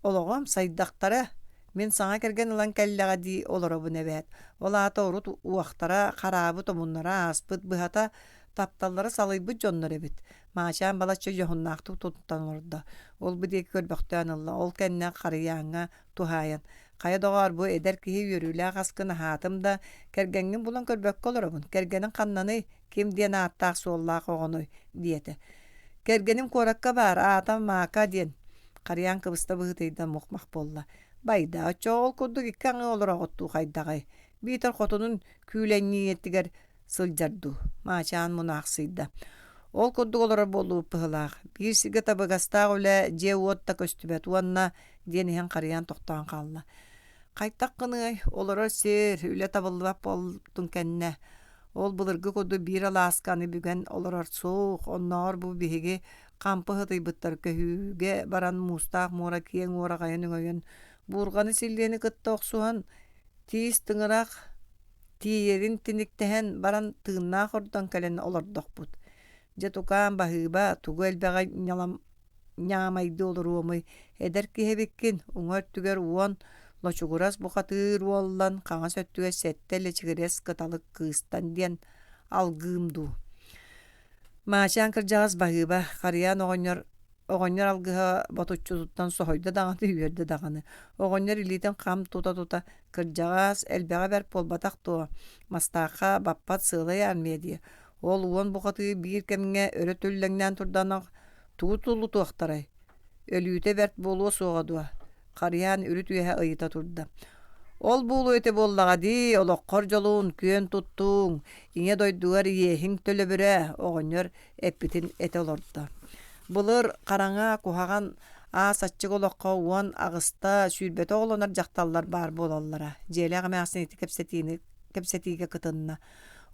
олоҕом сайдахтара мин саҥа кэргэн ылан кэллэҕэ дии олоробун эбээт. Ол аата урут уохтара хараабыт омуннара ааспыт, быһата, тапталлара салыйбыт дьоннор эбит. Маачаан балачча дьоһуннаахтык туттан олордо. Ол-бу диэки көрбөхтөөн ылла. Ол кэннэ Харыйааҥҥа туһаайан: «Хайа доҕоор, бу эдэр киһи үөрүүлээх аскын аһаатым да, кэргэҥҥин булан көрбөккө олоробун. Кэргэниҥ ханнаный, ким диэн ааттаах-суоллаах оҕонуй?» диэтэ. Кэргэним куоракка баар, аата Мака диэн. Харыйаан кыбыста быһыытыйда мух-мах буолла. Байда, оччоҕо ол курдук икки аҥыы олороҕут дуу хайдаҕый? Биитэр хотунун күүлэнньийэтигэр сылдьар дуу? Маачаан мунаахсыйда. Ол курдук олорор буоллубут быһыылаах. Биир сиргэ табыгастаах үлэ, дьиэ-уот да көстүбэт уонна диэн иһэн харыйаан тохтоон хаалла. Хайтах гыныай, олорор сир, үлэ табыллыбат буолтун кэннэ. Ол былыргы курдук биир алааска аны бүгэн олорор суох, оннооҕор бу биһиги хампы сытыйбыттар көһүүгэ баран муустаах муора киэҥ уораҕайын өҥөйөн, буурҕаны силлиэни кытта охсуһан, тиис тыҥырах тиийэрин тиниктэһэн баран тыыннаах ордон кэлэн олордохпут. Дьэ тукаам баһыыба, тугу элбэҕи ньалам ньаамайдыы олоруомуй, эдэр киһи эбиккин, уҥа өттүгэр уон лочугурас бухатыыр уоллан, хаҥас өттүгэр сэттэ лэчигирэс кыталык кыыстан диэн алгыым дуу. Маачаан кырдьаҕас баһыыба, Харыйаан оҕонньор Оҕонньор алгыһа ботуччутуттан соһуйда даҕаны, үөрдэ даҕаны. Оҕонньор илиитин хам тута-тута «Кырдьаҕаас, элбэҕэ бэрт буолбатах дуо? Мастаахха баппат сыалай армия дии. Ол уон бухатыыр биир кэмҥэ өрө түллэҥнээн турдаҕына тугу тулутуохтарай? Өлүүтэ бэрт буолуо суоҕа дуо?» Харыйаан үрүт үөһэ ыйыта турда. Ол буолуо этэ буоллаҕа дии, олоххор дьолун, күөн туттууҥ, ийэ дойдугар иэһиҥ төлөбүрэ, оҕонньор эппитин этэ олордо. Былыр хараҥа, куһаҕан аас аччык олоххо 18-та, 20-тэ оҕолонор дьахталлар баар буолаллара. Дьиэлээх эмээхсин ити кэпсэтиини кэпсэтиигэ кытынна.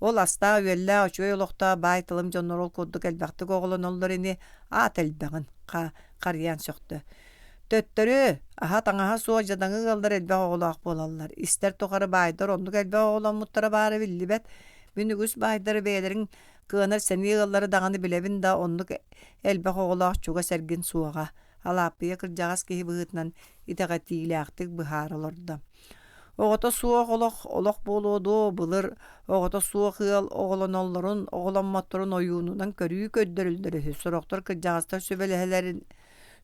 Ол астаах-үөллээх үчүгэй олохтоох баай тылым дьоннор ол курдук элбэхтик оҕолоноллор ини, аат элбэҕин, харыйаан сөхтө. Төттөрү, аһа-таҥаһа суох дьадаҥы ыаллар элбэх оҕолоох буолаллар. Истэр тухары баайдар оннук элбэх оҕоломмуттара баара биллибэт. Мин үгүс баайдары бэйэлэрин кыанар сэниэ ыаллары даҕаны билэбин да оннук элбэх оҕолоох чугас эргин суоҕа. Алааппыйа кырдьаҕас киһи быһыытынан итэҕэтиилээхтик быһаара олордо. Оҕото суох олох олох буолуо дуо, былыр оҕото суох ыал оҕолоноллорун, оҕоломмотторун ойуунунан көрүү көрдөрүллэр үһү. Сорохтор кырдьаҕастар сүбэлэһэлэрин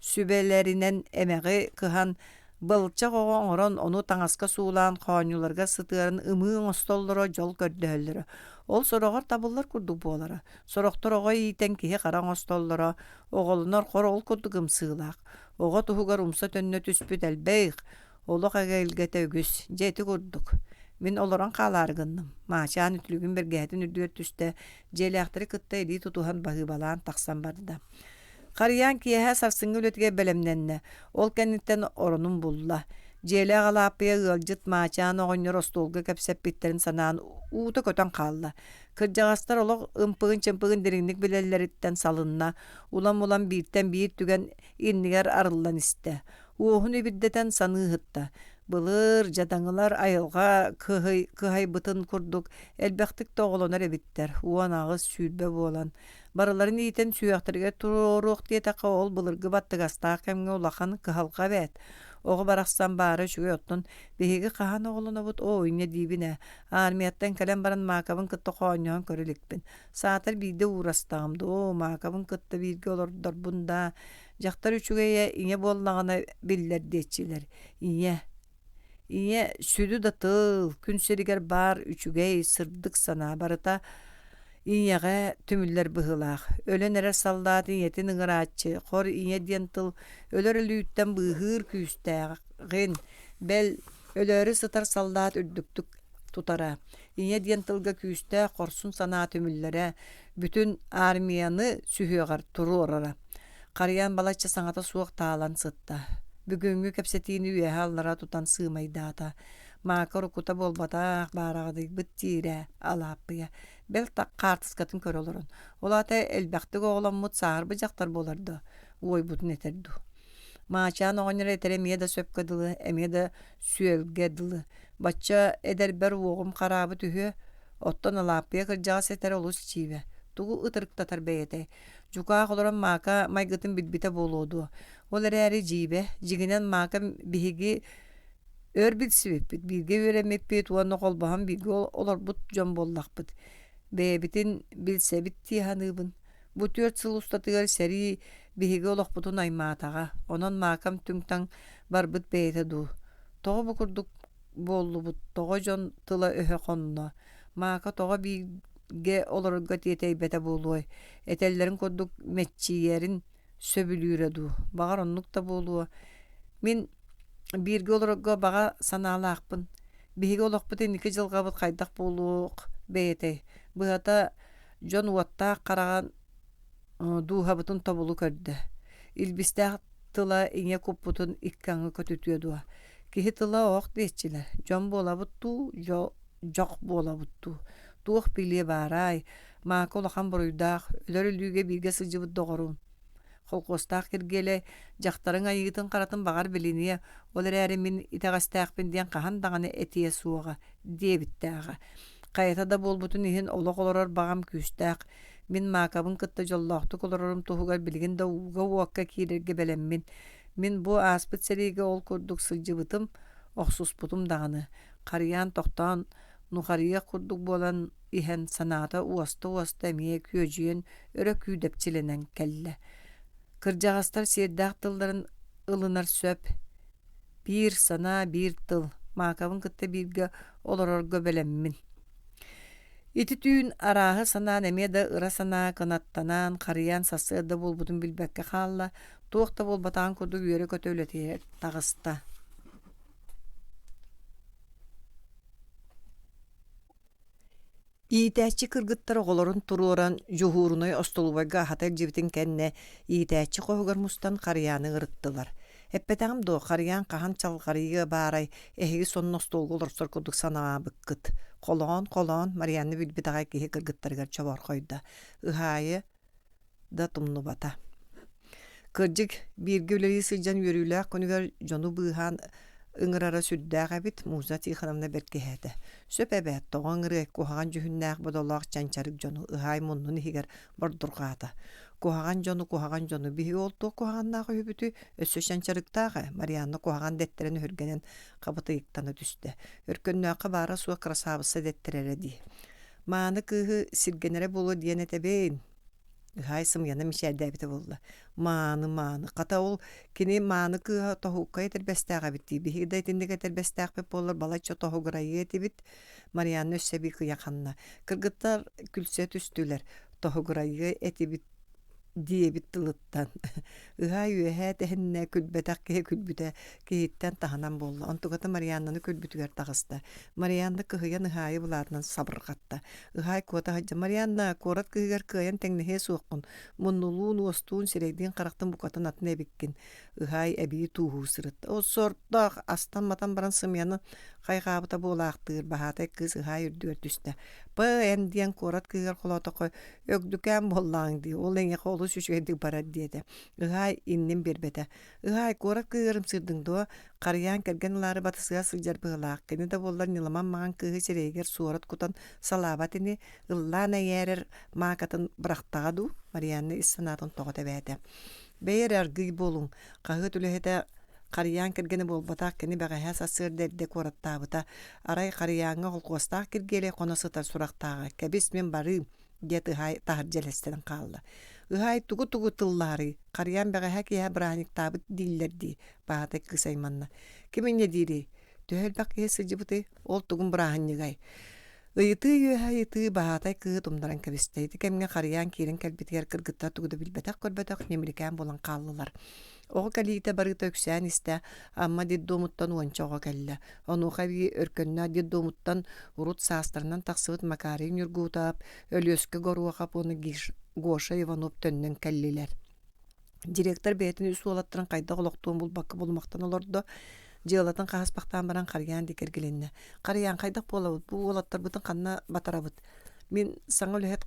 сүбэлэринэн эмэҕи кыһан, былчах оҕо оҥорон, ону таҥаска суулаан хоонньуларыгар сытыаран ымыы оҥостоллоро, дьол көрдөһөллөрө. Ол сороҕор табыллар курдук буолара. Сорохтор оҕо иитэн киһи-хара оҥостоллоро, оҕолонор хор ол курдук ымсыылаах. Оҕо туһугар умса-төннө түспүт элбэх, Олох эгэлгэтэ үгүс, дьэ ити курдук. Мин олорон хаалаары гынным. Маачаан үтүлүгүн бэргэһэтин үрдүгэр түстэ, дьиэлээхтэри кытта илии тутуһан баһыыбалаан тахсан барда. Харыйаан киэһэ сарсыҥҥы үлэтигэр бэлэмнэннэ. Ол кэнниттэн оронун булла. Дьиэлээх Алааппыйа ыалдьыт Маачаан оҕонньор остуолга кэпсэппиттэрин санаан уута көтөн хаалла. Кырдьаҕастар олох ымпыгын-чымпыгын дириҥник билэллэриттэн салынна. Улам-улам бииртэн биир түгэн иннигэр арыллан истэ. Уоһун ибирдэтэн саныы ыһытта: былыр дьадаҥылар айылҕа кыһайбытын курдук элбэхтик да оҕолонор эбиттэр, 18, 20 буолан. Барыларын иитэн сүһүөхтэригэр туруоруох диэтэххэ ол былыргы баттыгастаах кэмҥэ улахан кыһалҕа эбээт. Оҕо барахсан баара үчүгэй оттон биһиги хаһан оҕолонобут оо инньэ диибин ээ. Армияттан кэлэн баран Маакабын кытта хоонньоһон көрө иликпин. Саатар биирдэ уурастаҕым доо, Маакабын кытта бииргэ олордорбун даа Дьахтар үчүгэйэ ийэ буоллаҕына биллэр диэччилэр. Ийэ. Ийэ сүдү да тыл, күн сиригэр баар үчүгэй, сырдык санаа барыта ийэҕэ түмүллэр быһыылаах. Өлөн эрэр саллаат ийэтин ыҥырааччы, хор ийэ диэн тыл өлөр өлүүттэн быыһыыр күүстээҕин, бэл, өлөөрү сытар саллаат үрдүктүк тутара. Ийэ диэн тылга күүстээх хорсун санаа түмүллэрэ, бүтүн армияны сүһүөҕэр туруорара. Харыйаан балачча саҥата суох таалан сытта. Бүгүҥҥү кэпсэтиини үөһэ-аллара тутан сыымайдаата. Маакар укута буолбатах, баараҕадыйбыт диирэ Алааппыйа. Бэл хаартыскатын көрө олорон. Ол аата элбэхтик оҕоломмут сааһырбыт дьахтар буолар дуо? Уойбутун этэр дуу. Маачаан оҕонньор этэрэ эмиэ да сөпкө дылы, эмиэ да сүөлгэ дылы. Бачча эдэрбэр уоҕум хараабыт үһүө. Оттон Алааппыйа кырдьаҕас этэрэ олус дьиибэ. Тугу ытырыктатар бэйэтэй? Дьукаах олорон Мака майгытын билбитэ буолуо дуо? Ол эрээри дьиибэ, дьиҥинэн Мака биһиги өр билсибиппит, бииргэ үөрэммиппит уонна холбоһон бииргэ олорбут дьон буоллахпыт. Бэйэбитин билсэбит дии саныыбын. Бу 4 сыл устатыгар сэрии биһиги олохпутун аймаатаҕа. Онон Маакам түҥ-таҥ барбыт бэйэтэ дуу? Тоҕо бу курдук буоллубут, тоҕо дьон тыла-өһө хонно? Мака тоҕо бииргэ олорорго тиэтэйбэтэ буолуой, этэллэрин курдук мэччийэрин сөбүлүүрэ дуу, баҕар оннук да буолуо. Мин бииргэ олорорго баҕа санаалаахпын. Биһиги олохпут инники дьылҕабыт хайдах буолуох бэйэтэй? Быһата, дьон уоттаах хараҕын дууһабытын тобулу көрдө. Илбистээх тыла ийэ куппутун икки аҥы көтүтүө дуо? Киһи тыла оһох диэччилэр. Дьон буолабыт дуу, дьох буолабыт дуу? Туох билиэ баарай, Маака улахан буруйдаах, өлөр өлүүгэ бииргэ сылдьыбыт доҕорум. Холкуостаах Киргиэлэй дьахтарыҥ айыытын-харатын баҕар билиниэ, ол эрээри мин итэҕэстээхпин диэн хаһан даҕаны этиэ суоҕа, диэбиттээҕэ. Хайата да буолбутун иһин олох олорор баҕам күүстээх. Мин Маакабын кытта дьоллоохтук олорорум туһугар билигин да ууга-уокка киирэргэ бэлэммин. Мин бу ааспыт сэриигэ ол курдук сылдьыбытым, охсуспутум даҕаны. Харыйаан тохтоон нухарыйыах курдук буолан иһэн санаата уоста-уоста эмиэ күөдьүйэн өрө күүдэпчилэнэн кэллэ. Кырдьаҕастар сиэрдээх тылларын ылынар сөп. Биир санаа, биир тыл. Маакабын кытта бииргэ олорорго бэлэммин. Ити түүн арааһы санаан эмиэ да ыра санаа кынаттанан, харыйан сарсыарда буолбутун билбэккэ хаалла, туох да буолбатаҕын курдук үөрэ-көтө үлэтигэр таҕыста. Иитээччи кыргыттар оҕолорун туруоран дьуһуурунай остолобуойга аһата илдьибитин кэннэ иитээччи хоһугар мустан Харыйааны ыҥырыттылар. «Эппэтэҕим дуо, Харыйаан хаһан чалҕарыйыа баарай, эһиги сонно остуолга олорсор курдук санаабыккыт. Холоон, холоон» Марианна билбит аҕай киһи кыргыттарыгар чобоорхойдо. Ыһаайы да тумнубата. Кырдьык, бииргэ үлэлии сылдьан үөрүүлээх күнүгэр дьону быыһаан ыҥырара сүрдээх эбит, Муза Тихоновна бэркиһээтэ. Сөп эбээт, тоҕо ыҥырыай, куһаҕан дьүһүннээх бодолоох чанчарык дьону ыһаай муннун иһигэр бордурҕаата. Куһаҕан дьону, куһаҕан дьону, биһиги ол туох куһаҕаннаах үһүбүтүй, өссө чанчарыктаах ээ, Марианна куһаҕан дэттэрэн өһүргэнэн хабытыйыктана түстэ. Өркөннөөххө баара-суох кырасаабысса дэттэрэрэ дии. Мааны кыыһы сиргэнэрэ буолуо диэн этэбин. Ыһаай сымыйаны мичээрдээбитэ буолла. Мааны, мааны. Хата ол кини мааны кыыһа тоһуукка этэрбэстээх эбит дии. Биһиги да итинник этэрбэстээхпит буоллар балачча тоһугурайыа этибит. Марианна өссө эбии кыйаханна. Кыргыттар күлсэ түстүлэр. Тоһугурайыа этибит диэбит тылыттан ыһаа үөһээ тэһиннэ күлбэтэх киһи күлбүтэ киһиттэн таһынан буолла онтуката Марианнаны күлбүтүгэр таҕыста Марианна кыһыйан ыһаайы былаатынан сабырҕатта ыһаай куота сылдьа Марианна куорат кыыһыгар кыайан тэҥнэһиэ суоххун муннулуун уостуун сирэйдиин харахтын букатын атын эбиккин ыһаай эбии тууһуу сырытта ол сордоох астан матан баран сымыйаны хайҕаабыта буолаахтыыр баһаатай кыыс ыһаай үрдүгэр түстэ П.Н. диэн куорат кыыһыгар холоотоххо Өгдүкээн буоллаҕыҥ дии, ол эйиэхэ олус үчүгэйдик барар диэтэ. Ыһаай иннин биэрбэтэ. Ыһаай, куорат кыыһыгар ымсыырдыҥ дуо? Харыйаан кэргэн ылаары батысыһа сылдьар быһыылаах. Кини да буоллар ньыламан маҥан кыыһы сирэйигэр суорат кутан салаабат ини, ыллаан эйээрэр маакатын бырахтаҕа дуу? Марианна ис санаатын тоҕо тэбээтэ. Бэйэ эрэ аргыый буолуҥ. Хаһыат үлэһитэ Харыйаан кэргэнэ буолбатах, кини бэҕэһээ сарсыарда эрдэ куораттаабыта. Арай Харыйааҥҥа холкуостаах Киргиэлэй хоно сытар сурахтааҕа. «Кэбис, мин барыым» диэт Ыһаай таһырдьа элэстэнэн хаалла. «Ыһаай тугу-тугу тыллаарый? Харыйаан бэҕэһээ киэһэ бырааһынньыктаабыт дииллэр дии», баһаатай кыыс айманна. «Ким инньэ диирий? Төһө элбэх киһи сылдьыбытый? Ол тугун бырааһынньыгай?» Ыйытыы үөһэ ыйытыы баһаатай кыыһы тумнаран кэбистэ. Ити кэмҥэ Харыйаан киирэн кэлбитигэр кыргыттар тугу да билбэтэх-көрбөтөх ньимиликээн буолан хааллылар. Оҕо кэлиитэ барыыта үксээн истэ, Амма детдомуттан уонча оҕо кэллэ. Онуоха эбии Өркөннөөх детдомуттан урут саастарынан тахсыбыт Макарий Ньургуутап, Өлүөскэ Горуохап уонна Гоша Иванов төннөн кэллилэр. Директор бэйэтин үс уолаттарын хайдах олохтуон булбакка булумахтан олордо. Дьыалатын хаһыспахтаан баран Харыйаан диэки эргилиннэ. Харыйаан хайдах буолабыт? Бу уолаттарбытын ханна батарабыт? Мин саҥа үлэһит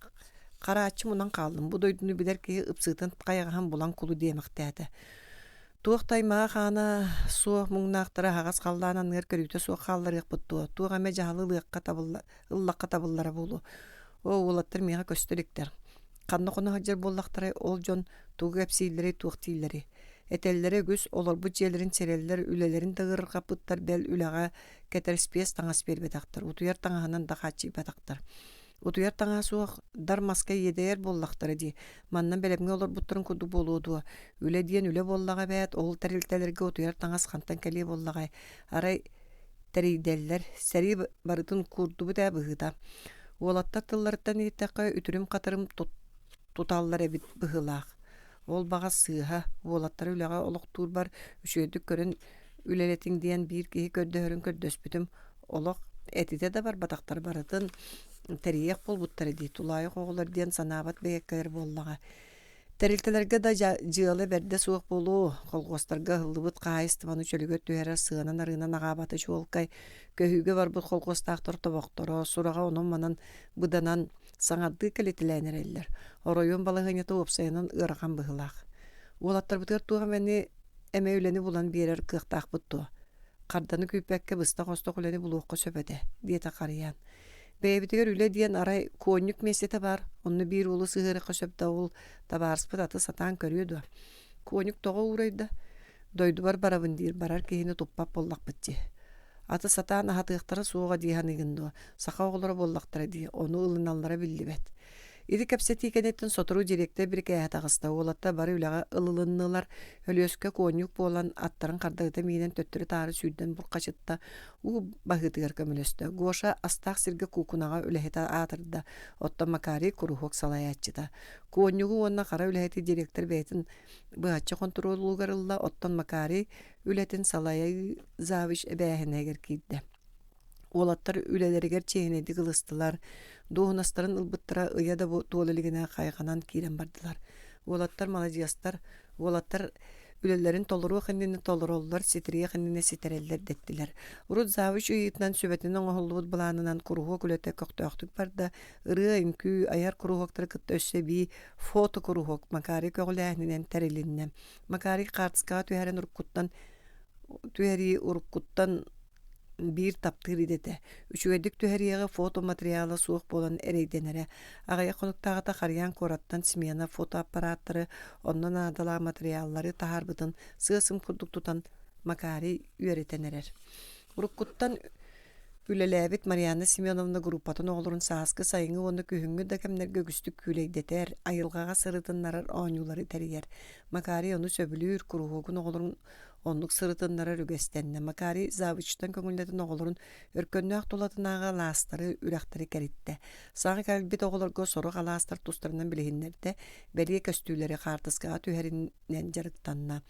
харааччы мунан хааллым. Бу дойдуну билэр киһи ыпсыытын хайаҕаһын булан кулу диэмэхтээтэ. Туох да аймаҕа хаана суох муҥнаахтары аһаҕас халлаан анныгар көрүүтэ суох хаалларыахпыт дуо? Туох эмэ дьаһалы ылыахха табылла ыллахха табыллара буолуо. Оо, уолаттар миэхэ көстө иликтэр. Ханна хоно сылдьар буоллахтарай, ол дьон тугу кэпсииллэрий, туох дииллэрий? Этэллэрэ үгүс, олорбут дьиэлэрин сирэллэр, үлэлэрин да ыарырҕаппыттар, бэл үлэҕэ кэтэр спец таҥас биэрбэтэхтэр, утуйар таҥаһынан да хааччыйбатахтар. Утуйар таҥаһа суох дар маска иэдэйэр буоллахтара дии. Манна бэлэмҥэ олорбуттарын курдук буолуо дуо? Үлэ диэн үлэ буоллаҕа эбээт, ол тэрилтэлэргэ утуйар таҥас хантан кэлиэ буоллаҕай? Арай тэрийдэллэр, сэрии барытын куурдубут ээ быһыыта. Уолаттар тылларыттан иһиттэххэ, үтүрүм-хатырым туталлар эбит быһыылаах. Ол баҕас сыыһа, уолаттары үлэҕэ олохтуурбар үчүгэйдик көрөн үлэлэтиҥ диэн биир киһи көрдөһөрүн көрдөспүтүм. Олох этитэ да барбатахтар барытын тэрийиэх буолбуттара дии, тулаайах оҕолор диэн санаабат бэйэккэлэр буоллаҕа. Тэрилтэлэргэ да дьыала бэрдэ суох буолуо, колхуостарга ыһыллыбыт хаһаайыстыбаны чөлүгэр түһэрэр сыанан-арыынан аҕаабата чуолкай, көһүүгэ барбыт колхуостаахтар тобохторо, сураҕа онон-манан быданан саҥардыы кэлитэлээн эрэллэр. Оройуон балаһыанньата уопсайынан ыарахан быһыылаах. Уолаттарбытыгар туох эмэни эмэ үлэни булан биэрэр кыахтаахпыт дуо? Харданы күүппэккэ быстах-остох үлэни булуохха сөп этэ, диэтэ Харыйаан. Бэйэбитигэр үлэ диэн арай куонньук миэстэтэ баар, онно биир уолу сыһыарыахха сөп да ол табаарыспыт аты сатаан көрүө дуо? Куонньук тоҕо уурайда? Дойдубар барабын диир, барар киһини туппат буоллахпыт дии. Аты сатаан аһатыахтара суоҕа дии саныыгын дуо? Саха оҕолоро буоллахтара дии, ону ылыналлара биллибэт. Ити кэпсэтии кэнниттэн сотору директор бирикээһэ таҕыста. Уолаттар бары үлэҕэ ылылыннылар. Өлүөскэ куонньук буолан, аттарын хардарыта миинэн төттөрү-таары сүүрдэн бурхачытта, уу баһыытыгар көмөлөстө. Гоша астаах сиргэ куукунаҕа үлэһитэ аатырда, оттон Макарий куруһуок салайааччыта. Куонньугу уонна хара үлэһити директор бэйэтин быһаччы хонтуруолугар ылла, оттон Макарий үлэтин салайыы завуч эбээһинэһигэр киирдэ. Уолаттар үлэлэригэр чиэһинэйдик ылыстылар, дуоһунастарын ылбыттара ыйа да туола илигинэ хайҕанан киирэн бардылар. Уолаттар маладьыастар, уолаттар үлэлэрин толоруох иннинэ толороллор, ситириэх иннинэ ситэрэллэр дэттилэр. Урут завуч ыйыытынан сүбэтинэн оҥоһуллубут былаанынан куруһуок үлэтэ көхтөөхтүк барда. Ырыа, үҥкүү, айар куруһуоктары кытта өссө эбии фото-куруһуок Макарий көҕүлээһининэн тэрилиннэ. Макарий хаартыскаҕа түһэрэн уруккуттан түһэрии уруккуттан биир таптыыр идэтэ. Үчүгэйдик түһэриэҕи фото-материала суох буолан эрэйдэнэрэ. Аҕыйах хонуктааҕыта Харыйаан куораттан смена фотоаппараттары, онно наадалаах материаллары таһаарбытын сыа-сым курдук тутан Макарий үөрэтэн эрэр. Уруккуттан үлэлээбит Марианна Семеновна группатын оҕолорун сааскы, сайыҥҥы уонна күһүҥҥү да кэмнэргэ үгүстүк күүлэйдэтэр, айылҕаҕа сырытыннарар оонньуулары тэрийэр. Макарий ону сөбүлүүр, куруһуогун оҕолорун Оннук сырытыннарар үгэстэннэ. Макарий завучтан көҥүллэтэн оҕолорун өркөннөөх тулатынааҕы алаастары, үрэхтэри кэриттэ. Саҥа кэлбит оҕолорго сорох алаастар тустарынан билиһиннэрдэ, бэлиэ көстүүлэри хаартыскаҕа түһэринэн дьарыктанна.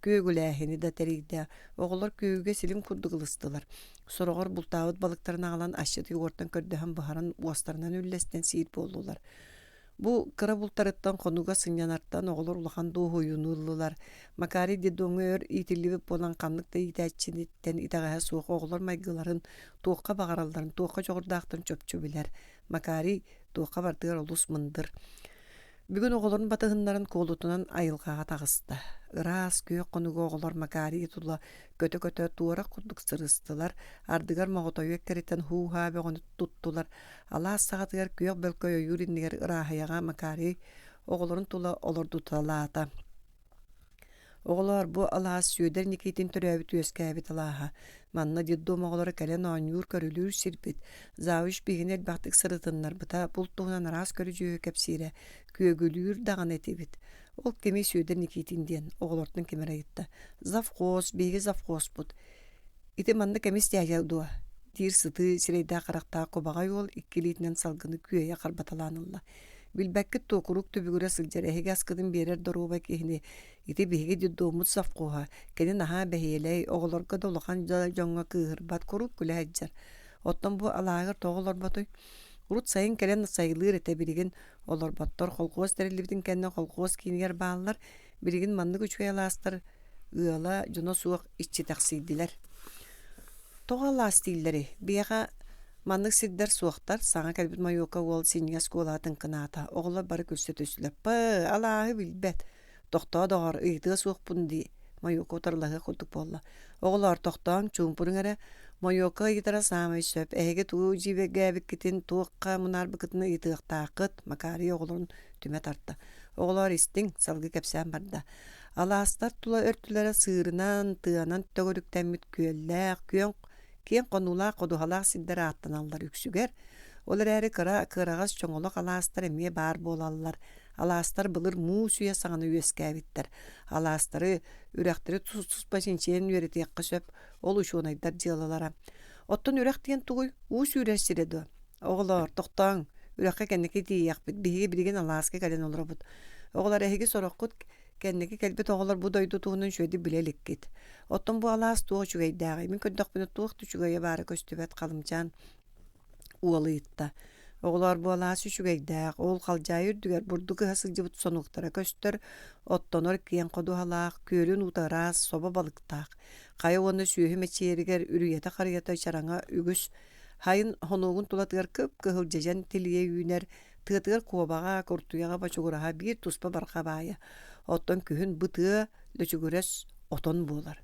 Күөгүлээһини да тэрийдэ. Оҕолор күөгүгэ силим курдук ылыстылар. Сороҕор бултаабыт балыктарын аҕалан асчыт Егортан көрдөһөн буһаран уостарынан үллэстэн сиир буоллулар. Бу кыра бултарыттан хонууга сынньанартан оҕолор улахан дуоһуйууну ыллылар. Макарий детдомҥа өр иитиллибит буолан ханнык да иитээччиттэн итэҕэһэ суох оҕолор майгыларын, туохха баҕаралларын, туохха дьоҕурдаахтарын чопчу билэр. Макарий туохха барытыгар олус мындыр. Бүгүн оҕолорун батыһыннаран куолутунан айылҕаҕа таҕыста. Ыраас күөх хонууга оҕолор Макарийы тула көтө-көтө туорах курдук сырыстылар, ардыгар моҕотойу эккирэтэн һуу-һаа бөҕөнү туттулар, Алаас саҕатыгар күөх бөлкөй ойуур иннигэр ырааһыйаҕа Макарий оҕолорун тула олордуталаата. Оҕолоор, бу алаас Сүөдэр Никитин төрөөбүт-үөскээбит алааһа. Манна детдом оҕолоро кэлэн оонньуур-көрүлүүр сирбит. Завуч биһигини элбэхтик сырытыннарбыта, булт туһунан араас көрүдьүөһү кэпсиирэ, күөгүлүүр даҕаны этибит. Ол кими Сүөдэр Никитин диэн оҕолортон ким эрэ ыйытта. Завхоз, биһиги завхозпут. Ити манна кэмис дьээдьэ дуо? диир сытыы сирэйдээх-харахтаах кубаҕай уол икки илиитинэн салгыны күөйэ харбаталаан ылла. Билбэккит дуо, куруук түбүгүрэ сылдьар эһиги аскытын биэрэр доруобай киһини ити биһиги детдоммут совхоһа, кини наһаа бэһиэлэй, оҕолорго да улахан дьоҥҥо кыыһырбат, куруук күлэ сылдьар. Оттон бу алааһыгар тоҕо олорботуй? Урут сайын кэлэн сайылыыр этэ, билигин олорботтор. Холхуос тэриллибитин кэннэ холхуос киинигэр бааллар. Билигин маннык үчүгэй алаастар ыала, дьоно суох иччитэхсийдилэр. Тоҕо алаас дииллэрий? Биһиэхэ маннык сирдэр суохтар, саҥа кэлбит Мойуока уол синньигэс куолаһа тыҥкынаата. Оҕолор бары күлсэ түстүлэр. Пыы, алааһы билбэт. Тохтоо, доҕор, ыйытыа суохпун дии, Мойуока утарылаһыах курдук буолла. Оҕолоор, тохтооҥ, чуумпуруҥ эрэ. Мойуока ыйытара саамай сөп. Эһиги тугу дьиибэргээбиккитин, туохха мунаарбыккытын ыйытыахтааххыт, Макарий оҕолорун түмэ тарта. Оҕолоор, истиҥ, салгыы кэпсээн барда. Алаастар тула өртүлэрэ сыырынан, тыанан төгүрүктэммит күөллээх, күөҥ киэҥ хонуулаах ходуһалаах сирдэр ааттаналлар үксүгэр. Ол эрээри кыра кыараҕас чоҥолох алаастар эмиэ баар буолаллар. Алаастар былыр муус үйэ саҕана үөскээбиттэр. Алаастары, үрэхтэри тус-туспа чинчийэн үөрэтиэххэ сөп, ол учуонайдар дьыалалара. Оттон үрэх диэн тугуй? Уу сүүрэр сирэ дуо? Оҕолоор, тохтооҥ, үрэххэ кэнники тиийиэхпит, биһиги билигин алааска кэлэн олоробут. Оҕолор, эһиги сороххут кэнники кэлбит оҕолор бу дойду туһунан үчүгэйдик билэ иликкит. Оттон бу алаас туох үчүгэйдээҕий? Мин көрдөхпүнэ туох да үчүгэйэ баара көстүбэт халымчаан уол ыйытта. Оҕолоор, бу алаас үчүгэйдээх, ол халдьаайы үрдүгэр бурдук ыһа сылдьыбыт сонуктара көстөр, оттонор киэҥ ходуһалаах, күөлүн уута ыраас, собо балыктаах. Хайа уонна сүөһү мэччийэригэр үрүйэтэ-харыйата чараҥа үгүс. Хайын хонуугун тулатыгар кып-кыһыл дьэдьэн тилийэ үүнэр, тыатыгар куобаҕа, куртуйаҕа бочугураһа биир туспа барҕа баайа. Оттон күһүн бу тыа лөчүгүрэс отон буолар.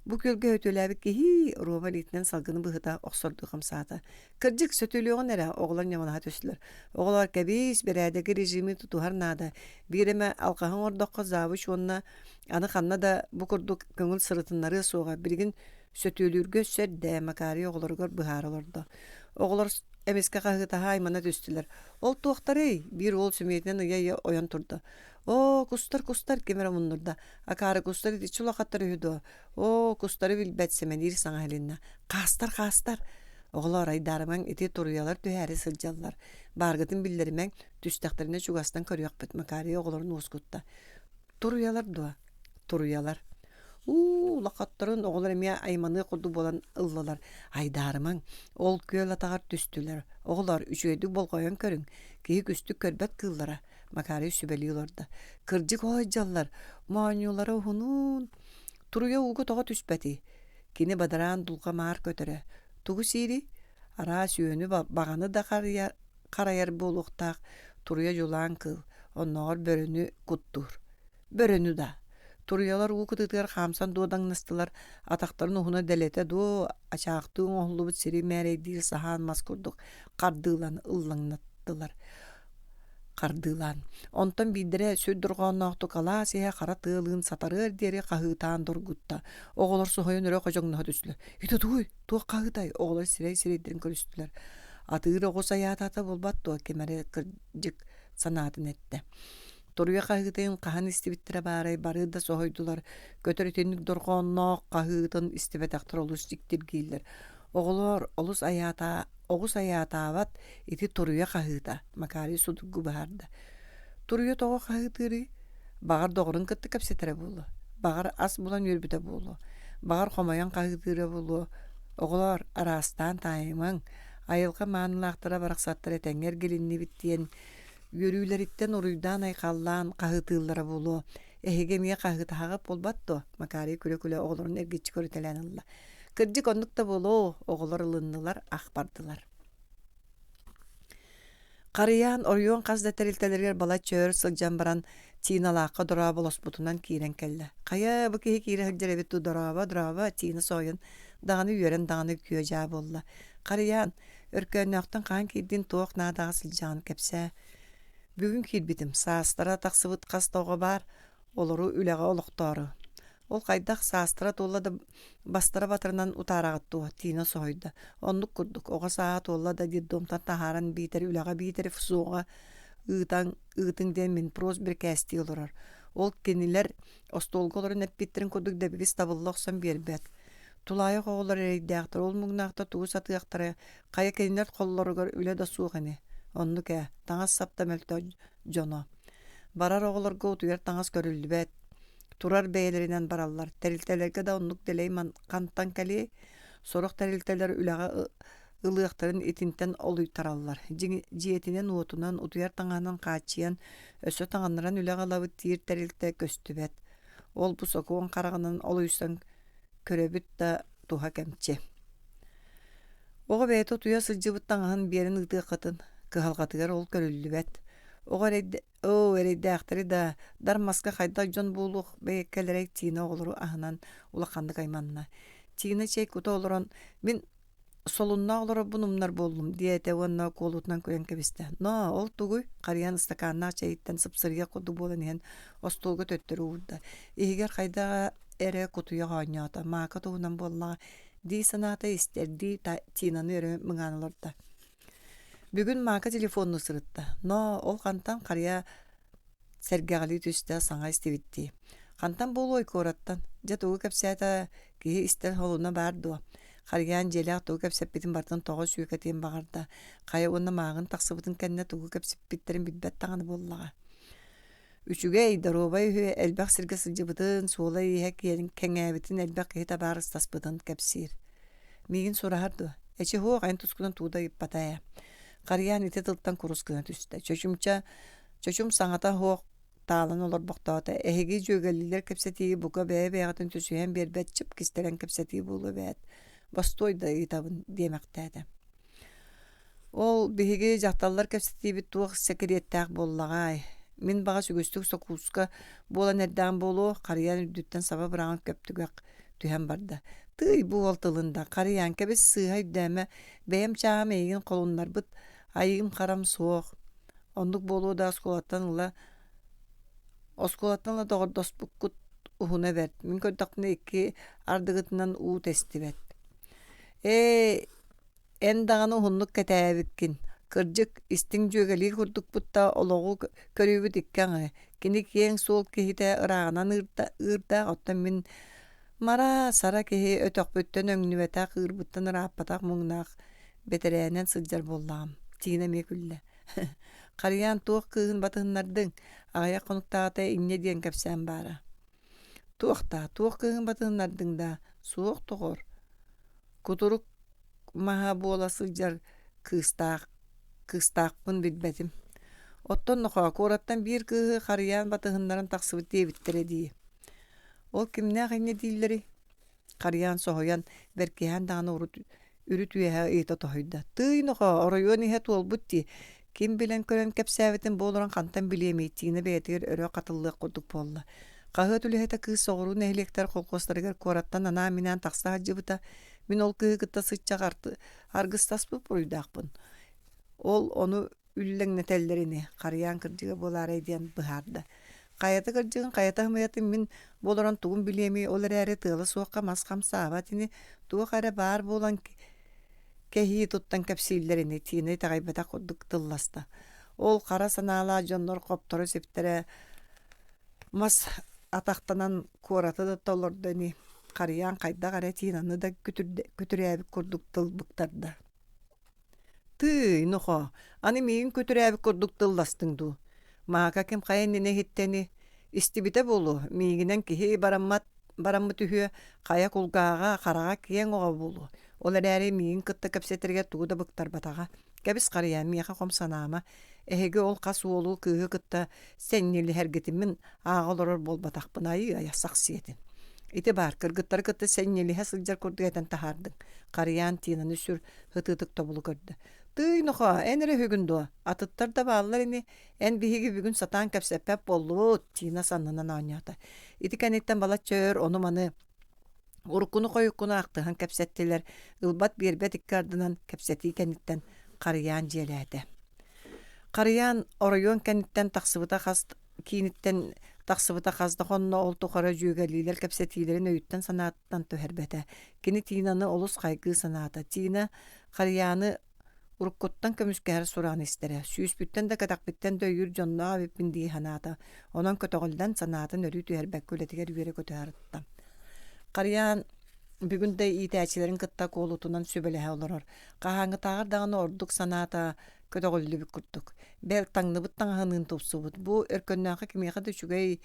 Бу күөлгэ өтүөлээбит киһи Рома илиитинэн салгыны быһыта охсордуу хамсаата. Кырдьык, сөтүөлүөҕүн эрэ, оҕолор ньамалаһа түстүлэр. Оҕолор, кэбиис, бэрээдэги режими тутуһар наада. Биир эмэ алҕаһы оҥордоххо завуч уонна аны ханна да бу курдук көҥүл сырытыннарыа суоҕа. Билигин сөтүөлүүргэ өссө эрдэ, Макарий оҕолоругар быһаара олордо. Оҕолор. Эмискэ хаһыытаһа аймана түстүлэр. Ол туохтарый? Биир уол сөмүйэтинэн ыйа-ыйа ойон турда. Оо, кустар, кустар, ким эрэ муннурда. Акаары кустар итиччэ улахаттар үһү дуо? Оо, кустары билбэт сэмэлиир саҥа иһилиннэ. Хаастар, хаастар! Оҕолоор, айдаарымаҥ, ити туруйалар түһээри сылдьаллар. Бааргытын биллэримэҥ, түстэхтэринэ чугастан көрүөхпүт, Макария оҕолорун уоскутта. Туруйалар дуо? Туруйалар. Уу, улахаттарын оҕолор эмиэ айманыах курдук буолан ыллылар. Айдаарымаҥ, ол күөл атаҕар түстүлэр. Оҕолоор, үчүгэйдик болҕойон көрүҥ, киһи күстүк көрбөт кыыллара, Макарий сүбэлии олордо. Кырдьык оойдьаллар, моонньуулара уһунуун. Туруйа ууга тоҕо түспэтий? Кини бадараан дулҕа маар көтөрө. Тугу сиирий? Араас үөнү баҕаны да харайар буолуохтаах туруйа дьулаан кыыл, оннооҕор бөрөнү куттуур. Бөрөнү да. Туруйалар уу кытыытыгар хаамсан дуодаҥнастылар, атахтарын уһуна дэлэтэ дуо, ачаахтыы оҥоһуллубут сири мээрэйдиир саһаан мас курдук хардыылан ыллаҥнаттылар. Хардыылаан. Онтон биирдэрэ сүр дорҕоонноохтук алаас иһэ хара тыалыын сатарыар диэри хаһыытаан доргутта. Оҕолор соһуйан өрө ходьоҥноһо түстүлэр. Ити тугуй? Туох хаһыытай? Оҕолор сирэй-сирэйдэрин көрүстүлэр. Атыыр оҕус айаатаата буолбат дуо? Ким эрэ кырдьык санаатын эттэ. Туруйа хаһыытын хаһан истибиттэрэ баарай бары да соһуйдулар. Көтөр итинник дорҕоонноох хаһыытын истибэтэхтэр олус дьиктиргииллэр. Оҕолоор, олус айаатаа, оҕус айаатаабат ити туруйа хаһыыта, Макарий судургу быһаарда. Туруйа тоҕо хаһыытыырый? Баҕар доҕорун кытта кэпсэтэрэ буолуо, баҕар ас булан үөрбүтэ буолуо, баҕар хомойон хаһыытыыра буолуо. Оҕолоор, араастаан таайымаҥ, айылҕа маанылаахтара барахсаттар этэҥҥэ эргилиннибит диэн үөрүүлэриттэн уруйдаан-айхаллаан хаһыытыыллара буолуо. Эһиги эмиэ хаһыытаһаҕыт буолбат дуо? Макарий күлэ-күлэ оҕолорун эргиччи көрүтэлээн ылла. Кырдьык оннук да буолуо, оҕолор ылыннылар, ах бардылар. Харыйаан оройуон хас да тэрилтэлэригэр балачча өр сылдьан баран Тиналаахха дорооболоспутунан киирэн кэллэ. Хайа, бу киһи киирэ сылдьар эбит дуу, дорообо, дорообо, Тина соһуйан даҕаны үөрэн даҕаны күө-дьаа буолла. Харыйаан, Өркөөннөөхтөн хаһан киирдин, туох наадаҕа сылдьаҕын кэпсээ. Бүгүн киирбитим, саастара тахсыбыт хас да оҕо баар, олору үлэҕэ олохтоору. Ол хайдах саастара туолла да бастара батарынан утаараҕыт дуо? Тина соһуйда. Оннук курдук, оҕо сааһа туолла да детдомтан таһааран биитэр үлэҕэ биитэр ФСО-ҕа ыытаҥ, ыытыҥ диэн Минпрос бирикээстии олорор. Ол кинилэр остуолга олорон эппиттэрин курдук дэбигис табылла охсон биэрбэт. Тулаайах оҕолор эрэйдээхтэр, ол муҥнаахтар тугу сатыахтара, хайа кинилэр холлоругар үлэ да суох ини. Оннук ээ, таҥас-сап да мөлтөх дьоно. Барар оҕолорго утуйар таҥас көрүллүбэт, турар бэйэлэринэн бараллар. Тэрилтэлэргэ да оннук дэлэй хантан кэлиэй? Сорох тэрилтэлэр үлэҕэ ылыахтарын итинтэн олуйтараллар. Дьиэтинэн-уотунан, утуйар таҥаһынан хааччыйан, өссө таҥыннаран үлэҕэ ылабыт диир тэрилтэ көстүбэт. Ол бу сокуон хараҕынан олуйсан көрөбүт да туһа кэмчи. Оҕо бэйэтэ утуйа сылдьыбыт таҥаһын биэрэн ыытыаххытын, кыһалҕатыгар ол көрүллүбэт. Оҕо эрэйдэ Оо, эрэйдээхтэри да, дар маска хайдах дьон буолуох бэйэккэлэрэй Тина оҕолору аһынан улаханнык айманна. Тина чэй кута олорон, мин солуннаах олорорбун умнар буоллум диэтэ уонна куолутунан күлэн кэбистэ. Ноо, ол тугуй? Харыйан ыстакааннаах чэйиттэн сыпсырыйа курдук буолан иһэн остуолга төттөрү уурда. Иһигэр хайдах эрэ кутуйах оонньоото, Маака туһунан буоллаҕа дии санаата истэрдии Тинаны өрө мыҥаан олордо. Бүгүн Маака телефоннуу сырытта. Ноо, ол хантан харыйа сэргэҕэлии түстэ, саҥа истибиттии. Хантан буолуой куораттан? Дьэ тугу кэпсээтэ, киһи истэр холуна баар дуо? Харыйаан дьиэлээх тугу кэпсэппитин барытын тоҕо сүөкэтиэн баҕарда. Хайа уонна мааҕын тахсыбытын кэннэ тугу кэпсэппиттэрин билбэт даҕаны буоллаҕа. Үчүгэй, доруобай үһү, элбэх сиргэ сылдьыбытын, суола-ииһэ кэҥээбитин элбэх киһи табаарыстаспытын кэпсиир. Миигин сураһар дуо? Эчи суох, эн тускунан тугу да ыйыппата ээ. Харыйаан ити тылтан курус гына түстэ. Чочумча, чочум саҥата суох таалан олорбохтоото. Эһиги дьүөгэлиилэр кэпсэтии бука бэйэ-бэйэҕитин түсүһэн биэрбэт чып кистэлэҥ кэпсэтии буолуо эбээт. Бостуой да ыйытабын диэмэхтээтэ. Ол биһиги дьахталлар кэпсэтиибит туох сэкириэттээх буоллаҕай? Мин баҕас үгүстүк сокууска буолан эрдэҕим буолуо, харыйан үрдүттэн саба быраҕан көптүгэх түһэн барда. Тыый, бу уол тылын да, харыйаан кэбис, сыыһа өйдөөмө, бэйэм чааһым эйигин холуннарбыт, айыым-харам суох. Оннук буолуо да оскуолаттан ыла оскуолаттан ыла доҕордоспуккут уһуна бэрт. Мин көрдөхпүнэ икки ардыгытынан уу тэстибэт. Ээ, Эн даҕаны уһуннук кэтээбиккин. Кырдьык, истиҥ дьүөгэлии курдукпут да олоҕу көрүүбүт икки аҥы. Кини киэҥ суол киһитэ ырааҕынан ыырдаах, оттон мин мара-сара киһи өтөхпүттэн өҥнүбэтэх, ыырбыттан ырааппатах муҥнаах бэтэрээнэн сылдьар буоллаҕым. Тина эмиэ күллэ. Харыйаан туох кыыһын батыһыннардыҥ? Аҕыйах хонуктааҕыта инньэ диэн кэпсээн баара. Туох даа, туох кыыһын батыһыннардыҥ даа? Суох, доҕор. Кутурук маһа буола сылдьар кыыстаах кыыстаахпын билбэтим. Оттон нохоо куораттан биир кыыһы харыйаан батыһыннаран тахсыбыт диэбиттэрэ дии. Ол кимнээх инньэ дииллэрий? Харыйаан соһуйан, бэркиһээн даҕаны урут үрүт үөһэ ыйыта тоһуйда. Тыый нохоо, оройуон иһэ туолбут дии. Ким билэн көрөн кэпсээбитин бу олорон хантан билиэмий, Тина бэйэтигэр өрө хатыллыах курдук буолла. Хаһыат үлэһитэ кыыс соҕуруу нэһилиэктэр колхуостарыгар куораттан анаан-минээн тахса сылдьыбыта. Мин ол кыыһы кытта сыччах аргыстаспыт буруйдаахпын. Ол ону үллэҥнэтэллэр ини, харыйаан кырдьыга буолаарай диэн быһаарда. Хайата кырдьыгын, хайата ымыйатын мин бу олорон тугун билиэмий, ол эрээри тыала суохха мас хамсаабат ини, туох эрэ баар буолан кэһии туттан кэпсииллэр ини, Тина итэҕэйбэтэх курдук тылласта. Ол хара санаалаах дьоннор хопторо-сиптэрэ мас атахтанан куораты да толордо ини, харыйаан хайдах эрэ Тинаны да күтүрээбит курдук тыл быктарда. Тыый, нохоо, аны миигин күтүрээбит курдук тылластыҥ дуу? Маака ким хайа иннинэ иһиттэни истибитэ буолуо, миигинэн киһи бараммат бараммыт үһүө, хайа кулгааҕа, хараҕа киэҥ оҕо буолуо. Ол эрээри миигин кытта кэпсэтэригэр тугу да быктарбатаҕа. Кэбис харыйа, миэхэ хом санаама. Эһиги ол хас уолу кыыһы кытта сэнньилиһэргитин мин ааҕа олорор буолбатахпын айыы-айа сах сиэтин. Ити баар, кыргыттары кытта сэнньилиһэ сылдьар курдук этэн таһаардыҥ. Харыйаан Тинаны сүр ытыытык тобулу көрдө. Тыый, нохоо, эн эрэ үһүгүн дуо? Атыттар да бааллар ини. Эн биһиги бүгүн сатаан кэпсэппэт буоллубут, Тина саннынан оонньоото. Ити кэнниттэн балачча өр ону-маны уруккуну-хойуккуну ахтыһан кэпсэттилэр. Ылбат-биэрбэт икки ардынан кэпсэтии кэнниттэн Харыйаан дьиэлээтэ. Харыйаан оройуон кэнниттэн тахсыбыта хас кииниттэн тахсыбыта хас да хонно ол тухары дьүөгэлиилэр кэпсэтиилэрин өйүттэн-санааттан түһэрбэтэ. Кини Тинаны олус хайгыы санаата. Тина Харыйааны уруккуттан көмүскэһэр сураҕын истэрэ. Сүүспүттэн да кэтэхпиттэн да өйүүр дьонноох эбиппин дии санаата. Онон көтөҕүллэн санаатын өрүү түһэрбэккэ үлэтигэр үөрэ-көтө сырытта. Харыйаан бүгүн да иитээччилэрин кытта куолутунан сүбэлэһэ олорор. Хаһааҥҥытааҕар даҕаны ордук санаата көтөҕүллүбүт курдук. Бэл, таҥныбыт таҥаһыныын тупсубут. Бу өркөннөөххө кимиэхэ да үчүгэй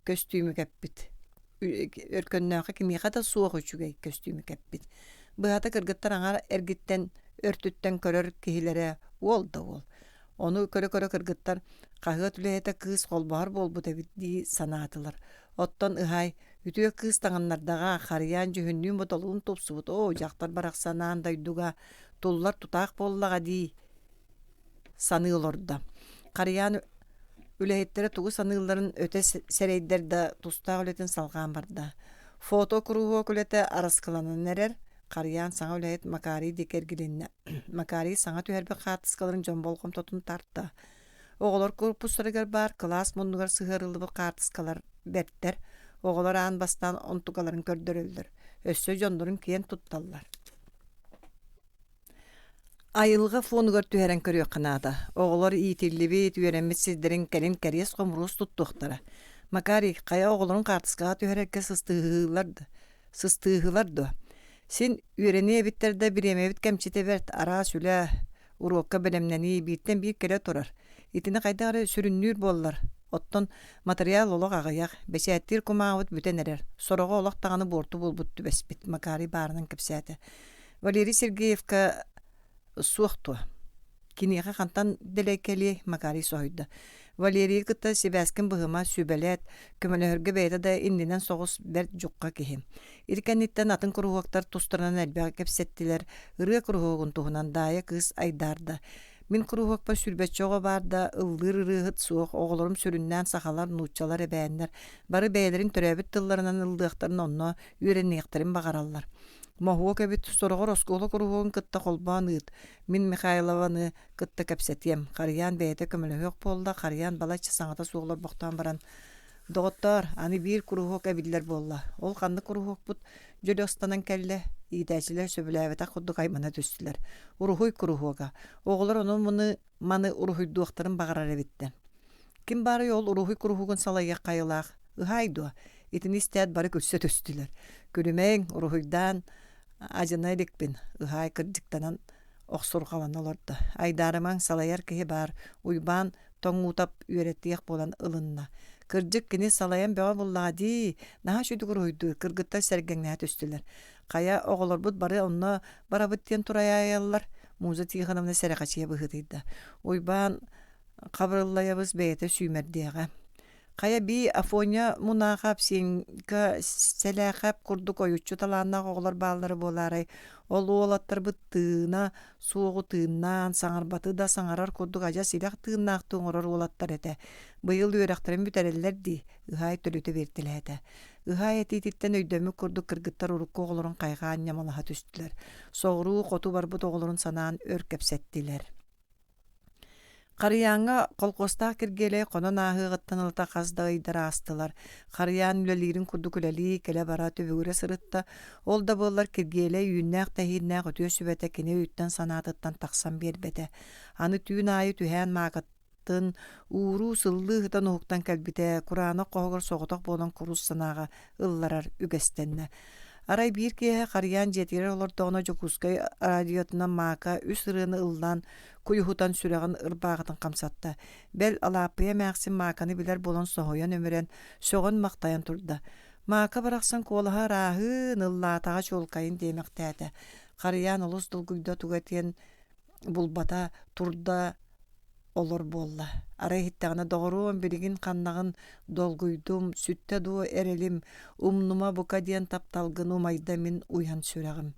көстүүмү кэппит. Өркөннөөххө кимиэхэ да суох үчүгэй көстүүмү кэппит. Быһата кыргыттар аҥар эргиттэн өртүттэн көрөр киһилэрэ уол да уол. Ону көрө-көрө кыргыттар хаһыат үлэһитэ кыыс холбоһор буолбут эбит дии санаатылар. Оттон ыһаай, үтүө кыыс таҥыннардаҕа, харыйаан дьүһүннүүн-бодолуун тупсубут, оо, дьахтар барахсан аан дойдуга туллар тутаах буоллаҕа дии саныы олордо. Харыйаан үлэһиттэрэ тугу саныылларын өтө сэрэйдэр да тустаах үлэтин салҕаан барда. Фото куруһуок үлэтэ араскыланан эрэр. Харыйаан саҥа үлэһит Макарий диэки эргилиннэ. Макарий саҥа түһэрбит хаартыскаларын дьон болҕомтотун тарта. Оҕолор куорпустарыгар баар кылаас муннугар сыһыарыллыбыт хаартыскалар бэртэр. Оҕолор аан бастаан онтукаларын көрдөрөллөр. Өссө дьоннорун киэн тутталлар. Айылҕа фонугар түһэрэн көрүөххэ наада. Оҕолор иитиллибит, үөрэммит сирдэрин кэлин кэриэс-хомуруос туттуохтара. Макарий, хайа оҕолорун хаартыскаҕа түһэрэргэ сыстыыһылар да, сыстыыһылар дуо? Син үөрэниэ эбиттэр да бириэмэбит кэмчитэ бэрт, араас үлэ, уруокка бэлэмнэнии бииртэн биир кэлэ турар. Итини хайдах эрэ сүрүннүүр буоллар. Оттон матырыйаал олох аҕыйах, бэчээттиир кумааҕыбыт бүтэн эрэр. Сороҕо олох даҕаны буорту буолбут түбэспит, Макарий баарынан кэпсээтэ. Валерий Сергеевка суох дуо? Киниэхэ хантан дэлэй кэлиэй? Макарий соһуйда. Валерийы кытта сибээскин быһыма, сүбэлээт, көмөлөһөргө бэйэтэ да иннинэн соҕус бэрт дьукка киһи. Ити кэнниттэн атын куруһуоктар тустарынан элбэҕи кэпсэттилэр, ырыа куруһуогун туһунан Даайа кыыс айдаарда. Мин куруһуокпар сүүрбэччэ оҕо баар да, ыллыыр ырыаһыт суох, оҕолорум сүрүннээн сахалар, нууччалар, эбээннэр. Бары бэйэлэрин төрөөбүт тылларынан ыллыахтарын онно үөрэниэхтэрин баҕараллар. Моһуок эбит, сороҕор оскуола куруһуогун кытта холбоон ыыт, мин Михайлованы кытта кэпсэтиэм. Харыйаан бэйэтэ көмөлөһүөх буолла, Харыйаан балачча саҥата суох олорбохтоон баран, «Доҕоттоор, аны биир куруһуок эбиллэр буолла. Ол ханнык куруһуокпут дьөлө ыстанан кэллэ?» Иитээччилэр сөбүлээбэтэх курдук аймана түстүлэр. Уруһуй куруһуога. Оҕолор ону-маны маны уруһуйдуохтарын баҕарар эбиттэр. Ким баарый ол уруһуй куруһугун салайыах хайылаах? Ыһаай дуо? Итини истээт бары күлсэ түстүлэр. Күлүмэҥ, уруһуйдаан адьына иликпин, ыһаай кырдьыктанан охсурҕалана олордо. Айдаарымаҥ, салайар киһи баар, Уйбаан тоҥуутап үөрэтиэх буолан ылынна. Кырдьык, кини салайан бөҕө буллаҕа дии, наһаа үчүгэй уруһуйдуур, кыргыттар сэргэҥнэһэ түстүлэр. Хайа, оҕолорбут бары онно барабыт диэн турайаайаллар, Муза Тихоновна сэрэхэчийэ быһыытыйда. Уйбаан Хабырыллайабыс бэйэтэ сүүмэрдиэҕэ. Хайа бии Афоня Мунаахап, Сенька Сэлээхэп курдук ойуччу талааннаах оҕолор бааллара буолаарай, ол уолаттарбыт тыына суоҕу тыыннаан, саҥарбаты да саҥарар курдук адьас илэх тыыннаахтыы оҥорор уолаттар этэ. Быйыл үөрэхтэрин бүтэрэллэр дии, Ыһаай төлүтэ биэртэлээтэ. Ыһаай этиититтэн өйдөммүт курдук кыргыттар урукку оҕолорун хайҕаан ньамалаһа түстүлэр. Соҕуруу хоту барбыт оҕолорун санаан өр кэпсэттилэр. Харыйааҥҥа колхуостаах Киргиэлэй хонон ааһыаҕыттан ылата хас да ыйдар аастылар. Харыйаан үлэлиирин курдук үлэлии, кэлэ-бара түбүгүрэ сырытта. Ол да буоллар Киргиэлэй үүннээх-тэһииннээх үтүө сүбэтэ кини өйүттэн-санаатыттан тахсан биэрбэтэ. Аны түүн аайы түһээн маакатын ууруу-сыллыы ыһытан уһуктан кэлбитэ, кураанах хоһугар соҕотох буолан курус санааҕа ылларар үгэстэннэ. Арай биир киэһэ Харыйаан дьиэтигэр олордоҕуна Дьокуускай радиотынан Мака үс ырыаны ыллаан куйуһутан сүрэҕин ырбааҕытын хамсатта. Бэл, Алааппыйа эмээхсин Мааканы билэр буолан соһуйан-өмүрэн, сөҕөн-махтайан турда. Мака барахсан куолаһа ырааһын, ыллаатаҕа чуолкайын диэмэхтээтэ. Харыйаан олус долгуйда туга этиэн булбата, турда олор буолла. Арай иһиттэҕинэ, доҕоруом, билигин ханнаҕын долгуйдум, сүттэ дуо эрэлим, умнума бука диэн тапталгын умайда мин уйан сүрэҕим.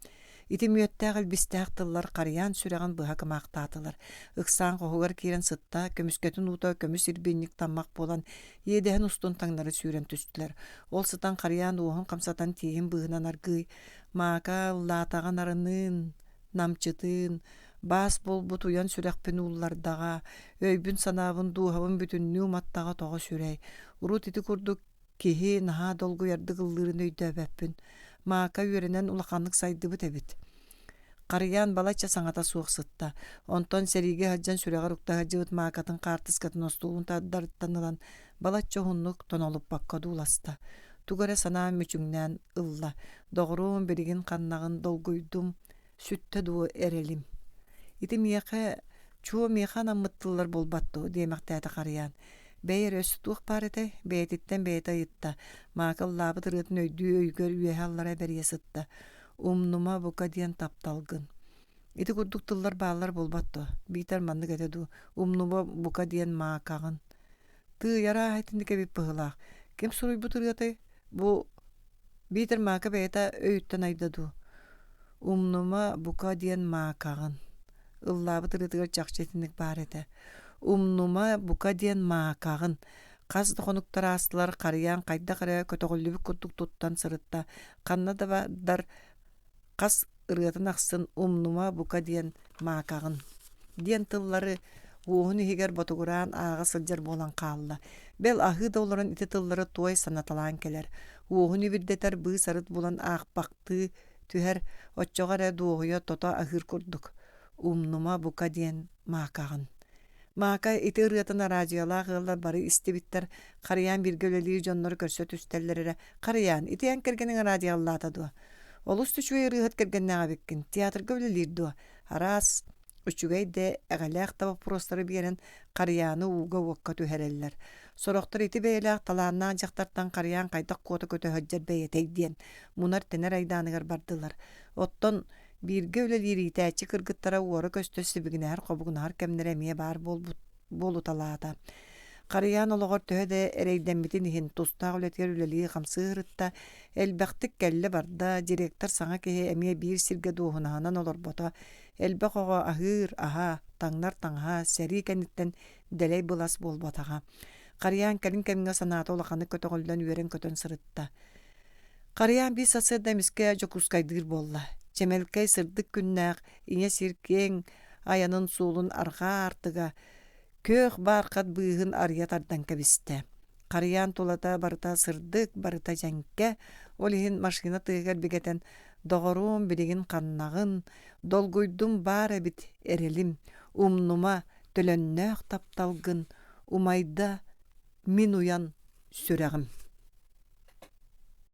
Ити мүөттээх илбистээх тыллар харыйаан сүрэҕин быһа кымаахтаатылар. Ыксаан хоһугар киирэн сытта, көмүскэтин уута көмүс ирбинньик таммах буолан, иэдэһин устун таҥнары сүүрэн түстүлэр. Ол сытан харыйаан уоһун хамсатан тииһин быыһынан аргыый «Маакаа, ыллаатаҕын арыныын, намчытыын, баас буолбут уйан сүрэхпин ууллардаҕа, өйбүн-санаабын, дууһабын бүтүннүү уматтаҕа тоҕо сүрэй. Урут ити курдук киһи наһаа долгуйардык ыллыырын өйдөөбөппүн. Мака үөрэнэн улаханнык сайдыбыт эбит. Харыйаан балачча саҥата суох сытта. Онтон сэриигэ сылдьан сүрэҕэр укта сылдьыбыт Маакатын хаартыскатын остуолун тардарыттан ылан балачча уһуннук тонолуппакка одууласта. Тугу эрэ санаан мүчүҥнээн ылла. Доҕоруом, билигин ханнаҕын долгуйдум, сүттэ дуо эрэлим. Ити миэхэ, чуо миэхэ анаммыт тыллар буолбат дуо диэмэхтээтэ Харыйаан. Бэйэ эрэ өссө туох баар этэй? Бэйэтиттэн бэйэтэ ыйытта. Маакы ыллаабыт ырыатын өйдүү өйүгэр үөһэ-аллара бэрийэ сытта. Умнума бука диэн тапталгын. Ити курдук тыллар бааллар буолбат дуо? Биитэр маннык этэ дуу, умнума бука диэн маакаҕын. Тыый, арааһа итинник эбит быһыылаах. Ким суруйбут ырыатай? Бу биитэр Мака бэйэтэ өйүттэн айда дуу? Умнума бука диэн маакаҕын. Ыллаабыт ырыатыгар чахчы итинник баар этэ. Умнума бука диэн маакаҕын. Хас да хонуктар аастылар, харыйаан хайдах эрэ көтөҕүллүбүт курдук туттан сырытта. Ханна да бардар хас ырыатын ахсын «Умнума бука диэн маакаҕын» диэн тыллары уоһун иһигэр ботугураан ааҕа сылдьар буолан хаалла. Бэл аһыы да олорон ити тыллары туой санаталаан кэлэр. Уоһун ибирдэтэр быыс-арыт булан аахпахтыы түһэр, оччоҕо эрэ дуоһуйа тото аһыыр курдук. «Умнума бука диэн маакаҕын» Мака ити ырыатын араадьыйалаах ыаллар бары истибиттэр, Харыйаан бииргэ үлэлиир дьоннору көрсө түстэллэр эрэ, «Харыйаан, ити эн кэргэниҥ араадьыйалаата дуо? Олус да үчүгэй ырыаһыт кэргэннээх эбиккин, театрга үлэлиир дуо?» Араас үчүгэй да, эҕэлээх да боппуруостары биэрэн Харыйааны ууга-уокка түһэрэллэр. Сорохтор ити бэйэлээх талааннаах дьахтартан Харыйаан хайдах куота көтө сылдьар бэйэтэй диэн мунар-тэнэр айдааныгар бардылар. Оттон Бииргэ үлэлиир иитээччи кыргыттара уора-көстө сибигинэһэр-хобугунаһар кэмнэрэ эмиэ баар буолбут буолуталаата. Харыйаан олоҕор төһө да эрэйдэммитин иһин, тустаах үлэтигэр үлэлии-хамсыы сырытта, элбэхтик кэллэ-барда, директор саҥа киһи эмиэ биир сиргэ дуоһунаһынан олорбото, элбэх оҕо аһыыр аһа, таҥнар таҥаһа сэрии кэнниттэн дэлэй былас буолбатаҕа. Харыйаан кэлин кэмҥэ санаата улаханнык көтөҕүллэн үөрэн-көтөн сырытта. Харыйаан биир сарсыарда эмискэ Дьокуускайдыыр буолла. Чэмэлкэй сырдык күннээх ийэ сир киэҥ айанын суолун арҕаа аартыга күөх баархат быыһын арыйа тардан кэбистэ. Харыйаан тулата барыта сырдык, барыта дьэҥкэ, ол иһин машина тыаһыгар бигэтэн Доҕоруом билигин ханнаҕын, долгуйдум баар эбит эрэлим, умнума төлөннөөх тапталгын, умайда мин уйан сүрэҕим.